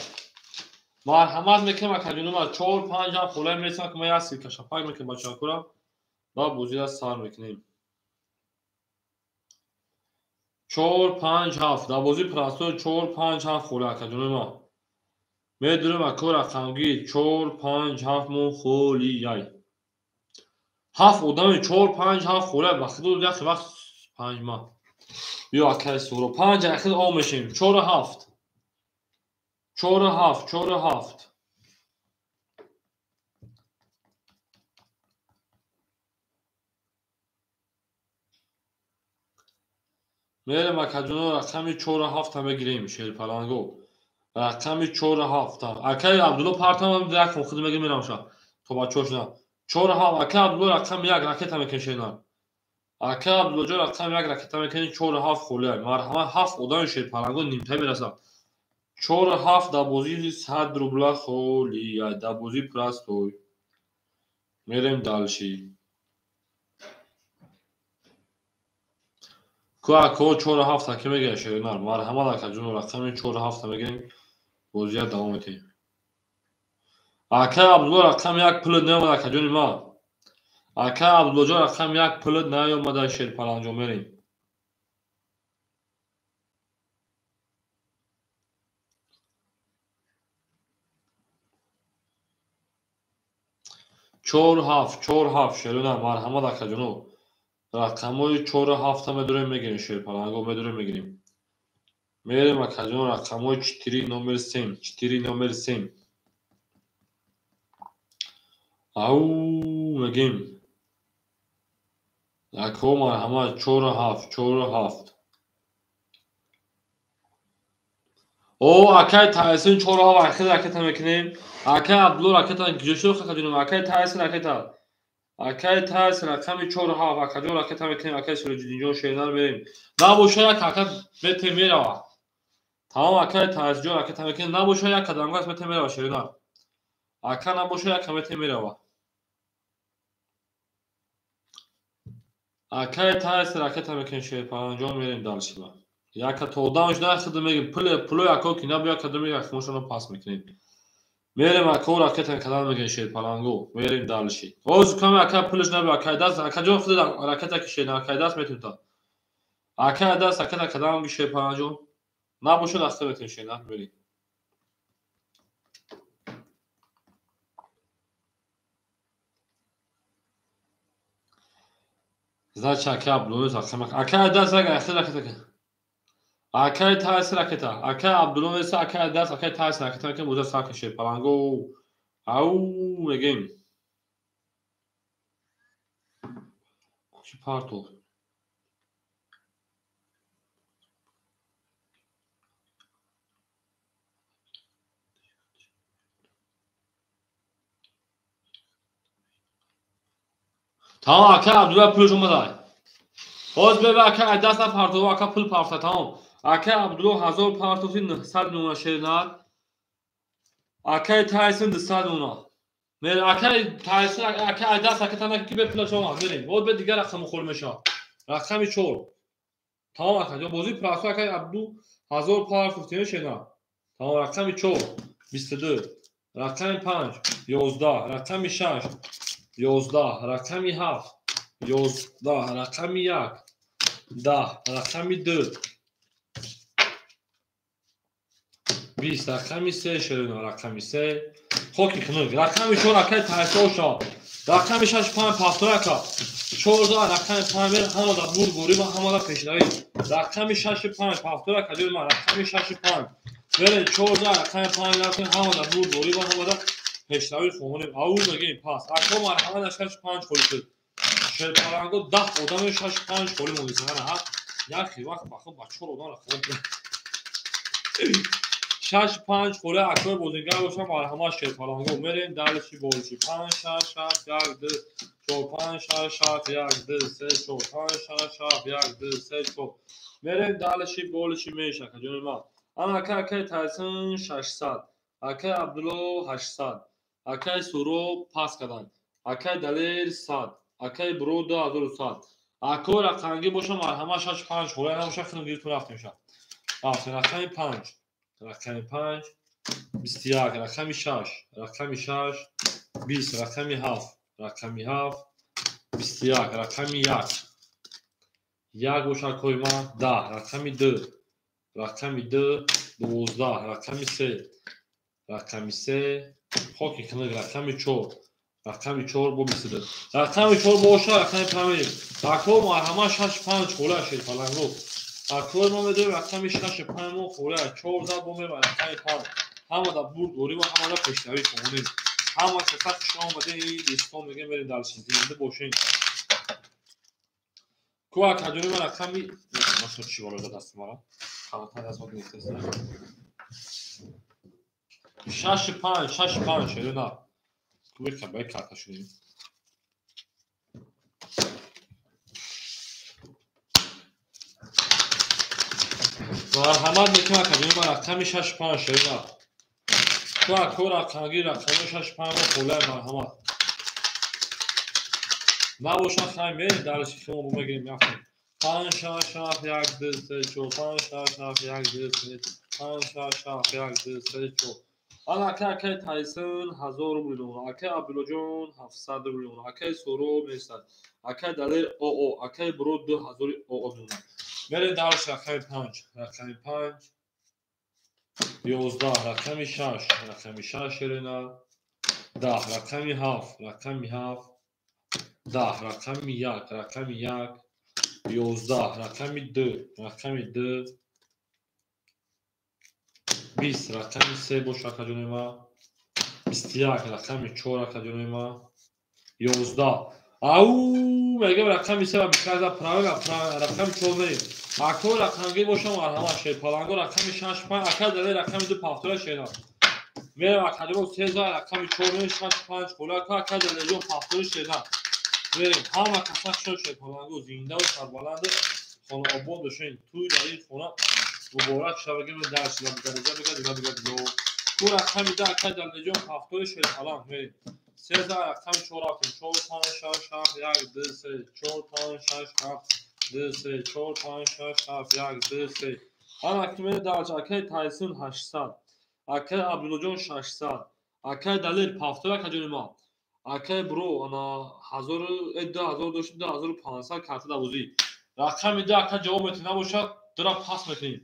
Speaker 1: Марҳамат мекунем акаҷони ма 4 5 7 холия мерасам ки ма як силка шапак мекунем бачаҳакура ва бозиро сар мекунем. 4 5 7 дар бозии прастой 4 5 7 холия акаҷони ма. Медурем ако рақамгир 4 5 7 мо холияй. 7 одами 4 5 7 холия ба худо як вақт 5 ма. Биё акаи Суро 5 ахир ом мешем 4 7 4 7 4 7. Мерем акаҷоно рақами 4 7 мегирем шерпаланго. Рақами 4 7. Акаи Абдулло партам як худ мегирем мерам ша. То бачаҳо шуда. 4 7 акаи Абдулло рақами 1 ракета мекашена. Акаи Абдуллоҷон рақами 1 ракета мекунӣ 4 7 холия. Марҳамат 7 одами шерпаланго нимта мерасад. 4 7 дар бозии 100 рубла холия. Дар бозии простой. Мерем дальше. Ку ако 4 7 ки мегирад шернар. Марҳамат акаҷон рақами 4 7 мегирем. Бозия давом медиҳем. Акаи Абдулло рақами 1 пулат наомад акаҷони ма. Акаи Абдуллоҷон рақами 1 пулат наомада шерпаланҷон мерем. 4 7 4 7 шерона марҳамат акаҷоно. Рақамҳои 4 7 медорем мегирем шерпаланго медорем мегирем. Мерем акаҷоно рақамҳои 4 номер 7 4 номер 7. Ау мегем. Ако марҳамат 4 7 4 7. О акай Тайсон 4 7 ахир ракета мекунем. Акай Абдулло ракета куҷо шуд акаҷоно? Акай Тайсон ракета. Акай Тайсон рақами 4 7 акаҷон ракета мекунем. Акай Сироҷиддинҷон шернар мерем. Набоша як ака мете мерава. Тамом акай Тайсонҷон ракета мекунем. Набоша як қадамгас мете мерава шернар. Ака набоша як мете мерава. Акай Тайсон ракета мекунем шерпаланҷон мерем дальше. Яка то одам шуда худ мегим пуло яко ки набо яка дум як хмошоно пас мекунем. Мерем ако ракета кадан мегим шерпаланго мерем дальше. Оз кам ака пулш набо акай даст акаҷон худ ракета ки шер акай даст метун та. Акай даст ракета кадан меги шерпаланҷон набошад даста метун шер на мерем. Значит ака Абдулло акай даст ракета акай Тайсон ракета акай Абдулло неса акай даст акай Тайсон ракета мекунем боза сар кашед паланго ау мегем кучи партов тамом акай Абдулло пулш омадай боз беба акай даст напартов ака пул парта тамом акай Абдулло 1000 партофти 900 миллиона шернар. Акай Тайсон 200 миллиона. Мер акай Тайсон акай даст акай тана ки бе пулаш омад мерем. Боз бе дигар рақам хӯр меша. Рақами 4. Тамом акай ҷон бозӣ прасо акай Абду 1000 партофти шернар. Тамом рақами 4 22, рақами 5 11, рақами 6 11, рақами 7 11, рақами 1 10, рақами 2 20, рақами 3 шерона рақами 3 хоки хунук рақами 4 акай Тайсон шав рақами 6 5 пафтор ака 14 рақами 5 мер ҳамада бурд борӣ ва ҳамада пешравӣ рақами 6 5 пафтор ака ҷои ман рақами 6 5 мерем 14 рақами 5 рафтем ҳамада бурд борӣ ва ҳамада пешравӣ хоҳонем ау мегем пас ако марҳамат 6 5 холӣ шуд шерпаланго 10 одами 6 5 холӣ мондиса ҳа яхи вақт бахо ба 4 одам рақам 6 5 холе акои бозингар бошам марҳамат шерпаланго мерем дальше больше 5 6 7 1 2 4 5 6 7 1 2 3 4 5 6 7 1 2 3 4 мерем дальше больше меша ҷони ман ана ака акай Тайсон 600 акай Абдулло 800 акай Суроб пас карданд акай Далер 100 акай Бро 2100 акои рақамгӣ бошам марҳамат 6 5 холе набоша худам гирифтум рафтем ша рафтем рақами 5 рақами 5 21 рақами 6 рақами 6 20 рақами 7 рақами 7 21 рақами 1 1 бошад акои ман 10 рақами 2 рақами 2 12 рақами 3 рақами 3 хоки хунук рақами 4 рақами 4 бо 22 рақами 4 бошад рақами 5 ако марҳамат 6 5 хола шерпаланго акои мо медорем рақами 6 5 мо хола 14 бо меба рақами 5 ҳамада бурд дорӣ ва ҳамада пешравӣ хоҳонем ҳама каса хуш омадем ин дӯстон мегем мерем дальше зинда бошем ку акаҷони ман рақами машо чӣ болода дасти мара ҳаматан аз мо гирифтаст 6 5 6 5 шерона ку бека бай карта шудем марҳамат мекунам акаҷони ман рақами 6 5 шерона ку ако рақамгир рақами 6 5 холай марҳамат набошад хай мерем дальше химо бо мегирем рафтем 5 6 7 1 2 3 4 5 6 7 1 2 3 5 6 7 1 2 3 4 ана акай акай Тайсон 1000 рубл миллион акай Абдуллоҷон 700 рубл миллион акай Суроб 900 акай Далер ОО акай Бро 2000 ОО миллион мерем дальше рақами 5 рақами 5 11 рақами 6 рақами 6 шерена 10 рақами 7 рақами 7 10 рақами 1 рақами 1 11 рақами 2 рақами 2 20 рақами 3 бош акаҷони ма 21 рақами 4 акаҷони ма 11 ау мегам рақами 3 ва 21 правила рақами 4 мерем ако рақамгир бошам марҳамат шерпаланго рақами 6 5 ака дале рақами 2 пафтора шера мерем акаҷоно 3 рақами 4 мерем 6 5 холака ака далеҷон пафтори шера мерем ҳама каса шо шерпаланго зиндаву сарбаланду хонаобод бошен туй дар ин хона муборак шавагим дарс дараҷа бигад дига дига дига ку рақами 2 ака далеҷон пафтори шерпаланг мерем 3 рақами 4 рафтем 4 5 6 7 1 2 3 4 5 6 7 2 3 4 5 6 7 1 2 3 ана ки дараҷа акаи Тайсун 800 акаи Абдуллоҷон 600 акаи Далер пафтор акаҷони ма акаи бро ана 1000 2000 дошт 2500 карта давозӣ рақами 2 ака ҷавоб метавон набошад дора пас мекунем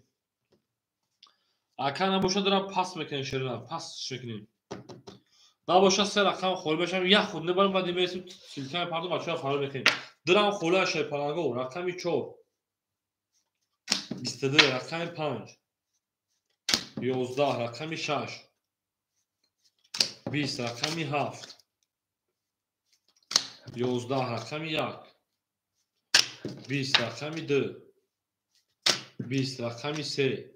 Speaker 1: ака набошад дора пас мекунем шерина пас мекунем набошад се рақам холӣ мешавам як худ небарам баъд мересим силка мепардом бачаҳо фарор мекунем дирам холӣ шерпаланго рақами 4 22 рақами 5 11 рақами 6 20 рақами 7 11 рақами 1 20 рақами 2 20 рақами 3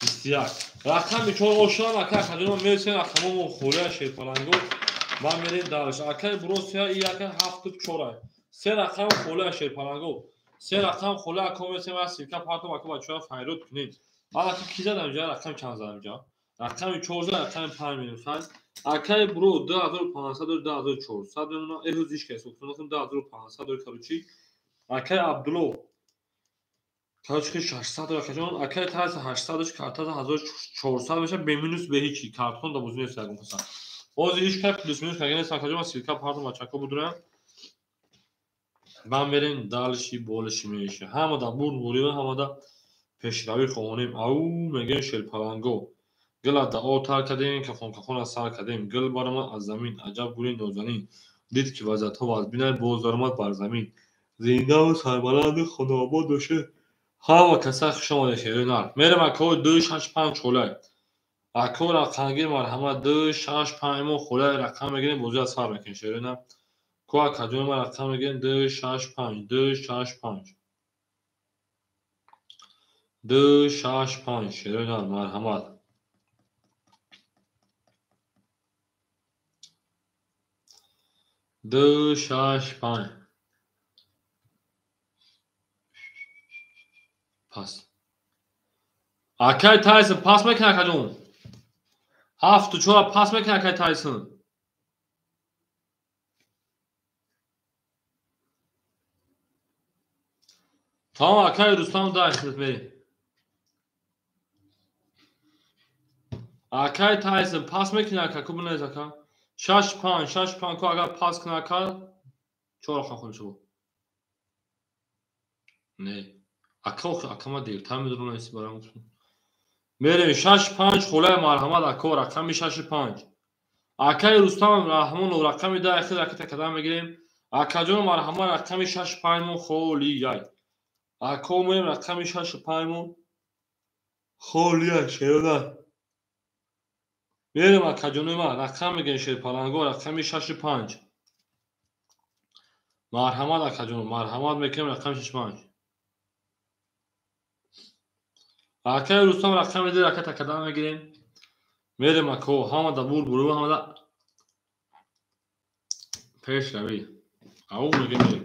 Speaker 1: 21 рақами 4 ошам ака акаҷоно мересем рақамомон холия шерпаланго ман мерем дарш акаи бросия и ака 7 4 се рақам холия шерпаланго се рақам холия ако мересем аз силка партом ака бачаҳо файрод кунем ака ки задам ҷа рақам чанд задам ҷа рақами 4 зад рақами 5 мерем хай акаи бро 2500 2400 мемона эҳоз ишка ҳисоб кунам 2500 короче акаи Абдулло короче 600 акаҷон акаи Тарс 800 карта 1400 меша бе минус бе ҳичи картон да бозӣ нест ягон каса ҳозир ҳеч кар плюс минус карда нест акаҷон ман силка партом бачако будурам бан мерем далши болиши меша ҳамада бурд бурива ҳамада пешравӣ хоҳонем ау мегӯем шерпаланго гила дао тар кардем кафон кафона сар кардем гил баромад аз замин аҷаб гули нозанин дид ки вазъиятҳо вазбинай боз даромад бар замин зиндаву сарбаланду хонаобод бошед ҳама каса хуш омадед шеринар мерем акаҳои 2 6 5 холай акаҳо рақамгир марҳамат 2 6 5 мо холай рақам мегирем бозӣ аз сар мекунем шеринар ку акаҷони ма рақам мегирем 2 6 5 2 6 5 2 6 5 шеринар марҳамат 2 6 5 пас акай Тайсон пас мекунад акаҷон 7 4 пас мекунад акай Тайсон тамом акай Рустам дай хидмат мерем акай Тайсон пас мекунад ака ку бинавис ака 6 5 6 5 ку агар пас кунад ака 4 рақам холӣ шуд не ака ака ма дертар медонам неси барам гуфтам мерем 6 5 холаи марҳамат ако рақами 6 5 акаи Рустам Раҳмонов рақами 10 ахир ракета кадам мегирем акаҷон марҳамат рақами 6 5 мо холияй ако мерем рақами 6 5 мо холияй шерода мерем акаҷони ма рақам мегирем шерпаланго рақами 6 5 марҳамат акаҷон марҳамат мекунем рақами 6 5 акаи Рустам рақами 2 ракета кадам мегирем мерем ако ҳамада бур буру ҳамада пешравӣ ау мегем мерем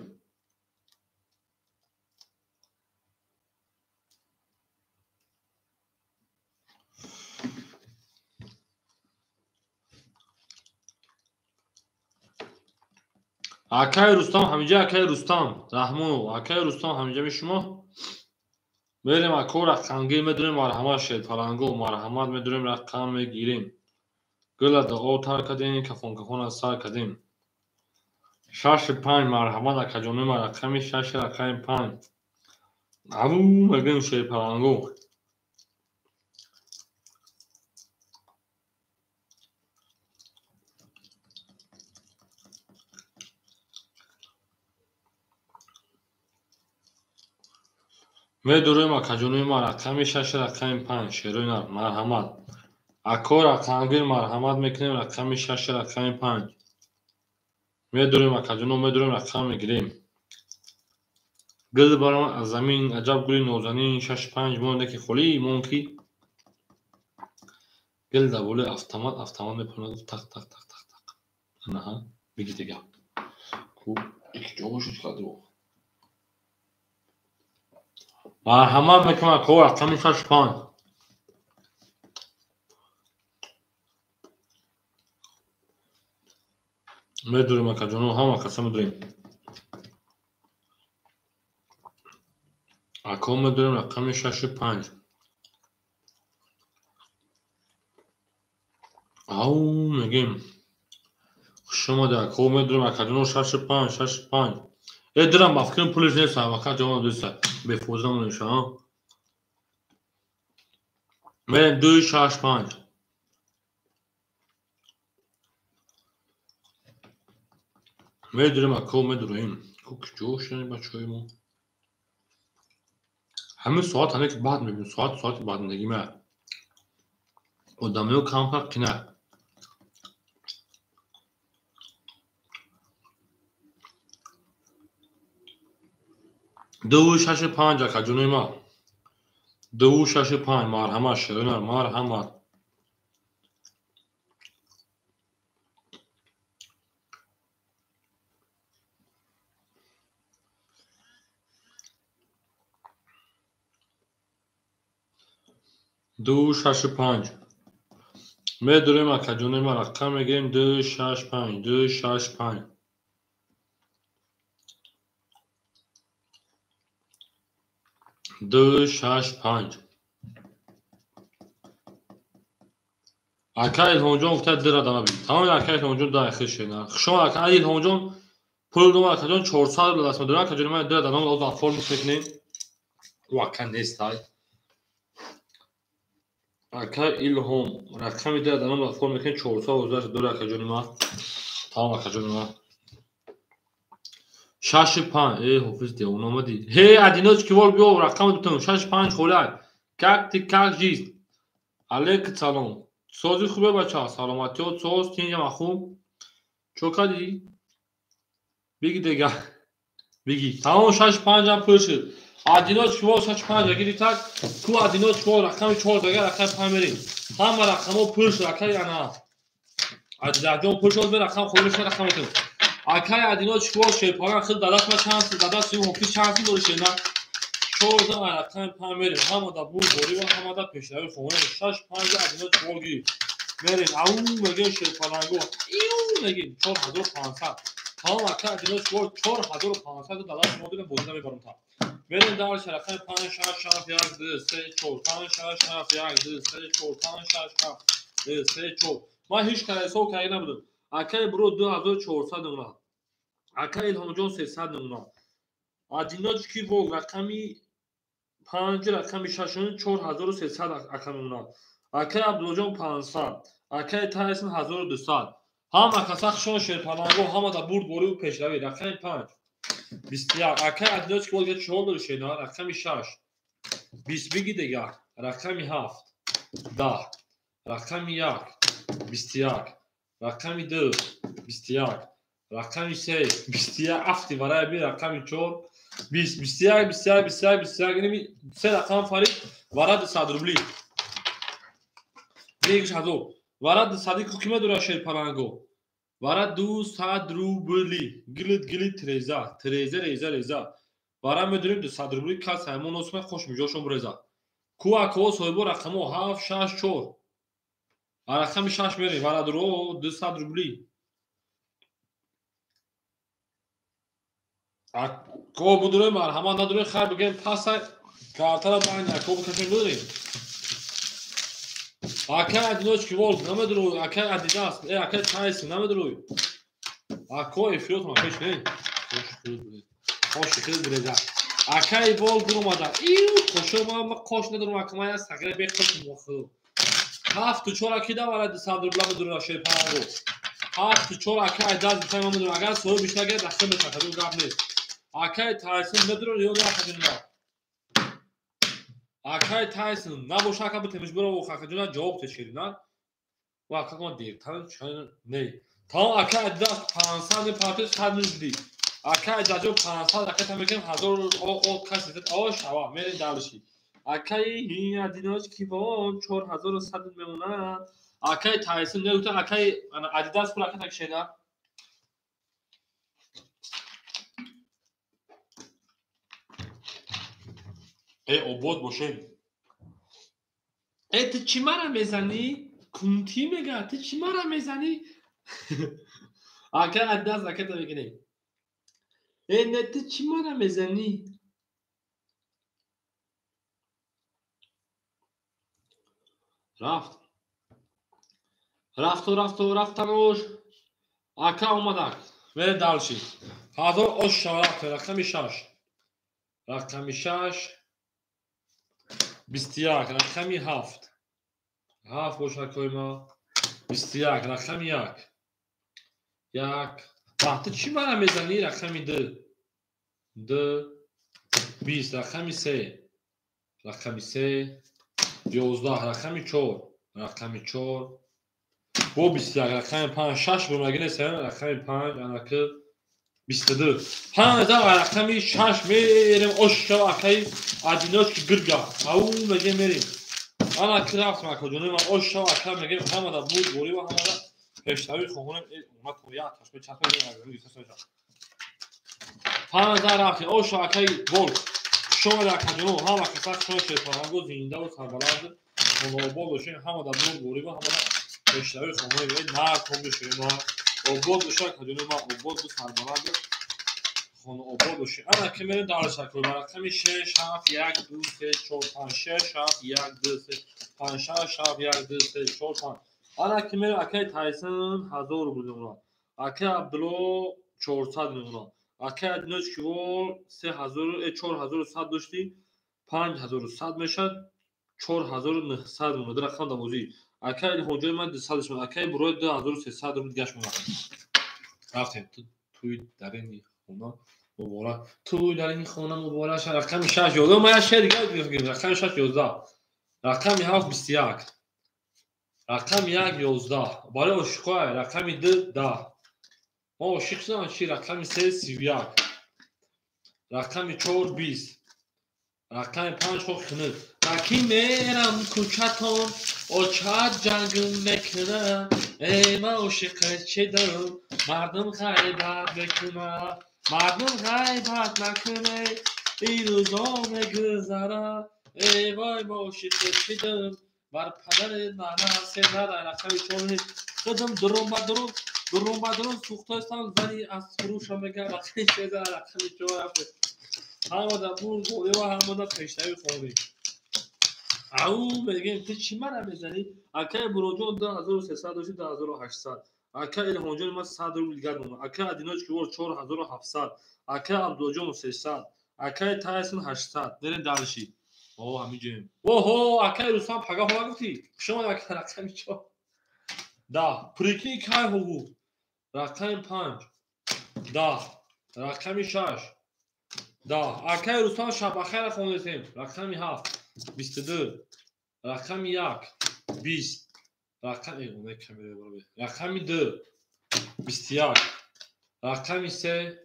Speaker 1: акаи Рустам ҳаминҷа акаи Рустам Раҳмонов акаи Рустам ҳаминҷа ми шумо мерем ако рақамгир медурем марҳамат шерпаланго марҳамат медурем рақам мегирем гила дуо тар кардем кафон кафона сар кардем 6 5 марҳамат акаҷони ма рақами 6 рақами 5 ау мегӯем шерпаланго Медурем акаҷонои ма рақами 6 рақами 5 шерои нар марҳамат. Ако рақамгир марҳамат мекунем рақами 6 рақами 5. Медурем акаҷоно медурем рақам мегирем. Гул баром аз замин аҷаб гули нозанин 6-5 монда ки холӣ мон ки гул дар болои автомат автомат мепонад тақ тақ тақ тақ тақ. Анаҳа биги дига. Ку ҷо бошед кадро. Марҳамат мекунам ако рақами 6-5. Медурем акаҷоно ҳама каса медурем. Ако медурем рақами 6-5. Ау мегем. Хуш омада ако медурем акаҷоно 6-5 6-5. Э дирам ба фикрам пулиш нест ака ҷавон дӯста. Бефоида монеша. Мерем 2-6-5. Медурем ако медурем. Ку куҷо шудани бачаҳои мо? Ҳамин соат ҳаме ки баъд мебинем, соат соати баъдиндагӣ ма. Одамиё камтар қина. 2-6-5 акаҷонои ма. 2-6-5 марҳамат шерои нар марҳамат. 2-6-5. Медурем акаҷонои ма рақам мегирем 2-6-5 2-6-5. 2-6-5. Ака Илҳомҷон гуфта дира дама биг. Тамоми ака Илҳомҷон да хел шена. Хушомад ака Илҳомҷон пул дома акаҷон 400 рубл даст медорам акаҷони ман дира дама оз оформ мекунем. Ӯ ака нестай. Ака Илҳом рақами дира дама оформ мекунем 400 дора акаҷони ман. Тамом акаҷони ман. 6-5. Э ҳофиз девона омадӣ. Ҳе одиночки вол биё рақам дутам 6-5 холай. Как ты как жизнь? Алейк салом. Сози хубе бача, саломатиё соз тинҷа махуб. Чо кардӣ? Биги дега. Биги. Тамом 6-5 ам пур шуд. Одиночки вол 6-5 гири так. Ку одиночки вол рақами 4 дага рақами 5 мерем. Ҳама рақамҳо пур шуд акай ана. Аҷон пур шуд рақам холӣ шуд рақам метем. Акай одиночки вол шерпаран хел дадаш ма чанд сил дадаш сил ҳофиз чанд сил дори шена. 4 рақами 5 мерем. Ҳамада бурдборӣ ва ҳамада пешравӣ хонем. 6-5 одиночки вол гирифт. Мерем. Ау мегем шерпаланго. Иу мегем 4500. Тамом ака одиночки вол 4500 дадаш мо дорем бозӣ намебарем та. Мерем дальше рақами 5 6 7 1 2 3 4 5 6 7 1 2 3 4 5 6 7 2 3 4. Ман ҳеҷ кара ҳисоб карда набудам. Акай бро 2400 намуна. Акай Илҳомҷон 300 намуна. Одиночки вол рақами 5 рақами 6 4300 ака намуна. Акай Абдуллоҷон 500. Акай Тайсон 1200. Ҳама каса хушон шерпаланго ҳамада бурдборӣ пешравӣ. Рақами 5 21. Акай одиночки вол 4 дори шена рақами 6 20 биги дега рақами 7 10 рақами 1 21 рақами 2 21 рақами 3 21 афти варай би рақами 4 20 21 21 21 21 инами се рақам фарид вара 200 рубли. Бегиш ҳазор. Вара 200 ку ки медора шерпаланго? Вара 200 рубли. Гилит гилит треза, треза реза реза. Вара медорем 200 рубли кас ҳамон осма хош миҷошон буреза. Ку ако соҳибо рақамо 7 6 4. Рақами 6 мерем. Вара дуро 200 рубли. Ако будурем марҳамат надурем хайр бигем паса картара байни ако бикашем будурем. Акай одиночки вол намедуруй, акай Адидас, э акай Тайсон намедуруй. Ако эфирот ма пеш не. Хош хел буреза. Акай вол дуромада. Иу қошо ма қош надорам ака ма я сағира бехт моху. 7-4 акида вара 200 рубла медура шерпаранго. 7-4 акай Адидас бихай ма медурам. Агар соҳиб бишнага дахта мешавад, гап нест. Акай Тайсон медурам ё на хадинма. Акай Тайсон набоша ака битемиш буро охакаҷона ҷавоб тешкирина. Ва ака ма дертар чан не. Тамом ака Адидас 500 партиз 100 рубли. Ака Адаҷо 500 ака та мекунем 1000 о кас о шава мерем дальше. Акаи Адиноч ки бо 4100 мемонад. Акаи Тайсон не гуфта акаи Адидас пул ака такшена. Э обод бошем. Э ту чӣ мара мезанӣ? Кунтӣ мега, ту чӣ мара мезанӣ? Ака Адидас ака та мекунем. Э не ту чӣ мара мезанӣ? Рафт. Рафту рафту рафтанош. Ака омадак. Мерем дальше. Ҳазор ош шава рафтем. Рақами 6. Рақами 6. 21. Рақами 7. 7 бошад кои ма. 21. Рақами 1. 1. Ту чӣ мара мезанӣ? Рақами 2. 2. 20. Рақами 3. Рақами 3. 11. Рақами 4. Рақами 4. Бо 21. Рақами 5. 6 бомагине сем. Рақами 5. Анаки 22. 5 рақами 6 мерем. Ош шава акаи Адиночки гирга. Ау мегем мерем. Ана ки рафтем акаҷони ман ош шава ака мегем ҳамада буд борӣ ва ҳамада пештави хоҳонем. Як ташбе чатбе 5 рафтем. Ош шава акаи Волк. Шомад акаҷоно ҳама каса шома шерпаланго зиндаву сарбаланд хонаобод бошем. Ҳамада буд борӣ ва ҳамада пештави хоҳонем. На ком бишем ма. Обод боша акаҷони ман обод бу сарбаланд хонаобод бошем. Ана ки мерем дар шакл рақами 6 7 1 2 3 4 5 6 7 1 2 3 5 6 7 1 2 3 4 5. Ана ки мерем акаи Тайсон 1000 рубл мемонад. Акаи Абдулло 400 мемонад. Акаи Адиноч кивор 4100 дошти 5100 мешад 4900 мемонад. Рақам дар бозӣ. Акаи Илҳомҷони ман 200 мемонад. Акаи Бурой 2300 рубл дигаш мемонад. Рафтем. Туи дар ин хона муборак. Туи дар ин хона муборак. Рақами 6 11. Ман як шеър дигар мегӯям. Рақами 6 11. Рақами 7 21. Рақами 1 11. Барои ошиқҳо рақами 2 10. Мо ошиқ шудам чи рақами 3 31. Рақами 4 20. Рақами 5 хо хунук. Раки мерам кӯчатон очат ҷанг мекунад. Эй ман ошиқи чидам мардум ғайбат мекунад. Мардум ғайбат накунед ин рӯзо мегузарад. Эй вой ма ошиқи чидам бар падари мана сенара рақами 4 худам дурун ба дурун дурун ба дурун сӯхтаистам зани аз фурӯша мега рақами 3 рақами 4 рафт. Ҳамада бурд ва ҳамада пештави хонем. Ау мегем ту чӣ мара мезанӣ? Акаи Буроҷон 2300 дошти 2800. Акаи Илҳомҷони ман 100 рубл дигар монад. Акаи Адиноч кивор 4700. Акаи Абдуллоҷон 300. Акаи Тайсон 800. Мерем дальше. О ҳамиҷоем. Оҳо акаи Рустам пага ҳо гуфтӣ? Хуш омад ака рақами 4. 10. Прикинь кай ҳо гуфт? Рақами 5. 10. Рақами 6. 10. Акаи Рустам шабахайра хондесем. Рақами 7. 22. Рақами 1. 20. Рақами 2. 21. Рақами 3.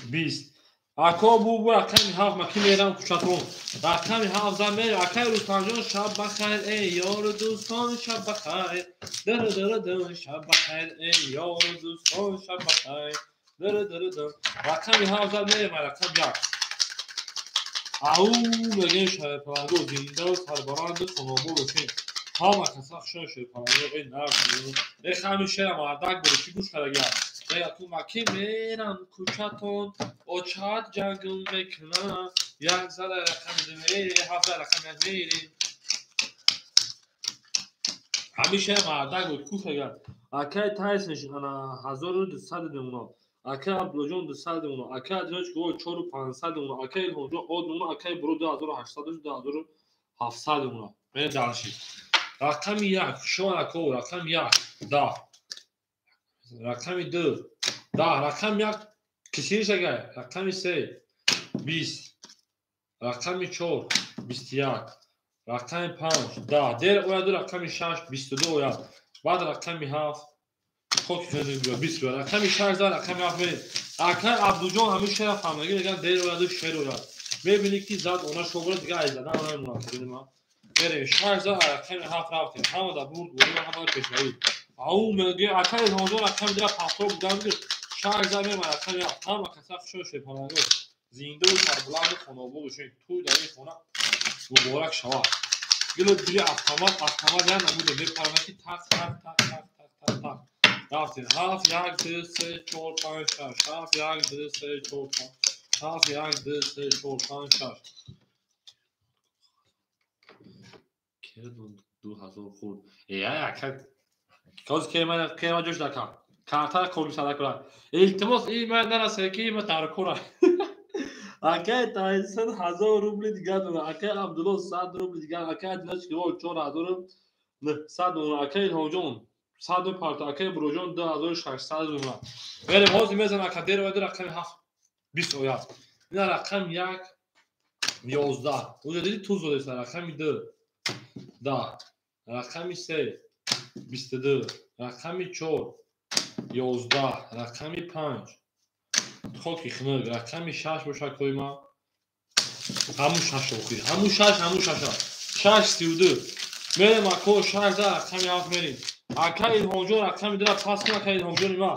Speaker 1: 20. Ако бу рақами 7 ма ки мерам кӯчатон. Рақами 7 зан мер. Акаи Рустамҷон шаб бахайр эй ёру дӯстон шаб бахайр. Дыр дыр дыр шаб бахайр эй ёру дӯстон шаб бахайр. Дыр дыр дыр. Рақами 7 зан мерем рақами 1. Ау мегем шерпаланго зиндаву сарбаланду хонаобод бошем. Ҳама каса хушон шерпаланго эй нард. Эй ҳамин шеъра мардак бури чӣ гӯш карда? Мега ту ма ки мерам кӯчатон очат ҷанг мекунад. Як зада рақами 2 мерем, ҳафт зада рақами 1 мерем. Ҳамин шеъра мардак буд кӯш карда. Акаи Тайсон ана 1200 мемонад. Акаи Абдуллоҷон 200 мемонад. Акаи Адиноч кивор 4500 мемонад. Акаи Илҳомҷон од мемонад. Акаи Буро 2800 2700 мемонад. Мерем дальше. Рақами 1 хушомад ако рақами 1 10. Рақами 2 10. Рақами 1 кисириш агай. Рақами 3 20. Рақами 4 21. Рақами 5 10. Дер ояд рақами 6 22 ояд. Баъд рақами 7 хоки хӯрд 20 ояд. Рақами 6 за рақами 7 мерем. Акай Абдуҷон ҳамин шеъра фаҳмидагӣ мегӯянд дер ояду шер ояд. Мебинӣ ки зад она шобра дига ай задан намемонад. Мерем 6 за рақами 7 рафтем. Ҳама да бурд, бурд ҳама пешравӣ. Ау мегӯяд акай Илҳомҷон рақами 2 пафто будан гирифт. 6 за мемонад рақами 7. Ҳама каса хушо шерпалангор. Зинда ва сарбуланду хонобод бошед. Тӯй дар ин хона муборак шавад. Гило дили автомат, автомат як намуде мепаронад ки тақ тақ тақ тақ тақ тақ тақ. Рафтем. 7 1 2 3 4 5 6 7 1 2 3 4 5 7 1 2 3 4 5 6. Кердон 2000 хурд. Я ака коз ки ман ҷош дака. Карта кор сада кура. Илтимос и ман нарасе ки ман дар кора. Акай Тайсон 1000 рубли дигар дорад. Акай Абдулло 100 рубли дигар. Акай Адилаш Кивол 4900 дорад. Акай Илҳомҷон 100 парта. Акай Буроҷон 2600 дорад. Мерем ҳозир мезанам ака дер ояд рақами 7 20 ояд. Ина рақами 1 11. Уҷа диди туз додеста рақами 2 10. Рақами 3 22. Рақами 4 11. Рақами 5 хоки хунук. Рақами 6 бошад кои ма. Ҳамун 6 охир. Ҳамун 6, ҳамун 6. 6 32. Мерем ако 6 за рақами 7 мерем. Ака Илҳомҷон рақами 2 пас кун ака Илҳомҷони ма.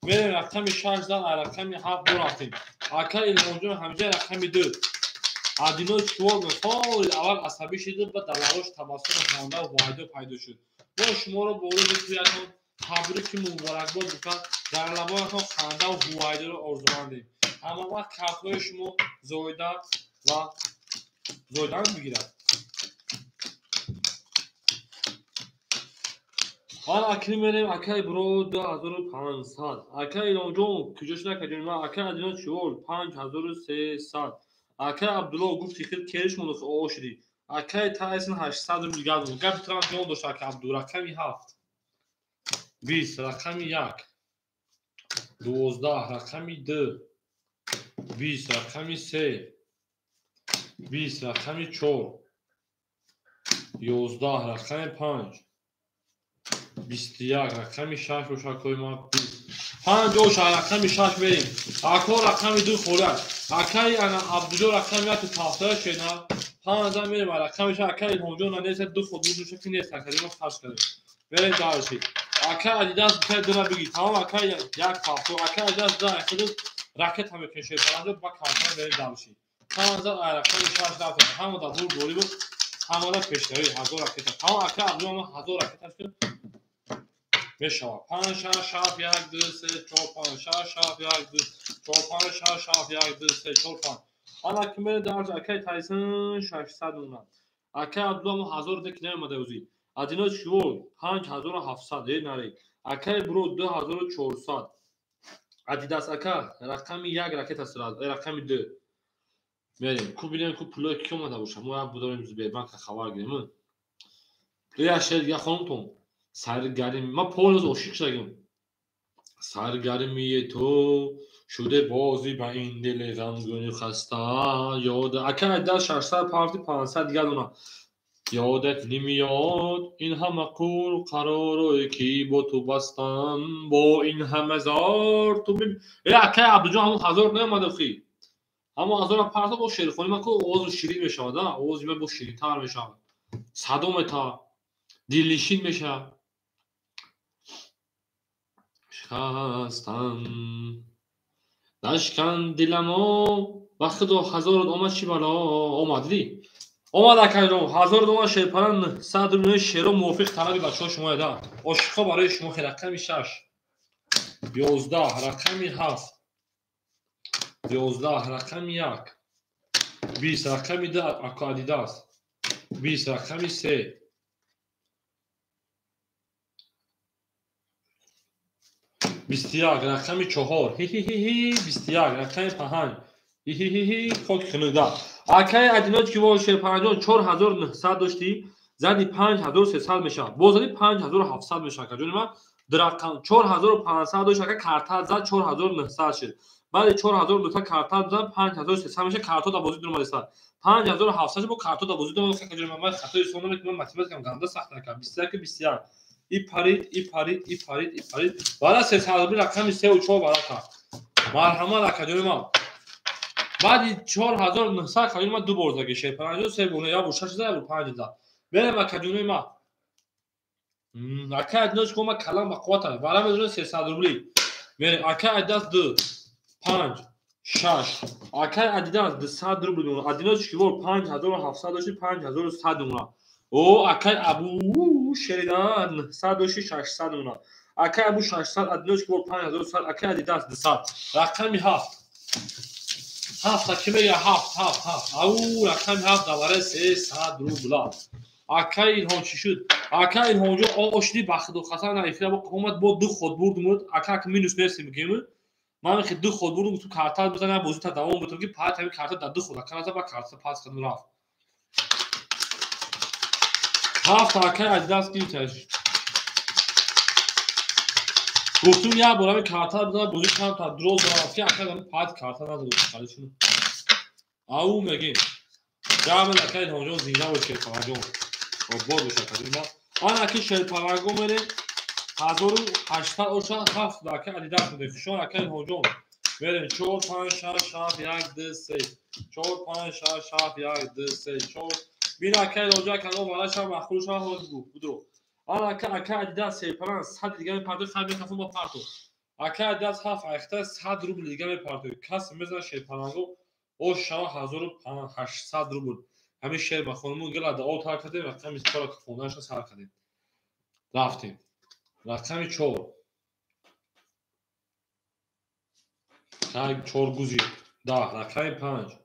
Speaker 1: Мерем рақами 6 за рақами 7 бурафтем. Ака Илҳомҷон ҳамҷа рақами 2. Адино чувор мефол аввал асабӣ шуд ба даларош табассум ханда ва ваъдо пайдо шуд. Мо шуморо бо рӯзи туятон табрики муборакбод гуфта дар лабонатон ханда ва ҳувайдоро орзумандем. Ҳама вақт картҳои шумо зоида ва зоидан бигирад. Ҳала акнун мерем акай бро 2500. Акай Илҳомҷон куҷо шуда акаҷони ман? Акай Адино чувор 5300. Акай Абдулло гуфти хел кериш монду о шудӣ. Акай Тайсон 800 рубл дигар дод. Гапи туам ҷон дошт ака Абду. Рақами 7 20 рақами 1 12 рақами 2 20 рақами 3 20 рақами 4 11 рақами 5 21 рақами 6 бошад кои ма 20 5 оша рақами 6 мерем. Ако рақами 2 хӯрад. Акай ана Абдуҷон рақами 1 тафтара шена 5 мерем рақами 6 акай Илҳомҷон нест 2 худ буд ки нест акай мо фарз кардем. Мерем дарши. Акай Адидас бикай дура бигир. Тамом акай як тафто акай Адидас да худ ракета мекашад. Баланҷо ба карта мерем дарши. 5 рақами 6 рафтем. Ҳама да бур борӣ буд. Ҳама да пешравӣ 1000 ракета. Тамом акай Абдуҷон 1000 ракета шуд. Мешавад. 5 6 7 1 2 3 4 5 6 7 1 2 4 5 6 7 1 2 3 4 5. Ҳала ки мере дарҷ акай Тайсон 600 монад. Акай Абдулло 1000 дек намеомада ӯзи. Адино чивор 5700 э наре. Акай бро 2400. Адидас ака рақами 1 ракета сразу, рақами 2. Мерем. Ку бинем ку пулое ки омада бошад. Мо як будорем Сбербанка хабар гирем. Я шер я хонтон. Саргарми ма полностью ошиқ шудагим. Саргармии ту шуде бозӣ ба ин дили ғамгуни хаста. Ёд ака дар 600 парти 500 дигар дона. Ёдат намеёд ин ҳама қул қаророе ки бо ту бастам бо ин ҳама зор ту ака Абдуҷон ҳамон 1000 наомада хи. Ҳамон 1000 парта бо шерхонӣ ман ку овозу ширин мешавад, овози ман бо ширинтар мешавад. Садо мета дилнишин мешавад. Хастам нашкан диламо ва худо 1000 омад чӣ бало омад дидӣ омад акайҷон 1000 омад шерпаран 100 рубли шеро мувофиқ талаби бачаҳо шумо яда ошиқҳо барои шумо рақами 6 11 рақами 7 11 рақами 1 20 рақами 2 ака Адидас 20 рақами 3 21 рақами 4 хи-хи-хи 21 рақами 5 хи-хи-хи хоки хунуда. Акай Адиноч ки во шерпаранҷон 4900 доштӣ зади 5300 мешавад. Боз зади 5700 мешавад. Акаҷони ман рақам 4500 дошт ака карта зад 4900 шуд. Баъди 4900 карта зад 5300 мешавад. Карта дар бозӣ дуромадааст. 5700 бо карто да бозӣ дорам, хакаҷон ман хатои сон намекунам, математикам ганда сахт накам. 21 21. И парид, и парид, и парид, и парид. Баъд 300 рубли рақами 3 ва 4 барака. Марҳамат акаҷони ман. Баъди 4900 акаҷони ман ду бор заги шерпаранҷо се бор, як бор 6000, як бор 5000. Берем акаҷони ман. Ака адноч ко ма калам ба қувват ай. Вара медонем 300 рубли. Берем ака адас 2 5 6. Ака адидас 200 рубли мемонад. Адиноч ки бор 5700 дошти 5100 мемонад. О акай абу шеридан 900 дошти 600 мемонад. Акай абу 600 адиноч ки бор 5100 акай адидас 200. Рақами 7. 7 аки мега 7 7 7. Ау рақами 7 даваре 300 рубла. Акай Илҳом чӣ шуд? Акай Илҳомҷон ошди бахту хасан наифира бо омад бо ду ход бурд муд. Ака ака минус нестем мегем. Ман хи ду ход бурдум ту карта бизанам бозӣ та давом бутум ки пат ҳамин карта дар ду ход ака наза ба карта пас кардам рафт. 7 акай адидас гирифташ. Гуфтум як бор ҳамин карта бизанам бозӣ кам та дроз рафт ки ака ҳамин пат карта назад харишун. Ау мегем. Ҷамъ акай Илҳомҷон зинда бош шерпаранҷон. Обод бош акаҷон ман. Ан аки шерпаранго мерем 1800 оша 7 ака адидас медем. Фишон ака Илҳомҷон. Мерем 4 5 6 7 1 2 3 4 5 6 7 1 2 3 4. Бин ака Илҳомҷон ака вараша махру ша ҳоз бу будро. Ан ака ака адидас шерпаранг 100 дига мепартои хай мекафон ба парту. Ака адидас 7 айхта 100 рубл дига мепартои. Кас мезана шерпаранго ош шава 1800 рубл. Ҳамин шер ба хонумон гила да об тар кардем, рақами 4 хондаашро сар кардем. Рафтем. Рақами 4. 4 гузи. 10. Рақами 5.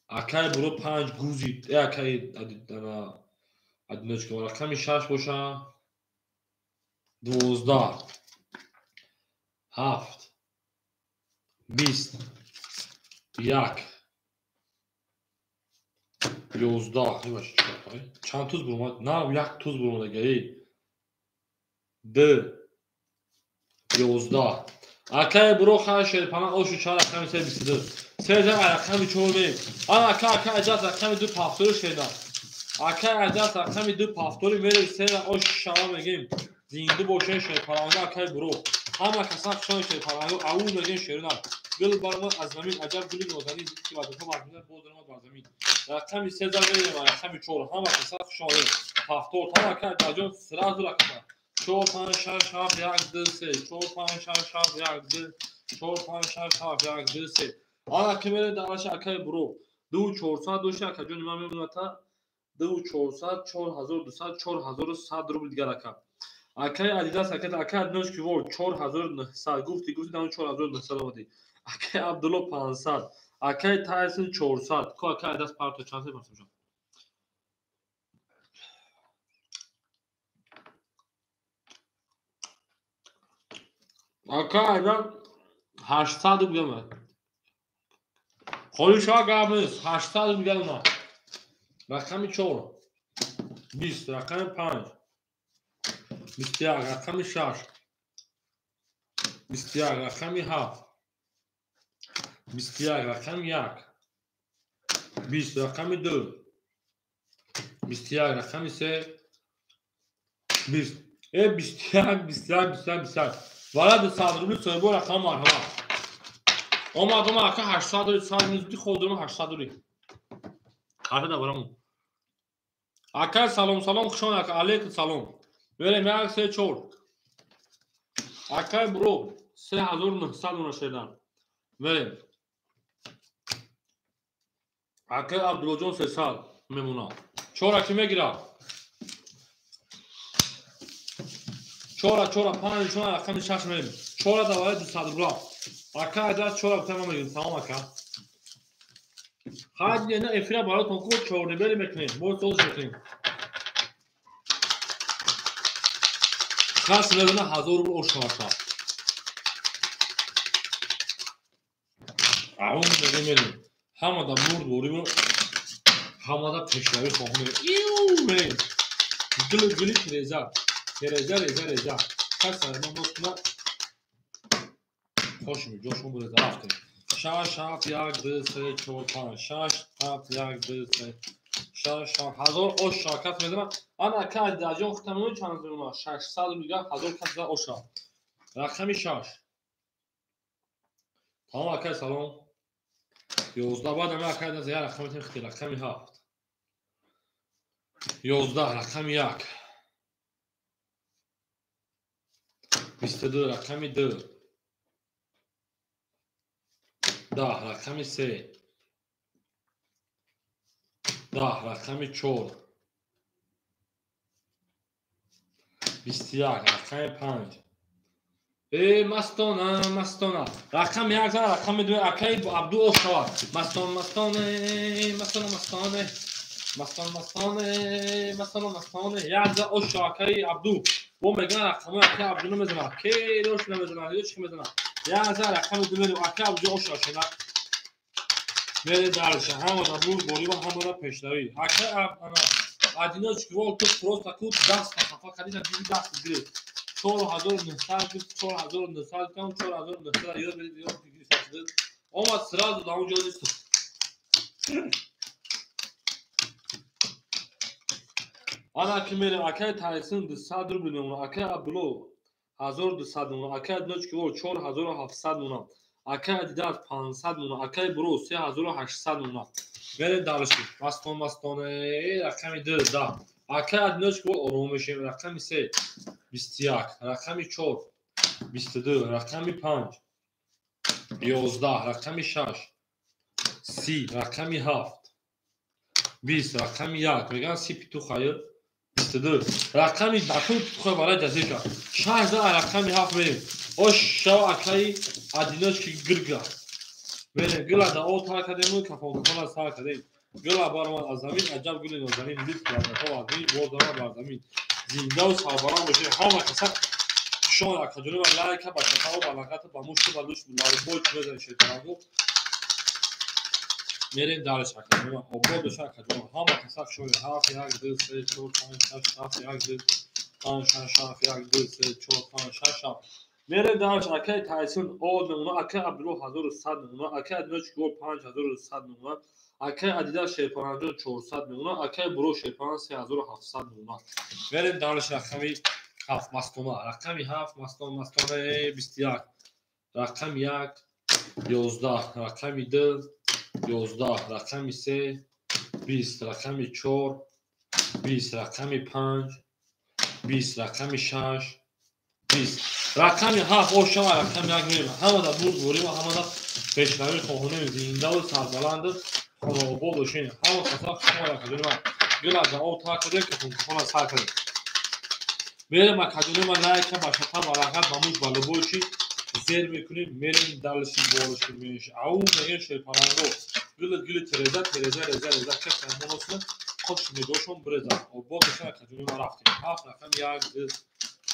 Speaker 1: Акай буро 5 гузи. Акай адиночка. Рақами 6 боша. 12. 7. 20. 1. 11. Чанд туз буромад? На, як туз буромад агаи. 2. 11. Акай буро хай шерпана ошу чар рақами 3 22. 3 рақами 4 меем. Ан ака ака аҷаз рақами 2 пафтори шеда. Акай аҷаз рақами 2 пафтори мерем 3 ош шава мегем. Зинда бошен шерпаранго акай буро. Ҳама касан хушон шерпаранго ау мегем шерина. Гул баромад аз замин аҷаб гули нозанин дид ки вазифа бармина боз даромад бар замин. Рақами 3 мерем рақами 4 ҳама касан хушон пафтор. Ҳама ака аҷон сразу рақама 4 5 6 7 1 2 3 4 5 6 7 1 2 4 5 6 7 1 2 3. Ана ки мере дараша акай буро 2 400 доша акаҷони ман мемонад та 2 400 4200 4100 рубл дигар ака. Акай адидас ака акай адноч ки вор 4900 гуфти гуфти дан 4900 омадӣ. Акай Абдулло 500, акай Тайсон 400. Ко акай адидас парто чанд мепарсам? Ака адидас 800 рубл. Холиша гап нест, 800 рубл омад. Рақами 4 20, рақами 5 21, рақами 6 21, рақами 7 21, рақами 1 20, рақами 2 21, рақами 3 20. 21 21 21 21. Вара 200 рубли соҳибо рақам марҳамат. Омад омад ака 800 рубли 100 минути ходурам 800 рубли. Карта да барамон. Ака салом салом хушон ака алейкум салом. Берем 1 3 4. Акай бро 3900 уна шедан. Берем. Акай Абдуллоҷон 300 мемонад. 4 ки мегирад? 4 4 5 4 рақами 6 мерем. 4 давари 200 рубла. Ака адас 4 бутама мегирем. Салом ака. Ҳаҷ на эфира баротон ку 4 небери мекунем. Боз соз мекунем. Кас мезана 1000 рубл ош шавад. Аун мегем. Ҳамада мурд борим. Ҳамада пешравӣ хоҳем. Иу мерем. Гул гули реза. Реза реза реза. Кас сармон нотна. Хошми ҷошон буреза рафтем. 6 7 1 2 3 4 5 6 7 1 2 3 6 7 ҳазор ош шакат мезанам. Ана ака Адидаҷон худтан мемонӣ чанд мемонад? 600 рубл дигар ҳазор кас за оша. Рақами 6. Тамом акай салом. 11 баъд ами акай Адидас як рақам метем хити рақами 7. 11 рақами 1. 22 рақами 2. 10 рақами 3. 10 рақами 4. 21 рақами 5. Э мастона мастона. Рақами 1 рақами 2 акай Абду ошавад. Мастон мастоне мастона мастоне. Мастон мастоне мастона мастоне. Як за оша акай Абду. Бо меган рақами акай Абду намезанад. Ке дош намезанад, ё чӣ мезанад. Як за рақами 2 мерем акай Абду оша шена. Мере дальше. Ҳамада бурд борива, ҳамада пешравӣ. Акай ана одиночки вол ту просто ку даст хафа кардӣ, диди даст гирифт. 4900 гуфт, 4900 кам, 4900 ёд берид, ёд гирифт. Омад сразу дар он ҷо нест. Ана ки мерем акай Тайсон 200 рубл мемонад, акай Абдулло 1200 мемонад, акай одиночки вол 4700 мемонад. Акай Адидас 500 мемонад, акай Бро 3800 мемонад. Мерем дальше. Мастон мастоне рақами 2 10. Акай одиночки вол ором мешавем рақами 3 21, рақами 4 22, рақами 5 11, рақами 6 30, рақами 7 20, рақами 1. Меган 30 петухая 22. Рақами дакун петухая барои ҷазирка. 6 рақами 7 мерем. Ош шав акай одиночки гирга. Мерем гила да о тар кардем, кафон кафон сар кардем. Гила баромад аз замин, аҷаб гули нозанин, лифт лаънатҳо аз замин, боз бар замин. Зинда ва сарбаланд бошед. Ҳама каса шон акаҷони ва лайка ба шафао ба лағата ба мушт ба луш ларбой чӣ мезанед шайтонанго. Мерем дальше акаҷони ва обод бошад акаҷони. Ҳама каса шон 7 1 2 3 4 5 6 7 1 2 5 6 7 1 2 3 4 5 6 7. Мерем дальше акай Тайсон од мемонад, акай Абдулло 1100 мемонад, акай Одиночки гол 5100 мемонад, акай Адидас Шерпаранҷон 400 мемонад, акай Бро Шерпаран 3700 мемонад. Мерем дальше рақами 7 мастона, рақами 7 мастон мастона 21, рақами 1 11, рақами 2 11, рақами 3 20, рақами 4 20, рақами 5 20, рақами 6 20. Рақами 7 ошава рақами 1 мерем. Ҳамада бурд борива, ҳамада пешравӣ хоҳонем, зиндаву сарбаланду хонаобод бошем. Ҳама каса шумо акаҷони ман гила за об тар кардем, кафонкафона сар кардем. Мерем акаҷони ман лайка ба шафа ба рағат ба муш ба лубойчи зер мекунем, мерем дальше болоши меш. Ау мегем шерпаранго. Гила гили тереза тереза реза реза каса моносна хош нигоҳшон биреза. Обод бошем акаҷони ман рафтем. 7 рақами 1 2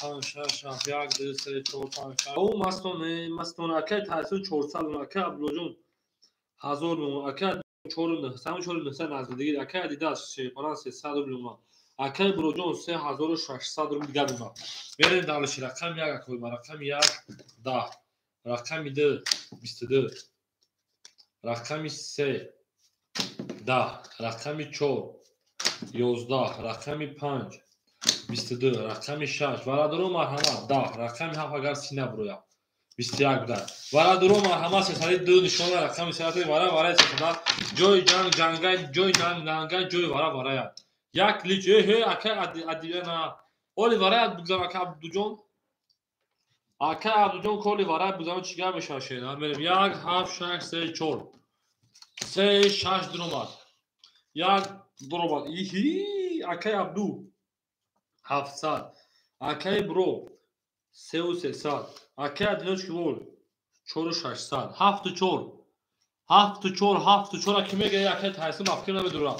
Speaker 1: 5 6 7 1 2 3 4 5 6. Ау мастоне мастоне акай Тайсон 400 мемонад, акай Абдуллоҷон 1000 мемонад, акай 4900 4900 наздигир, акай Адидас Шерпаран 300 рубл мемонад, акай Броҷон 3600 рубл дигар мемонад. Мерем дальше рақами 1 акой ма рақами 1 10, рақами 2 22, рақами 3 10, рақами 4 11, рақами 5 22, рақами 6. Варадоро марҳамат 10, рақами 7 агар сина бурояд 21 будан. Варадоро марҳамат 302 нишона рақами 3 вара вараи 300 ҷои ҷанг ҷангай ҷои ҷанг нангай ҷои вара варая. Як лич э ҳе акай адиана оли варая бугзар акай Абдуҷон. Акай Абдуҷон коли варая бугзар чӣ гап мешавад шена? Мерем 1 7 6 3 4 3 6 дуромад. 1 дуромад. Иҳи акай Абду 700, акай Бро 3300, акай Одиночки вол 4600, 7 4 7 4 7 4 аки мега акай Тайсон афкир намедура.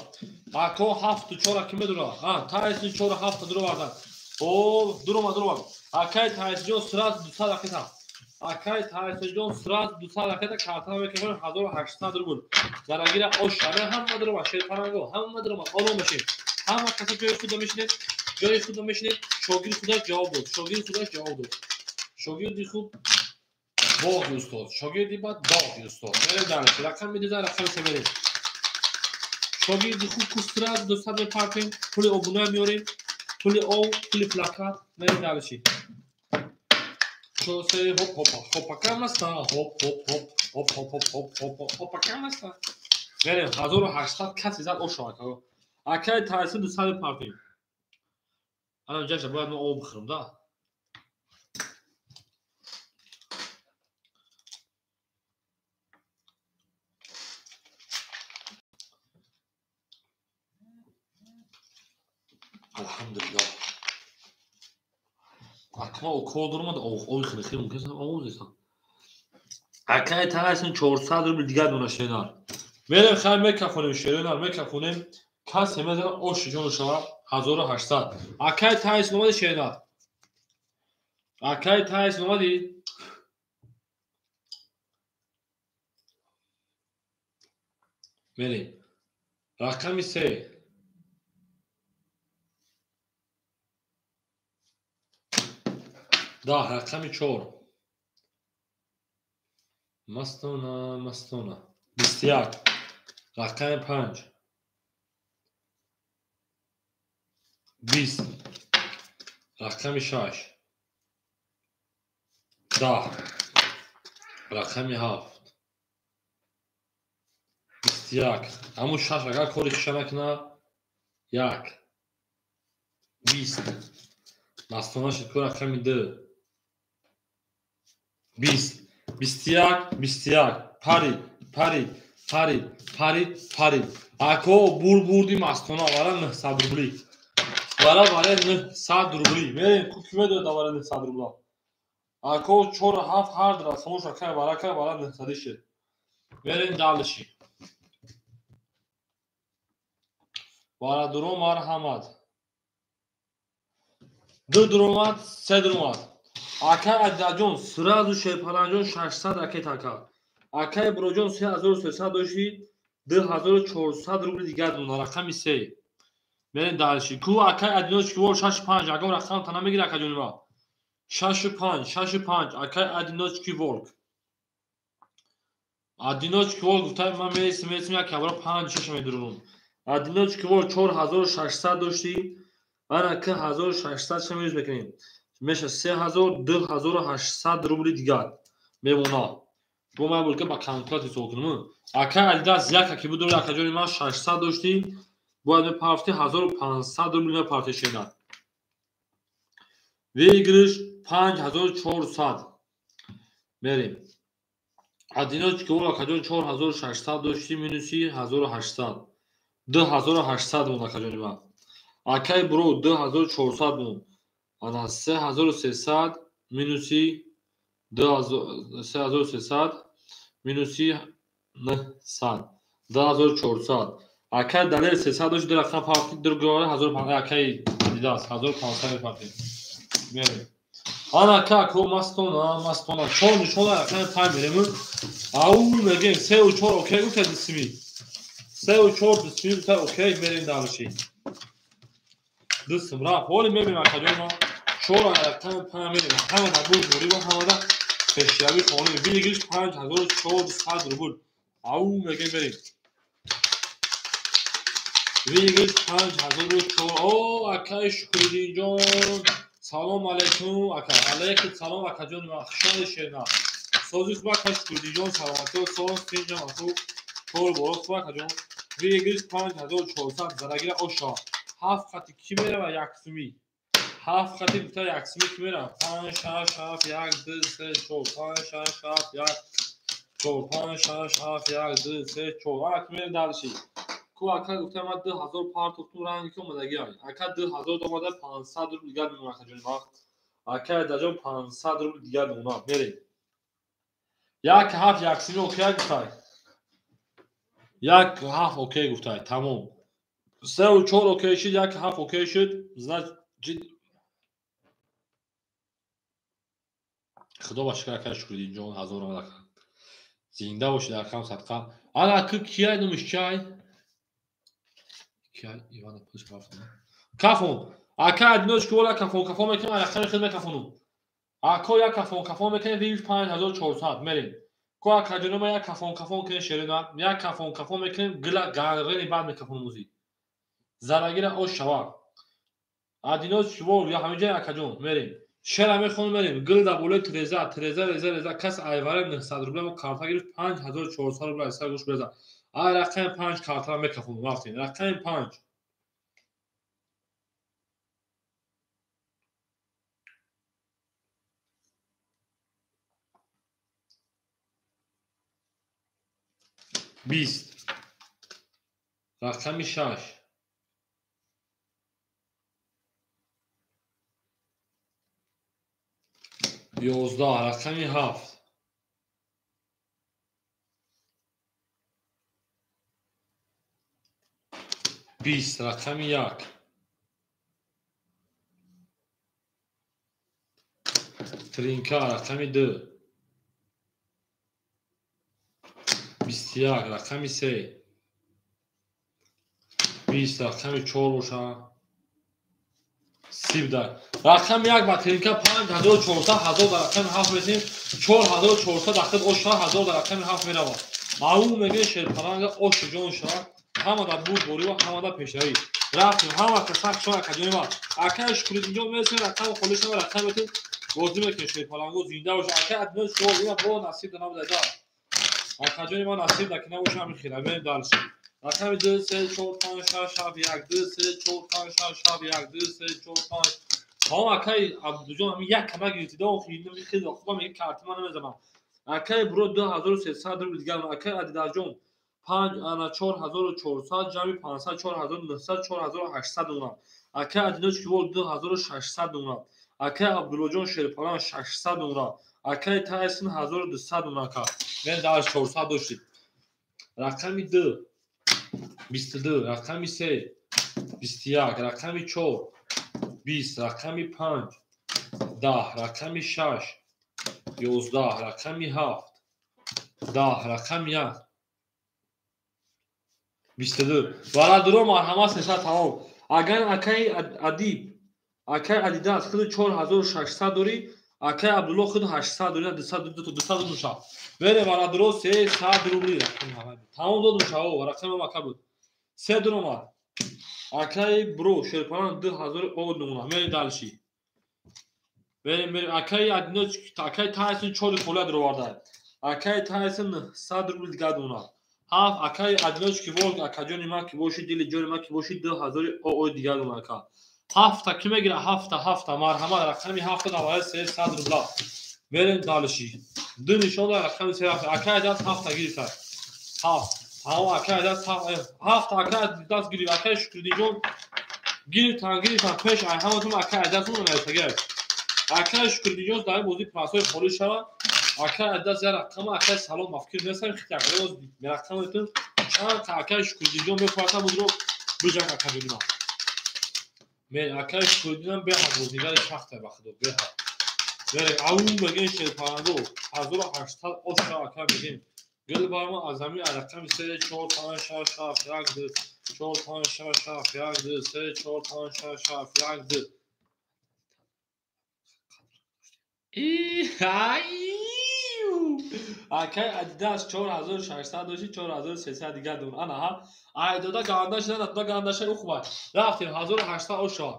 Speaker 1: Ако 7 4 аки медура. А Тайсон 4 7 дуровардан. О дурома дурома. Акай Тайсон сразу 200 ракета. Акай Тайсон сразу 200 ракета картана мекунем 1800 рубл. Зарагира ошана ҳама дурома шерпаранго ҳама дурома ором бошед. Ҳама каса ҷои худо мешинед. Ҷои худо мешинед. Шогирди худаш ҷавоб дод. Шогирди худаш ҷавоб дод. Шогирди хуб Боғи устод. Шогирди бад доғи устод. Мерем дальше. Рақами 2, рақами 3 мерем. Шогирди хуб кустра 200 мепартем, пули обуна меорем, пули ов, пули плакат. Мерем дальше. Се хоп хоп хопака маста хоп хоп хоп хоп хоп хоп хоп хоп хопака маста. Мерем 1800 каси зад ошо ака. Акай тайси 200 мепартем. Анам ҷаша бояд мо об бихӯрем да. Алҳамдулиллоҳ. Акма укол дорам, ови хеле мумкин аст овоз дестам. Акай тайсин 400 рубл дигар дона шеринар. Мерем хай мекафонем шеринар, мекафонем. Касе мезана оши ҷон шава 1800. Акай тайсин омади шеринар. Акай тайсин омади. Мерем. Рақами 3. 10, рақами 4. Мастона, мастона. 21. Рақами 5. 20. Рақами 6. 10. Рақами 7. 21. Ҳамун 6 агар кори хиша накунад, 1. 20. Мастона шуд ку рақами 2. 20. 21, 21. Парид, парид, парид, парид, парид. Ако бур бурди мастона вара 900 рубли. Вара вара 900 рубли. Мерем ку ки медояд вара 900 рубла. Ако 4 7 ҳар дра самош акай вара кай вара 900 шуд. Мерем дальше. Вара дуро марҳамат. 2 дуромад, 3 дуромад. Акай Адаҷон сразу Шерпаланҷон 600 ракет ака. Акай Буроҷон 3300 дошти, 2400 рубли дигар дона, рақами 3. Мерем дальше. Ку акай Адиноч ки 6 5, ягон рақам та намегира акаҷони ма. 6 5, 6 5, акай Адиночки волк. Адиночки волк гуфтай ман мересим, мересим як ябра 5 6 медурум. Адиночки волк 4600 дошти, ана ки 1600 ша минус мекунем. Меша 3000, 2800 рубли дигар мемона. Бо ман булка ба калкулятор ҳисоб кунам. Акай Адидас як аки буд, акаҷони ман 600 дошти, бояд мепарфти 1500 рубли мепарфти шена. Выигрыш 5400. Мерем. Одиночки ол акаҷон 4600 дошти, минуси 1800. 2800 мон акаҷони ман. Акай бро 2400 мон. Ана 3300 минуси 3300 минуси 900. 2400. Акай далел 300 дошт, ду рақам фарқи дургора 1500 акай Адидас 1500 мепартем. Мерем. Ана ка ко мастона, мастона 4 нишона рақами 5 мерем. Ау мегем 3 ва 4 окей гуфта дисми. 3 ва 4 дисми гуфта окей мерем дальше. Дисм рафт. Ҳоли мебинем акаҷон ма 4 рақами 5 мерем. Ҳама набуд мурибо ҳамада пешравӣ қонунӣ. Выигрыш 5400 рубл. Ау мегем мерем. Выигрыш 5400. О, акай Шукриддинҷон. Салом алейкум ака. Алейкум салом акаҷон ма. Хушомадед шерна. Сози хуб ака Шукриддинҷон, саломатӣ соз тинҷам аку. Кор боро хуб акаҷон. Выигрыш 5400 зарагира оша. 7 хати ки мерава як сумӣ. 7 хати гуфта як сумӣ ки мерава. 5 6 7 1 2 3 4 5 6 7 1 4 5 6 7 1 2 3 4. Ак мерем дальше. Ку ака гуфта ман 2000 партохтум ранги ки омадаги ай. Ака 2000 омада 500 рубл дигар мемонад акаҷони ман. Ака Адаҷон 500 рубл дигар мемонад. Мерем. 1 7 1 сумӣ окей гуфтай. 1 7 окей гуфтай. Тамом. 3 ва 4 окей шуд, 1 7 окей шуд. Значит Худо ба шукр ака Шукриддинҷон 1000 омада. Зинда бошед акам садқа. Ана ки кияй номиш чай? Кияй Ивана пулш рафт. Кафон. Ака Адиночки вола кафон, кафон мекунам, рақами худ мекафонум. Ако як кафон кафон мекунем, виш 5400 мерем. Ко акаҷонома як кафон кафон кунем шерина, як кафон кафон мекунем, гила гаррени бад мекафон музи. Зарагира ош шава. Адиноз шувор я ҳамиҷа акаҷон мерем. Шера мехонем мерем. Гил да болои треза, треза, реза, реза, кас айваре 900 рубля мо карта гирифт 5400 рубля аз сар гӯш беза. Ай рақами 5 картара мекафонем рафтем. Рақами 5. 20. Рақами 6. 11. Рақами 7. 20. Рақами 1. Тринка. Рақами 2. 21. Рақами 3. 20. Рақами 4 боша. 30. Рақами 1 ба тринка 5400 ҳазор дар рақами 7 месем 4400 дахил ош 1000 дар рақами 7 меравад. Маълум мегӯяд шерпаланга ош ҷон шавад, ҳама дар бурд борӣ ва ҳама дар пешравӣ. Рафтем ҳама каса шумо акаҷони ма. Акай Шукриддинҷон месем рақами холӣ шава рақам метем бозӣ мекунем шерпаланго зинда боша. Акай Адиноз шумо ина бо насиб да набуда. Акаҷони ма насиб да ки набоша ҳамин хела. Мерем дальше. Рақами 2 3 4 5 6 7 1 2 3 4 5 6 7 1 2 3 4 5. Тамом акай Абдуҷон ҳамин як кама гирифтида охи ин хеле хубам мегӯяд карти ман намезанам. Акай бро 2300 рубл дигар. Акай Адидаҷон 5 ана 4400 ҷамъи 500 4900 4800 донам. Акай Адиноч кивол 2600 донам. Акай Абдуллоҷон Шерпалан 600 донам. Акай Тайсон 1200 донам ака. Мен дар 400 доштем. Рақами 2 22, рақами 3 21, рақами 4 20, рақами 5 10, рақами 6 11, рақами 7 10, рақами 1 22. Бародаро марҳамат 300 тамом. Агар акай Адиб, акай Адидас худ 4600 дорӣ, акай Абдулло худ 800 дорӣ, 200 200 муша. Бере бародаро 300 рубли рақами тамом дод муша. О рақами мака буд. 3 дуромад. Акай бро Шерпалан 2000 од нумуна. Мерем дальше. Берем берем акай Адиноч, акай Тайсон 4 хола дуроварда. Акай Тайсон 100 рубл дигар дуна. Ҳафт акай Адиноч ки волг акаҷони ма ки боши дили ҷони ма ки боши 2000 од дигар дуна ака. Ҳафта ки мегира ҳафта ҳафта марҳамат рақами ҳафта давари 300 рубла. Мерем дальше. Ду нишон дар рақами 3 ҳафта. Акай даст ҳафта гирифта. Ҳафт. Ҳаво акай даст ҳафта акай даст гирифт. Акай Шукриддинҷон гирифтан гирифтан пеш ай ҳаматон акай даст намерасагар. Акай Шукриддинҷон дар бозӣ прасои холӣ шавад. Акай даст як рақама акай салом мафкир нестам хитакаро рақаметон чанд акай Шукриддинҷон мефарта будро биҷанг акаҷони ма. Мен акай Шукриддинам беҳад бозигари шахта ба худо беҳад. Мерем ау мегӯем шерпаланго 1800 оша акай мегӯем. Гул барма аз ҳамин рақами 3 4 5 6 7 1 2 4 5 6 7 1 2 3 4 5 6 7 1 2. Акай Адидас 4600 дошти 4300 дигар дон. Ана ҳа ай дода ганда шуда дода ганда шуда ухба. Рафтем 1800 оша.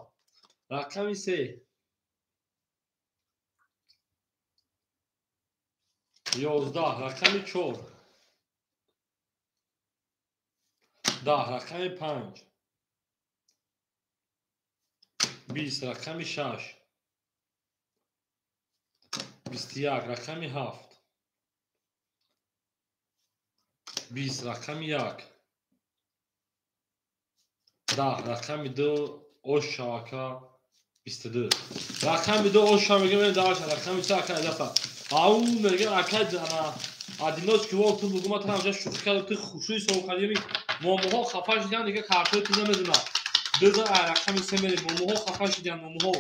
Speaker 1: Рақами 3 11, рақами 4 10, рақами 5 20, рақами 6 21, рақами 7 20, рақами 1 10, рақами 2 ош шавака 22. Рақами 2 ош шава мегӯем даша рақами 3 акай даста. Ау мегӯем акай ана Адиноч ки вол ту бугума тан ҷа шӯхӣ кард ту хушӯи сов кардӣ момоҳо хафа шуданд дига картои ту намедонад. Дуза рақами 3 мерем момоҳо хафа шуданд момоҳо.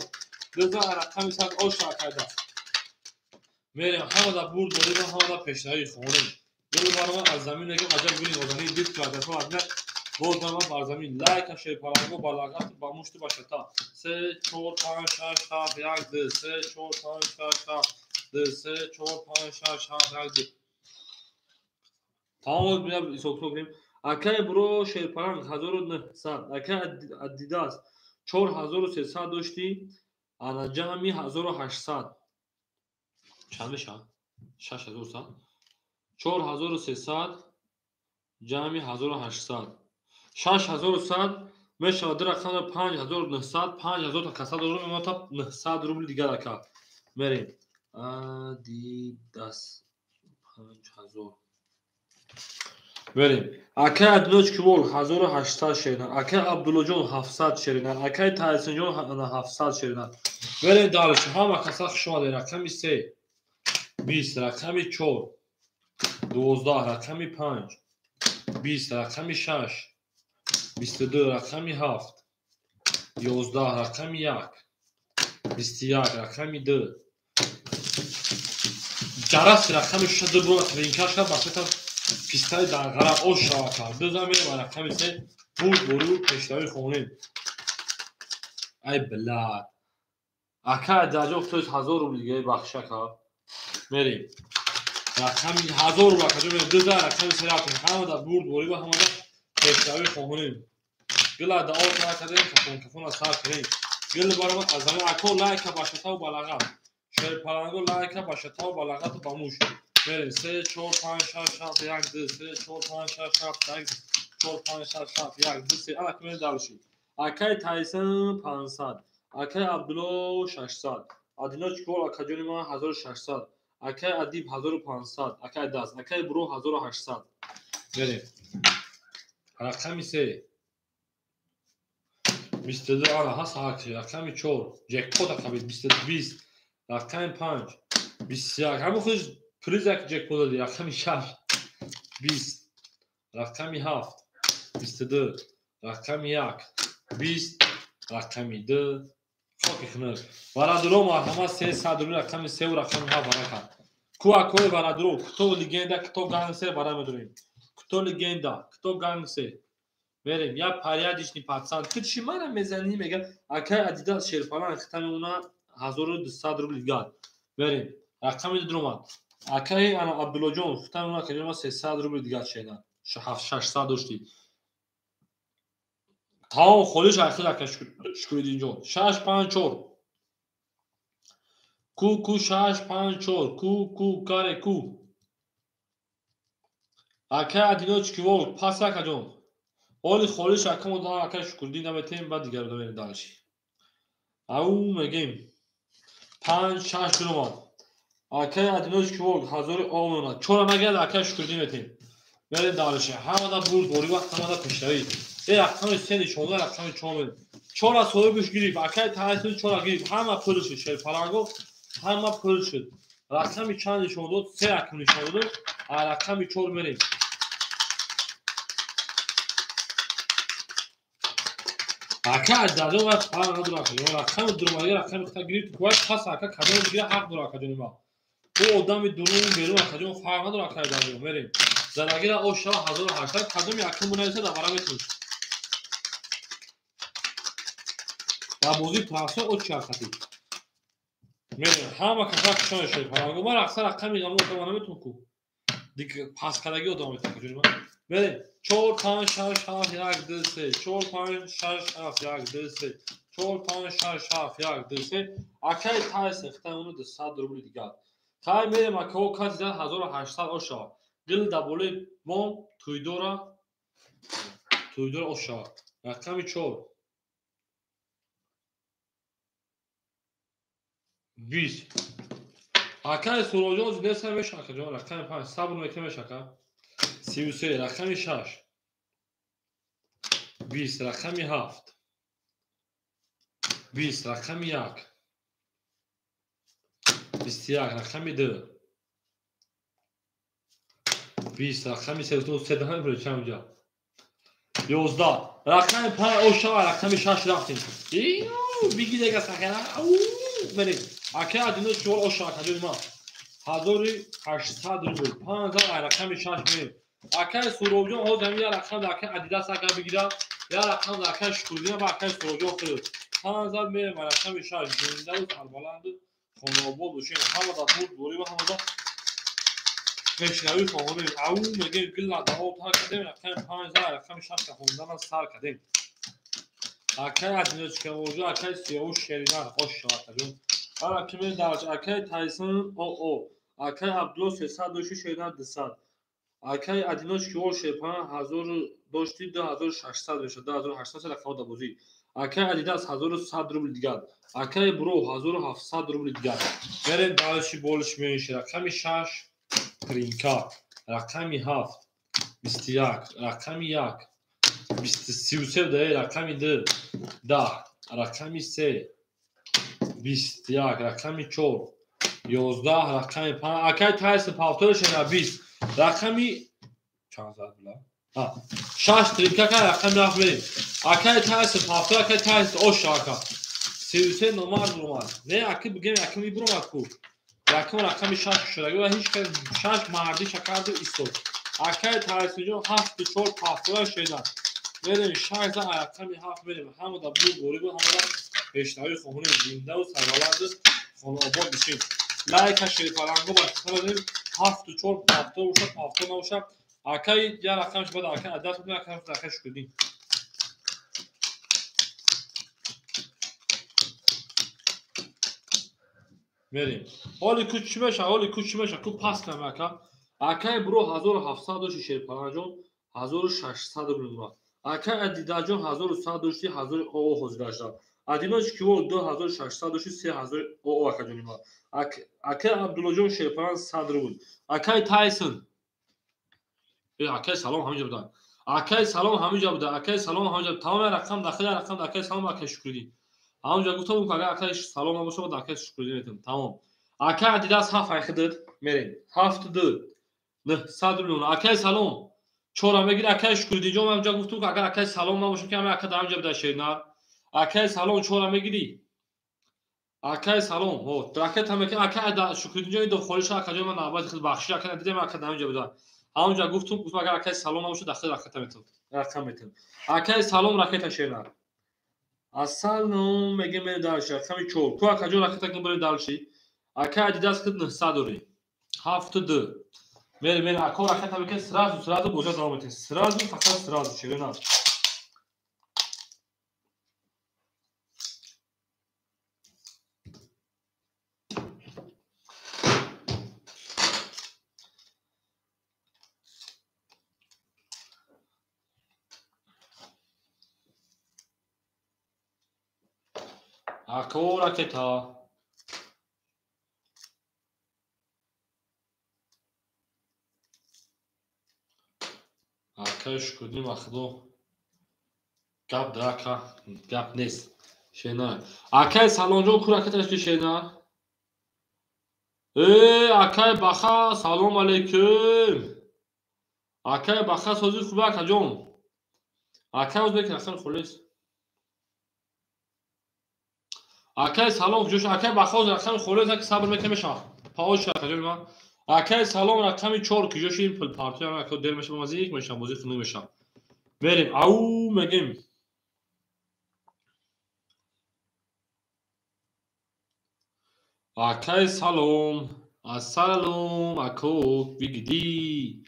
Speaker 1: Дуза рақами 3 ош акай даст. Мерем ҳама дар бурд дорем ҳама дар пешравӣ хонем. Гул барома аз замин мегӯем аҷаб гули нозанин дид ки аз Боз ман бар замин лайка шерпаланго ба лагату ба мушту ба шата. 3 4 5 6 7 1 2 3 4 5 6 7 2 3 4 5 6 7 1 2. Тамом бина ҳисоб кунем. Акай бро шерпаланг 1900, акай Адидас 4300 дошти, ана ҷамъи 1800. Чанд мешавад? 6100. 4300 ҷамъи 1800. 6100 мешавад. Ду рақам 5900, 5000 та каса дорум, имата 900 рубл дигар ака. Мерем. Адидас 5000. Мерем. Акай Адиноч Кивол 1800 шерина, акай Абдуллоҷон 700 шерина, акай Таҳсинҷон 700 шерина. Мерем дальше. Ҳама каса хуш омадед. Рақами 3 20, рақами 4 12, рақами 5 20, рақами 6 22, рақами 7 11, рақами 1 21, рақами 2. Ҷараси рақами 6 ду бора тринкаша басета пистаи данғара ош шава кард. Дуза мерем ба рақами 3 бурд бору пешравӣ хонем. Ай блад. Ака даҷо фтоис 1000 рубл дигаи бахша ка. Мерем. Рақами 1000 рубл акаҷо мерем. Дуза рақами 3 рафтем. Ҳама да бурд борӣ ва ҳама да пешравӣ хонем. Гила да об накардем, кафон кафон аз сар кардем. Гил баромад аз замин. Ако лайка ба шатаву ба лағат. Шерпаланго лайка ба шатаву ба лағату ба муш. Мерем 3 4 5 6 7 1 2 3 4 5 6 7 1 4 5 6 7 1 2 3. Ана кунем дальше. Акай Тайсон 500, акай Абдулло 600, Адиноч Кивол акаҷони ман 1600, акай Адиб 1500, акай Даст, акай Бро 1800. Мерем. Рақами 3 22, ана ҳаст ҳак. Рақами 4 ҷекпот акабид 22 20, рақами 5 21, ҳамон худаш приз як ҷекпот додӣ. Рақами 6 20, рақами 7 22, рақами 1 20, рақами 2. Хоки хунук. Варадуро марҳамат 300 рубл рақами 3 ва рақами 7 барака. Ку акои варадуро, кто легенда, кто гангстер бара медорем. Кто легенда, кто гангстер. Мерем, я порядочный пацан. Ту чӣ мара мезанӣ? Мега акай Адидас шерпалан хитами уна 1200 рубл дигар. Мерем. Рақами 2 омад. Акай ана Абдуллоҷон хитами уна акаҷон 300 рубл дигар шена. 600 доштӣ. Тамом холиш айхил ака Шукриддинҷон. 6 5 4. Ку ку 6 5 4 ку ку каре ку. Акай Адиноч Кивол пас акаҷон. Оли холиш акамо дан акай Шукриддин наметем, баъд дигар мерем дальше. Ау мегем. 5 6 ду омад. Акай Адиноч Кивол 1000 омона. 4 нагирад акай Шукриддин метем. Мерем дальше. Ҳамада бурд бори вақт ҳамада пешравӣ. Рақами 3 нишонда, рақами 4 мерем. 4 соҳибаш гирифт. Акай Таҳсин 4 гирифт. Ҳама пул шуд. Шерпаланго ҳама пул шуд. Рақами чанд нишон дод? 3 рақам нишон дод. Рақами 4 мерем. Ака дадо ва фарқ надорад акаҷон. Рақами дуромадига рақами хита гирифт. Кувай пас ака кадом гира ҳақ дорад акаҷони ман. Ӯ одами дурун берун акаҷон фарқ надорад акай дадо. Мерем. Задагира ош шава 1800 кадоми акам бунависа дар бара метавонӣ. Дар бозии прасо оч чархатӣ. Мерем. Ҳама каса хушон шуд. Фаранго ман аксар рақами ғамро одама наметавон ку. Диг паскадаги одама метавон акаҷони ман. Мерем. 4 5 6 7 1 2 3 4 5 6 7 1 2 3 4 5 6 7 1 2 3. Акай Тайсон хитаи уну 200 рубл дигар. Хай мерем акао каси зад 1800 ош шава. Гил дар болои бом туйдора туйдора ош шава. Рақами 4 20. Акай Суроҷон зинеса меша акаҷон. Рақами 5 сабр мекунем меша ака. 33, рақами 6 20, рақами 7 20, рақами 1 21, рақами 2 20, рақами 3 3 даҳам чанд ҷа 11, рақами 5 ошава, рақами 6 рафтем. Биги дега сахера. Мерем. Акай Адино чор ошава акаҷони ман. 1800 рубл. 5000 рақами 6 мерем. Акай Суробҷон ҳозир ҳамин як рақам дар акай Адидас агар бигирад, як рақам дар акай Шукурдин ва акай Суробҷон хӯрд. Панҷ зад мерем ба рақами шаш. Зиндаву сарбаланду хонаобод бошем. Ҳамада бурдборӣ ва ҳамада пешравӣ хоҳонем. Ау мегем гилла дар об тар кардем, рақами панҷ зад, рақами шаш хонданам сар кардем. Акай Адиночкавоҷо, акай Сиёвуш Шеринар, хош шавад акаҷон. Ара ки мерем дар акай Тайсон ОО, акай Абдулло 300 дошти, Шеринар 200. Акай Адиночкивол Шерпан 1000 дошти, 2600 мешавад, 2800 рақамҳо дар бозӣ. Акай Адидас 1100 рубл дигар. Акай Бро 1700 рубл дигар. Мерем дальше болиш мениши. Рақами 6 Тринка, рақами 7 21, рақами 1 33 да, рақами 2 10, рақами 3 21, рақами 4 11, рақами 5. Акай Тайсон повториш на 20. Рақами чанд зад била? Шаш тринка кай рақами 7 мерем. Акай Тайсон повтор, акай Тайсон ош ака. 33 номар буромад. Не, аки бигем якм ибуромад ку. Якм рақами 6 шудаги ва ҳеч кас шаш мардиша карду истод. Акай Тайсонҷон 7 4 повтор шуда. Мерем 6 за рақами 7 мерем. Ҳамада бурдборӣ буд, ҳамада пешравӣ хоҳонем. Зиндаву сарбаланду хонаобод бишем. Лайка шерифаланго ба шумо 7 4 повтор бошад, повтор набошад. Акай як рақамш баъд акай Адидас буд, акай акай Шукурдин. Мерем. Ҳоли ку чӣ мешавад? Ҳоли ку чӣ мешавад? Ку пас кам ака. Акай Бро 1700 дошти Шерпаланҷон, 1600 рубл мемонад. Акай Адидаҷон 1100 дошти, 1000 ОО ҳозир гашта. Адиноч Кивол 2600 дошти, 3000 ОО акаҷон мемонад. Акай Абдуллоҷон Шерпалан 100 рубл. Акай Тайсон. Акай Салом ҳаминҷа буда. Акай Салом ҳаминҷа буда. Акай Салом ҳаминҷа. Тамоми рақам дахил, рақам акай Салом, акай Шукурдин. Ҳаминҷа гуфтам, ки агар акай Салом набошад, баъд акай Шукурдин метавонам. Тамом. Акай Адидас 7 айхидид, мерем. 7 2 900 рубл. Акай Салом чора мегири, акай Шукурдинҷон ҳаминҷа гуфтам, ки агар акай Салом набошад, ки ҳамин ака дар ҳаминҷа буда Шернар. Акай Салом чора мегири. Акай Салом, ҳо, ракета мекунӣ, акай Шукурдинҷон идо холиша, акаҷон ман навбати худ бахшиш, акай дидем, ака дар ҳаминҷа буда. Ҳамонҷа гуфтум, гуфтум агар акай Салом набошад, дахил ракета метавонам. Рақам метавонам. Акай Салом ракета Шернар. Ассалом мегем мерем дальше. Рақами 4. Ку акаҷон ракета кун барем дальше. Акай Адидас кид 900 дорӣ. 7 2. Мерем, мерем ака ракета мекунем, сразу, сразу боза давом метем. Сразу, фақат сразу Шернар. Ако ракета. Акай Шукурдин ва худо гап драка гап нест. Шена. Акай Саломҷон ку ракеташ ки Шена? Акай Баха салом алейкум. Акай Баха сози хуба акаҷон. Акай узбек рақами холис. Акай Салом ҷош, акай Баха оз рақами холис, аки сабр мекунем мешавад. Паош акаҷон ман. Акай Салом рақами 4 ки ҷоши ин пул партоям ака дер мешавад, мазик мешавад, бозӣ хунук мешавад. Мерем, ау мегем. Акай Салом, ассалом, ако бигиди.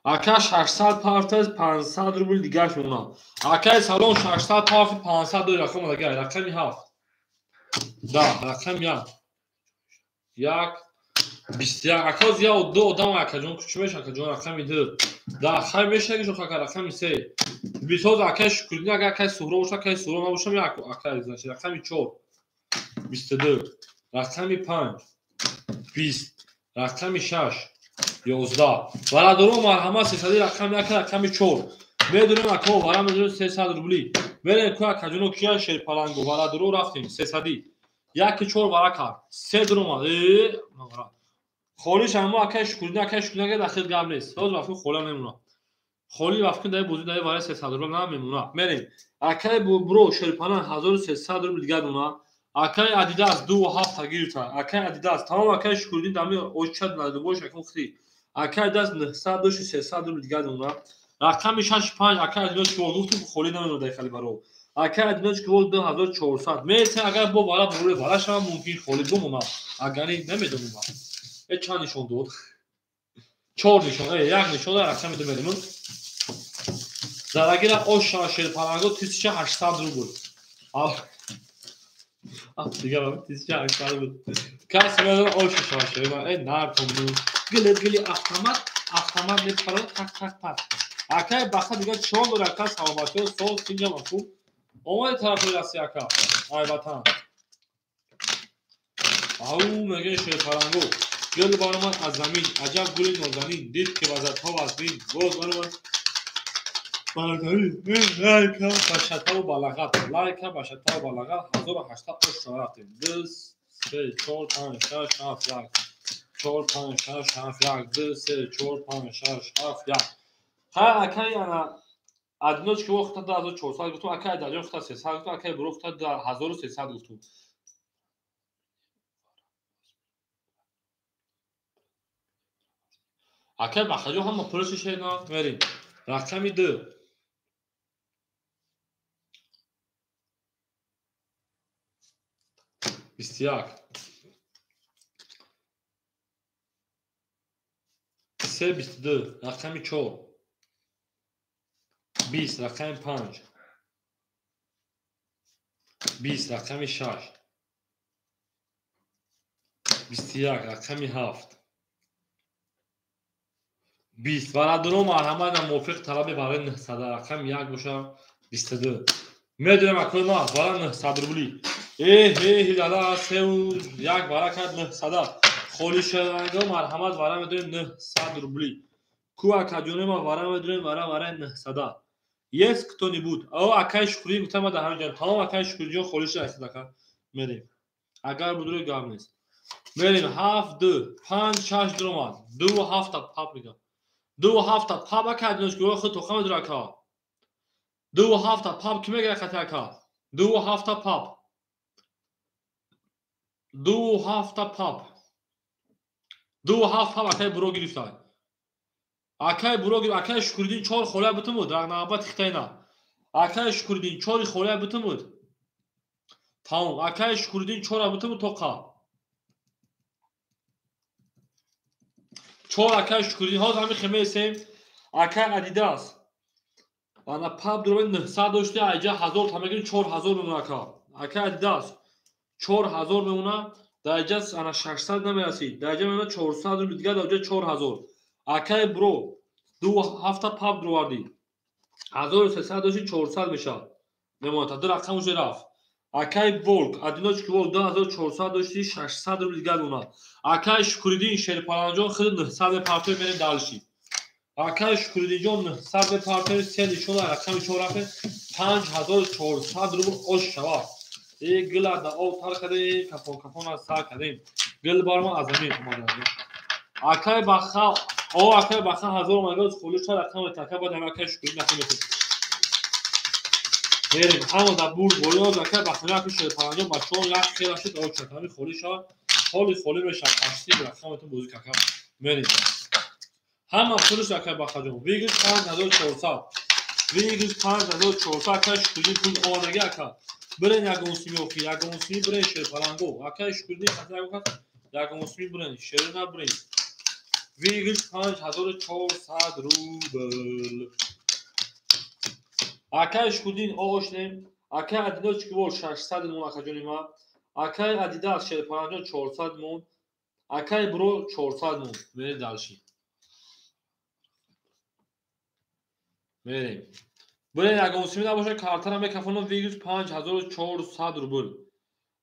Speaker 1: Ака 600 партаз 500 рубл дигаш мемонад. Акай Салом 600 парт 500 дори рақам дигар, рақами 7. Да, рақами 1. 1 21. Ака оз я ду одам акаҷон кучи меша акаҷон рақами 2. Да, хай меша ки шоха рақами 3. Бисоз акай Шукурдин, агар акай Суҳроб боша, акай Суҳроб набошам, як акай, значит, рақами 4. 22. Рақами 5. 20. Рақами 6. 11. Бародарон марҳамат 300 рақами 1 рақами 4. Медонем ако вара медонем 300 рубли. Мерем ку акаҷоно кия Шерпаланго бародаро рафтем 300. 1 4 вара кард. 3 дуромад. Холиш ҳамо акай Шукурдин, акай Шукурдин агар дахил гап нест. Ҳозир вақти хола мемонад. Холи вақти дар бозӣ дар вара 300 рубл намемонад. Мерем. Акай Бро Шерпалан 1300 рубл дигар монад. Акай Адидас 2.7 гирифта. Акай Адидас тамом акай Шукурдин дами очад надош акун хри. Акай даст 900 дошти 300 рубл дигар мемонад. Рақами 65 акай одиночки вол гуфтум холӣ намемонад дар хали баро. Акай одиночки вол 2400. Месен агар бо вара буре вара шава мумкин холӣ бимонад. Агар намедонам. Э чанд нишон дод? 4 нишон, як нишон дар рақами 2 мерем. Зарагира ош шава шерпаланго 1800 рубл. Дигар 1800 рубл. Кас медонад ош шава шерпаланго. Э нар томну. Гили автомат, автомат мепарад так так так. Акай баха дигар чор дора ака саломатиё сол синҷа мафҳум. Омади тарафи расти ака. Ай ватан. Ау меге шерпаланго. Гул баромад аз замин, аҷаб гули нозанин, дид ки вазатҳо вазмин, боз баромад лайка ба шатаву балағат, лайка ба шатаву балағат, 1800 ош шава рафтем. 2, 3, 4, 5, 6, 7, 1. 4, 5, 6, 7, 1, 2, 3, 4, 5, 6, 7, 1. Ха акай ана одиночки во хата 2400 гуфтум, акай дарён хата 300 гуфтум, акай буро хата 1300 гуфтум. Акай бахаҷо ҳама пулаши шена мерим. Рақами 2. 21. 3 22. Рақами 4. 20. Рақами 5. 20. Рақами 6. 21. Рақами 7. 20. Варадуно марҳамат мувофиқ талаби барои 900 рақам 1 боша 22. Медонем акои ма вара 900 рубли. Э э дада 3 1 вара кард 900. Холӣ шаранго марҳамат вара медонем 900 рубли. Ку акаҷони ма вара медонем вара вара 900. Есть кто-нибудь? О акай шукрӣ гуфтам ма дар ҳамин ҷо. Тамом акай шукриҷон холӣ шуда ака. Мерем. Агар будро гап нест. Мерем 7 2 5 6 дуромад. 2 7 паприка. 2 7 пап ака одиночки худ тоха медура ака. 2 7 пап ки мегирад хати ака? 2 7 пап. 2 7 пап. 2 7 пап акай буро гирифта. Акай буро гирифт. Акай Шукриддин 4 холия бутумуд. Рағнабат хитайна. Акай Шукриддин 4 холия бутумуд. Тамом. Акай Шукриддин 4 бутумуд тоқа. 4 акай Шукриддин. Ҳозир ҳамин хемесем. Акай Адидас. Ана пап дура 900 дошти, айҷа 1000 та мегирем 4000 мемона ака. Акай Адидас 4000 мемона, дар айҷа ана 600 намерасид. Дар айҷа мемона 400 рубл, дигар дар айҷа 4000. Акай бро 2 ҳафта пап дуровардӣ. 1300 дошти 400 мешавад. Мемонад. Ду рақам уже рафт. Акай Волк, одиночки Волк 2400 дошти 600 рубл дигар мемонад. Акай Шукриддин Шерпаланҷон худ 900 мепартои мерем дальше. Акай Шукриддинҷон 900 мепартои се нишон рақами 4 рафт 5400 рубл ош шавад. Э гила да об тар кардем, кафон кафон аз сар кардем. Гил барма аз замин омада. Акай Баха, о акай Баха 1000 омада, холиш рақами така баъд акай Шукриддин рақами мерем. Ҳама дар бурд боло акай Бахтиёр аки Шерпаланҷон бачаҳо як хела шуд, о чатами холӣ шавад. Холи холӣ мешавад. Пашти рақаметон бозӣ кака. Мерем. Ҳама пулиш акай Бахтиёр. Выигрыш 5400. Выигрыш 5400 акай Шукриддин пул омадаги ака. Бирен ягон сими охи, ягон сими бирен Шерпаланго. Акай Шукриддин хати ягон ягон сими бирен, шер набирен. Выигрыш 5400 рубл. Акай Шукриддин оошнем, акай Одиночки вол 600 мон акаҷони ма, акай Адидас Шерпаланҷон 400 мон, акай Бро 400 мон. Мерем дальше. Мерем. Бирен ягон сими набоша картара мекафонам выигрыш 5400 рубл.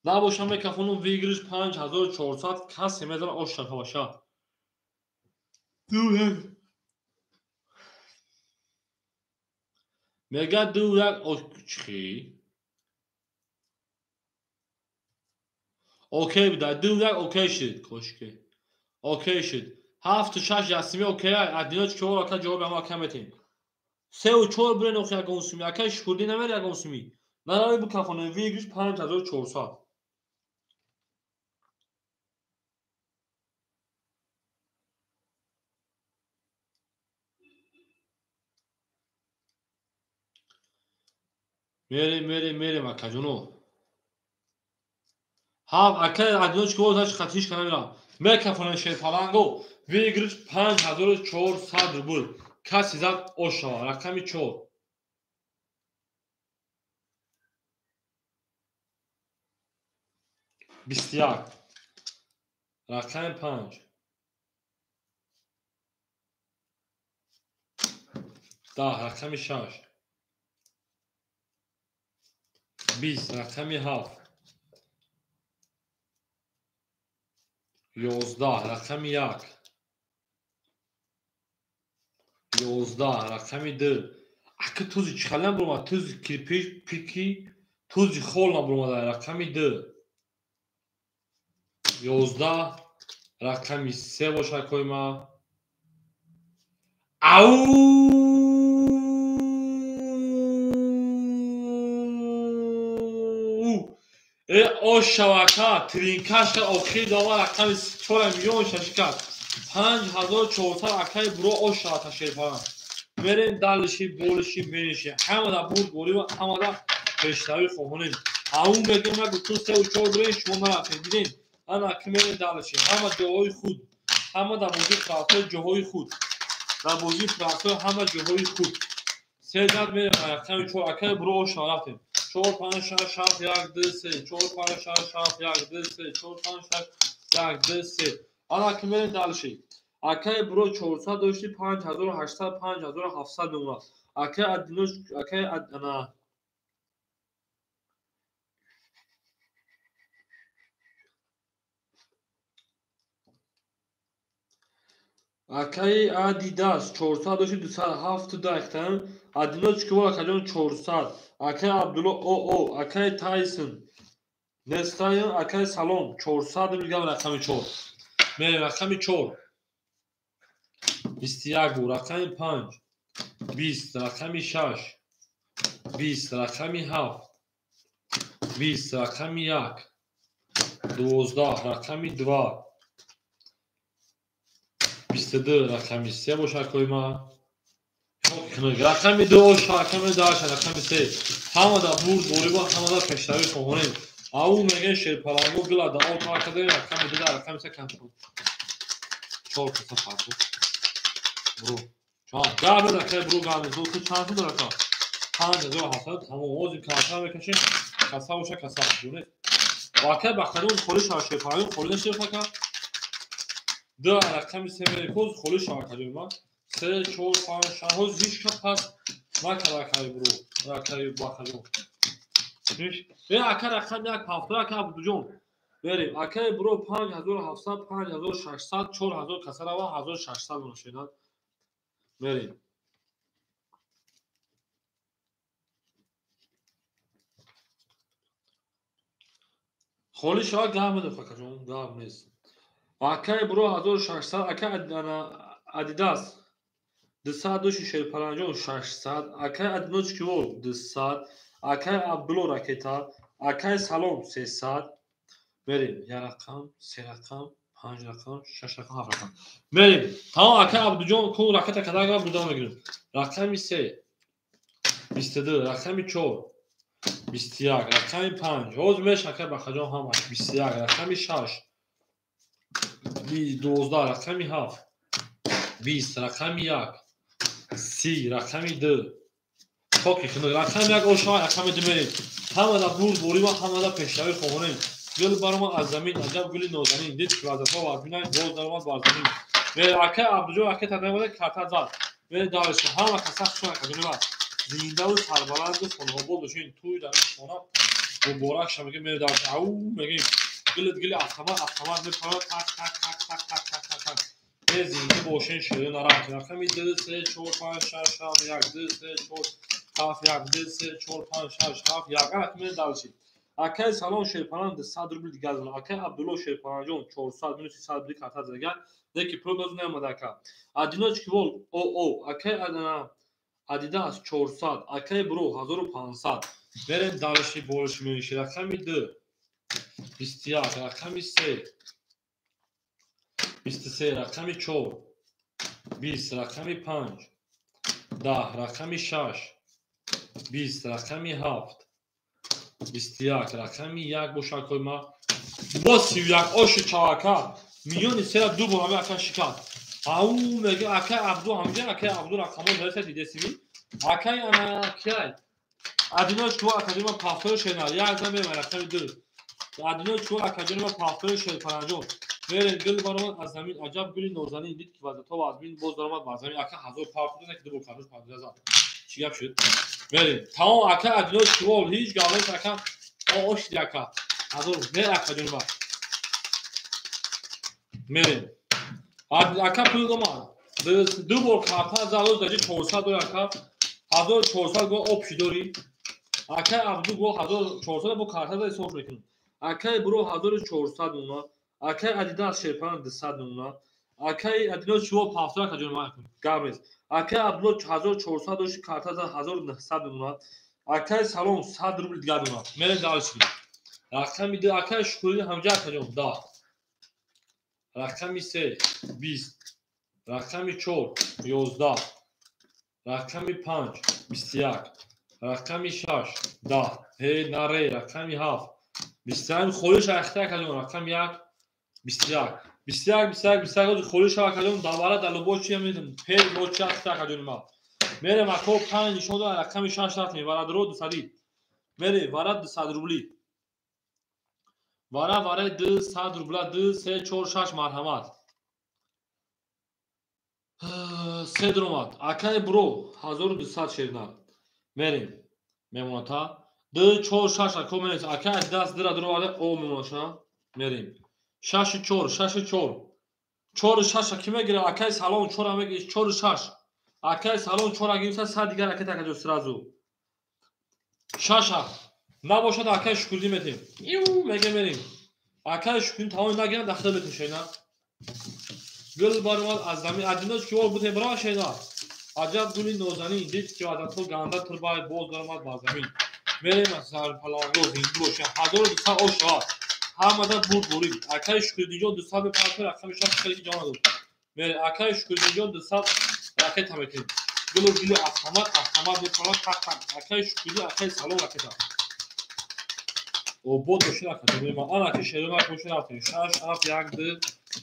Speaker 1: Набоша мекафонам выигрыш 5400 касе медара ош шака. Мега 2 1 очхи. Окей буда 2 1 окей шуд кошке. Окей шуд. 7 6 ясими окей одиночки чор ака ҷавоб ама ака метем. 3 4 бирен охи ягон суми. Акай Шукриддин намер ягон суми. Нарави букафоне выигрыш 5400. Мерем, мерем, мерем, акаҷоно. Ҳафт, акай одиночка боз ҳач хатиш кана мера. Мекафонем шерпаланго. Выигрыш 5400 рубл. Каси зад ошава. Рақами 4. 21. Рақами 5. 10. Рақами 6. 20. Рақами 7. 11. Рақами 1. 11. Рақами 2. Ака тузи чӣ хел набуромад? Тузи кирпич, пики, тузи хол набуромада. Рақами 2. 11. Рақами 3 бошад койма. Ау! Э, ошавака, тринкашка охир дова рақами 4 миллион шашикат. 5400 акай буро ошавака шерпалан. Мерем далиши, болиши, мениши. Ҳамада бурд борива, ҳамада пешравӣ хоҳонем. Ҳамун мегӯем, ма гуфтум 3 4 бурем, шумо нарафтед. Дидем? Ана ки мерем далиши. Ҳама ҷоҳои худ. Ҳама дар бозии франсой ҷоҳои худ. Дар бозии франсой ҳама ҷоҳои худ. Се зад мерем рақами 4 акай буро ошава рафтем. 4 5 6 7 1 2 3 4 5 6 7 1 2 3 4 5 6 1 2 3. Ана ки мерем далиши. Акай буро 400 дошти 5800 5700 мемонад. Акай адиноч, акай ана акай Адидас 400 дошти 207 дақиқтан. Адиноч ки акаҷон 400. Акай Абдулло ОО, акай Тайсон Нестайон, акай Салом 400 рубл рақами 4. Мерем рақами 4. 21 рақами 5. 20 рақами 6. 20 рақами 7. 20 рақами 1. 12 рақами 2. 22 рақами 3 бошад койма. Рақами 2 оша, рақами 2 рақами 3. Ҳамада бурд бориба, ҳамада пешравӣ хоҳонем. Ау мегӯем шерпаланго гила да о тар кардем, рақами 2 рақами 3 кам шуд. 4 каса фарқ. Бро. Чанд гап рақами бро гап зо ту чанд шуд рақам? 5700 тамом. Озим каса мекашем. Каса боша каса. Дунед. Вака бахтарон холӣ шава шерпаланго холӣ нашед ака. 2 рақами 3 мерем коз холӣ шава каҷои ма. 3 4 5 6 ҳоз ҳеч кас пас накард акаи бро, акаи бахаҷон. Э, ака рақами 1 7 ака Абдуҷон. Берем. Акаи бро 5700 5600 4000 каса рава 1600 мешинад. Мерем. Холӣ шава гап медод акаҷон, гап нест. Акаи бро 1600, акаи Адидас 200 доши шерпаланҷон 600, акаи Адиночки вол 200, акаи Абдулло ракета, акаи Салом 300. Мерем. 1 рақам, 3 рақам, 5 рақам, 6 рақам, 7 рақам. Мерем. Тамом акаи Абдуҷон кун ракета кадага бурда мегирем. Рақами 3 22, рақами 4 21, рақами 5. Ҳозир меш акаи Бахаҷон ҳамаш 21, рақами 6 12, рақами 7 20, рақами 1 30, рақами 2. Токи хунук. Рақами 1 ошава, рақами 2 мерем. Ҳамада бурд борима, ҳамада пешравӣ хоҳонем. Гул баромад аз замин, аҷаб гули нозанин. Дид ки вазифа вазминай, боз даромад бар замин. Мерем акаи Абдуҷон, акаи тадамода карта зад. Мерем давраши. Ҳама каса хуш акаҷони ва. Зиндаву сарбаланду хонаобод бошед. Туй дар ин хона муборак ша мегем. Мерем давраши. Ау мегем. Гулит гули автомат, автомат мепарад. Так так так так так так так так. Зинда бошен шеро нарафт. Рақами 2 3 4 5 6 7 1 2 3 4 7 1 2 3 4 5 6 7 1. Ана ки мерем давраши. Акаи Салом шерпалан 200 рубл дигар зад. Акаи Абдулло шерпаланҷон 400 минус 100 рубл карта задаган. Леки пул боз наомад ака. Адиночки вол ОО, акаи Адидас 400, акаи бро 1500. Мерем давраши болиши мениши. Рақами 2 21, рақами 3 23, рақами 4 20, рақами 5 10, рақами 6 20, рақами 7, 21, рақами 1 бошад акои ма. Боз 31 оши чавака. Миллиони сера ду бор ҳами ака шикаст. Ау мега акай Абду ҳамҷа акай Абду рақамон мерасад дидесиви. Акай ана киай? Адино чу академия пафтори шенар. Як зан мева рақами 2. Адино чу академия пафтори шер панҷон. Мерем гул баромад аз замин аҷаб гули нозанин дид ки вазато аз мин боз даромад ба замин ака 1000 пафт ки ду бор кардуш панҷ зад. Чӣ гап шуд? Мерем. Тамом ака Адино чувол ҳеҷ гап нест ака. Ошди ака. 1000 мер ака ҷонба. Мерем. Ака пул домад. Ду бор карта зад даҷи 400 дори ака. 1400 го обши дори. Акай Абду го 1400 бо карта зад ҳисоб мекунам. Акай Бро 1400 мона. Акай Адидас Шерпан 200 мона. Акай Адино чуво пафтора ака ҷон ман гап нест. Акай Абдулло 1400 дошти карта зад 1900 мона. Акай Салом 100 рубл дигар мона. Мерем дальше. Рақами 2 акай Шукури ҳамҷа ака ҷон 10. Рақами 3 20. Рақами 4 11. Рақами 5 21. Рақами 6 10. Ҳей наре рақами 7 21 холиш ахта ака ҷон рақами 1 21 21 21 21 холиш ака ҷон давара дар лубо чи медам пел бо чи ахта ака ҷон ма. Мерем ако 5 нишон дод рақами 6 рафтем вара дро 200. Мерем вара 200 рубли. Вара вара 200 рубла 2 3 4 6 марҳамат. Се дромад. Акай Бро 1200 шерна. Мерем. Мемоната. 2 4 6 ако мерем. Акай Адидас дира дровада о мемонаша. Мерем. 6 4 6 4. 4 6 ки мегира акай Салом 4 мегира 4 6. Акай Салом 4 гирифта 100 дигар ракета акаҷо сразу. 6 набошад акай Шукурдин метем. Иу меге мерем. Акай Шукурдин тамом нагирад дахта метем шена. Гул баромад аз замин Адино чувол бутем бра шена. Аҷаб гули нозанин дид ки вазато ганда турбай боз даромад ба замин. Мерем аз сарпаланго зинду боша 1200 ош шавад. Ҳамада бурд бурид. Акай Шукурдинҷон 200 мепартор рақами 6 хеле ҷон дод. Мерем акай Шукурдинҷон 200 ракета мекунем. Гулу гулу автомат автомат мепарад тақ тақ. Акай Шукурдин акай Салом ракета. Обод бошин ака ҷон. Ана ки шерона бошин рафтем. 6 7 1 2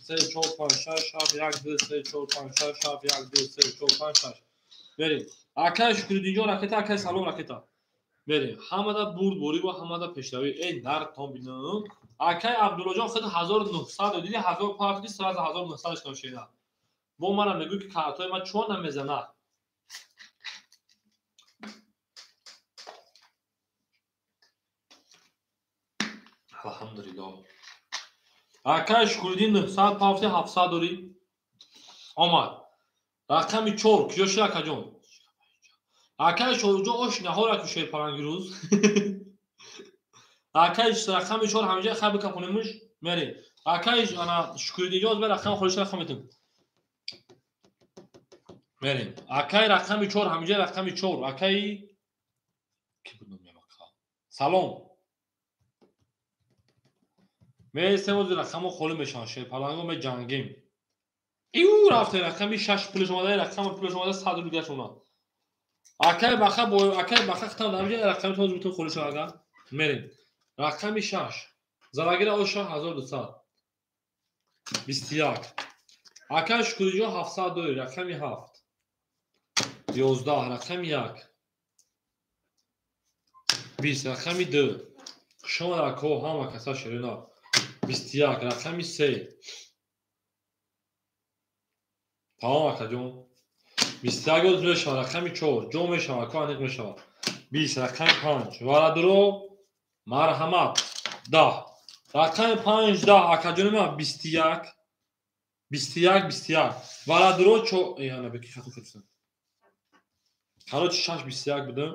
Speaker 1: 3 4 5 6 7 1 2 3 4 5 6 7 1 2 3 4 5 6. Мерем. Акай Шукурдинҷон ракета, акай Салом ракета. Мерем. Ҳамада бурд борӣ ва ҳамада пешравӣ. Эй нар тон бинам. Акай Абдуллоҷон худ 1900 диди 1000 партӣ сразу 1900 шуд шеда. Бо мана мегӯй ки картои ман чон намезанад. Алҳамдулиллоҳ. Акай Шукуриддин 900 пафти 700 дорӣ. Омад. Рақами 4 куҷо шуд акаҷон? Акай Шоҳҷон ош наҳора ки шерпаланги рӯз. Акай рақами 4 ҳамҷа хай бикапонемш мерем. Акай ана Шукуриддинҷон ба рақами холиш рақам метем. Мерем. Акай рақами 4 ҳамҷа рақами 4. Акай ки буд номи ака? Салом. Мересем ози рақамо холӣ мешаванд. Шерпаланго меҷангем. Иу рафте рақами 6 пулаш омада, рақами пулаш омада 100 рубл гашт омад. Акай баха бо акай баха хитам дар инҷа рақами тоз бутун холӣ шавад агар. Мерем. Рақами 6. Залагира оша 1200. 21. Акай Шукуриҷон 700 дорӣ, рақами 7. 11, рақами 1. 20, рақами 2. Хушомад ако ҳама каса ширина. 21, рақами 3. Тамом акаҷон. 21 ёз мешавад, рақами 4. Ҷо мешавад, ако аниқ мешавад. 20, рақами 5. Варадуро марҳамат 10. Рақами 5 10 акаҷони ман 21. 21 21. Варадуро 4. Эй ана беки хато кардам. Короче 6 21 будам.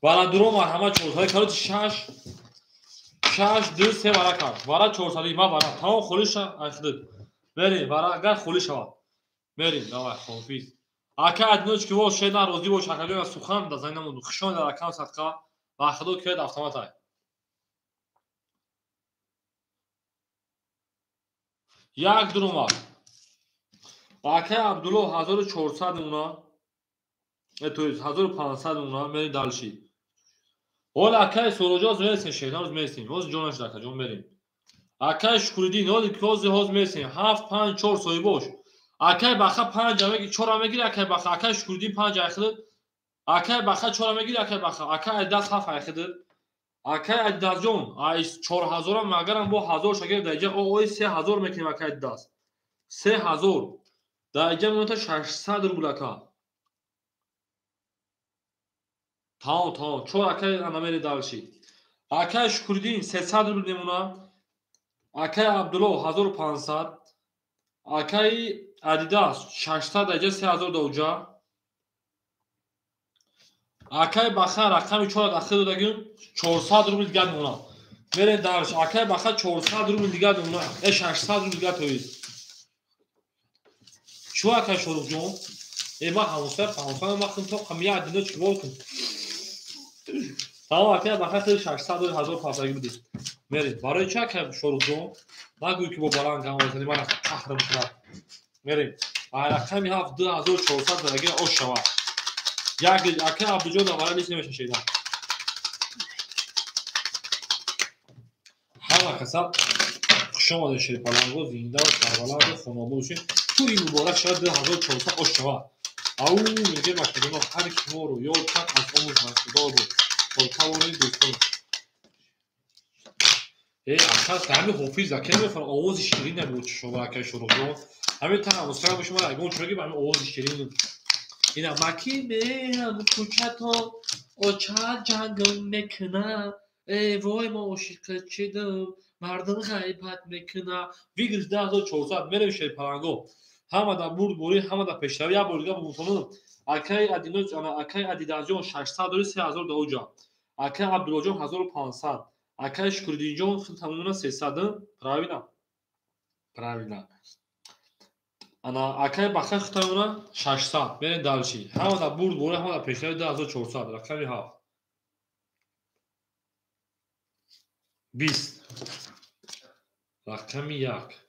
Speaker 1: Варадуро марҳамат 4. Короче 6 6 2 3 вара кард. Вара 400 ма вара. Тамом холӣ шавад айхдид. Мерем вара агар холӣ шавад. Мерем давай хофиз. Ака Адиноч ки во шедан розӣ бош акаҷон аз сухан да зани намуд. Хушон дар акам садқа ва худо киёд автомат ай. Як дуромад. Акай Абдулло 1400 мона. То есть 1500 мона мерем дальше. Ҳола акай Суроҷоз мересем, шернавз мересем. Ҳозир ҷонаш дака ҷон мерем. Акай Шукриддин, ҳозир ҳозир ҳозир мересем. 7 5 4 соҳибош. Акай Баха 5 мегири, 4 мегири акай Баха. Акай Шукриддин 5 айхид. Акай Баха 4 мегири акай Баха. Акай Адидас 7 айхид. Акай Адидасҷон, ай 4000 магарам бо 1000 шагир даиҷа ой 3000 мекунем акай Адидас. 3000. Даиҷа меота 600 рубл ака. Тамом, тамом. Чор акай анамери далши. Акай Шукриддин 300 рубл мемона. Акай Абдулло 1500. Акай Адидас 600 даиҷа 3000 дауҷа. Акай Баха рақами 4 дахил додагим 400 рубл дигар мемона. Мерем дарш. Акай Баха 400 рубл дигар мемона. 600 рубл дигар тоист. Чу акай Шоруқҷон? Ма ҳамсоя, ҳамсоя ма хин то қамия адино чивол кун. Тамом акай Баха хел 600 рубл 1000 пасаги бидид. Мерем. Барои чи акай Шоруқҷон? Нагӯй ки бо баланд гам мезанӣ, ман қаҳр мекунам. Мерем. Рақами 7 2400 дараги ош шавад. Як акай Абдуҷон давара лист намеша шеда. Ҳама каса хуш омадед шерпаланго, зинда ва сарбаланду хонобод бошед. Тӯи муборак шавад 2400 ош шавад. Ау мегӯем академия ҳар ки моро ёд кард аз омӯз масъудор буд. То тавонед дӯстон. Ака ҳами ҳофиз ака мефарам овози ширин набуд шумо акай Шоруқҷон. Ҳамин та ҳамсоя шумо ягон чӣ мегӯем ҳамин овози ширин. Ина маки меам кӯчатон оча ҷангм мекуна. Вой ма ошиқа чидам мардум ғайбат мекуна. Вигр 2400 мерем шерпаланго. Ҳама да бурдборӣ, ҳама да пешравӣ. Як бор дига бумутонам. Акай Адино, акай Адидасҷон 600 дори 3000 даоҷа. Акай Абдуллоҷон 1500. Акай Шукриддинҷон тамомана 300. Правильно? Правильно. Ана акай Баха хитамона 600. Мерем дальше. Ҳама да бурдборӣ, ҳама да пешравӣ 2400. Рақами 7. 20. Рақами 1.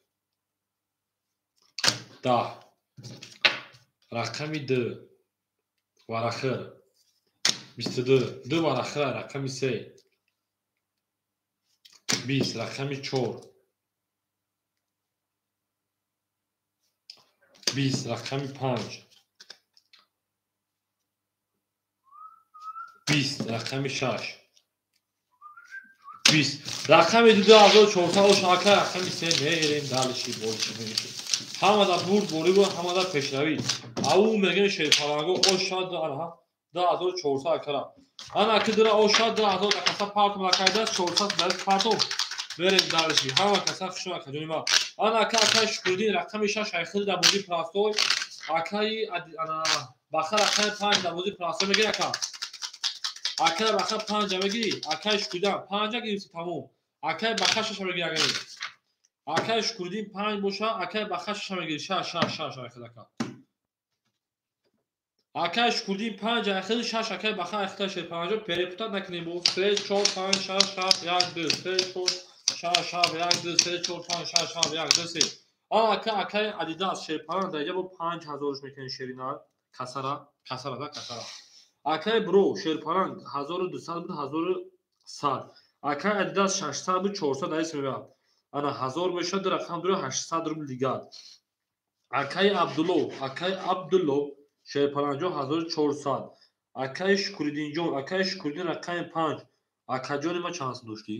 Speaker 1: 10. Рақами 2. Варахир. 22. 2 варахир. Рақами 3. 20. Рақами 4. 20. Рақами 5. 20. Рақами 6. 20. Рақами 2400 ош ака рақами 3 мерем дальше больше мерем. Ҳама да бурдборӣ ва ҳама да пешравӣ. Ау мегӯем шерпаланго ош шад 2400 акара. Ана ки дира ош шад 2000 каса партум акайда 400 дар партум. Мерем дальше. Ҳама каса хуш ака ҷони ма. Ана ака акай Шукриддин рақами 6 айхил дар бозии простой. Акаи ана Баха рақами 5 дар бозии простой мегирӣ ака. Акай Баха 5 мегирӣ, акай Шукриддин 5 гирифти тамом. Акай Баха 6 мегирӣ агар. Акай Шукриддин 5 боша, акай Баха 6 мегирӣ, 6 6 6 айхил ака. Акай Шукриддин 5 айхил 6 акай Баха айхил шерпанҷо перепутат накунем бо 3 4 5 6 7 1 2 3 4 6 7 1 2 3 4 5 6 7 1 2 3. Ака акай Адидас шерпанҷ даиҷа бо 5000 мекунем шерина касара, касара да касара. Акай Бро шерпаранг 1200 буд 1100. Акай Адидас 600 буд 400 даис мебарад. Ана 1000 мешавад рақам дура 800 рубл дигар. Акай Абдулло, акай Абдулло шерпаранҷо 1400. Акай Шукриддинҷон, акай Шукриддин рақами 5. Акаҷони ма чанд сум доштӣ?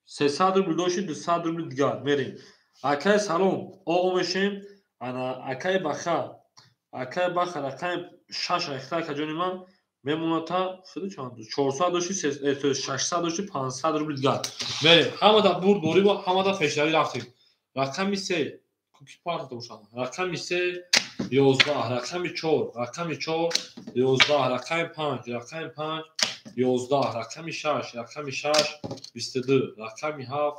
Speaker 1: 300 рубл дошти, 200 рубл дигар. Мерем. Акай Салом, оғо мешем. Ана акай Баха, акай Баха рақами 6 айхта акаҷони ман мемонад та хеле чанд 400 дошти, 600 дошти, 500 рубл дигар. Мерем. Ҳама да бурдборӣ ва ҳама да пешравӣ рафтем. Рақами 3 ки парта бошад. Рақами 3 11, рақами 4, рақами 4 11, рақами 5, рақами 5 11, рақами 6, рақами 6 22, рақами 7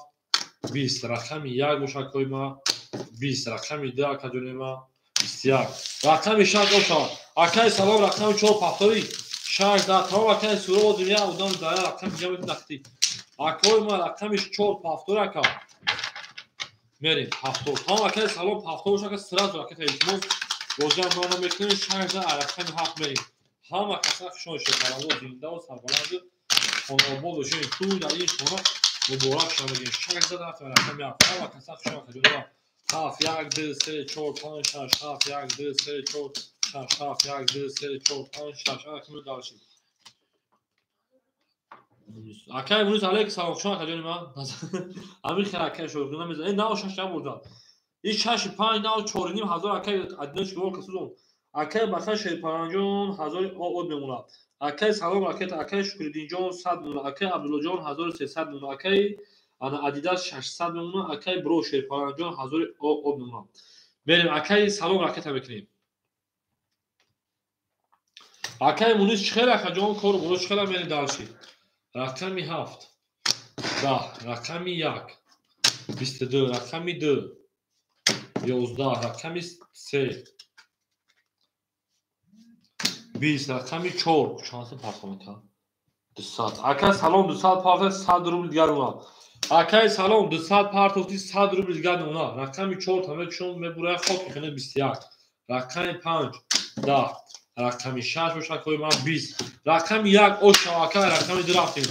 Speaker 1: 20, рақами 1 бошад акои ма 20, рақами 2 акаҷони ма 21, рақами 6 бошад. Акаи Салом рақами 4 повтори 6 да тамом акаи Суро одим я одам да рақами ҷамъ дахти. Акои ма рақами 4 повтори ака. Мерем повтор. Тамом акаи Салом повтор бошад ака сразу ака илтимос бозиам ма намекунем 6 да рақами 7 мерем. Ҳама каса хушон шерпаланго зиндаву сарбаланду хонобод бошед. Ту дар ин хона муборак шава мегӯем. Шаш зад рафтем рақами ҳафт. Ҳама каса хушон акаҷонова. 7 1 2 3 4 5 6 7 1 2 3 4 6 7 1 2 3 4 5 6. Ана дальше. Акай Мунис алейк салом, хушон акаҷони ман. Ҳамин хел акай шоҳ намезанад. Ин нав шаш бурдам. Ин 6 5 нав 4.5 ҳазор акай адинош гол касудон. Акай Баха Шерпаланҷон ҳазори од мемонад. Акай Салом ракета, акай Шукриддинҷон 100 мемонад, акай Абдуллоҷон 1300 мемонад, акай ана Адидас 600 мемонад, акай Бро Шерпаланҷон ҳазори од мемонад. Мерем акай Салом ракета мекунем. Акай Мунис чӣ хел акаҷон кору боро чӣ хела мерем дальше. Рақами 7 10, рақами 1 22, рақами 2 11, рақами 3 20, рақами 4. Чанд сум партов метавон? 200. Акай Салом 200 партов 100 рубл дигар мемонад. Акай Салом 200 партовти 100 рубл дигар мемонад. Рақами 4 тамекшон мебурад хок мекунад 21. Рақами 5 10, рақами 6 бошад кори ман 20. Рақами 1 ошава акай рақами 2 рафтем.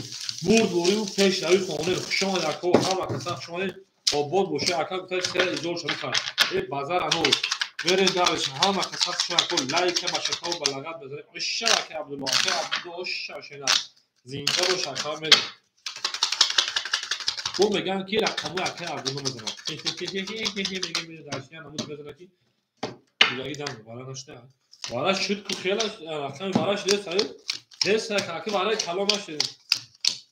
Speaker 1: Бурд бурию пешравӣ хонем. Хуш омадед ако, ҳама касан хуш омадед. Обод бошед ака гуфта се изор шуд кард. Э базар анор. Мерем дальше. Ҳама каса хуш омадед ако, лайка ба шакав ба лагат бизанед. Ошава ака Абдулло, ака Абдулло ошава шена. Зинда бош ака мерем. Бо мегӯянд ки рақамҳои акаи Абдулло мезанад. Мегӯянд мерем дальше. Я намуд мезанад ки дигари дам вара нашуда. Вара шуд ку хела рақами вара шуд саю. Нест ака вараи калон нашуд.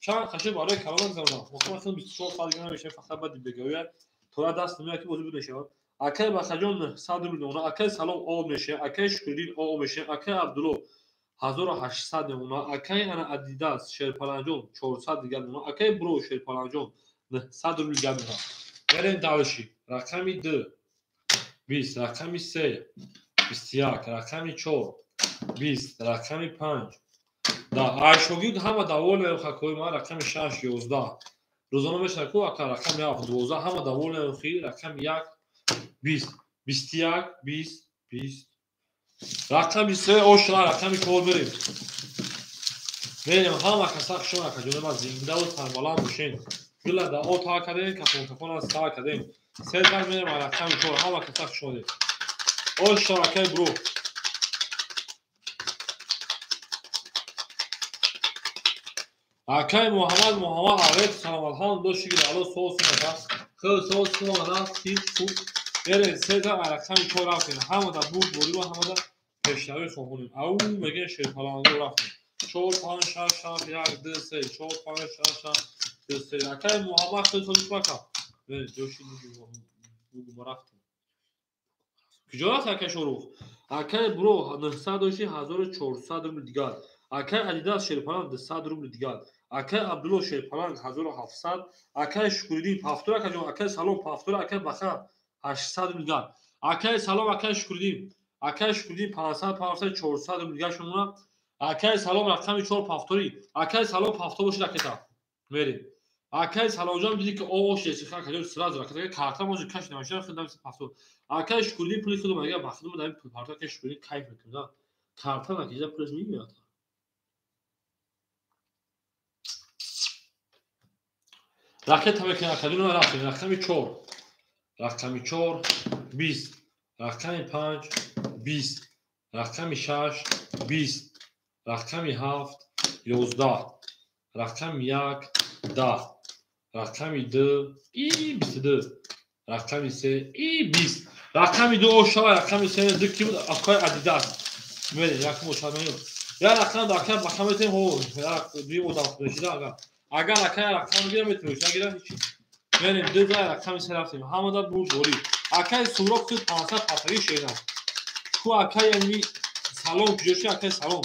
Speaker 1: Чанд қаши барои калон замонам. Мохам хел 24 соат дигар намешавад, фақат баъд бегоя. Тора даст намеояд ки бозӣ буд мешавад. Акай Бахаҷон 100 рубл мемонад, акай Салом об мешавад, акай Шукриддин об мешавад, акай Абдулло 1800 мемонад, акай ана Адидас Шерпаланҷон 400 дигар мемонад, акай Бро Шерпаланҷон 900 рубл дигар мемонад. Мерем дальше. Рақами 2 20, рақами 3 21, рақами 4 20, рақами 5 да. Айшогирд ҳама довольны хакои ман. Рақами 6 11. Рӯзона мешавад ку ака рақами 7 12 ҳама довольны хи. Рақами 1 20 21 20 20. Рақами 3 ошла рақами 4 мерем. Мерем ҳама каса хушон акаҷони ман зиндаву сарбаланд бошед. Гула да о та кардем, кафон кафон аз та кардем. Се занг мерем рақами 4 ҳама каса хуш омадед. Ошла акай бро. Акай Муҳаммад Муҳаммад алейк салом, алҳамдулиллоҳ, шукр Аллоҳ, соз сумада. Хел соз сумада, сиз хуб. Мерем се занг рақами 4 рафтем. Ҳамада бурд борӣ ва ҳамада пешравӣ хоҳонем. Ау мегӯем Шерпаланго рафтем. 4 5 6 7 1 2 3 4 5 6 7 2 3. Акай Муҳаммад хел соз сумака. Мерем ҷоши бугу рафтем. Куҷо рафт акай Шорух? Акай бро 900 дошти 1400 рубл дигар. Акай Адидас Шерпаланг 200 рубл дигар. Акай Абдулло Шерпаланг 1700, акай Шукриддин пафтур акаҷон, акай Салом пафтур, акай Баха 800 рубл дигар. Акай Салом, акай Шукриддин, акай Шукриддин 500 500 400 рубл дигар шумона. Акай Салом рақами 4 пафтури, акай Салом пафтур бошид акета. Мерем. Акай Саломҷон диди ки о шечиха акаҷон сразу ракета карта може каш намешава хидам пафтур. Акай Шукриддин пули худам агар ба худам дар пул партоф акай Шукриддин кайф мекунад. Карта накида пулаш меояд. Ракета мекунем акаҷон рафтем. Рақами 4. Рақами 4 20, рақами 5 20, рақами 6 20, рақами 7 11, рақами 1 10, рақами 2 и 22, рақами 3 и 20. Рақами 2 ошава, рақами 3 2 ки буд? Акай Адидас. Мерем, якум ошава меёд. Я рақам да акай баха метем, ҳо, як дуюм одам мешида агар. Агар акай рақам гирам метавониш, нагирам ҳеч. Мерем 2 за рақами 3 рафтем. Ҳамада бурд борӣ. Акай Суроб ки 500 патаги шена. Ку акай ами Салом куҷо ши акай Салом.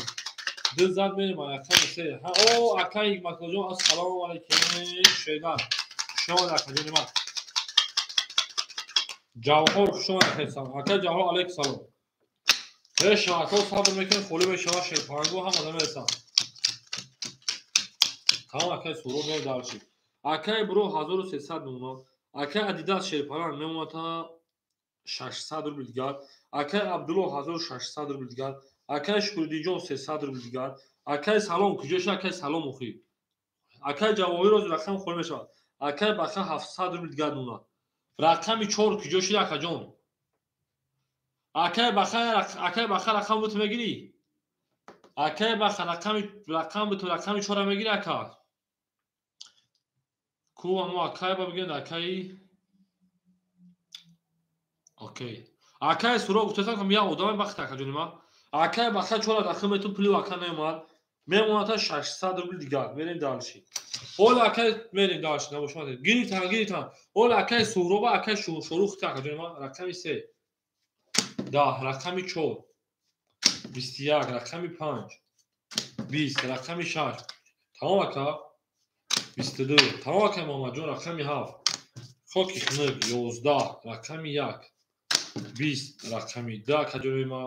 Speaker 1: 2 зад мерем рақами 3. Ҳа о акай Ҳикматуллоҷон ассалому алайкум шена. Хуш омадед акаҷони ман. Ҷавҳор хуш омадед акай Салом. Акай Ҷавҳор алайкум салом. Мешавад, акао сабр мекунем, холӣ мешавад, Шерпаланго ҳама намерасанд. Тамом акай Суроб мерем дальше. Акай бро 1300 мемонад. Акай Адидас Шерпаланг мемонад та 600 рубл дигар. Акай Абдулло 1600 рубл дигар. Акай Шукриддинҷон 300 рубл дигар. Акай Салом куҷо шуд? Акай Салом охи. Акай Ҷавоҳир роз рақам холӣ мешавад. Акай Баха 700 рубл дигар мемонад. Рақами 4 куҷо шуд, акаҷон? Акай Баха, акай Баха рақам бут мегирӣ? Акай Баха рақам бут, рақами 4 мегирӣ, ака? Ку амо акай ба бигӯянд, акай. Окей. Акай Суро гуфтасам, ки я одаме бахт, акаҷони ма. Акай Баха 4 дахил метун, пули ака намемонад. Мемонад 600 рубл дигар. Мерем дальше. Ола акай мерем дальше, набошад. Гирифтан, гирифтан. Ола акай Суҳроба, акай Шорух, акаҷони ма, рақами 3. 10, рақами 4. 21, рақами 5. 20, рақами 6. Тамом, ака? 22. Тамом, акай Муҳаммадҷон, рақами 7. Хоки хунук 11, рақами 1. 20, рақами 2, акаҷони ма.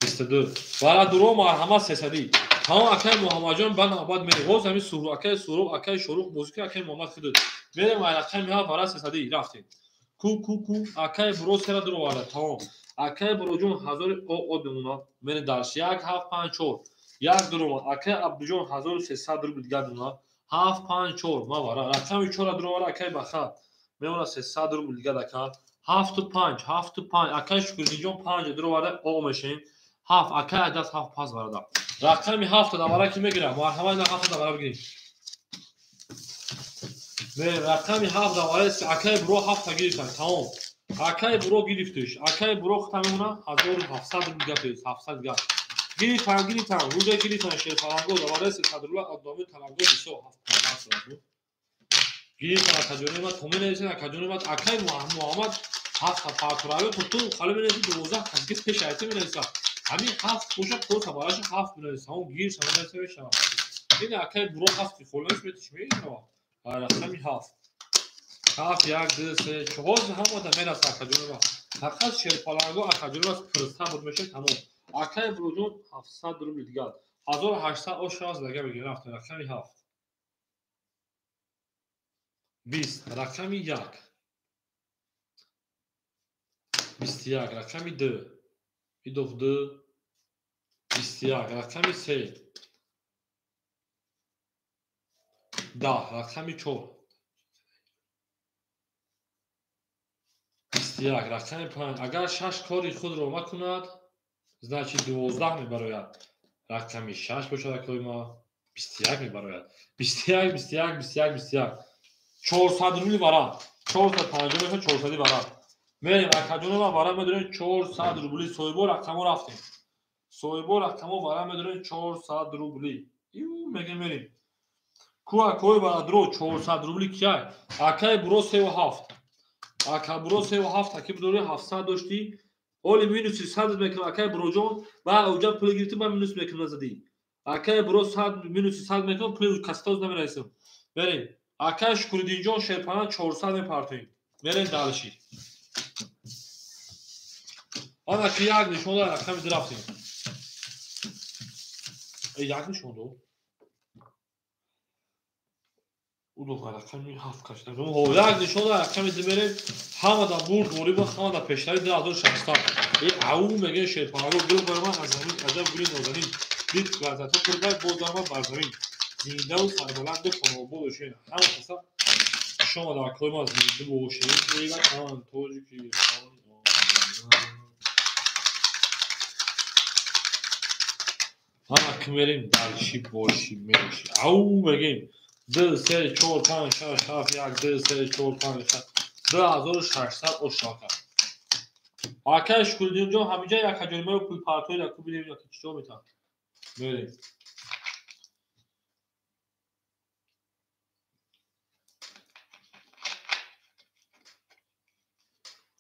Speaker 1: 22. Барадуро марҳамат 300. Тамом, акай Муҳаммадҷон, ба навбат мерем. Ҳоз ҳамин Суҳроб, акай Суҳроб, акай Шорух бозӣ кунед, акай Муҳаммад худуд. Мерем ай рақами 7 бара 300 рафтем. Ку ку ку акай Буро сера дуроварда. Тамом. Акай Буроҷон 1000 од мемонад. Мерем дальше. 1 7 5 4. 1 дуромад. Акай Абдуҷон 1300 рубл дигар мемонад. 7 5 4 ма бара. Рақами 4 дуроварда акай Баха. Мемонад 300 рубл дигар ака. 7 5, 7 5. Акай Шукриддинҷон 5 дуроварда о мешем. 7 акай даст 7 пас барада. Рақами 7 давара ки мегирам? Марҳамат, на 7 давара бигирем. Рақами 7 давара акай Буро 7 гирифтан. Тамом. Акай Буро гирифтиш. Акай Буро хута мемона 1700 рубл дигар, 700 дигар. Гирифтан, гирифтан, рӯза гирифтан шерфаланго давара 300 рубл одами таланго 27 рубл. Гирифтан акаҷони ма, то менависен акаҷони ма, акай Муҳаммад 7 партуравӣ ту хали менависи 12 каси ки пеш айти менависа. Ҳамин 7 боша, просто бараша 7 менависа. Ҳамон гир шава менависа мешавад. Ин акай Буро 7 холаш метиш мешавад. Рақами 7. 7 1 2 3 4 ҳамада мераса акаҷони ма. Фақат шерпаланго акаҷони ма пирса буд мешавад, тамом. Акай Буроҷон 700 рубл дигар. 1800 ош шавад, дага бигирем, рафтем рақами 7. 20, рақами 1. 21, рақами 2. Идоф 2. 21, рақами 3. 10, рақами 4. 21, рақами 5. Агар 6 кори худро макунад, значит 12 мебарояд. Рақами 6 бошад, акои ма 21 мебарояд. 21, 21, 21, 21. 400 рубли бара. 450 мешавад, 400 бара. Мерем акаҷони ма бара медорем 400 рубли. Соҳибо рақамо рафтем. Соҳибо рақамо бара медорем 400 рубли. Ю мегем мерем. Ку акои барадро 400 рубли кияй? Акай Буро 3.7. Ака Буро 3.7 аки бидори 700 доштӣ. Оли минуси 100 мекунам акай Буроҷон, ба уҷа пул гирифтӣ, ба минус мекунам назадӣ. Акай Буро 100 минуси 100 мекунам, пули кастоз намерасам. Мерем. Акай Шукриддинҷон шерпана 400 мепартоем. Мерем дальше. Ана ки як нишон дод, рақами ду рафтем. Як нишон дод. Удо рақами 7 кашида. Як нишон дод, рақами ду мерем. Ҳамада бурд, ғолиба, ҳамада пешравӣ 2600. Ау мегӯяд шерпанаго гул баромад аз замин, аҷаб гули нозанин. Дид лаззатҳо пурбай, боз даромад бар замин. Зиндаву сарбаланду хонобод бошед. Ҳама каса хуш омада, акои ма, зинда бошед. Эй ватан, тоҷики. Ана ки мерем дальше боши меши. Ау мегем 2 3 4 5 6 7 1 2 3 4 5 6 2600 ошака. Акай Шукриддинҷон ҳаминҷа як ҳаҷони ма пул партои ра ку бинем, ки чӣ метавон. Мерем.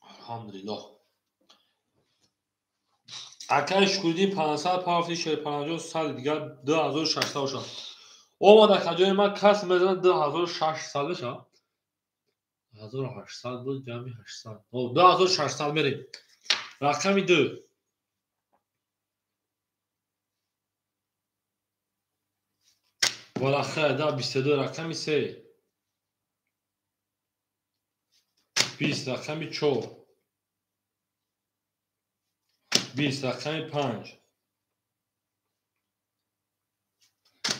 Speaker 1: Алҳамдулиллоҳ. Акай Шукриддин 500 парафти, шерпанаҷон 100 дигар 2600 бошад. Омад акаҷони ман кас мезанад 2600 бошад. 1800 буд, ҷамъи 800. 2600 мерем. Рақами 2. Валахай, да, 22, рақами 3. 20, рақами 4. 20, рақами 5.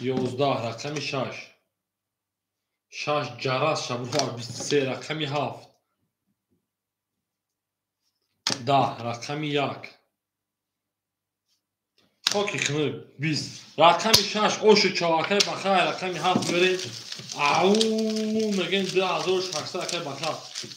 Speaker 1: 11 рақами 6 6 ҷарас шабруҳ 23 рақами 7 10 рақами 1 хоки хунук 20 рақами 6 ошу чавакай бахай рақами 7 мерем ау мегем 2600 акай баха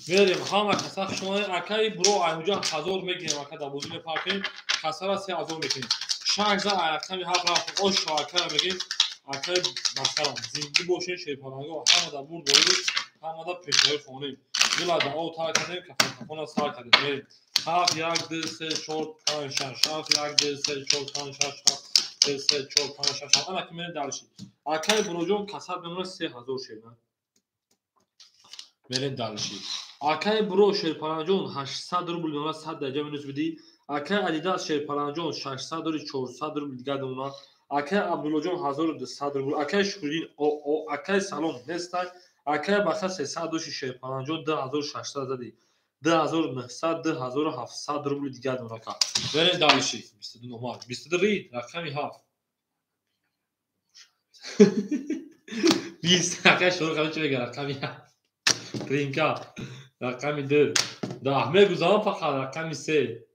Speaker 1: мерем ҳама каса хушомадед акай буро айнуҷа 1000 мегирем ака дар бозӣ мепаркем касара 3000 мекунем 6 за рақами 7 рафт ош чавакай мегем акай бахарам зинда бошед шерпаланго ҳама дар бурд боред ҳама дар пешравӣ хонем дила дао тар кардем кафон кафона сар кардем мерем 7 1 2 3 4 5 6 7 1 2 3 4 5 6 7 2 3 4 5 6 7 ана ки мерем дальше акай буроҷон касад мемонад 3000 шерна мерем дальше акай буро шерпаланҷон 800 рубл мемонад 100 дараҷа минус бидӣ акай адидас шерпаланҷон 600 рубл 400 рубл дигар мемонад акай абдуллоҷон 1200 рубл акай шукриддин о акай салом нестай акай баха 300 доши шерпаланҷон 2600 задӣ 2900 2700 рубл дигар мемонад ака мерем дальше 22 номар 22 рид рақами 7 20 акай шуруъ кардем чӣ мегӯяд рақами 7 тринка рақами 2 10 мегузарам фақат рақами 3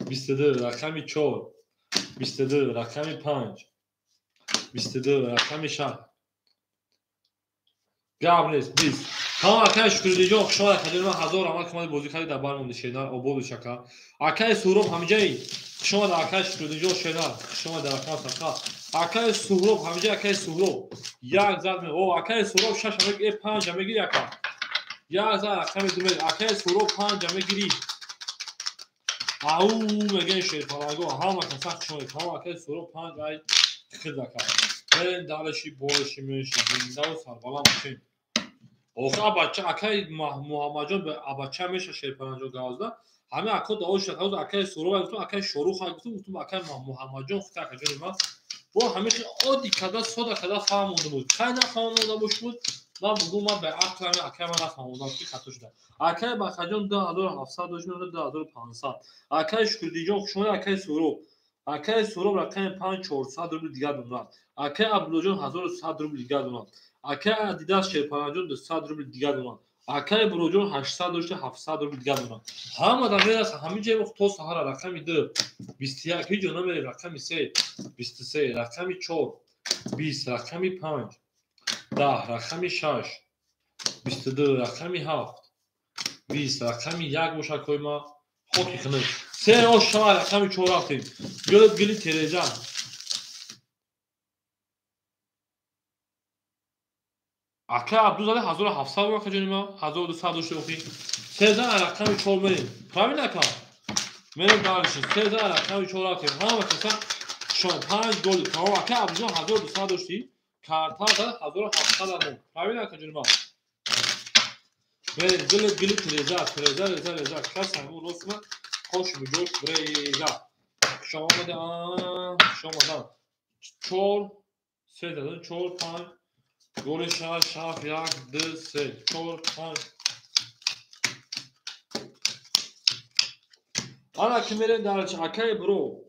Speaker 1: 22 рақами 4 22 рақами 5 22 рақами 6 гап нест 20 тамом акай шукриддинҷон хушомад акаҷон ман 1000 раҳмат ки омадед бозӣ кардед дар бар монди шернар обод бош ака акай суҳроб ҳамиҷаи хушомад акай шукриддинҷон шернар хушомад дар рақам садқа акай суҳроб ҳамиҷа акай суҳроб як зад о акай суҳроб 6 мегири 5 мегири ака як зад рақами 2 мегири акай суҳроб 5 мегири ау мегӯян шерпаланго ҳама каса хушомадед тамом акай суҳроб 5 ай хид ака мерем далеши бореши меши зиндаву сарбаланд бошем охи абача акай муҳаммадҷон абача меша шерпаланҷон гавзда ҳама ако дао шуда акай суҳроб гуфтум акай шорух гуфтум гуфтум акай муҳаммадҷон худ акаҷони ман бо ҳамин хел оддӣ карда сода карда фаҳмонда буд хай нафаҳмонда бошуд ман бугум ман ба ақлами акай ман нафаҳмондам ки хато шуда акай бахаҷон 2700 дошт мемонад 2500 акай шукриддинҷон хушомадед акай суҳроб акай суҳроб рақами 5 400 рубл дигар мемонад акай абдуллоҷон 1100 рубл дигар мемонад акай адидас шерпаланҷон 200 рубл дигар мемонад акай буроҷон 800 дошта 700 рубл дигар мемонад ҳама дар мерасад ҳамин ҷои то саҳара рақами 2 21 ҳеҷ ҷо намерем рақами 3 23 рақами 4 20 рақами 5 10 рақами 6 22 рақами 7 20 рақами 1 бошад кои ма хоки хунук се ош шава рақами 4 рафтем гилит гили тереза акай абдузаде 1700 рубл акаҷони ма 1200 дошта охи се зан рақами 4 мерем правильно ака мерем дальше се зан рақами 4 рафтем ҳама каса шон 5 голи тамом акай абдуҷон 1200 доштӣ карта зад 1700 мон правильно акаҷони ма мерем гили гили тереза тереза реза реза кас ҳамун рост ма хош муҷош реза хушомадан хушомадан 4 3 задан 4 5 голи 6 7 1 2 3 4 5 ана ки мерем дар акай бро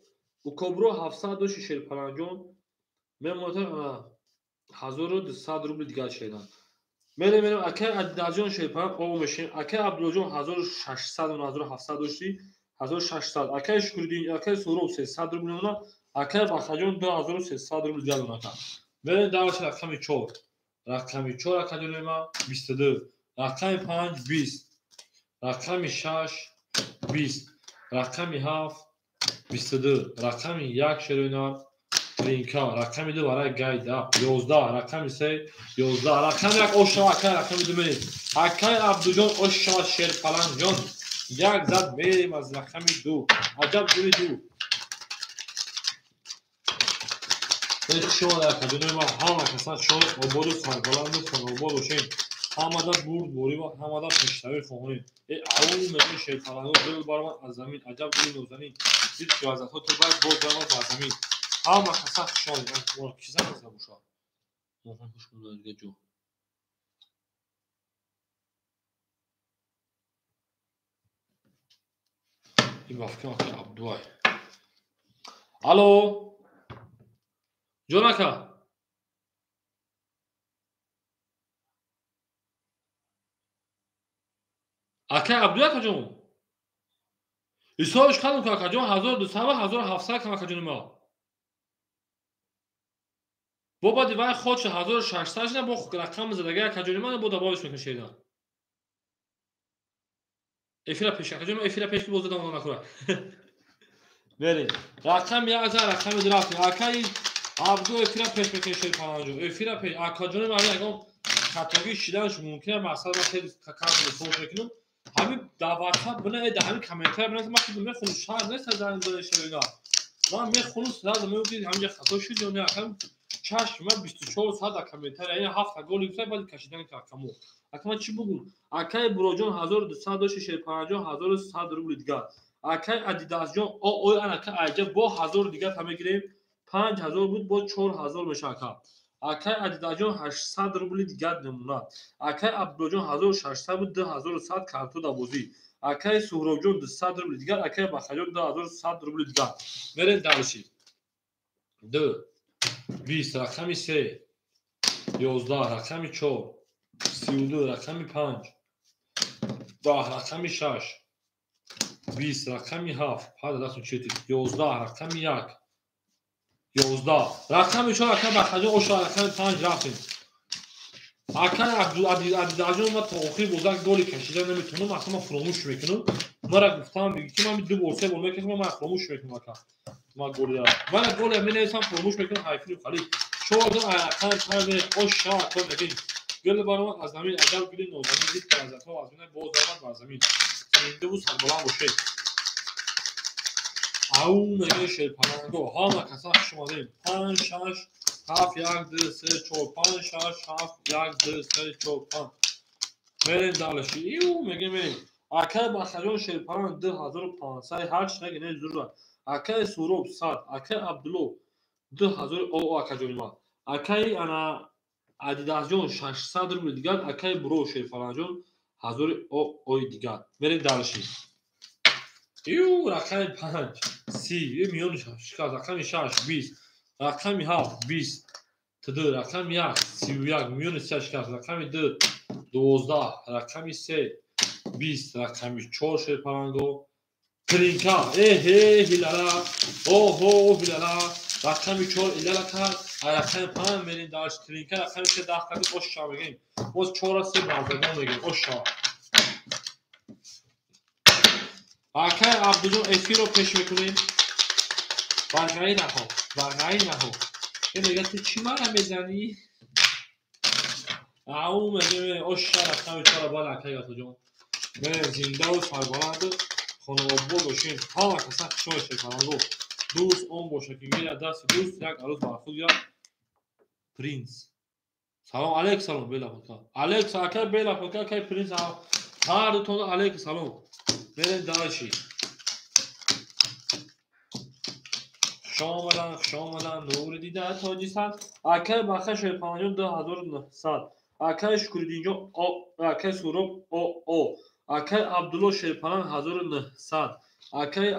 Speaker 1: укобро 700 доши шерпаланҷон мемонад ана 1200 рубл дигар шедан мерем мерем акай адидарҷон шерпалан о мешем акай абдуллоҷон 1600 1700 дошти 1600 акай шукриддин акай суҳроб 300 рубл мемонад акай бахаҷон 2300 рубл дигар мемонад мерем дарш рақами 4 рақами 4 акаҷони ма 22 рақами 5 20 рақами 6 20 рақами 7 22 рақами 1 шероинар тринка рақами 2 барои гайда 11 рақами 3 11 рақами 1 ошава акай рақами 2 мерем акай абдуҷон ошава шерпаланҷон як зад мерем аз рақами 2 аҷаб гули 2 шумо акаҷонои ма ҳама каса шод ободу сарбаланду хонобод бошем ҳамада бурдборӣ ва ҳамада пешравӣ хоҳонем э ау мегӯи шерпаланго дил баромад аз замин аҷаб гули нозанин дид ки вазатҳо ту бай боз баромад бар замин ҳама каса хушомадед ки занг зада бошад хуш дига ҷо ин ба фикрам ака абдуай алло ҷон ака Акай Абдулла акаҷон. Ҳисобш кардам ку акаҷон 1200 ва 1700 кам акаҷони ма. Бо баъди вай ход шуд 1600 шуда, бо рақами задаги акаҷони ман бо добавиш мекунем шеридан. Эфира пеш акаҷон, эфира пеш ки боз додам накура. Берем. Рақами як за рақами ду рафтем. Акаи Абду эфира пеш мекунем шерпаланҷон. Эфира пеш акаҷони ман ягон хатогӣ шиданаш мумкин аст, мақсад ман хеле карта ҳисоб мекунам. Ҳамин дар WhatsApp бина, дар ҳамин комментария бина, ман худам мехонам, шарт нест аз занг зада шерида. Ман мехонам, сразу мегӯям ки ҳаминҷа хато шуд ё не, акам чашми ман 24 соат дар комментария, ин ҳафта голи гуфта, баъди кашидани рақамо. Ака ман чӣ бугум? Акаи Буроҷон 1200 дошти, Шерпаланҷон 1100 рубли дигар. Акаи Адидасҷон, ой анака айҷа бо 1000 дигар та мегирем, 5000 буд, бо 4000 мешавад ака. Акаи Адидасҷон 800 рубли дигар намуна. Акаи Абдуллоҷон 1600 буд, 2100 карто дар бозӣ. Акаи Суҳробҷон 200 рубли дигар, акаи Бахаҷон 2100 рубли дигар. Мерем дальше. 2 20 рақами 3 11 рақами 4 32 рақами 5 10 рақами 6 20 рақами 7 ҳада дасту чети 11 рақами 1 11 рақами 4 акаи Бахаҷон оша рақами 5 рафтем. Акаи Адидаҷон ман то охири бозак голи кашида наметавонам, ака ман фуромӯш мекунам. Мара гуфтам ки ман ду бор се бор мекашам, ман фуромӯш мекунам ака. Ман голи ман голи менависам, фуромӯш мекунам, ҳайфи хали. 4 рақами 5 мерем, оша ака мегем. Гул баромад аз замин, аҷаб гули нозанин дид ки лаззатҳо аз мина боз омад бар замин. Зиндаву сарбаланд бошед. Ау мегӯяд шерпаланго, ҳама каса хуш омадем. 5 6 7 1 2 3 4 5 6 7 1 2 3 4 5. Мерем дальше. Иу мегӯем мерем. Акаи Бахаҷон шерпаланг 2500 ҳар чи наги не зура. Акаи Суҳроб 100, акаи Абдулло 2000 о акаҷони ман. Акаи ана Адидасҷон 600 рубли дигар, акаи Буро шерпаланҷон 1000 ой дигар. Мерем дальше. Иу рақами 5 30 миёни шикаст, рақами 6 20 рақами 7 20 2 рақами 1 31 миёни 3 шикаст, рақами 2 12 рақами 3 20 рақами 4 шерпаланго тринка эҳе ҳилала оҳо ҳилала рақами 4 илала кард, рақами 5 мерем дальше тринка рақами 3 10 кард, оша мегӯем. Боз 4 3 бардагон мегӯем, оша. Акаи Абдуҷон эфирро пеш мекунем. Барғаи наҳо, барғаи наҳо. Э мегӯяд ту чӣ мара мезанӣ? Ау мегӯем оша рақами 4 бал акаи Абдуҷон. Мерем зиндаву сарбаланду хонавобод бошем. Ҳама каса хуш омадед шерпаланго. Дӯст он бошад ки гирад дасти дӯст, як арӯз бар худ гирад. Принц. Салом алейк салом бела фотка. Алейк акаи бела фотка, акаи принц ҳар дутон алейк салом. Мерем дальше. Хуш омадан, хуш омадан, нури дида тоҷисан. Акаи Баха шерпаланҷон 2900. Акаи Шукриддинҷон о, акаи Суҳроб о о. Акаи Абдулло шерпаланг 1900. Акаи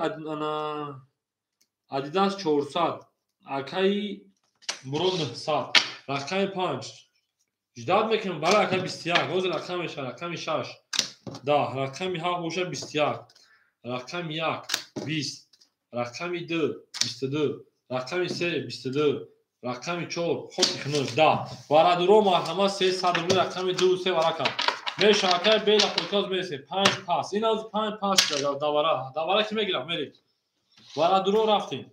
Speaker 1: Адидас 400. Акаи Мурод 900. Рақами 5. Ждат мекунем барои акаи 21. Ҳозир рақам мешавад рақами 6. 10 рақами 7 бошад 21. Рақами 1 20. Рақами 2 22. Рақами 3 22. Рақами 4 хоб ихнӯ 10. Варадуро марҳамат 300 рубли рақами 2 3 варакам. Мешавад акаи бела подкаст мересем. 5 пас. Ин аз 5 пас давара. Давара ки мегирам мерем. Варадуро рафтем.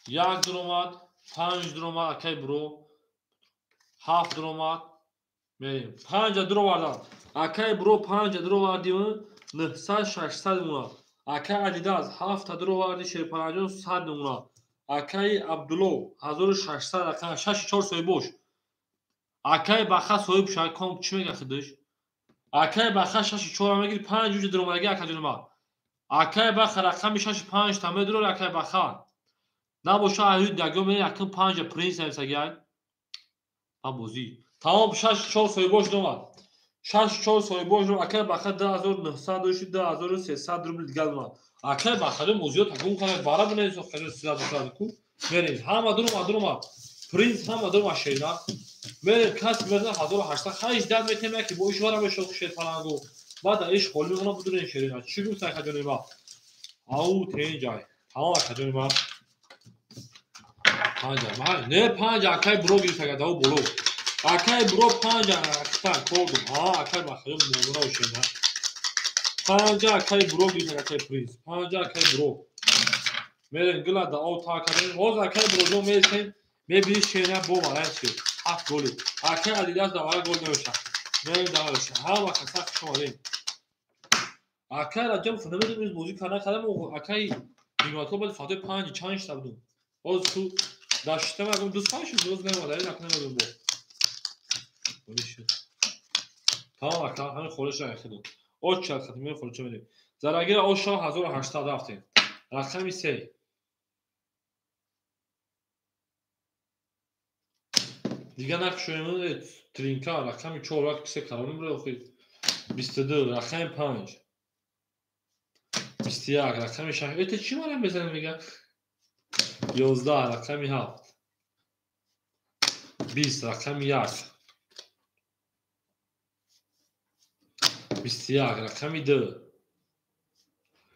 Speaker 1: 1 дуромад, 5 дуромад акаи Буро. 7 дуромад. Мерем. 5 дуровардан. Акаи Буро 5 дуровардим, 900 600 муна. Акаи Адидас 7 дуроварди, Шерпаланҷон 100 муна. Акаи Абдулло 1600 рақам 6 4 соҳибош. Акаи Баха соҳиб шуд, ком чӣ мега худаш? Акаи Баха 6 4 мегири, 5 уҷа дуромадаги акаҷони ман. Акаи Баха рақами 6 5 та медурор акаи Баха. Набоша аюд дагё мерем якум 5 принц нависаги ай. Ма бозӣ. Тамом 6 4 соҳибош домад. 6 4 соҳибош акаи Баха 2900 дошти, 2300 рубли дигар домад. Акаи Баха мозиё такун кана бара бинависо хаҷо сила дошад ку. Мерем. Ҳама дуромад, дуромад. Принц ҳама дор машина. Мерем кас мезан 1800 хайш дад метем яки бо ишвара мешо шер палангу. Баъд иш холи мемона будурен шерина. Чӣ гуфт акаҷони ма? Ау тенҷай. Тамом акаҷони ма. Панҷа. Ма не панҷа акай бро гирифт ага дау боло. Акай бро панҷа акта кордум. А акай махаҷон мозуна ошена. Панҷа акай бро гирифт акай принц. Панҷа акай бро. Мерем гила да ов та кардем. Ҳоз акай броҷон мересем. Мебини шена бо варан шуд. 7 голи. Акай Адидас да вара гол намеша. Мерем да вара. Ҳама каса хуш омадем. Акай Раҷабов намедонем имрӯз бозӣ карда кардам. Акай Ниматулло баъд соати 5 чанд шуда будум. Ҳоз ту дар шиштам агам 2 соат шуд, боз намеомад. Ин ака намедонам бо. Тамом ака, ҳамин холиша айхидум. Оч чад хатм меоем холича медем. Зарагира ош 1800 рафтем. Рақами 3. Дигар накушоем тринка рақами 4 вақт кисе калоним ро охир. 22 рақами 5. 21 рақами 6. Это чӣ мара мезанем мега? 11 рақами 7. 20 рақами 1. 21 рақами 2.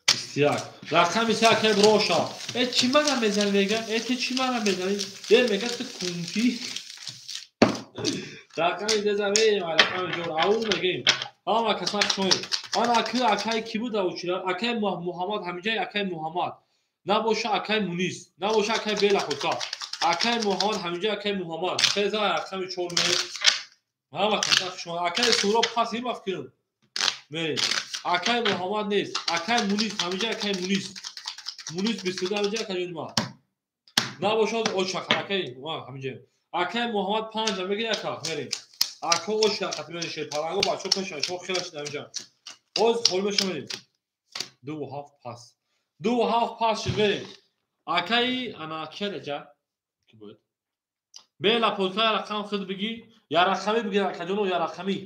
Speaker 1: 21 рақами 3 акай броша. Э чӣ мара мезанем мега? Э ту чӣ мара мезанӣ? Э мега ту кунти. Рақами 3 замеем, рақами 4 ау мегем. Ҳама каса шоем. Ан аки акай ки буда учира? Акай Муҳаммад ҳамиҷай акай Муҳаммад. Набоша акай Мунис, набоша акай Бела Хота. Акай Муҳаммад ҳамиҷай акай Муҳаммад. Хеза рақами 4 ме. Ҳама каса шоем. Акай Суроб пас ҳима фикрм. Мерем. Акай Муҳаммад нест. Акай Мунис ҳамиҷай акай Мунис. Мунис 22 ҳамиҷай акай ҷонма. Набоша очақа акай ҳамиҷай. Акай Муҳаммад 5 мегир ака мерем. Ака ош хат мерем шер паланго бачо пешан шо хелаш намиҷан. Боз хол меша мерем. 2 7 пас. 2 7 пас шид мерем. Акай ана кедаҷа ки буд? Бела подка рақам худ биги, я рақами биги акаҷоно я рақами.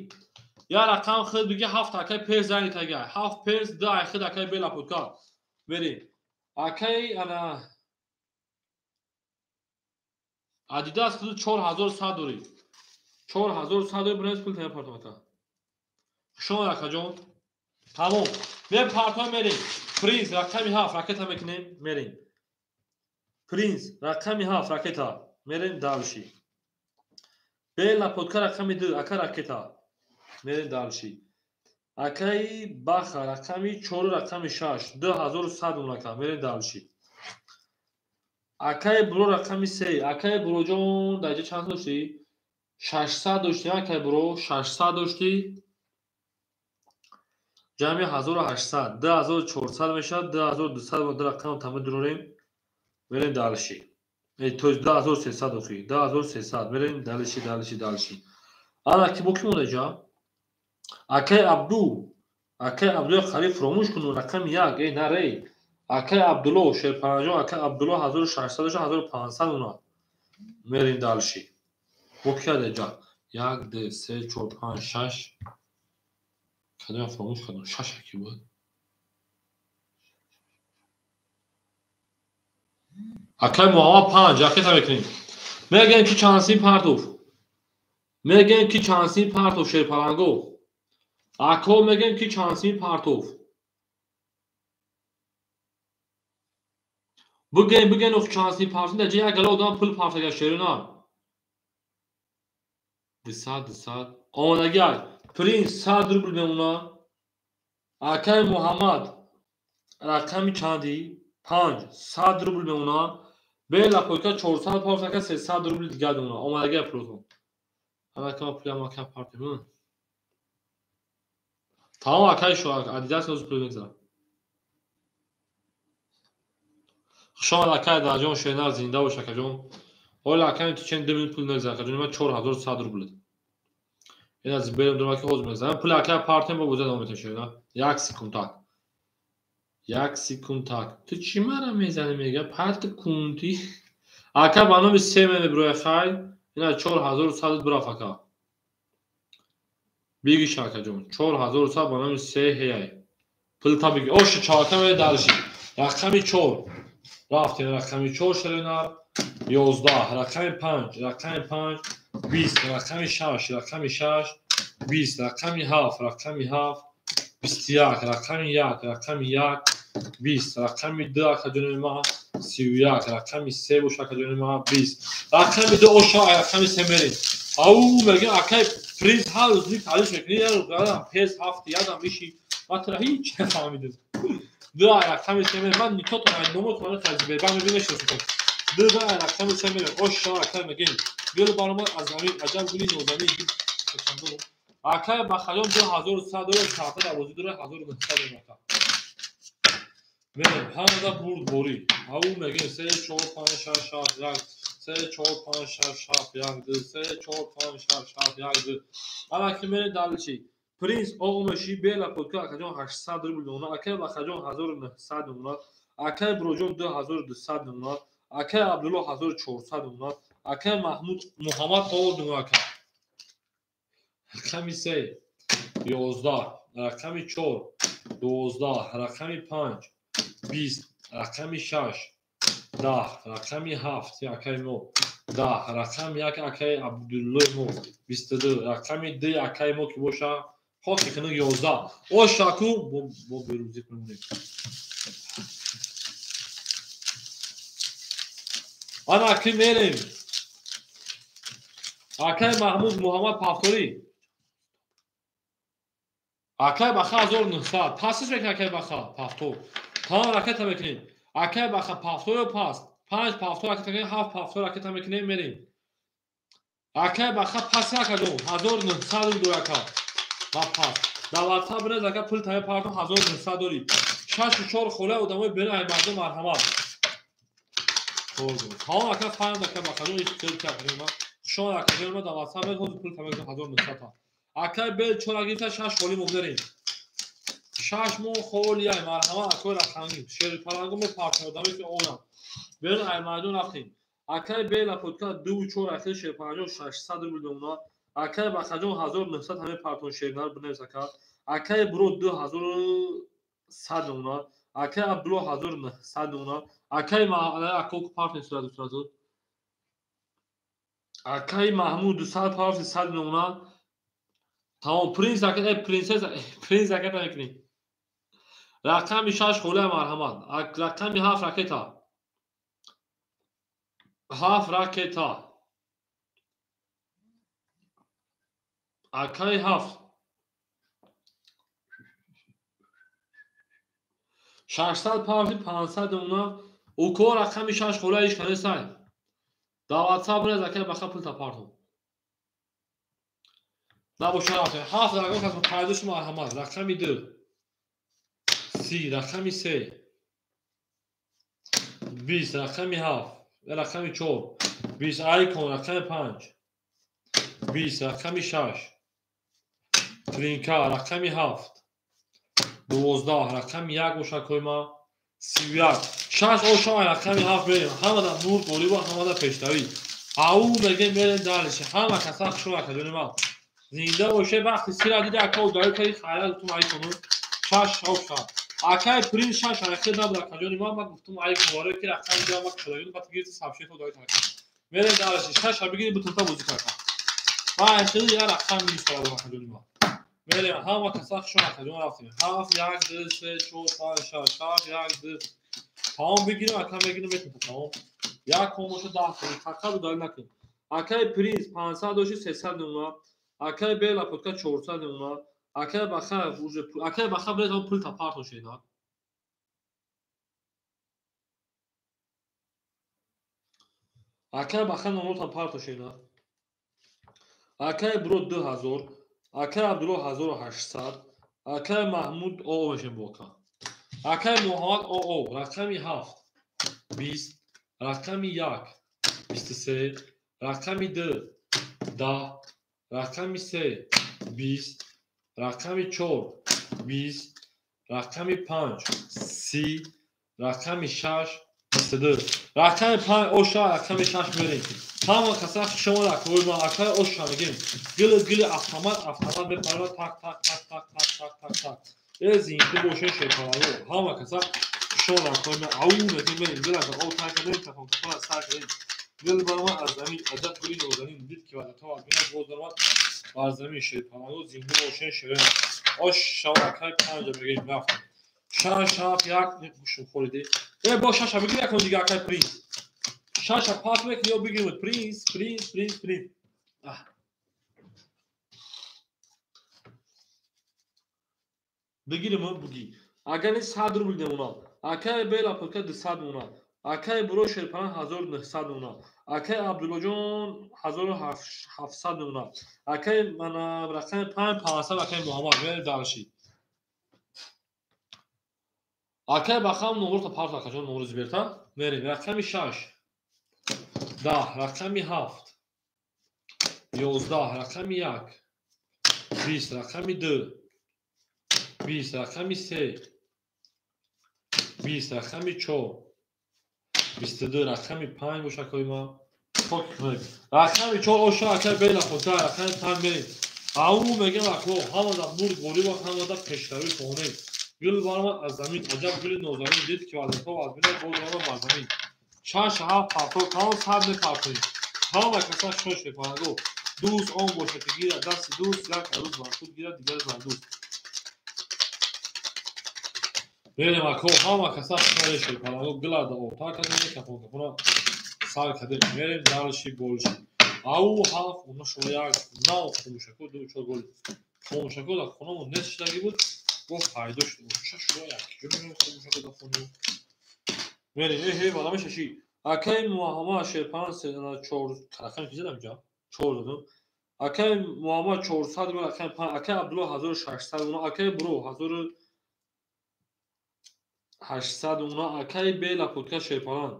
Speaker 1: Я рақам худ биги 7 акай перс зани тага. 7 перс 2 ай худ акай бела подка. Мерем. Акай ана Адидас худ 4100 дорӣ. 4100 дорӣ бирез пул тая партом ака. Хуш омад акаҷон. Тамом. Ме партом мерем. Принц рақами 7 ракета мекунем, мерем. Принц рақами 7 ракета. Мерем дальше. Бела подка рақами 2 ака ракета. Мерем дальше. Акаи Баха рақами 4 рақами 6 2100 унака. Мерем дальше. Акай бро рақами 3. Акай броҷон дар ҷа чанд доштӣ? 600 доштӣ акай бро, 600 доштӣ. Ҷамъи 1800, 2400 мешавад, 2200 мо ду рақам тамом дурорем. Мерем дальше. То есть 2300 охи, 2300 мерем дальше, дальше, дальше. Ана ки бо ки монда ҷа? Акай Абду, акай Абду хариф фаромӯш кун рақами 1, эй нарей. Акай Абдулло Шерпанаҷон, акай Абдулло 1600 дошт, 1500 монад. Мерем дальше. Бо ки ада ҷа? 1 2 3 4 5 6. Кадом фаромӯш кардам? 6 ки буд? Акай Муҳаммад 5 ракета мекунем. Мегӯем ки чанд сим партов. Мегӯем ки чанд сим партов шерпаланго. Ако мегӯем ки чанд сим партов. Бугӯем, бугӯем ох чанд сим партов. Дар ҷои як гала одам пул партага шерина. 200 200. Омадагӣ ай. Принц 100 рубл мемона. Акай Муҳаммад рақами чанди? 5 100 рубл мемона. Бела пойка 400 партага 300 рубл дигар мемона. Омадагӣ ай пулотон. Ана пулам ака партем. Тамом акай шо Адидас ноз пул мегзарад. Хуш омад акай Дарҷон Шернар, зинда бош акаҷон. Ҳоло акай ту чен 2 минут пул мегзарад акаҷон, ман 4100 рубл. Ин аз берем дурма ки ҳозир мегзарам. Пул акай партем бо боза давом метем Шернар. 1 секунд так. 1 секунд так. Ту чӣ мара мезанӣ мега? Парт кунти. Ака ба номи 3 меброя хай. Ина 4100 бураф ака. Бигиш акаҷон. 4100 ба номи 3 ҳеяй. Пул та биги. Оши чака ме дальше. Рақами 4. Рафтем рақами 4 Шернар. 11, рақами 5, рақами 5, 20, рақами 6, рақами 6, 20, рақами 7, рақами 7, 21, рақами 1, рақами 1, 20, рақами 2, акаҷони ма, 31, рақами 3 боша, акаҷони ма, 20, рақами 2 оша, рақами 3 мерем. Ау, мегӯям, акай принц ҳар рӯз ник таълиф мекунӣ, як рӯз ядам пес ҳафт ядам миши, ман тура ҳеҷ нафаҳмидам. 2 рақами 3 мерем, ман никотон ай номотон хаҷибе, бан мебинам шуд. 2 рақами 3 мерем, оша, акай мегӯем, гул баромад аз замин, аҷаб гули нозанин. Акай Бахаҷон 2100 дорад, карта дар бозӣ дорад, 1900 дорад. Мерем, ҳамада бурдборӣ. Ау мегӯем 3 4 5 6 7 1 3 4 5 6 7 1 2 3 4 5 6 7 1 2. Ана ки мерем далчи. Принц оғмаши бела подка акаҷон 800 рубл мемонад, акай Бахаҷон 1900 мемонад, акай Буроҷон 2200 мемонад, акай Абдулло 1400 мемонад, акай Маҳмуд Муҳаммад овоз мемонад ака. Рақами 3 11, рақами 4 12, рақами 5 20, рақами 6 10, рақами 7 акай мо 10, рақами 1 акай Абдуллои мо 22, рақами 2 акай мо ки боша хоки хунук 11. Ошаку бо берӯзӣ мемонем. Ана ки мерем. Акай Маҳмуд Муҳаммад Пафторӣ. Акай Баха 1900. Пасиш мекунем акай Баха Пафтор. Тамом ракета мекунем. Акай Баха Пафтор пас. 5 Пафтор ракета мекунем, 7 Пафтор ракета мекунем, мерем. Акай Баха пас акаҷон 1900 дор ака. Ба пас. Дар WhatsApp бинед ака пул тайёр партон 1900 дорӣ. 6-4 хола одамои берун ай мардум марҳамат. Тамом ака фаҳмид ака Бахаҷон ҳеҷ хел кардем. Хушон акаҷон ма дар WhatsApp бинед ҳозир пул тайёр 1900 та. Акай бел 4 гирифта 6 холи мобдерем. 6 моҳ холи ай марҳамат акои рақамӣ. Шери палангу мепартем одаме ки оям. Берун ай мардум рафтем. Акай бела подка 2 4 ахир шери палангу 600 рубл мемонад. Акай Бахаҷон 1900 ҳаме партон шернар бинавис ака. Акай Буро 2100 мемонад. Акай Абдулло 1900 мемонад. Акай Акоку партен сразу сразу. Акай Маҳмуд 200 партен 100 мемонад. Тамом принц ака принсесс принц ака мекунем. Рақами 6 хола марҳамат. Рақами 7 ракета. 7 ракета. Акай 7. 600 парти 500 мемонад. Уко рақами 6 хола иш канесай. Дар WhatsApp бинед акай Баха пул тапартон. Набоша рафтем. 7 рақам кас пайдо шуд марҳамат. Рақами 2 30, рақами 3 20, рақами 7, рақами 4 20, айкон рақами 5 20, рақами 6 тринка рақами 7 12, рақами 1 боша койма 31 6 оша рақами 7 мерем. Ҳамада нур ғолиба, ҳамада пешравӣ. Ау мегем мерем далиш. Ҳама каса хушо акаҷони ман. Зинда боше вақти сира дида ака ударӣ кади хайрат гуфтум айкону 6 оша. Акай принц 6 ҳаракат набуд акаҷони ман, ман гуфтум айкон варе ки рақами 2 ман кушодагӣ баъд гирифти сабшето ударӣ кард. Мерем далиш 6 бигири бутунта бозӣ кард. Ман айхели як рақам минус кардам акаҷони ман. Мерем ҳама каса хушо акаҷон рафтем. 7 1 2 3 4 5 6 7 1 2 тамом бигирем ака мегирем метунта тамом. Як комоша 10 сомон фақат ударӣ накун. Акай принц 500 доши 300 мемонад. Акай бела подка 400 мемонад. Акай Баха уже акай Баха билет ҳам пул тапарто шеда. Акай Баха номотам парто шеда. Акай Буро 2000, акай Абдулло 1800, акай Маҳмуд оо мешем бо ака. Акай Муҳаммад оо рақами 7 20, рақами 1 23, рақами 2 10, рақами 3 20, рақами 4 20, рақами 5 30, рақами 6 22. Рақами 5 оша, рақами 6 мерем. Ҳама каса шумо рақами ма акай оша мегем. Гил гил автомат автомат мепарад так так так так так так так так. Зинда боше шерпалаво. Ҳама каса Хушон акои ау мегем мерем дила об тар кардем кафон кафон аз сар кардем. Гул баромад аз замин аҷаб гули нозанин дид ки ваъдато аз бинад боз баромад бар замин шерпаланго зинда бошен шерен. Ош шава акай панҷа мегем рафтем. Шаш ҳафт як гӯшм хориди. Э бо шаша бигир якон дига акай принс. Шаша пас мекунӣ ё бигирем принс принс принс принс. Бигирем буги. Агар не 100 рубл мемонад. Акай бела пурка 200 мемонад. Акай буро шерпалан 1900 мемонад. Акай Абдуллоҷон 1700 мемонад. Акай мана рақами 5 500 акай Муҳаммад мерем дарши. Акай бахам номерта парт акаҷон номери зиберта. Мерем рақами 6 10 рақами 7 11 рақами 1 20 рақами 2 20 рақами 3 20 рақами 4 22 рақами 5 боша акои ма. Рақами 4 оша акай бела хота рақами 5 мерем. Ау мегем ако ҳамада бурд ғолиба ҳамада пешравӣ хоҳонем. Гул баромад аз замин аҷаб гули нозанин дид ки ваъдато аз бинад боз баромад бар замин. 6 7 партов тамом 100 мепартоем. Ҳама каса шош мепараго. Дӯст он бошад ки гирад дасти дӯст як арӯз бар худ гирад дигар бар дӯст. Мерем ако ҳама каса шош мепараго гула да обтар кардем кафон кафона сар кардем. Мерем дарши голши. Ау ҳафт уна шумо як нав хомӯшако ду чор гол. Хомӯшако дар хонамон нест шудагӣ буд. Бо пайдо шуд. Шаш шумо як ҷо мерем хомӯшако дар хонамон. Мерем э бада мешаши. Акай Муҳаммад Шерпан чор рақами ки задам ҷа? 4 задам. Акай Муҳаммад 400 рубл рақами 5, акай Абдулло 1600 рубл, акай Буро 1800 рубл, акай Бела Путка Шерпалан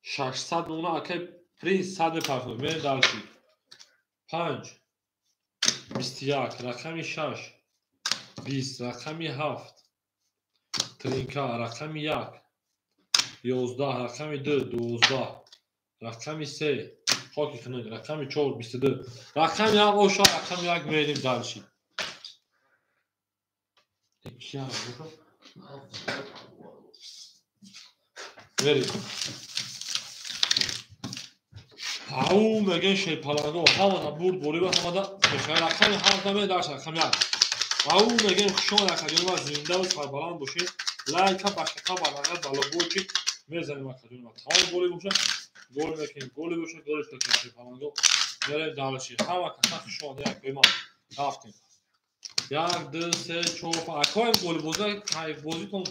Speaker 1: 600 рубл, акай Принс 100 мепартоем. Мерем дарши. 5 21 рақами 6 20 рақами 7 тринка рақами 1 11 рақами 2 12 рақами 3 хоки хунук рақами 4 22 рақами 1 оша рақами 1 мерем дарши. Мерем. Ау мегем шерпаланго ҳамада бурд бориба ҳамада пешравӣ рақами 7 намерем дарши рақами 1. Ау мегем хушон акаҷон ма зиндаву сарбаланд бошед. Лайка башақа балағат балобочи мезанем акаҷон ма. Тамом голи боша гол мекунем, голи боша голиш мекунем шерпаланго. Мерем дарши. Ҳама каса хушон як ма рафтем. 1 2 3 4 5 акоем голи боза кайф бозитон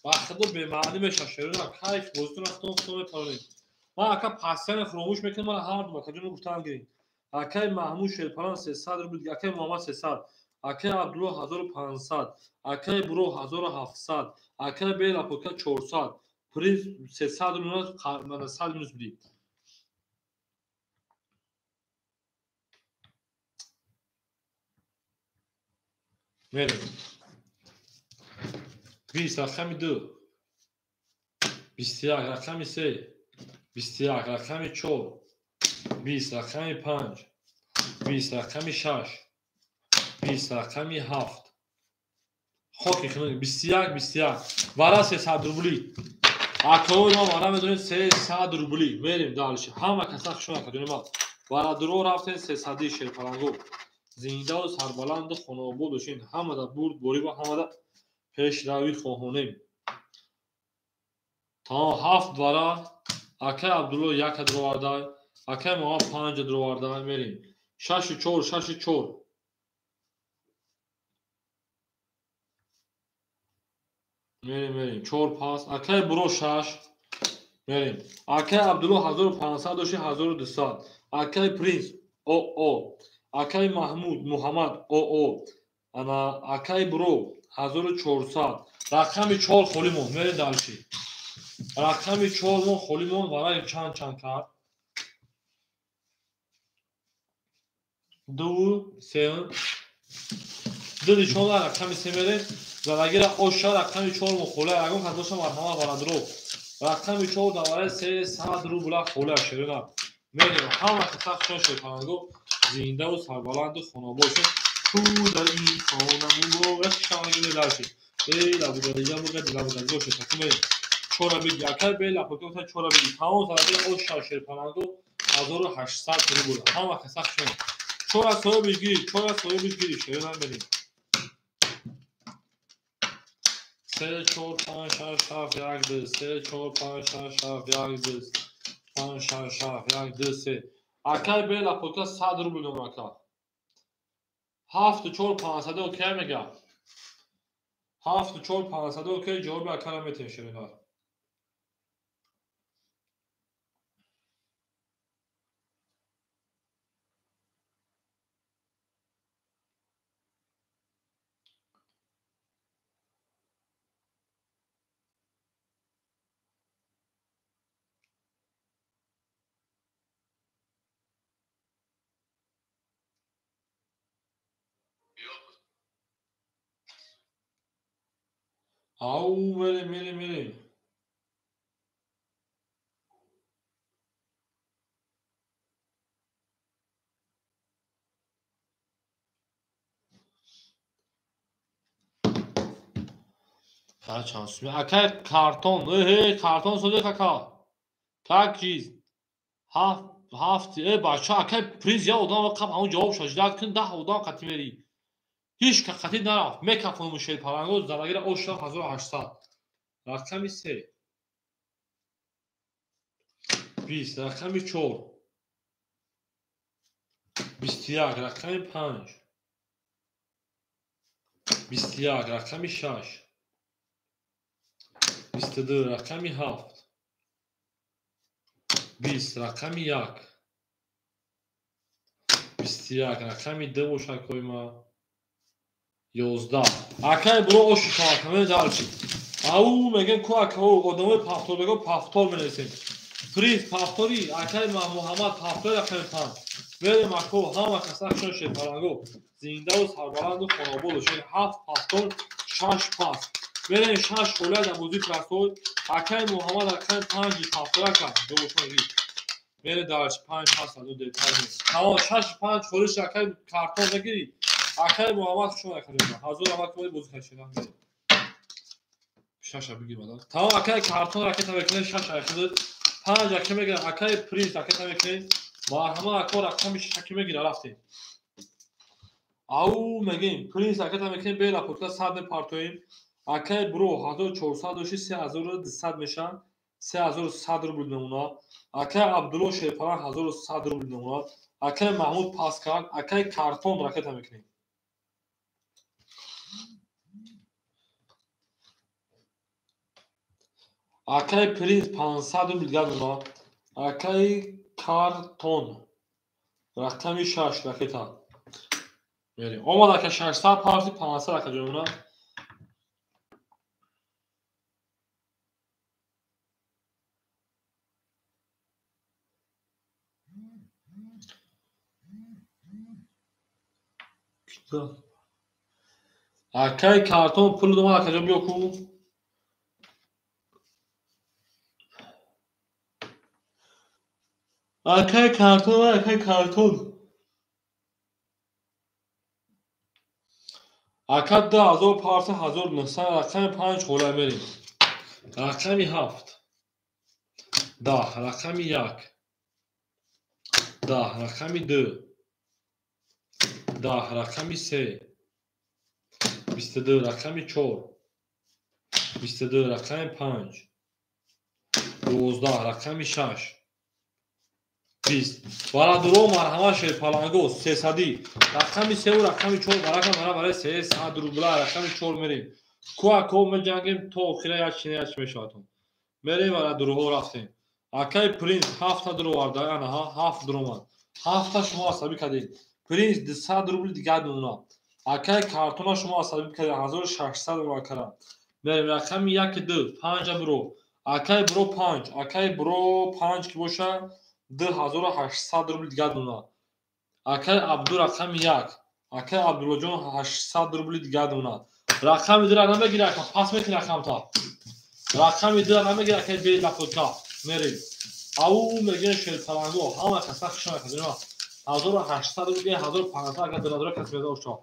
Speaker 1: ба худо бемаънӣ мешавад шерона кайф бозитон рафтон худо мепаронед. Ман ака пасяне фуромӯш мекунам мана ҳар ду акаҷон гуфтан гиред. Акай Маҳмуд Шерпалан 300 рубл, акай Муҳаммад 300, акай Абдулло 1500, акай Буро 1700, акай Бела Путка 400, Принс 300 рубл, мана 100 минус бидӣ. Мерем. 20 рақами 2 21 рақами 3 21 рақами 4 20 рақами 5 20 рақами 6 20 рақами 7 хоки хунук 21 21 вара 300 рубли. Акои ма вара медонед 300 рубли. Мерем дарши. Ҳама каса хушон акаҷони ма. Вара дуро рафтем 300 шерпаланго. Зиндаву сарбаланду хонаобод бошед. Ҳамада бурд бориба ҳамада пешравӣ хоҳонем. Тамом 7 вара акай Абдулло 1 дуроварда, акай Муҳаммад 5 дуроварда. Мерем. 6 4 6 4 мерем мерем 4 пас акай Буро 6 мерем. Акай Абдулло 1500 доши 1200, акай Принс ОО, акай Маҳмуд Муҳаммад ОО, ана акай Буро 1400 рақами 4 холӣ монд. Мерем дарши. Рақами 4 мо холӣ монд. Вараи чанд чанд кард? 2 3 2 нишон рақами 3 мерем. Задагира оша рақами 4 мо холӣ. Ягон кас боша марҳамат барадро. Рақами 4 дар вараи 300 рубла холӣ шерина. Мерем ҳама каса хушон шерпаланго зиндаву сарбаланду хонобод бошед. Ту дар ин хона муборак шавагӣ дарши. Бе лабуга буга лабуга гоше такуме чора биги акай бе лапока чора биги тамом сараби ош шерпаланго 1800 рубл. Ҳама каса хушон. Чора соҳибиш гири, чора соҳибиш гири, шеринам берим. 3 4 5 6 7 1 2 3 4 5 6 7 1 2 5 6 7 1 2 3. Акай бе лапока 100 рубл дом ака. 7 4 500 окей мега. 7 4 500 окей ҷавоби акара метем шеринар. Ау, мерем, мерем, мерем. Акай картон, э, картон соде кака. Как чиз? Ҳафт, ҳафт, э, бача, акай приз я одам қаб ҳамон ҷавоб шашдад кун, 10 одам қати мери. Ҳеч қати нарафт. Мекафонум шерпаланго залагира ош 1800. Рақами 3. 20, рақами 4. 21, рақами 5. 21, рақами 6. 22, рақами 7. 20, рақами 1. 21, рақами 2 бошад койма. 11. Акай буро оши шавакаме дарчи. Ау мегем ку акао одамои пафтор бего пафтор менависем. Приз пафтори акай Муҳаммад пафтори рақами 5. Мерем ако ҳама каса хушон шерпаланго. Зиндаву сарбаланду хонободу шер 7 пафтор 6 пас. Мерем 6 холия дар бозии прастой. Акай Муҳаммад рақами 5 пафтор ака. Ҷобошон гир. Мере дарчи 5 пас аду детал. Тамом 6 5 холиш акай картон мегири. Акай Муҳаммад хуш омад акай. Ҳазор аввал ки бозӣ кашидан. Шаша бигир бадан. Тамом акай картон ракета мекунем 6 айхид. 5 ака мегирам акай принц ракета мекунем. Марҳама ако рақами 6 ака мегира рафтем. Ау мегем принц ракета мекунем бе лапотка 100 мепартоем. Акай бро 1400 доши 3200 мешан. 3100 рубл мемонад. Акай Абдулло Шерпалан 1100 рубл мемонад. Акай Маҳмуд пас кард. Акай картон ракета мекунем. Акай принц 500 рубл дигар мемонад. Акай картон рақами 6 ракета. Мерем. Омад ака 600 парти 500 ака ҷой мемонад. Акай картон пул домад ака ҷон биё ку. Акай картон, акай картон. Ака 2000 парти 1900 рақами 5 хола мерем. Рақами 7. 10, рақами 1. 10, рақами 2. 10, рақами 3. 22, рақами 4. 22, рақами 5. 12, рақами 6. 20. Барадуро марҳама шерпаланго 300. Рақами 3 ва рақами 4 барака мара барои 300 рубла рақами 4 мерем. Ку ако меҷангем то охира як чине як мешавад. Мерем барадуроҳо рафтем. Акай принц 7 дуроварда, ана 7 дуромад. 7 шумо асабӣ кардед. Принц 200 рубл дигар мемонад. Акай картона шумо асабӣ кардед 1600 рубл кардам. Мерем рақами 1 2 5 буро. Акай буро 5, акай буро 5 ки боша 2800 рубл дигар мемонад. Акай Абду рақами 1, акай Абдуллоҷон 800 рубли дигар мемонад. Рақами 2 намегира ака, пас мекунӣ рақамта. Рақами 2 намегира акай бе лапотка. Мерем. Ау мегӯян шерпаланго ҳама каса хуш омад ака. 1800 рубл 1500 ака дурадура кас меза ошо.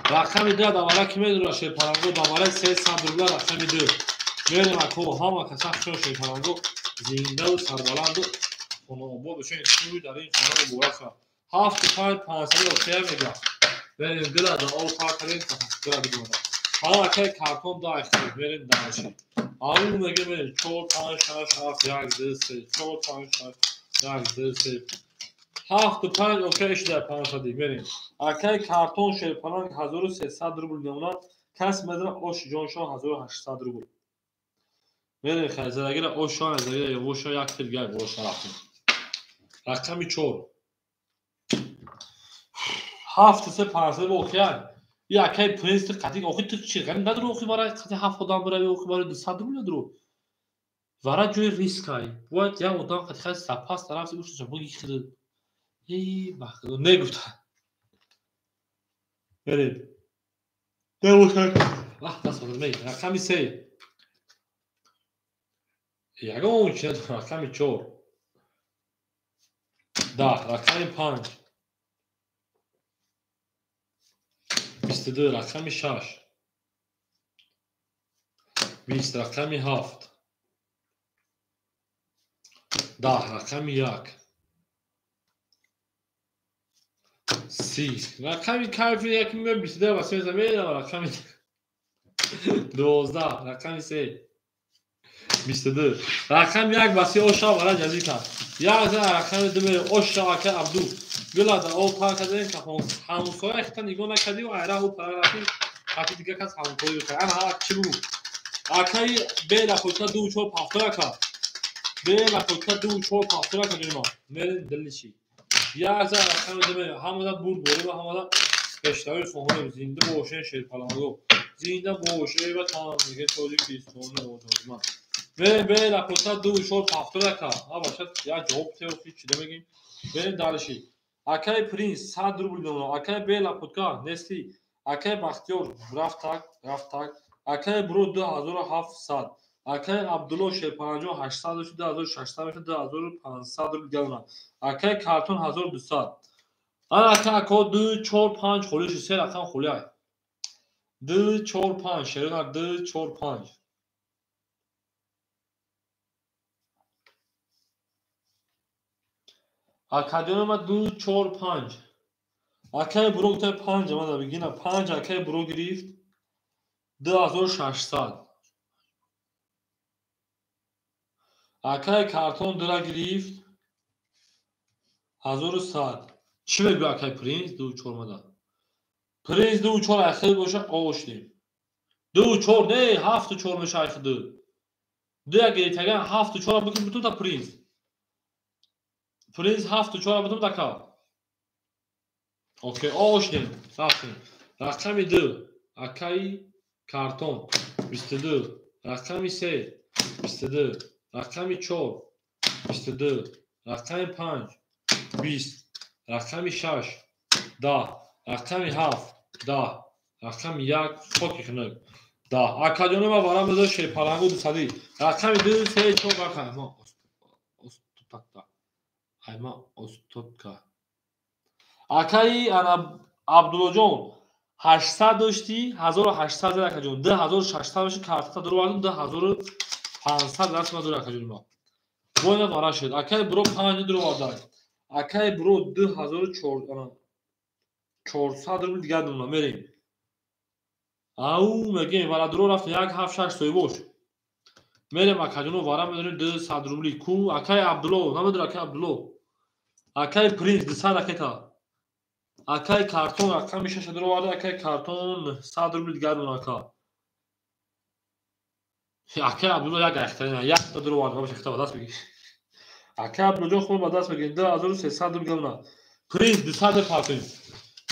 Speaker 1: Рақами 2 давара ки медура шерпаланго давара 300 рубла рақами 2. Мерем ако ҳама каса хушо шерпаланго зиндаву сарбаланду хонаобод бошен шуй дар ин хона муборак шавад. 7 5 500 окей мега. Мерем гила да об пар кардем гила бидона. Ҳала акай картон да айхтем мерем дарши. Ау мега мерем 4 5 6 7 1 2 3 4 5 6 1 2 3 7 5 окей шуда 500 мерем. Акай картон шерпаланг 1300 рубл мемонад. Кас медра ош ҷоншон 1800 рубл. Мерем хайзадагира ошон азагира ёвошо як тил гай болоша рафтем. Рақами 4. 7 3 500 окей. И акай принц қатик охи ту чи ғам надро охи вара қати 7 одам бирави охи вара 200 рубл надро. Вара ҷои рискай. Бояд як одам қати хай запас тарафи уш буги хид. Эй бахт не гуфта. Мерем. Девошак. Вақт аст мей. Рақами 3. Ягон чи надорам. Рақами 4. 10. Рақами 5. 22. Рақами 6. 20. Рақами 7. 10. Рақами 1. 30. Рақами кайфи як меояд 22 ва 3 мерава. Рақами 12. Рақами 3. 22. Рақами 1 ба 3 оша вара ҷазӣ кард. Як за рақами 2 мере оша ака Абду. Гила да об пар кардем ка ҳамсоя хита нигоҳ накардӣ ва айра ӯ пара рафти хати дига кас ҳамкорӣ кард. Ана ҳа чӣ буд? Акаи бела хотка 2 4 7 ака. Бела хотка 2 4 7 ака ҷонима. Мерем дилиши. Як за рақами 2 мере ҳамада бурд борӣ ва ҳамада пештави хоҳонем зинда бошен шерпаланго. Зинда боше ва тамом дига Тоҷикистони озодман. Мерем бела хотка 2 4 7 ака. А бошад як ҷавоб теохи чида мегим. Мерем далиши. Акай принц 100 рубл мемонад. Акай бела хотка нести. Акай Бахтиёр рафтак рафтак. Акай бро 2700. Акай Абдулло шерпаланҷо 800 2600 2500 рубл мемонад. Акай картон 1200. Ана ака ако 2 4 5 холӣ шуд. Се рақам холӣ ай. 2 4 5 шерона 2 4 5. Академия 2 4 5. Акай бро гуфта 5 мана бигина 5 акай бро гирифт 2600. Акай картон 2 гирифт 1100. Чӣ мегӯ акай принц 2 4 мана? Принц 2 4 ахир боша оштем. 2 4 не 7 4 меша ахир 2. 2 гирифтаган 7 4 бикун бутун та принц. Принц 7 4 бутун така. Окей, оштем. Рафтем. Рақами 2 акаи картон 22. Рақами 3 22. Рақами 4 22. Рақами 5 20. Рақами 6 10. Рақами 7 10. Рақами 1 хоки хунук 10. Акаҷони ма вара мезор шерпалангу 200. Рақами 2 3 4 рақам ма остотка. Айма остотка. Акаи ана Абдуллоҷон 800 доштӣ 1800 зад акаҷон. 2600 мешуд картата дуровардум 2500 расма дур акаҷони ма. Бояд вара шуд. Акаи бро 5 дуроварда. Акаи бро 2400 рубл дигар мемонад. Мерем. Ау мегем вара дуро рафтем 1 7 6 соҳибош. Мерем акаҷоно вара медорем 200 рубли. Ку акаи Абдулло намедор акаи Абдулло. Акаи принц 200 ракета. Акаи картон рақами 6 дуроварда. Акаи картон 100 рубл дигар мемонад ака. Акаи Абдулло як айхтарина якта дуроварда. Бабаш ихта ба даст бигир. Акаи Абдуллоҷон хуб ба даст бигир. 2300 рубл мемонад. Принц 200 партоем.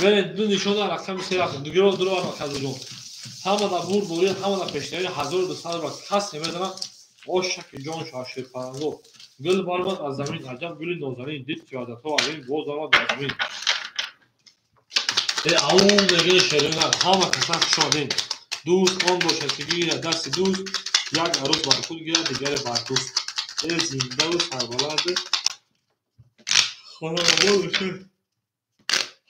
Speaker 1: Мерем ду нишона рақами 3 рафтем. Дугиро дуроварда акаи Абдуллоҷон. Ҳамада бурд борӣ ҳамада пешниҳоди 1200 рубл кас намедонад. Ошаки ҷон шоҳ шерпаланго. Гул баромад аз замин аҷаб гули нозанин дид ки ваъдатҳо аз ин боз омад ба замин. Ау мегӯи шерона ҳама каса хуш омадем. Дӯст он бошад ки гирад дасти дӯст, як арӯс бар худ гирад дигаре бар дӯст. Зиндаву сарбаланд хонаобод бошед.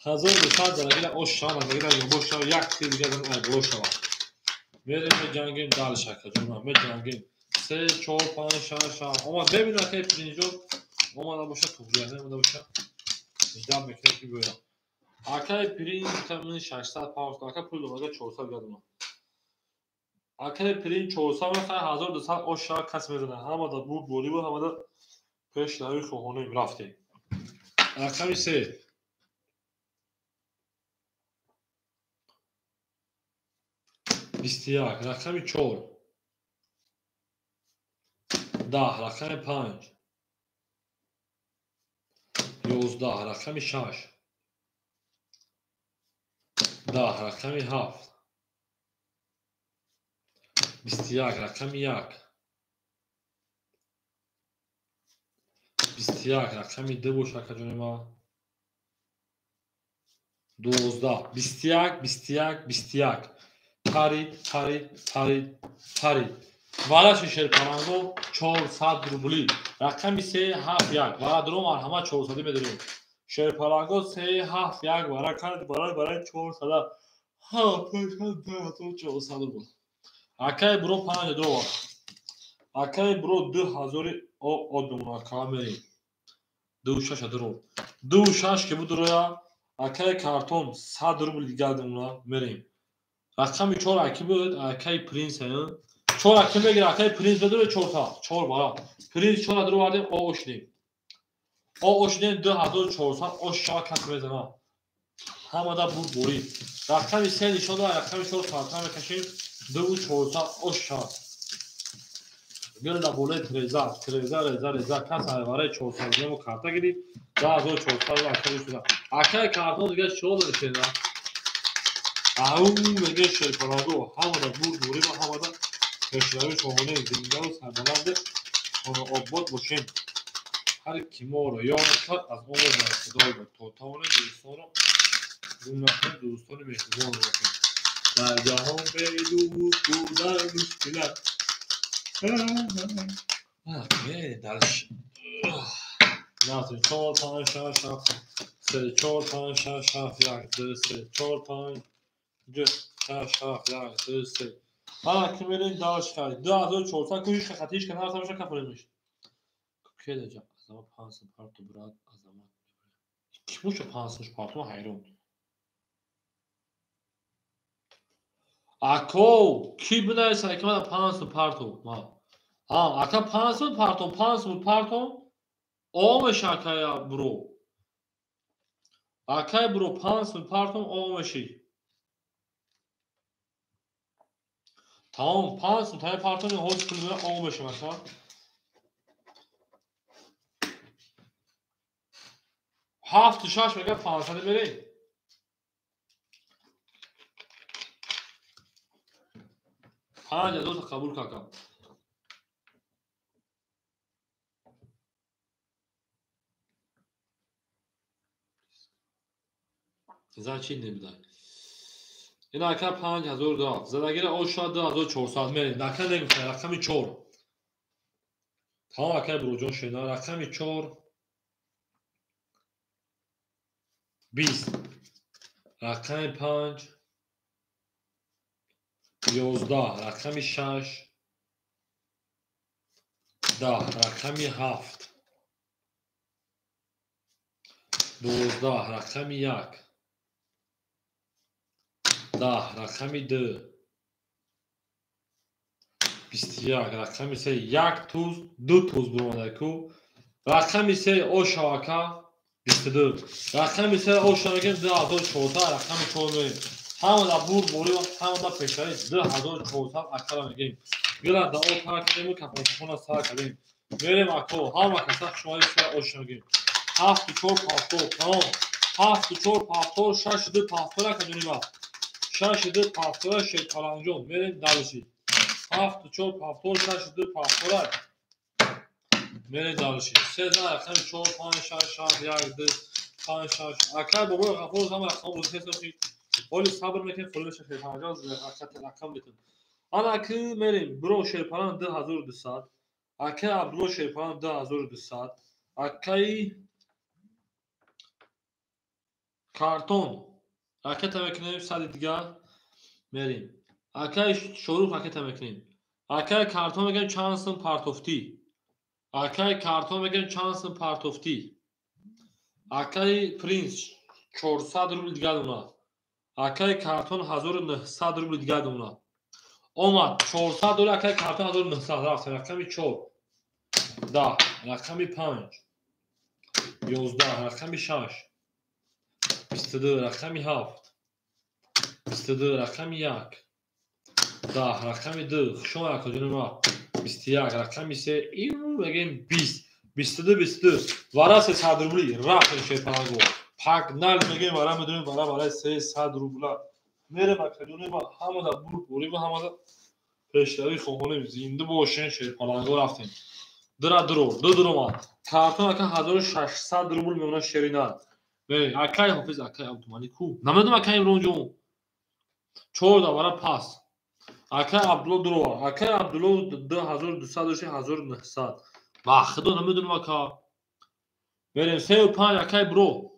Speaker 1: 1200 зарагира ош шава, назагира ёбош шава, як тир дига зан ай боло шава. Мерем меҷангем дальше акаҷон, меҷангем. 3 4 5 6 7. Омад бебин акай Принҷон омада боша, туғҷа омада боша. Ждам мекунем ки биёяд. Акай Принҷ тамин 600 паунд, ака пул додага 400 гадуна. Акай Принҷ 400 мехай 1200 ош шава кас мезанад. Ҳамада бурд борӣ буд, ҳамада пешравӣ хоҳонем рафтем. Рақами 3. 21, рақами 4. 10, рақами 5. 11, рақами 6. 10, рақами 7. 21, рақами 1. 21, рақами 2 бош акаҷони ман. 12, 21, 21, 21. Парид, парид, парид, парид. Вараши шерпаранго 400 рубли. Рақами 3 7 1. Вара дуром марҳамат 400 медорем. Шерпаранго 3 7 1 вара кард барои 400. Ҳа, 400 рубл. Акай бро 5 доллар. Акай бро 2000 одум камери. 26 дуром. 26 ки будроя акай картон 100 рубл дигар думна мерем. Рақами 4 аки буд, акай Принс 4 аки мегира, акай Принс бедуре 4 та, 4 бара. Принс 4 дуру вардем, о ошдем. О ошдем 2400 ош шава кас мезана. Ҳамада бурд борӣ. Рақами 3 нишон дод, рақами 4 карта мекашем, 2400 ош шава. Гилда болои треза, треза, реза, реза, кас айвараи 400 рублемо карта гирифт, 2400 акай шуда. Акай картон дига чиҳо дошена? Ау меге шерпаранго ҳамада бурд борӣ ва ҳамада пешравӣ хоҳонем, зиндаву сарбаланде хонаобод бошем. Ҳар ки моро ёд кард, аз он мо бархӯрдор буд, то тавонем дӯстонро гум накунем, дӯстони меҳрубонро бошем. Дар ҷаҳон бедӯст будан мушкил аст. Дальше. 4 5 6 7 3 4 5 6 7 1 2 3 4 5 6 7 1 2 3. Ҳа, ки мерем дальше харид. 2400 кӯшиш хатиш ка нарса боша кафолемиш. Кедаҷа азамат 500 парту брат азамат. Ки боша 500 парту ҳайрон. Ако ки бинависа ки мана 500 парту. Ма. Ҳа, ака 500 парту, 500 парту. Омеш акая бро. Акай бро 500 парту омеши. Тамом 500 таи партони ҳоз пул мера омеши масалан. 7 6 мега 500 мерем. 5000 қабул какам. Зан чи небудай. Ин ака 5000 дод. Задагира оша 2400 мерем. Ака негуфта рақами 4. Тамом ака броҷон шена рақами 4 20 рақами 5 11 рақами 6 10 рақами 7 12 рақами 1 10 рақами 2 21 рақами 3 1 туз 2 туз буромадаку рақами 3 ошавака 22 рақами 3 ошавака 2400 рақами 4 мерем. Ҳамада бурд борӣ ва ҳамада пешравӣ 2400 акара мегем. Гила да о тар кардем ва кафонкафона сар кардем. Мерем ако ҳама каса хушомадӣ 3 оша мегем. 7 4 7 тамом 7 4 7 6 2 7 акаҷони ба 6 2 7 шерпаланҷон мерем дальше. 7 4 7 6 2 7 мерем дальше. 3 рақами 4 5 6 7 1 2 5 6 акай бобои Ғафуров ҳама рақам бозӣ ки ҳоли сабр мекунем, холи меша шерпаланҷон рақам метун. Ана ки мерем бро шерпалан 2200 акай Абдулло шерпалан 2200 акай Картон. Ракета мекунем, сади дигар мерем. Акай Шорух ракета мекунем. Акай картон мегӯем чанд сум партофтӣ. Акай картон мегӯем чанд сум партофтӣ. Акай Принс 400 рубл дигар дона. Акай картон 1900 рубл дигар дона. Омад 400 доллар акай картон 1900 рафт. Рақами 4. 10, рақами 5. 11, рақами 6. 22, рақами 7. 22, рақами 1. 10, рақами 2. Хуш омад акаҷони ма. 21, рақами 3. Ин мегӯем 20. 22, 22. Вара 300 рубли. Рафт шерпаланго. Пагнал мегӯем вара медонем вара барои 300 рубла. Мерем акаҷони ма ҳамада бурд ва ҳамада пешравӣ хоҳонем. Зинда бошен шерпаланго рафтем. Дра дро, ду дромад. Картон ака 1600 рубл мемонад шерина. Мерем. Акай Ҳофиз, акай Абдумалик ку. Намедонам акай Имронҷон. 4 давара пас. Акай Абдулло дро. Акай Абдулло 2200 дошти 1900. Ба худо намедонам ака. Мерем 35 акай бро.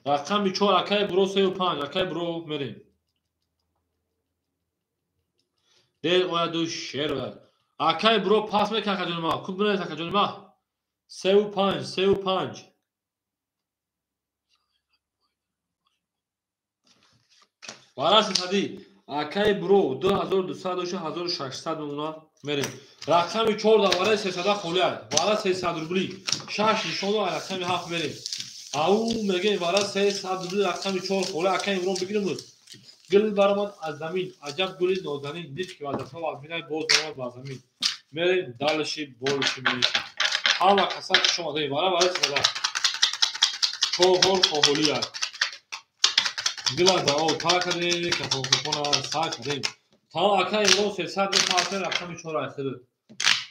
Speaker 1: Рақами 4 акай бро 35 акай бро мерем. Дер ояду шер ояд. Акай бро пас мекунад акаҷони ма. Куб бинавис акаҷони ма. 35, 35. Вара сесадӣ. Акай бро 2200 дошти 1600 мемонад. Мерем. Рақами 4 да вараи 300 холиад. Вара 300 рубли. 6 нишону рақами 7 мерем. Ау мегӯем вара 300 рубли рақами 4 холи. Акай Имрон бигирем. Гул баромад аз замин. Аҷаб гули нозанин. Дид ки вазифа вазминай боз баромад ба замин. Мерем далши болши мерем. Ҳама каса хуш омадаем. Вара вара 300. 4 холиад. Гула да о та кардем, кафонкафона сар кардем. Тамом акай Имрон 300 мепартем рақами 4 айхидид.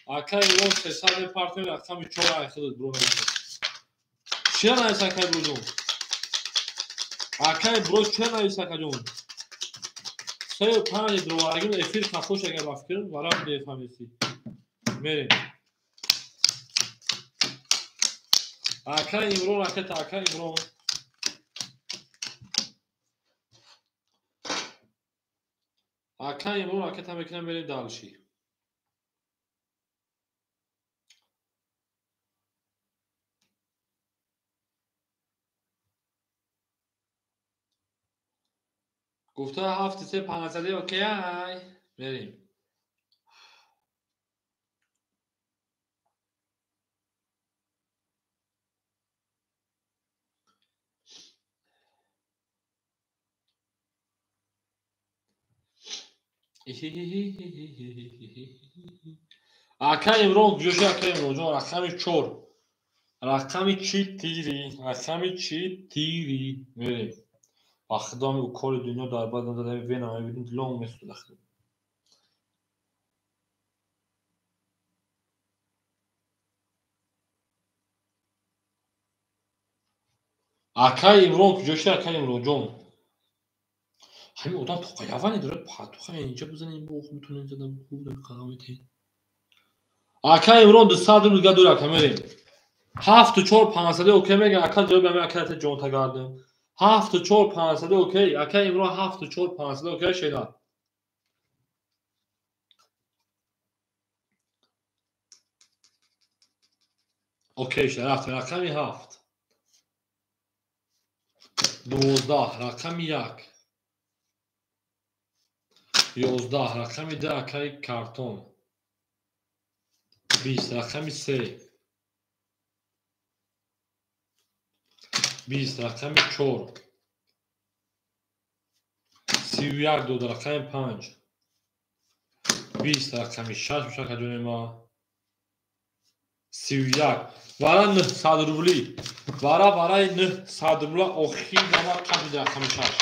Speaker 1: Акай Имрон 300 мепартем рақами 4 айхидид бро мерем. Чия навис акай броҷон? Акай бро чия навис акаҷон? 3 5 дроварагим эфир хафош агар ба фикрм вара бефаҳмеси. Мерем. Акай Имрон ракета, акай Имрон. Акай Имрон ракета мекунам, мерем далши. Гуфта 7 3 500 окей ай. Мерем. Акай Имрон куҷо акай Имрон ҷон? Рақами 4. Рақами 4, рақами 4 мерем. Ба худо ами уколи дунё дар бад нададами вена мебинем дилом месӯзад худо. Акай Имрон куҷо шуд акай Имрон ҷон? Ҳамин одам тоқаяване дорад патуха инҷа бизанем бо метонем зада хуб қадам метем. Акай Имрон 200 рубл дигар дора ака мерем. 7 4 500 окей мега ака ҷавоби ҳамин ака ҷонта гардем. 7 4 500 окей. Акай Имрон 7 4 500 окей шеда. Окей шуда рафтем рақами 7. 12 рақами 1. 11 рақами 2 акай картон. 20 рақами 3. 20 рақами 4. 31 дод рақами 5. 20 рақами 6 мешавад акаҷони ма. 31. Вара 900 рубли. Вара барои 900 рубла охир нама қабли рақами 6.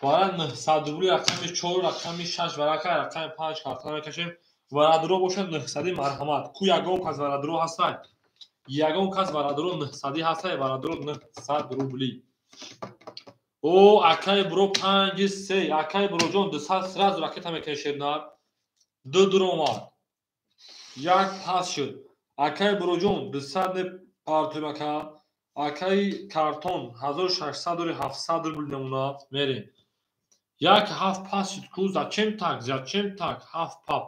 Speaker 1: Вара 900 рубли рақами 4, рақами 6 варака рақами 5 картона мекашем. Варадро бошад 900 марҳамат. Ку ягон кас варадро ҳастай? Ягон кас варадро 900 ҳастай? Варадро 900 рубли. О, акай бро 5 3, акай броҷон 200 сразу ракета мекунем шернар. 2 дуромад. 1 пас шуд. Акай броҷон 200 не партоем ака. Акаи картон 1600 дори 700 рубл намуна мерем. Як ҳафт пас шуд ку, зачем так, зачем так, ҳафт пап.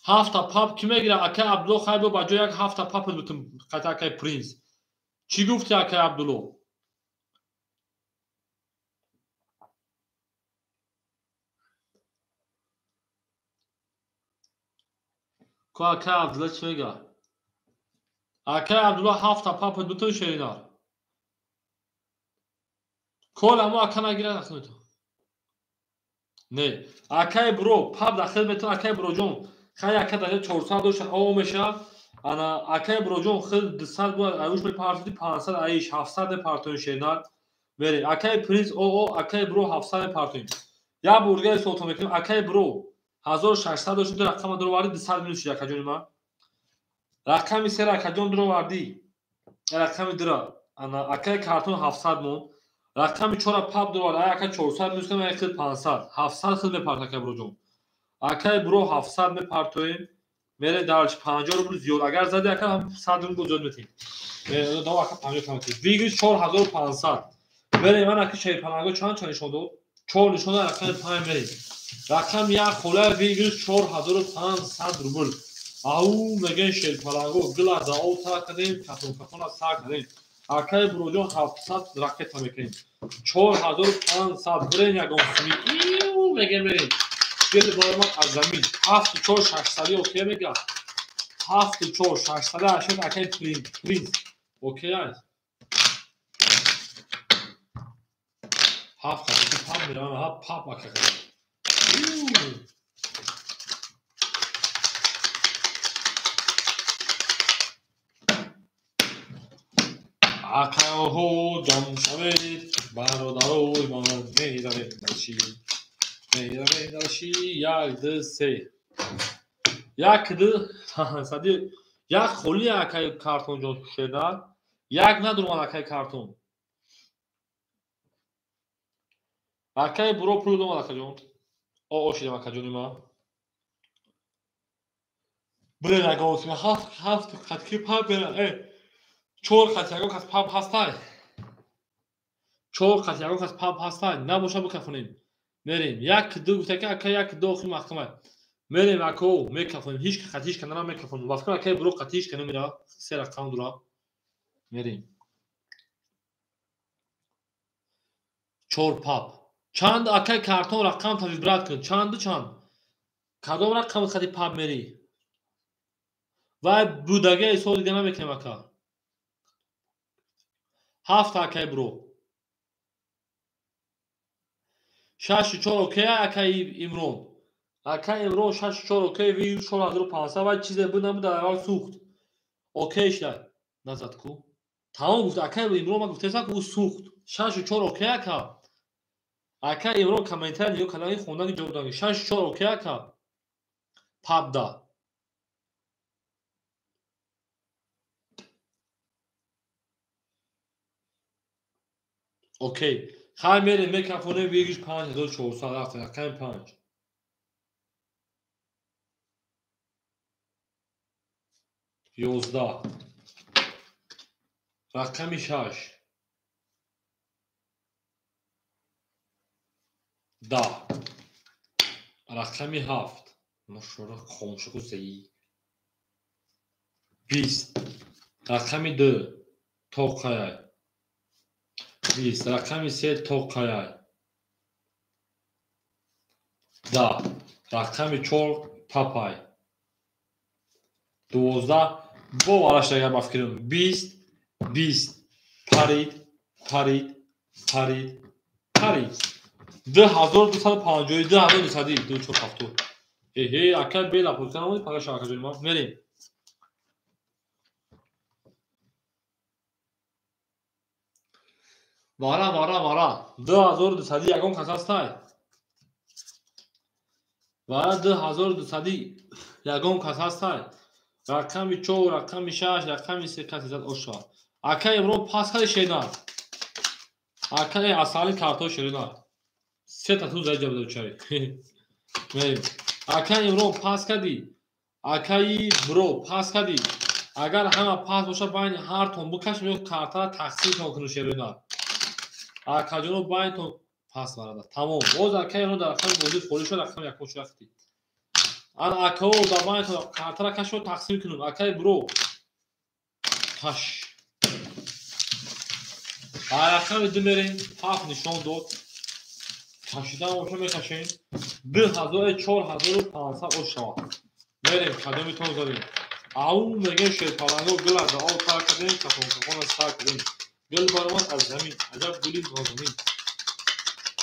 Speaker 1: Ҳафта пап кӣ мегирад? Акаи Абдулло хайбо ба ҷои як ҳафта пап бутум қата акаи Принс. Чӣ гуфти акаи Абдулло? Ку акаи Абдулло чӣ мегӯяд? Акаи Абдулло ҳафта пап бутум шеринар. Кол амо ака нагирад ахнуту. Не, акаи бро пап дахил метавон акаи броҷон. Хай ака дар 400 дошт о меша. Ана акаи броҷон хел 200 буд, аюш мепартоди 500 аиш 700 мепартои шеринар. Мере акаи Принс о акаи бро 700 мепартоим. Я бургаи сото мекунем акаи бро 1600 дошт рақама дуроварди 200 минус шуд акаҷони ман. Рақами сера акаҷон дуровардӣ. Рақами дура. Ана акаи картон 700 мон. Рақами чора пап дуровард, ай ака 400 минус кунем, ай хел 500. 700 хел мепарт акаи броҷон. Акаи бро 700 мепартоем. Мере дарч 50 рубл зиёд. Агар зади ака 100 рубл зиёд метем. Мере дав ака 50 кам метем. Вигриш 4500. Мере ман ака шерпаланго чанд чанд нишон дод? 4 нишон дод, рақами 5 мерем. Рақами 1 хола вигриш 4500 рубл. Ау мегӯян шерпаланго гила за об сар кардем, кафон кафона сар кардем. Акаи броҷон 700 ракета мекунем. 4500 бирен ягон суми. Иу мегӯем мерем. Гел баромад аз замин. 7 4 600 окей мега. 7 4 680 акаи Принс. Окей аст. 7 хати пап меравам, ҳа пап ака. Акаҳо ҷамъ шавед, бародарои ман меравем дарши. Меравем дарши. 1 2 3. 1 2 сади як холи акаи картон ҷон шеда. Як надурмад акаи картон. Акаи буро пул домад акаҷон. О шидам акаҷони ман. Бирен ягон ҳафт қатки пап бирен. Чор қат ягон кас пап ҳастай. 4 қат ягон кас пап ҳастай. Набоша бикафонем. Мерем. 1 2 гуфта ки ака 1 2 охи маҳкама. Мерем ако мекафонем. Ҳеч қат ҳеч канара мекафонем. Вафкар акаи буро қат ҳеч кана мера. Се рақам дура. Мерем. 4 пап. Чанд акаи картон рақам та вибрат кун. Чанду чанд? Кадом рақам қати пап мери? Вай будагаи сол дига намекунем ака. 7 акаи бро. 6 4 окей акаи Имрон. Акаи Имрон 6 4 окей ви 4500 вай чизе буд набуд дар аввал сӯхт. Окей шуд. Назад ку. Тамом гуфт акаи Имрон ман гуфтесам ки ӯ сӯхт. 6 4 окей ака. Акаи Имрон комментарий нигоҳ кардан хондан ҷавоб додани. 6 4 окей ака. Пабда. Окей. Хай мерем мекафонем вигиш 5400 рафта рақами 5. 11. Рақами 6. 10. Рақами 7. Машора хомшаку зеи. 20. Рақами 2. Тоқаяй. 20. Рақами 3 тоқаяй. 10. Рақами 4 папай. 12. Бо вараш агар ба фикрем 20 20 парид парид парид парид 2252 2200 2 4 7. Эҳе ака бела пулка намуд пага шака ҷони ма мерем. Вара вара вара 2200 ягон кас ҳастай? Вара 2200 ягон кас ҳастай? Рақами 4, рақами 6, рақами 3 касе зад оша. Ака Имрон пас кади шедан. Ака асали карто шедан. Се та ту заҷа буда чай. Мерем. Ака Имрон пас кади. Акаи бро пас кади. Агар ҳама пас боша, байни ҳартон бикашем ё картара тақсимтон кунем шеруна. Акаҷоно байнитон пас барада. Тамом. Боз акаи оно дар рақами бозӣ холӣ шуд, рақами якум шуд рафтӣ. Ана акао дар байнитон картара кашо тақсим кунем. Акаи бро. Каш. Дар рақами ду мерем, ҳафт нишон дод. Кашидан боша мекашем. 2000 4500 ош шавад. Мерем, кадомитон задем. Ау мегем шерпаланго гул аз об тар кардем, кафонкафона сар кардем. Гул баромад аз замин, аҷаб гули нозанин.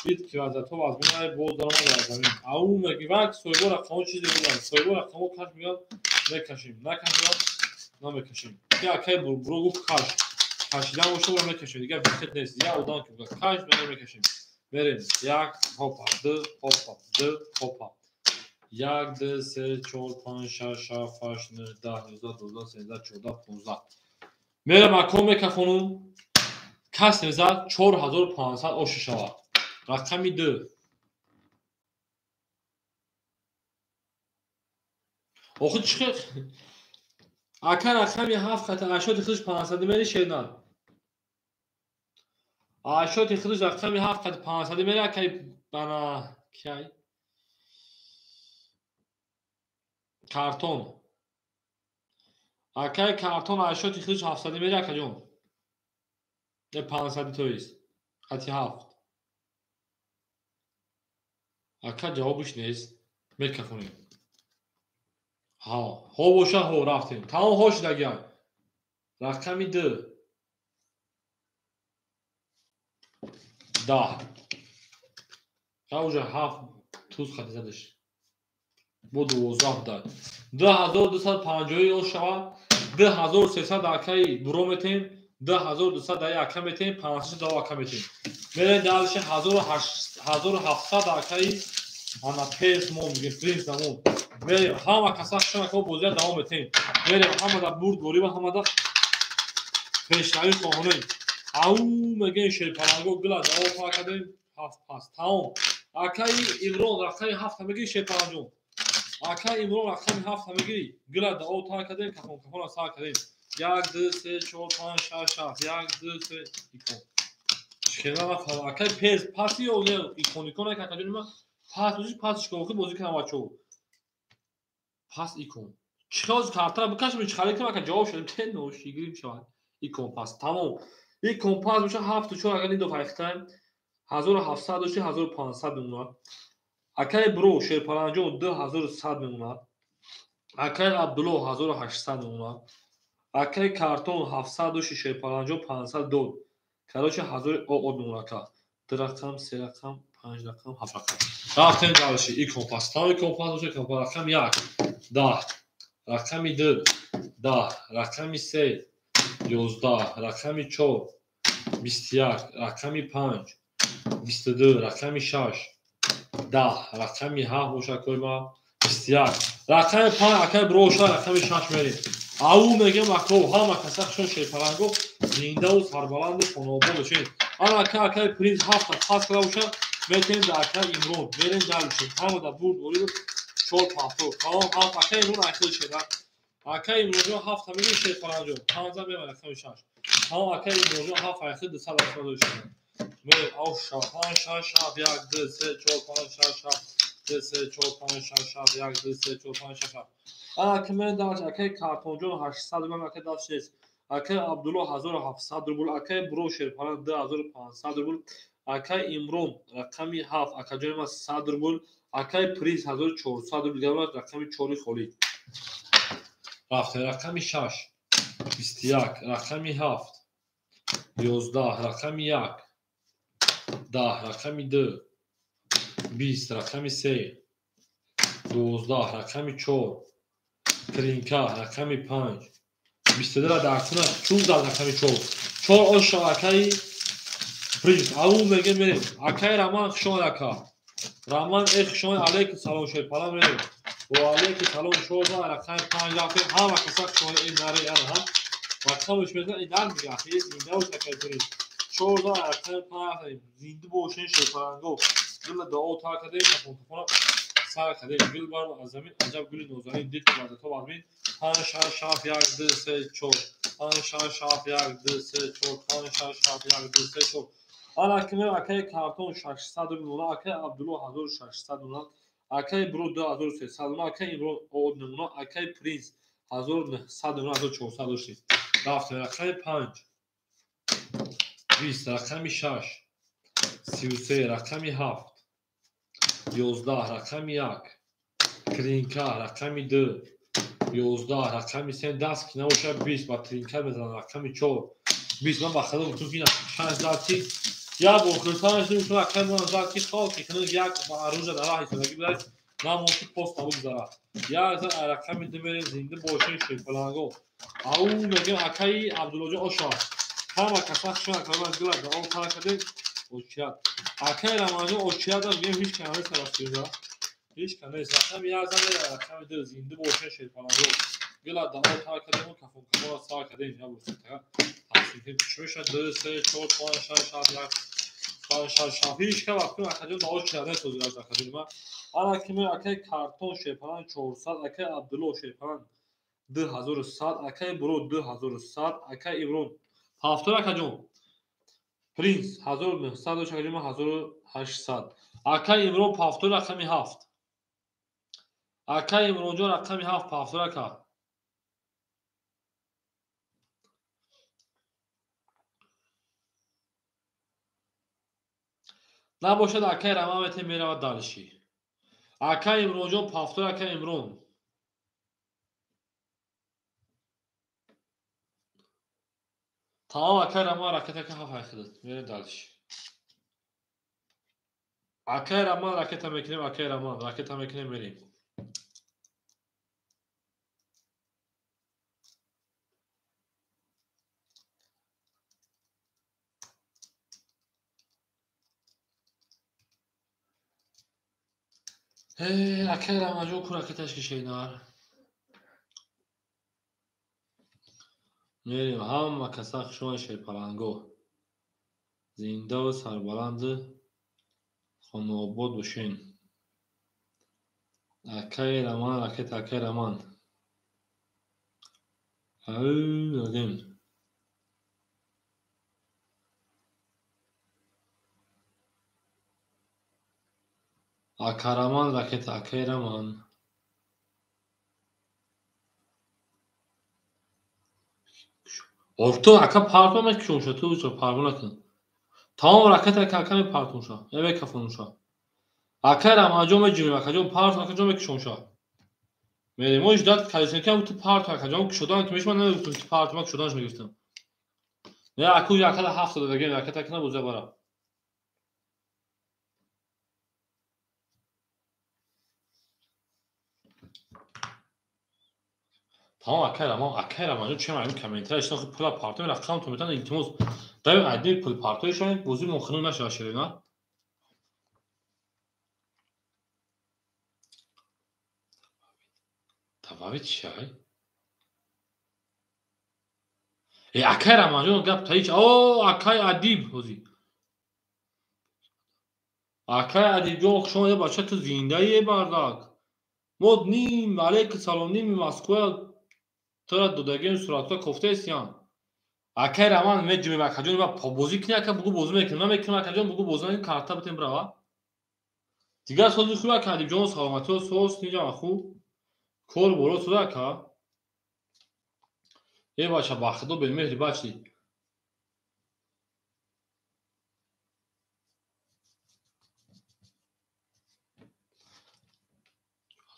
Speaker 1: Дид ки вазъиятҳо вазмин ай боз даромад аз замин. Ау меги вак соҳибо рақамҳо чизе мегӯянд. Соҳибо рақамҳо каш мегӯянд, мекашем. Накашем, намекашем. Ки акай буро гуфт каш. Кашидан боша ӯро мекашем. Дигар бихет нест. Як одам ки гуфт каш, мерем мекашем. Мерем. Як хопа, ду хопа, ду хопа. 1, 2, 3, 4, 5, 6, 7, 8, 9, 10, 11, 12, 13, 14, 15. Мерам аком мекафонум. Кас мезад 4500 ош шавад. Рақами 2. Охи чӣ ака рақами 7 хата ашоти худаш 500 мери шернад. Ашоти худаш рақами 7 хата 500 мери акай бана кай картон. Акай картон ашоти худаш 700 мери акаҷон. Не 500 то есть. Хати 7. Ака ҷавобиш нест. Мекафонем. Ҳа, ҳо боша ҳо рафтем. Тамом ҳо шудагиам. Рақами 2. 10. Ха уже 7 туз хати задаш. Бо 12 дад. 2250 ё шава. 2300 акаи буро метем. 2200 даи ака метем, 500 дао ака метем. Мерем дальше 1700 акаи ана пес мо мегем, принц намон. Мерем ҳама каса хушон ака бозия давом метем. Мерем ҳама да бурд борива, ҳама да пешравӣ хоҳонем. Ау мегем шерпаланго гула давом па кардем, ҳафт пас. Тамом. Акаи Имрон рақами 7 мегири шерпаланҷон. Акаи Имрон рақами 7 мегири. Гула давом та кардем, кафон кафона сар кардем. 1, 2, 3, 4, 5, 6, 7. 1, 2, 3, икон. Чхела нафаҳмам. Акаи пес, паси ё не икон, икон ака акаҷони ман пас бозӣ, пас чикор охи бозӣ кунам бачаҳо. Пас икон. Чӣ ҳоз картара бикашем, чӣ харид кунам ака ҷавоб шудем. Те нош, игирим шавад. Икон пас. Тамом. Икон пас боша 7 4 агар ин ду файхтаем. 1700 дошти 1500 мемонад. Акаи бро шерпаланҷон 2100 мемонад. Акаи Абдулло 1800 мемонад. Акаи картон 700 дошти шерпаланҷон 500 дод. Короче 1000 од мемонад ака. 2 рақам, 3 рақам, 5 рақам, 7 рақам. Рафтем дальше. Икон пас. Тамом икон пас боша икон пас. Рақами 1 10, рақами 2 10, рақами 3 11, рақами 4 21, рақами 5 22, рақами 6 10, рақами 7 боша акои ма 21, рақами 5 акаи бро боша рақами 6 мерем. Ау мегем ако ҳама каса хушон шерпаланго зиндаву сарбаланду хонаобод бошед. Ана ака акаи принц 7 пас карда боша метем да акаи Имрон. Мерем дальше. Ҳама да бурд борид 4 5. Тамом ҳафт акаи Имрон айхел шеда. Акаи Имронҷон 7 мегири шерпаланҷон. 5 мебарад рақами 6. Тамом акаи Имронҷон 7 айхел 200 дошта. Мерем ау 6 5 6 7 1 2 3 4 5 6 7 2 3 4 5 6 7 1 2 3 4 5 6 7. Ана ки мерем дальше. Акаи картонҷон 800 рубл, акаи дальше нест. Акаи Абдулло 1700 рубл, акаи бро шерпалан 2500 рубл, акаи Имрон рақами 7, акаҷони ман 100 рубл, акаи принц 1400 рубл, дигар рақами 4 холӣ. Рафтем рақами 6 21, рақами 7 11, рақами 1 10, рақами 2 20, рақами 3 12, рақами 4 тринка, рақами 5 22 ра дар куна чун зад рақами 4. 4 ош акаи принц. Ау мегем мерем. Акаи Раман хуш омад ака. Раман э хуш омад. Алейкум салом шерпалан мерем. Ва алейкум салом 4 рақами 5 рафтем. Ҳама каса хуш омад. Ин наре ана ҳам. Рақамаш мезан ин нар мега. Ахи зинда бош акаи принц. 4 рақами 5 рафтем. Зинда бошен шерпаланго. Гула дуо тар кардем, кафон кафона сар кардем. Гул бар аз замин аҷаб гули нозанин дид ки вазъиятҳо вазмин. 5 6 7 1 2 3 4 5 6 7 1 2 3 4 5 6 7 1 2 3 4. Ана ки мерем акаи Картон 600 рубл, акаи Абдулло 1600 рубл, акаи Бро 2300 рубл, акаи Имрон 9 рубл, акаи Принц 1900 рубл, 1400 доштем. Рафтем рақами 5 20, рақами 6 33, рақами 7 11, рақами 1 тринка, рақами 2 11, рақами 3 даст ки набошад 20 ба тринка мезанам, рақами 4 20. Ман ба худо гуфтам ки 5 зад ки як бор хурсанд шудем, гуфтам акаи ман зад ки хок ки хунук як ба арӯза дар роҳ истодагӣ будад, намон ки пост набугзарад. Як зад рақами 2 мерем, зинда бошем шерпаланго. Ау мегӯем акаи Абдуллоҷон оша. Ҳама каса хушон акаи гила даом тара кардем очият. Акаи Рамазон очият мегӯем ҳеҷ кас нест расида. Ҳеҷ кас нест. Рақами як зад рақами 2 зинда бошем шерпаланго. Гила даом тара кардем ва кафон кафонро сар кардем. Я бо тақсим кардем. Чӣ мешавад? 2 3 4 5 6 7 1 5 6 7. Ҳеҷ кас вақти акаҷон даом чият нест ҳозир акаҷон ман. Ана ки мерем акаи Картон шерпаланг 400, акаи Абдулло шерпаланг 2100, акаи Бро 2100, акаи Имрон 70 акаҷон. Принц 1900 дошт акаҷон, ман 1800. Акаи Имрон 70 рақами 7. Акаи Имронҷон рақами 7 70 ака. Набошад акаи Раман метем меравад дальше. Акаи Имронҷон 70 акаи Имрон. Тамом акаи Раман ракета ка ҳафт айхидат. Мерем дальше. Акаи Раман ракета мекунем, акаи Раман ракета мекунем, мерем. Акаи Раманҷон ку ракеташ кишед нар. Мерем ҳама каса хушомад шерпаланго. Зиндаву сарбаланду хонаобод бошен. Акаи Раман ракета, акаи Раман. Ау, додем. Ака Раман ракета, акаи Раман. Орто ака партон мекушонша, ту чо парво накун. Тамом ракета ака ака мепартонша, я мекафонша. Акаи Раманҷон меҷунем, акаҷон партон, акаҷон мекушонша. Мерем, мо ждат кардем ки ту партон, акаҷон кушодан ки мешман намегуфтам ки партон, ман кушоданаш мегуфтам. Не, аку якада 7 додагем, ракета ки набоза бара. Тамом акаи Раман, акаи Раманҷон чем ами комментария ишта пула партои рақам то метан илтимос. Даё адни пул партои шавем, бозӣ мо хунук нашава шерина. Добавить чай. Акаи Раманҷон гап таич. О, акаи Адиб ҳозир. Акаи Адибҷон хуш омадед, бача ту зиндаи бардак. Мо ним алейкум салом ними Москва тура додагем суратҳо кофтаестиян. Акаи Раман меҷумем акаҷон ва бозӣ кунӣ ака бугу бозӣ мекунем, намекунем акаҷон бугу бозӣ накунем, карта битем брава. Дигар сози хуб ака Адибҷон саломатиҳо соз ниҷам хуб. Кор боро суда ака. Э бача ба худо бемеҳри бачи.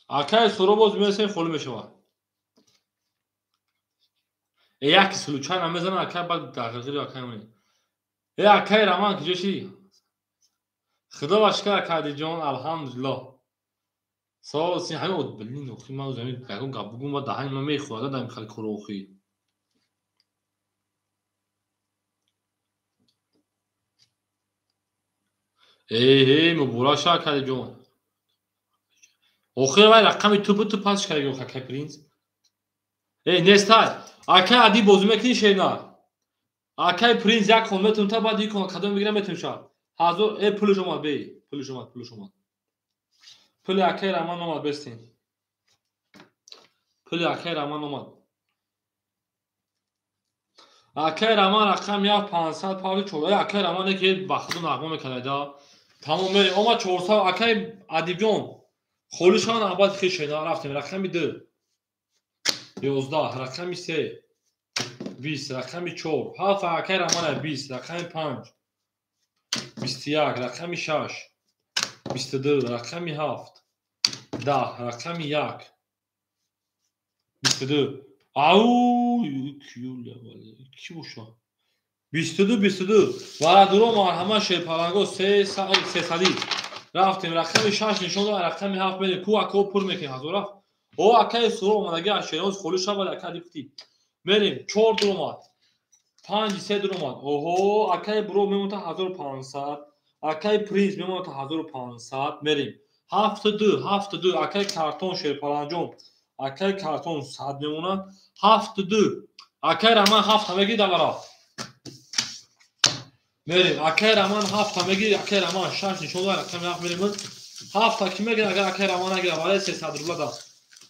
Speaker 1: Акаи Суро боз мерасем холӣ мешавад. Як случай намезанад акаи баъд дағирғири акаи монед. Акаи Раман куҷо шидӣ? Худо ба шукр ака Адибҷон, алҳамдулиллоҳ. Соз ҳамин од блин охи ман ҳамин ягон гап бугум ва даҳани ман мехӯрад дар ин хали коро охи. Э муборак шав ака Адибҷон. Охир вай рақами ту буд, ту пасш карди акаи Принц. Нестай. Акаи Адиб бозӣ мекунӣ шерна? Акаи Принц як хон метавон та баъд икон кадом мегирам метавон ша. Ҳазор пулш омад бе, пулш омад, пулш омад. Пули акаи Раман омад бестин. Пули акай Раман омад. Акай Раман рақами 7 500 павли 4. Акай Раман ки ба худу нағма мекарда. Тамом мерем. Омад 400 акай Адибҷон. Холӣ шаванд абад хишена рафтем. Рақами 2 11, рақами 3 20, рақами 4 7 акай Раман 20, рақами 5 21, рақами 6 22, рақами 7 10, рақами 1 22. Ау, ки боша? 22 22. Варадуро марҳама шерпаланго 300. Рафтем рақами 6 нишон дод, рақами 7 мерем. Ку ако пур мекунем ҳазор рафт. О акаи суро омадаги аз Шероз холӣ шавад ака дипти. Мерем 4 дуромад. 5 3 дуромад. Оҳо, акаи буро мемонад 1500. Акаи принц мемонад 1500. Мерем 7 2 7 2 акаи картон шерпаланҷон. Акаи картон 100 мемонад. 7 2 акаи Раман 7 мегирад давара. Мерем акаи Раман 7 мегирад, акаи Раман 6 нишон дод, рақами 7 мерем. 7 ки мегирад, агар акаи Раман нагирад, вале 300 рубла даст.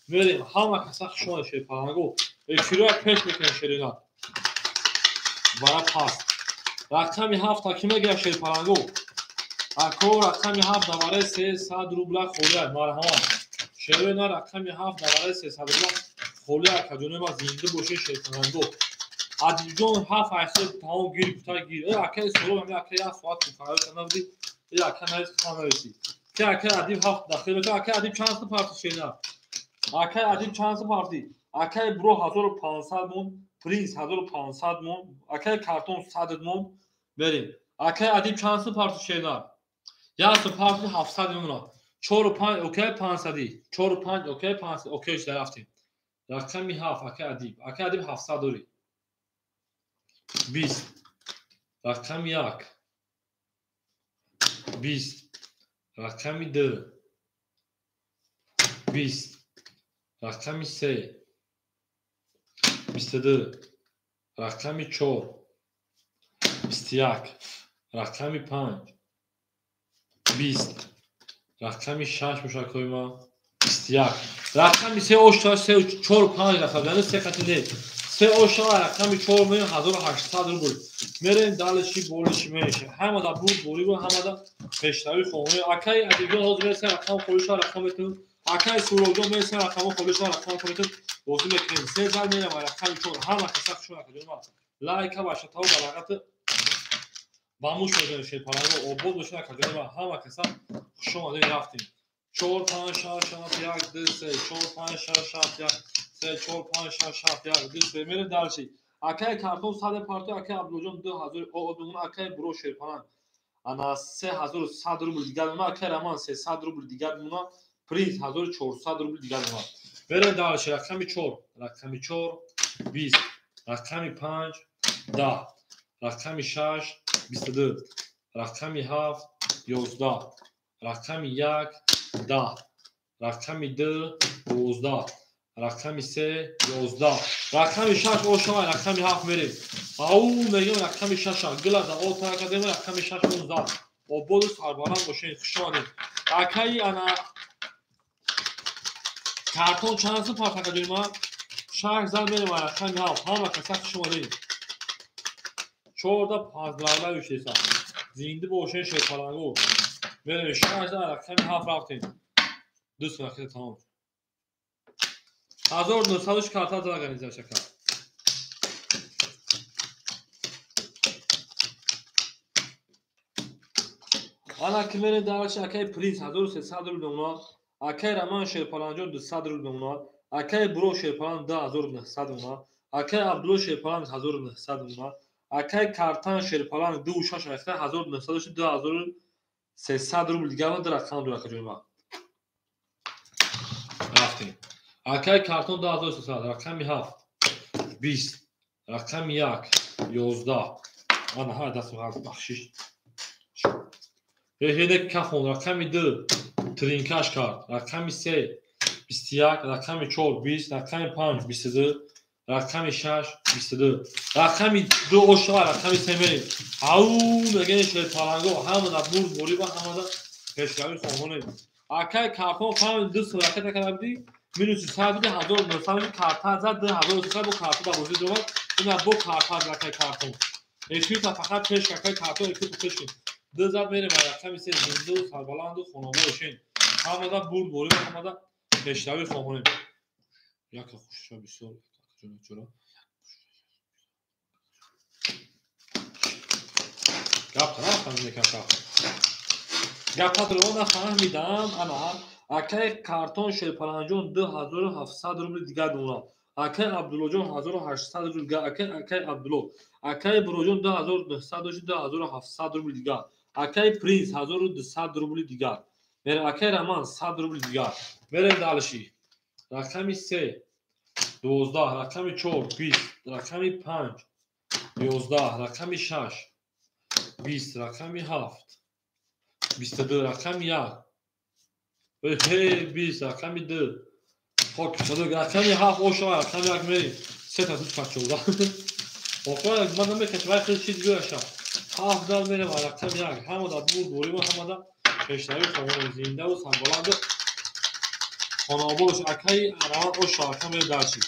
Speaker 1: Мерем ҳама каса хушона шерпаланго. Эфиро пеш мекунем шерина. Вара паст. Рақами 7 ки мегирад шерпаланго. Ако рақами 7 даваре 300 рубла холия. Марҳамат. Шерина рақами 7 даваре 300 рубла холия. Акаҷони ма зинда боше шерпаланго. Адибҷон 7 800 тамом гир гуфта гир. Акаи суроб ҳами акаи 1 соат фарёд карда будӣ. Ака навис нависи. Ки акаи Адиб 7 дахил мекунад. Акаи Адиб чанд сум партӣ шерина? Акаи Адиб чанд сум партӣ? Акаи Бро 1500 мон, Принц 1500 мон, акаи Картон 100 мон. Мерем. Акаи Адиб чанд сум партӣ шерина? 1 сум партӣ 700 мемонад. 4 5 окей 500. 4 5 окей 500 окей шуда рафтем. Рақами 7 акаи Адиб. Акаи Адиб 700 дорӣ. 20, рақами 1 20, рақами 2 20, рақами 3 22, рақами 4 21, рақами 5 20, рақами 6 бошад кои ма 21, рақами 3 оша 3 4 5 рафта, яъне 3 хати не. 3 оша рақами 4 меем 1800 рубл. Мерем далиши болиши мешем. Ҳамада бурд борӣ бо ҳамада пешравӣ хонӣ. Акаи Адибҷон ҳозир мерасем рақам холиша рақам метавонем. Акаи Суробҷон мерасем рақам холиша рақам метавонем. Бозӣ мекунем. 3 зар мерем рақами 4. Ҳама каса хушон акаҷон ма. Лайка ва шатав балағат ба муш мезанем шерпаланго. Обод бошед акаҷон ма. Ҳама каса хуш омадед рафтем. 4 5 6 7 1 2 3 4 5 6 7 1 3 4 5 6 7 1 2 3 мерем дальше. Акаи картон 100 партӣ, акаи Абдуллоҷон 2000 од мемонад, акаи Буро шерпаланг ана 3100 рубл дигар мемонад, акаи Раман 300 рубл дигар мемонад, Принц 1400 рубл дигар мемонад. Мерем дальше. Рақами 4, рақами 4 20, рақами 5 10, рақами 6 22, рақами 7 11, рақами 1 10, рақами 2 12, рақами 3 11, рақами 6 ошава, рақами 7 мерем. Ау мегем рақами 6 гила да о та кардем рақами 6 11. Ободу сарбаланд бошед, хуш омадед. Акаи ана картон чанд сум парт акаҷони ма? 6 зар мерем рақами 7. Ҳама каса хуш омадед. 4 поздравляю шеса. Зинда бошед шерпаланго. Мерем 6 зар рақами 7 рафтем. 2 рақами тамом. 1900 карта организация кард. Ана ки мерем дараши акаи Принц 1300 рубл мемонад, акаи Раман шерпаланҷон 200 рубл мемонад, акаи Буро шерпаланг 2900 мемонад, акаи Абдулло шерпаланг 1900 мемонад, акаи Картан шерпаланг 26 рақта 1900 2300 рубл дигар мемонад, рақам ду рақаҷои ма. Рафтем. Акаи картон 2300, рақами 7 20, рақами 1 11. Ана ҳар дастм ҳаст бахшиш. Ҳеде кафон рақами 2 тринкаш кард, рақами 3 21, рақами 4 20, рақами 5 22, рақами 6 22, рақами 2 ошава, рақами 3 мерем. Ау мегӯянд шерпаланго ҳамада бурд борӣ ва ҳамада пешравӣ хононем. Акаи картон фаҳмид 2 ракета карда будӣ? Минуси 100 буди 1900 карта зад 2300 бо карта дар бозӣ дорад. Ина бо карта акай картон. Эфирта фақат пеш акай картон эфирта пеш кун. Ду зад мерем ба рақами 3 зинда сарбаланду хонобод бошен. Ҳамада бурд борӣ ҳамада пешравӣ хоҳонем. Яка хушша бисёр чора. Гап нафаҳмидем кака. Гапатро нафаҳмидам. Ана акай картон Шерпаланҷон 2700 рубли дигар донад. Акай Абдуллоҷон 1800 рубли дигар. Акай Абдулло. Акай Буроҷон 2900 2700 рубли дигар. Акай Принц 1200 рубли дигар. Мерем акай Роман 100 рубли дигар. Мерем дальше. Рақами 3 12, рақами 4 20, рақами 5 11, рақами 6 20, рақами 7 22, рақами 1 20, рақами 2 хок рақами 7 оша рақами 1 мерем. Се та тут качода. Охир ман намекашам, вай хеле чиз гӯяша. 7 дар мерем рақами 1. Ҳамада бур борим, ҳамада пешравӣ хоҳонем. Зиндаву сарбаланду хонобод. Акай Раван оша рақами дарчи.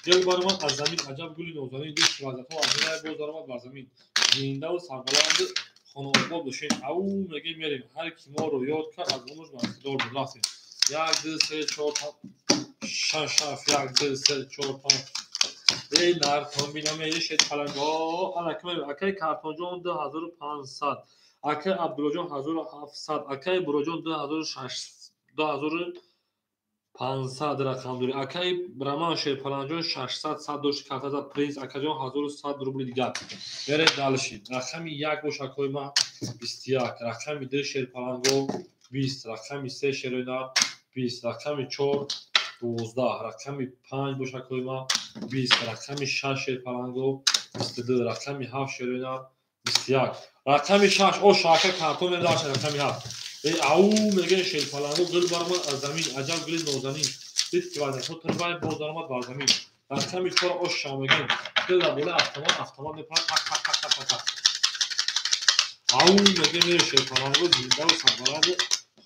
Speaker 1: Гел баромад аз замин аҷаб гули нозанин дӯст вазатҳо аз дунёи боз даромад бар замин. Зиндаву сарбаланду хонобод бошем. Ау мегем мерем. Ҳар ки моро ёд кард аз умрш бархдор буд. Рафтем. 1 2 3 4 5 6 7 1 2 3 4 5. Эй нартон бинам эй шерпаланго. Ана ки мерем. Акай Картонҷон 2500, акай Абдуллоҷон 1700, акай Буроҷон 2500 рақам дорӣ. Акай Роман Шерпаланҷон 600 100 дошт карта зад. Принц акаҷон 1100 рубли дигар. Мерем дальше. Рақами 1 бош акои ман 21, рақами 2 Шерпаланго 20, рақами 3 Шероина 20, рақами 4 12, рақами 5 бош акои ман 20, рақами 6 Шерпаланго 22, рақами 7 Шероина 21, рақами 6 оша ака картон мерем дальше. Рақами 7. Эй ау мегӯяд Шерпаланго гул баромад аз замин аҷаб гули нозанин дид ки вазатҳо турбай боз даромад бар замин. Рақами 4 оша мегӯем дил дар болои автомат автомат мепарад так так так так так. Ау мегӯем мерем Шерпаланго зиндаву сарбаланду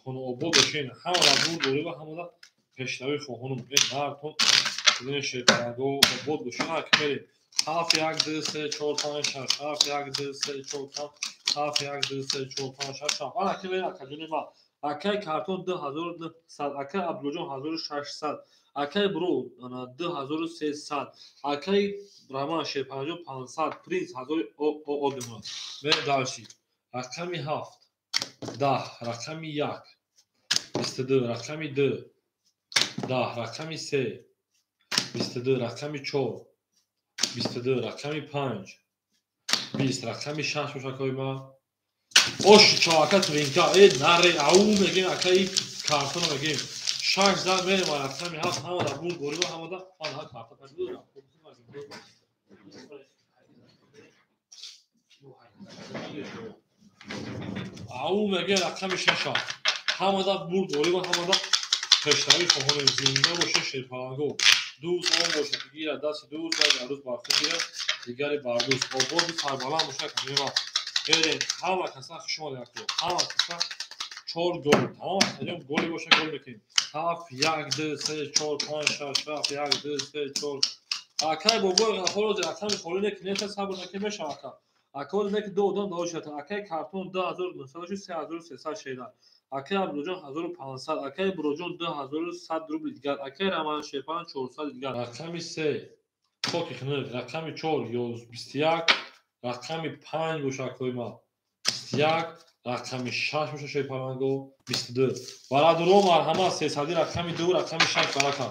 Speaker 1: хонаобод бошем. Ҳамада бур дорӣ ва ҳамада пешравӣ хоҳонум. Э нартон Шерпаланго обод бошем. Ана ки мерем. 7 1 2 3 4 5 6 7 1 2 3 4 5 7 1 2 3 4 5 6 7. Ана ки мерем акаҷони ман. Акай Картон 2900, акай Абдуллоҷон 1600, акай Бро 2300, акай Роман Шерпаланҷон 500, Принц 1000 об мемонад. Мерем дальше. Рақами 7 10, рақами 1 22, рақами 2 10, рақами 3 22, рақами 4 22, рақами 5 20, рақами 6 бош акои ман. Ош чоака тринка. Э наре ау мегем акаи картона мегем. 6 зад мерем рақами 7 ҳамада бур борӣ ва ҳамада ана карта паҷ. Ау мегем рақами 6 ҳамада бур борӣ ва ҳамада пешравӣ хоҳонем. Зинда боше Шерпаланго. Дӯст он бошад ки гирад дасти дӯст, як арӯз бар худ гирад, дигаре бар дӯст. Ободу сарбаланд бошад акаҷони ман. Мерем ҳама каса хуш омадед акро. Ҳама каса 4 гол. Тамом акаҷон голи боша гол мекунем. 7 1 2 3 4 5 6 7 1 2 3 4. Акай бобои Ғаффор рақами холӣ не ки неша сабр накунем мешавад ака. Акои не ки ду одам дошта. Акай Картон 2900 3300 шеда. Акай Абдуллоҷон 1500, акай Буроҷон 2100 рубли дигар, акай Роман Шерпалан 400 дигар. Рақами 3 хоки хунук, рақами 4 21, рақами 5 боша акои ман 21, рақами 6 боша Шерпаланго 22. Бародаро марҳамат 300 рақами 2 рақами 6 барака.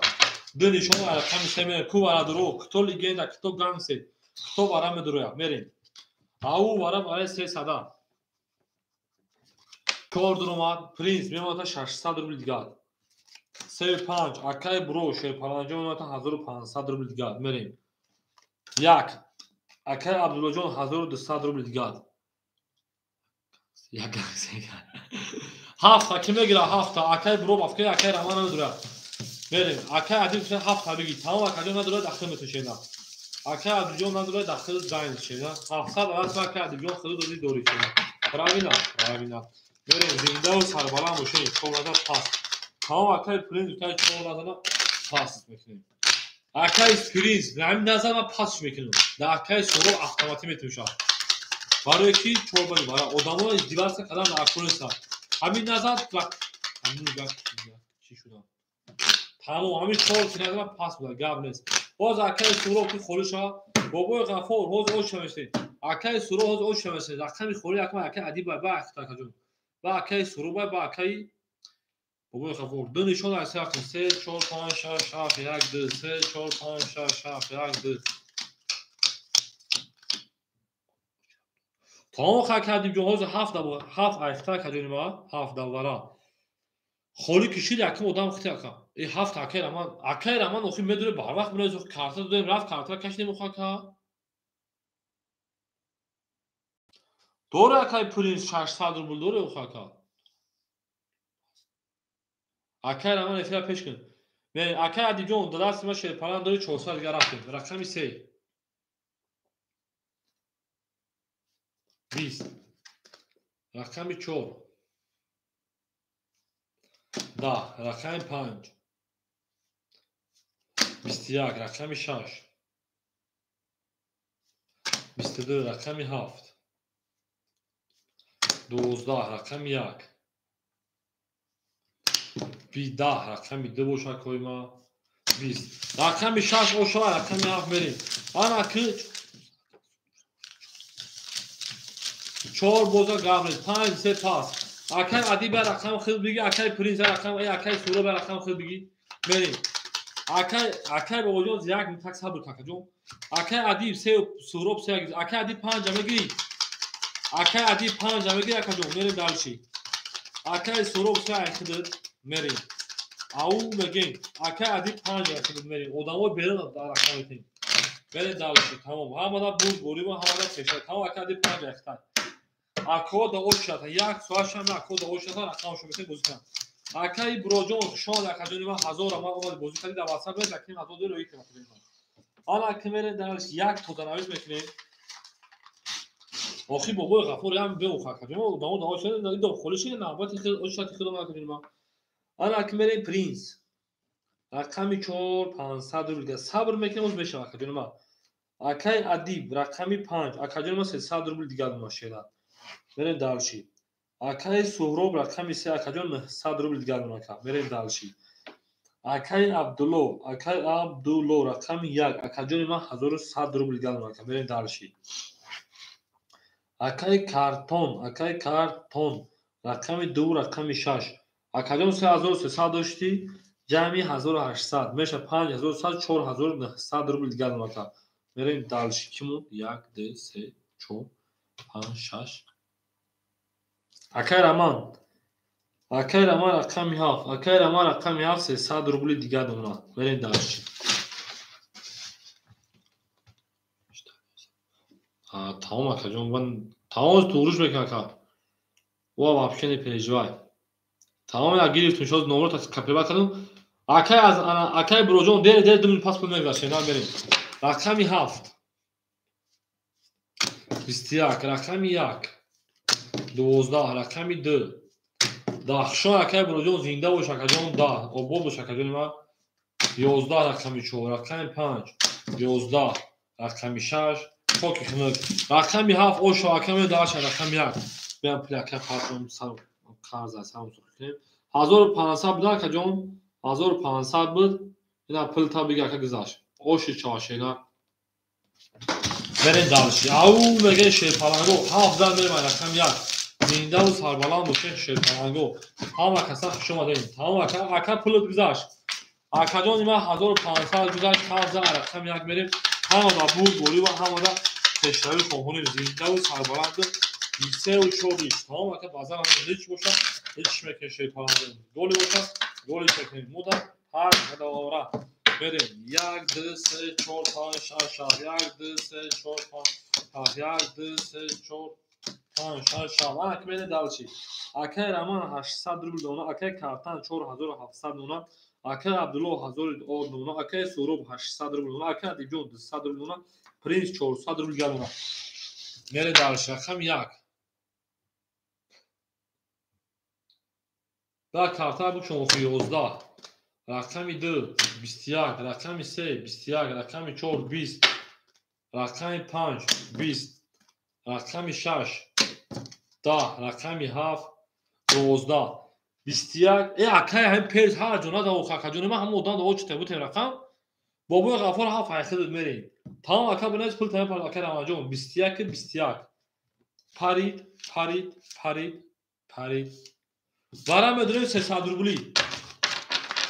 Speaker 1: Ду нишон рақами 3 мерем. Ку бародаро, кто легенда, кто гангстер, кто вара медуроя. Мерем. Ау вара барои 300. 4 дуромад. Принц мемонад 600 рубли дигар. 3 5 акай Бро Шерпаланҷон мемонад 1500 рубли дигар. Мерем. 1 акай Абдуллоҷон 1200 рубли дигар. Як ҳафта ки мегира ҳафта акай Бро бафкаи акай Роман намедурад. Мерем. Акай Адил ҳафта бигир. Тамом акаҷон надурад дахил метошена. Акай Абдулҷон надурад дахил зайн шена. 700 арас акай Адилҷон худо доди дори шена. Правильно? Правильно. Мерем зиндаву сарбаланд бошем. 4 назад пас. Тамом акай Принц акай 4 назана. Пас мекунем. Акай Принц, ҳамин назар ман пасш мекунам. Дар акай Суҳроб автоматӣ метавонад. Барои ки чор бали бара одамо издиваться кардан дар нест. Ҳамин назар ҳамин гап чӣ шудам. Тамом, ҳамин чор ки назар пас буда, гап нест. Боз акай Суҳроб ки холӣ шавад, бобои Ғаффор ҳозир ош шавед. Акай Суҳроб ҳозир ош шавед. Рақами холӣ акма акай Адиб ба акаҷон. Ба акай Суҳроб ба акай бобои Ғаффор. Ду нишон аз 3 4 5 6 7 1 2 3 4 5 6 7 1 2. Тамом ха кардим ҷон, ҳозир 7 айфта каҷони ма, 7 давара. Холӣ кишид якум одам хити ака. Э 7 акай Раман, акай Раман охи медуре бар вақт мираз карта додем, рафт картара кашидем охи ака. Доре акай Принц 600 рубл доре охи ака. Акай Раман эфира пеш кун. Мен акай Адибҷон дадасти ма шерпалан дори 400 дига рафтем. Рақами 3. 20. Рақами 4. 10. Рақами 5. 21. Рақами 6. 22. Рақами 7. 12. Рақами 1. 10. Рақами 2 бошад койма. 20. Рақами 6 ошава, рақами 7 мерем. Ана ки 4 боза гап нест. 5 3 пас. Акай Адиб рақам хел биги, акай Принц рақам, акай Суҳроб рақам хел биги. Мерем. Акай бобоҷон як митак сабр какаҷон. Акай Адиб 3 Суҳроб 3, акай Адиб 5 мегири. Акай Адиб 5 мегири акаҷон, мерем дальше. Акай Суҳроб 3 айхидид, мерем. Ау мегем. Акай Адиб 5 айхидид, мерем. Одамои берун дар рақам метем. Мерем дальше. Тамом. Ҳамада бурд борима, ҳамада пеша. Тамом акай Адиб 5 айхидад. Ако да ошата, як соат шам ако да ошата рақамшо метем бозӣ кунам. Акай Буроҷон хушон акаҷони ман 1000 ман омад бозӣ кардӣ дар WhatsApp мед акин 1000 доллар роӣ кардам. Ана ки мерем дарш як тозанавис мекунем. Охи бобои Ғаффор ям беух акаҷон. Одамо да ошата, идо холӣ шид навбати хел ошати худо накунем ман. Ана ки мерем Принц. Рақами 4 500 рубл. Сабр мекунем оз мешава акаҷони ман. Акай Адиб рақами 5 акаҷони ман 300 рубл дигар мешавад. Мерем дальше. Акай Суҳроб рақами 3 акаҷон 900 рубл дигар меака. Мерем дальше. Акай Абдулло, акай Абдулло рақами 1 акаҷони ман 1100 рубл дигар меака. Мерем дальше. Акай Картон, акай Картон рақами 2 рақами 6 акаҷон 3300 доштӣ, ҷамъи 1800 меша 5100 4900 рубл дигар меака. Мерем дальше. Ки монд? 1 2 3 4 5 6. Акай Раман. Акай Раман рақами 7. Акай Раман рақами 7 300 рубли дигар дорад. Мерем дальше. Тамом акаҷон, ман тамом туғриш мекунам ака. Ва вообще не переживай. Тамом я гирифтум, шоз номро копировать кардам. Акай аз акай Буроҷон дер дер 2 минут пас пул мегузашт, на мерем. Рақами 7. 21 рақами 1. 12 рақами 2. 10 хушон акай Буроҷон зинда бош акаҷон 10 обод бош акаҷони ман. 11 рақами 4 рақами 5 11 рақами 6 хоки хунук рақами 7 ошо аками 10 рақами 1. Биям пули акай партом сар қарз аст ҳам сухӣ кунем. 1500 буд акаҷон, 1500 буд. Ина пул та бига ака гузашт. Оши чошена. Мерем дальше. Ау меге шерпаланго 7 зан мерем рақами 1. Зиндаву сарбаланд бошед шерпаланго. Ҳама каса хуш омадем. Тамом ака, ака пулат гузашт. Акаҷони ман 1500 гузашт, 7 зан рақами 1 мерем. Ҳамада бурд борӣ ва ҳамада пешравӣ хоҳонем. Зиндаву сарбаланд 3 ва 4 ҳеч. Тамом ака баъзан ҳеч бошад, ҳеч мекунем шерпаланго. Голи бошад, голи мекунем. Мода ҳар давра мерем. 1 2 3 4 5 6 7 1 2 3 4 5 6 1 2 3 4 5 6 7. Ана ки мерем дальше. Акай Раман 800 рубл дона, акай Картан 4700 дона, акай Абдулло 1000 дона, акай Суҳроб 800 рубл дона, акай Адибҷон 200 рубл дона, Принц 400 рубл дона. Мерем дальше. Рақами 1. Да картан букшон охи 11. Рақами 2 21, рақами 3 21, рақами 4 20, рақами 5 20, рақами 6 10, рақами 7 12, 21. Акай ҳамин перс ҳар ҷо нада акаҷони ман ҳама одам дао чита бутем рақам. Бобои Ғаффор 7 айхидат мерем. Тамом ака биназ пул тамом ака Рамазон 21 21. Парид, парид, парид, парид. Вара медурем 300 рубли.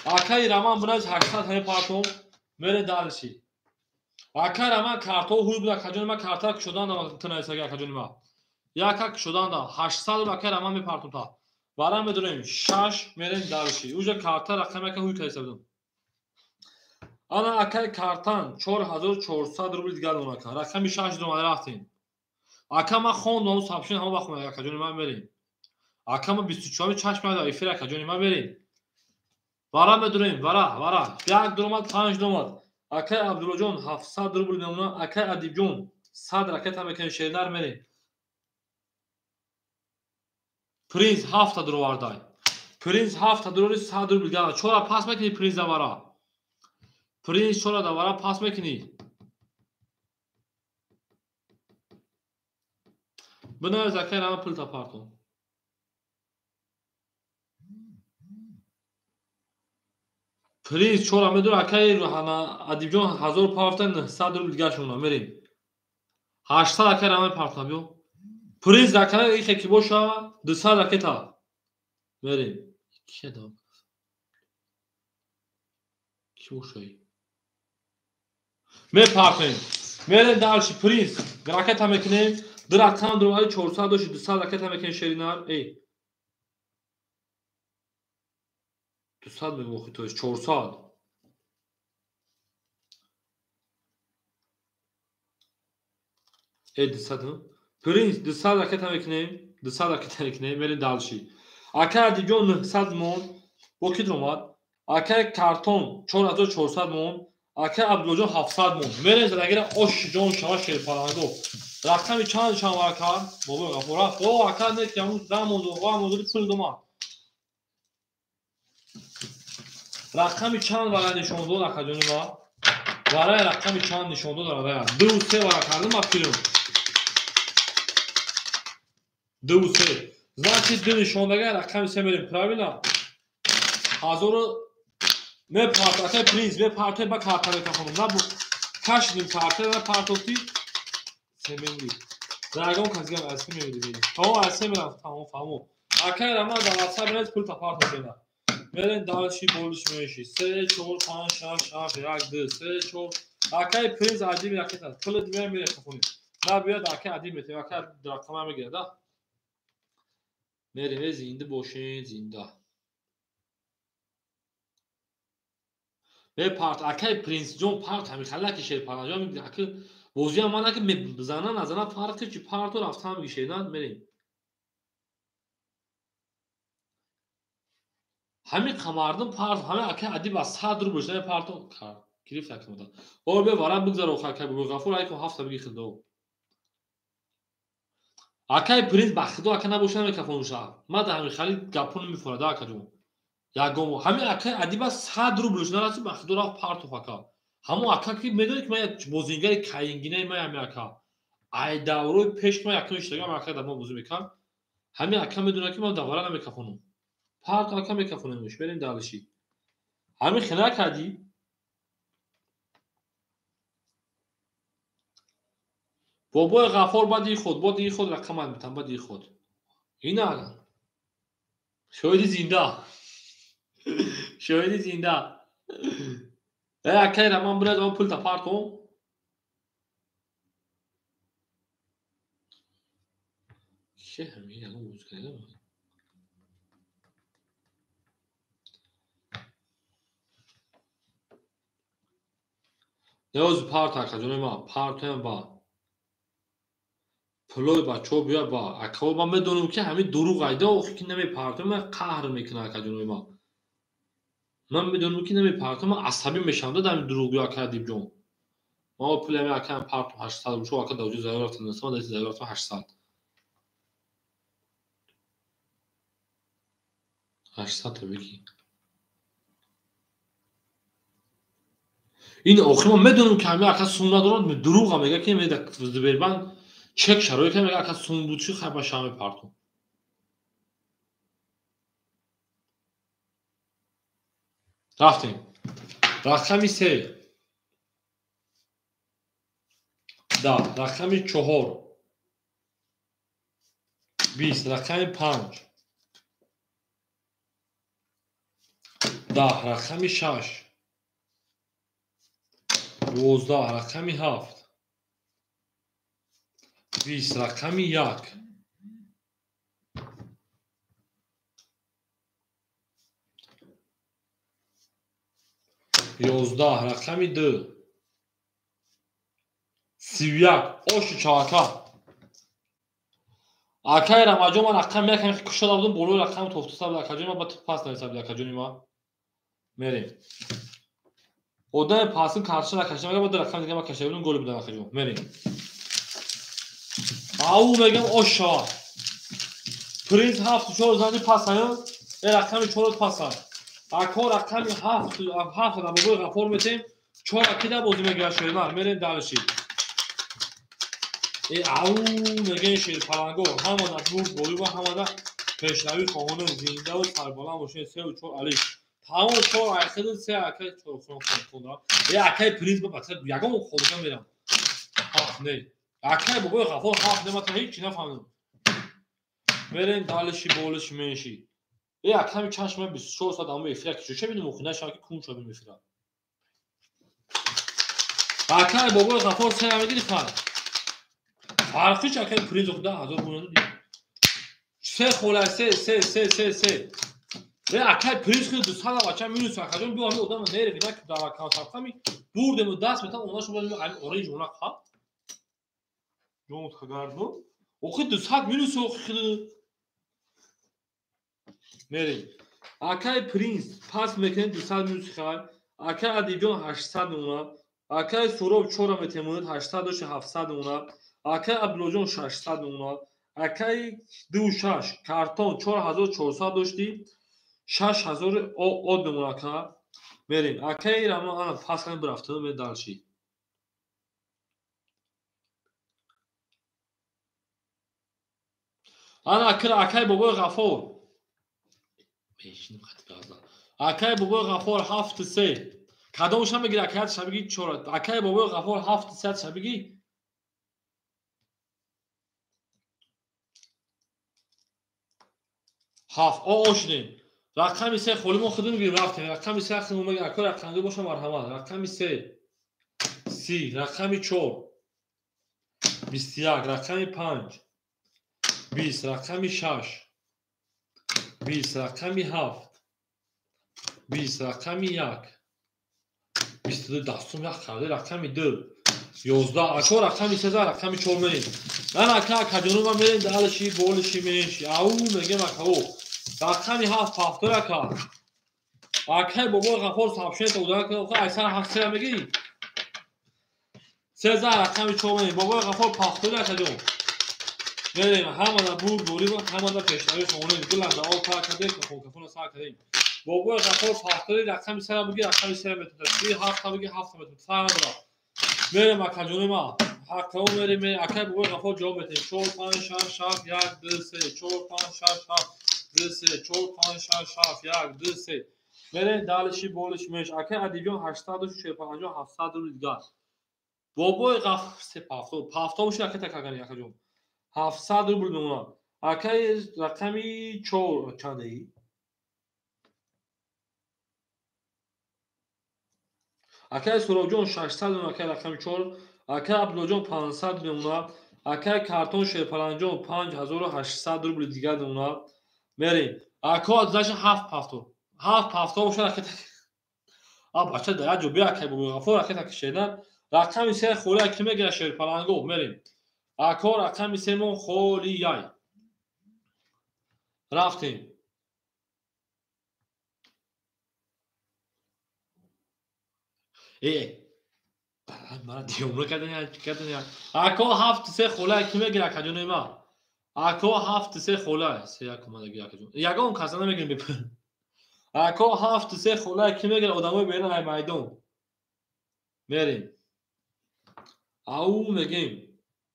Speaker 1: Акаи Раман биназ 800 ҳамин партом мере дальше. Акаи Раман карто ҳуй буда акаҷони ман карта кушодан да тунайсага акаҷони ман. Яка кушодан да 800 рубл акаи Раман мепартом та. Вара медурем 6 мерем дальше. Уже карта рақами ака ҳуй кайса будам. Ана акаи картан 4400 рубл дигар дон ака. Рақами 6 домада рафтем. Ака ман хондам сабшин ҳама вақт акаҷони ман мерем. Ака ман 24 чашм мада эфир акаҷони ман мерем. Вара медурем, вара, вара. 1 дуромад, 5 дуромад. Акаи Абдуллоҷон 700 рубл мемона, акаи Адибҷон 100 ракета мекунем, шернар мерем. Принц 7 дуровардай. Принц 7 дурори 100 рубл гала. Чора пас мекунӣ принц давара. Принц чора давара пас мекунӣ. Бинавис акаи Рама пул тапартон. Принц чора медур акаи Адибҷон 1000 партон 900 рубл дигар шуна мерем. 800 акаи Рама партон биё. Принц акаи ихе ки боша 200 ракета. Мерем. Ки да? Ки бошай? Мепартем. Мерем дальше принц ракета мекунем. Ду рақам дуромади 400 дошти 200 ракета мекунем шеринар. Эй. 200 мегӯхи то есть 400. Эй 200. Принц 200 ракета мекунем, 200 ракета мекунем, мерем дальше. Акай Адибҷон 900 мон, бо ки дуромад? Акай Картон 4400 мон, акай Абдуллоҷон 700 мон. Мерем задагира ош ҷон шава шерпаланго. Рақами чанд чанд ака? Бобои Ғаффор рафт. О, ака не ки ҳамун рамонду, рамонду пул дома. Рақами чанд вара нишон дод акаҷони ма? Вараи рақами чанд нишон дод варая? 2 3 вара кардам ма филм. 2 3. Значит, 2 нишон дага рақами 3 мерем, правильно? 1000 мепарт, акай принц, мепарте ба карта мекафонам. На бу кашидим карта ва партофти се мемри. Драгон казгам аз се мемри. Тамом аз се мерам, тамом фаҳмо. Акай Раман дар WhatsApp мерез пул тапарт мекунад. Мерем дальше болиш меши. 3 4 5 6 7 1 2 3 4. Акай принц адиб ракета. Пул димер мере кафонем. На биёд акай адиб метем, акай рақама мегирад, да? Мерем зинда бошен, зинда. Мепарт акай принц ҷон парт ҳами хала ки шерпанаҷон аки бозиам ман аки мезана назана фарқи чи парту рафтан мегишенад мерем. Ҳами қамардум парт ҳами акай адиб аз 100 рубл шуда парту кард. Гирифт акмада. О бе вара бигзар охар акай бобои Ғаффор айкун 7 биги хидо. Акай принц ба хидо ака набоша намекафонуша. Ма да ҳами хали гапон мефорада акаҷон. Ягон ҳами акай адиба 100 рубл шуда расид ба хидо рафт партуф ака. Ҳамон ака ки медонӣ ки ман як бозингари каингинаи ман ҳами ака. Ай даврои пеш ман якум иштагам ака дар мо бозӣ мекард. Ҳами ака медонад ки ман давара намекафонам. Парт ака мекафонемш, мерем дальше. Ҳами хина кардӣ? Бобои Ғаффор баъди худ, баъди худ рақамат метам, баъди худ. Ина шоҳиди зинда. Шоҳиди зинда. Акай Раман бирад он пул тапартон. Ки ҳамин ягон музыка надорад? Неоз парт акаҷони ма, партоям ба. Пулои бачаҳо биёяд ба. Акаҳо ман медонам ки ҳамин дурӯғ айда охи ки намепартоям, ман қаҳр мекунам акаҷони ма. Ман медонам ки намепартоям, ман асабӣ мешавам да ҳамин дурӯғгӯ ака Адибҷон. Ман пули ҳамин акаам партом 800 рубл, ака дар ҷо зарур рафтам, ман дар зарур рафтам 800. 800 та бигӣ. Ин охир ман медонам ки ҳамин ака сум надорад, дурӯға мега ки меда Сбербанк чек шароит мега ака сум буд чи хай ба шами партум. Рафтем. Рақами 3. 10, рақами 4. 20, рақами 5. 10, рақами 6. 12, рақами 7. 20, рақами 1. 11, рақами 2. 31, оши чака. Акай Рамаҷон, ман рақами якам кушода будам, болои рақами тофтуса буд акаҷон, ман ба ту пас нависа буд акаҷони ман. Мерем. Одами пасим карташа накашида, мега ба рақами дига ман кашида будам, голи будам акаҷон. Мерем. Ау мегам ош шава. Принц 7 4 занди пасаю, э рақами 4 паса. Ако рақами 7 7 да бобои Ғафор метем, 4 акида бозӣ мегира шернар, мерем далши. Э ау мегем шерпаланго, ҳамада бурд борӣ ва ҳамада пешравӣ хоҳонем, зинда ва сарбаланд бошед. 3 ва 4 алиф. Тамом 4 айхиди 3 акай 4 хон хон. Э акай принц ба бача ягон хобида мерам. 7 не. Акай бобои Ғафор 7 не, ман ҳеҷ нафаҳмидам. Мерем далши болиши менши. Э аками чашма 24 соат аммо эфира ки чӯча бинем охина шава ки кун шава бинем эфира. Акай бобои Ғафор се мегири фарқ. Фарқиш акай принц 10000 бунад. Се хола се се се се се. Э акай принц ки 200 бача минус акаҷон биё ҳами одам нерви на ки дар аккаунт ҳами бурдем даст метам она шумо ами оранж она ха. Ҷон хагарду. Охи 200 минус охи мерем. Акай принц пас мекунем 200 минус хай. Акай Адибҷон 800 мемонад. Акай Суроб 4 метемонад 800 доши 700 мемонад. Акай Абдуллоҷон 600 мемонад. Акай 26 картон 4400 дошти 6000 од мемонад ака. Мерем. Акай Рамон ана пас кунем бирафтем ме далши. Ана акай бобои Ғафор. Акай бобои Ғафор 7 3. Кадомша мегири акай шабиги 4. Акай бобои Ғафор 7 3 шабиги. Ҳафт ошидем. Рақами 3 холи мо худем мегирем рафтем. Рақами 3 худем мегирем. Акай рақами 2 боша марҳамат. Рақами 3 30, рақами 4 21, рақами 5 20, рақами 6 20, рақами 7 20, рақами 1 22 дастум як қарда рақами 2 11. Ако рақами 3 рақами 4 мерем. Ман ака акаҷонума мерем далши болиши менши. Ау мегем акао. Рақами 7 ҳафтор ака. Акай бобои Ғафор сабшен ода ка айсар 7 3 мегири. 3 рақами 4 мерем. Бобои Ғафор пафтор акаҷон. Мерем ҳамада бурд борӣ ва ҳамада пешравӣ хонем. Гуланда об пар кардем, хонкафона сар кардем. Бобои Ғафор пафтори рақами 3 буги рақами 3 метавонад. 7 буги 7 метавонад. Фарқ надорад. Мерем акаҷони ма. Ҳаққао мерем. Акай бобои Ғафор ҷавоб метаҳем. 4 5 6 7 1 2 3 4 5 6 7 2 3 4 5 6 7 1 2 3. Мерем далиши болиш меш. Акай Адибҷон 845 700 рубл дигар. Бобои Ғафор се пафто. Пафто боши акай такагани акаҷон. 700 рубл мемонад. Акай рақами 4 чандаи? Акай Суробҷон 600 мемонад, акай рақами 4. Акай Абдуллоҷон 500 мемонад. Акай Картон Шерпаланҷон 5800 рубл дигар мемонад. Мерем. Ако заша 7 пафто. 7 пафто бошад акай. А бача дар як ҷо биё акай бобои Ғафор акай такшена. Рақами 3 холи аки мегира Шерпаланго. Мерем. Ако рақами 3 мон холи яй. Рафтем. Э мара диёмра кардани кардани. Ако 7 3 хола ки мегира акаҷони ма. Ако 7 3 хола се як омадаги акаҷон. Ягон каса намегирем бепул. Ако 7 3 хола ки мегира одамои берун ай майдон. Мерем. Ау мегем.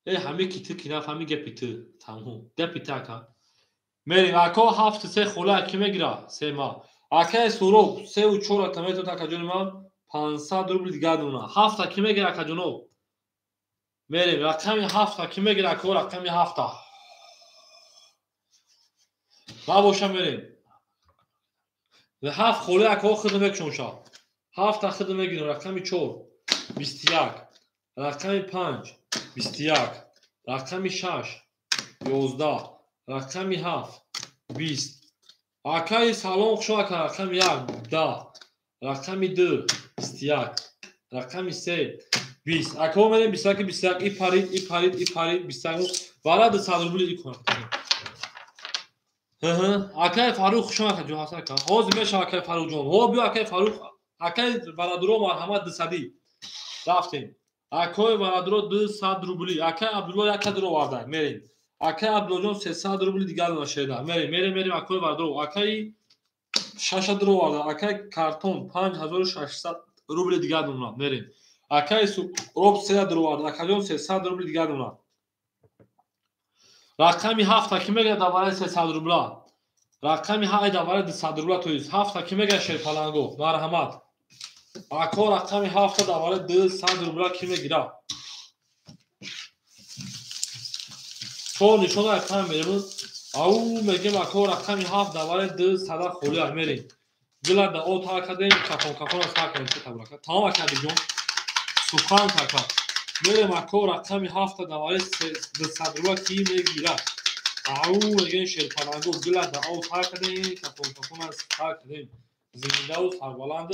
Speaker 1: Э ҳами ки ту ки нафаҳми гапи ту. Тамом. Гапи ту ака. Мерем ако 7 3 хола ки мегира? Се ма. Акаи Суроб 3 ва 4 та метавонад акаҷони ман 500 рубл дигар дона. 7 ки мегира акаҷоно? Мерем рақами 7 ки мегира ако рақами 7. Набоша мерем. 7 хола ако худ мекушонша. 7 худ мегирем рақами 4 21 рақами 5 21 рақами 6 11 рақами 7 20. Акаи салом хушо ака рақами 1 10 рақами 2 21 рақами 3 20. Ако мерем 21 21 и парид и парид и парид 21 вара 200 рубли икон. Акаи Фарух хушо ака ҷон ҳасан ака. Ҳозир мешава акаи Фарух ҷон. Ҳо биё акаи Фарух. Акаи Барадуро марҳамат 200. Рафтем. Акои Барадуро 200 рубли. Акаи Абдулло 1 дуро оварда. Мерем. Акаи Абдуллоҷон 300 рубли дигар нашеда. Мерем, мерем, мерем акои Барадуро. Акаи 6 дуро оварда. Акаи Картон 5600 рубли дигар дона. Мерем. Акаи Суроб 3 дуро оварда. Акаҷон 300 рубли дигар дона. Рақами 7 ки мегирад дар барои 300 рубла. Рақами 8 дар барои 200 рубла то есть 7 ки мегирад Шерпаланго. Марҳамат. Ако рақами 7 дар барои 200 рубла ки мегирад? 4 нишона рақам мерем. Ау мегем ако рақами 7 дар барои 200 холия мерем. Гила да о та кадем кафон кафон сар кардем се табрака. Тамом ака ҷон. Сухан така. Мерем ако рақами 7 дар барои 200 рубла ки мегирад? Ау мегем Шерпаланго гила да о та кадем кафон кафон сар кардем. Зиндаву сарбаланд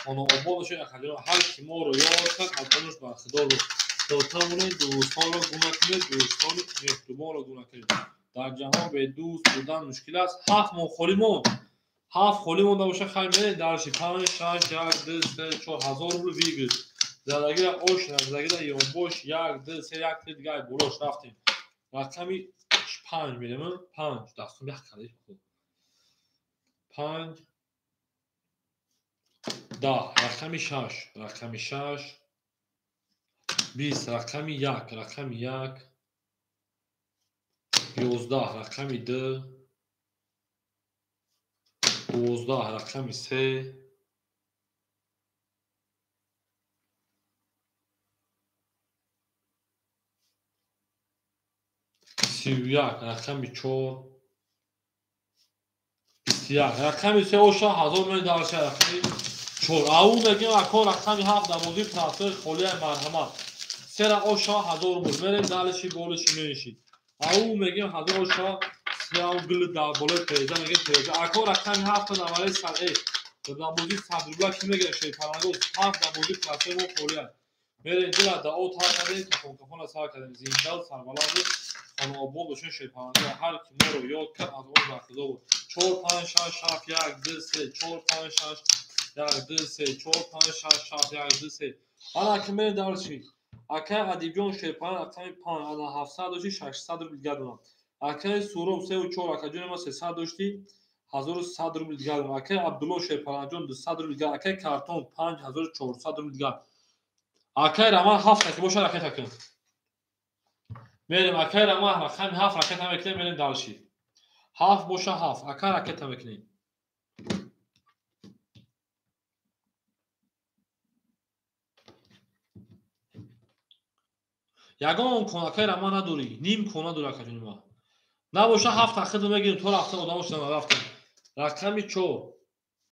Speaker 1: хонаобод бошед акаҷон. Ҳар ки моро ёд кард албонаш ба Худо буд. Дӯстонро дӯстонро гум накунед, дӯстони меҳрубонро гум накунед. Дар ҷаҳон бе дӯст будан мушкил аст. 7 моҳ холӣ монд. 7 холӣ монда боша хайр мерем дарши 5 6 1 2 3 4 ҳазор рубл выигрыш. Задагира ош назагира ёнбош 1 2 3 1 3 дигар болош рафтем. Рақами 5 мерем. 5 дастум як кардем. 5 10 рақами 6 рақами 6 20 рақами 1 рақами 1 11 рақами 2 12 рақами 3 31 рақами 4 21 рақами 3 оша 1000 мен дарша рақами 4. Ау мегем ако рақами 7 дар бозии трансфер холия марҳамат. Сера оша 1000 рубл. Мерем далиши болиши мениши. Ау мегем 1000 оша сеау гил дар болои тереза мегем тереза. Ако рақами 7 дар барои сар дар бозии 100 рубла ки мегирад Шерпаланго 7 дар бозии трансфер мо холия. Мерем дила да о тар кардем кафон кафона сар кардем. Зиндаву сарбаланд хонаобод бошед Шерпаланго. Ҳар ки моро ёд кард аз он ба Худо буд. 4 5 6 7 1 2 3 4 5 6 1 2 3 4 5 6 7 1 2 3. Ана ки мерем дарши. Акаи Адибҷон Шерпаланг рақами 5 ана 700 дошти 600 рубл дигар донам. Акаи Суроб 3 ва 4 акаҷони ма 300 дошти 1100 рубл дигар донам. Акаи Абдулло Шерпалангҷон 200 рубл дигар. Акаи Картон 5400 рубл дигар. Акаи Раман 7 ки бошад ракета кун. Мерем акаи Раман рақами 7 ракета мекунем мерем дарши. 7 боша 7 ака ракета мекунем. Ягон конакаи Раман надорӣ, ним кона дорӣ акаҷони ма. Набоша 7 хидм мегирем то рафта одамо шуда нарафтем. Рақами 4